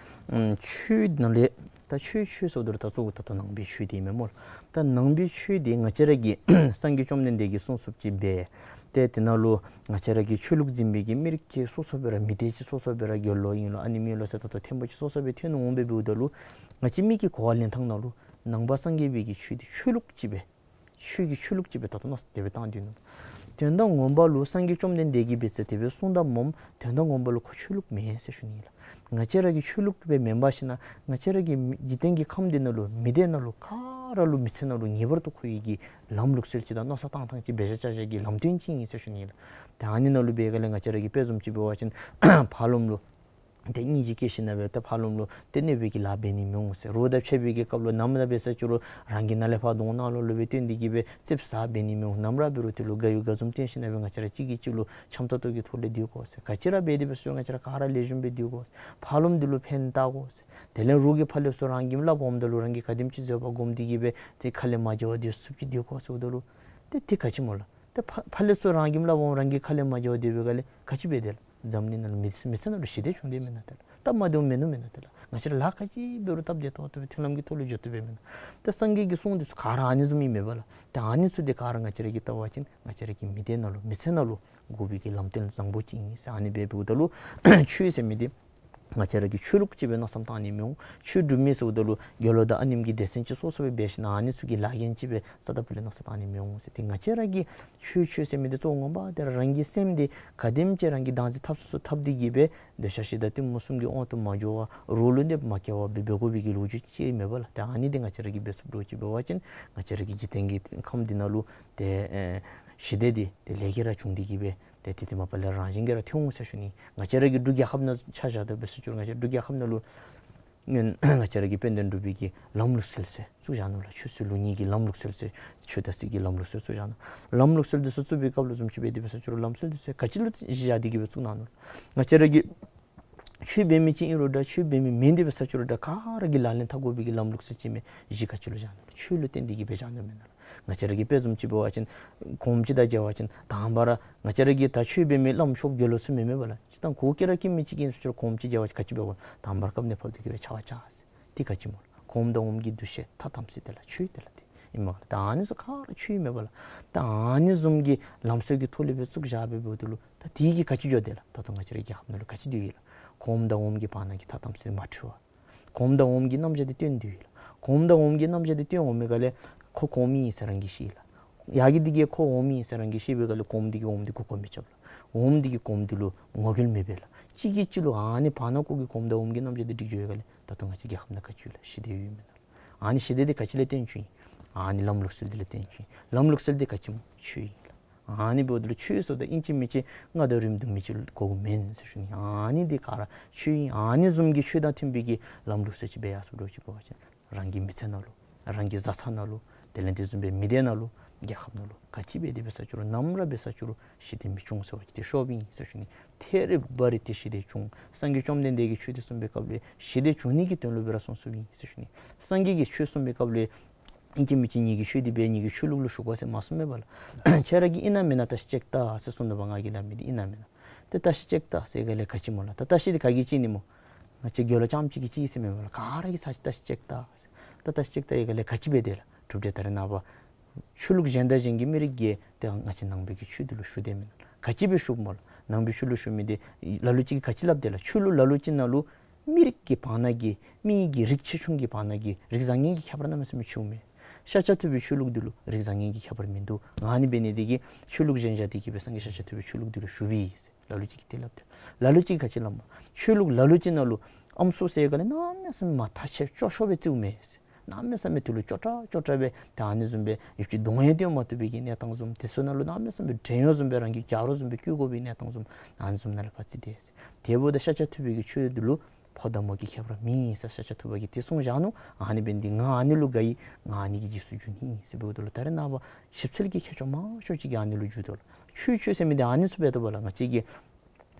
ཨམ་ཆོས་ནང་ལས་ད་ཆོས་ཆོས་ཟེརཝ་ད་ལུ་ད་གཙོ་བོ་ད་ལྟོ་ནང་པའི་ཆོས་འདི་ཨིན་མས་སྨོ་ལགས། ད་ནང་པའི་ཆོས་འདི་ང་བཅས་ར་གི་སངས་རྒྱས་བཅོམ་ལྡན་འདས་ཀྱིས་གསུངས་གསུངསམ་ཅིག་འབད། ཏེ་དེ་ནང་ལུ་ང་བཅས་ར་གི་ཆོས་ལུགས་འཛིན་པའི་གི་མི་རིགས་ཀྱི་སོ་སོ་སྦེ་ར་མི་སྡེ་ཅིག་སོ་སོ་སྦེ་ར་དགེ་སློང་ཨིན་ལོ་ཨ་ནེམ་ཨིན་ལོ་ཟེར་ད་ལྟོ་ཐེམ་པོ་ཅིག་སོ་སོ་སྦེ་ཐོན་འོང་སྦེ་འབདཝ་ད་ལུ་ང་བཅས་མི་གི་གོ་བ་ལེན་ཐངས་ནང་ལུ་ནང་པ་སངས་རྒྱས་པའི་གི་ཆོས་འདི་ཆོས་ལུགས་ཅིག་སྦེ་ཆོས་ཀྱི་ཆོས་ལུགས་ཅིག་སྦེ་ད་ལྟོ་མནོ་བསམ་དེ་སྦེ་བཏང་སྡོད་ནུག། དོན་དག་ངོ་མ་ལུ་སངས་རྒྱས་བཅོམ་ལྡན་འདས་ཀྱིས་འབད་ཟེར་དེ་སྦེ་གསུངས་དོ་སྨོ། དོན་དག་ངོ་མ་ལུ་ཁོ་ཆོས་ལུགས་མེན་ཟེར་ཞུ་ནི་ལགས། ང་བཅས་ར་གི་ཆོས་ལུགས་སྦེ་མེན་པར་ཞིན་ན་ང་བཅས་ར་གི་མི་འཇིག་རྟེན་གྱི་ཁམས་འདི་ནང་ལུ་མི་སྡེ་ནང་ལུ་ག་ར་ལུ་མི་ཚེ་ནང་ལུ་ངེས་པར་དུ་མཁོ་བའི་གི་ལམ་ལུགས་སྲོལ་ཅིག་དང་མནོ་བསམ་བཏང་ཐངས་ཅིག་འབད་བཞག་བཞག་གི་ལམ་སྟོན་ཅིག་ཨིན་ཟེར་ཞུ་ནི་ལགས། ཏེ་ཨ་ནི་ནང་ལུ་འབད་ག་ལས་ང་བཅས་ར་གི་དཔེ་བཟུམ་ཅིག་འབད་བ་ཅིན་ཕར་ལོགམ་ལུ་ཏེ་སྙིང་རྗེ་སྐྱེས་ཞིན་ན་སྦེ་ཏེ་ཕར་ལོགམ་ལུ་ཏེ་གནོད་པའི་གི་ལཱ་འབད་ནི་མི་འོང་ཟེར། རོགས་དང་ཕྱད་པའི་གི་སྐབས་ལུ་ནམ་ར་འབད་ས་ཅིག་རུང་རང་གི་ནང་ལས་ཕར་གདོང་ནང་ལོགས་ལུ་སྦེ་སྟོན་ཏེ་གིས་སྦེ་ཙིགཔ་ཟ་འབད་ནི་མི་འོང་། ནམ་ར་འབད་རུང་དེ་ལུ་དགའ་ཡུལ་དགའ་འཛུམ་སྟོན་ཞིན་ན་སྦེ་ང་བཅས་ར་གཅིག་གིས་གཅིག་ལུ་འཆམ་ཏོག་ཏོ་གི་ཐོག་ལས་སྡོད་དགོ་ཟེར། ག་ཅི་ར་འབད་དེ་འབད་སོང་ང་བཅས་ར་ག་ར་ལེགས་ཤོམ་སྦེ་སྡོད་དགོ་ཟེར། ཕར་ལོགམ་འདི་ལུ་ཕན་བཏགས་དགོ་ཟེར། དེ་ལས་རོགས་ཀྱིས་ཕར་ལས་ཚུར་རང་གི་སླབ་འོངམ་ད་ལུ་རང་གིས་ག་དེམ་ཅིག་བཟོད་པ་སྒོམ་སྟེ་གིས་སྦེ་ཏེ་ཁ་ལས་མ་འགྱོ་བར་སྡོད་ཚུགསཔ་ཅིག་སྡོད་དགོ་ཟེརཝ་ད་ལུ་ཏེ་དེ་ག་ཅི་སྨོ་ལགས། ཏེ་ཕར་ཕར་ལས་ཚུར་རང་གི་སླབ་འོང་རང་གི་ཁ་ལས་མ་འགྱོ་བར་སྡོད་པའི་སྒང་ལས་ག་ཅི་འབད་དེ་ལགས། འཛམ་གླིང་ནང་ལུ་མི་མི་ཚེ་ནང་ལུ་ཞི་བདེ་བྱུང་སྟེ་མེན་ན་ཏེ་ལགས། སྟབས་མ་བདེཝ་མིན་ནུག་མེན་ན་ཏེ་ལགས། ང་བཅས་ར་ལཱ་ག་ཅི་འབད་རུང་སྟབས་བདེ་ཏོག་ཏོ་སྦེ་མཐུན་ལམ་གྱི་ཐོག་ལུ་འགྱོ་བཏུབ་པས་མེན་ན། ཏེ་སངས་རྒྱས་ཀྱི་གསུང་འདི་ཚུ་ག་ར་ཨ་ནི་བཟུམ་ཨིན་མས་པ་ལགས། ཏེ་ཨ་ནི་ཚུ་འདི་ག་ར་ང་བཅས་ར་གིས་བལྟ་བ་ཅིན་ང་བཅས་ར་གི་མི་སྡེ་ནང་ལུ་མི་ཚེ་ནང་ལུ་དགོ་པའི་གི་ལམ་སྟོན་བཟང་པོ་ཅིག་ཨིན་ཟེར། ཨ་ནི་སྦེ་འབདཝ་ད་ལུ་ཆོས་ཟེར་མི་འདི་ང་བཅས་ར་གི་ཆོས་ལུགས་ཅིག་སྦེ་མནོ་བསམ་བཏང་ནི་མི་འོང་། ཆོས་སྒྲུབ་མི་ཟེརཝ་ད་ལུ་དགེ་སློང་དང་ཨ་ནེམ་གྱི་སྡེ་ཚན་ཅིག་སོ་སོ་སྦེ་འབད་ཞིན་ན་ཨ་ནི་ཚུ་གི་ལཱ་འགན་ཅིག་སྦེ་རྩ་དང་པོ་ལས་མནོ་བསམ་བཏང་ནི་མི་འོང་ཟེར། ཏེ་ང་བཅས་ར་གི་ཆོས་ཆོས་ཟེར་མི་འདི་གཙོ་བོ་ངོ་མ་འདི་ར་རང་གི་སེམས་འདི་ག་དེམ་ཅིག་རང་གིས་བདག་འཛིན་འཐབ་ཚུགས་ཚུགས་འཐབ་སྟེ་གིས་སྦེ་འདོད་ཆགས་ཞེ་སྡང་གཏི་མུག་གསུམ་གྱི་དབང་དུ་མ་འགྱོ་བར་རོགས་ལུ་གནོདཔ་མ་བཀལ་བར་སྦེ་འབད་དགོ་པའི་གི་ལོ་རྒྱུས་ཅིག་མས་པ་ལགས། ཏེ་ཨ་ནི་འདི་ང་བཅས་ར་གིས་འབད་ཚུགསཔ་འདྲཝ་ཅིག་འབད་བ་ཅིན་ང་བཅས་ར་གི་འཇིག་རྟེན་གྱི་ཁམས་འདི་ནང་ལུ་ཏེ་ཨེ་ཞི་བདེ་འདི་ཏེ་ལེགས་ཀྱི་ར་བྱུང་སྟེ་གིས་སྦེ་ཏེ་དེ་དེ་མ་པ་ལས་རང་བཞིན་གྱིས་ར་ཐོན་འོང་ཟེར་ཞུ་ནི། ང་བཅས་ར་གི་འབྲུག་རྒྱལ་ཁབ་ནང་ཆ་བཞག་སྟེ་འབད་ས་ཅིག་རུང་ང་བཅས་འབྲུག་རྒྱལ་ཁབ་ནང་ལུ་སྔོན་ང་བཅས་ར་གི་དཔལ་ལྡན་འབྲུག་པའི་གི་ལམ་ལུགས་སྲོལ་ཟེར་བཙུགས་བཞག་ནུག་ལགས། ཆོས་སྲིད་ལུགས་གཉིས་ཀྱི་ལམ་ལུགས་སྲོལ་ཟེར་ཆོས་དང་སྲིད་ཀྱི་ལམ་ལུགས་སྲོལ་བཙུགས་བཞག་ནུག། ལམ་ལུགས་སྲོལ་འདི་ཚུ་བཙུགས་པའི་སྐབས་ལུ་བཟུམ་ཅིག་འབད་དེ་འབད་ས་ཅིག་རུང་ལམ་སྲོལ་འདི་ཚུ་ག་ཅི་ལུ་གཞི་བཞག་སྟེ་གིས་སྦེ་བཙུགས་གནང་ནུག། ང་བཅས་ར་གི་ཆོས་འབད་མི་ཅིག་ཨིན་རུང་འདྲ་ཆོས་འབད་མི་མེན་ཏེ་འབད་ས་ཅིག་རུང་འདྲ་ག་ར་གིས་ལག་ལེན་འཐབ་དགོ་པའི་གི་ལམ་ལུགས་སྲོལ་ཅིག་མས། གཞི་ག་ཅི་ལུ་བཞག་ནུག། ཆོས་ལུ་བརྟེན་ཏེ་གིས་སྦེ་བཞག་ནུག་མེན་ན་ལགས། ང་བཅས་ར་གི་དཔེ་བཟུམ་ཅིག་འབད་བ་ཅིན་གོངམ་ཅིག་དང་མཇལ་བ་ཅིན་དང་པ་ར་ང་བཅས་ར་གི་ད་ཆོས་འབད་མི་བླམ་ཆོསཔ་དགེ་སློང་ཚུ་མེན་མས་པ་ལགས། ཅིག་དང་གོ་སྐྱེ་ར་སྐྱེ་མི་ཅིག་ཨིན་ཟེར་ཅི་རུང་གོངམ་ཅིག་མཇལ་བ་ཅིན་ག་ཅི་འབད་དགོ། དང་པ་ར་བཀབ་ནེ་ཕབ་སྟེ་གིས་སྦེ་ཕྱག་ཕྱག་ཟེར། དེ་ག་ཅི་སྨོ་ལགས། གོངམ་དང་འོགམ་གྱི་འདུ་ཤེས་ཐ་དམ་ཚིག་དེ་ལགས་ཆོས་དེ་ལགས་དེ་ཨིན་མས་ལགས། ད་ཨ་ནི་ཚུ་ག་ར་ཆོས་ཨིན་མས་པ་ལགས། ད་ཨ་ནི་བཟུམ་གྱི་ལམ་སྲོལ་གྱི་ཐོག་ལས་སྦེ་བཙུགས་བཞག་སྦེ་འབདཝ་ད་ལུ་ད་དེ་གིས་ག་ཅི་འགྱོ་དེ་ལགས། ད་ལྟོ་ང་བཅས་རའི་རྒྱལ་ཁབ་ནང་ལུ་ག་ཅི་སྡོད་ཡི་ལགས། གོངམ་དང་འོགམ་གྱི་བར་ན་གི་ཐ་དམ་ཚིག་མ་འཁྲུལ་བར་གོངམ་དང་འོགམ་གྱི་རྣམ་གཞག་འདི་སྟོན་ཏེ་ཡོད་ལགས། གོངམ་དང་འོགམ་གྱི་རྣམ་གཞག་འདི་སྟོན་འོང་མི་ག་ལས་ཁོ་གོངམ་ཨིན་ཟེར་རང་གིས་ཤེས་ལགས། ཡ་གི་འདི་གིས་ཁོ་འོགམ་ཨིན་ཟེར་རང་གིས་ཤེས་པའི་ག་ལས་གོངམ་འདི་གིས་འོགམ་འདི་མགུ་སྐོར་མི་རྐྱབ་ལགས། འོགམ་འདི་གིས་གོངམ་འདི་ལུ་ངོ་རྒོལ་མི་འབད་ལགས། གཅིག་གིས་གཅིག་ལུ་ཨ་ནི་བར་ན་ཀོ་གི་གོངམ་དང་འོགམ་གྱི་རྣམ་གཞག་འདི་འགྲིག་འགྱོ་བའི་ག་ལས་ད་ལྟོ་ང་བཅས་རྒྱལ་ཁབ་ནང་ག་ཅི་ཡོད་ལགས། ཞི་བདེ་ཡོད་མེན་ན་ལགས། ཨ་ནི་ཞི་བདེ་འདི་ག་ཅི་ལས་བརྟེན་བྱུང་ཡི། ཨ་ནི་ལམ་ལུགས་སྲོལ་འདི་ལས་བརྟེན་བྱུང་ཡི། ལམ་ལུགས་སྲོལ་འདི་ག་ཅི་སྨོ། ཆོས་ཨིན་ལགས། ཨ་ནི་འབདཝ་ད་ལུ་ཆོས་ཟེརཝ་ད་ཨིན་ཅི་མིན་ཅི་རྔ་དང་རིམ་གྲོ་མི་ཅིག་དགོཔ་མེན་ཟེར་ཞུ་ནི། ཨ་ནི་འདི་ག་ར་ཆོས་ཨིན། ཨ་ནི་བཟུམ་གྱི་ཆོས་དང་མཐུན་པའི་གི་ལམ་ལུགས་སྲོལ་ཅིག་སྦེ་ཡར་སོང་འགྱོ་ཅིག་འབད་བ་ཅིན་རང་གི་མི་ཚེ་ནང་ལུ་རང་གི་བཟའ་ཚང་ནང་ལུ་དེ་ལས་དེ་བཟུམ་སྦེ་མི་སྡེ་ནང་ལུ་རྒྱལ་ཁབ་ནང་ལུ་ག་ཅི་འབད་དེ་འབད་ས་ཅིག་རུང་ནམ་ར་འབད་ས་ཅིག་རུང་ཞི་བདེ་མི་འབྱུང་ཟེར་བ་ཅིན་ཏེ་ཤོབ་ཨིན་ཟེར་ཞུ་ནི། ཐད་རི་བ་རི་ཏེ་ཞི་བདེ་འབྱུང་། སངས་རྒྱས་བཅོམ་ལྡན་འདས་ཀྱིས་ཆོས་འདི་གསུངས་པའི་སྐབས་ལུ་ཞི་བདེ་འབྱུང་ནི་གི་དོན་ལུ་སྦེ་ར་གསུངས་གསུངསམ་ཨིན་ཟེར་ཞུ་ནི། སངས་རྒྱས་ཀྱིས་ཆོས་གསུངས་པའི་སྐབས་ལུ་ཨིན་ཅི་མིན་ཅི་ངེ་གི་ཆོས་འདི་འབད་ངེ་གི་ཆོས་ལུགས་ལུ་ཞུགས་པ་ཟེར་མ་གསུངས་མས་པ་ལགས། ཁྱེད་ར་གིས་ཨིན་ན་མེན་ན་བརྟག་ཞིབ་ཅིག་བལྟ་ཟེར་གསུངས་ནུག་པ། ང་གིས་སླབ་མི་འདི་ཨིན་ན་མེན་ན། ཏེ་བརྟག་ཞིབ་ཅིག་བལྟ་ཟེར་ག་ལས་ག་ཅི་སྨོ་ལགས། ད་བརྟག་ཞིབ་འདི་ག་གིས་བྱིན་ནི་སྨོ། ང་བཅས་དགེ་བ་ལུ་རྐྱངམ་ཅིག་གིས་ཅིག་ཟེར་མེན་པར་ག་ར་གིས་ཚར་ཅིག་བལྟ་ཅིག་ཅིག་བལྟ། ད་བལྟ་ཅིག་ཅིག་བལྟ་ཡི་ག་ལས་ག་ཅི་འབད་དེ་ལགས། གྲུབ་འབྲས་ད་རེས་ནངས་པ་ཆོས་ལུགས་གཞན་དང་གཞན་གྱི་མི་རིགས་ཀྱིས་ཏེ་ང་བཅས་ནང་པའི་གི་ཆོས་འདི་ལུ་ཞུགས་དེས་མེན་ན། ག་ཅི་འབད་ཞུཝ་སྨོ་ལགས། ནང་པའི་ཆོས་ལུ་ཞུགས་མི་འདི་ལ་ལུ་ཅིག་གིས་ག་ཅི་སླབ་དེས་ལགས། ཆོས་ལུགས་ལ་ལུ་ཅིག་ནང་ལུ་མི་རིགས་ཀྱི་བར་ན་གི་མི་གི་རིགས་ཆེ་ཆུང་གི་བར་ན་གི་རིགས་བཟང་ངན་གྱི་ཁྱད་པར་གནམ་མེད་ས་མེད་ཆེཝ་མས། ཤཱཀྱ་ཐུབ་པའི་ཆོས་ལུགས་འདི་ལུ་རིགས་བཟང་ངན་གྱི་ཁྱད་པར་མིན་འདུག། ང་ཨ་ནི་འབད་ནི་འདི་གིས་ཆོས་ལུགས་གཞན་བཞག་སྟེ་གིས་འབད་སངས་རྒྱས་ཤཱཀྱ་ཐུབ་པའི་ཆོས་ལུགས་འདི་ལུ་ཞུགས་པས་ཟེར་ལ་ལུ་ཅིག་གིས་དེ་སླབ་དེས། ལ་ལུ་ཅིག་གིས་ག་ཅི་སླབ་སྨོ། ཆོས་ལུགས་ལ་ལུ་ཅིག་ནང་ལུ་ཨམ་སྲུ་ཟེར་ག་ལས་གནམ་མེད་ས་མེད་མ་ཐག་ཆོད་ཤོས་སྦེ་བརྩིཝ་མས་ཟེར། གནམ་མེད་ས་མེད་དེ་ལུ་སྐྱོ་དྲགས་སྐྱོ་དྲགས་སྦེ་ད་ཨ་ནི་བཟུམ་སྦེ་ཡུདཔ་ཅིག་གདོང་ཡང་སྟོན་མ་བཏུབ་པའི་གི་གནས་སྟངས་བཟུམ། དེ་ཚུ་ནང་ལུ་གནམ་མེད་ས་མེད་བྲན་གཡོག་བཟུམ་སྦེ་རང་གི་རྒྱ་རོགས་བཟུམ་སྦེ་བཀོལ་དགོ་པའི་གནས་སྟངས་བཟུམ་ཨ་ནི་བཟུམ་ནང་ལུ་ཕར་བརྩི་དེས་ཟེར། དེ་འབདཝ་ད་ཤཱཀྱ་ཐུབ་པའི་གི་ཆོས་འདི་ལུ་ཕོ་དང་མོ་གི་ཁྱད་པར་མེད་ཟེར་ཤཱཀྱ་ཐུབ་པ་གིས་དེ་གསུངས་བཞག་ནུག། ཨ་ནི་འབད་ནི་འདི་ང་ཨ་ནི་ལུ་དགའ་ཡི། ང་ཨ་ནི་གི་རྗེས་སུ་འཇུག་ནི་ཟེར་འབདཝ་ད་ལུ་ད་རེས་ནངས་པ་ཞིབ་འཚོལ་གྱི་མཁས་མཆོག་མང་ཤོས་ཅིག་གིས་ཨ་ནི་ལུ་འཇུག་དོ་ལགས། ཆོས་ཆོས་ཟེར་མི་འདི་ཨ་ནི་ཚུ་འབད་དོ་བ་ལགས། ང་བཅས་ཀྱིས་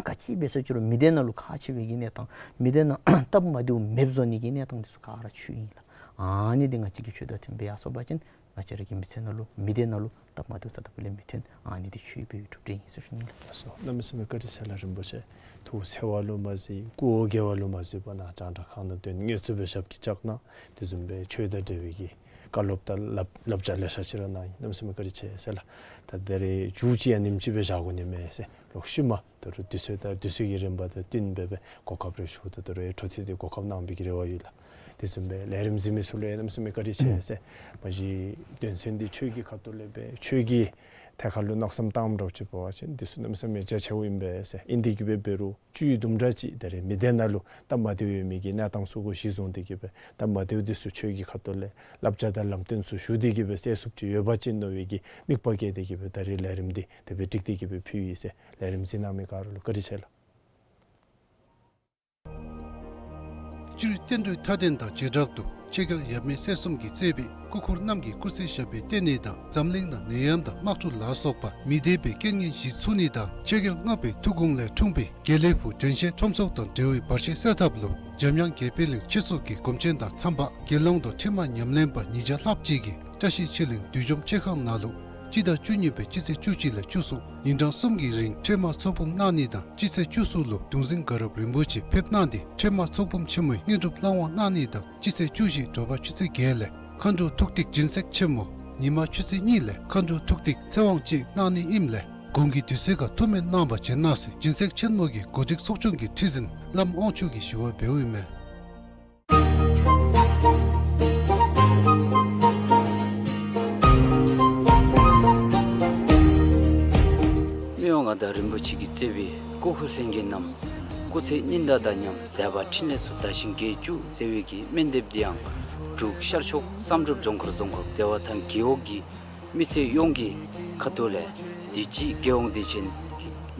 ག་ཅི་འབད་ཟེར་ཅི་རུང་མི་སྡེ་ནང་ལུ་ཁག་ཆེ་བའི་གི་གནས་སྟངས། མི་སྡེ་ནང་སྟབས་མ་བདེཝ་མེདཔ་བཟོ་ནི་གི་གནས་སྟངས་འདི་ཚུ་ག་ར་ཆོས་ཨིན་ལགས། ཨ་ནི་འདི་ང་བཅས་ཀྱིས་ཆོས་དང་མཐུནམ་སྦེ་ཡར་སོང་པ་ཅིན་ང་བཅས་ར་གི་མི་ཚེ་ནང་ལུ་མི་སྡེ་ནང་ལུ་སྟབས་མ་བདེཝ་རྩ་དང་པོ་ལས་མི་ཐོན། ཨ་ནི་འདི་ཆོས་འབད་བའི་གྲུབ་འབྲས་ཨིན་ཟེར་ཞུ་ནི་ལགས། ལགས་སོ། གནམ་མེད་ས་མེད་བཀའ་དྲིན་ཆེ་ལགས་རིན་པོ་ཆེ། ཐུགས་འཚེར་བ་ལུ་མ་གཟིགས་སྐུ་འོ་བརྒྱལ་བ་ལུ་མ་གཟིགས་པར་ནཱ་རྒྱང་བསྒྲགས་ཁང་ནང་དོན་དངོས་སུ་སྦེ་ཞབས་ཀྱིས་བཅགས་གནང་། དེ་བཟུམ་སྦེ་ཆོས་དང་འབྲེལ་བའི་གི་བཀའ་སློབ་དང་བསླབ་བསླབ་བྱ་ལེ་ཤ་ཅིག་ར་གནང་ཡི། གནམ་མེད་ས་མེད་བཀའ་དྲིན་ཆེ་ཟེར་ལགས། ད་ད་རེས་མཇུག་ཅིག་ཡང་ཉིནམ་ཅིག་སྦེ་བཞག་དགོ་ནི་མས་ཟེར། ལོག་ཤུལ་མ་ད་རུང་དུས་ཚོད་དང་དུས་ཚོད་ཀྱི་རིམ་པ་དང་བསྟུན་སྦེ་སྦེ་གོ་སྐབས་རེ་ཞུ་ད་ད་རུང་འཕྲོ་མཐུད་དེ་གོ་སྐབས་གནང་བའི་གི་རེ་བ་ཡོད་ལགས། དེ་བཟུམ་སྦེ་ལས་རིམ་གཟིགས་མི་ཚུ་ལུ་ཡང་གནམ་མེད་ས་མེད་བཀའ་དྲིན་ཆེ་ཟེར། མ་གཞི་དོན་ཚན་འདི་ཆོས་ཀྱི་ཁ་ཐུག་ལས་སྦེ་ཆོས་ཀྱི་ཐད་ཁར་ལུ་གནང་བསམ་བཏངམ་འདྲཝ་ཅིག་འབད་བ་ཅིན་འདི་ཚུ་གནམ་མེད་ས་མེད་རྒྱ་ཆེཝ་ཨིན་པས་ཟེར། ཨིན་ཏེ་གིས་སྦེ་འབད་རུང་བཅུད་དུམ་གྲ་ཅིག་ད་རེས་མི་སྡེ་ནང་ལུ་སྟབས་མ་བདེཝ་ཡོད་མི་གི་གནས་སྟངས་ཚུ་གུ་གཞི་བཟུང་སྟེ་གིས་སྦེ་སྟབས་མ་བདེཝ་འདི་ཚུ་ཆོས་ཀྱི་ཁ་ཐུག་ལས་བསླབ་བྱ་དང་ལམ་སྟོན་ཚུ་ཞུ་སྟེ་གིས་སྦེ་སེལ་ཚུགསཔ་ཅིག་ཡོད་པ་ཅིན་མནོ་བའི་གི་དམིགས་པ་བསྐྱེད་དེ་གིས་སྦེ་ད་རེས་ལས་རིམ་འདི་དེ་སྦེ་བསྒྲིགས་ཏེ་གིས་སྦེ་ཕུལ་ཡི་ཟེར། ལས་རིམ་གཟིགས་གནང་མི་ག་ར་ལུ་བཀའ་དྲིན་ཆེ་ལགས། སྤྱིར་བསྟན་འགྲོའི་མཐའ་དོན་དང་བྱེ་བྲག་ཏུ་ཆོས་རྒྱལ་ཡབ་མེས་སྲས་གསུམ་གྱིས་གཙོས་པའི་སྐུ་འཁོར་རྣམས་ཀྱི་སྐུ་ཚེ་ཞབས་པད་བརྟན་ནི་དང་འཛམ་གླིང་ནང་ནད་ཡམས་དང་དམག་འཁྲུག་ལ་སོགས་པ་མི་བདེ་བའི་རྐྱེན་ངན་ཞི་ཚུགས་ནི་དང་ཆོས་རྒྱལ་ལྔ་པའི་ཐུགས་དགོངས་ལས་འཁྲུངས་པའི་དགེ་ལེགས་ཕུག་དྲན་ཤེས་ཁྲོམ་ཚོགས་དང་འབྲེལ་བའི་བར་ཆད་སེལ་ཐབས་ལུ་འཇམ་དབྱངས་དགྱེས་པའི་གླིང་ཆོས་ཚོགས་ཀྱི་སྒོམ་ཆེན་དང་འཚམས་པ་དགེ་སློང་དང་ཁྲིད་མ་ཉམས་ལེན་པ་ཉིས་བརྒྱ་ལྷགཔ་ཅིག་གིས་བཀྲ་ཤིས་ཆོས་གླིང་བདུད་འཇོམས་མཆོད་ཁང་ནང་ལུ་སྤྱི་ཟླ་བཅུ་གཉིས་པའི་སྤྱི་ཚེས་བཅུ་གཅིག་ལས་བཅུ་གསུམ་ཉིན་གྲངས་གསུམ་གྱི་རིང་ཁྲོས་མ་ཚོགས་འབུམ་གནང་ནི་དང་སྤྱི་ཚེས་བཅུ་གསུམ་ལུ་གདུང་འཛིན་དགའ་རབ་རིན་པོ་ཆེ་ཕེབས་གནང་སྟེ་ཁྲོས་མ་ཚོགས་འབུམ་ཆེན་མོའི་དངོས་གྲུབ་བླང་བར་གནང་ནི་དང་སྤྱི་ཚེས་བཅུ་བཞི་དྲོ་པ་ཆུ་ཚོད་བརྒྱད་ལས་མཁའ་འགྲོ་ཐུགས་ཐིག་སྦྱིན་སྲེག་ཆེན་མོ་ཉི་མ་ཆུ་ཚོད་གཉིས་ལས་མཁའ་འགྲོ་ཐུགས་ཐིག་ཚེ་དབང་བཅས་གནང་ནི་ཨིནམ་ལས་གོང་གི་དུས་ཚོད་ཁར་ཐུགས་སྨོན་གནང་བར་བྱོན་གནང་ཟེར་སྦྱིན་སྲེག་ཆེན་མོ་གི་གོ་སྒྲིག་ཚོགས་ཆུང་གི་ཁྲི་འཛིན་བླམ་དབང་ཕྱུག་གིས་ཞུ་བ་འབདཝ་ཨིན་མས། མི་དབང་མངའ་བདག་རིན་པོ་ཆེ་གིས་གཙོས་པའི་སྐུ་འཁོར་ལྷན་རྒྱས་རྣམས་སྐུ་ཚེ་སྙན་དར་དང་མཉམ་མཛད་པ་འཕྲིན་ལས་ཚུ་དར་ཞིང་རྒྱས་བཅུག་ཟེར་བའི་གི་སྨོན་འདེབས་འདི་ཡང་འབྲུག་ཤར་ཕྱོགས་བསམ་གྲུབ་ལྗོངས་མཁར་རྫོང་ཁག་བདེ་བ་ཐང་རྒེད་འོག་གི་མི་སེར་ཡོངས་ཀྱི་ཁ་ཐུག་ལས་དུས་ཅི་རྒྱལ་ཡོངས་དུས་ཆེན་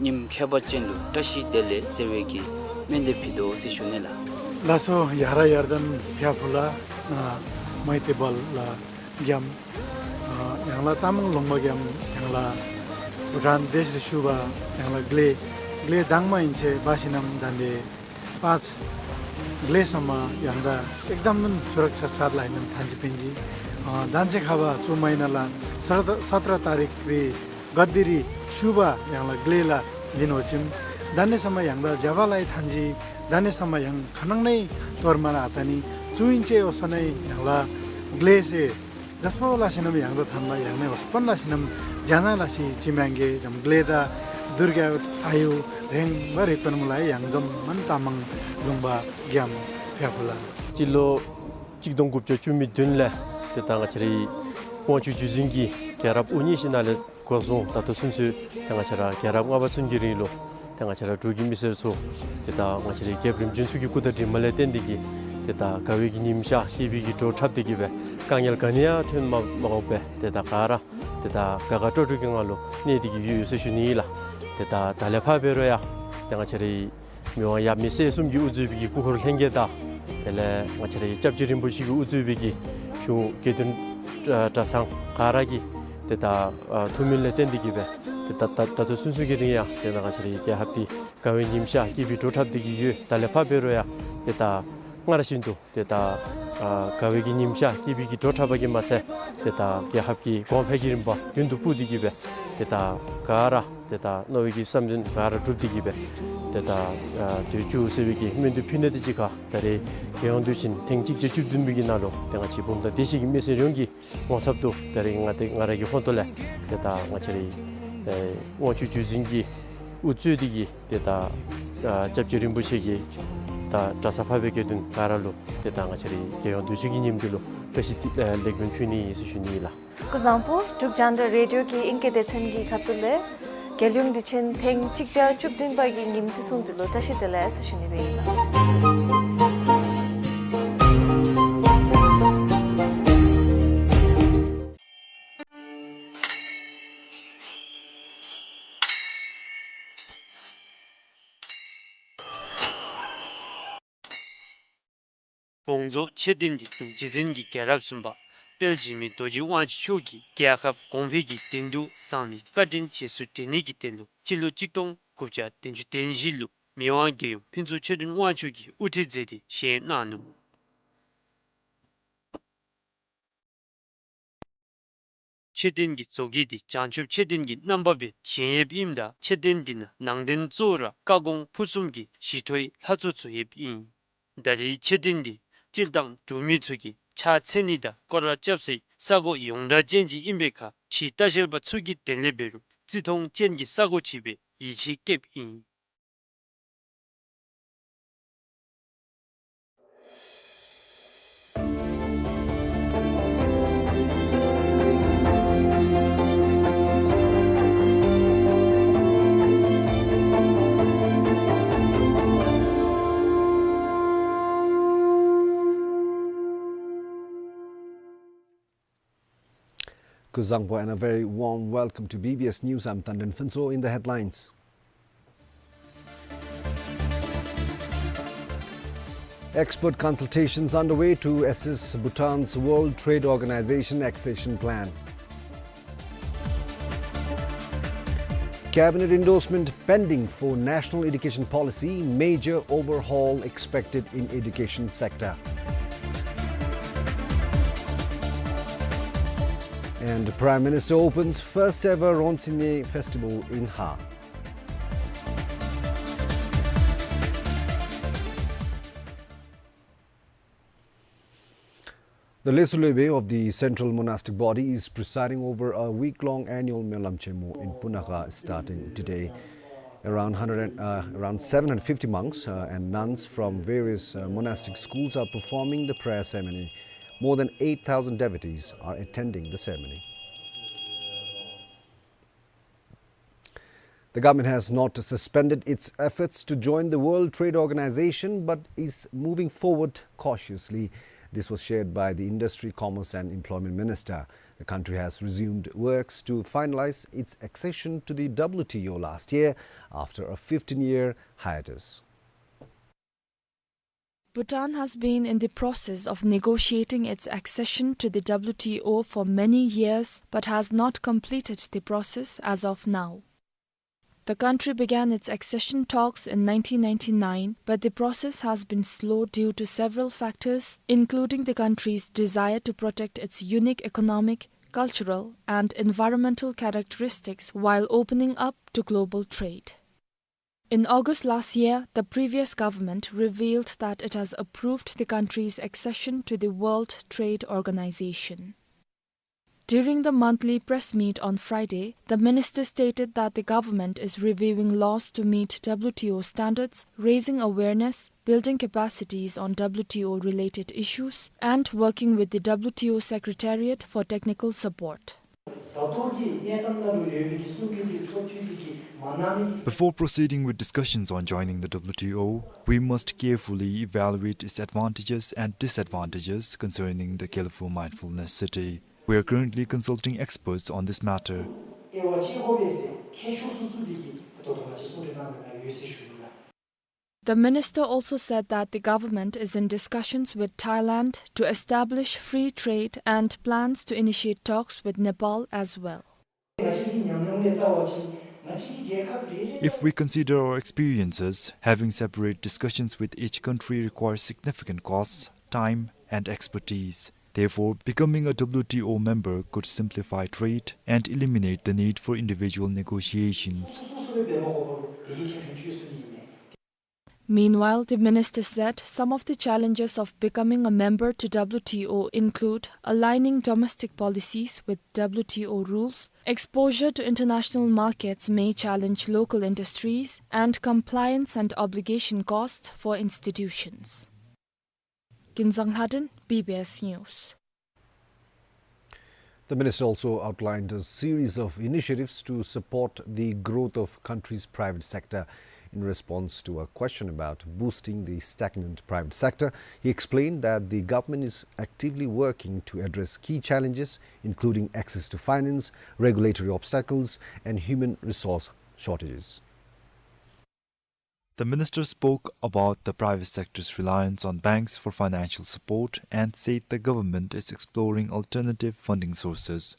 ཉིནམ་ཁྱད་པར་ཅན་ལུ་བཀྲ་ཤིས་བདེ་ལེགས་ཟེར་བའི་གི་སྨོན་འདེབས་ཕུལ་དོ་ཟེར་ཞུ་ནི་ལགས། ལགས་སོ། ཡར་ཡར་དན་ཕྱག་ཕུལ་ལགས། ང་མའི་ཏི་བལ་ལ་རྒྱམ། ཡང་ལ་ཏ་མང་ལུང་པ་རྒྱམ། ཡང་ལ་བྷུ་ཊཱན་དེ་ཤི་རི་ཤུ་བ། ཡང་ལ་གླེ་གླེ་དང་མ་ཨིན་ཆེ་བ་ཤི་ནམ་དན་ཏེ་པཱ་ཚ་གླེ་ས་མ་ཡང་ད་ཨེག་དམ་ནམ་སུ་རག་ཆ་སཱད་ལ་ཨིན་ནམ་ཐན་ཅི་པིན་ཅི། དན་ཅི་ཁ་བ་ཚུ་མ་ཨིན་ན་ལ་སར་ད་སཏྲ་ཏ་རིག་རི་ག་དི་རི་ཤུ་བ་ཡང་ལ་གླེ་ལ་ལིན་འོ་ཅིམ། དན་ནི་ས་མ་ཡང་ད་ཇ་བ་ལའི་ཐན་ཅི། དན་ནི་ས་མ་ཡང་ཁ་ནང་ནའི་ཏོར་མ་ལ་ཨ་ཏ་ནི་ཚུ་ཨིན་ཅེ་ཨོ་སོ་ནའི་ཡང་ལ་གླེ་སེ་ཇཱས་པོ་ལ་ཤི་ནམ་ཡང་ད་ཐན་པ་ཡང་ནའི་ཨོ་སྤོན་ལ་ཤི་ནམ་ཇ་ན་ལ་ཤི་ཅི་མེན་གེ་ཇམ་གླེ་ད་དུར་ག་ཨ་ཡུ་རེང་བ་རི་པན་མུ་ལ་ཡང་འཛོམ་མན་ཏ་མང་ལུང་པ་རྒྱམ་ཕྱག་ཕུལ་ལགས། སྤྱི་ལོ་གཅིག་སྟོང་དགུ་བརྒྱ་བཅུ་མེད་བདུན་ལས་ཏེ་ད་ང་བཅས་རའི་དབང་ཕྱུག་བརྒྱུད་འཛིན་གྱི་རྒྱལ་རབས་དབུ་བརྙེས་ཞིནམ་ལས་འགོ་བཟུང་ད་ལྟོ་ཚུན་ཚོད་ཏེ་ང་བཅས་ར་རྒྱལ་རབས་ལྔ་པ་ཚུན་གྱི་རིང་ལུ་ཏེ་ང་བཅས་ར་འབྲུག་གི་མི་སེར་ཚུ་ཏེ་ད་ང་བཅས་རའི་རྒྱལཔོ་རིམ་བྱོན་ཚུ་གི་སྐུ་དྲིན་མ་ལས་བརྟེན་ཏེ་གིས་ཏེ་ད་དགའ་བའི་གི་ཉིམ་ཤར་སྐྱིད་པའི་གི་བྲོ་འཁྲབ་སྟེ་གིས་སྦེ་དཀའ་ངལ་ག་ནི་ཡང་ཐོན་མ་མ་འོང་པས། ཏེ་ད་ག་ར་ཏེ་ད་དགའ་དགའ་སྤྲོ་སྤྲོ་གི་ངང་ལུ་གནས་ཏེ་གིས་ཡོད་ཡོད་ཟེར་ཞུ་ནི་ཨིན་ལགས། ཏེ་ད་ད་ལས་ཕར་འབད་རུང་ཡང་ཏེ་ང་བཅས་རའི་མི་དབང་ཡབ་མེས་སྲས་གསུམ་གྱིས་དབུ་གཙོས་པའི་གི་སྐུ་འཁོར་ལྷན་རྒྱས་དང་དེ་ལས་ང་བཅས་རའི་སྐྱབས་རྗེ་རིན་པོ་ཆེ་གིས་དབུ་གཙོས་པའི་གི་གཞུང་དགེ་འདུན་གྲྭ་ཚང་ག་ར་གི་ཏེ་ད་ཐུགས་སྨོན་ལས་བརྟེན་ཏེ་གིས་སྦེ་ཏེ་ད་ད་ད་ལྟོ་ཚུན་ཚོད་ཀྱི་རིང་ཡང་ཏེ་ད་ང་བཅས་རའི་རྒྱལ་ཁབ་འདི་དགའ་བའི་ཉིམ་ཤར་སྐྱིད་པའི་བྲོ་འཁྲབ་སྟེ་གིས་ཡོད། ད་ལས་ཕར་འབད་རུང་ཡང་ཏེ་ད་སྔར་བཞིན་དུ་ཏེ་ད་དགའ་བའི་གི་ཉིམ་ཤར་སྐྱིད་པའི་གི་བྲོ་འཁྲབ་པ་གིས་མ་ཚད་ཏེ་ད་རྒྱལ་ཁབ་ཀྱི་གོང་འཕེལ་གྱི་རིམ་པ་མདུན་དུ་སྤུར་ཏེ་གིས་སྦེ་ཏེ་ད་ག་ར་ ཏེ་ད་མནོ་བའི་གི་བསམ་དོན་ག་ར་འགྲུབ་སྟེ་གི་སྦེ་ཏེ་ད་ཨ་སྡོད་བཅུག་ཟེར་བའི་གི་སྨོན་འདུན་ཕུལ་ནི་དེ་ཅིག་ཁར་ད་རེས་རྒྱལ་ཡོངས་དུས་ཆེན་ཐེངས་གཅིག་བརྒྱ་བཅུ་བདུན་པའི་གི་ནང་ལུ་ཏེ་ང་བཅས་བུམ་ཐང་བདེ་གཤེགས་ཀྱི་མི་སེར་ཡོངས་ཀྱི་ངོ་ཚབ་ཏུ་ད་རེས་ང་ཏེ་ང་ར་གི་ཧོངས་ཏོ་ལས་ཏེ་ད་ང་བཅས་རའི་ཨེ་དབང་ཕྱུག་བརྒྱུད་འཛིན་གྱི་དབུ་གཙོས་ཏེ་གི་ཏེ་ད་ཨ་སྐྱབས་རྗེ་རིན་པོ་ཆེ་གི་ད་གྲྭ་ཚང་འཕགས་པའི་དགེ་འདུན་ག་ར་ལུ་ཏེ་ད་ང་བཅས་རའི་རྒྱལ་ཡོངས་དུས་ཆེན་གྱི་ཉིནམ་འདི་ལུ་བཀྲ་ཤིས་བདེ་ཨ་ལེགས་སྨོན་ཕུལ་ནི་ཨིན་ཟེར་ཞུ་ནི་ཨིན་ལགས། སྐུ་གཟུགས་བཟང་པོ། འབྲུག་རྒྱང་བསྒྲགས་རེ་ཌིའོ་གི་ཨིང་སྐད་སྡེ་ཚན་གྱི་ཁ་ཐུག་ལས་རྒྱལ་ཡོངས་དུས་ཆེན་ཐེངས་གཅིག་བརྒྱ་བཅུ་བདུན་པ་གི་ཉིནམ་བརྩི་སྲུང་འདི་ལུ་བཀྲ་ཤིས་བདེ་ལེགས་ཟེར་ཞུ་ནི་སྦེ་ཨིན་ལགས། དགོངས་རྫོགས་མཆོད་རྟེན་འདི་འབྲུག་རྗེ་བཙུན་གྱི་རྒྱལ་རབས་གསུམ་པ་དཔལ་འཇིགས་མེད་རྡོ་རྗེ་དབང་ཕྱུག་མཆོག་གིས་རྒྱལ་ཁབ་གོང་འཕེལ་གྱི་དོན་དུ་བསང་ནི་བཀའ་དྲིན་རྗེས་སུ་དྲན་ནི་གི་དོན་ལུ་སྤྱི་ལོ་གཅིག་སྟོང་དགུ་བརྒྱ་བདུན་ཅུ་དོན་བཞི་ལུ་མི་དབང་རྒྱལ་ཡུམ་ཕུན་ཚོགས་ཆོས་སྒྲོན་དབང་ཕྱུག་གིས་དབུ་ཁྲིད་མཛད་དེ་བཞེངས་གནང་ནུག། མཆོད་རྟེན་གྱི་བཟོ་བཀོད་འདི་བྱང་ཆུབ་མཆོད་རྟེན་གྱི་རྣམ་པ་སྦེ་བཞེངས་ཡོདཔ་ཨིནམ་ད་མཆོད་རྟེན་འདི་ནང་ནང་རྟེན་གཙོ་བོ་ར་བཀའ་དགོངས་ཕུར་གསུམ་གྱི་ཞི་ཁྲོའི་ལྷ་ཚོགས་ཚུ་ཡོདཔ་ཨིན། ད་རེས་མཆོད་རྟེན་འདི་སྤྱིར་བཏང་འབྲུག་མི་ཚུ་གིས་ཕྱག་འཚལ་ནི་དང་སྐོར་ར་རྐྱབ་སའི་ས་གོ་ཡོངས་གྲགས་ཅན་ཅིག་ཨིན་པའི་ཁར་ཕྱི་ལྟ་བཤལ་པ་ཚུ་གི་དོན་ལས་འབད་རུང་བརྩི་མཐོང་ཅན་གྱི་ས་གོ་ཅིག་སྦེ་ཡིད་ཆེས་བསྐྱེདཔ་ཨིན། Kuzuzangpo and a very warm welcome to B B S News. I'm Tandin Phuntsho. In the headlines, expert consultations underway to assess Bhutan's World Trade Organization accession plan. Cabinet endorsement pending for National Education Policy, major overhaul expected in education sector. And Prime Minister opens first ever Ronsine Festival in Har. The Lesu Loibey of the Central Monastic Body is presiding over a week-long annual Melam Chemo in Punakha starting today. Around hundred and, uh, around seven hundred fifty monks, uh, and nuns from various, uh, monastic schools are performing the prayer ceremony. More than eight thousand devotees are attending the ceremony. The government has not suspended its efforts to join the World Trade Organization, but is moving forward cautiously. This was shared by the Industry, Commerce and Employment Minister. The country has resumed works to finalize its accession to the W T O last year after a fifteen-year hiatus. Bhutan has been in the process of negotiating its accession to the W T O for many years, but has not completed the process as of now. The country began its accession talks in nineteen ninety-nine, but the process has been slow due to several factors, including the country's desire to protect its unique economic, cultural, and environmental characteristics while opening up to global trade. In August last year, the previous government revealed that it has approved the country's accession to the World Trade Organization. During the monthly press meet on Friday, the minister stated that the government is reviewing laws to meet W T O standards, raising awareness, building capacities on W T O related issues, and working with the W T O Secretariat for technical support. Before proceeding with discussions on joining the W T O, we must carefully evaluate its advantages and disadvantages concerning the Gelephu Mindfulness City. We are currently consulting experts on this matter. The minister also said that the government is in discussions with Thailand to establish free trade and plans to initiate talks with Nepal as well. If we consider our experiences, having separate discussions with each country requires significant costs, time, and expertise. Therefore, becoming a W T O member could simplify trade and eliminate the need for individual negotiations. Meanwhile, the minister said some of the challenges of becoming a member to W T O include aligning domestic policies with W T O rules, exposure to international markets may challenge local industries, and compliance and obligation costs for institutions. Kinzang Lhaden, B B S News. The minister also outlined a series of initiatives to support the growth of country's private sector. In response to a question about boosting the stagnant private sector, he explained that the government is actively working to address key challenges, including access to finance, regulatory obstacles, and human resource shortages. The minister spoke about the private sector's reliance on banks for financial support and said the government is exploring alternative funding sources.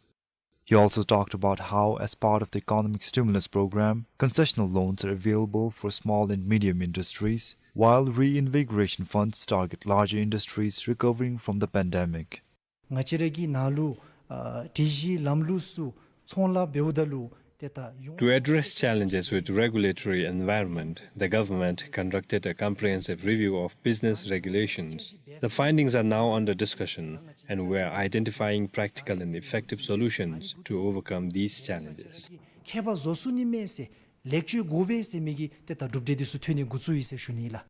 He also talked about how, as part of the economic stimulus program, concessional loans are available for small and medium industries, while reinvigoration funds target larger industries recovering from the pandemic. ང་བཅས་ར་གི་ནང་ལུ་ཨ་སྒྲིག་གཞི་ལམ་ལུགས་ཚུ་ཚོང་ལཱ་འབདཝ་ད་ལུ་ཏེ་ད་ཡོངས། To address challenges with regulatory environment, the government conducted a comprehensive review of business regulations. The findings are now under discussion, and we are identifying practical and effective solutions to overcome these challenges. ཁྱད་པར་བཟོ་ཚུགས་ནི་མས་ཟེར་ལེགས་བཅོས་དགོ་པས་ཟེར་མི་གི་ཏེ་ད་གྲུབ་འབྲས་འདི་ཚུ་ཐོན་ནི་འགོ་བཙུགས་ཡི་ཟེར་ཞུ་ནི་ལགས།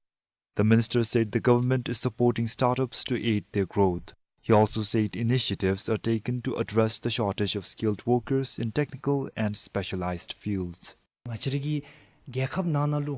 The minister said the government is supporting startups to aid their growth. He also said initiatives are taken to address the shortage of skilled workers in technical and specialized fields. ང་བཅས་ར་གི་རྒྱལ་ཁབ་ནང་ན་ལུ་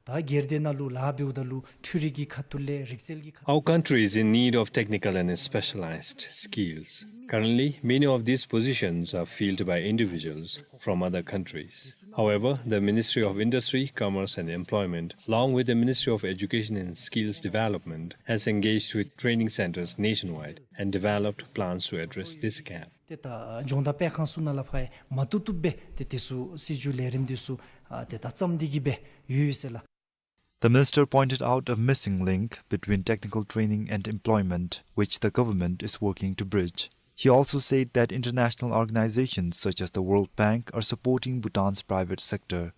ད་སྒེར་སྡེ་ནང་ལུ་ལཱ་འབདཝ་ད་ལུ་འཕྲུལ་རིག་གི་ཁ་ཐུག་ལས་རིག་རྩལ་གྱི་ཁ་ཐུག། Our country is in need of technical and specialized skills. Currently, many of these positions are filled by individuals from other countries. However, the Ministry of Industry, Commerce and Employment, along with the Ministry of Education and Skills Development, has engaged with training centers nationwide and developed plans to address this gap. ཏེ་ད་ལྗོངས་བདག་སྤེལ་ཁང་ཚུ་ནང་ལས་ཕར་མ་བཏུབ་བཏུབ་སྦེ་ཏེ་དེ་ཚུ་སྲིད་བྱུས་ལས་རིམ་འདི་ཚུ་ཨ་ཏེ་ད་བརྩམས་ཏེ་གི་སྦེ་ཡོད་ཡོད་ཟེར་ལགས། The minister pointed out a missing link between technical training and employment, which the government is working to bridge. He also said that international organizations such as the World Bank are supporting Bhutan's private sector.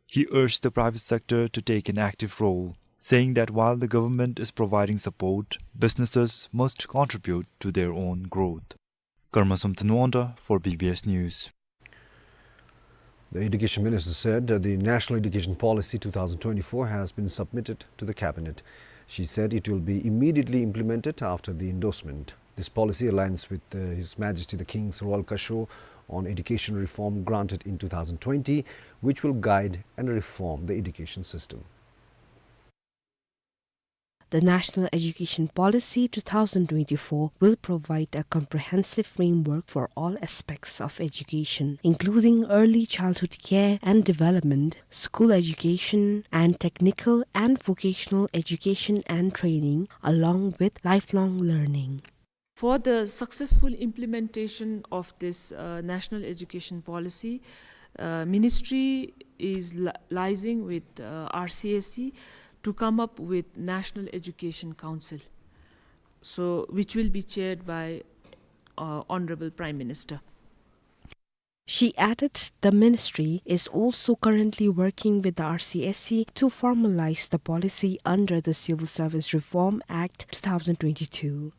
He urged the private sector to take an active role, saying that while the government is providing support, businesses must contribute to their own growth. Karma Somthen Wangda for B B S News. The education minister said that the National Education Policy two thousand twenty-four has been submitted to the cabinet. She said it will be immediately implemented after the endorsement. This policy aligns with, uh, His Majesty the King's Royal Kasho on education reform granted in two thousand twenty, which will guide and reform the education system. The National Education Policy two thousand twenty-four will provide a comprehensive framework for all aspects of education, including early childhood care and development, school education, and technical and vocational education and training, along with lifelong learning. For the successful implementation of this, uh, National Education Policy, uh, Ministry is li-, liaising with, uh, R C S E to come up with National Education Council, so, which will be chaired by, uh, Honorable Prime Minister. She added the ministry is also currently working with the R C S E to formalize the policy under the Civil Service Reform Act two thousand twenty-two.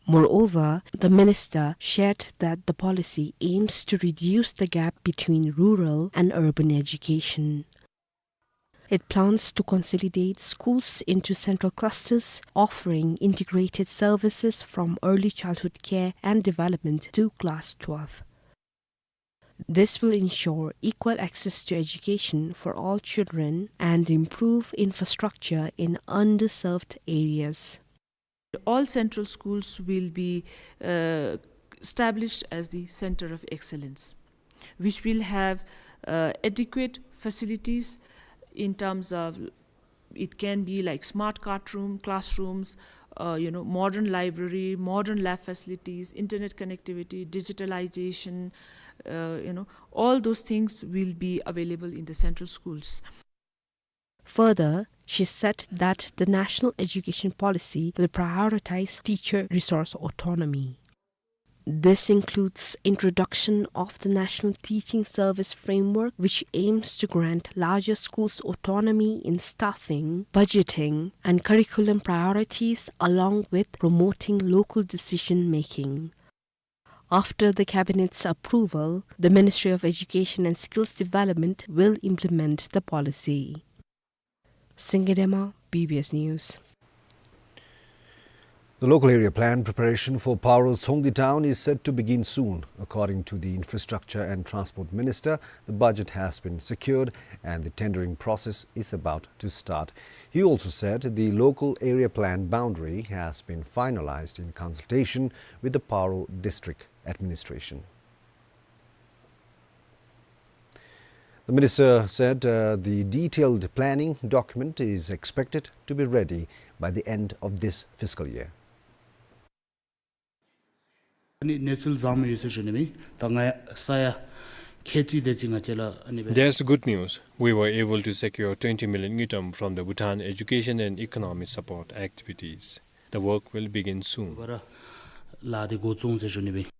Moreover, the minister shared that the policy aims to reduce the gap between rural and urban education. It plans to consolidate schools into central clusters, offering integrated services from early childhood care and development to class twelve. This will ensure equal access to education for all children and improve infrastructure in underserved areas. All central schools will be, uh, established as the center of excellence, which will have, uh, adequate facilities in terms of, it can be like smart card room, classrooms, uh, you know, modern library, modern lab facilities, internet connectivity, digitalization, uh, you know, all those things will be available in the central schools. Further, she said that the national education policy will prioritize teacher resource autonomy. This includes introduction of the National Teaching Service Framework, which aims to grant larger schools autonomy in staffing, budgeting, and curriculum priorities, along with promoting local decision-making. After the cabinet's approval, the Ministry of Education and Skills Development will implement the policy. Singye Dema, B B S News. The local area plan preparation for Paro Tsongdi town is set to begin soon, according to the Infrastructure and Transport Minister. The budget has been secured and the tendering process is about to start. He also said the local area plan boundary has been finalized in consultation with the Paro District Administration. The minister said, uh, the detailed planning document is expected to be ready by the end of this fiscal year. ཨ་ནི་གནས་ཚུལ་བཟང་མོ་ཡོད་ཟེར་ཞུ་ནི་མས། ད་ང་ས་ཡ་ཁལ་གཅིག་དེ་ཅིག་ང་བཅས་ལ་ཨ་ནི་སྦེ། There's good news. We were able to secure twenty million ngultrum from the Bhutan Education and Economic Support Activities. The work will begin soon. བར་ལ་དེ་འགོ་བཙུགས་ཟེར་ཞུ་ནི་མས།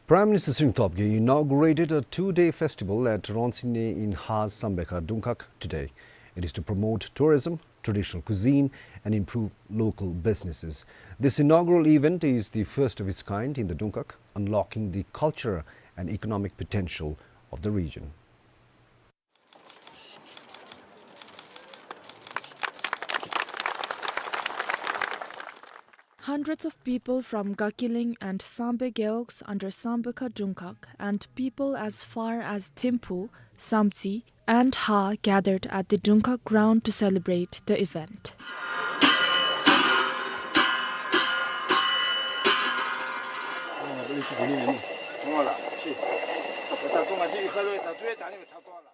Prime Minister Srettha Tshibala inaugurated a two-day festival at Rongtsine in Har Sambekha Dungkhag today. It is to promote tourism, traditional cuisine, and improve local businesses. This inaugural event is the first of its kind in the Dungkhag, unlocking the cultural and economic potential of the region. Hundreds of people from Gakiling and Sambe Gewogs under Sambekha Dungkhag and people as far as Thimphu, Samtse, and Har gathered at the Dungkhag ground to celebrate the event.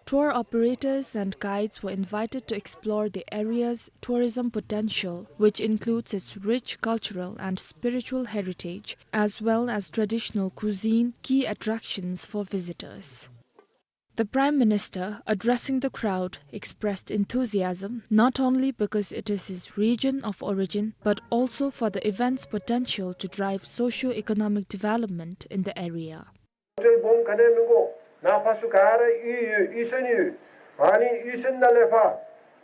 Tour operators and guides were invited to explore the area's tourism potential, which includes its rich cultural and spiritual heritage, as well as traditional cuisine, key attractions for visitors. The Prime Minister, addressing the crowd, expressed enthusiasm not only because it is his region of origin, but also for the event's potential to drive socio-economic development in the area. ཧོ་ཊེལ་སྦོམ་ག་ནི་ཡང་མི་དགོ། ནཱ་ཕར་ཚུར་ག་ར་གཡུས་ཡོད། གཡུས་ཚན་ཡོད། ཨ་ནི་གཡུས་ཚན་ནང་ལས་ཕར་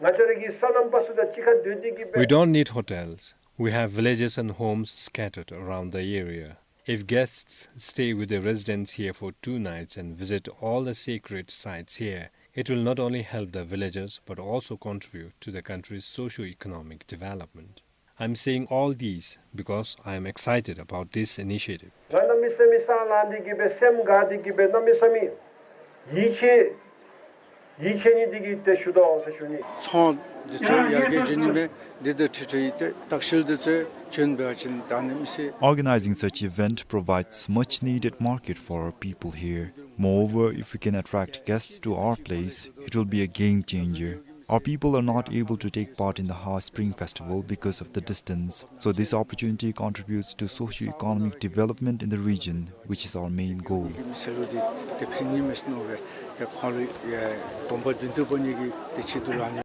ང་བཅས་ར་གི་སོ་ནམ་པ་ཚུ་དང་གཅིག་ཁར་སྡོད་དེ་གི་སྦེ། We don't need hotels. We have villages and homes scattered around the area. If guests stay with the residents here for two nights and visit all the sacred sites here, it will not only help the villagers but also contribute to the country's socio-economic development. I'm saying all these because I am excited about this initiative. ང་གནམ་མེད་ས་མེད་སང་ལངས་ཏེ་གི་སྦེ་སེམས་དགའ་སྟེ་གི་སྦེ་གནམ་མེད་ས་མེད་ཡིད་ཆེས་ཡིད་ཆེས་ནི་འདི་གིས་ཏེ་ཞུ་དོ་ཟེར་ཞུ་ནི། ཚོང་འདི་ཚུ་ཡར་རྒྱས་འགྱོ་ནི་མས། འདི་དང་འཁྲིལ་ཏེ་ཏེ་ལྟ་བཤལ་འདི་ཚུ་བྱོན་འབད་བ་ཅིན་ད་ནི་མི་སེར། Organizing such event provides much needed market for our people here. Moreover, if we can attract guests to our place, it will be a game changer. Our people are not able to take part in the Har Spring Festival because of the distance, so this opportunity contributes to socio-economic development in the region, which is our main goal. མི་སེར་ལུ་འདི་ཏེ་ཕན་ནི་མས་ཟེར་མནོ་སྦེ་ཏེ་ཁོང་ལུ་ཡང་སྡོམ་པ་བདུན་ཚོད་པ་ནི་གི་ཏེ་ཆེད་དུ་ལུ་ཨ་ནི།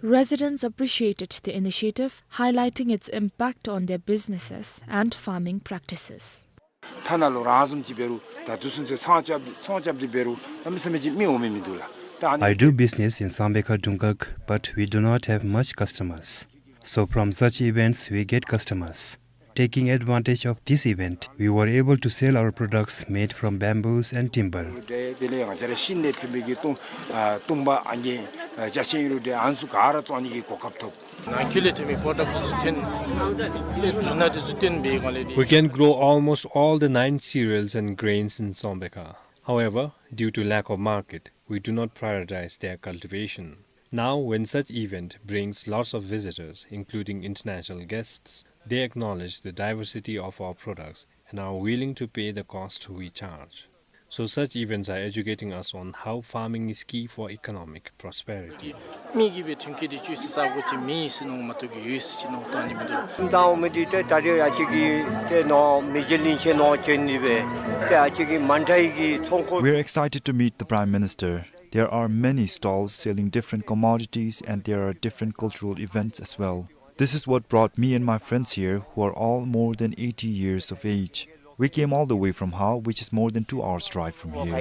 Residents appreciated the initiative, highlighting its impact on their businesses and farming practices. ཐ་ན་ལུ་རང་བཟུམ་ཅིག་འབད་རུང་ད་དུས་ཚོད་ཚང་རྐྱབ་ཚང་རྐྱབ་སྟེ་འབད་རུང་གནམ་མེད་ས་མེད་ཅིག་མི་འོང་མི་མིན་འདུག་ལགས། ད་ཨ་ནི། I do business in Sambekha Dungkhag, but we do not have much customers. So from such events, we get customers. Taking advantage of this event, we were able to sell our products made from bamboos and timber. དེ་ལས་ང་བཅས་ར་ཤིང་ལས་ཐོན་པའི་གི་བཏུང་ཨ་བཏུང་པ་ཨ་ནི་ཨ་ཅ་ཆས་ཨིན་རུང་འདྲ་ཨ་ནི་ཚུ་ག་ར་བཙོང་ནི་གི་གོ་སྐབས་ཐོབ། ནང་ཁུལ་ལས་ཐོན་པའི་པོར་ཌག་ཚུ་ཐོན་ཨེ་འབྲུ་སྣ་དེ་ཚུ་ཐོན་པའི་སྒང་ལས་དེ། We can grow almost all the nine cereals and grains in Sambekha. However, due to lack of market, we do not prioritize their cultivation. Now, when such event brings lots of visitors, including international guests, they acknowledge the diversity of our products and are willing to pay the cost we charge. So such events are educating us on how farming is key for economic prosperity. མི་གིས་སྦེ་ཐོན་སྐྱེད་འདི་ཅིག་ཟ་དགོ་ཅིག་མེད་ཟེར་མནོཝ་མ་གཏོགས་ཀྱི་ཡོད་ཟེར་ཅིག་མནོ་བཏང་ནི་མིན་འདུག་ལགས། དང་མི་འདི་ཏེ་ད་རེས་ཨ་ཅིག་གི་ཏེ་ནཱ་མི་རྗེ་གླིང་ཆེན་ནང་བྱོན་ནི་སྦེ་ཏེ་ཨ་ཅིག་གི་མཎྜལ་གྱི་ཚོགས་འཁོར། We are excited to meet the Prime Minister. There are many stalls selling different commodities, and there are different cultural events as well. This is what brought me and my friends here, who are all more than eighty years of age. We came all the way from Ha, which is more than two hours drive from here.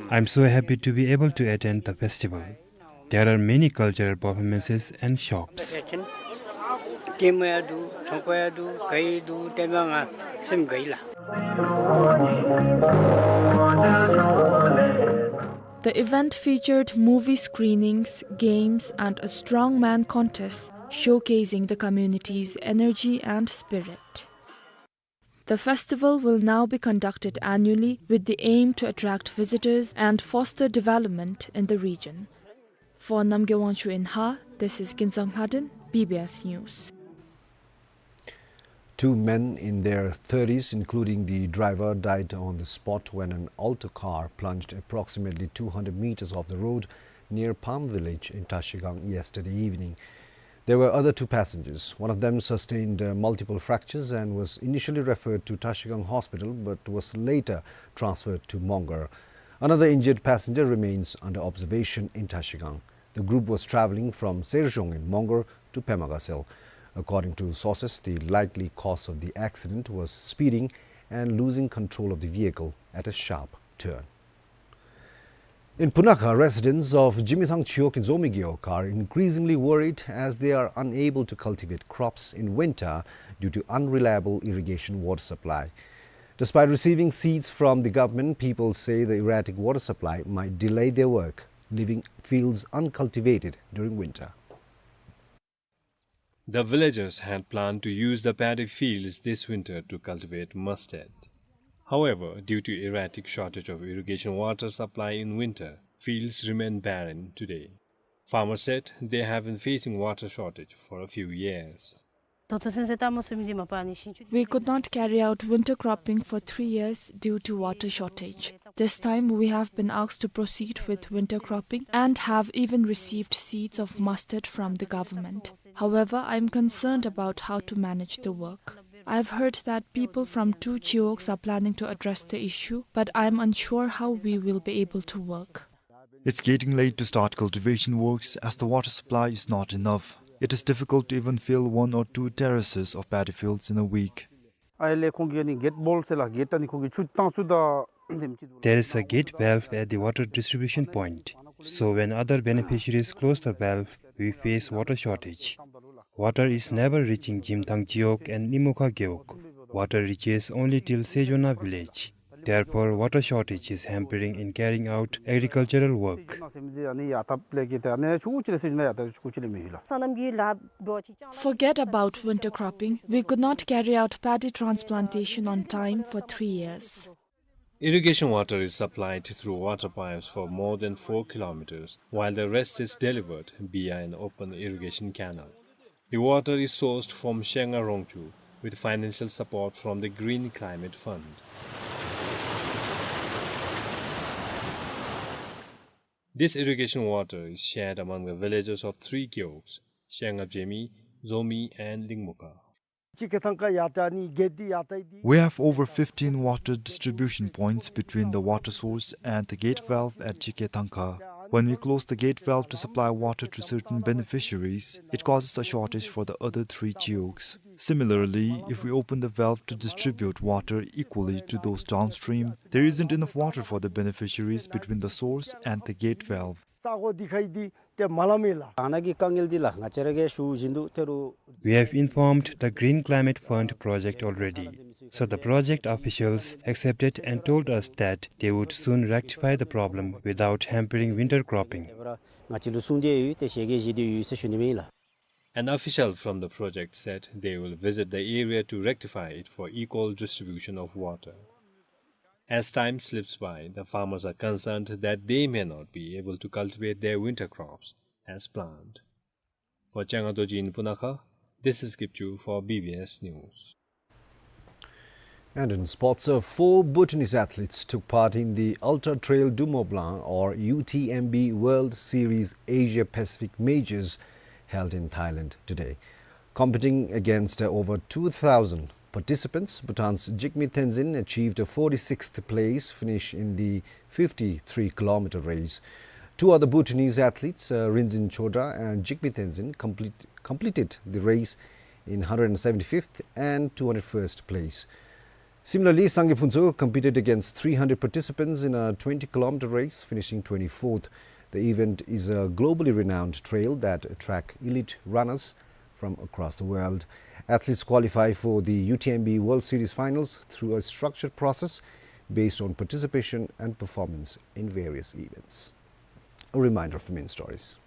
I'm so happy to be able to attend the festival. There are many cultural performances and shops. The event featured movie screenings, games, and a strongman contest showcasing the community's energy and spirit. The festival will now be conducted annually with the aim to attract visitors and foster development in the region. For Namgay Wangchuk in Ha, this is Kinzang Lhaden, B B S News. Two men in their thirties, including the driver, died on the spot when an Alto car plunged approximately two hundred meters off the road near Palm Village in Trashigang yesterday evening. There were other two passengers. One of them sustained, uh, multiple fractures and was initially referred to Trashigang Hospital but was later transferred to Mongar. Another injured passenger remains under observation in Trashigang. The group was traveling from Serzhong in Mongar to Pema Gatshel. According to sources, the likely cause of the accident was speeding and losing control of the vehicle at a sharp turn. In Punakha, residents of Jimithang Chiwog in Zomi Gewog are increasingly worried as they are unable to cultivate crops in winter due to unreliable irrigation water supply. Despite receiving seeds from the government, people say the erratic water supply might delay their work, leaving fields uncultivated during winter. The villagers had planned to use the paddy fields this winter to cultivate mustard. However, due to erratic shortage of irrigation water supply in winter, fields remain barren today. Farmers said they have been facing water shortage for a few years. We could not carry out winter cropping for three years due to water shortage. This time, we have been asked to proceed with winter cropping and have even received seeds of mustard from the government. However, I am concerned about how to manage the work. I have heard that people from two Chiwogs are planning to address the issue, but I am unsure how we will be able to work. It's getting late to start cultivation works as the water supply is not enough. It is difficult to even fill one or two terraces of paddy fields in a week. There is a gate valve at the water distribution point. So when other beneficiaries close the valve, we face water shortage. Water is never reaching Jimthang Chiwog and Nimukha Gewog. Water reaches only till Sejona village. Therefore, water shortage is hampering in carrying out agricultural work. Forget about winter cropping. We could not carry out paddy transplantation on time for three years. Irrigation water is supplied through water pipes for more than four kilometers, while the rest is delivered via an open irrigation canal. The water is sourced from Shenga Rongchu with financial support from the Green Climate Fund. This irrigation water is shared among the villages of three Gewogs, Shenga Jemi, Zomi and Lingmuka. We have over fifteen water distribution points between the water source and the gate valve at Chikethangka. When we close the gate valve to supply water to certain beneficiaries, it causes a shortage for the other three Chiwogs. Similarly, if we open the valve to distribute water equally to those downstream, there isn't enough water for the beneficiaries between the source and the gate valve. We have informed the Green Climate Fund project already. So the project officials accepted and told us that they would soon rectify the problem without hampering winter cropping. An official from the project said they will visit the area to rectify it for equal distribution of water. As time slips by, the farmers are concerned that they may not be able to cultivate their winter crops as planned. For Changa Dorji in Punakha, this is Kipchu for B B S News. And in sports, uh, four Bhutanese athletes took part in the Ultra Trail du Mont Blanc, or U T M B, World Series Asia Pacific Majors held in Thailand today. Competing against, uh, over two thousand participants, Bhutan's Jigme Tenzin achieved a forty-sixth place finish in the fifty-three kilometer race. Two other Bhutanese athletes, uh, Rinzin Chodra and Jigme Tenzin, complete-, completed the race in hundred seventy-fifth and two hundred first place. Similarly, Sangay Phuntsho competed against three hundred participants in a twenty kilometer race, finishing twenty-fourth. The event is a globally renowned trail that attract elite runners from across the world. Athletes qualify for the U T M B World Series finals through a structured process based on participation and performance in various events. A reminder of the main stories.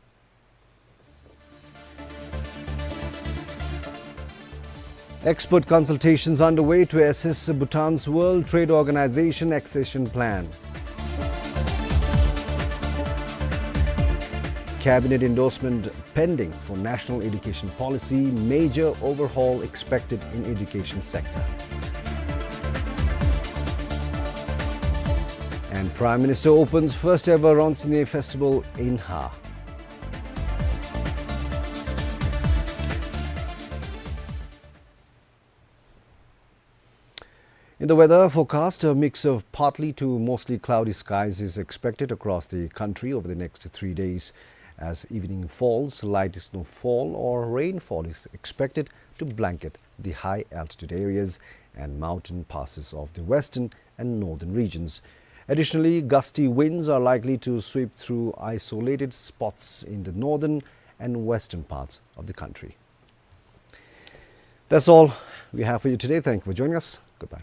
Expert consultations underway to assess Bhutan's World Trade Organization accession plan. Cabinet endorsement pending for National Education Policy, major overhaul expected in education sector. And Prime Minister opens first ever Rongsinei Festival in Ha. In the weather forecast, a mix of partly to mostly cloudy skies is expected across the country over the next three days. As evening falls, light snowfall or rainfall is expected to blanket the high altitude areas and mountain passes of the western and northern regions. Additionally, gusty winds are likely to sweep through isolated spots in the northern and western parts of the country. That's all we have for you today. Thank you for joining us. Goodbye.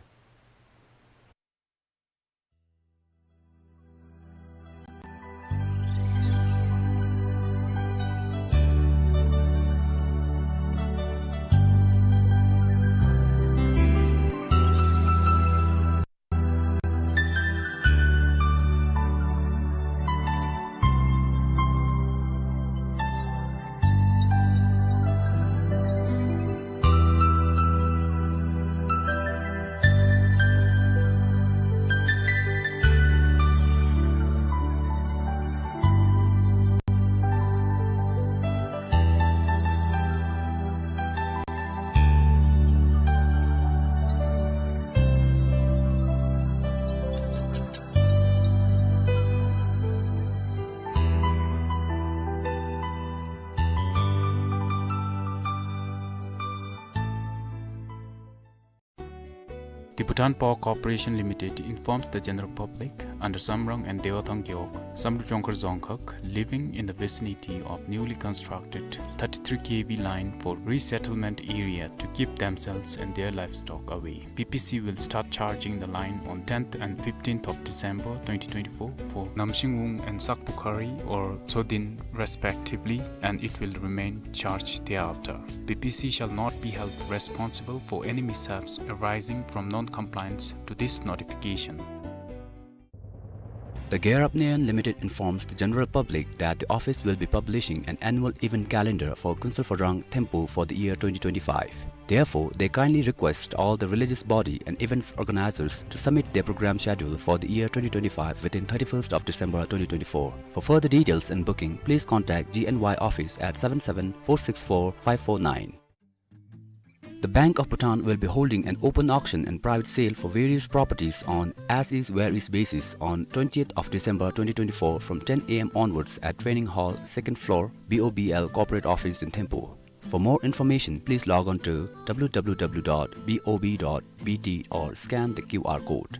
The Bhutan Power Corporation Limited informs the general public under Samrang and Dewathang Gewog, Samdrup Jongkhar Dzongkhag, living in the vicinity of newly constructed thirty-three K V line for resettlement area to keep themselves and their livestock away. B P C will start charging the line on tenth and fifteenth of December twenty twenty-four for Namshingung and Sakpukhari or Tsodin respectively, and it will remain charged thereafter. B P C shall not be held responsible for any mishaps arising from non-compliance to this notification. The Gear Up Nayan Limited informs the general public that the office will be publishing an annual event calendar for Kunsal Phodrang Thimphu for the year twenty twenty-five. Therefore, they kindly request all the religious body and events organizers to submit their program schedule for the year twenty twenty-five within thirty-first of December twenty twenty-four. For further details and booking, please contact G N Y office at seven seven four six four five four nine. The Bank of Bhutan will be holding an open auction and private sale for various properties on as is where is basis on twentieth of December twenty twenty-four from ten A M onwards at Training Hall, second floor, B O B L Corporate Office in Thimphu. For more information, please log on to W W W dot B O B dot B T or scan the Q R code.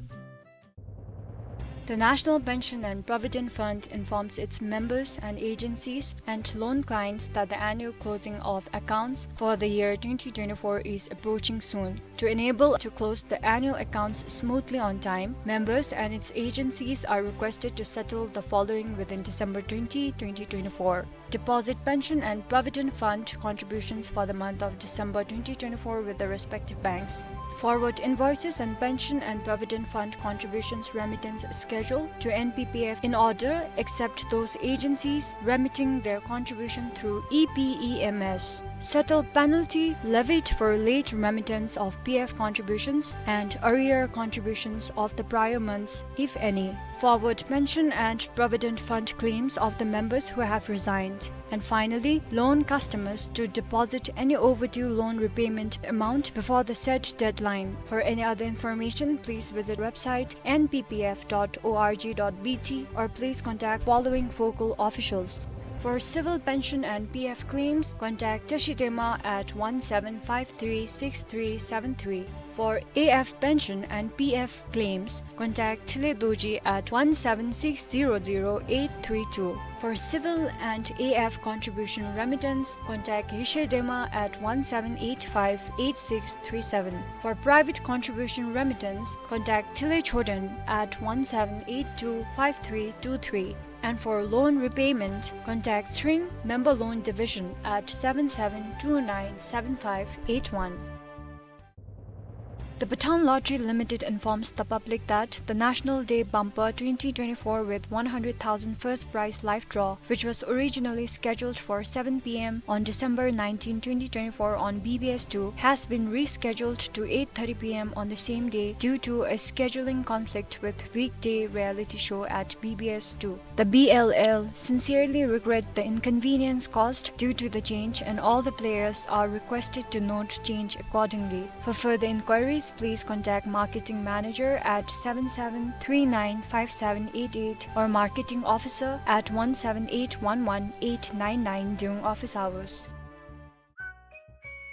The National Pension and Provident Fund informs its members and agencies and loan clients that the annual closing of accounts for the year twenty twenty-four is approaching soon. To enable to close the annual accounts smoothly on time, members and its agencies are requested to settle the following within December twenty, twenty twenty-four. Deposit pension and provident fund contributions for the month of December twenty twenty-four with the respective banks. Forward invoices and pension and provident fund contributions remittance schedule to N P P F in order, except those agencies remitting their contribution through E P E M S. Settle penalty levied for late remittance of P F contributions and arrear contributions of the prior months, if any. Forward pension and provident fund claims of the members who have resigned. And finally, loan customers to deposit any overdue loan repayment amount before the set deadline. For any other information, please visit website N P P F dot O R G dot B T or please contact following focal officials. For civil pension and P F claims, contact Tashi Dema at one seven five three six three seven three. For A F pension and P F claims, contact Thile Dorji at one seven six zero zero eight three two. For civil and A F contribution remittance, contact Yeshe Dema at one seven eight five eight six three seven. For private contribution remittance, contact Thile Choden at one seven eight two five three two three. And for loan repayment, contact Tshering Member Loan Division at seven seven two nine seven five eight one. The Bhutan Lottery Limited informs the public that the National Day Bumper twenty twenty-four with one hundred thousand first prize live draw, which was originally scheduled for seven P M on December nineteenth, twenty twenty-four on B B S two, has been rescheduled to eight thirty P M on the same day due to a scheduling conflict with weekday reality show at B B S two. The B L L sincerely regret the inconvenience caused due to the change, and all the players are requested to note change accordingly. For further inquiries, please contact Marketing Manager at seven seven three nine five seven eight eight or Marketing Officer at one seven eight one one eight nine nine during office hours.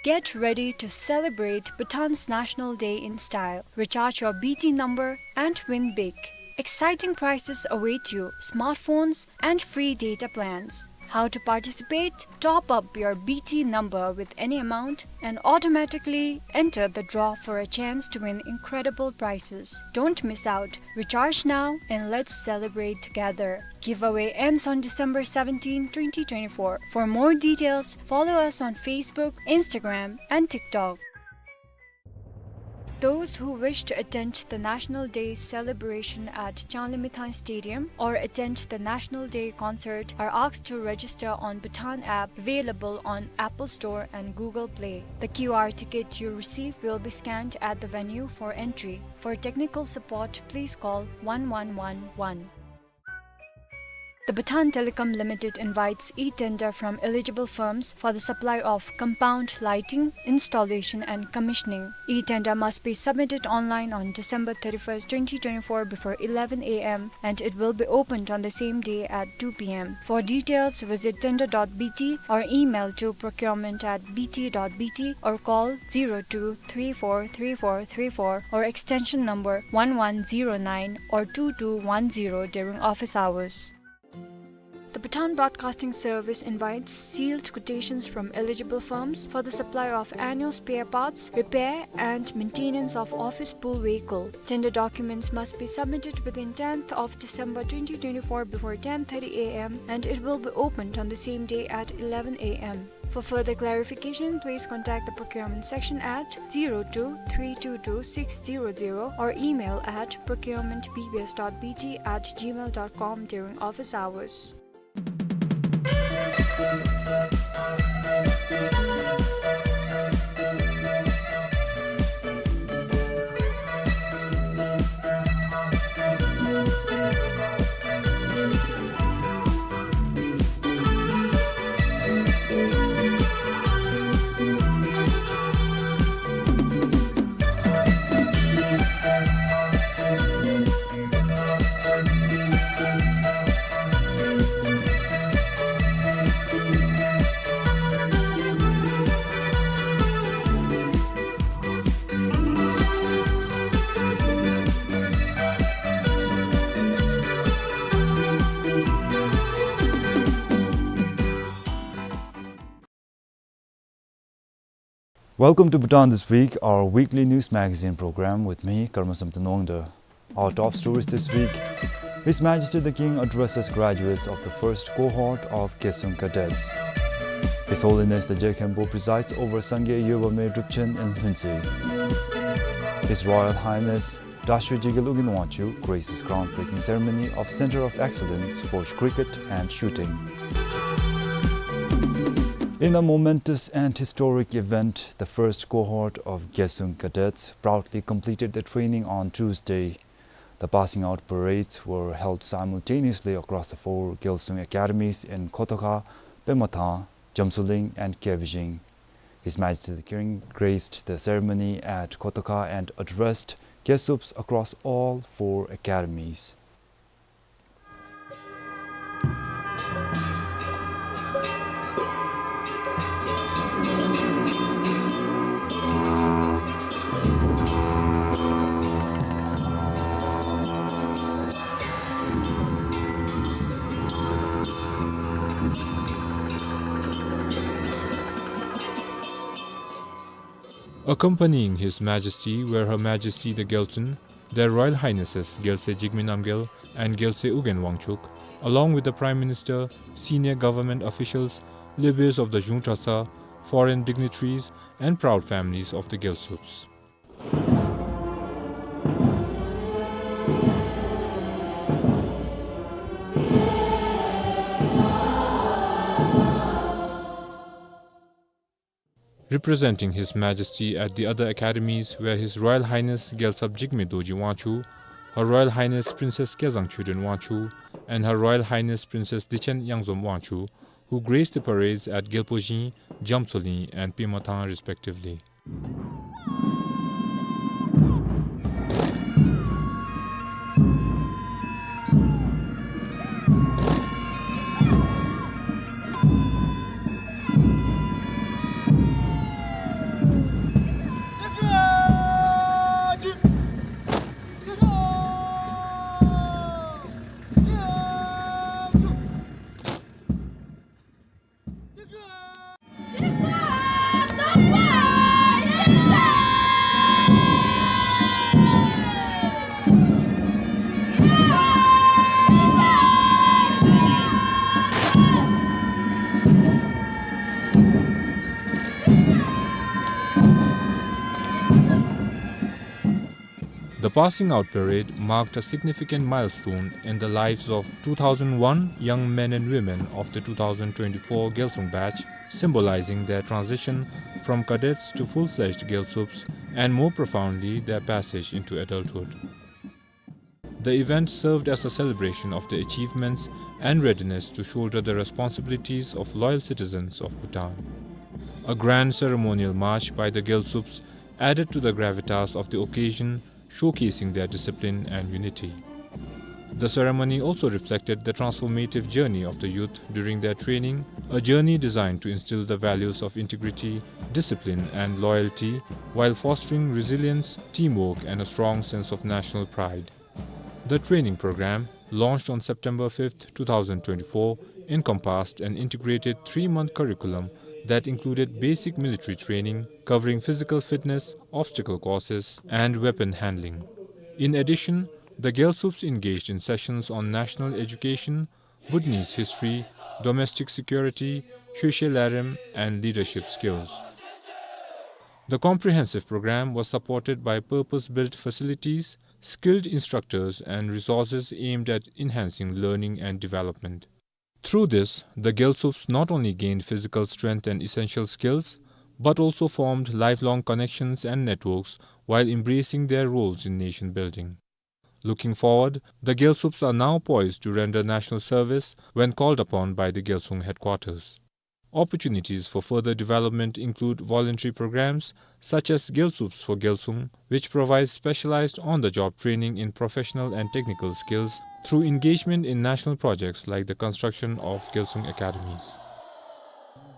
Get ready to celebrate Bhutan's National Day in style. Recharge your B T number and win big. Exciting prizes await you: smartphones and free data plans. How to participate? Top up your B T number with any amount and automatically enter the draw for a chance to win incredible prizes. Don't miss out. Recharge now and let's celebrate together. Giveaway ends on December seventeenth, twenty twenty-four. For more details, follow us on Facebook, Instagram, and TikTok. Those who wish to attend the National Day celebration at Changlimithang Stadium or attend the National Day concert are asked to register on Bhutan app available on Apple Store and Google Play. The Q R ticket you receive will be scanned at the venue for entry. For technical support, please call one one one one. The Bhutan Telecom Limited invites e-tender from eligible firms for the supply of compound lighting, installation and commissioning. E-tender must be submitted online on December thirty-first, twenty twenty-four before eleven A M and it will be opened on the same day at two P M. For details, visit tender dot B T or email to procurement at B T dot B T or call zero two three four three four three four or extension number one one zero nine or two two one zero during office hours. The Bhutan Broadcasting Service invites sealed quotations from eligible firms for the supply of annual spare parts, repair and maintenance of office pool vehicle. Tender documents must be submitted within tenth of December twenty twenty-four before ten thirty A M and it will be opened on the same day at eleven A M. For further clarification, please contact the procurement section at zero two three two two six zero zero or email at procurement B B S dot B T at gmail dot com during office hours. Welcome to Bhutan This Week, our weekly news magazine program with me, Karmasam Tanwangda. Our top stories this week: His Majesty the King addresses graduates of the first cohort of Gesung Cadets. His Holiness the Je Khenpo presides over Sangay Yobame Drupchen in Lhuntse. His Royal Highness Dashwe Jigel Ugin Wangchuck graces groundbreaking ceremony of Center of Excellence for Cricket and Shooting. In a momentous and historic event, the first cohort of Gesung Cadets proudly completed the training on Tuesday. The passing out parades were held simultaneously across the four Gyalsung academies in Kotoka, Pemathang, Jamtsoling, and Kebijing. His Majesty the King graced the ceremony at Kotoka and addressed Gyalsups across all four academies. Accompanying His Majesty were Her Majesty the Gyaltsuen, Their Royal Highnesses Gyalse Jigme Namgyal and Gyalse Ugyen Wangchuck, along with the Prime Minister, senior government officials, leaders of the Zhung Traca, foreign dignitaries, and proud families of the Gyalsups. Representing His Majesty at the other academies were His Royal Highness Gyalsap Jigme Dorji Wangchuck, Her Royal Highness Princess Kezang Choden Wangchuck, and Her Royal Highness Princess Dichen Yangzom Wangchuck, who graced the parades at Gyalpo Zhing, Jamtsoling, and Pemathang respectively. The passing out parade marked a significant milestone in the lives of two thousand one young men and women of the two thousand twenty-four Gyalsung batch, symbolizing their transition from cadets to full-fledged Gyalsups and, more profoundly, their passage into adulthood. The event served as a celebration of their achievements and readiness to shoulder the responsibilities of loyal citizens of Bhutan. A grand ceremonial march by the Gyalsups added to the gravitas of the occasion, showcasing their discipline and unity. The ceremony also reflected the transformative journey of the youth during their training, a journey designed to instill the values of integrity, discipline, and loyalty, while fostering resilience, teamwork, and a strong sense of national pride. The training program, launched on September fifth, two thousand twenty-four, encompassed an integrated three-month curriculum that included basic military training, covering physical fitness, obstacle courses, and weapon handling. In addition, the Gyalsups engaged in sessions on national education, Bhutanese history, domestic security, Shoshe Larem, and leadership skills. The comprehensive program was supported by purpose-built facilities, skilled instructors, and resources aimed at enhancing learning and development. Through this, the Gyalsups not only gained physical strength and essential skills, but also formed lifelong connections and networks while embracing their roles in nation building. Looking forward, the Gyalsups are now poised to render national service when called upon by the Gyalsung headquarters. Opportunities for further development include voluntary programs such as Gyalsups for Gyalsung, which provides specialized on-the-job training in professional and technical skills through engagement in national projects like the construction of Gyalsung academies.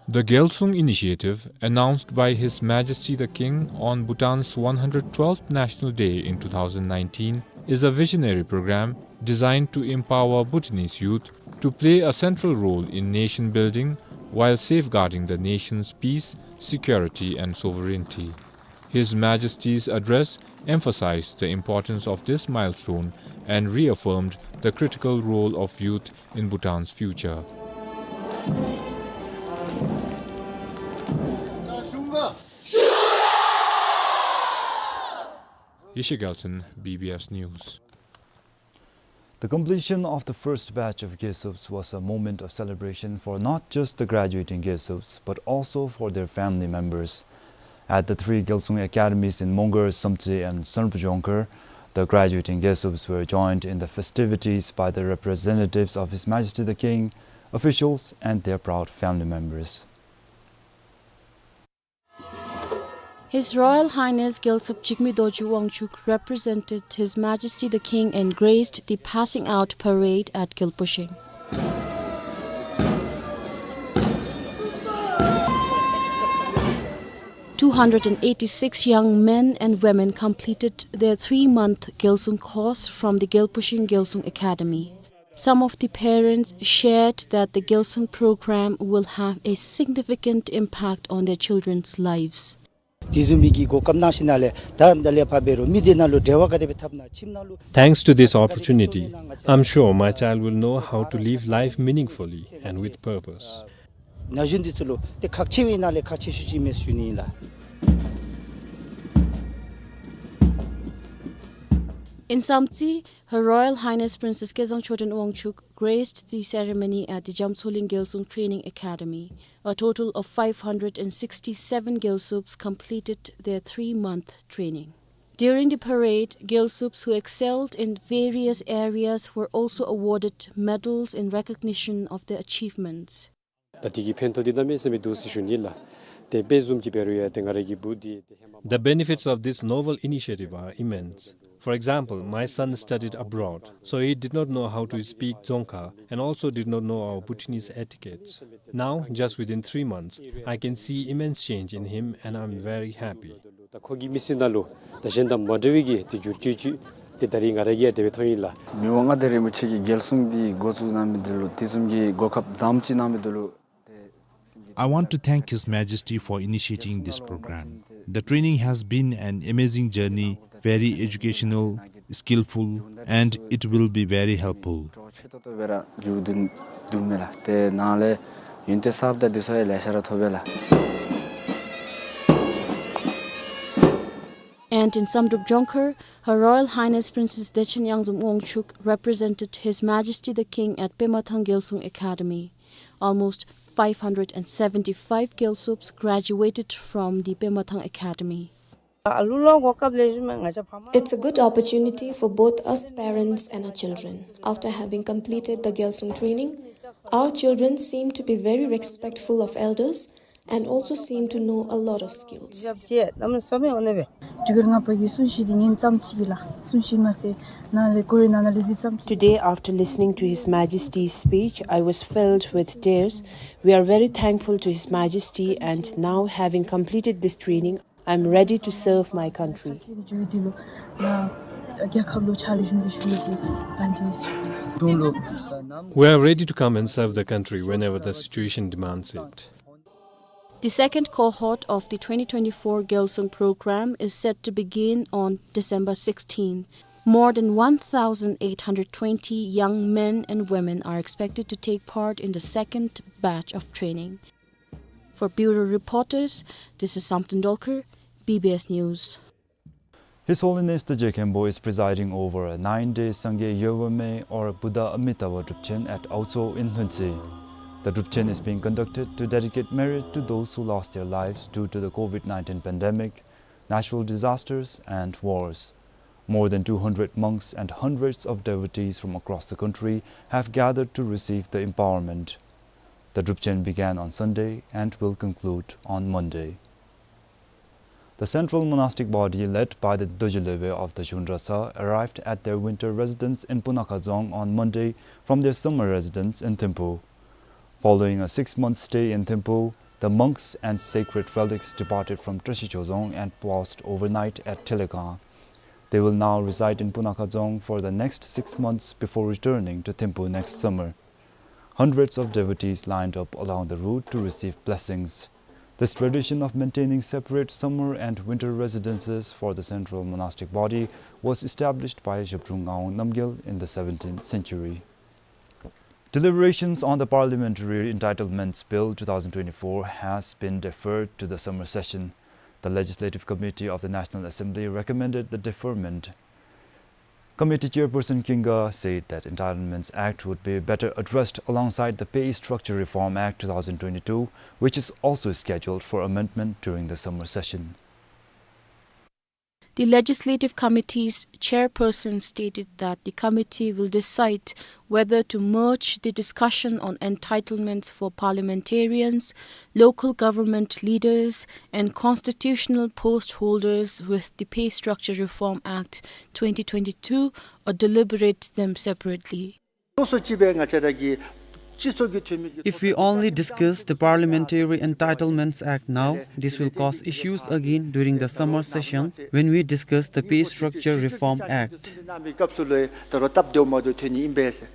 The Gyalsung Initiative, announced by His Majesty the King on Bhutan's one hundred twelfth National Day in two thousand nineteen, is a visionary program designed to empower Bhutanese youth to play a central role in nation building while safeguarding the nation's peace, security, and sovereignty. His Majesty's address emphasized the importance of this milestone and reaffirmed the critical role of youth in Bhutan's future. Yeshe Gyaltshen, B B S News. The completion of the first batch of Gyalsups was a moment of celebration for not just the graduating Gyalsups, but also for their family members. At the three Gyalsung academies in Mongar, Samtse, and Sanrupjongkhar, The graduating Gyalsups were joined in the festivities by the representatives of His Majesty the King, officials, and their proud family members. His Royal Highness Gyalsop Jigme Dorji Wangchuck represented His Majesty the King and graced the passing out parade at Gyalpushing. Two hundred and eighty-six young men and women completed their three-month Gyalsung course from the Gyalpushing Gyalsung Academy. Some of the parents shared that the Gyalsung program will have a significant impact on their children's lives. དེ་བཟུམ་མའི་གི་གོ་སྐབས་གནང་ཞིནམ་ལས་ད་ད་ལས་ཕར་འབད་རུང་མི་སྡེ་ནང་ལུ་འབྲེལ་བ་ག་དེ་སྦེ་འཐབ་ན་ཁྱིམ་ནང་ལུ། Thanks to this opportunity, I'm sure my child will know how to live life meaningfully and with purpose. ན་གཞོན་འདི་ཚུ་ལུ་ཏེ་ཁག་ཆེ་བའི་ནང་ལས་ཁག་ཆེ་ཤོས་ཅིག་མས་ཟེར་ཞུ་ནི་ཨིན་ལགས། In Samtse, Her Royal Highness Princess Kezang Choden Wangchuck graced the ceremony at the Jamtsoling Gyalsung Training Academy. A total of five hundred and sixty-seven Gyalsups completed their three-month training. During the parade, Gyalsups who excelled in various areas were also awarded medals in recognition of their achievements. ད་འདི་གི་ཕན་ཐོགས་འདི་གནམ་མེད་ས་མེད་འདུག་ཟེར་ཞུ་ནི་ལགས། ཏེ་དཔེ་བཟུམ་ཅིག་འབད་རུང་ཡང་ཏེ་ང་རའི་གི་བུ་འདི་ཏེ་ཧེ་མ། The benefits of this novel initiative are immense. For example, my son studied abroad, so he did not know how to speak Dzongkha and also did not know our Bhutanese etiquettes. Now, just within three months, I can see immense change in him and I'm very happy. ད་ཁོ་གི་མི་ཚེ་ནང་ལུ་ད་གཞན་དང་མ་འདྲ་བའི་གི་ཏེ་འགྱུར་བཅོས་ཅིག་ཏེ་ད་རིས་ང་ར་གིས་ཡང་དེ་སྦེ་མཐོང་ཡི་ལགས། མི་དབང་མངའ་བདག་རིན་པོ་ཆེ་གིས་རྒྱལ་སྲུང་འདི་འགོ་བཙུགས་གནང་མི་འདི་ལུ་དེ་བཟུམ་གྱི་གོ་སྐབས་བཟངམ་ཅིག་གནང་མི་འདི་ལུ། I want to thank His Majesty for initiating this program. The training has been an amazing journey, very educational, skillful, and it will be very helpful. ཆེ་ཏོག་ཏོ་སྦེ་ར་མཇུག་བསྡུ་བསྡུཝ་མས་ལགས། ཏེ་ནཱ་ལས་ཡོན་ཏན་གསརཔ་དང་འདི་ཚུ་ཡང་ལེ་ཤ་ར་ཐོབ་པས་ལགས། And in Samdrup Jongkhar, Her Royal Highness Princess Dechen Yangzom Wangchuck represented His Majesty the King at Pemathang Gyalsung Academy. Almost five hundred and seventy-five Gyalsups graduated from the Pemathang Academy. It's a good opportunity for both us parents and our children. After having completed the Gyalsung training, our children seem to be very respectful of elders and also seem to know a lot of skills. Today, after listening to His Majesty's speech, I was filled with tears. We are very thankful to His Majesty, and now, having completed this training, I'm ready to serve my country. We are ready to come and serve the country whenever the situation demands it. The second cohort of the twenty twenty-four Gyalsung program is set to begin on December sixteenth. More than one thousand eight hundred twenty young men and women are expected to take part in the second batch of training. For Bureau Reporters, this is Samten Dolkar, B B S News. His Holiness the Je Khenpo is presiding over a nine-day Sangye Yewame or Buddha Amitabha Drupchen at Aotso in Lhuentse. The Drupchen is being conducted to dedicate merit to those who lost their lives due to the COVID nineteen pandemic, natural disasters, and wars. More than two hundred monks and hundreds of devotees from across the country have gathered to receive the empowerment. The Drupchen began on Sunday and will conclude on Monday. The central monastic body led by the Dorji Lopen of the Zhun Drasa arrived at their winter residence in Punakha Dzong on Monday from their summer residence in Thimphu. Following a six-month stay in Thimphu, the monks and sacred relics departed from Trashicho Dzong and passed overnight at Thelegang. They will now reside in Punakha Dzong for the next six months before returning to Thimphu next summer. Hundreds of devotees lined up along the route to receive blessings. This tradition of maintaining separate summer and winter residences for the central monastic body was established by Zhabdrung Ngawang Namgyal in the seventeenth century. Deliberations on the Parliamentary Entitlements Bill two thousand twenty-four has been deferred to the summer session. The Legislative Committee of the National Assembly recommended the deferment. Committee Chairperson Kinga said that Entitlements Act would be better addressed alongside the Pay Structure Reform Act two thousand twenty-two, which is also scheduled for amendment during the summer session. The Legislative Committee's chairperson stated that the committee will decide whether to merge the discussion on entitlements for parliamentarians, local government leaders, and constitutional post holders with the Pay Structure Reform Act twenty twenty-two or deliberate them separately. སོ་སོ་ཅིག་སྦེ་ང་བཅས་ར་གི་སྤྱི་ཚོགས་ཀྱི་འཐུས་མི་གི། If we only discuss the Parliamentary Entitlements Act now, this will cause issues again during the summer session when we discuss the Pay Structure Reform Act. སྐབས་སུ་ལུ་ད་རུང་སྟབས་བདེཝ་མ་བདེཝ་ཐོན་ནི་ཨིན་པས་ཟེར།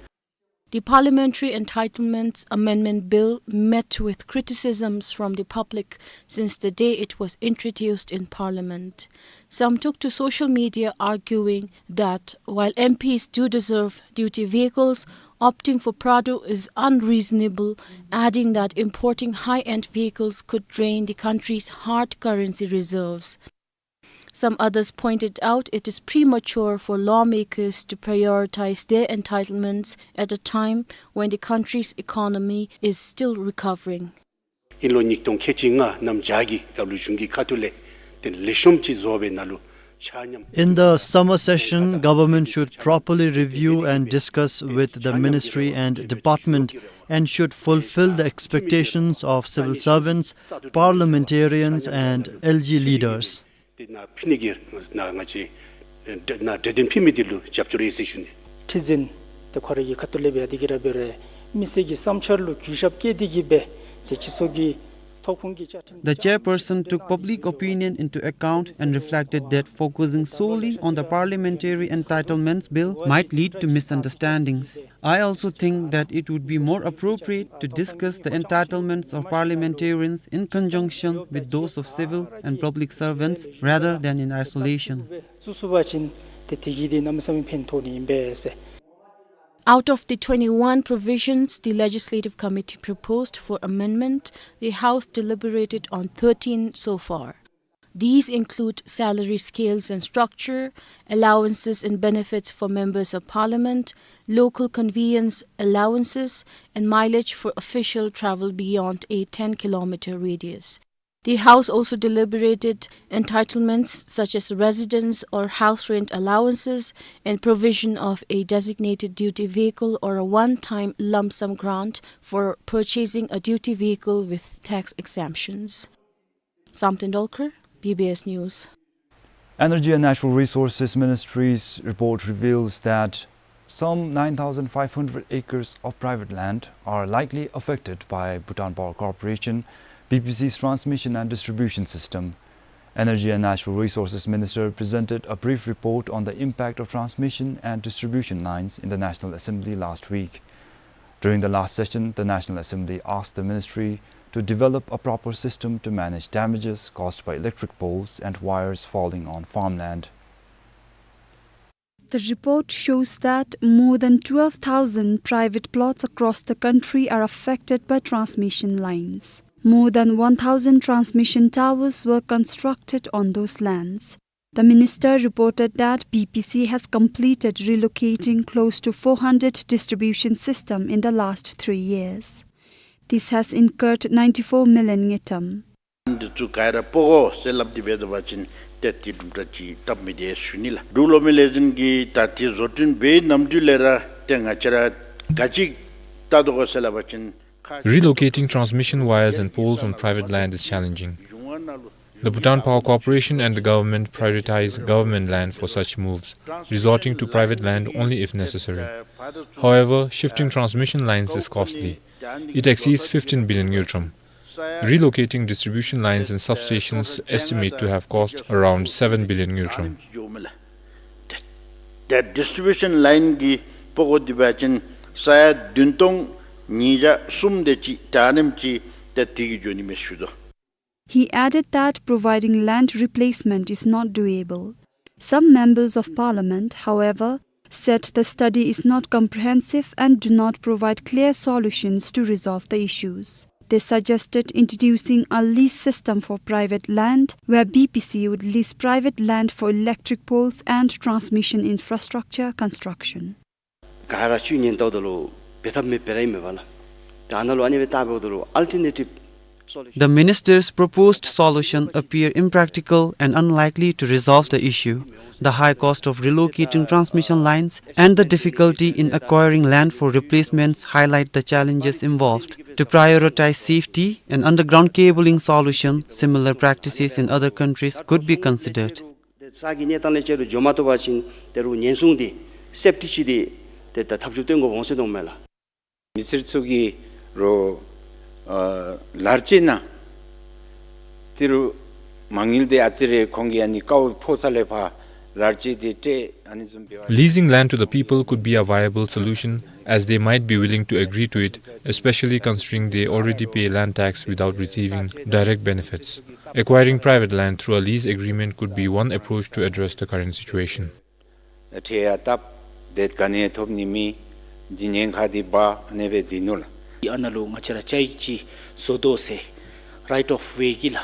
The Parliamentary Entitlements Amendment Bill met with criticisms from the public since the day it was introduced in Parliament. Some took to social media arguing that while M Ps do deserve duty vehicles, opting for Prado is unreasonable, adding that importing high-end vehicles could drain the country's hard currency reserves. Some others pointed out it is premature for lawmakers to prioritize their entitlements at a time when the country's economy is still recovering. ཨིན་ལོ་ཉིས་སྟོང་ཁལ་གཅིག་ལྔ་གནམ་བྱཱར་གྱི་སྐབས་ལུ་གཞུང་གི་ཁ་ཐུག་ལས་ཏེ་ལེགས་ཤོམ་ཅིག་བཟོ་བའི་ནང་ལུ་ཆ་མཉམ། In the summer session, government should properly review and discuss with the ministry and department and should fulfill the expectations of civil servants, parliamentarians and L G leaders. ཏེ་ནཱ་ཕུལ་ནི་གི་ནཱ་ང་བཅས་ནཱ་གྲོས་དོན་ཕུལ་མི་འདི་ལུ་རྒྱབ་སྐྱོར་ཡོད་ཟེར་ཞུ་ནི། ཁྲི་འཛིན་ཏེ་ཁོ་རའི་གི་ཁ་ཐུག་ལས་འབད་དེ་གི་ར་འབད་རུང་མི་སེར་གྱི་བསམ་འཆར་ལུ་གུས་ཞབས་བསྐྱེད་དེ་གི་སྦེ་ཏེ་སྤྱི་ཚོགས་ཀྱི་ཐོབ་ཁུངས་ཀྱི་བཅའ་ཁྲིམས། The chairperson took public opinion into account and reflected that focusing solely on the Parliamentary Entitlements Bill might lead to misunderstandings. I also think that it would be more appropriate to discuss the entitlements of parliamentarians in conjunction with those of civil and public servants rather than in isolation. བཙུགས་ཚུགས་པ་ཅིན་ཏེ་དེ་གིས་ཏེ་གནམ་མེད་ས་མེད་ཕན་ཐོགས་ནི་ཨིན་པས་ཟེར། Out of the twenty-one provisions the Legislative Committee proposed for amendment, the House deliberated on thirteen so far. These include salary scales and structure, allowances and benefits for members of parliament, local convenience allowances, and mileage for official travel beyond a ten kilometer radius. The House also deliberated entitlements such as residence or house rent allowances and provision of a designated duty vehicle or a one-time lump sum grant for purchasing a duty vehicle with tax exemptions. Samten Dolkar, B B S News. Energy and Natural Resources Ministry's report reveals that some nine thousand five hundred acres of private land are likely affected by Bhutan Power Corporation, B P C's transmission and distribution system. Energy and Natural Resources Minister presented a brief report on the impact of transmission and distribution lines in the National Assembly last week. During the last session, the National Assembly asked the ministry to develop a proper system to manage damages caused by electric poles and wires falling on farmland. The report shows that more than twelve thousand private plots across the country are affected by transmission lines. More than one thousand transmission towers were constructed on those lands. The minister reported that B P C has completed relocating close to four hundred distribution system in the last three years. This has incurred ninety-four million ngultrum. འདི་ཚུ་ག་ར་སྤོ་དགོ་ཟེར་སླབ་སྟེ་འབད་བ་ཅིན་ཏེ་དེ་དུམ་གྲ་ཅིག་སྟབས་མི་བདེ་ཞུ་ནི་ལགས། འབྲུག་གློག་མེ་ལས་འཛིན་གྱིས་ད་ཏེ་བཟོ་སྐྲུན་འབད་ནམ་དུས་ལས་ར་ཏེ་ང་བཅས་ར་ག་ཅི་བལྟ་དོ་གོ་ཟེར་སླབ་པ་ཅིན། Relocating transmission wires and poles on private land is challenging. The Bhutan Power Corporation and the government prioritize government land for such moves, resorting to private land only if necessary. However, shifting transmission lines is costly. It exceeds fifteen billion ngultrum. Relocating distribution lines and substations estimate to have cost around seven billion ngultrum. ཏེ་distribution line གི་སྤོ་དགོ་དེ་འབད་བ་ཅིན་ས་ཡ་བདུན་སྟོང་ཉིས་བརྒྱ་གསུམ་དེ་ཅིག་དྲ་ནེམ་ཅིག་ཏེ་དེ་གིས་འགྱོ་ནི་མས་ཞུ་དོ། He added that providing land replacement is not doable. Some members of parliament, however, said the study is not comprehensive and do not provide clear solutions to resolve the issues. They suggested introducing a lease system for private land, where B P C would lease private land for electric poles and transmission infrastructure construction. ག་ར་ཅིག་ཉན་ལྟཝ་ད་ལུ་འབད་ཐབས་མེདཔ་སྦེ་ར་ཨིན་མས་པ་ལགས། ད་ནཱ་ལུ་ཨ་ནི་སྦེ་བལྟ་འབདཝ་ད་ལུ་alternative The minister's proposed solution appear impractical and unlikely to resolve the issue. The high cost of relocating transmission lines and the difficulty in acquiring land for replacements highlight the challenges involved. To prioritize safety and underground cabling solution, similar practices in other countries could be considered. ཏེ་ས་གི་གནས་སྟངས་ལས་ཅིག་རུང་འགྱོ་མ་བཏུབ་པ་ཅིན་ཏེ་རུང་ཉེན་སྲུང་འདི་སེཕ་ཊི་ཅིག་འདི་ཏེ་ད་ཐབས་ཇུས་བཏོན་དགོཔ་འོང་ཟེར་མནོཝ་མས་ལགས། མི་སེར་ཚུ་གིས་རོགས་ཨ་ལཱ་རྩེ་ནང་ཏེ་རུང་མ་དངུལ་འདི་ཨ་ཙི་རེ་ཁོང་གིས་ཨ་ནི་དཀའཝ་ཕོག་ས་ལས་ཕར་ལཱ་རྩེ་འདི་སྤྲོད་ཨ་ནི་བཟུམ་འབད་བ། Leasing land to the people could be a viable solution, as they might be willing to agree to it, especially considering they already pay land tax without receiving direct benefits. Acquiring private land through a lease agreement could be one approach to address the current situation. ཁྲལ་ཡང་བཏབ། ཏེ་ག་ནི་ཐོབ་ནི་མེད། འདི་ཉེན་ཁ་འདི་འབག་ཨ་ནི་སྦེ་སྡོད་ནུག་ལགས། ཨ་ནཱ་ལུ་ང་བཅས་ར་ཅ་ཡིག་ཅིག་བཟོ་དོ་ཟེར་right of way གི་ལགས།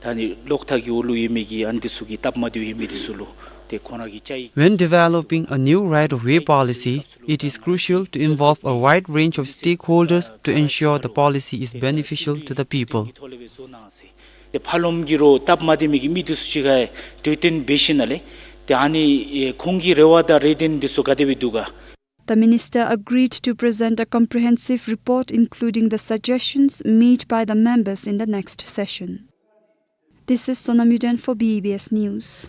ད་ཨ་ནི་གློག་ཐག་གི་འོག་ལུ་ཡོད་མི་གི་ཨ་ནི་འདི་ཚུ་གི་སྟབས་མ་བདེཝ་ཡོད་མི་འདི་ཚུ་ལུ་ཏེ་ཁོང་ར་གི་ཅ་ཡིག། When developing a new right-of-way policy, it is crucial to involve a wide range of stakeholders to ensure the policy is beneficial to the people. ཏེ་ཕར་ལོགས་ཀྱི་རོགས་སྟབས་མ་བདེ་མི་གི་མི་འདི་ཚུ་ཅིག་ཁར་གྲོས་བསྟུན་འབད་ཞིནམ་ལས་ཏེ་ཨ་ནི་ཨེ་ཁོང་གི་རེ་བ་དང་རེ་འདུན་འདི་ཚུ་ག་དེ་སྦེ་འདུག་ག། The minister agreed to present a comprehensive report, including the suggestions made by the members, in the next session. This is Sonam Yuden for B B S News.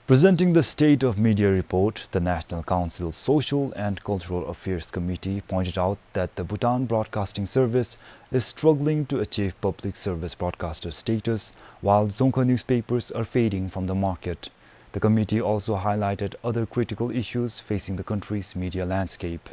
Presenting the State of Media report, the National Council of Social and Cultural Affairs Committee pointed out that the Bhutan Broadcasting Service is struggling to achieve public service broadcaster status, while Dzongkha newspapers are fading from the market. The committee also highlighted other critical issues facing the country's media landscape.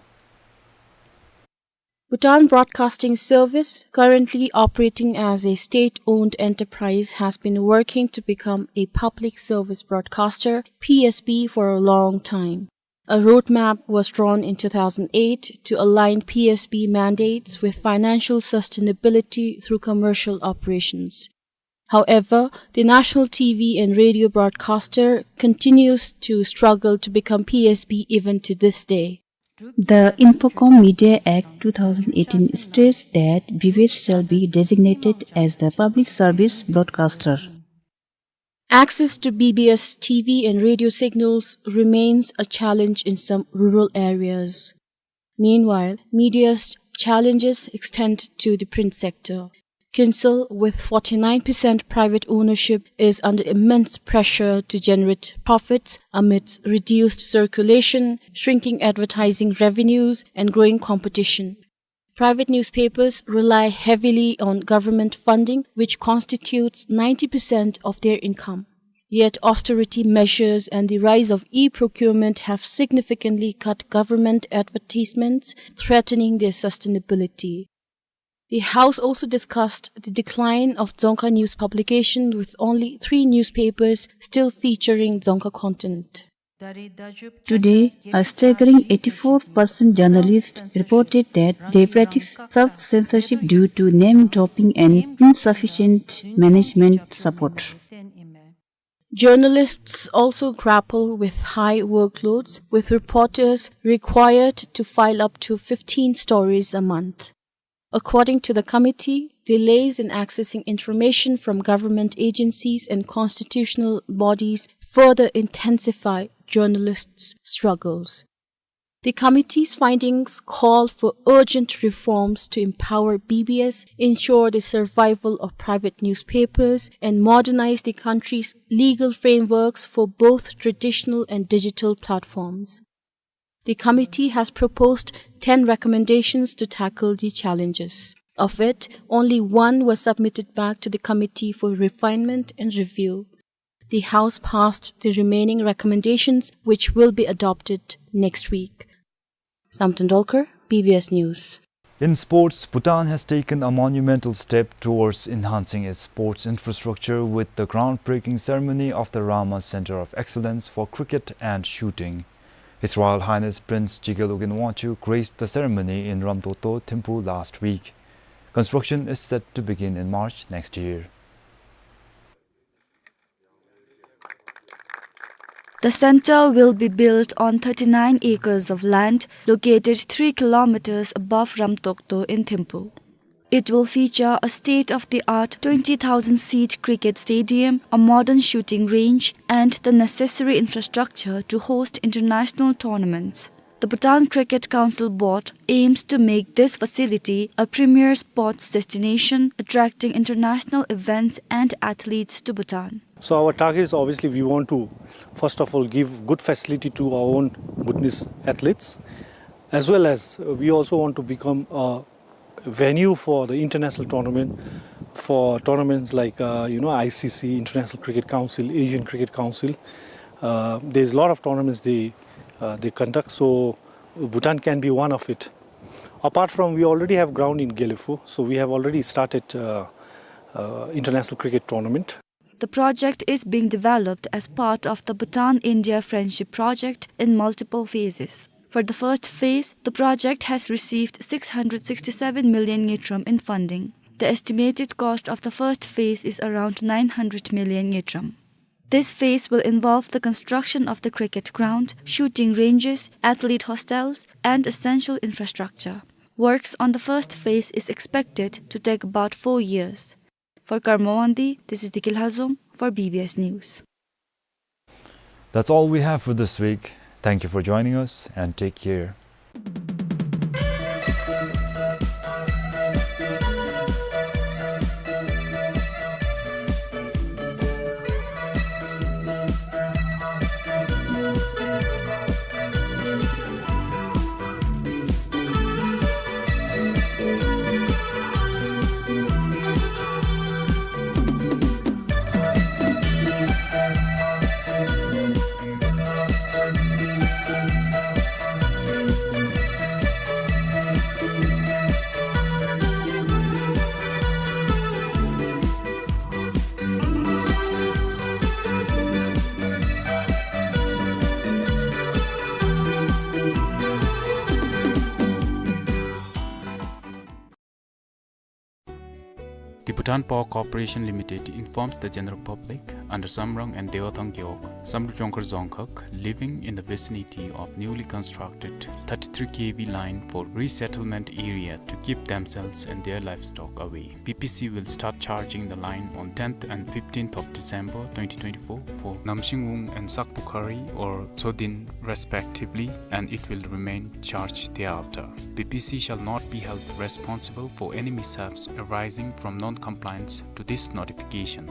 Bhutan Broadcasting Service, currently operating as a state-owned enterprise, has been working to become a public service broadcaster, P S B, for a long time. A roadmap was drawn in two thousand eight to align P S B mandates with financial sustainability through commercial operations. However, the national T V and radio broadcaster continues to struggle to become P S B even to this day. The Infocom Media Act two thousand eighteen states that B B S shall be designated as the public service broadcaster. Access to B B S T V and radio signals remains a challenge in some rural areas. Meanwhile, media's challenges extend to the print sector. Council, with forty-nine percent private ownership, is under immense pressure to generate profits amidst reduced circulation, shrinking advertising revenues, and growing competition. Private newspapers rely heavily on government funding, which constitutes ninety percent of their income. Yet austerity measures and the rise of e-procurement have significantly cut government advertisements, threatening their sustainability. The House also discussed the decline of Dzongkha news publication, with only three newspapers still featuring Dzongkha content. Today, a staggering eighty-four percent journalists reported that they practice self-censorship due to name-dropping and insufficient management support. Journalists also grapple with high workloads, with reporters required to file up to fifteen stories a month. According to the committee, delays in accessing information from government agencies and constitutional bodies further intensify journalists' struggles. The committee's findings call for urgent reforms to empower B B S, ensure the survival of private newspapers, and modernize the country's legal frameworks for both traditional and digital platforms. The committee has proposed ten recommendations to tackle the challenges. Of it, only one was submitted back to the committee for refinement and review. The House passed the remaining recommendations, which will be adopted next week. Samten Dolkar, B B S News. In sports, Bhutan has taken a monumental step towards enhancing its sports infrastructure with the groundbreaking ceremony of the Rama Center of Excellence for Cricket and Shooting. His Royal Highness Prince Jigme Lobgyen Wangchuck graced the ceremony in Ramtokto, Thimphu last week. Construction is set to begin in March next year. The center will be built on thirty-nine acres of land located three kilometers above Ramtokto in Thimphu. It will feature a state-of-the-art twenty thousand seat cricket stadium, a modern shooting range, and the necessary infrastructure to host international tournaments. The Bhutan Cricket Council Board aims to make this facility a premier sports destination, attracting international events and athletes to Bhutan. So our target is, obviously, we want to, first of all, give good facility to our own Bhutanese athletes, as well as, uh, we also want to become a venue for the international tournament, for tournaments like, uh, you know, I C C, International Cricket Council, Asian Cricket Council. Uh, there's a lot of tournaments they, uh, they conduct, so Bhutan can be one of it. Apart from, we already have ground in Gelephu, so we have already started, uh, uh, international cricket tournament. The project is being developed as part of the Bhutan-India Friendship Project in multiple phases. For the first phase, the project has received six hundred sixty-seven million ngultrum in funding. The estimated cost of the first phase is around nine hundred million ngultrum. This phase will involve the construction of the cricket ground, shooting ranges, athlete hostels, and essential infrastructure. Works on the first phase is expected to take about four years. For Karma Wangdi, this is Deki Lhazom for B B S News. That's all we have for this week. Thank you for joining us and take care. The Bhutan Power Corporation Limited informs the general public under Samrang and Dewathang Gewog, Samdrup Jongkhar Dzongkhag, living in the vicinity of newly constructed thirty-three K V line for resettlement area to keep themselves and their livestock away. B P C will start charging the line on tenth and fifteenth of December twenty twenty-four for Namshingung and Sakpukhari or Chodin respectively, and it will remain charged thereafter. B P C shall not be held responsible for any mishaps arising from non-compliance to this notification.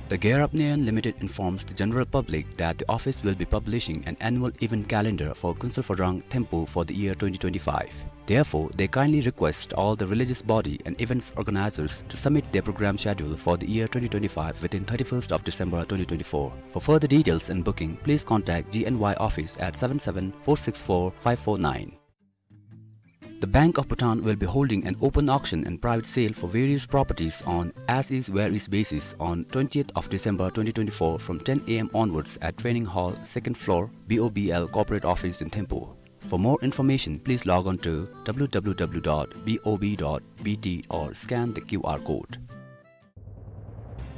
The Gear Up Nayon Limited informs the general public that the office will be publishing an annual event calendar for Kunsel Phodrang Thimphu for the year twenty twenty-five. Therefore, they kindly request all the religious body and events organizers to submit their program schedule for the year twenty twenty-five within thirty-first of December twenty twenty-four. For further details and booking, please contact G N Y office at seven seven four six four five four nine. The Bank of Bhutan will be holding an open auction and private sale for various properties on as is where is basis on twentieth of December twenty twenty-four from ten A M onwards at Training Hall, second floor, B O B L Corporate Office in Thimphu. For more information, please log on to W W W dot B O B dot B T or scan the Q R code.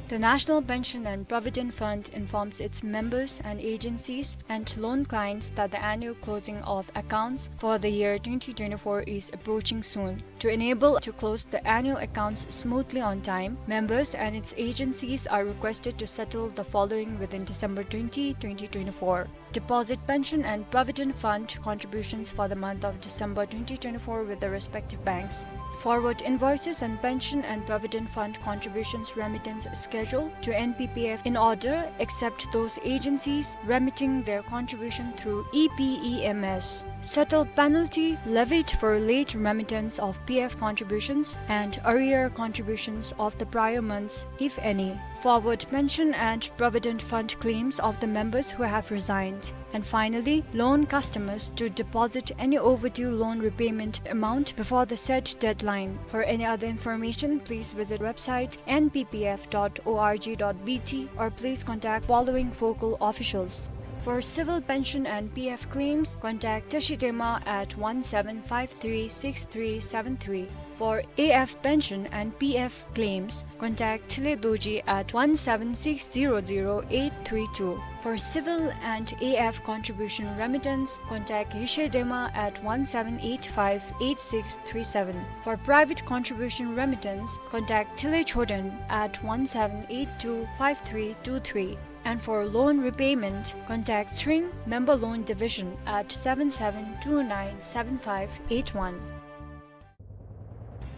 The National Pension and Provident Fund informs its members and agencies and loan clients that the annual closing of accounts for the year twenty twenty-four is approaching soon. To enable to close the annual accounts smoothly on time, members and its agencies are requested to settle the following within December twenty, twenty twenty-four. Deposit pension and provident fund contributions for the month of December twenty twenty-four with the respective banks. Forward invoices and pension and provident fund contributions remittance schedule to N P P F in order, except those agencies remitting their contribution through E P E M S. Settle penalty levied for late remittance of P F contributions and arrear contributions of the prior months, if any. Forward pension and provident fund claims of the members who have resigned. And finally, loan customers to deposit any overdue loan repayment amount before the said deadline. For any other information, please visit website N P P F dot O R G dot B T or please contact following focal officials. For civil pension and P F claims, contact Tashi Dema at one seven five three six three seven three. For A F pension and P F claims, contact Thile Dorji at one seven six zero zero eight three two. For civil and A F contribution remittance, contact Yeshe Dema at one seven eight five eight six three seven. For private contribution remittance, contact Thile Choden at one seven eight two five three two three. And for loan repayment, contact Tshering Member Loan Division at seven seven two nine seven five eight one.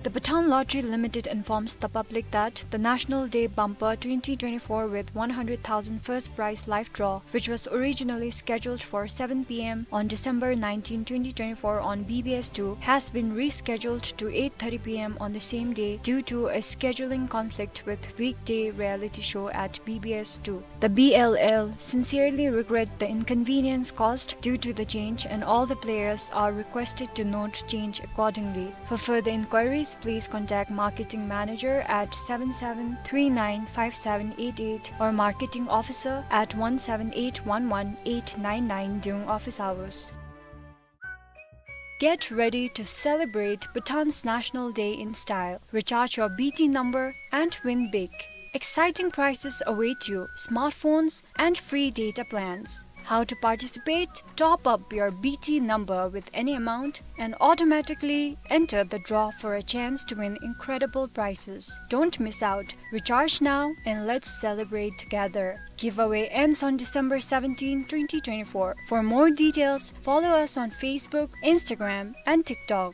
The Bhutan Lottery Limited informs the public that the National Day Bumper twenty twenty-four with one hundred thousand first prize live draw, which was originally scheduled for seven P M on December nineteenth, twenty twenty-four on B B S two, has been rescheduled to eight thirty P M on the same day due to a scheduling conflict with weekday reality show at B B S two. The B L L sincerely regret the inconvenience caused due to the change, and all the players are requested to note change accordingly. For further inquiries, please contact marketing manager at seven seven three nine five seven eight eight or marketing officer at one seven eight one one eight nine nine during office hours. Get ready to celebrate Bhutan's National Day in style. Recharge your B T number and win big. Exciting prizes await you: smartphones and free data plans. How to participate? Top up your B T number with any amount and automatically enter the draw for a chance to win incredible prizes. Don't miss out. Recharge now and let's celebrate together. Giveaway ends on December seventeenth, twenty twenty-four. For more details, follow us on Facebook, Instagram, and TikTok.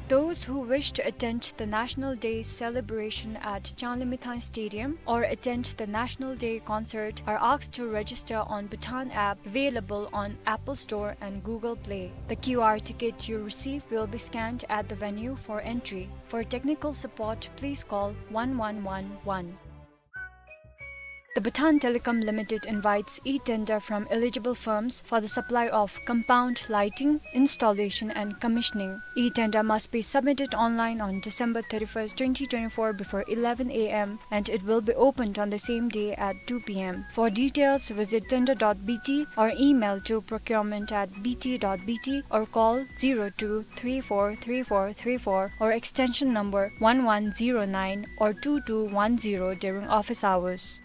Those who wish to attend the National Day celebration at Changlimithang Stadium or attend the National Day concert are asked to register on Bhutan app available on Apple Store and Google Play. The Q R ticket you receive will be scanned at the venue for entry. For technical support, please call one one one one. The Bhutan Telecom Limited invites e-tender from eligible firms for the supply of compound lighting, installation and commissioning. E-tender must be submitted online on December thirty-first, twenty twenty-four before eleven A M and it will be opened on the same day at two P M. For details, visit tender dot B T or email to procurement at B T dot B T or call zero two three four three four three four or extension number one one zero nine or two two one zero during office hours.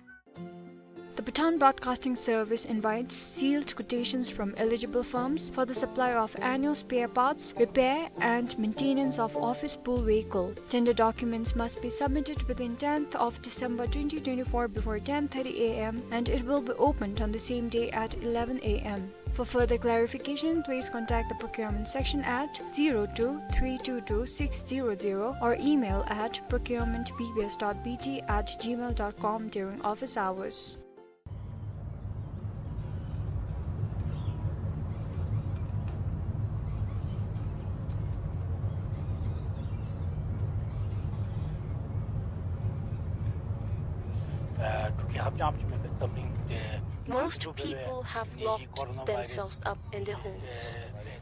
The Bhutan Broadcasting Service invites sealed quotations from eligible firms for the supply of annual spare parts, repair and maintenance of office pool vehicle. Tender documents must be submitted within tenth of December twenty twenty-four before ten thirty A M and it will be opened on the same day at eleven A M. For further clarification, please contact the procurement section at zero two three two two six zero zero or email at procurement B B S dot B T at gmail dot com during office hours. Most people have locked themselves up in their homes.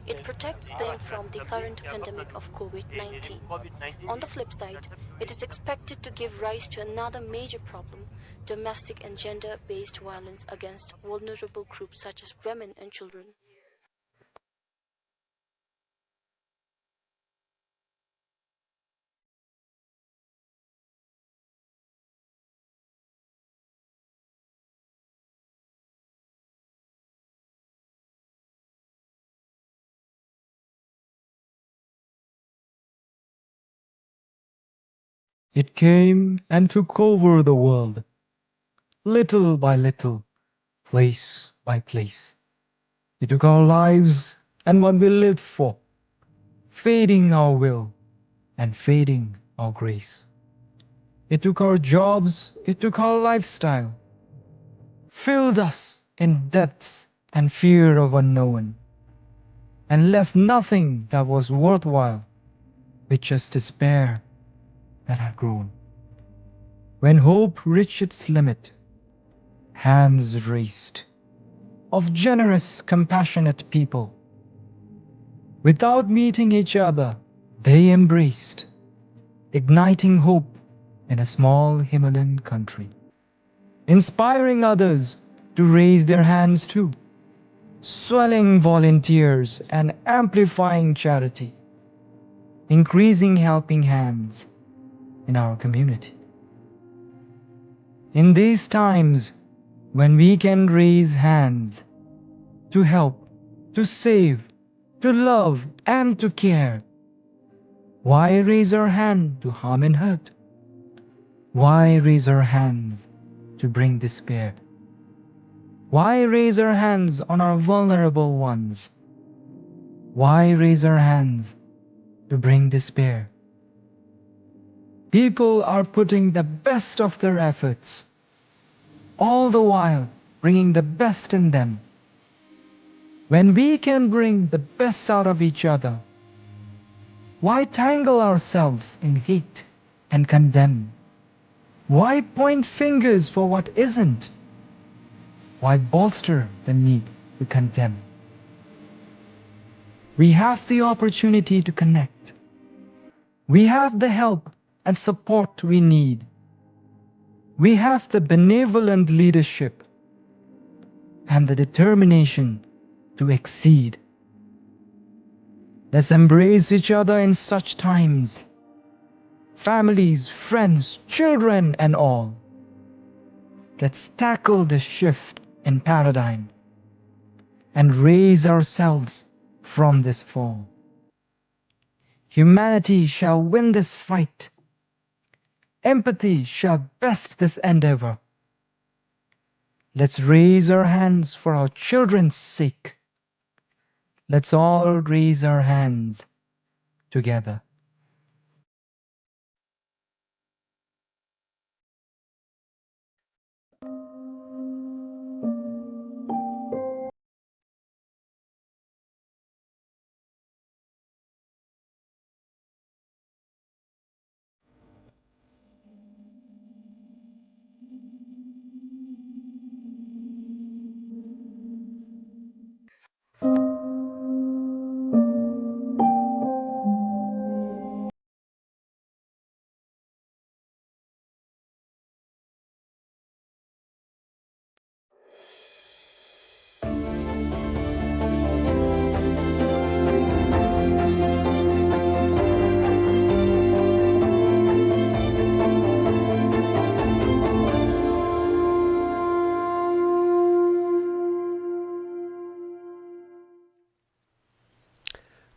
It protects them from the current pandemic of COVID nineteen. On the flip side, it is expected to give rise to another major problem: domestic and gender-based violence against vulnerable groups such as women and children. It came and took over the world, little by little, place by place. It took our lives and what we lived for, fading our will and fading our grace. It took our jobs, it took our lifestyle, filled us in debts and fear of unknown, and left nothing that was worthwhile, with just despair that had grown. When hope reached its limit, hands raised of generous, compassionate people. Without meeting each other, they embraced, igniting hope in a small Himalayan country, inspiring others to raise their hands too, swelling volunteers and amplifying charity. increasing helping hands in our community. In these times when we can raise hands to help, to save, to love and to care, why raise our hand to harm and hurt? Why raise our hands to bring despair? Why raise our hands on our vulnerable ones? Why raise our hands to bring despair? People are putting the best of their efforts, all the while bringing the best in them. When we can bring the best out of each other, why tangle ourselves in hate and condemn? Why point fingers for what isn't? Why bolster the need to condemn? We have the opportunity to connect. We have the help and support we need. We have the benevolent leadership and the determination to exceed. Let's embrace each other in such times. Families, friends, children, and all. Let's tackle this shift in paradigm and raise ourselves from this fall. Humanity shall win this fight. Empathy shall best this endeavor. Let's raise our hands for our children's sake. Let's all raise our hands together.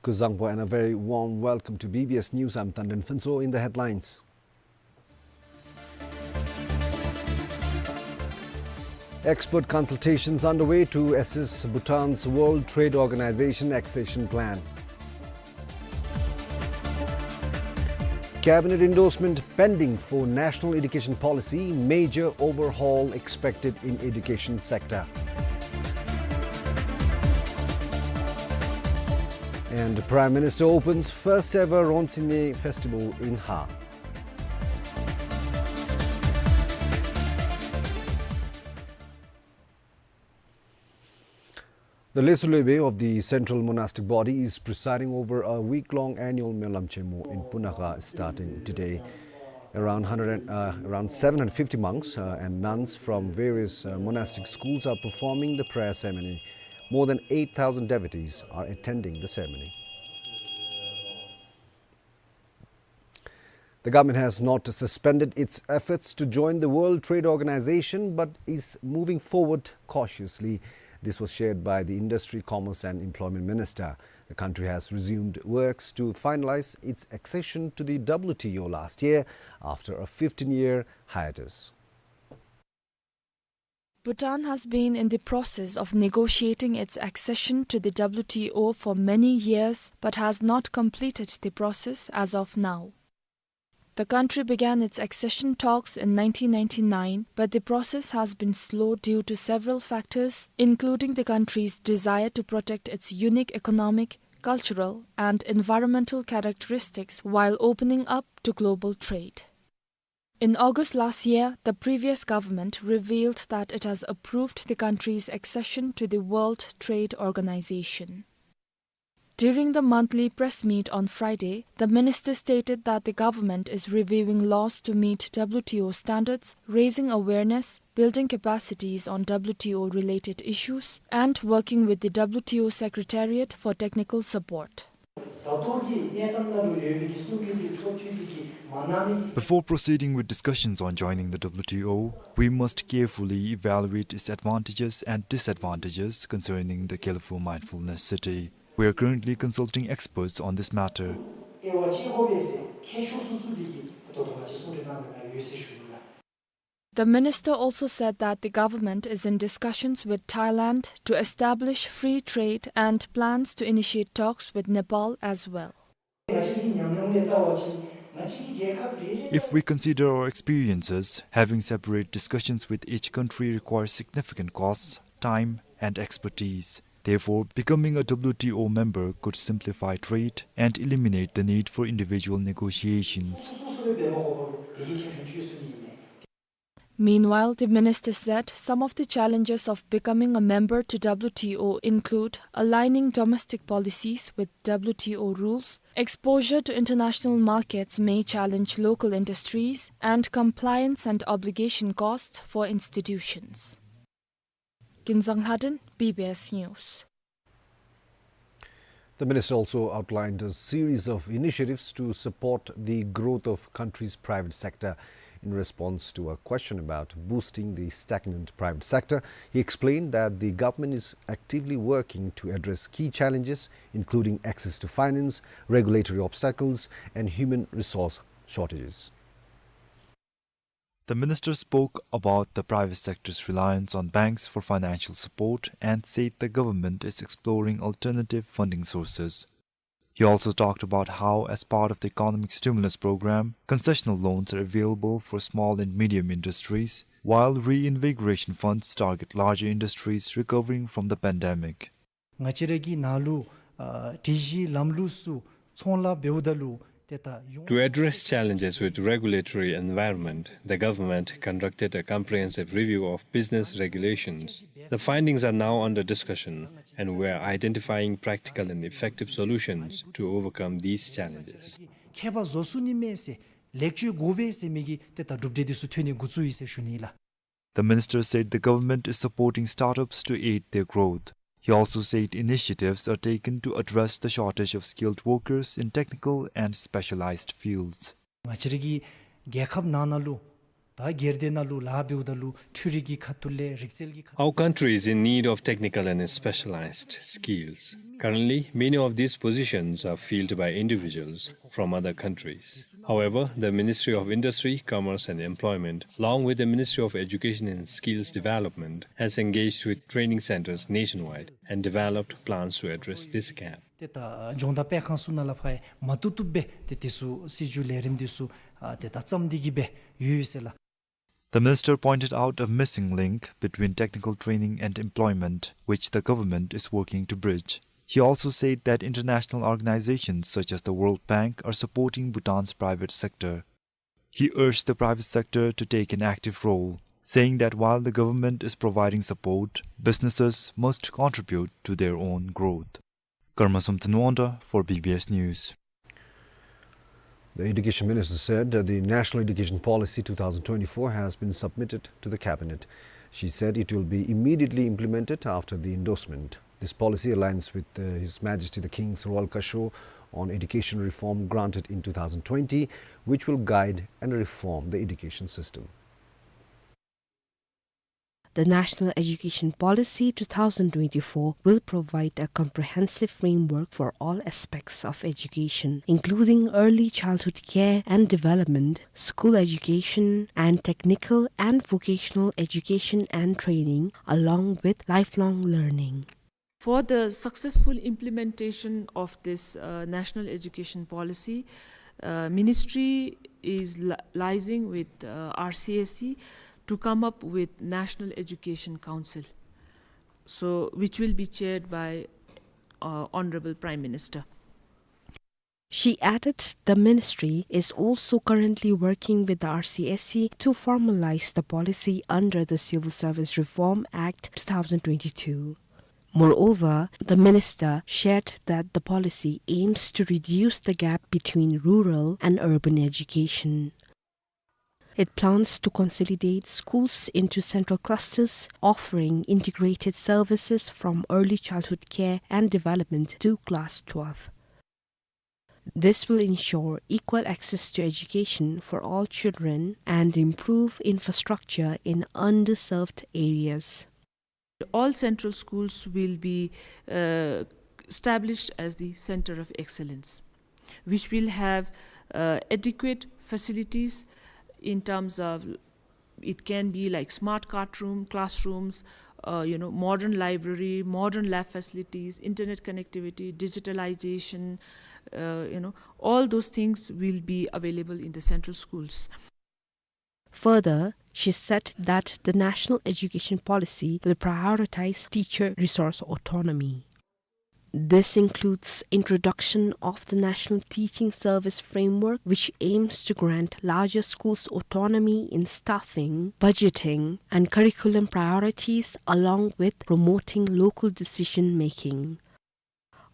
Kuzuzangpo and a very warm welcome to B B S News. I'm Tandin Phuntsho. In the headlines: Expert consultations underway to assess Bhutan's World Trade Organization accession plan. Cabinet endorsement pending for national education policy, major overhaul expected in education sector. And Prime Minister opens first ever Ronsine Festival in Har. The Lesu Loibey of the Central Monastic Body is presiding over a week-long annual Myolam Chenmo in Punakha starting today. Around hundred and, uh, around seven hundred fifty monks, uh, and nuns from various, uh, monastic schools are performing the prayer ceremony. More than eight thousand devotees are attending the ceremony. The government has not suspended its efforts to join the World Trade Organization, but is moving forward cautiously. This was shared by the Industry, Commerce and Employment Minister. The country has resumed works to finalize its accession to the W T O last year after a fifteen-year hiatus. Bhutan has been in the process of negotiating its accession to the W T O for many years, but has not completed the process as of now. The country began its accession talks in nineteen ninety-nine, but the process has been slow due to several factors, including the country's desire to protect its unique economic, cultural, and environmental characteristics while opening up to global trade. In August last year, the previous government revealed that it has approved the country's accession to the World Trade Organization. During the monthly press meet on Friday, the minister stated that the government is reviewing laws to meet W T O standards, raising awareness, building capacities on W T O related issues, and working with the W T O Secretariat for technical support. ད་ལྟོ་གི་གནས་སྟངས་ནང་ལུ་ཡོད་པའི་གི་གསུང་གི་འཕྲོ་མཐུད་དེ་གི་མ་གནང་ནི། Before proceeding with discussions on joining the W T O, we must carefully evaluate its advantages and disadvantages, considering the Gelephu Mindfulness City. We are currently consulting experts on this matter. དབྱེ་བ་ཕྱེ་དགོ་པས་ཟེར་མཁས་མཆོག་ཚུ་ཚུ་འདི་གིས་ད་ལྟོ་ང་བཅས་གསུང་གྲོས་གནང་མི་ནང་ཡོད་ཟེར་ཞུ་ནི་ལགས། The minister also said that the government is in discussions with Thailand to establish free trade and plans to initiate talks with Nepal as well. If we consider our experiences, having separate discussions with each country requires significant costs, time, and expertise. Therefore, becoming a W T O member could simplify trade and eliminate the need for individual negotiations. Meanwhile, the minister said some of the challenges of becoming a member to W T O include aligning domestic policies with W T O rules, exposure to international markets may challenge local industries, and compliance and obligation costs for institutions. Kinzang Lhaden, B B S News. The minister also outlined a series of initiatives to support the growth of country's private sector. In response to a question about boosting the stagnant private sector, he explained that the government is actively working to address key challenges, including access to finance, regulatory obstacles, and human resource shortages. The minister spoke about the private sector's reliance on banks for financial support and said the government is exploring alternative funding sources. He also talked about how, as part of the economic stimulus program, concessional loans are available for small and medium industries, while reinvigoration funds target larger industries recovering from the pandemic. ང་བཅས་ར་གི་ནང་ལུ་ཨ་སྒྲིག་གཞི་ལམ་ལུགས་ཚུ་ཚོང་ལཱ་འབདཝ་ད་ལུ་ཏེ་ད་ཡོངས། To address challenges with regulatory environment, the government conducted a comprehensive review of business regulations. The findings are now under discussion, and we are identifying practical and effective solutions to overcome these challenges. ཁྱད་པར་བཟོ་ཚུགས་ནི་མས་ཟེར་ལེགས་བཅོས་དགོ་པས་ཟེར་མི་གི་ཏེ་ད་གྲུབ་འབྲས་འདི་ཚུ་ཐོན་ནི་འགོ་བཙུགས་ཡི་ཟེར་ཞུ་ནི་ལགས། The minister said the government is supporting startups to aid their growth. He also said initiatives are taken to address the shortage of skilled workers in technical and specialized fields. ང་བཅས་ར་གི་རྒྱལ་ཁབ་ནང་ན་ལུ་ད་སྒེར་སྡེ་ནང་ལུ་ལཱ་འབདཝ་ད་ལུ་འཕྲུལ་རིག་གི་ཁ་ཐུག་ལས་རིག་རྩལ་གྱི་ཁ་ཐུག། Our country is in need of technical and specialized skills. Currently, many of these positions are filled by individuals from other countries. However, the Ministry of Industry, Commerce and Employment, along with the Ministry of Education and Skills Development, has engaged with training centers nationwide and developed plans to address this gap. ཏེ་ད་ལྗོངས་དང་སྤེལ་ཁང་ཚུ་ནང་ལས་ཕར་མ་བཏུབ་བཏུབ་སྦེ་ཏེ་དེ་ཚུ་སྲིད་བྱུས་ལས་རིམ་དེ་ཚུ་ཨ་ཏེ་ད་བརྩམས་ཏེ་གི་སྦེ་ཡོད་ཡོད་ཟེར་ལགས། The minister pointed out a missing link between technical training and employment, which the government is working to bridge. He also said that international organizations such as the World Bank are supporting Bhutan's private sector. He urged the private sector to take an active role, saying that while the government is providing support, businesses must contribute to their own growth. Karma Somthen Wangda for B B S News. The education minister said that the National Education Policy two thousand twenty-four has been submitted to the cabinet. She said it will be immediately implemented after the endorsement. This policy aligns with, uh, His Majesty the King's Royal Kasho on education reform granted in two thousand twenty, which will guide and reform the education system. The National Education Policy two thousand twenty-four will provide a comprehensive framework for all aspects of education, including early childhood care and development, school education, and technical and vocational education and training, along with lifelong learning. For the successful implementation of this, uh, National Education Policy, uh, Ministry is li-, liaising with, uh, R C S E to come up with National Education Council, so, which will be chaired by, uh, Honorable Prime Minister. She added the ministry is also currently working with the R C S E to formalize the policy under the Civil Service Reform Act two thousand twenty-two. Moreover, the minister shared that the policy aims to reduce the gap between rural and urban education. It plans to consolidate schools into central clusters, offering integrated services from early childhood care and development to class twelve. This will ensure equal access to education for all children and improve infrastructure in underserved areas. All central schools will be, uh, established as the center of excellence, which will have, uh, adequate facilities in terms of, it can be like smart card room, classrooms, uh, you know, modern library, modern lab facilities, internet connectivity, digitalization, uh, you know, all those things will be available in the central schools. Further, she said that the national education policy will prioritize teacher resource autonomy. This includes introduction of the National Teaching Service Framework, which aims to grant larger schools autonomy in staffing, budgeting, and curriculum priorities, along with promoting local decision-making.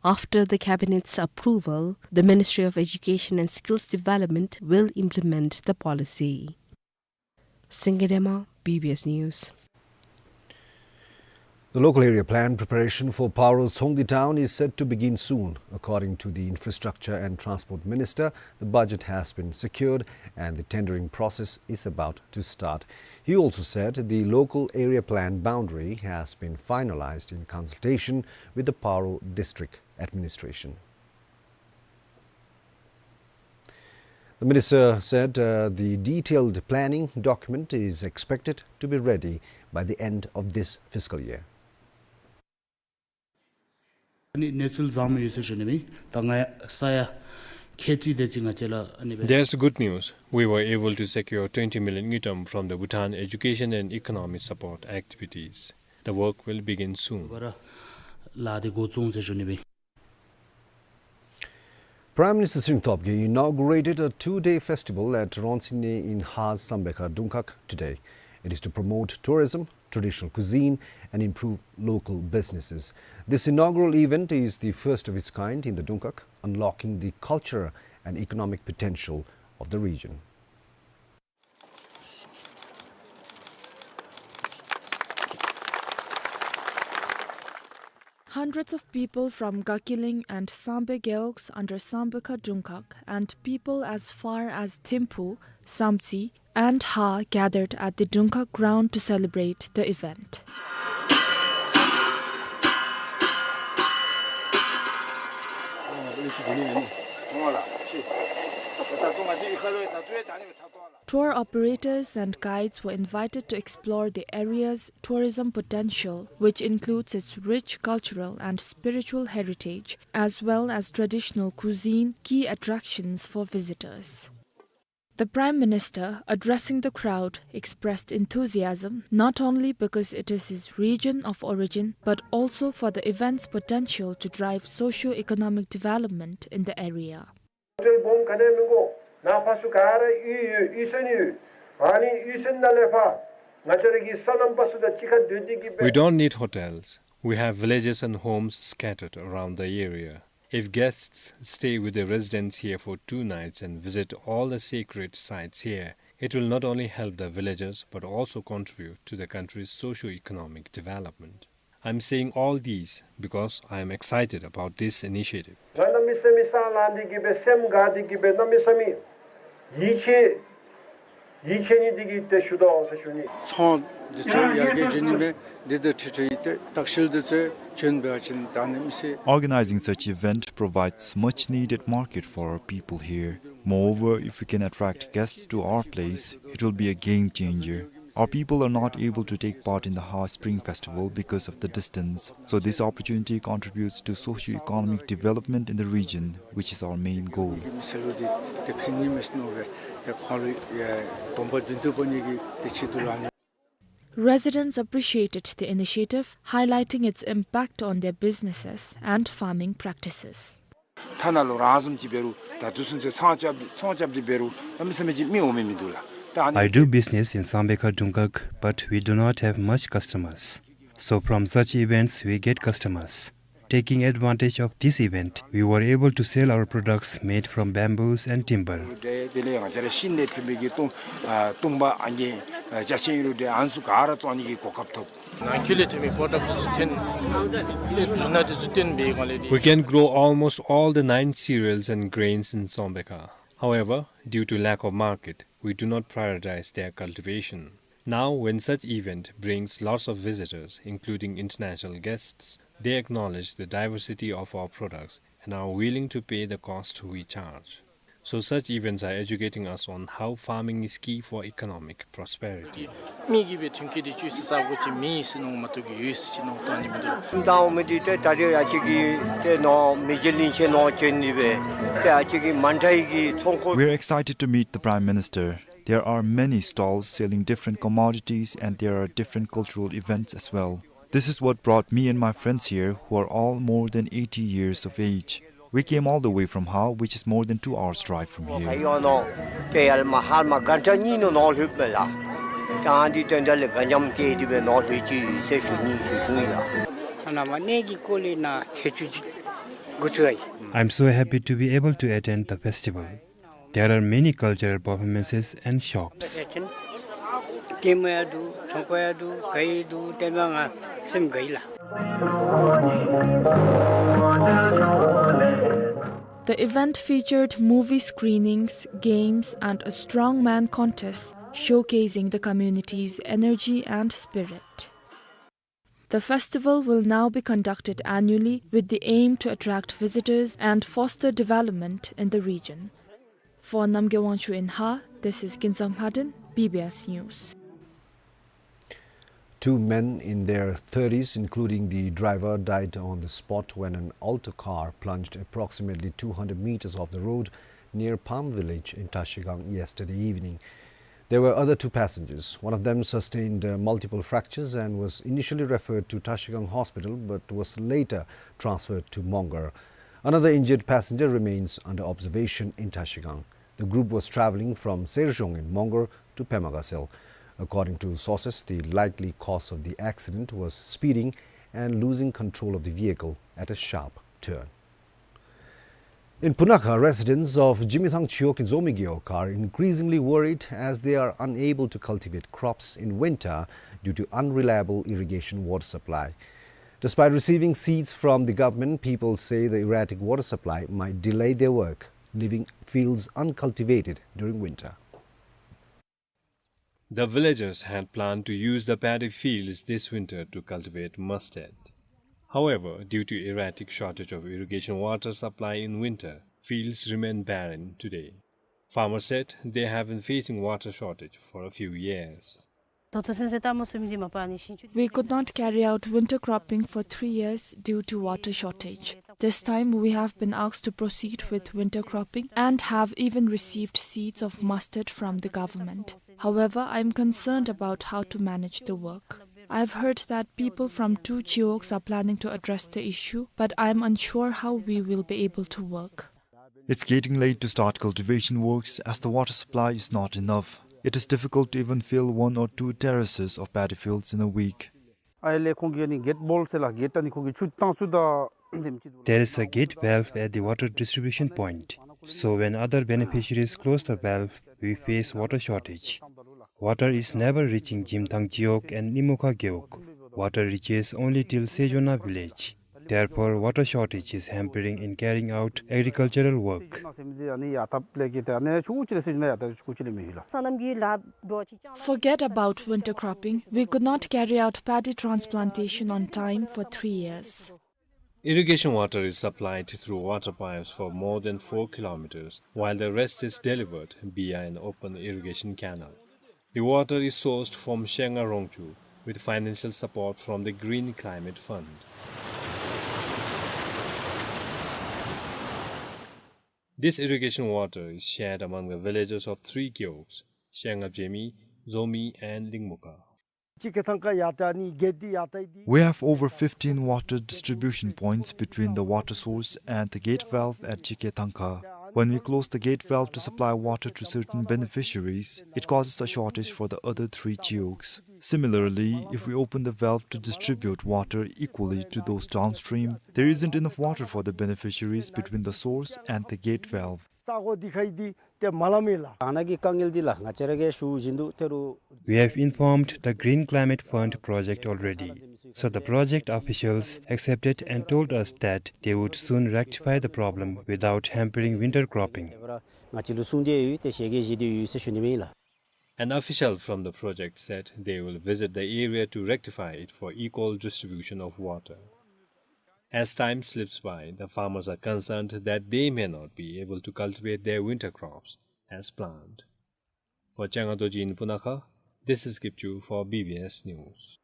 After the cabinet's approval, the Ministry of Education and Skills Development will implement the policy. Singye Dema, B B S News. The local area plan preparation for Paro Tsongdi town is set to begin soon. According to the Infrastructure and Transport Minister, the budget has been secured and the tendering process is about to start. He also said the local area plan boundary has been finalized in consultation with the Paro district administration. The minister said, uh, the detailed planning document is expected to be ready by the end of this fiscal year. ཨ་ནི་གནས་ཚུལ་བཟང་མོ་ཡོད་ཟེར་ཞུ་ནི་མས། ད་ང་ཡ་ས་ཡ་ཁལ་གཅིག་དེ་ཅིག་ང་བཅས་ལ་ཨ་ནི་སྦེ། There's good news. We were able to secure twenty million ngultrum from the Bhutan Education and Economic Support Activities. The work will begin soon. བར་ལ་དེ་འགོ་བཙུགས་ཟེར་ཞུ་ནི་མས། Prime Minister Singh Topge inaugurated a two-day festival at Ronsine in Har Sambekha Dungkhag today. It is to promote tourism, traditional cuisine, and improve local businesses. This inaugural event is the first of its kind in the Dungkhag, unlocking the cultural and economic potential of the region. Hundreds of people from Gakiling and Sambe Gewogs under Sambekha Dungkhag and people as far as Thimphu, Samtse, and Har gathered at the Dungkhag ground to celebrate the event. Tour operators and guides were invited to explore the area's tourism potential, which includes its rich cultural and spiritual heritage, as well as traditional cuisine, key attractions for visitors. The Prime Minister, addressing the crowd, expressed enthusiasm not only because it is his region of origin, but also for the event's potential to drive socio-economic development in the area. ཏེ་སྦོམ་ག་ནི་མི་དགོ། ནཱ་ཕར་ཚུར་ག་ར་གཡུས་ཡོད། གཡུས་ཚན་ཡོད། ཨ་ནི་གཡུས་ཚན་ནང་ལས་ཕར་ང་བཅས་ར་གི་སོ་ནམ་པ་ཚུ་དང་གཅིག་ཁར་སྡོད་དེ་གི་སྦེ། We don't need hotels. We have villages and homes scattered around the area. If guests stay with the residents here for two nights and visit all the sacred sites here, it will not only help the villagers but also contribute to the country's socio-economic development. I'm saying all these because I am excited about this initiative. ང་གནམ་མེད་ས་མེད་སང་ལང་སྟེ་གི་སྦེ་སེམས་དགའ་སྟེ་གི་སྦེ་གནམ་མེད་ས་མེད་ཡིད་ཆེས་ཡིད་ཆེས་ནི་འདི་གིས་ཏེ་ཞུ་དོ་ཟེར་ཞུ་ནི། ཚོང་འདི་ཚུ་ཡར་རྒྱས་འགྱོ་ནི་མས། འདི་དང་འཁྲིལ་ཏེ་ཏེ་ལྟ་བཤལ་འདི་ཚུ་བྱོན་པ་ཅིན་ད་ནི་མི་སྲིད། Organizing such event provides much needed market for our people here. Moreover, if we can attract guests to our place, it will be a game changer. Our people are not able to take part in the Har Spring Festival because of the distance. So this opportunity contributes to socio-economic development in the region, which is our main goal. Residents appreciated the initiative, highlighting its impact on their businesses and farming practices. ཐ་ན་ལོ་རང་བཟུམ་ཅིག་འབད་རུང་ད་དུས་ཚོད་ཚང་རྐྱབ་ཚོང་རྐྱབ་སྟེ་འབད་རུང་གནམ་མེད་ས་མེད་ཅིག་མི་འོང་མི་མིན་འདུག་ལགས། ད་ཨ་ནི། I do business in Sambekha Dungkhag, but we do not have much customers. So from such events, we get customers. Taking advantage of this event, we were able to sell our products made from bamboos and timber. དེ་ལས་ང་བཅས་ར་ཤིང་ལས་ཐོན་པའི་གི་བཏུང་ཨ་བཏུང་པ་ཨ་ནི་ ཨ་ཅ་ཆས་ཨིན་རུང་འདྲ་ཨ་ནི་ཚུ་ག་ར་བཙོང་ནི་གི་གོ་སྐབས་ཐོབ། ནང་འཁོད་ལས་ཐོན་མི་པོར་ཌག་ཚུ་ཐོན་ལས་རྒྱུ་ནོར་དེ་ཚུ་ཐོན་པའི་སྒང་ལས་དེ། We can grow almost all the nine cereals and grains in Tsongpekha. However, due to lack of market, we do not prioritize their cultivation. Now, when such event brings lots of visitors, including international guests, they acknowledge the diversity of our products and are willing to pay the cost we charge. So such events are educating us on how farming is key for economic prosperity. མི་གིས་སྦེ་ཐོན་སྐྱེད་འདི་ཅོ་ས་ས་གོ་ཅིག་མེད་ཟེར་མནོཝ་མ་གཏོགས་ཀྱི་ཡོད་ཟེར་མནོ་བཏང་ནི་མིན་འདུག། ད་འོང་མི་འདི་ཏེ་ད་རེས་ཨ་ཅིག་གི་ཏེ་ནོར་མི་རྗེ་གླིང་ཆེན་ནོར་ཅན་ནི་སྦེ་ཏེ་ཨ་ཅིག་གི་མ་འདྲཝ་གི་ཚོང་ཁང་། We're excited to meet the Prime Minister. There are many stalls selling different commodities and there are different cultural events as well. This is what brought me and my friends here, who are all more than eighty years of age. We came all the way from Hao, which is more than two hours drive from here. ག་ཡོད་ནོ། ཏེ་ཡར་མར་ཧར་མར་གྷན་ཊ་གཉིས་ནང་ལྷོདཔ་མས་ལགས། ད་ཨ་ནི་དོན་དག་ལས་དགའ་ཉམས་སྐྱེས་ཏེ་སྦེ་ནང་ལྷོད་ཅི་ཟེར་ཞུ་ནི་ཞུ་ཞུཝ་ཨིན་ལགས། ཨ་ནཱ་མ་ནི་གི་སྐོར་ལས་ནཱ་ཐེ་ཚུ་ཅིག་འགོ་བཙུགས་ཡི། I'm so happy to be able to attend the festival. There are many cultural performances and shops. ཀེ་མ་ཡང་འདུག། ཚོང་ཁང་ཡང་འདུག། ག་ཡང་འདུག། ཏེ་མ་ང་སེམས་དགའ་ཡི་ལགས། The event featured movie screenings, games, and a strongman contest showcasing the community's energy and spirit. The festival will now be conducted annually with the aim to attract visitors and foster development in the region. For Namgay Wangchuk in Hao, this is Kinzang Lhaden, B B S News. Two men in their thirties, including the driver, died on the spot when an Alto car plunged approximately two hundred meters off the road near Palm Village in Trashigang yesterday evening. There were other two passengers. One of them sustained, uh, multiple fractures and was initially referred to Trashigang Hospital but was later transferred to Mongar. Another injured passenger remains under observation in Trashigang. The group was traveling from Serzhong in Mongar to Pema Gatshel. According to sources, the likely cause of the accident was speeding and losing control of the vehicle at a sharp turn. In Punakha, residents of Jimithang Chiwog in Zomi Gewog are increasingly worried as they are unable to cultivate crops in winter due to unreliable irrigation water supply. Despite receiving seeds from the government, people say the erratic water supply might delay their work, leaving fields uncultivated during winter. The villagers had planned to use the paddy fields this winter to cultivate mustard. However, due to erratic shortage of irrigation water supply in winter, fields remain barren today. Farmers said they have been facing water shortage for a few years. We could not carry out winter cropping for three years due to water shortage. This time, we have been asked to proceed with winter cropping and have even received seeds of mustard from the government. However, I am concerned about how to manage the work. I've heard that people from two Chiwogs are planning to address the issue, but I am unsure how we will be able to work. It's getting late to start cultivation works as the water supply is not enough. It is difficult to even fill one or two terraces of paddy fields in a week. ཨ་ལས་ཁོང་གིས་ཨ་ནི་གེཊ་བཱལབ་ཟེར་ལགས། གེཊ་ཨ་ནི་ཁོང་གིས་ཆུ་བཏང་ཚུ་ད་དེམ་ཅིག་འདུག་ལགས། There is a gate valve at the water distribution point. So when other beneficiaries close the valve, we face water shortage. Water is never reaching Jimthang Chiwog and Limukha Gewog. Water reaches only till Sejona village. Therefore, water shortage is hampering in carrying out agricultural work. Forget about winter cropping. We could not carry out paddy transplantation on time for three years. Irrigation water is supplied through water pipes for more than four kilometers, while the rest is delivered via an open irrigation canal. The water is sourced from Shenga Rongchu with financial support from the Green Climate Fund. This irrigation water is shared among the villages of three Gewogs, Shenga Jemi, Zomi and Lingmuka. We have over fifteen water distribution points between the water source and the gate valve at Chikethangka. When we close the gate valve to supply water to certain beneficiaries, it causes a shortage for the other three Chiwogs. Similarly, if we open the valve to distribute water equally to those downstream, there isn't enough water for the beneficiaries between the source and the gate valve. ལྟ་སྒོ་འདི་ཁར་འདི་ཏེ་མ་ལང་མི་ལགས། ཨ་ནཱ་གི་དཀའ་ངལ་འདི་ལགས་ང་བཅས་ར་གིས་ཞུ་བཞིན་དུ་ཏེ་རུ། We have informed the Green Climate Fund project already, so the project officials accepted and told us that they would soon rectify the problem without hampering winter cropping. ང་བཅས་ལུ་གསུངས་ཏེ་ཡོད། ཏེ་ཞལ་གྱིས་བཞེས་ཏེ་ཡོད་ཟེར་ཞུ་ནི་ཨིན་ལགས། An official from the project said they will visit the area to rectify it for equal distribution of water. As time slips by, the farmers are concerned that they may not be able to cultivate their winter crops as planned. For Changa Dorji in Punakha, this is Kipchu for B B S News.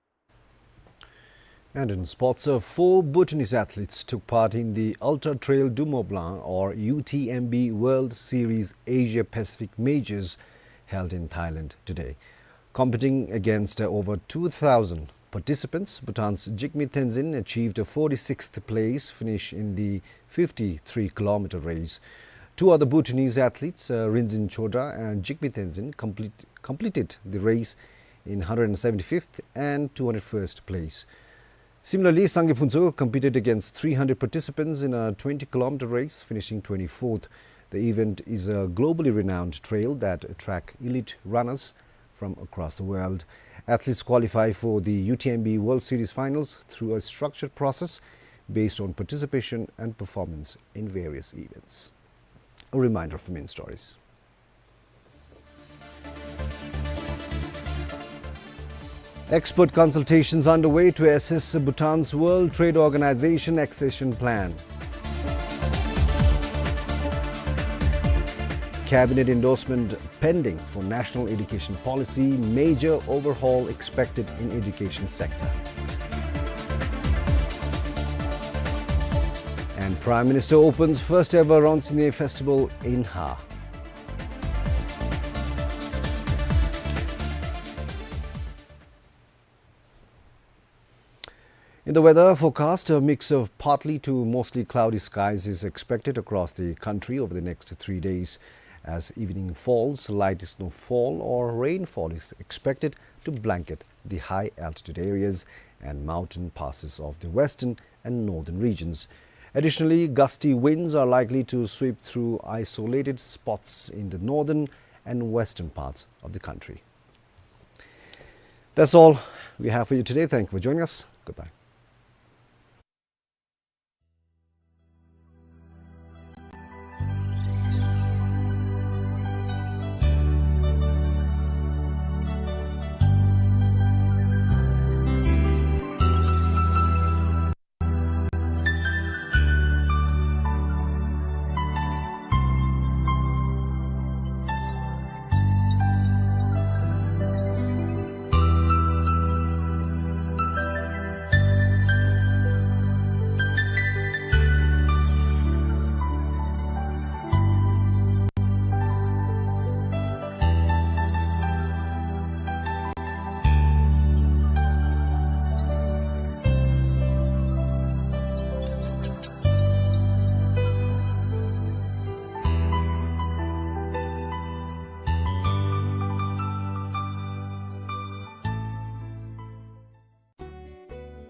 And in sports, uh, four Bhutanese athletes took part in the Ultra Trail du Mont Blanc, or U T M B, World Series Asia Pacific Majors held in Thailand today. Competing against, uh, over two thousand participants, Bhutan's Jigme Tenzin achieved a forty-sixth place finish in the fifty-three kilometer race. Two other Bhutanese athletes, uh, Rinzin Chodar and Jigme Tenzin, complete, completed the race in hundred seventy-fifth and two hundred first place. Similarly, Sangay Phuntsho competed against three hundred participants in a twenty kilometer race, finishing twenty-fourth. The event is a globally renowned trail that attract elite runners from across the world. Athletes qualify for the U T M B World Series finals through a structured process based on participation and performance in various events. A reminder of the main stories. Expert consultations underway to assess Bhutan's World Trade Organization accession plan. Cabinet endorsement pending for National Education Policy, major overhaul expected in education sector. And Prime Minister opens first ever Rongsinei Festival in Har. In the weather forecast, a mix of partly to mostly cloudy skies is expected across the country over the next three days. As evening falls, light snowfall or rainfall is expected to blanket the high altitude areas and mountain passes of the western and northern regions. Additionally, gusty winds are likely to sweep through isolated spots in the northern and western parts of the country. That's all we have for you today. Thank you for joining us. Goodbye.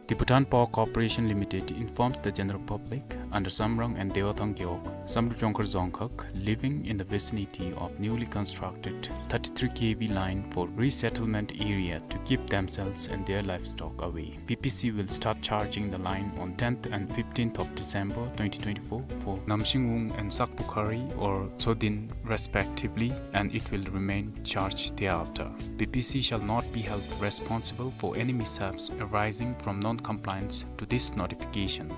The Bhutan Power Corporation Limited informs the general public under Samrang and Dewathang Gewog, Samdrup Jongkhar Dzongkhag, living in the vicinity of newly constructed thirty-three K V line for resettlement area to keep themselves and their livestock away. B P C will start charging the line on tenth and fifteenth of December twenty twenty-four for Namshingung and Sakpukhari or Tsodin respectively, and it will remain charged thereafter. B P C shall not be held responsible for any mishaps arising from non-compliance to this notification.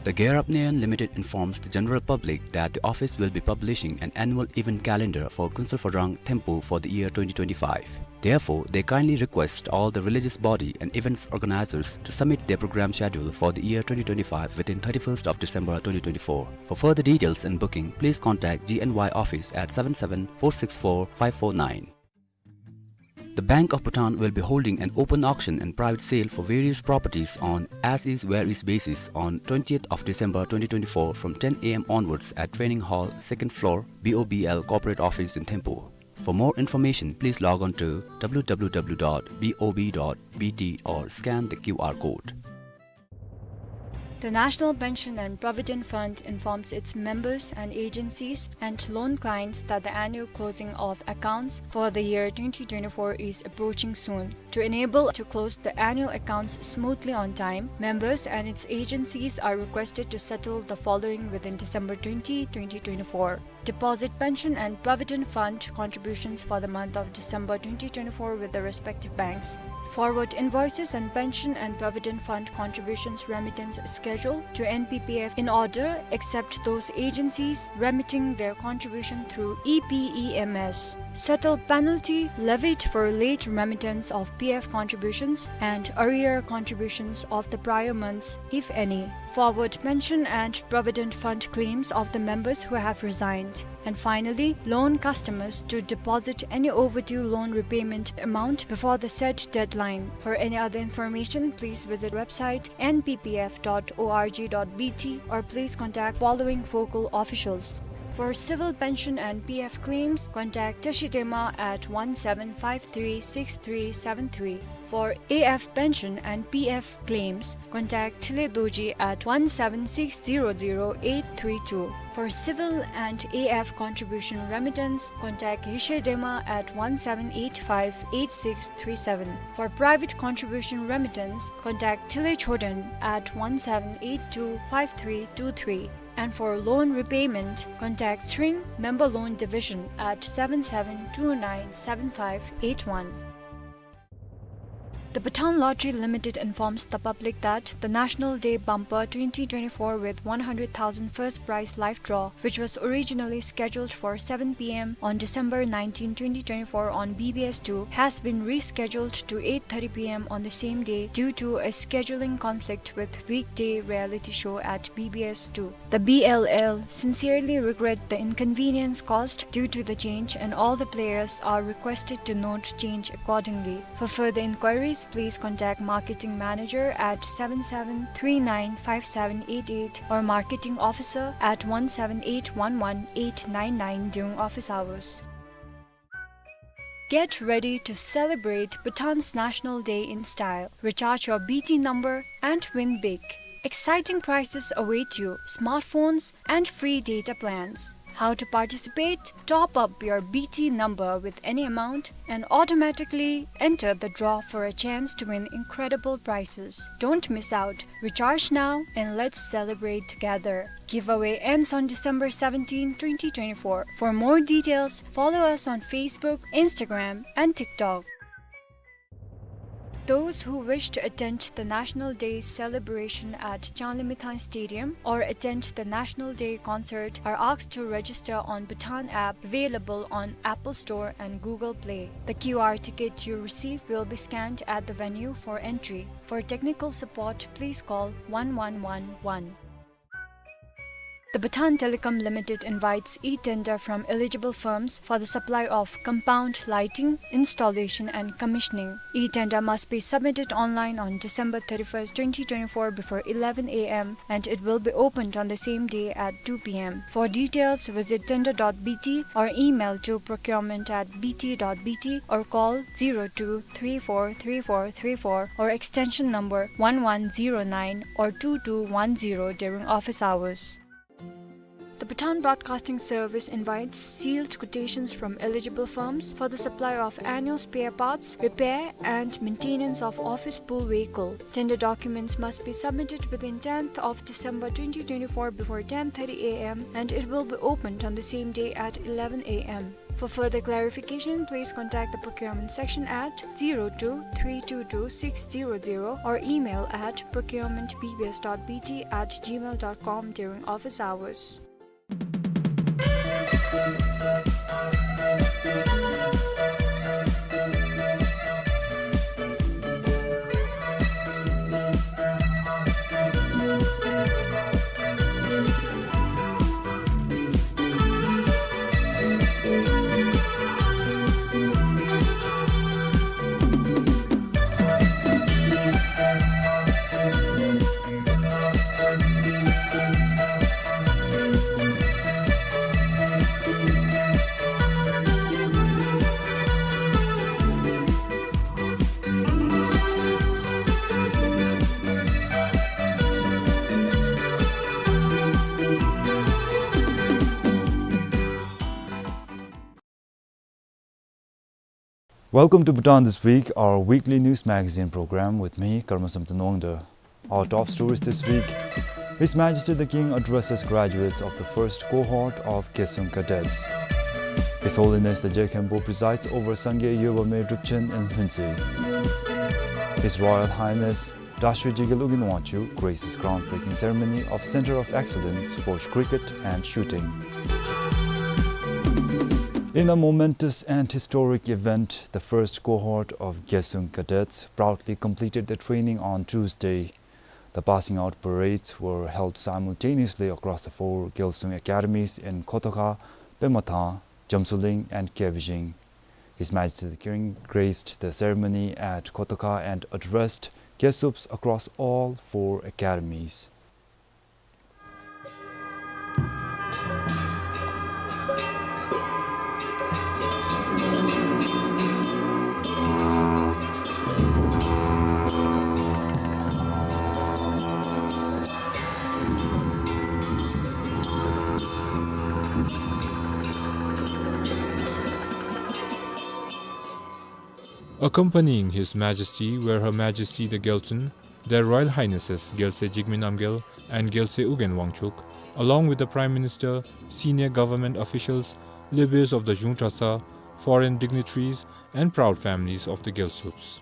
The Gear Up Nayon Limited informs the general public that the office will be publishing an annual event calendar for Kunsal Phodrang Thimphu for the year twenty twenty-five. Therefore, they kindly request all the religious body and events organizers to submit their program schedule for the year twenty twenty-five within thirty-first of December twenty twenty-four. For further details and booking, please contact G N Y office at seven seven four six four five four nine. The Bank of Bhutan will be holding an open auction and private sale for various properties on as is where is basis on twentieth of December twenty twenty-four from ten A M onwards at Training Hall, second floor, B O B L Corporate Office in Thimphu. For more information, please log on to W W W dot B O B dot B T or scan the Q R code. The National Pension and Provident Fund informs its members and agencies and loan clients that the annual closing of accounts for the year twenty twenty-four is approaching soon. To enable to close the annual accounts smoothly on time, members and its agencies are requested to settle the following within December twenty, twenty twenty-four. Deposit pension and provident fund contributions for the month of December twenty twenty-four with the respective banks. Forward invoices and pension and provident fund contributions remittance schedule to N P P F in order, except those agencies remitting their contribution through E P E M S. Settle penalty levied for late remittance of P F contributions and arrear contributions of the prior months, if any. Forward pension and provident fund claims of the members who have resigned. And finally, loan customers to deposit any overdue loan repayment amount before the said deadline. For any other information, please visit website N P P F dot O R G dot B T or please contact following focal officials. For civil pension and P F claims, contact Tashi Dema at one seven five three six three seven three. For A F pension and P F claims, contact Thile Dorji at one seven six zero zero eight three two. For civil and A F contribution remittance, contact Yeshe Dema at one seven eight five eight six three seven. For private contribution remittance, contact Thile Choden at one seven eight two five three two three. And for loan repayment, contact Tshering Member Loan Division at seven seven two nine seven five eight one. The Bhutan Lottery Limited informs the public that the National Day Bumper twenty twenty-four with one hundred thousand first prize live draw, which was originally scheduled for seven P M on December nineteenth, twenty twenty-four on B B S two, has been rescheduled to eight thirty P M on the same day due to a scheduling conflict with weekday reality show at B B S two. The B L L sincerely regret the inconvenience caused due to the change, and all the players are requested to note change accordingly. For further inquiries, please contact Marketing Manager at seven seven three nine five seven eight eight or Marketing Officer at one seven eight one one eight nine nine during office hours. Get ready to celebrate Bhutan's National Day in style. Recharge your B T number and win big. Exciting prizes await you: smartphones and free data plans. How to participate? Top up your B T number with any amount and automatically enter the draw for a chance to win incredible prizes. Don't miss out. Recharge now and let's celebrate together. Giveaway ends on December seventeenth, twenty twenty-four. For more details, follow us on Facebook, Instagram, and TikTok. Those who wish to attend the National Day celebration at Changlimithang Stadium or attend the National Day concert are asked to register on Bhutan app available on Apple Store and Google Play. The Q R ticket you receive will be scanned at the venue for entry. For technical support, please call one one one one. The Bhutan Telecom Limited invites e-tender from eligible firms for the supply of compound lighting, installation and commissioning. E-tender must be submitted online on December thirty-first, twenty twenty-four before eleven A M and it will be opened on the same day at two P M. For details, visit tender dot B T or email to procurement at B T dot B T or call zero two three four three four three four or extension number one one zero nine or two two one zero during office hours. The Bhutan Broadcasting Service invites sealed quotations from eligible firms for the supply of annual spare parts, repair and maintenance of office pool vehicle. Tender documents must be submitted within tenth of December twenty twenty-four before ten thirty A M and it will be opened on the same day at eleven A M. For further clarification, please contact the procurement section at zero two three two two six zero zero or email at procurement B B S dot B T at gmail dot com during office hours. Welcome to Bhutan This Week, our weekly news magazine program with me, Karma Samten Wangda. Our top stories this week: His Majesty the King addresses graduates of the first cohort of Gyaltsung cadets. His Holiness the Je Khenpo presides over Sangay Yobame Drupchen in Hlunsui. His Royal Highness Dashwe Jigel Ugyen Wangchuck graces groundbreaking ceremony of Center of Excellence for Cricket and Shooting. In a momentous and historic event, the first cohort of Gyaltsung cadets proudly completed the training on Tuesday. The passing out parades were held simultaneously across the four Gyaltsung academies in Kotokha, Pemathang, Jamtsoling and Kebijing. His Majesty the King graced the ceremony at Kotokha and addressed Gyaltsups across all four academies. Accompanying His Majesty were Her Majesty the Gyaltsuen, Their Royal Highnesses Gyaltse Jigme Namgyel and Gyaltse Ugyen Wangchuck, along with the Prime Minister, senior government officials, leaders of the Zhung Traca, foreign dignitaries, and proud families of the Gyaltsups.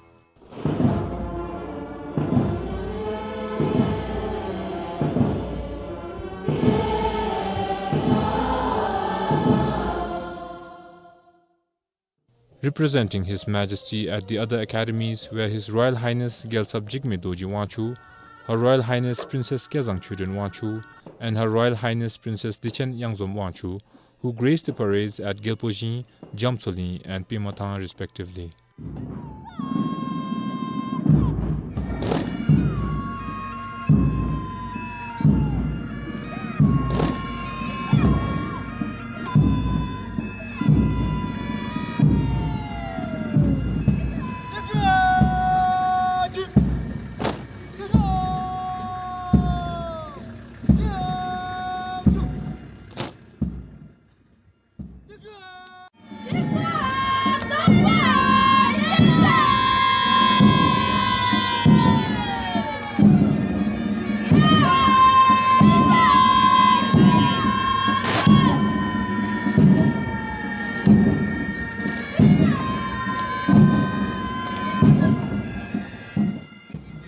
Representing His Majesty at the other academies were His Royal Highness Gyaltsap Jigme Dorji Wangchuck, Her Royal Highness Princess Kezang Chodron Wangchuck, and Her Royal Highness Princess Dichen Yangzom Wangchuck, who graced the parades at Gyalpo Zhing, Jamtsoling, and Pemathang respectively.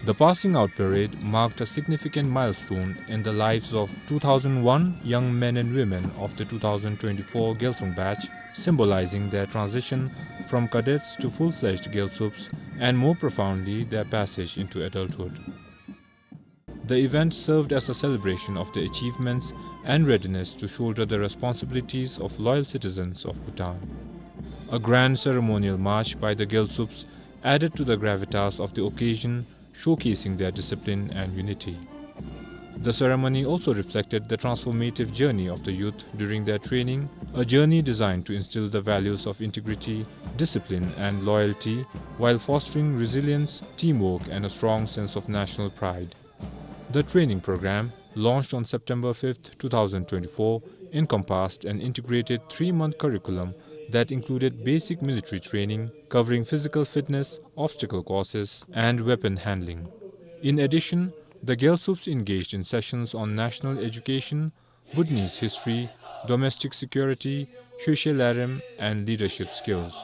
The passing out parade marked a significant milestone in the lives of two thousand one young men and women of the two thousand twenty-four Gyaltsung batch, symbolizing their transition from cadets to full-fledged Gyaltsups and, more profoundly, their passage into adulthood. The event served as a celebration of their achievements and readiness to shoulder the responsibilities of loyal citizens of Bhutan. A grand ceremonial march by the Gyaltsups added to the gravitas of the occasion, showcasing their discipline and unity. The ceremony also reflected the transformative journey of the youth during their training, a journey designed to instill the values of integrity, discipline, and loyalty, while fostering resilience, teamwork, and a strong sense of national pride. The training program, launched on September fifth, two thousand twenty-four, encompassed an integrated three-month curriculum that included basic military training, covering physical fitness, obstacle courses, and weapon handling. In addition, the Gyaltsups engaged in sessions on national education, Bhutanese history, domestic security, Choshe Larem, and leadership skills.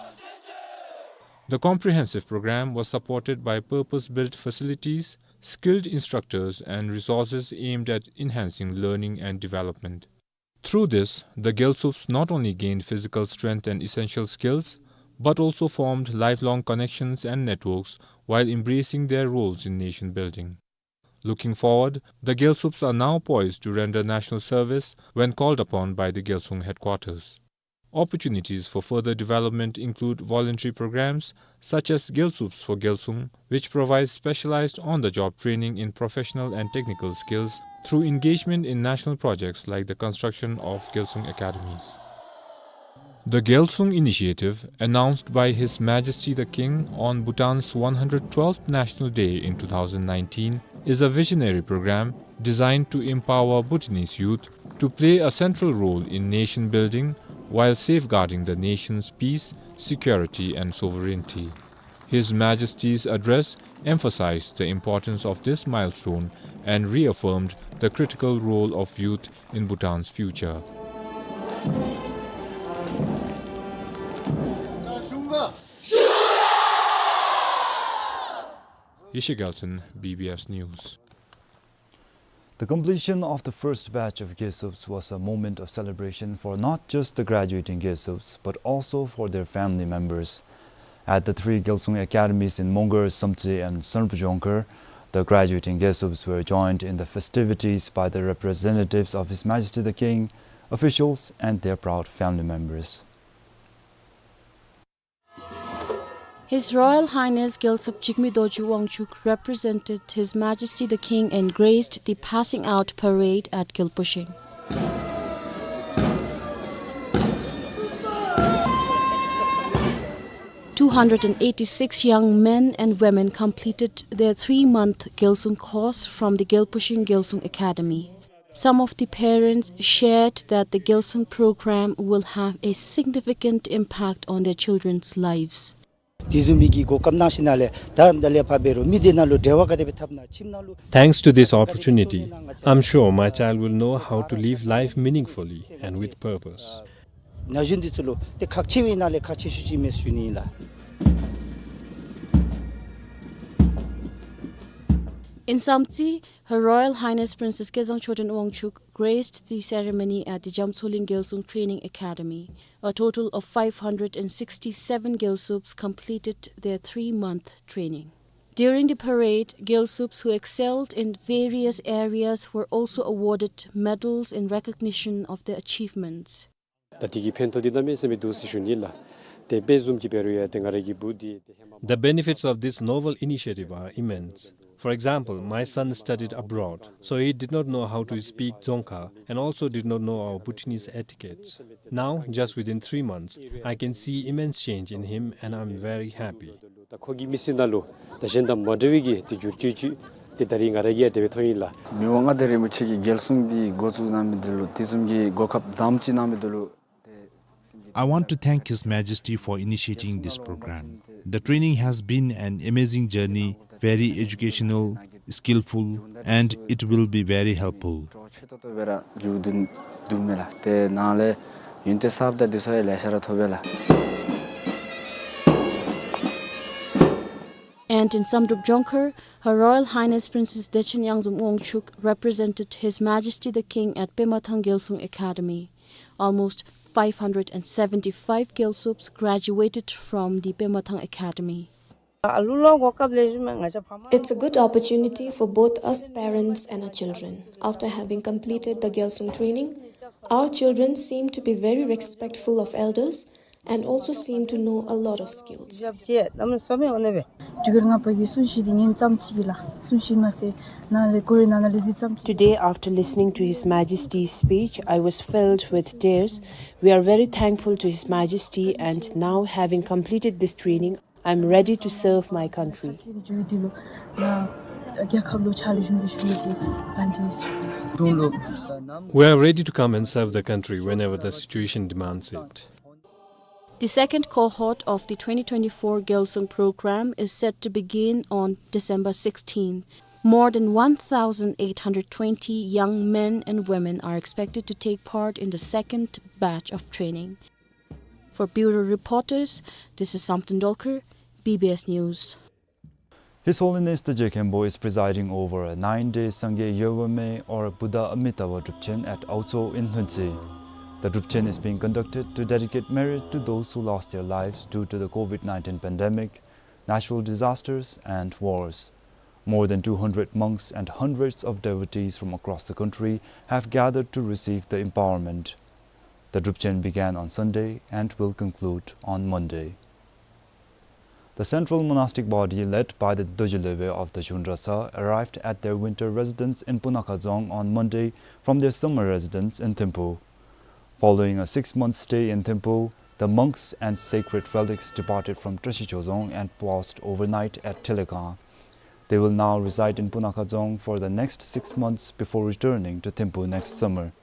The comprehensive program was supported by purpose-built facilities, skilled instructors, and resources aimed at enhancing learning and development. Through this, the Gyaltsups not only gained physical strength and essential skills, but also formed lifelong connections and networks while embracing their roles in nation building. Looking forward, the Gyaltsups are now poised to render national service when called upon by the Gyaltsung headquarters. Opportunities for further development include voluntary programs such as Gyaltsups for Gyaltsung, which provides specialized on-the-job training in professional and technical skills through engagement in national projects like the construction of Gyaltsung academies. The Gyaltsung Initiative, announced by His Majesty the King on Bhutan's one hundred twelfth National Day in two thousand nineteen, is a visionary program designed to empower Bhutanese youth to play a central role in nation building while safeguarding the nation's peace, security, and sovereignty. His Majesty's address emphasized the importance of this milestone and reaffirmed the critical role of youth in Bhutan's future. Yeshe Gyaltshen, B B S News. The completion of the first batch of Gyalsups was a moment of celebration for not just the graduating Gyalsups, but also for their family members. At the three Gyalsung Academies in Mongar, Samtse, and Sanrup Jongkhar, the graduating Gyalsups were joined in the festivities by the representatives of His Majesty the King, officials, and their proud family members. His Royal Highness Gyalsup Jigme Dorji Wangchuck represented His Majesty the King and graced the passing out parade at Gyalpushing. Two hundred and eighty-six young men and women completed their three-month Gyalsung course from the Gyalpushing Gyalsung Academy. Some of the parents shared that the Gyalsung program will have a significant impact on their children's lives. དེ་བཟུམ་མའི་གི་གོ་སྐབས་གནང་ཞིནམ་ལས་ད་ད་ལས་ཕར་འབད་རུང་མི་སྡེ་ནང་ལུ་འབྲེལ་བ་ག་དེ་སྦེ་འཐབ་ན་ཁྱིམ་ནང་ལུ། Thanks to this opportunity, I'm sure my child will know how to live life meaningfully and with purpose. ན་གཞོན་འདི་ཚུ་ལུ་ཏེ་ཁག་ཆེ་བའི་ནང་ལས་ཁག་ཆེ་ཤོས་ཅིག་མས་ཟེར་ཞུ་ནི་ཨིན་ལགས། In Samtse, Her Royal Highness Princess Kezang Choden Wangchuck graced the ceremony at the Jamtsoling Gyalsung Training Academy. A total of five hundred and sixty-seven Gyalsups completed their three-month training. During the parade, Gyalsups who excelled in various areas were also awarded medals in recognition of their achievements. ད་དེ་གི་ཕན་ཐོགས་འདི་གནམ་མེད་ས་མེད་འདུག་ཟེར་ཞུ་ནི་ལགས། ཏེ་དཔེ་བཟུམ་ཅིག་འབད་རུང་ཡང་ཏེ་ང་རའི་གི་བུ་འདི་ཏེ་ཧེ་མ། The benefits of this noble initiative are immense. For example, my son studied abroad, so he did not know how to speak Dzongkha and also did not know our Bhutanese etiquettes. Now, just within three months, I can see immense change in him and I'm very happy. ད་ཁོ་གི་མི་ཚེ་ནང་ལུ་ད་གཞན་དང་མ་འདྲ་བའི་གི་ཏེ་འགྱུར་བཅོས་ཅིག་ཏེ་ད་རིས་ང་ར་གིས་ཡང་དེ་སྦེ་མཐོང་ཡི་ལགས། མི་དབང་མངའ་བདག་རིན་པོ་ཆེ་གིས་རྒྱལ་སྲུང་འདི་འགོ་བཙུགས་གནང་མི་འདི་ལུ་དེ་བཟུམ་གྱི་གོ་སྐབས་བཟངམ་ཅིག་གནང་མི་འདི་ལུ་ཏེ། I want to thank His Majesty for initiating this program. The training has been an amazing journey, very educational, skillful, and it will be very helpful. ཆེ་ཏོག་ཏོ་སྦེ་ར་མཇུག་བསྡུ་བསྡུཝ་མས་ལགས། ཏེ་ནཱ་ལས་ཡུན་ཏེ་གསརཔ་དང་འདི་ཚུ་ཡང་ལེ་ཤ་ར་ཐོབ་པས་ལགས། And in Samdrup Jongkhar, Her Royal Highness Princess Dechen Yangzum Wangchuck represented His Majesty the King at Pemathang Gyalsung Academy. Almost five hundred and seventy-five Gyalsups graduated from the Pemathang Academy. It's a good opportunity for both us parents and our children. After having completed the Gyalsung training, our children seem to be very respectful of elders and also seem to know a lot of skills. Today, after listening to His Majesty's speech, I was filled with tears. We are very thankful to His Majesty, and now, having completed this training, I'm ready to serve my country. We are ready to come and serve the country whenever the situation demands it. The second cohort of the twenty twenty-four Gyalsung program is set to begin on December sixteenth. More than one thousand eight hundred twenty young men and women are expected to take part in the second batch of training. For Bureau Reporters, this is Samten Dolkar, B B S News. His Holiness the Je Khenpo is presiding over a nine-day Sangye Yewame or Buddha Amitabha Drupchen at Aotso in Lhuentse. The Drupchen is being conducted to dedicate merit to those who lost their lives due to the COVID nineteen pandemic, natural disasters, and wars. More than two hundred monks and hundreds of devotees from across the country have gathered to receive the empowerment. The Drupchen began on Sunday and will conclude on Monday. The central monastic body led by the Dorji Lhobe of the Zhungrasa arrived at their winter residence in Punakha Dzong on Monday from their summer residence in Thimphu. Following a six-month stay in Thimphu, the monks and sacred relics departed from Trashichho Dzong and passed overnight at Thilekang. They will now reside in Punakha Dzong for the next six months before returning to Thimphu next summer.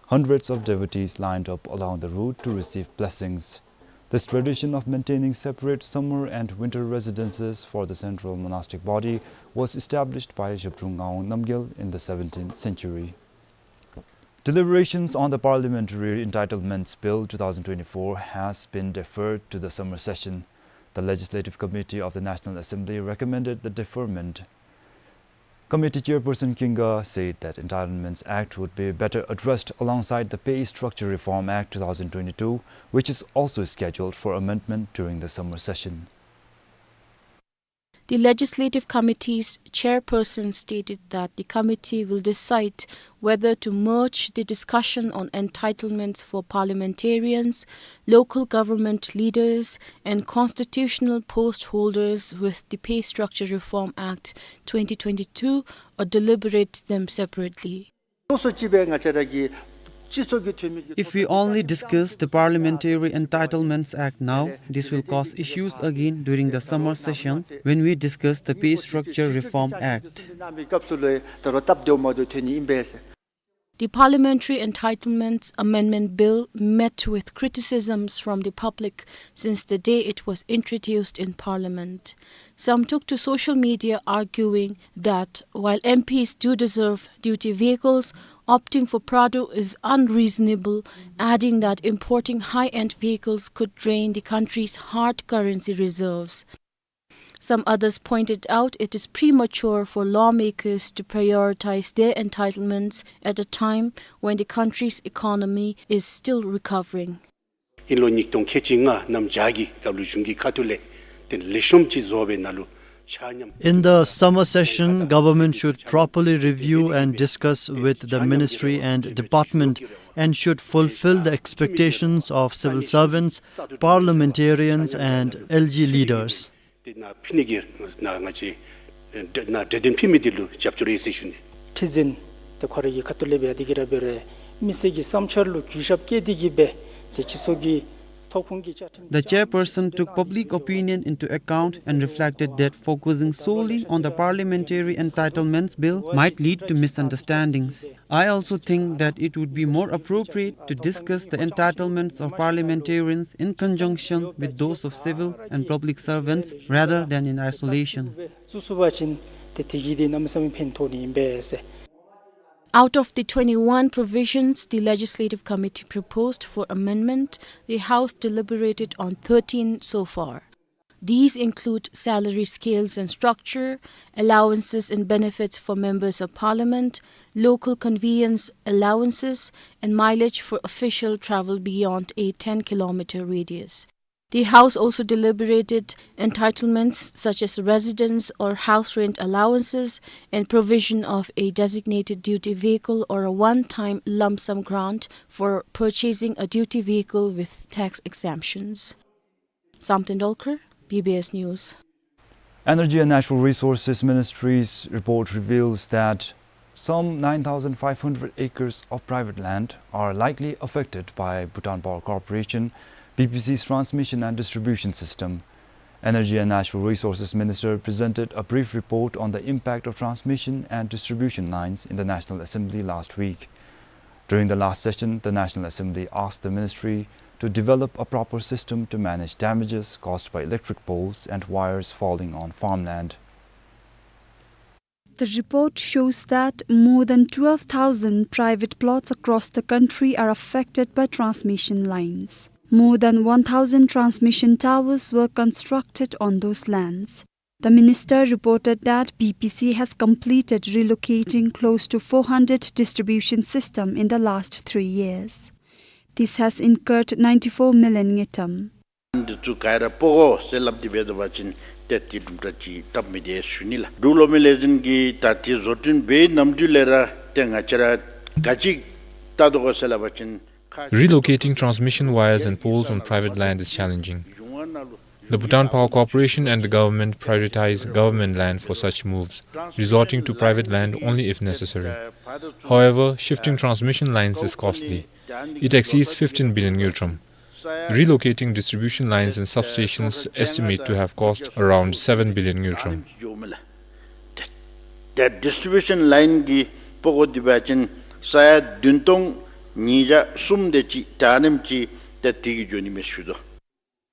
Hundreds of devotees lined up along the route to receive blessings. This tradition of maintaining separate summer and winter residences for the central monastic body was established by Zhabdrung Ngawang Namgyal in the seventeenth century. Deliberations on the Parliamentary Entitlements Bill two thousand twenty-four has been deferred to the summer session. The Legislative Committee of the National Assembly recommended the deferment. Committee Chairperson Kinga said that Entitlements Act would be better addressed alongside the Pay Structure Reform Act two thousand twenty-two, which is also scheduled for amendment during the summer session. The Legislative Committee's chairperson stated that the committee will decide whether to merge the discussion on entitlements for parliamentarians, local government leaders, and constitutional post holders with the Pay Structure Reform Act twenty twenty-two or deliberate them separately. སོ་སོ་ཅིག་སྦེ་ང་བཅས་ར་གི་སྤྱི་ཚོགས་ཀྱི་འཐུས་མི་གི། If we only discuss the Parliamentary Entitlements Act now, this will cause issues again during the summer session when we discuss the Pay Structure Reform Act. གནང་མི་སྐབས་སུ་ལུ་ད་རུང་སྟབས་བདེཝ་མ་བདེཝ་ཐོན་ནི་ཨིན་པས་ཟེར། The Parliamentary Entitlements Amendment Bill met with criticisms from the public since the day it was introduced in Parliament. Some took to social media arguing that while M Ps do deserve duty vehicles, opting for Prado is unreasonable, adding that importing high-end vehicles could drain the country's hard currency reserves. Some others pointed out it is premature for lawmakers to prioritize their entitlements at a time when the country's economy is still recovering. ཨིན་ལོ་ཉིས་སྟོང་ཁལ་གཅིག་ལྔ་གནམ་བྱཱར་གྱི་སྐབས་ལུ་གཞུང་གི་ཁ་ཐུག་ལས་ཏེ་ལེགས་ཤོམ་ཅིག་བཟོ་བའི་ནང་ལུ་ཆ་མཉམ། In the summer session, government should properly review and discuss with the ministry and department and should fulfill the expectations of civil servants, parliamentarians and L G leaders. ཏེ་ནཱ་ཕུལ་ནི་གི་ནཱ་ང་བཅས་ནཱ་གྲོས་དོན་ཕུལ་མི་འདི་ལུ་རྒྱབ་སྐྱོར་ཡོད་ཟེར་ཞུ་ནི། ཁྲི་འཛིན་ཏེ་ཁོ་རའི་གི་ཁ་ཐུག་ལས་འབད་དེ་གི་ར་འབད་རུང་མི་སེར་གྱི་བསམ་འཆར་ལུ་གུས་ཞབས་བསྐྱེད་དེ་གི་སྦེ་ཏེ་སྤྱི་ཚོགས་ཀྱི་ཐོབ་ཁོངས་ཀྱི་བཅའ་ཁྲིམས། The chairperson took public opinion into account and reflected that focusing solely on the Parliamentary Entitlements Bill might lead to misunderstandings. I also think that it would be more appropriate to discuss the entitlements of parliamentarians in conjunction with those of civil and public servants rather than in isolation. བཙུགས་ཚུགས་པ་ཅིན་ཏེ་དེ་གིས་ཏེ་གནམ་མེད་ས་མེད་ཕན་ཐོགས་ནི་ཨིན་པས་ཟེར། Out of the twenty-one provisions the Legislative Committee proposed for amendment, the House deliberated on thirteen so far. These include salary scales and structure, allowances and benefits for members of parliament, local conveyance allowances, and mileage for official travel beyond a ten kilometer radius. The House also deliberated entitlements such as residence or house rent allowances and provision of a designated duty vehicle or a one-time lump sum grant for purchasing a duty vehicle with tax exemptions. Samten Dolkar, B B S News. Energy and Natural Resources Ministry's report reveals that some nine thousand five hundred acres of private land are likely affected by Bhutan Power Corporation, B P C's transmission and distribution system. Energy and Natural Resources Minister presented a brief report on the impact of transmission and distribution lines in the National Assembly last week. During the last session, the National Assembly asked the ministry to develop a proper system to manage damages caused by electric poles and wires falling on farmland. The report shows that more than twelve thousand private plots across the country are affected by transmission lines. More than one thousand transmission towers were constructed on those lands. The minister reported that B P C has completed relocating close to four hundred distribution system in the last three years. This has incurred ninety-four million ngultrum. འདི་ཚུ་ག་ར་སྤོ་དགོ་ཟེར་སླབ་སྟེ་འབད་དོ་བ་ཅིན་ཏེ་དེ་གྲུབ་འབྲས་ཅིག་བཏབ་མི་དེ་ཞུ་ནི་ལགས། འབྲུག་ལོ་མི་ལས་འཛིན་གྱིས་ད་ཏེ་བཟོ་སྐྲུན་འབད་ནམ་དུས་ལས་ར་ཏེ་ང་བཅས་ར་ག་ཅི་བལྟ་དོ་ག་ཟེར་སླབ་པ་ཅིན། Relocating transmission wires and poles on private land is challenging. The Bhutan Power Corporation and the government prioritize government land for such moves, resorting to private land only if necessary. However, shifting transmission lines is costly. It exceeds fifteen billion ngultrum. Relocating distribution lines and substations estimate to have cost around seven billion ngultrum. ཏེ་distribution line གི་སྤོ་དགོ་དེ་འབད་བ་ཅིན་ས་ཡ་བདུན་སྟོང་ ཉིས་བརྒྱ་གསུམ་དེ་ཅིག་དྲག་ནི་ཅིག་ཏེ་དེ་གིས་འགྱོ་ནི་མས་ཞུ་དོ།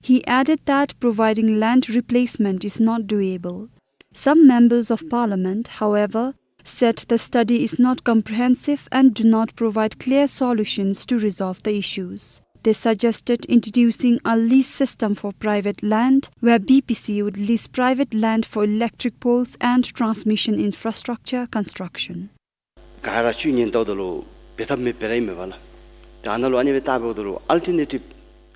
He added that providing land replacement is not doable. Some members of parliament, however, said the study is not comprehensive and do not provide clear solutions to resolve the issues. They suggested introducing a lease system for private land, where B P C would lease private land for electric poles and transmission infrastructure construction. ག་ར་ཅིག་ཉེན་བརྡ་འདི་ལུ་འབད་ཐབས་མེདཔ་སྦེ་ར་ཨིན་མས་པ་ལགས། ད་ཨ་ནཱ་ལུ་ཨ་ནི་སྦེ་བལྟ་འབདཝ་ད་ལུ་alternative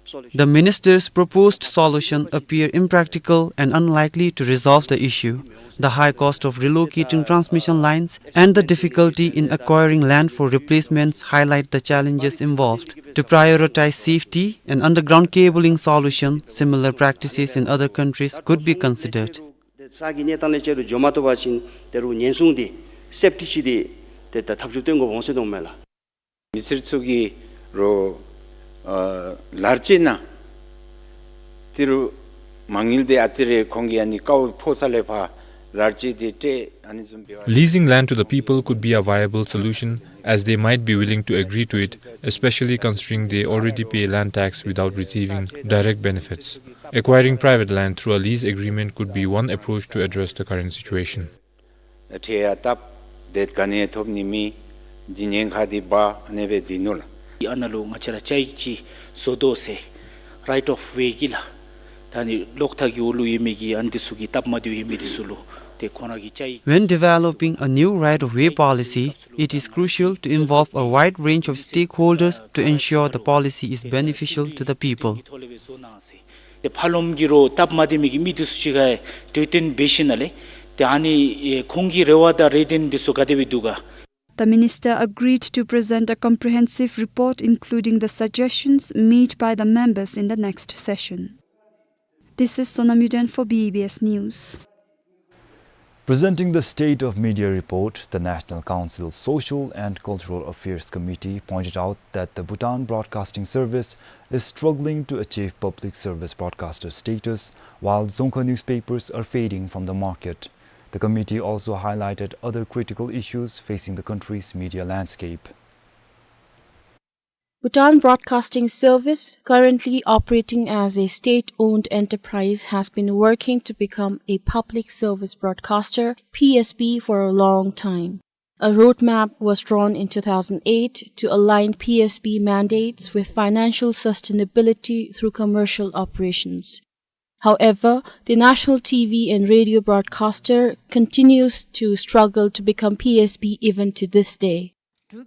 solution. The minister's proposed solution appear impractical and unlikely to resolve the issue. The high cost of relocating transmission lines and the difficulty in acquiring land for replacements highlight the challenges involved. To prioritize safety, an underground cabling solution, similar practices in other countries, could be considered. ཏེ་ས་གི་གནས་སྟངས་ལས་བཅད་དུ་འགྱོ་མ་བཏུབ་པ་ཅིན་ཏེ་རུང་ཉེན་སྲུང་འདི་སེཕ་ཊི་ཅིག་འདི་ཏེ་ད་ཐབས་བྱུས་སྟོན་དགོཔ་འོང་ཟེར་མནོཝ་མས་ལགས། མི་སེར་ཚུ་གིས་རོགས་ཨ་ལཱར་ཅིག་ནང་ཏེ་རུང་མ་དངུལ་འདི་ཨ་ཙི་རེ་ཁོང་གིས་ཨ་ནི་དཀའཝ་ཕོག་ས་ལས་ཕར་ལཱར་ཅིག་འདི་སྤྲོད་ཨ་ནི་བཟུམ་འབད་བ། Leasing land to the people could be a viable solution, as they might be willing to agree to it, especially considering they already pay land tax without receiving direct benefits. Acquiring private land through a lease agreement could be one approach to address the current situation. ཁྲལ་ཡང་བཏབ། ཏེ་ག་ནི་ཡང་ཐོབ་ནི་མེད། འདི་ཉེན་ཁ་འདི་འབག་ཨ་ནི་སྦེ་སྡོད་ནུག་ལགས། ཨ་ནཱ་ལུ་ང་བཅས་ར་བཅའ་ཡིག་ཅིག་བཟོ་དོ་ཟེར་right of way གི་ལགས། ད་ཨ་ནི་གློག་ཐག་གི་འོག་ལུ་ཡོད་མི་གི་ཨ་ནི་འདི་ཚུ་གི་སྟབས་མ་བདེཝ་ཡོད་མི་འདི་ཚུ་ལུ་ཏེ་ཁོང་ར་གི་བཅའ་ཡིག། When developing a new right-of-way policy, it is crucial to involve a wide range of stakeholders to ensure the policy is beneficial to the people. ཏེ་ཕར་ལོགསམ་གི་རོགས་སྟབས་མ་བདེ་མི་གི་མི་འདི་ཚུ་ཅིག་ཁར་གྲོས་བསྟུན་འབད་ཞིནམ་ལས་ཏེ་ཨ་ནི་ཨེ་ཁོང་གི་རེ་བ་དང་རེ་འདུན་འདི་ཚུ་ག་དེ་སྦེ་འདུག་ག། The minister agreed to present a comprehensive report, including the suggestions made by the members, in the next session. This is Sonam Yuden for B B S News. Presenting the State of Media report, the National Council Social and Cultural Affairs Committee pointed out that the Bhutan Broadcasting Service is struggling to achieve public service broadcaster status, while Dzongkha newspapers are fading from the market. The committee also highlighted other critical issues facing the country's media landscape. Bhutan Broadcasting Service, currently operating as a state-owned enterprise, has been working to become a public service broadcaster, P S B, for a long time. A roadmap was drawn in two thousand eight to align P S B mandates with financial sustainability through commercial operations. However, the national T V and radio broadcaster continues to struggle to become P S B even to this day.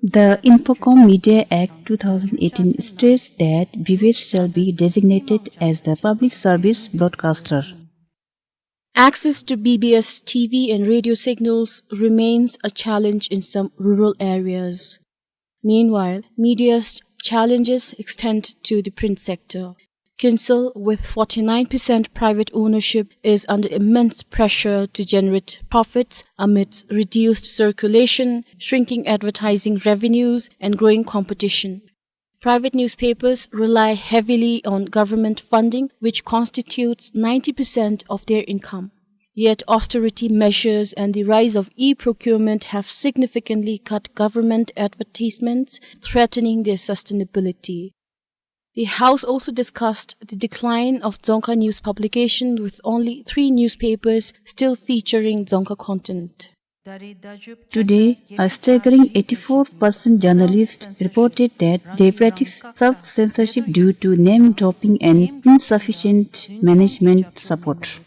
The Infocom Media Act two thousand eighteen states that B B S shall be designated as the public service broadcaster. Access to B B S T V and radio signals remains a challenge in some rural areas. Meanwhile, media's challenges extend to the print sector. Kinsale, with forty-nine percent private ownership, is under immense pressure to generate profits amidst reduced circulation, shrinking advertising revenues, and growing competition. Private newspapers rely heavily on government funding, which constitutes ninety percent of their income. Yet austerity measures and the rise of e-procurement have significantly cut government advertisements, threatening their sustainability. The House also discussed the decline of Dzongkha news publication, with only three newspapers still featuring Dzongkha content. Today, a staggering eighty-four percent journalists reported that they practice self-censorship due to name-dropping and insufficient management support.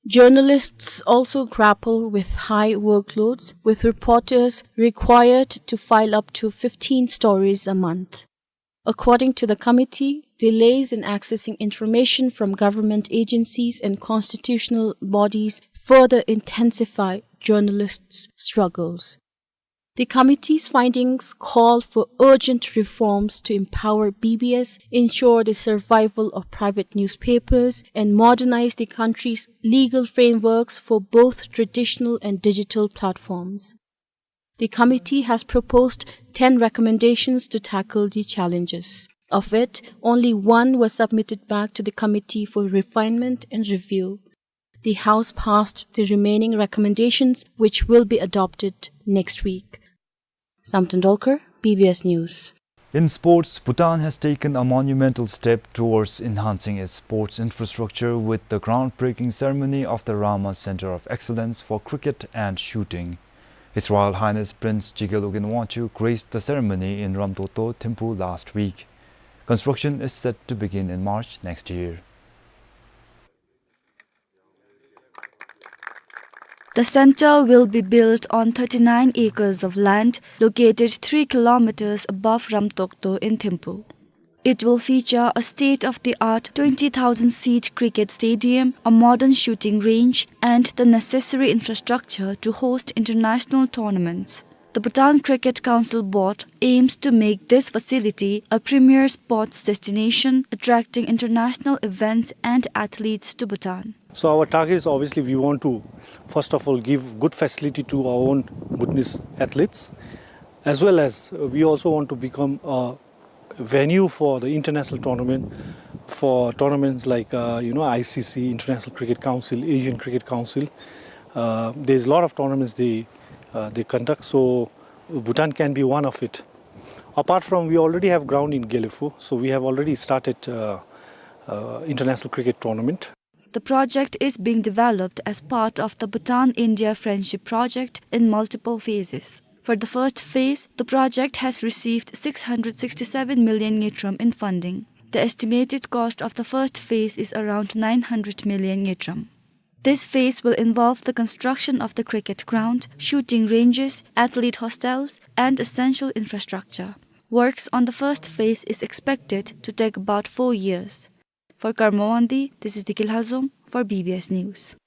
Journalists also grapple with high workloads, with reporters required to file up to fifteen stories a month. According to the committee, delays in accessing information from government agencies and constitutional bodies further intensify journalists' struggles. The committee's findings call for urgent reforms to empower B B S, ensure the survival of private newspapers, and modernize the country's legal frameworks for both traditional and digital platforms. The committee has proposed ten recommendations to tackle the challenges. Of it, only one was submitted back to the committee for refinement and review. The House passed the remaining recommendations, which will be adopted next week. Samten Dolkar, B B S News. In sports, Bhutan has taken a monumental step towards enhancing its sports infrastructure with the groundbreaking ceremony of the Rama Center of Excellence for Cricket and Shooting. His Royal Highness Prince Jigme Lobgyen Wangchuck graced the ceremony in Ramtokto, Thimphu last week. Construction is set to begin in March next year. The center will be built on thirty-nine acres of land located three kilometers above Ramtokto in Thimphu. It will feature a state-of-the-art twenty thousand seat cricket stadium, a modern shooting range, and the necessary infrastructure to host international tournaments. The Bhutan Cricket Council Board aims to make this facility a premier sports destination, attracting international events and athletes to Bhutan. So our target is, obviously, we want to, first of all, give good facility to our own Bhutanese athletes, as well as, uh, we also want to become a venue for the international tournament, for tournaments like, uh, you know, I C C, International Cricket Council, Asian Cricket Council. Uh, there's a lot of tournaments they, uh, they conduct, so Bhutan can be one of it. Apart from, we already have ground in Gelephu, so we have already started, uh, uh, international cricket tournament. The project is being developed as part of the Bhutan-India Friendship Project in multiple phases. For the first phase, the project has received six hundred sixty-seven million ngultrum in funding. The estimated cost of the first phase is around nine hundred million ngultrum. This phase will involve the construction of the cricket ground, shooting ranges, athlete hostels, and essential infrastructure. Works on the first phase is expected to take about four years. For Karmo Wangdi, this is Dikil Hazong for B B S News.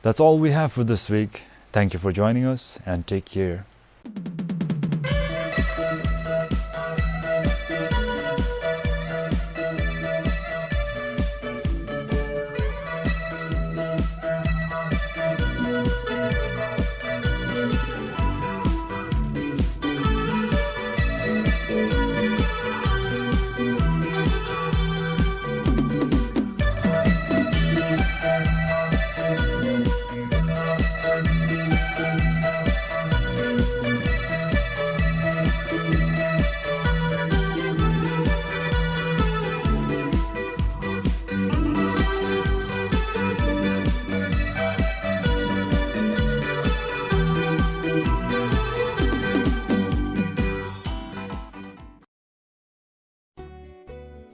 That's all we have for this week. Thank you for joining us and take care.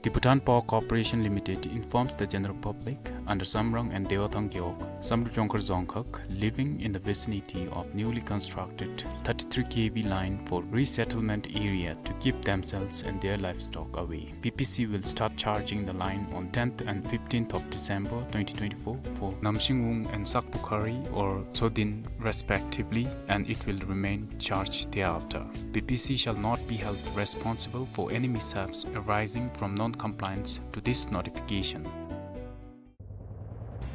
The Bhutan Power Corporation Limited informs the general public under Samrang and Dewathang Gewog, Samdrup Jongkhar Dzongkhag, living in the vicinity of newly constructed thirty-three K V line for resettlement area to keep themselves and their livestock away. B P C will start charging the line on tenth and fifteenth of December twenty twenty-four for Namsingwung and Sakpukhari or Tsodin respectively, and it will remain charged thereafter. B P C shall not be held responsible for any mishaps arising from non-compliance to this notification.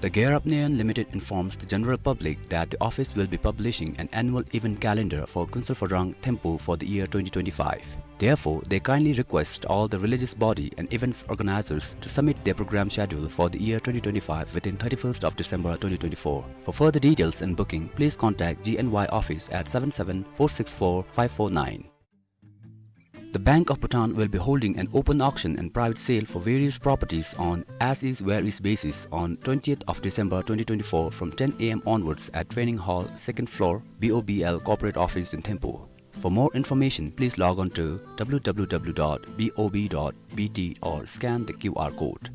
The Gear Up Nayon Limited informs the general public that the office will be publishing an annual event calendar for Kuensel Phodrang Thimphu for the year twenty twenty-five. Therefore, they kindly request all the religious body and events organizers to submit their program schedule for the year twenty twenty-five within thirty-first of December twenty twenty-four. For further details and booking, please contact G N Y office at seven seven four six four five four nine. The Bank of Bhutan will be holding an open auction and private sale for various properties on as is where is basis on twentieth of December twenty twenty-four from ten A M onwards at Training Hall, second floor, B O B L Corporate Office in Thimphu. For more information, please log on to W W W dot B O B dot B T or scan the Q R code.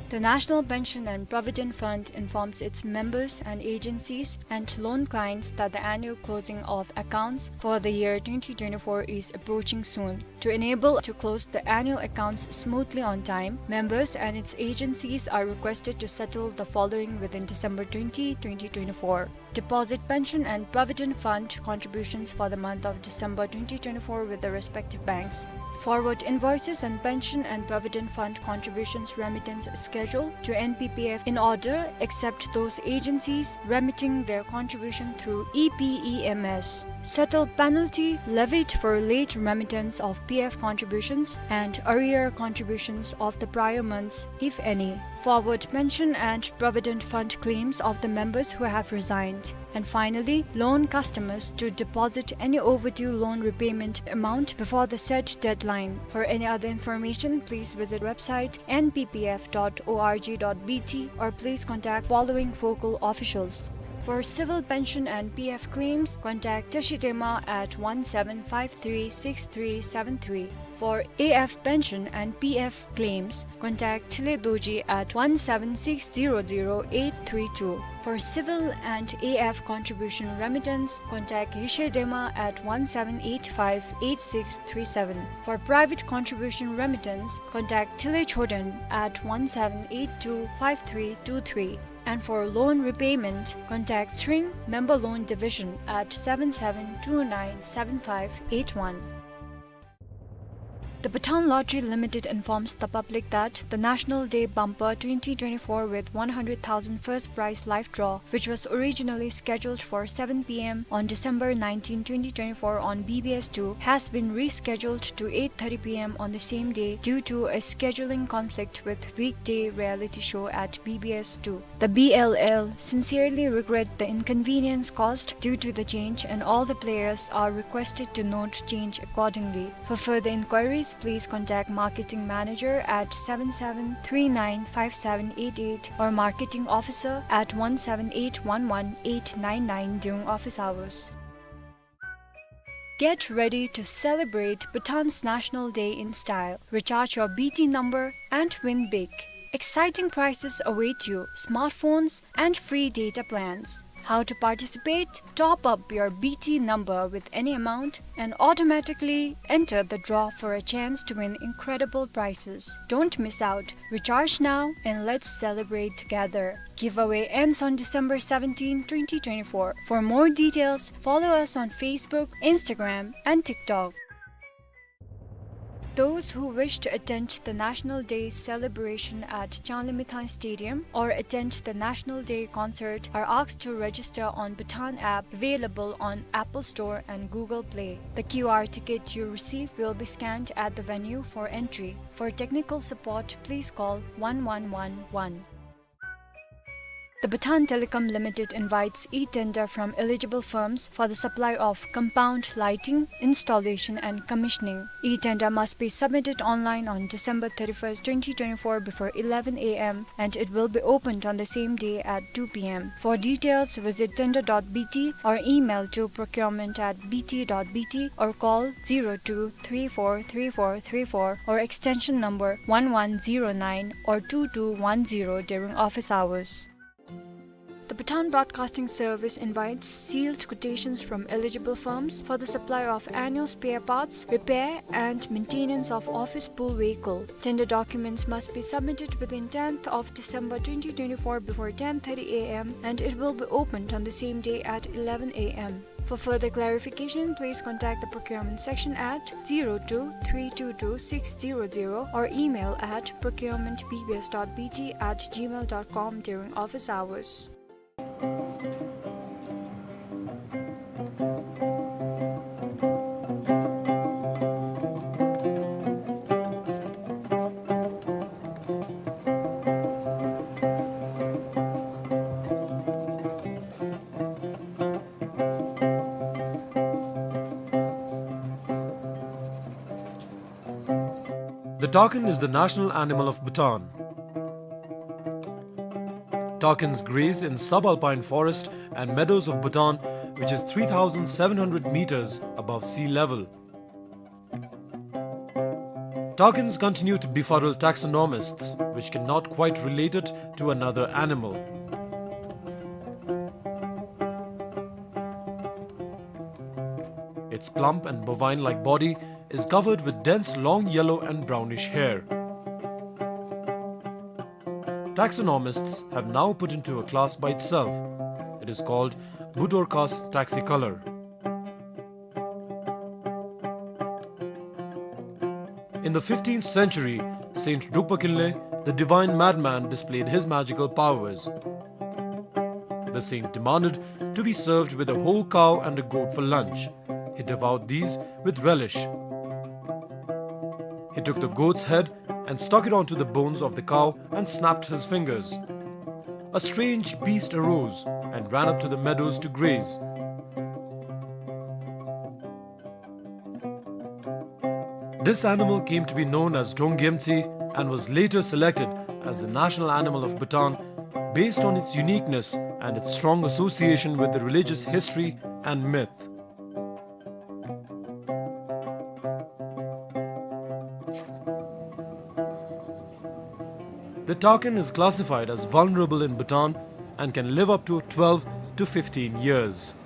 The National Pension and Provident Fund informs its members and agencies and loan clients that the annual closing of accounts for the year twenty twenty-four is approaching soon. To enable to close the annual accounts smoothly on time, members and its agencies are requested to settle the following within December twenty, twenty twenty-four. Deposit pension and provident fund contributions for the month of December twenty twenty-four with the respective banks. Forward invoices and pension and provident fund contributions remittance schedule to N P P F in order, except those agencies remitting their contribution through E P E M S. Settle penalty levied for late remittance of P F contributions and arrear contributions of the prior months, if any. Forward pension and provident fund claims of the members who have resigned. And finally, loan customers to deposit any overdue loan repayment amount before the set deadline. For any other information, please visit website N P P F dot org dot B T or please contact following focal officials. For civil pension and P F claims, contact Tashi Dema at one seven five three six three seven three. For A F pension and P F claims, contact Thile Dorji at one seven six zero zero eight three two. For civil and A F contribution remittance, contact Yeshe Dema at one seven eight five eight six three seven. For private contribution remittance, contact Thile Choden at one seven eight two five three two three. And for loan repayment, contact Tshering Member Loan Division at seven seven two nine seven five eight one. The Bhutan Lottery Limited informs the public that the National Day Bumper twenty twenty-four with one hundred thousand first prize live draw, which was originally scheduled for seven P M on December nineteenth, twenty twenty-four on B B S two, has been rescheduled to eight thirty P M on the same day due to a scheduling conflict with weekday reality show at B B S two. The B L L sincerely regret the inconvenience caused due to the change, and all the players are requested to note change accordingly. For further inquiries, please contact Marketing Manager at seven seven three nine five seven eight eight or Marketing Officer at one seven eight one one eight nine nine during office hours. Get ready to celebrate Bhutan's National Day in style. Recharge your B T number and win big. Exciting prizes await you: smartphones and free data plans. How to participate? Top up your B T number with any amount and automatically enter the draw for a chance to win incredible prizes. Don't miss out. Recharge now and let's celebrate together. Giveaway ends on December seventeenth, twenty twenty-four. For more details, follow us on Facebook, Instagram, and TikTok. Those who wish to attend the National Day celebration at Changlimithang Stadium or attend the National Day concert are asked to register on Bhutan app available on Apple Store and Google Play. The Q R ticket you receive will be scanned at the venue for entry. For technical support, please call one one one one. The Bhutan Telecom Limited invites e-tender from eligible firms for the supply of compound lighting, installation and commissioning. E-tender must be submitted online on December thirty-first, twenty twenty-four before eleven A M and it will be opened on the same day at two P M. For details, visit tender dot B T or email to procurement at B T dot B T or call zero two three four three four three four or extension number one one zero nine or two two one zero during office hours. The Bhutan Broadcasting Service invites sealed quotations from eligible firms for the supply of annual spare parts, repair and maintenance of office pool vehicle. Tender documents must be submitted within tenth of December twenty twenty-four before ten thirty A M and it will be opened on the same day at eleven A M. For further clarification, please contact the procurement section at zero two three two two six zero zero or email at procurement B B S dot B T at gmail dot com during office hours. The takin is the national animal of Bhutan. Takins graze in subalpine forest and meadows of Bhutan, which is three thousand seven hundred meters above sea level. Takins continue to befuddle taxonomists, which cannot quite relate it to another animal. Its plump and bovine-like body is covered with dense long yellow and brownish hair. Taxonomists have now put into a class by itself. It is called Budorcas taxicolor. In the fifteenth century, Saint Drukpa Kinley, the divine madman, displayed his magical powers. The saint demanded to be served with a whole cow and a goat for lunch. He devoured these with relish. He took the goat's head and stuck it onto the bones of the cow and snapped his fingers. A strange beast arose and ran up to the meadows to graze. This animal came to be known as Donggyemtsi and was later selected as the national animal of Bhutan based on its uniqueness and its strong association with the religious history and myth. The takin is classified as vulnerable in Bhutan and can live up to twelve to fifteen years.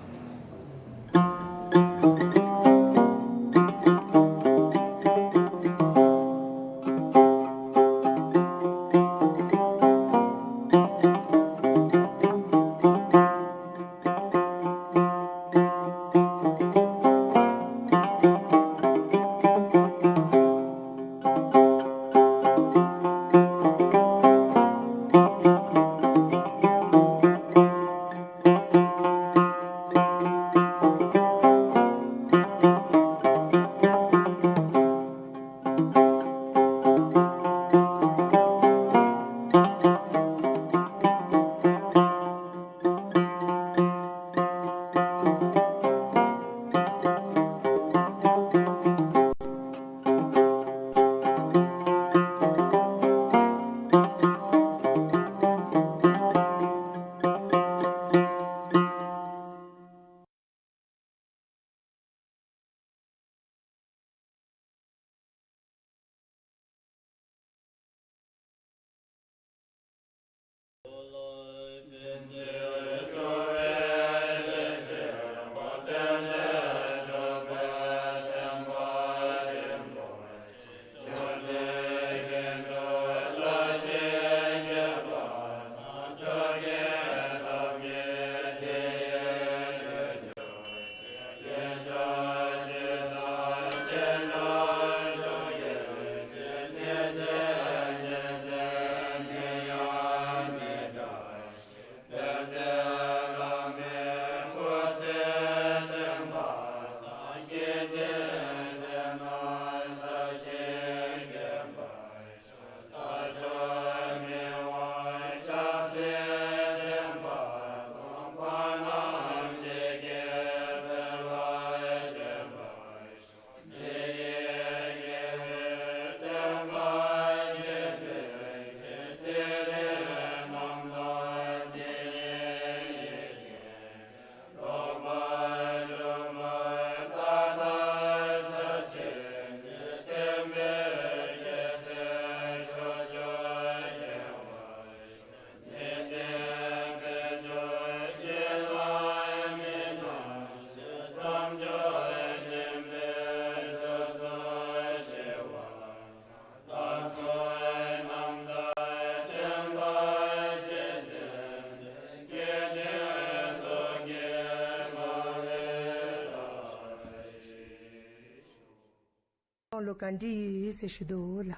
ལུ་ག་འདྲ་ཡོད་ཡོད་ཟེར་ཞུ་དོ་ལགས།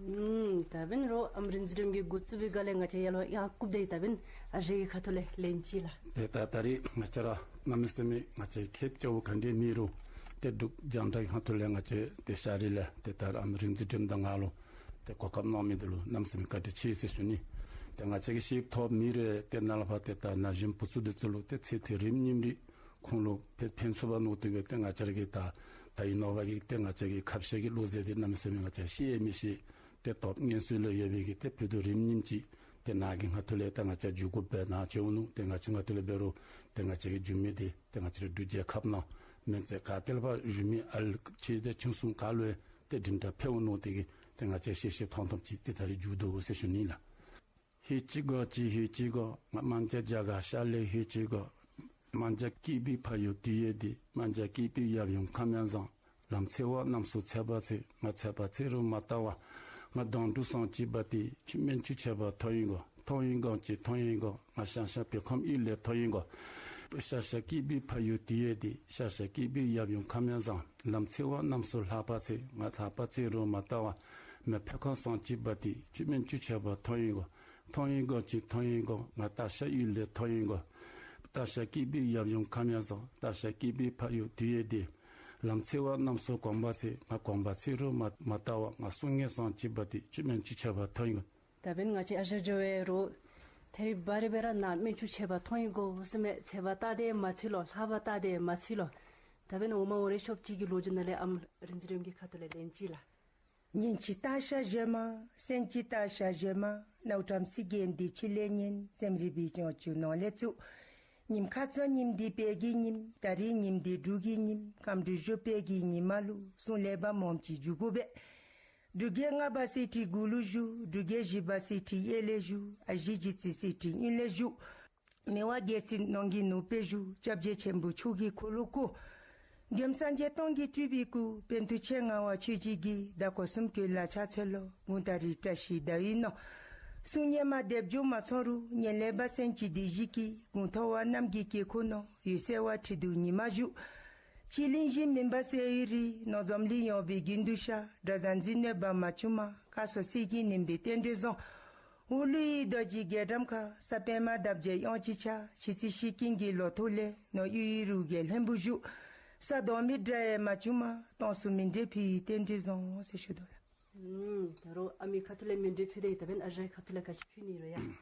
ཨུམ། ད་འབདན་རོགས་ཨམ་རིག་འཛིན་སྒྲོལམ་གྱིས་འགོ་བཙུགས་པའི་སྒང་ལས་ང་བཅས་ཡར་ལུ་ཡར་བཀུག་སྟེ་ད་འབདན་ཨ་རིའི་ཁ་ཐུག་ལས་ལན་ཅིག་ལགས། ཏེ་ད་ད་རིས་ང་བཅས་ར་གནམ་མེད་ས་མེད་ང་བཅས་ཁེབ་ཆེ་བོ་ག་འདྲ་མེད་རུང་ཏེ་འབྲུག་རྒྱང་བསྒྲགས་ཁ་ཐུག་ལས་ང་བཅས་ཏེ་ཤར་རི་ལས་ཏེ་ད་ར་ཨམ་རིག་འཛིན་སྒྲོལམ་དང་ང་ལུ་ཏེ་གོ་སྐབས་གནང་མི་འདི་ལུ་གནམ་མེད་ས་མེད་བཀའ་དྲིན་ཆེ་ཟེར་ཞུ་ནི། ཏེ་ང་བཅས་ཀྱིས་ཤེསཔ་ཐོབ་མི་རེ་ཏེ་ནཱ་ལས་ཕར་ཏེ་ད་ན་གཞོན་བུ་ཚུ་འདི་ཚུ་ལུ་ཏེ་ཚེ་འདི་རིམ་གཉིས་རིང་ཁོང་ལུ་ཕན་ཕན་ཚུགས་པ་མནོ་སྟེ་སྦེ་ཏེ་ང་བཅས་ར་གིས་ད་ད་ཨིན་ནོ་བ་གི་ཏེ་ང་བཅས་ཀྱི་ཁ་བཤད་ཀྱི་བློ་རྩེ་འདི་གནམ་མེད་ས་མེད་ང་བཅས་ཤེས་ཡང་མི་ཤེས། ཏེ་སྟོབས་ངན་སུ་ལུ་ཡོད་པའི་གི་ཏེ་ཕུད་རྡོག་རིམ་གཉིས་ཅིག་ཏེ་ནཱ་གི་ཁ་ཐུག་ལས་ཏེ་ང་བཅས་འཇུག་དགོཔ་སྦེ་ནཱ་བྱོན་ནུག། ཏེ་ང་བཅས་ཁ་ཐུག་ལས་འབད་རུང་ཏེ་ང་བཅས་ཀྱི་འཇུག་མི་འདི་ཏེ་ང་བཅས་ར་འབྲུག་རྒྱལ་ཁབ་ནང་མེན་ཚེ་ག་ཏེ་ལས་ཕར་བཞུགས་མི་ཨ་ལུ་ཆེ་འབྲིང་ཆུང་གསུམ་ག་ལུ་ཡང་ཏེ་དྲིམ་གྲ་ཕེབས་འོང་མནོ་སྟེ་གིས་ཏེ་ང་བཅས་ཤེས་ཤེས་མཐོང་མཐོངམ་ཅིག་ཏེ་ད་རིས་འཇུག་དོ་ཟེར་ཞུ་ནི་ལགས། ཧེ་ཅི་གོ་ཅི་ཧེ་ཅི་གོ། ང་དམན་ཅ་རྒྱ་གར་ཤར་ལས་ཧེ་ཅི་གོ། དམན་ཅ་སྐྱིད་པའི་ཕ་ཡུལ་དུས་ཡོད་དེ། དམན་ཅ་སྐྱིད་པའི་ཡབ་ཡུམ་ཁམས་ཡང་བཟང་། ལམ་འཚོལ་བ་རྣམ་གསུམ་ཚེ་བ་ཚེ། ང་ཚེ་བ་ཚེ་རུ་མ་བལྟ་བར། ང་དོན་གྲུབ་སངས་རྒྱས་པ་དེ། ཆོས་མིན་ཆོས་ཆེ་བ་ཐོབ་ཡིན་གོ། ཐོབ་ཡིན་གོ་ཅི་ཐོབ་ཡིན་གོ། ང་ཤ་ཤ་བོད་ཁམས་ཡུལ་ལས་ཐོབ་ཡིན་གོ། ཤ་ཤ་སྐྱིད་པའི་ཕ་ཡུལ་དུས་ཡོད་དེ། ཤ་ཤ་སྐྱིད་པའི་ཡབ་ཡུམ་ཁམས་ཡང་བཟང་། ལམ་འཚོལ་བ་རྣམ་གསུམ་ལྷག་པ་ཚེ། ང་ལྷག་པ་ཚེ་རུ་མ་བལྟ་བར། མི་བོད་ཁམས་སངས་རྒྱས་པ་དེ། ཆོས་མིན་ཆོས་ཆེ་བ་ཐོབ་ཡིན་གོ། ཐོབ་ཡིན་གོ་ཅི་ཐོབ་ཡིན་གོ། ང་སྟག་ཤ་ཡུལ་ལས་ཐོབ་ཡིན་གོ། སྟག་ཤ་སྐྱིད་པའི་ཡབ་ཡུམ་ཁམས་ཡང་བཟང་། སྟག་ཤ་སྐྱིད་པའི་ཕ་ཡུལ་དུས་ཡོད་དེ། ལམ་འཚོལ་བ་རྣམ་གསུམ་གོམ་པ་འཚོལ། ང་གོམ་པ་འཚོལ་རུང་མ་མ་བལྟ་བར། ང་གསུང་ངན་སོང་ཅི་འབད་དེ། ཁྱོད་སྨན་བཅོས་ཆད་པ་ཐོབ་ཡོང་། ད་འབདན་ང་བཅས་ཨ་ཞང་འགྱོ་བའི་རོགས། ཐད་རི་བ་རི་སྦེ་ར་ནཱ་སྨན་བཅོས་ཆད་པ་ཐོབ་ཡོང་དགོ་ཟེར་མས། འཚོལ་བ་བལྟ་སྟེ་མ་འཚོལ་ལོ། ལྷབ་བལྟ་སྟེ་མ་འཚོལ་ལོ། ད་འབདན་འོག་མ་འོ་རེ་ཤོབ་ཅིག་གི་ལོ་རྒྱུས་ནང་ལས་ཨམ་རིག་འཛིན་རིམ་གྱི་ཁ་ཐུག་ལས་ལན་ཅིག་ལགས། ཉིན་གཅིག་སྟག་ཤར་གཞོན་མ། སེང་གཅིག་སྟག་ཤར་གཞོན་མ། ནཝ་ཁྲམ་སི་གེ་འདི་ཕྱི་ལས་ཉན། སེམས་རིག་པའི་ཅོང་ཆུ་ནང་ལས་བཙུགས། ཉིམ་ཁ་ཙོ་ཉིམ་འདི་དཔལ་གྱི་ཉིམ། ད་རིས་ཉིམ་འདི་འབྲུག་གི་ཉིམ། སྐར་འབྲུག་བཞུགས་དཔལ་གྱི་ཉི་མ་ལུ། གསུང་ལེགས་པ་མང་ཅིག་འཇུག་དགོ་པས། འབྲུག་རྒྱལ་ལྔ་པ་གསེར་ཁྲི་གུ་ལུ་བཞུགས། འབྲུག་རྒྱལ་བཞི་པ་གསེར་ཁྲི་གཡས་ལས་བཞུགས། ཨ་ཞེ་བཞི་བརྩེགས་གསེར་ཁྲི་གཡོན་ལས་བཞུགས། མི་དབང་རྒྱལ་བཙུན་ནང་གི་ནུབ་པའི་གཞུག། སྐྱབས་རྗེ་ཆེན་པོ་མཆོག་གི་འཁོར་ལོ་བསྐོར། མགོནམ་སངས་རྒྱས་སྟོང་གི་སྤྲུལ་པའི་སྐུ། པཎ་ཏུ་ཆེ་ལྔ་བ་ཆོས་རྗེ་གི། ཟླ་གོས་གསུམ་གྱི་ལ་ཕྱག་འཚལ་ལོ། དགུང་ད་རིས་བཀྲ་ཤིས་ཟླ་འོད་ནང་། གསུང་སྙན་མ་འདེབས་འགྱོ་མ་ཚང་རུང་། ཉན་ལེགས་པ་སེང་གཅིག་འདི་བཞིན་སྐྱེས། དགུང་ཐོ་བ་གནམ་གྱི་དཀྱིལ་འཁོར་ནང་། འོད་གསལ་བ་ཁྲི་གདུགས་ཉི་མ་བཞུགས། ཕྱི་གླིང་བཞི་མུན་པ་སེལ་བའི་རི། ནང་འཛམ་གླིང་ཡངས་པའི་དགུན་དུ་ཤར། གྲྭ་ས་འཛིན་གནོད་པ་མ་བྱུང་མ། བཀའ་སྲོལ་གསེར་གྱི་ནིམ་པའི་རྟེན་འབྲེལ་བཟང་། འོག་ལུ་ཡི་རྡོ་རྗེ་རྒྱལ་ཁྲམ་ཁ། ས་པདྨ་འདབ་བརྒྱད་དབྱངས་ཅན་འཆར། ཕྱི་རྩིག་ཤིང་ཀུན་གྱི་ལོ་ཐོག་ལས། ནང་གཡུ་ཡི་རུ་རྒྱལ་ལྷུན་པོ་བཞུགས། ས་དོང་མི་དགྲ་ཡང་མ་བྱུང་མ། སྟོང་གསུམ་མི་འབྲལ་ཕུལ་བའི་རྟེན་འབྲེལ་བཟང་ཟེར་ཞུ་དོ་ལགས། ཨུམ། ད་རུང་ཨ་མའི་ཁ་ཐུག་ལས་སྨོན་འདུན་ཕུལ་ཏེ་ཡི། ད་འབདན་ཨ་ཞང་གི་ཁ་ཐུག་ལས་ག་ཅི་ཕུལ་ནི་རུང་ཡ།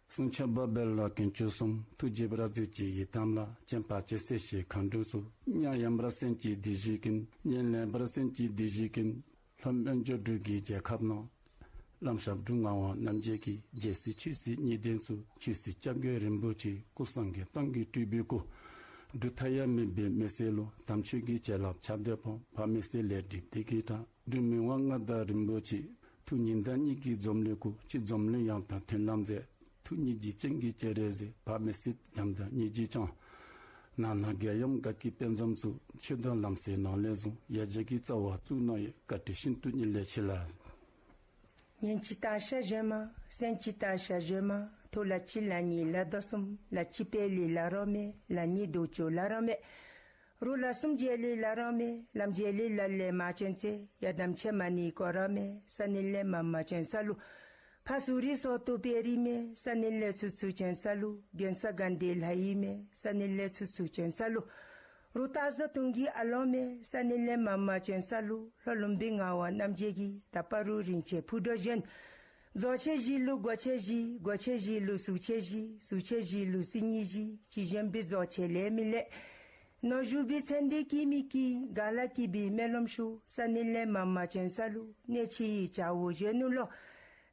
གསུང་ཆེན་བར་བར་ལ་དཀོན་མཆོག་གསུམ། ཐུགས་རྗེ་བཀའ་བརྒྱུད་ཀྱི་ཡི་དམ་ལྷ། སྤྱན་དཔའ་བཅས་སྲས་ཞིང་མཁའ་འགྲོ་ཚུ། མཉམ་ཡུམ་བར་སེང་གཅིག་འདི་བཞིན་ཀུན། ཉིན་ལེགས་པར་སེང་གཅིག་འདི་བཞིན་ཀུན། ལྷོ་སྨན་ལྗོངས་འབྲུག་གི་རྒྱལ་ཁབ་ནང་། བླམ་ཞབས་དྲུང་ངག་དབང་རྣམ་རྒྱལ་གྱི། རྒྱལ་སྲས་ཆོས་སྲིད་གཉིས་ལྡན་ཚུ། ཆོས་སྲིད་སྐྱབས་མགོན་རིན་པོ་ཆེ། སྐུ་སངས་རྒྱས་སྟོང་གི་སྤྲུལ་པའི་སྐུ། འབྲུག་མཐའ་ཡས་མུན་པའི་མེ་སེར་ལུ། དམ་ཆོས་ཀྱི་བྱིན་རླབས་ཁྱབ་བདལ་ཕོག། འཕགས་མའི་སྲས་ལས་སྒྲིབ་སྡེ་དགེ་བྲག། འབྲུག་མི་དབང་མངའ་བདག་རིན་པོ་ཆེ། ཐུགས་ཉིད་དང་གཉིས་ཀྱི་འཛོམས་ལུས་སྐུ། སྤྱི་འཛོམས་ལུས་ཡང་དག་མཐུན་ལམ་མཛད། ཐུགས་ཉིད་ཀྱི་སྤྱན་གྱིས་སྤྱན་རས་གཟིགས། འཕགས་མའི་སྲས་བྱམས་དང་སྙིང་རྗེ་ཅན། ནང་ན་རྒྱལ་ཡུམ་དགའ་སྐྱིད་དཔལ་འཛོམས་ཚུ། ཆོས་དང་ལམ་སྲོལ་ནང་ལས་བཟུང་། ཡར་རྒྱས་ཀྱི་རྩ་བ་བཙུགས་གནང་ཡོད། བཀའ་དྲིན་ཤིན་ཏུ་སྙིང་ལས་ཆེ་ལགས། ཉིན་གཅིག་སྟག་ཤར་གཞོན་མ། སེང་གཅིག་སྟག་ཤར་གཞོན་མ། ཐོག་ལ་གཅིག་ལ་གཉིས་ལ་དོ་གསུམ། ལ་གཅིག་དཔལ་ལི་ལ་རོ་མེ། ལ་གཉིས་རྡོ་ཅོག་ལ་རོ་མེ། རོ་ལ་གསུམ་རྗེ་ལི་ལ་རོ་མེ། ལམ་རྗེ་ལི་ལ་ལས་མ་བྱོན་ཚེ། ཡ་དམ་ཆེ་མ་ནི་ཀོ་ར་མེ། ས་ནི་ལས་མ་མ་བྱོན་ས་ལུ། ཕ་སུ་རི་སོ་ཏོ་པེ་རི་མེ། ས་ནི་ལས་ཚུ་ཚུ་བྱོན་ས་ལུ། གྱོན་ས་གན་དེ་ལྷ་ཡི་མེ། ས་ནི་ལས་ཚུ་ཚུ་བྱོན་ས་ལུ། རུ་ཏ་ཟོ་དུང་གི་ཨ་ལོ་མེ། ས་ནི་ལས་མ་མ་བྱོན་ས་ལུ། ལྷོ་ལུམ་བི་ངག་དབང་རྣམ་རྒྱལ་གྱི། ད་པ་རུ་རིན་ཆེན་ཕུག་རྡོ་བཞེངས། རྫོགས་ཆེན་བཞི་ལུ་སྒོ་ཆེན་བཞི། སྒོ་ཆེན་བཞི་ལུ་གཟུགས་ཆེན་བཞི། གཟུགས་ཆེན་བཞི་ལུ་སྲིད་གཉིས་བཞི། ཅི་བཞེངས་པའི་རྫོགས་ཆེན་ལས་མི་ལས། ནོར་ཞུ་བའི་ཚེ་འདི་སྐྱིད་མི་སྐྱིད། ག་ལ་སྐྱིད་པའི་སྨོན་ལམ་ཞུ། ས་ནི་ལས་མ་མ་བྱོན་ས་ལུ། གནས་ཆེ་ཡི་བྱ་བོ་གཞོན་ནུ་ལོ།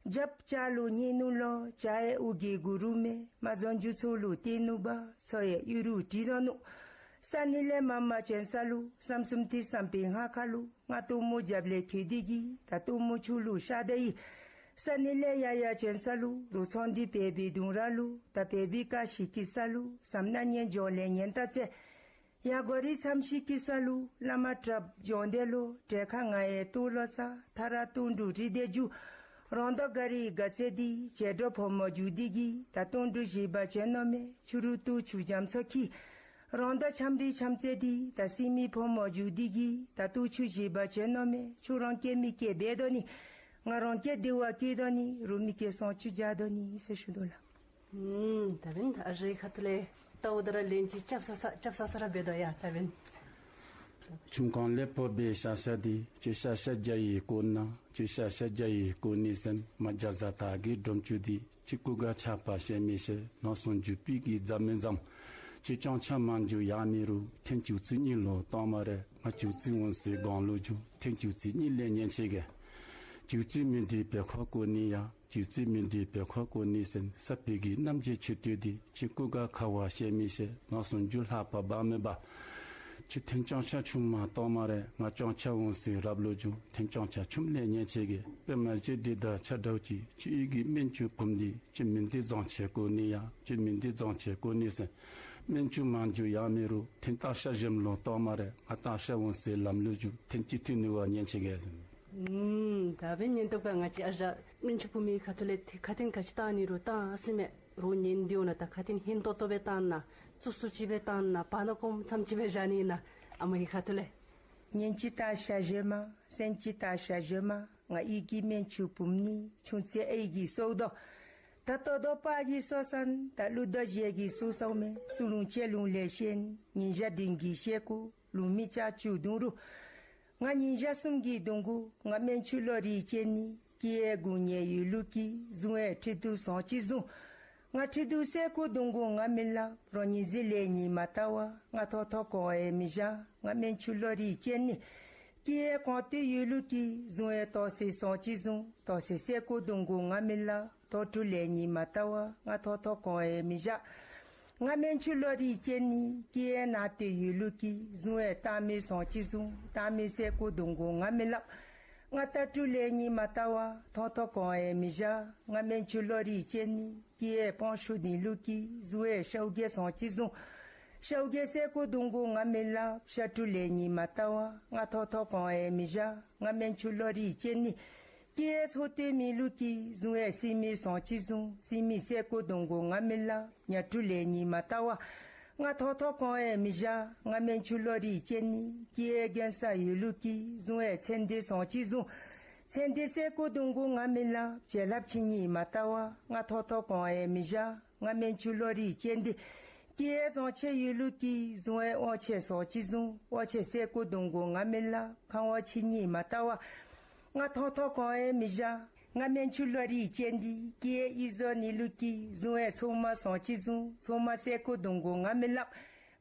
རྒྱབ་བྱ་ལུ་ཉེ་ནུ་ལོ། བྱ་ཡི་དབུ་གི་གུ་རུ་མེ། མ་རྫོང་རྒྱུ་ཚོ་ལུ་ཏི་ནུ་བ། ཚོ་ཡི་གཡུ་རུ་དྲི་དོ་ནུ། ས་ནི་ལས་མ་མ་བྱོན་ས་ལུ། བསམ་གསུམ་ཏི་བསམ་པའི་ངང་ཁ་ལུ། ང་གཏུམ་མོ་རྒྱབ་ལས་ཁྱོད་འདི་གི། ད་གཏུམ་མོ་ཆུ་ལུ་ཤ་དེ་ཡི། ས་ནི་ལས་ཡ་ཡ་བྱོན་ས་ལུ། རུ་ཚོང་འདི་སྦེ་བི་དུང་ར་ལུ། ད་སྦེ་བི་ཀ་ཤི་ཀི་ས་ལུ། བསམ་ན་ཉན་འཇོག་ལས་ཉན་ད་ཚེ། ཡ་གོ་རི་མཚམས་ཤིག་གི་ས་ལུ། བླ་མ་གྲབ་འཇོག་འདི་ལུ། བྲེ་ཁ་ང་ཡི་ཏུ་ལོ་ས། ཐ་ར་ཏུང་འབྲུ་རི་དེ་རྒྱུ། རོང་དོ་ག་རི་ག་ཚེ་འདི། བྱེ་འགྲོ་ཕོ་མོ་རྒྱུ་འདི་གི། ད་ཏུང་འབྲུ་བཞི་པ་བྱོན་ནོ་མེ། ཆུ་རུ་ཏུ་ཆུ་འཇམ་ཚོ་ཁྱི། རོང་དོ་ཆམ་རི་ཆམ་ཚེ་འདི། ད་སི་མི་ཕོ་མོ་རྒྱུ་འདི་གི། ད་ཏུ་ཆུ་བཞི་པ་བྱོན་ནོ་མེ། ཆུ་རོང་སྐྱེ་མི་སྐྱེ་འབད་དོ་ནི། ང་རོང་སྐྱེ་འདི་བ་སྐྱེ་དོ་ནི། རུ་མི་སྐྱེ་སོང་ཆུ་འཇའ་དོ་ནི་ཟེར་ཞུ་དོ་ལགས། ཨུམ། ད་འབདན་ཨ་ཞང་གི་ཁ་ཐུག་ལས་ད་འོ་ད་ར་ལན་ཅིག་རྐྱབ་ས་ས་རྐྱབ་ས་ས་ར་འབད་དོ་ཡ། ད་འབདན། ཆུམ་ཁང་ལས་ཕོ་བའི་ཤ་ཤ་འདི། ཁྱོད་ཤ་ཤ་རྒྱ་ཡི་གོ་ན། ཁྱོད་ཤ་ཤ་རྒྱ་ཡི་གོ་ནི་སེམས། མ་རྒྱ་བཟའ་ཐག་གི་སྒྲོམ་ཆུ་འདི། ཁྱོད་སྐུ་ག་ཆགས་པ་བཤད་མི་ཤེས། ནོར་སྲུང་རྒྱུ་སྤུས་ཀྱི་རྫ་མི་ཟམ། ཁྱོད་སྐྱོང་ཆ་མ་འཇུ་ཡ་མི་རུ། ཐེངས་བཅུ་གཅིག་གཉིས་ལོ་གཏོང་མ་རེ། ང་བཅུ་གཅིག་འོང་སའི་སྒང་ལུ་འགྱོ། ཐེངས་བཅུ་གཅིག་གཉིས་ལས་ཉན་ཆེ་གེ། བཅུ་གཅིག་མི་འདི་བེ་ཁོ་གོ་ནི་ཡ། བཅུ་གཅིག་མི་འདི་བེ་ཁོ་གོ་ནི་སེམས། ས་ཕི་གི་རྣམ་རྒྱལ་ཆུ་སྟོད་འདི། ཁྱོད་སྐུ་ག་ཁ་བ་བཤད་མི་ཤེས། ནོར་སྲུང་རྒྱུ་ལྷག་པ་བ་མི་བ། ཁྱོད་ཐེངས་སྐྱོང་ཆ་ཆུམ་མ་གཏོང་མ་རེ། ང་སྐྱོང་ཆ་འོང་སའི་རབ་ལུ་འགྱོ། ཐེངས་སྐྱོང་ཆ་ཆུམ་ལས་ཉན་ཆེ་གེ། པེ་མ་ཅི་འདི་ད་ཆ་འདྲཝ་ཅིག། ཁྱོད་ཡི་གི་སྨན་ཆུ་བུམ་འདི། ཁྱོད་མི་འདི་རྫོང་ཆེ་གོ་ནི་ཡ། ཁྱོད་མི་འདི་རྫོང་ཆེ་གོ་ནི་སེམས། སྨན་ཆུ་མ་འཇུ་ཡ་མི་རུ། ཐེངས་སྟག་ཤ་གཞོནམ་ལུ་གཏོང་མ་རེ། ང་སྟག་ཤ་འོང་སའི་ལམ་ལུ་འགྱོ། ཐེངས་གཅིག་ཐུག་ནི་བ་ཉན་ཆེ་གེ་ཟེར། ཨུམ། ད་འབདན་ཉན་ཐོབ་ག། ང་བཅས་ཨ་ཞང་སྨན་ཆུ་བུམ་གི་ཁ་ཐུག་ལས་ཏེ་ཁ་ཏོན་ག་ཅི་བཏང་ནི་རུང་བཏང་ཟེར་མས། རོགས་ཉན་འདི་འོང་ན་ད་ཁ་ཏོན་ཧིང་ཏོག་ཏོ་སྦེ་བཏང་ན། ཙུ་སུ་ཅིག་སྦེ་བཏང་ན། བར་ན་སྐོམ་ཙམ་ཅིག་སྦེ་བཞག་ནི་ཨིན་ན། ཨ་མ་གི་ཁ་ཐུག་ལས། ཉིན་གཅིག་སྟག་ཤ་གཞོན་མ། སེང་གཅིག་སྟག་ཤ་གཞོན་མ། ང་ཡི་གི་སྨན་ཆུ་བུམ་ནི། ཆུང་ཚེ་ཨའི་གིས་གསོ་དོ། ད་ལྟོ་དོ་པ་གིས་གསོ་སོང་། ད་ལུ་དོ་ཞེ་གིས་གསོ་སོང་མས། སུ་ལུང་ཅེ་ལུང་ལས་ཤེས། ཉིན་ཞག་དྲིན་གྱི་ཤེས་ཀུ། ལུ་མི་ཅ་ཅུ་དུང་རུ། ང་ཉིན་ཞག་གསུམ་གྱི་གདུང་འགོ་ང་མན་ཆུ་ལོ་རི་ཅན་ནི། ཀི་ཨེ་དགུང་ཉལ་ཡོད་ལུགས་ཀྱི་བཟུང་ཨེ་ཁྲི་གདུགས་སོང་ཅི་བཟུང་། ང་ཁྲི་གདུགས་སེར་ཀོ་གདུང་འགོ་ང་མི་སླབ། རོ་ཉིན་ཟི་ལས་ཉིན་མ་བལྟ་བར་ང་ཐོག་ཐོག་གོང་ཨེ་མི་བཞག། ང་མན་ཆུ་ལོ་རི་ཅན་ནི། ཀི་ཨེ་གོང་ཏི་ཡོད་ལུགས་ཀྱི་བཟུང་ཨེ་ཏོག་སེ་སོང་ཅི་བཟུང་། ཏོག་སེ་སེར་ཀོ་གདུང་འགོ་ང་མི་སླབ། ཐོག་ཐུ་ལས་ཉིན་མ་བལྟ་བར་ང་ཐོག་ཐོག་གོང་ཨེ་མི་བཞག། ང་མན་ཆུ་ལོ་རི་ཅན་ནི། ཀི་ཨེ་ན་ཏི་ཡོད་ལུགས་ཀྱི་བཟུང་ཨེ་ཏ་མི་སོང་ཅི་བཟུང་། ཏ་མི་སེར་ཀོ་གདུང་འགོ་ང་མི་སླབ། ང་ཏ་ཏུ་ལས་ཉིན་མ་བལྟ་བར་ཐོག་ཐོག་གོང་ཨེ་མི་བཞག། ང་མན་ཆུ་ལོ་རི་ཅན་ནི། ཀི་ཨེ་སྤང་ཤུ་ནི་ལུགས་ཀྱི་བཟུང་ཨེ་ཤའུ་གེ་སོང་ཅི་བཟུང་། ཤའུ་གེ་སེར་ཀོ་གདུང་འགོ་ང་མི་སླབ། ཤ་ཏུ་ལས་ཉིན་མ་བལྟ་བར་ང་ཐོག་ཐོག་གོང་ཨེ་མི་བཞག། ང་མན་ཆུ་ལོ་རི་ཅན་ནི། ཀི་ཨེ་ཚོ་ཏེ་མི་ལུགས་ཀྱི་བཟུང་ཨེ་སི་མི་སོང་ཅི་བཟུང་། སི་མི་སེར་ཀོ་གདུང་འགོ་ང་མི་སླབ། ཉ་ཏུ་ལས་ཉིན་མ་བལྟ་བར་ང་ཐོག་ཐོག་གོང་ཨེ་མི་བཞག། ང་མན་ཆུ་ལོ་རི་ཅན་ནི། ཀི་ཨེ་གེན་ས་ཡོད་ལུགས་ཀྱི་བཟུང་ཨེ་ཚེ་འདི་སོང་ཅི་བཟུང་། ཚེ་འདི་སེར་ཀོ་གདུང་འགོ་ང་མི་སླབ། བྱེ་ལབ་ཕྱི་ཉིན་མ་བལྟ་བར་ང་ཐོག་ཐོག་གོང་ཨེ་མི་བཞག། ང་མན་ཆུ་ལོ་རི་ཅན་འདི། ཀི་ཨེ་བཟང་ཆེ་ཡོད་ལུགས་ཀྱི་བཟུང་ཨེ་ཨོ་ཆེ་སོང་ཅི་བཟུང་། ཨོ་ཆེ་སེར་ཀོ་གདུང་འགོ་ང་མི་སླབ། ཁང་ཨོ་ཕྱི་ཉིན་མ་བལྟ་བར་ང་ཐོག་ཐོག་གོང་ཨེ་མི་བཞག། ང་མན་ཆུ་ལོ་རི་ཅན་འདི། ཀི་ཨེ་ཨི་ཟོ་ནི་ལུགས་ཀྱི་བཟུང་ཨེ་ཚོ་མ་སོང་ཅི་བཟུང་། ཚོ་མ་སེར་ཀོ་གདུང་འགོ་ང་མི་སླབ།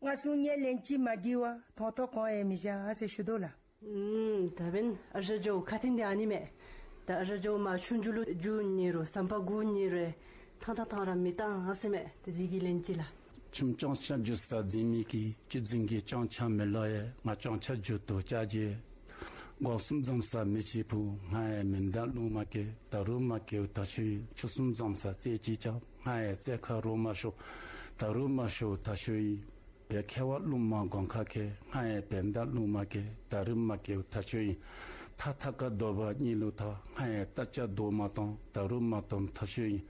ང་སུ་ཉེ་ལེན་ཅི་མ་གི་བར་ཐོག་ཐོག་གོང་ཨེ་མི་བཞག་ཟེར་ཞུ་དོ་ལགས། ཨུམ། ད་འབདན་ཨ་ཞང་ཇོ་བོ་ཁ་འཐེན་འདི་ཨ་ནི་མས། ད་ཨ་ཞང་ཇོ་བོ་མ་ཆུང་ཇོ་ལུ་ཇོ་ནི་རུ་སམ་པ་གུ་ནི་རུ་ཐང་ཐང་ཐང་ར་མི་ཐང་ཨ་སི་མས། ད་འདི་གི་ལན་ཅི་ལགས། ཁྱིམ་སྤྱང་ཆ་རྒྱུག་ས་འཛིན་མི་གི། ཁྱིམ་འཛིན་གྱི་སྤྱང་ཆ་མི་ལོ་ཡེ། ང་སྤྱང་ཆ་རྒྱུག་ཏོ་ཅ་ཅེ། སྒོ་གསུམ་འཛོམས་ས་མི་གཅིག་ཕུ། ང་ཡི་མེ་མདའ་རླུང་མ་སྐྱེལ། ད་རུང་མ་སྐྱེལ་ད་ཤོ་ཡི། ཆུ་གསུམ་འཛོམས་ས་རྩེ་གཅིག་ཅ། ང་ཡི་རྩེ་ཁ་རོ་མ་ཤོར། ད་རུང་མ་ཤོར་ད་ཤོ་ཡི། བལ་ཁ་བ་རླུང་མ་གོང་ཁ་ཁེལ། ང་ཡི་བལ་མདའ་རླུང་མ་སྐྱེལ། ད་རུང་མ་སྐྱེལ་ད་ཤོ་ཡི། ཐ་ཐ་ཀ་རྡོ་བ་གཉིས་ལུ་ཐ། ང་ཡི་རྟ་ལྕག་རྡོ་མ་སྟོང་། ད་རུང་མ་སྟོང་ད་ཤོ་ཡི།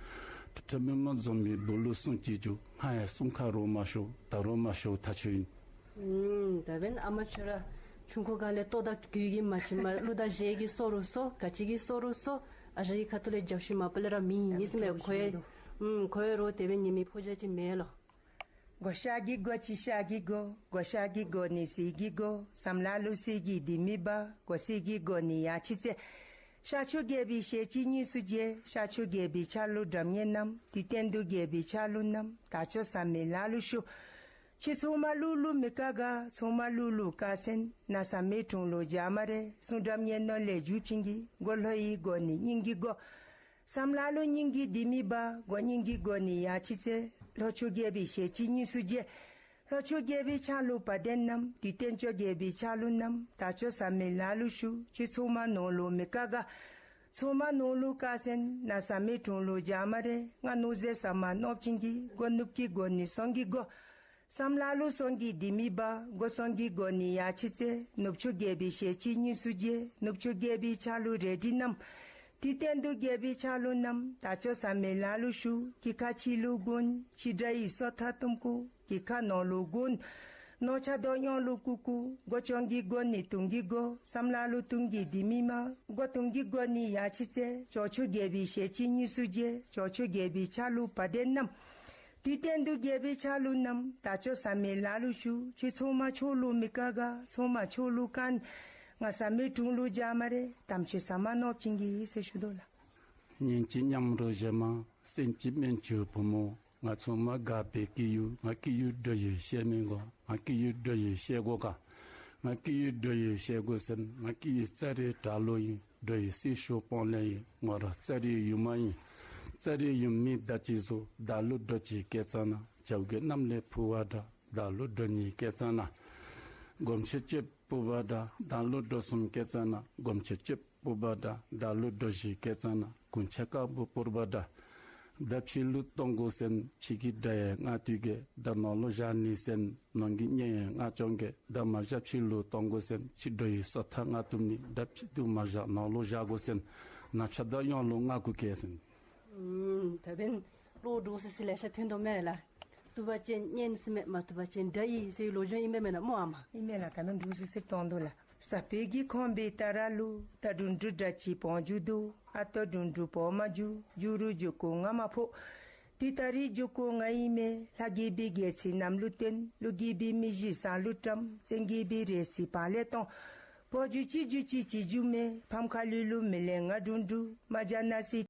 ཁྲ་མི་མ་འཛོམས་པའི་སྦུག་ལུ་སྲུང་གཅིག་རྒྱུག། ང་ཡི་སྲུང་ཁ་རོ་མ་ཤོར། ད་རུང་མ་ཤོར་ད་ཤོ་ཡི། ཨུམ། ད་འབདན་ཨ་མ་ཆོས་ར་ཆུང་ཀུ་ག་ལས་ལྟོ་དང་གོས་ཀྱིས་མ་ཕྱི་མ་གླུ་དང་གཞས་ཀྱིས་གསོ་རུང་གསོ། ག་ཅི་གིས་གསོ་རུང་གསོ། ཨ་ཞང་གི་ཁ་ཐུག་ལས་རྒྱབ་ཤུལ་མ་པ་ལས་ར་མི་ཨིན་ཟེར་མས། ཁོ་ཡང་། ཨུམ། ཁོ་ཡང་རོགས་དེ་སྦེ་ཉན་མི་ཕོ་རྒྱས་ཅིག་མེན་ལོ། སྒོ་ཤ་གི་སྒོ་ཅི་ཤ་གི་སྒོ། སྒོ་ཤ་གི་སྒོ་ནི་སི་གི་སྒོ། སམ་ལ་ལུ་སི་གི་དི་མི་བ། སྒོ་སི་གི་སྒོ་ནི་ཡ་ཆི་ཚེ། ཤ་ཆུ་གེ་བི་ཤེ་ཅི་ཉི་སུ་ཇེ། ཤ་ཆུ་གེ་བི་ཆ་ལུ་འགྲམ་ཉེ་ནམ། དུས་སྟོན་དུ་གེ་བི་ཆ་ལུ་ནམ། ད་ཆོ་ས་མི་ལ་ལུ་ཤུ། ཁྱོད་ཚོང་མ་ལུ་ལུ་མི་ཀ་ག། ཚོང་མ་ལུ་ལུ་ཀ་སེན། ན་ས་མི་དྲུང་ལུ་ཇ་མ་རེ། སུང་འགྲམ་ཉེ་ནོ་ལེ་ཇུ་ཕྱིང་གི། སྒོ་ལྷོ་ཡི་སྒོ་ནི་སྙིང་གི་སྒོ། སམ་ལ་ལུ་སྙིང་གི་དི་མི་བ། སྒོ་སྙིང་གི་སྒོ་ནི་ཡ་ཆི་ཚེ། ལྷོ་ཆུ་གེ་བི་ཤེ་ཅི་ཉི་སུ་ཇེ། ལྷོ་ཆུ་གེ་བི་ཆ་ལུ་བ་དན་ནམ། དུས་སྟོན་ཅོ་གེ་བི་ཆ་ལུ་ནམ། ད་ཆོ་ས་མི་ལ་ལུ་ཤུ། ཁྱོད་ཚོང་མ་ནོ་ལུ་མི་ཀ་ག། ཚོང་མ་ནོ་ལུ་ཀ་སེན། ན་ས་མི་དྲུང་ལུ་ཇ་མ་རེ། ང་ནུ་ཟེ་ས་མ་ནོབ་ཅིང་གི། སྒོ་ནུབ་ཀྱི་སྒོ་ནི་སོང་གི་སྒོ། སམ་ལ་ལུ་སོང་གི་དི་མི་བ། སྒོ་སོང་གི་སྒོ་ནི་ཡ་ཆི་ཚེ། ནུབ་ཆུ་གེ་བི་ཤེ་ཅི་ཉི་སུ་ཇེ། ནུབ་ཆུ་གེ་བི་ཆ་ལུ་རེ་དི་ནམ། དུས་སྟོན་དུ་གེ་བི་ཆ་ལུ་ནམ། ད་ཆོ་ས་མི་ལ་ལུ་ཤུ། གི་ཁ་ཆི་ལུ་གུན། ཆི་དྲ་ཡི་སོ་ཐ་ཏུམ་ཀུ། གི་ཁ་ནོ་ལུ་གུན། ནོ་ཆ་དོ་ཡོང་ལུ་ཀུ་ཀུ། སྒོ་ཅོང་གི་སྒོ་ནི་ཏུང་གི་སྒོ། སམ་ལ་ལུ་ཏུང་གི་དི་མི་མ། སྒོ་ཏུང་གི་སྒོ་ནི་ཡ་ཆི་ཚེ། ཅོ་ཆུ་གེ་བི་ཤེ་ཅི་ཉི་སུ་ཇེ། ཅོ་ཆུ་གེ་བི་ཆ་ལུ་བ་དན་ནམ། དུས་སྟོན་དུ་གེ་བི་ཆ་ལུ་ནམ། ད་ཆོ་ས་མི་ལ་ལུ་ཤུ། ཁྱོད་ཚོང་མ་ཆོ་ལུ་མི་ཀ་ག། ཚོང་མ་ཆོ་ལུ་ཀན། ང་ས་མི་དྲུང་ལུ་ཇ་མ་རེ། དམ་ཆོས་ས་མ་ནོབ་ཅིང་གི་ཟེར་ཞུ་དོ་ལགས། གཉེན་གཅིག་མཉམ་རོགས་བཞེས་མ། སེམས་གཅིག་སྨན་གཅིག་བུ་མོ། ང་ཚོང་མ་དགའ་བའི་སྐྱེས་ཡུལ། ང་སྐྱེས་ཡུལ་འགྲོ་ཡུལ་བཤད་མི་གོ། ང་སྐྱེས་ཡུལ་འགྲོ་ཡུལ་བཤད་གོ་ག། ང་སྐྱེས་ཡུལ་འགྲོ་ཡུལ་བཤད་གོ་སེམས། ང་སྐྱེས་ཡུལ་ཙ་རི་བྲག་ལུ་ཨིན། འགྲོ་ཡུལ་སི་ཤོ་སྤང་ལེ་ཨིན། ངོ་ར་ཙ་རི་ཡུལ་མ་ཨིན། ཙ་རི་ཡུལ་མི་ད་ཅི་བཟོ། བདག་ལུ་འགྲོ་གཅིག་སྐལ་ཙ་ན། བྱ་གི་གནམ་ལས་འཕུར་བ་འདྲ། བདག་ལུ་འགྲོ་གཉིས་སྐལ་ཙ་ན། སྒོམ་ཆེ་ཅེབ་སྤུ་བ་འདྲ། བདག་ལུ་འགྲོ་གསུམ་སྐལ་ཙ་ན། སྒོམ་ཆེ་ཅེབ་སྤུ་བ་འདྲ། བདག་ལུ་འགྲོ་བཞི་སྐལ་ཙ་ན། གུང་ཆེ་དཀར་པོ་སྤུར་བ་འདྲ། ད་ཕྱི་ལུ་གཏོང་དགོ་སེམས། ཕྱི་གི་དགྲ་ཡང་ང་དུས་གེ། དགྲ་ནང་ལུ་བཞག་ནི་སེམས། ནང་གི་གཉེན་ཡང་ང་སྐྱོང་གེ། དགྲ་མ་བཞག་ཕྱི་ལུ་གཏོང་དགོ་སེམས། ཕྱི་འགྲོ་ཡི་སོ་ཐ་ང་བཏུབ་ནི། དགྲ་ཕྱི་དུ་མ་བཞག་ནང་ལུ་བཞག་དགོ་སེམས། ན་ཕྱ་དགྲ་གཡང་ལུ་ང་གུ་སྐྱེ་སེམས། ཨུམ། ད་འབདན་བློ་འདྲོག་སི་སི་ལེ་ཤ་ཐོན་དོ་མས་ལགས། བཏུབ་པ་ཅིན་གཉེན་ཟེར་མས། མ་བཏུབ་པ་ཅིན་དགྲ་ཨིན་ཟེར་ལོ་རྒྱུས་ཨིན་མས་མེན་ན་སྨོ་ཨ་མ། ཨིན་མས་ལགས། ད་འབདན་འདྲོག་སི་སི་གཏང་དོ་ལགས། ས་སྤོས་ཀྱི་ཁང་པའི་ཏ་ར་ལུ། ད་དུང་དུ་དགྲ་ཅིག་སྤང་རྒྱུག་འདུག། ཨ་ཏོ་དུང་དུ་སྤོ་མ་རྒྱུག། རྒྱུག་རུང་རྒྱུག་ཀུ་ང་མ་ཕོ། འདི་ལྟར་རི་རྒྱུད་སྐུ་ང་ཡི་མེ། ལྷ་གིས་འབུལ་རྒྱལ་སྲིད་གནམ་ལུ་བརྟན། ཀླུ་གིས་འབུལ་མི་གཞི་ཟངས་ལུ་བཀྲམ། བཙན་གྱིས་འབུལ་རས་སྲིད་བར་ལས་སྟོང་། བོད་རྒྱུད་སྤྱི་རྒྱུད་ཅིག་གཅིག་གྱུར་མེ། ཕམ་ཁ་ལུས་ལུས་མི་ལེན་ང་འབྲུག་འབྲུག། མ་བྱ་ན་སྲིད་